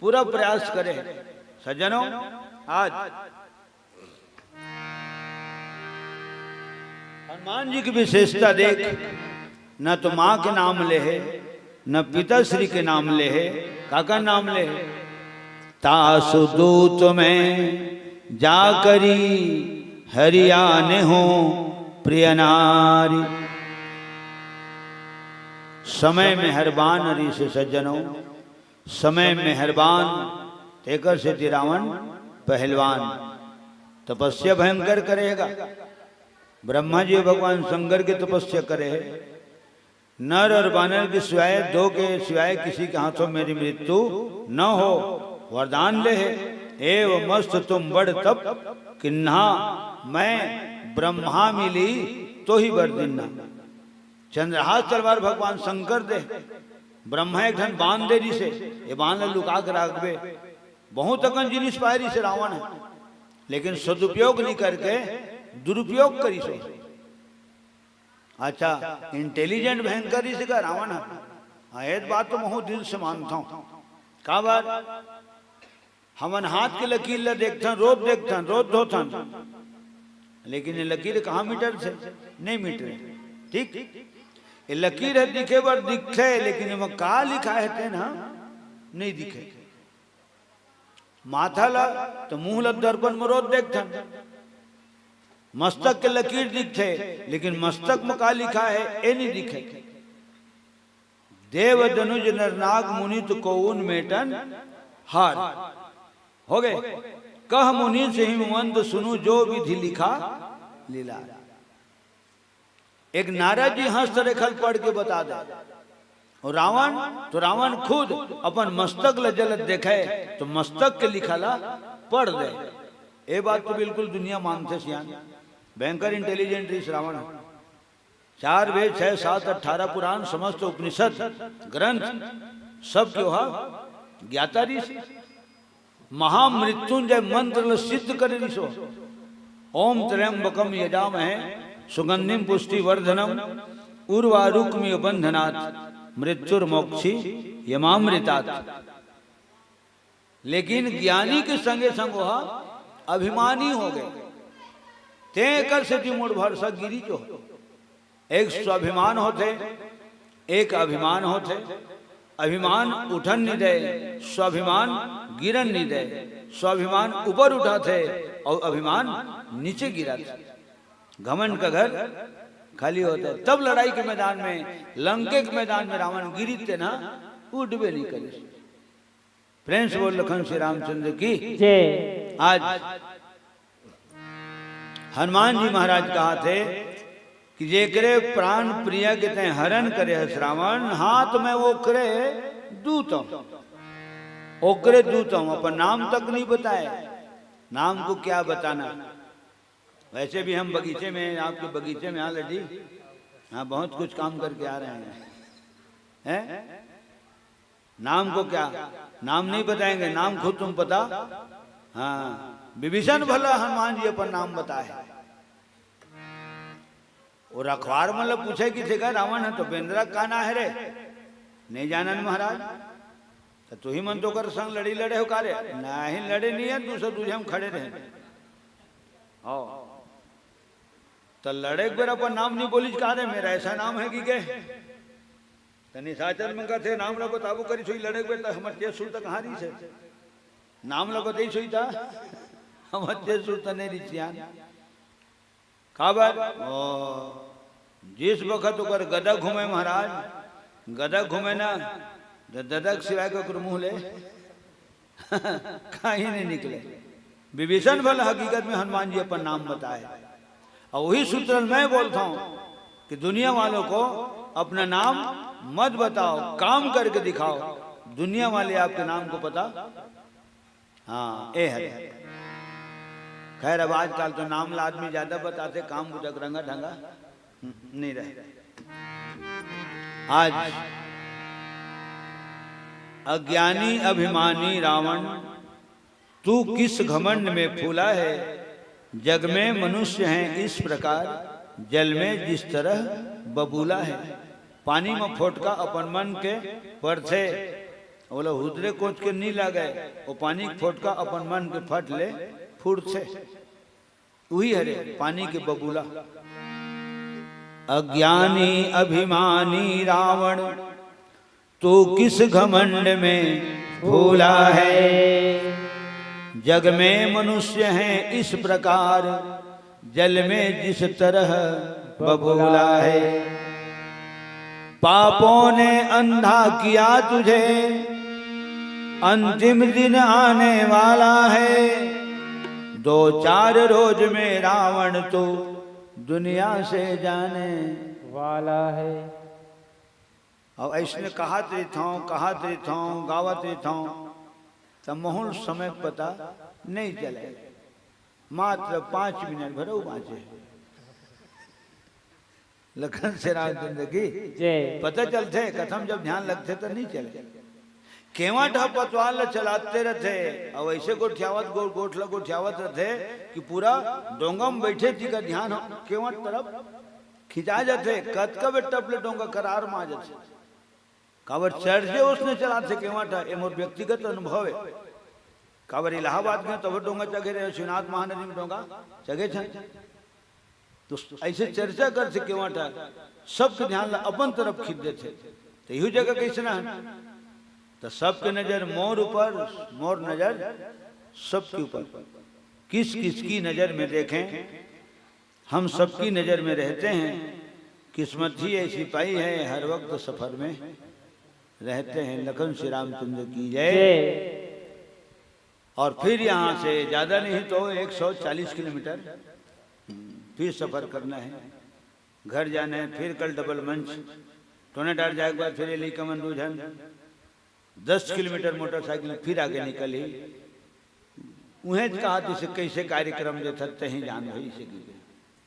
पूरा प्रयास करे हैं। सज्जनों, आज हनुमान जी की विशेषता देख, न तो माँ के नाम ले है, न पिताश्री के नाम ले है, काका नाम ले है। तासु दूत में जाकरी हरियाने हो प्रिय नारी। समय मेहरबान रिस सज्जनों, समय मेहरबान, तेकर सेती रावण पहलवान। तपस्या भयंकर करेगा। ब्रह्मा जी भगवान शंकर की तपस्या करे है। नर और बानर के सिवाय, दो के सिवाय किसी के हाथों मेरी मृत्यु न हो, वरदान ले है। एवमस्त तुम बड़ तप किन्हा, मैं ब्रह्मा मिली तो ही बर दिन्हा। चंद्रहास तलवार भगवान शंकर दे, ब्रह्मा एक ठन बाण दे रिसे, ये बाण ल लुका के राखबे। बहुत अकन जिनिस पाए रिसे रावण ह, लेकिन सदुपयोग नहीं करके दुरुपयोग करिसे। अच्छा, इंटेलिजेंट भयंकर रिसे का रावण ह? हाँ, ये बात तो महू दिल से मानता हूँ। काबर? हमन हाथ के लकीर ल देखथन, रोज देखथन, रोज धोथन, लेकिन ये लकीर कहाँ मिटथे? नहीं मिटथे। ठीक, ये लकीर ह दिखे बर दिखथे, लेकिन एमा का लिखा है तेन ह नहीं दिखे। माथा ल तो मुंह ल दर्पण म रोज देखथन, मस्तक के लकीर दिखथे, लेकिन मस्तक म का लिखा है ये नहीं दिखे। देव दनुज नर नाग मुनि तो कोउन मेटन हार। हो गए। कह मुनि से हिमवंत सुनु जो विधि लिखा लीला। एक नारद जी हस्तरेखा ल पढ़ के बता दे। और रावण तो रावण खुद अपन मस्तक ल जलत देखे तो मस्तक के लिखा ला पढ़ दे। ये बात तो बिल्कुल दुनिया मानथे सियान। भयंकर इंटेलिजेंट रिस रावण ह। चार वेद, छह, सात, अठारह पुराण, समस्त उपनिषद ग्रंथ, सब के ओहा ज्ञाता रिस। महामृत्युंजय मंत्र ल सिद्ध करे रिसो। ओम त्र्यंबकम यजामहे सुगंधिम पुष्टिवर्धनम उर्वारुकमिव बंधनात् मृत्युर्मोक्षी यमामृतात्। लेकिन ज्ञानी के संगे संग ओहा अभिमानी हो गए। तें एकर सेती मुड़ भरसा गिरी जो। एक स्वाभिमान होथे, एक अभिमान होथे। अभिमान उठन नहीं दे, स्वाभिमान गिरन नहीं दे। स्वाभिमान ऊपर उठाथे और अभिमान नीचे गिराथे। घमंड का घर खाली होता है। तब लड़ाई के मैदान में, लंके के मैदान में रावण गिरी ते ना, उठबे नहीं करिस। प्रेम से बोल लखन श्री रामचंद्र की। जय। आज हनुमान जी महाराज कहाथे कि जेकरे प्राण प्रिय के तैं हरण करे हस रावण, हाथ में ओकरे दूत हंव, ओकरे दूत हंव, अपन नाम तक नहीं बताए। नाम को क्या बताना। वैसे भी हम बगीचे में, आपके बगीचे में, हाँ लड्डी, हाँ, बहुत कुछ काम करके आ रहे हैं, हैं? नाम को क्या, नाम नहीं बताएंगे, नाम खुद तुम पता। हाँ, विभीषण भला हनुमान जी अपन नाम बताए। वो रखवार मन ल पूछे कि "तेकर रावण ह तो बेंदरा का ना है रे?" "नहीं जानन महाराज।" "तो तुही मन तो कर संग लड़ी लड़े हो का रे?" "नहीं, लड़े नहीं है, दूसर दूजे हम खड़े रहे।" "हाँ, तो लड़े के बेर अपन नाम नहीं बोलिस का रे, मेरा ऐसा नाम है कि के?" त निशाचर मन कथे, "नाम ल बताबो करिस होई लड़े के बेर, त हमर तेज सुरता कहाँ रहिस हे? नाम ल बताइस होई त हमर तेज सुरता नहीं रहिस यार।" काबर? ओ, जिस बखत ओकर गदा घूमे महाराज, गदक घूमे ना, द-, ददक सिवाय के ओकर मुंह ले कहीं नहीं निकले। विभीषण भल हकीकत में हनुमान जी अपन नाम बताए, और वही सूत्र मैं बोलता हूँ कि दुनिया वालों को अपना नाम मत बताओ, काम करके दिखाओ, दुनिया वाले आपके नाम को पता। हाँ, ए है। खैर, अब आजकल तो नाम ला आदमी ज्यादा बताथे, काम बुता के रंगा ढंगा नहीं रहे। आज अज्ञानी अभिमानी रावण, तू किस घमंड में फूला है? जग में मनुष्य हैं इस प्रकार, जल में जिस तरह बबूला है। पानी में फोटका अपन मन के पड़थे, ओला हुदरे कोच के नी लागे, वो पानी के फोटका अपन मन के फट ले फूटथे। उही हरे पानी के बबूला। अज्ञानी अभिमानी रावण, तू किस घमंड में फूला है? जग में मनुष्य हैं इस प्रकार, जल में जिस तरह बबूला है। पापों ने अंधा किया तुझे, अंतिम दिन आने वाला है। दो चार रोज में रावण तो दुनिया से जाने वाला है। अब ऐसने कहत रहिथौं, कहत रहिथौं, गावत रहिथौं, त महूँ ल समय पता नहीं चले। मात्र पाँच मिनट भर अउ बाँचे। लखन श्री रामचंद्र की जय। पता चलथे, कथा म जब ध्यान लगथे त नहीं चले। केवट ह पतवार ल चलाते रथे, अउ ऐसे गोठियावत, गो-, गोठ ल गोठियावत रथे कि पूरा डोंगा म बैठे जी का ध्यान हो, केवट तरफ खिंचा जाथे। कतका बेर टप ले डोंगा करार मा जाथे। काबर चढ़ जे ओसने चलाथे केवट ह, ए मोर व्यक्तिगत अनुभव हे। काबर इलाहाबाद में तब डोंगा चघे रहे, शिवनाथ महानदी में डोंगा चघे छन। तो ऐसे चर्चा करथे केवट ह, सबके ध्यान ला अपन तरफ खींच देथे। तो यहू जगह कैसे ना है, तो सबके नजर मोर ऊपर, मोर नजर सबके ऊपर। किस किस की नजर में देखें, हम सबकी नजर में रहते हैं। किस्मत ही ऐसी पाई है, हर वक्त सफर में रहते हैं। लखन श्री रामचंद्र की जय। जय। और फिर यहाँ से ज्यादा नहीं तो एक सौ चालीस किलोमीटर, हम्म, फिर सफर करना है। घर जाना है, फिर कल डबल मंच, टोनेटार जाए के बाद फिर एली कमन दू झन, दस किलोमीटर मोटरसाइकिल फिर आगे निकलही। उहें कहा, जैसे कैसे कार्यक्रम देथस, तहीं जान भाई से की।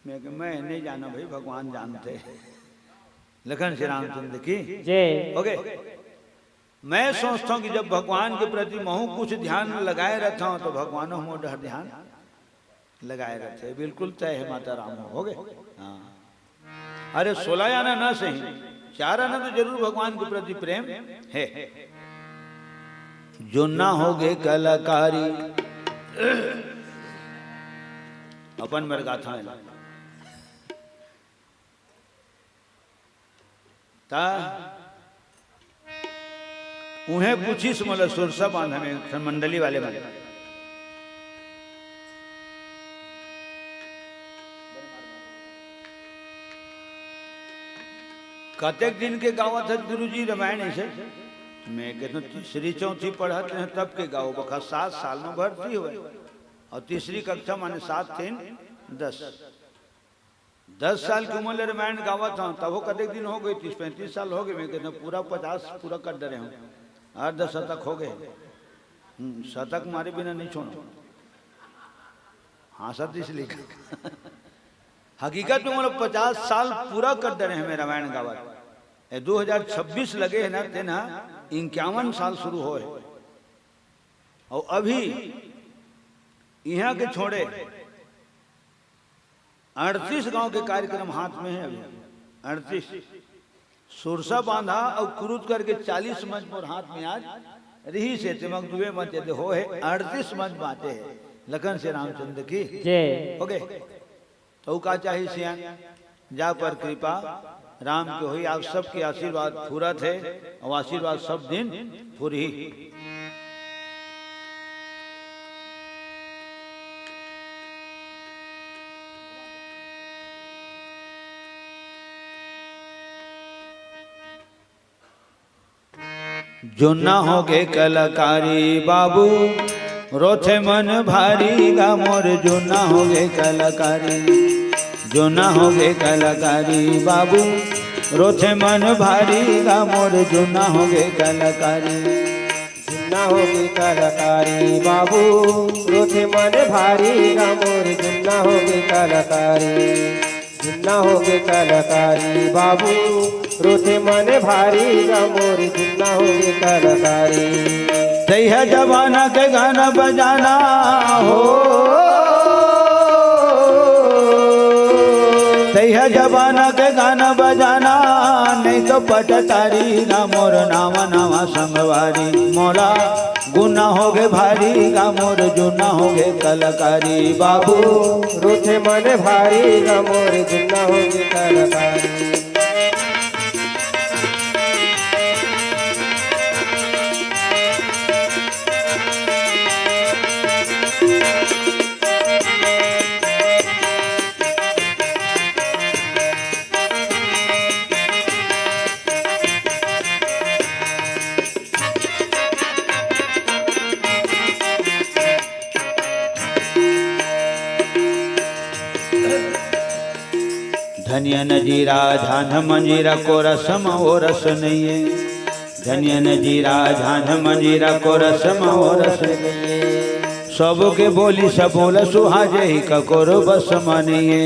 मैं कहा, मैं नहीं जाना भाई, भगवान जानते। लखन श्री रामचंद्र की जय। हो गए। मैं सोचता हूँ कि जब भगवान के प्रति महूँ कुछ ध्यान लगाए रहता हूँ, तो भगवान मोर डहर ध्यान लगाए रहते। बिल्कुल तय है, माता राम हो गए। हाँ। अरे, सोलह आना ना सही, चार आना तो जरूर भगवान के प्रति प्रेम है। जो ना होगे कलाकारी, अपन मर गाथा है। ता उहें पूछिस मोला सुरसा बांधा में एक ठन मंडली वाले मन। कतेक दिन के गावत हस गुरुजी रमायन इसे? मैं कहता तीसरी चौथी पढ़त रहे तब के गाओ, बखा सात साल में भर्ती हुए और तीसरी कक्षा माने सात तीन दस। दस साल की उम्र ले रमायन गावत हूँ, तब वो कतेक दिन हो गए, तीस पैंतीस साल हो गए। मैं कहता पूरा पचास पूरा कर डरे हूँ, आठ दस शतक हो गए। हम्म, शतक मारे बिना नहीं छोड़ो। हाँ, सत इसलिए। हकीकत में मतलब पचास साल पूरा कर डरे हैं मैं रमायन गावत। ए, दो हजार छब्बीस लगे है ना, तेना इक्यावन साल शुरू होए। और अभी यहाँ के छोड़े अड़तीस गांव के कार्यक्रम हाथ में है अभी। अड़तीस। सुरसा बांधा और कुरुद करके चालीस मंच मोर हाथ में आज रही से, तेमक दुए मंच दे हो है, अड़तीस मंच बांटे है। लखन श्री रामचंद्र की जय। हो गए। तो का चाही सियान? जा पर कृपा राम के होई, आप सबके आशीर्वाद फुरत है और आशीर्वाद सब दिन फुरही। जुन्ना होगे कलाकारी बाबू, रोथे मन भारी गा मोर, जुन्ना होगे कलाकारी। जुन्ना होगे कलाकारी बाबू, रोथे मन भारी गा मोर, जुन्ना होगे कलाकारी। जुन्ना होगे कलाकारी बाबू, रोथे मन भारी गा मोर, जुन्ना होगे कलाकारी। जुन्ना होगे कलाकारी बाबू, रोथे मन भारी गा मोर, जुन्ना होगे कलाकारी। तैहा जमाना के गाना बजाना हो, तैहा जमाना के गाना बजाना, नहीं तो पटतारी ना मोर नावा नावा संगवारी। मोला गुना होगे भारी गा मोर, जुन्ना होगे कलाकारी बाबू। रोथे मन भारी गा मोर, जुन्ना होगे कलाकारी। धनियन जीरा झांझ मंजीरा, कोरस म ओरस नइये। धनियन जीरा झांझ मंजीरा, कोरस म ओरस नइये। सबके बोली सबोला सुहा जही, ककोरो बस म नइये।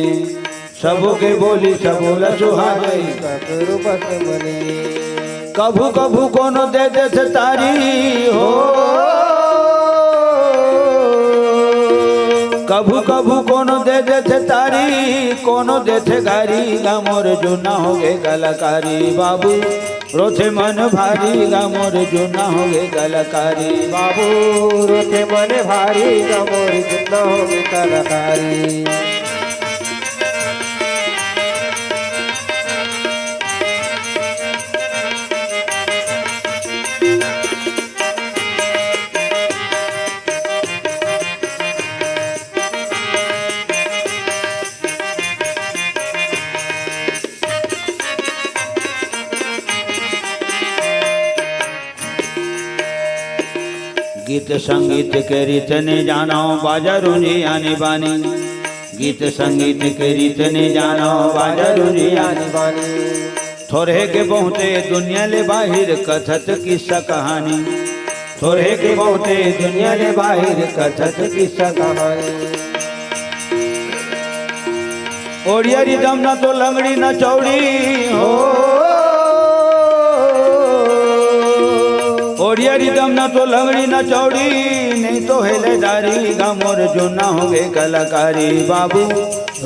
सबके बोली सबोला सुहा जही, ककोरो बस म नइये। कभू कभू कोनो दे देथे तारी हो, कभू कभू कोनो दे देथे तारी, कोनो देथे गारी गा मोर, जुन्ना होगे कलाकारी बाबू। रोथे मन भारी गा मोर, जुन्ना होगे कलाकारी बाबू। रोथे मन भारी गा मोर, जुन्ना होगे कलाकारी। गीत संगीत के रीत ने जानो, बाजा रूंजी आनी बानी। गीत संगीत के रीत ने जानो, बाजा रूंजी आनी बानी। थोरहे के बहुते दुनिया ले बाहिर कथत किस्सा कहानी। थोरहे के बहुते दुनिया ले बाहिर कथत किस्सा कहानी। ओड़िया रिदम ना तो लंगड़ी ना चौड़ी हो। ओड़िया रिदम ना तो लंगड़ी ना चौड़ी, नहीं तो हेलेदारी गा मोर, जुन्ना होगे कलाकारी बाबू।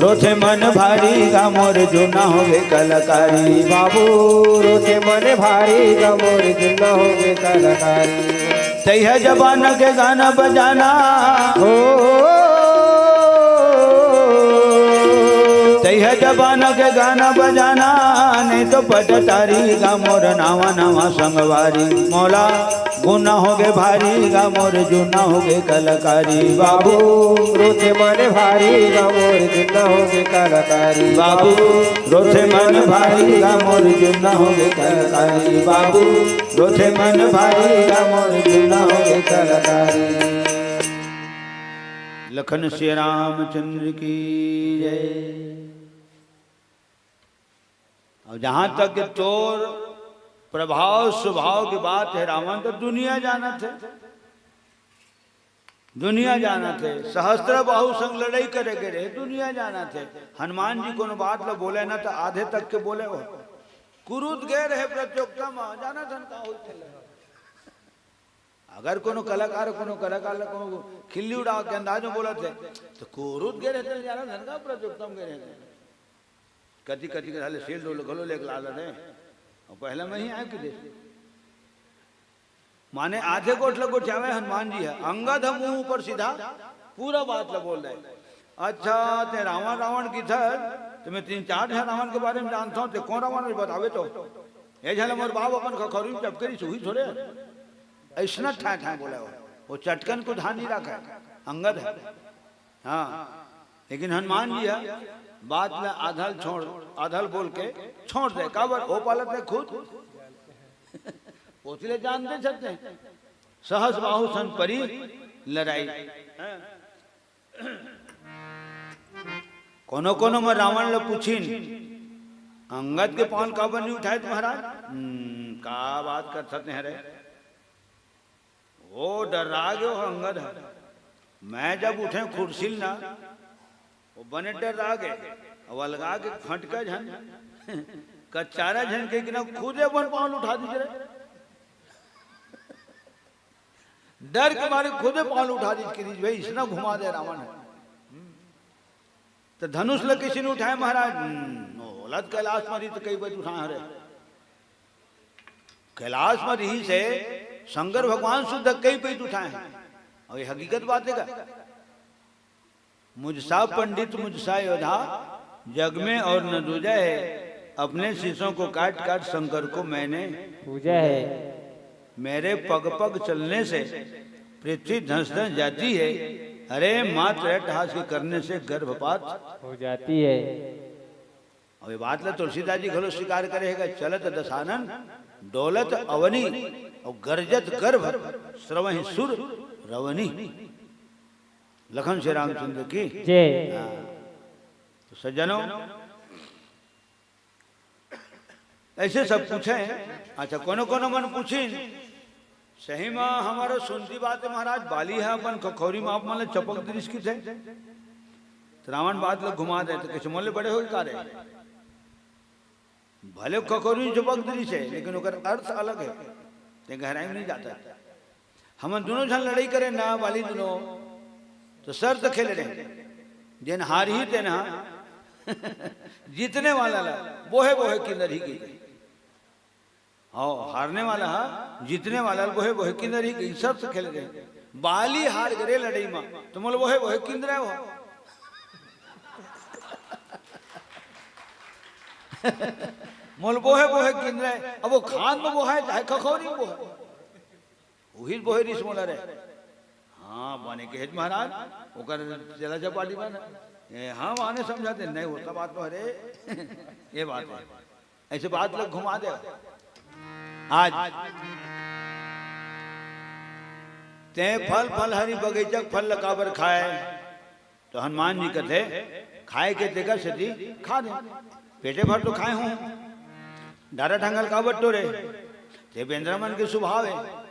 रोथे मन भारी गा मोर, जुन्ना होगे कलाकारी बाबू। रोथे मन भारी गा मोर, जुन्ना होगे कलाकारी। तैहा जमाना के गाना बजाना हो, तैहा जमाना के गाना बजाना, नहीं तो पटतारी गा मोर नावा नावा संगवारी। मोला गुना होगे भारी गा मोर, जुन्ना होगे कलाकारी बाबू। रोथे मन भारी गा मोर, जुन्ना होगे कलाकारी बाबू। रोथे मन भारी गा मोर, जुन्ना होगे कलाकारी बाबू। रोथे मन भारी गा मोर, जुन्ना होगे कलाकारी। लखन सिया रामचंद्र की जय। अब जहां तक के तोर प्रभाव स्वभाव के बात हे रावण, तो दुनिया जानत हे, दुनिया जानत हे। सहस्त्र बाहु संग लड़ाई करे गे रहे, दुनिया जानत हे। हनुमान जी कोनो बात ल बोले ना, तो आधे तक के बोले हो। कुरुद गे रहे प्रतियोगिता में, जानत हन का होई थे। अगर कोनो कलाकार, कोनो कलाकार ल कोनो खिल्ली उड़ा के अंदाज में बोलत हे, तो कुरुद गे रहे थे, जानत हन का प्रतियोगिता में गे रहे थे। कति कति के साले सेल डोल घलो लेके लाल रहे। और पहले में ही आए कि देश। माने आधे गोठ ल गोठियावे हनुमान जी हे, अंगद ह मुंह ऊपर सीधा पूरा बात ल बोल रहे। अच्छा, ते रावण, रावण किथे, ते मैं तीन चार झन रावण के बारे में जानता हूं, ते कौन रावण हे बतावे तो। ए झन मोर बाप अपन खखौरी में चपके रहिस, उही थोरे। अइसना ठाय ठाय बोले हो, वो चटकन को ध्यान नहीं रखे, अंगद हे। हां, लेकिन हनुमान जी हे, बात ल आधल छोड़, आधल बोल के छोड़ दे। काबर? वो पालत हे खुद। ओती ले जानते छते, सहस बाहु सन परी लड़ाई। कोनो कोनो म रावण ल पूछिन, "अंगद के पांव ल काबर नहीं उठाए महाराज?" "हम्म, का बात करथस तें रे?" वो डर्रा गे हो अंगद ह। मैं जब उठेंव कुर्सी ल ना, वो बने डर्रा गे। अब अलगा के फटका झन, कचारा झन के कि ना खुदे अपन पांव ल उठा दीस रे। डर के मारे खुदे पांव ल उठा दीस कि, "भाई, अइसना घुमा दे रावण ह।" त धनुष ल कइसे नहीं उठाए महाराज? हम्म, ओला त कैलाश म रहिस त कई पइत उठाए हरे। कैलाश म रहिस हे शंकर भगवान सुद्धा कई पइत उठाए हे। अउ ये हकीकत बात हे का? "मुझसा पंडित मुझसा योद्धा, जग में और न दूजा है। अपने शिष्यों को काट काट शंकर को मैंने पूजा है। मेरे पग पग चलने से पृथ्वी धंस धंस जाती है। अरे मात्र अट्टहास के करने से गर्भपात हो जाती है।" अब ये बात ला तुलसीदास जी घलो स्वीकार करे हे, "चलत दशानन डोलत अवनी, और गरजत गर्भ श्रवहि सुर रवनी।" लखन श्री रामचंद्र की जय। हाँ। तो सज्जनों, ऐसे सब पूछे। अच्छा, कोनो कोनो मन पूछिन, "सही म हमरो सुनती बात हे महाराज, बाली ह अपन खखौरी म आप मन ल चपक दे रिहिस कथे।" त रावण बात ल घुमा दे, त कइसे मोले बड़े होई का रे? भले खखौरी म चपक दे रिहिस हे, लेकिन ओकर अर्थ अलग हे, तें गहराई म नहीं जात हस। हमन दुनों झन लड़ाई करेन ना, बाली दुनों, त शर्त खेले रहेन, जेन हारही तेन ह जीतने वाला ला बोहे बोहे किंदरही कथे। हाँ, हारने वाला ह जीतने वाला ल बोहे बोहे किंदरही कथे, शर्त खेले रहेन। बाली हार गे रे लड़ाई म, त मोला बोहे बोहे किंदरय हो। मोला बोहे बोहे किंदरय, अब वो खान म बोहाय चाहे खखौरी म बोहाय। उही ल बोहे रिहिस मोला रे। हाँ, बने कहेच महाराज, ओकर चला चपाटी बन। ए, हाँ, आने समझाते, नहीं होता बात तो हरे। ये बात हे। अइसे बात ल घुमा दे। आज तें फल फलहारी बगीचा के फल ल काबर खाए? त हनुमान जी कथे, "खाए के तेकर सेती खा दे, पेटे भर तो खाए हूँ, डारा ढांगा ल काबर टोरे?" ते बेंदरा मन के सुभाव हे।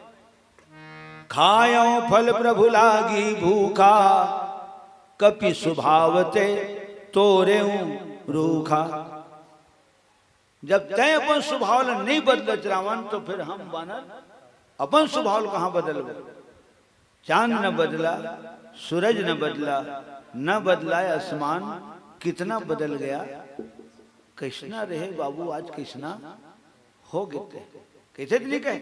"खायौ फल प्रभु लागी भूखा, कपि सुभाव ते तोरेउ रूखा।" जब तें अपन सुभाव ल नहीं बदलत रावण, त फिर हम बानर अपन सुभाव ल कहाँ बदलबो? चांद न बदला, सूरज न बदला, न बदला आसमान, कितना बदल गया। कइसना रहे बाबू, आज कइसना हो गे ते। कथे त नहीं कहे?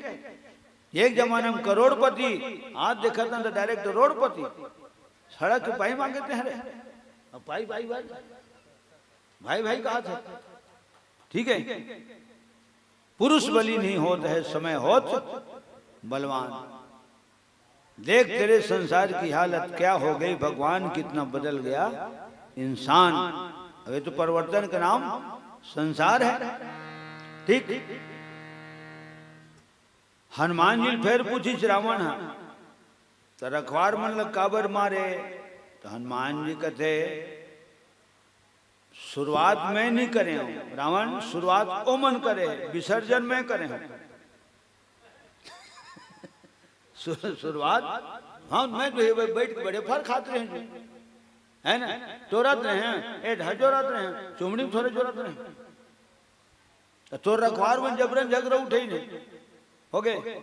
एक जमाना म करोड़पति, आज देखत हन त direct रोडपति। सड़क के पाई मांगे ते हरे। अब पाई, पाई, पाई। भाई, भाई कहा था। ठीक है? पुरुष बली नहीं होत है, समय होत बलवान। देख तेरे संसार की हालत क्या हो गई भगवान, कितना बदल गया इंसान। अब ये तो परिवर्तन का नाम संसार है। ठीक? हनुमान जी ल फेर पूछिस रावण ह, "त रखवार मन ल काबर मारे?" त हनुमान जी कथे, "शुरुआत मैं नहीं करे हूँ रावण, शुरुआत ओमन करे हे, विसर्जन मैं करे हूँ।" शु-, शुरुआत, हाँ, मैं तो ये बैठ के बड़े फल खात रहे हूँ, है ना? टोरत रहे हैं, ए ढा जोरत रहे हैं, चुमड़ी में थोड़े जोरत रहे हैं। त तोर रखवार मन जबरन झगरा उठे ही नहीं। हो गए।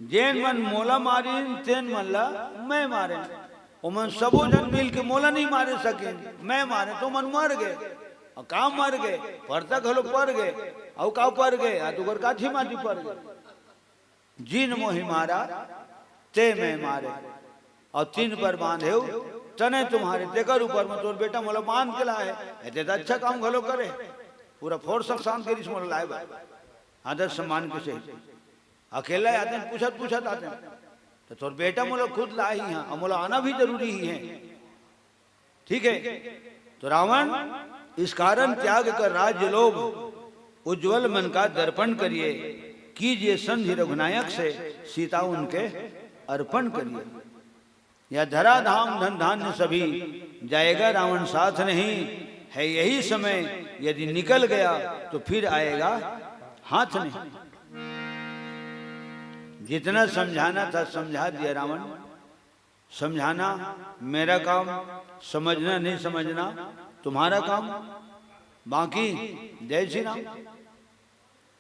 जेन मन मोला मारिन, तेन मन ला मैं मारें। ओमन सबो झन मिल के मोला नहीं मारे सकिन, मैं मारें त ओमन मर गए। अउ का मर गए? परता घलो पर गए। अउ का पर गए? आ दुगर काठी माटी पर गए। जिन मोहि मारा, ते मैं मारे। अउ तिन पर बांधेव, तने तुम्हारे। तेकर ऊपर म तोर बेटा मोला बांध के लाए हे। ए, ते त अच्छा काम घलो करे। पूरा force के साथ करिस मोला लाए बर। आदर सम्मान के सहित। अकेला आते हैं, पूछत, पूछत आते हैं। त तोर बेटा मोला खुद लाए ही हे, अउ मोला आना भी जरूरी ही हे। ठीक है, तो रावण, इस कारण त्याग कर राज्य लोभ, उज्जवल मन का दर्पण करिए। कीजिए संधि रघुनायक से, सीता उनके अर्पण करिए। या धरा धाम धन धान्य सभी, जाएगा रावण साथ नहीं। है यही समय, यदि निकल गया तो फिर आएगा हाथ नहीं। जितना समझाना था समझा दिया रावण। समझाना मेरा काम, समझना नहीं समझना तुम्हारा काम। बाकी जय श्री राम।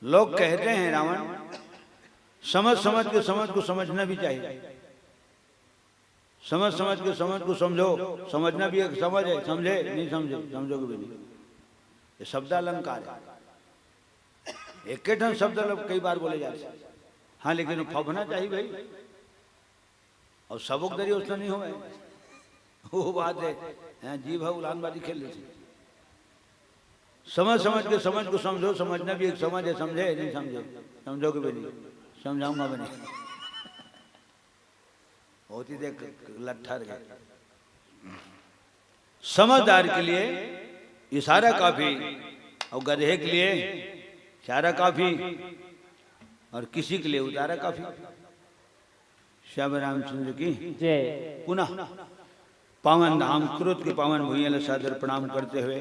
लोग कहते हैं रावण, समझ समझ के समझ को समझना भी चाहिए। समझ समझ के समझ को समझो। समझना भी एक समझ है, समझे नहीं समझे, समझोगे भी नहीं। ये शब्दालंकार है। एक के ठन शब्द अलग कई बार बोले जाते हैं। हाँ, लेकिन फबना चाहिए भाई। और सबक दरी उसने नहीं होवे। वो बात है। हाँ, जी भाई उलानबाजी खेल लेते। समझ समझ के समझ को समझो। समझना भी एक समझ है, समझे नहीं समझे, समझोगे भी नहीं, समझाऊंगा भी नहीं। होती देख लट्ठर गए। समझदार के लिए इशारा काफी, और गधे के लिए चारा काफी, और किसी के लिए उतारा काफी। श्याम रामचंद्र की जय। पुनः पावन धाम कुरुद के पावन भुइयां ला सादर प्रणाम करते हुए,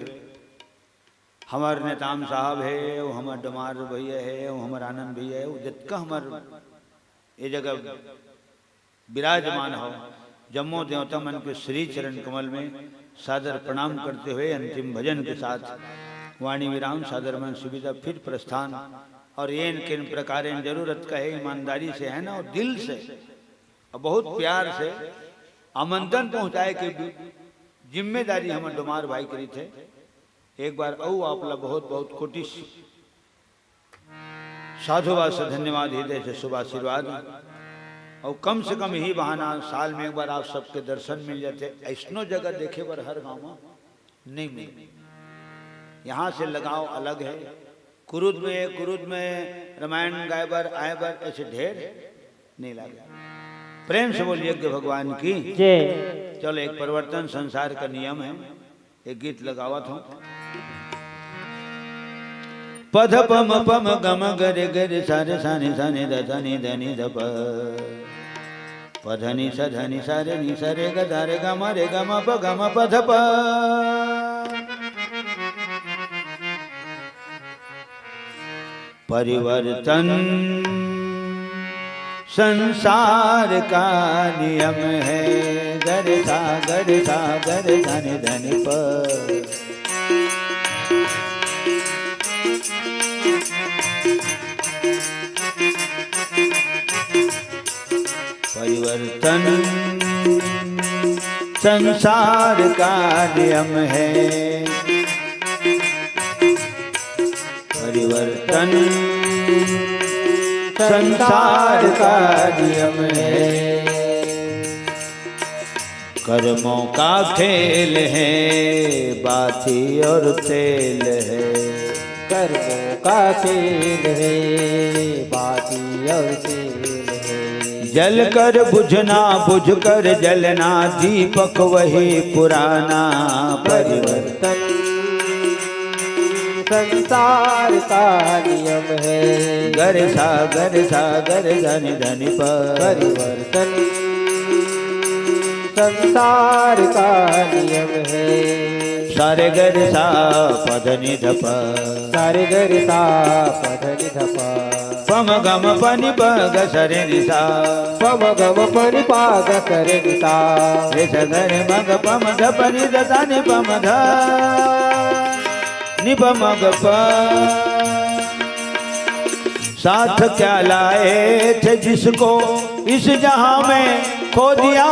हमार नेताम साहब है, वो हमार डमार भैया है, वो हमार आनंद भैया है, वो जितका हमार ये जगह विराजमान हो, जम्मो देवता मन के श्री चरण कमल में सादर प्रणाम करते हुए अंतिम भजन के साथ वाणी विराम, सादर मन सुविधा फिर प्रस्थान। और एन किन प्रकारेण जरूरत कहे ईमानदारी से है ना, और दिल से और बहुत प्यार से आमंत्रण पहुंचाए के जिम्मेदारी हमर डोमार भाई करी थे। एक बार अउ आप ला बहुत बहुत कोटि साधुवाद से धन्यवाद, हृदय से शुभ आशीर्वाद। और कम से कम यही बहाना साल में एक बार आप सबके दर्शन मिल जाते। ऐसनो जगह देखे बर हर गांव में नहीं मिले। यहाँ से लगाव अलग है। कुरुद में, कुरुद में रामायण गाए बर, आए बर ऐसे ढेर नहीं लगे। प्रेम से बोलिए यज्ञ भगवान की। जय। चलो, एक परिवर्तन संसार का नियम है, एक गीत लगावत हूँ। पध पम पम गम गर गर सारे सानी सानी द सानी द नी द प। पधनी सधनी सारे नी सारे ग दारे गम रे गम प गम पध प। परिवर्तन संसार का नियम है। गर सा गर सा गर धन धन प। परिवर्तन संसार का नियम है। परिवर्तन संसार का नियम है। कर्मों का खेल है, बाती और तेल है। कर्मों का खेल है, बाती और तेल है। जल कर बुझना, बुझ कर जलना, दीपक वही पुराना। परिवर्तन संसार का नियम है। गर सा गर सा गर धन धन प। परिवर्तन संसार का नियम है। सारे गर सा पधनी धप। सारे गर सा पधनी धप। पम गम पनी प ग सरे नि सा। पम गम पनी पा ग सरे नि सा। रे स ग रे म ग पम ध पनी ध सा नि पम ध। नि पम ग प। साथ क्या लाए थे जिसको इस जहां में खो दिया।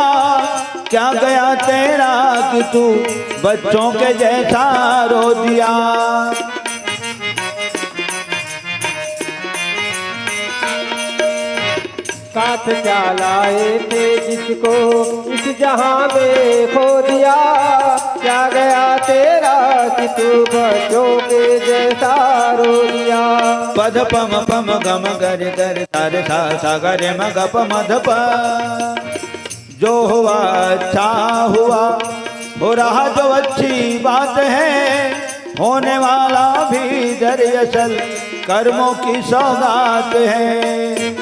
क्या गया तेरा कि तू बच्चों के जैसा रो दिया। साथ क्या लाए थे जिसको इस जहां में खो दिया। क्या गया तेरा कि तू बच्चों के जैसा रो दिया। पद पम पम गम गर गर सारे सा सा ग रे म ग प म ध प। जो हुआ अच्छा हुआ, हो रहा जो अच्छी बात है। होने वाला भी दरअसल कर्मों की सौगात है।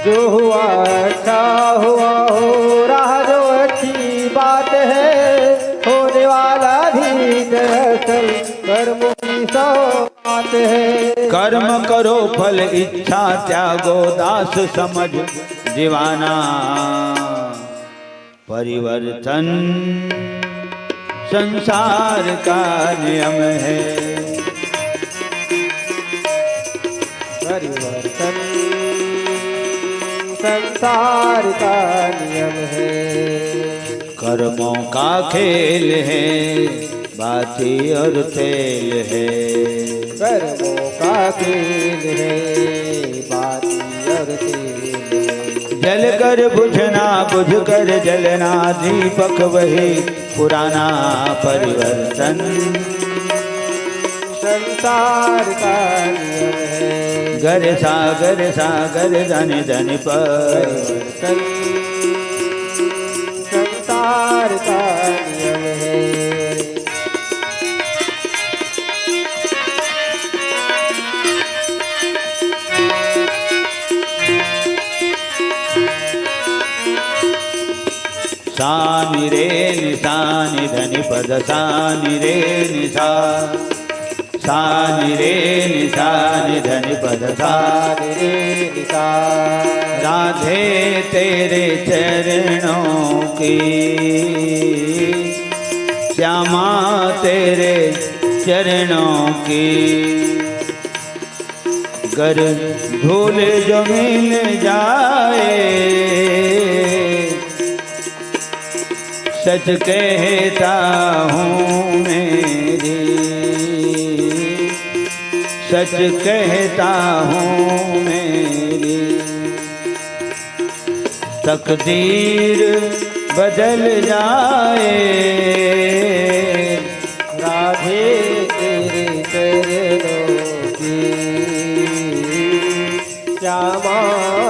जो हुआ अच्छा हुआ, हो रहा जो अच्छी बात है, होने वाला भी दरअसल कर्मों की सौगात है। कर्म करो फल इच्छा त्यागो, दास समझ जीवाना। परिवर्तन संसार का नियम है। परिवर्तन संसार का नियम है। कर्मों का खेल है, बाती और तेल है। कर्मों का खेल है, बाती और तेल है। जल कर बुझना, बुझ कर जलना, दीपक वही पुराना। परिवर्तन संसार का नियम है। गर सागर सागर धन धन पर। परिवर्तन संसार का नियम है। सानी रे निसानी धनी पद सानी रे निसा। सानी रे निसानी धनी पद सानी रे निसा। राधे तेरे चरणों की, श्यामा तेरे चरणों की। गर धूल जो मिल जाए, सच कहता हूँ मेरी, सच कहता हूँ मेरी। तकदीर बदल जाए। राधे तेरे चरणों की, श्यामा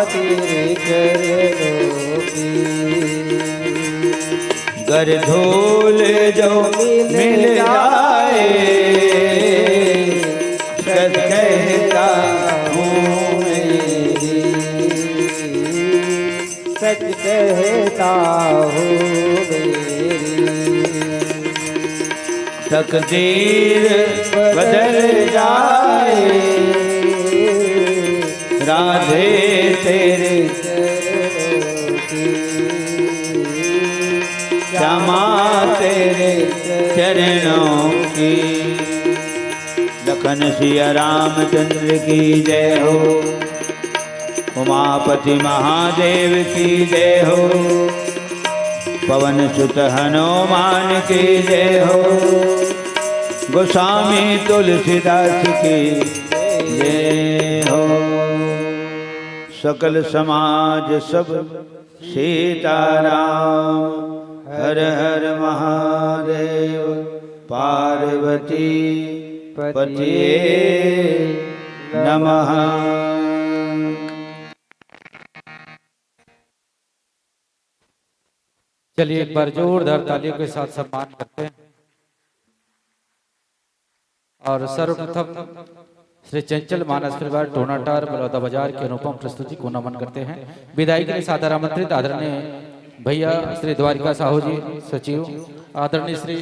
तेरे चरणों की। गर धूल जो मिल जाए, सच कहता हूँ मेरी, सच कहता हूँ मेरी। तकदीर बदल जाए, राधे तेरे चरणों की, श्यामा तेरे चरणों की। लखन सिया रामचंद्र की जय हो, उमापति महादेव की जय हो, पवन सुत हनुमान की जय हो, गोस्वामी तुलसीदास की जय हो। सकल समाज सब सीताराम। हर हर महादेव। पार्वती पतिये नमः। चलिए, एक बार जोरदार तालियों के साथ सम्मान करते हैं। और सर्वप्रथम श्री चंचल मानस परिवार टोनाटार बलौदा बाजार की अनुपम प्रस्तुति को नमन करते हैं। विदाई के लिए सादर आमंत्रित आदरणीय भैया श्री द्वारिका साहू जी सचिव, आदरणीय श्री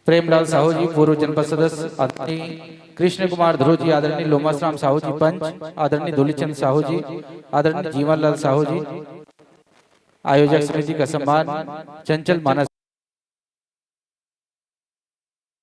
प्रेमलाल साहू जी पूर्व जनपद सदस्य, आदरणीय कृष्ण कुमार ध्रुव जी, आदरणीय लोमास राम साहू जी पंच, आदरणीय दुलीचंद साहू जी, आदरणीय जीवन लाल साहू जी, आयोजक समिति का सम्मान चंचल मानस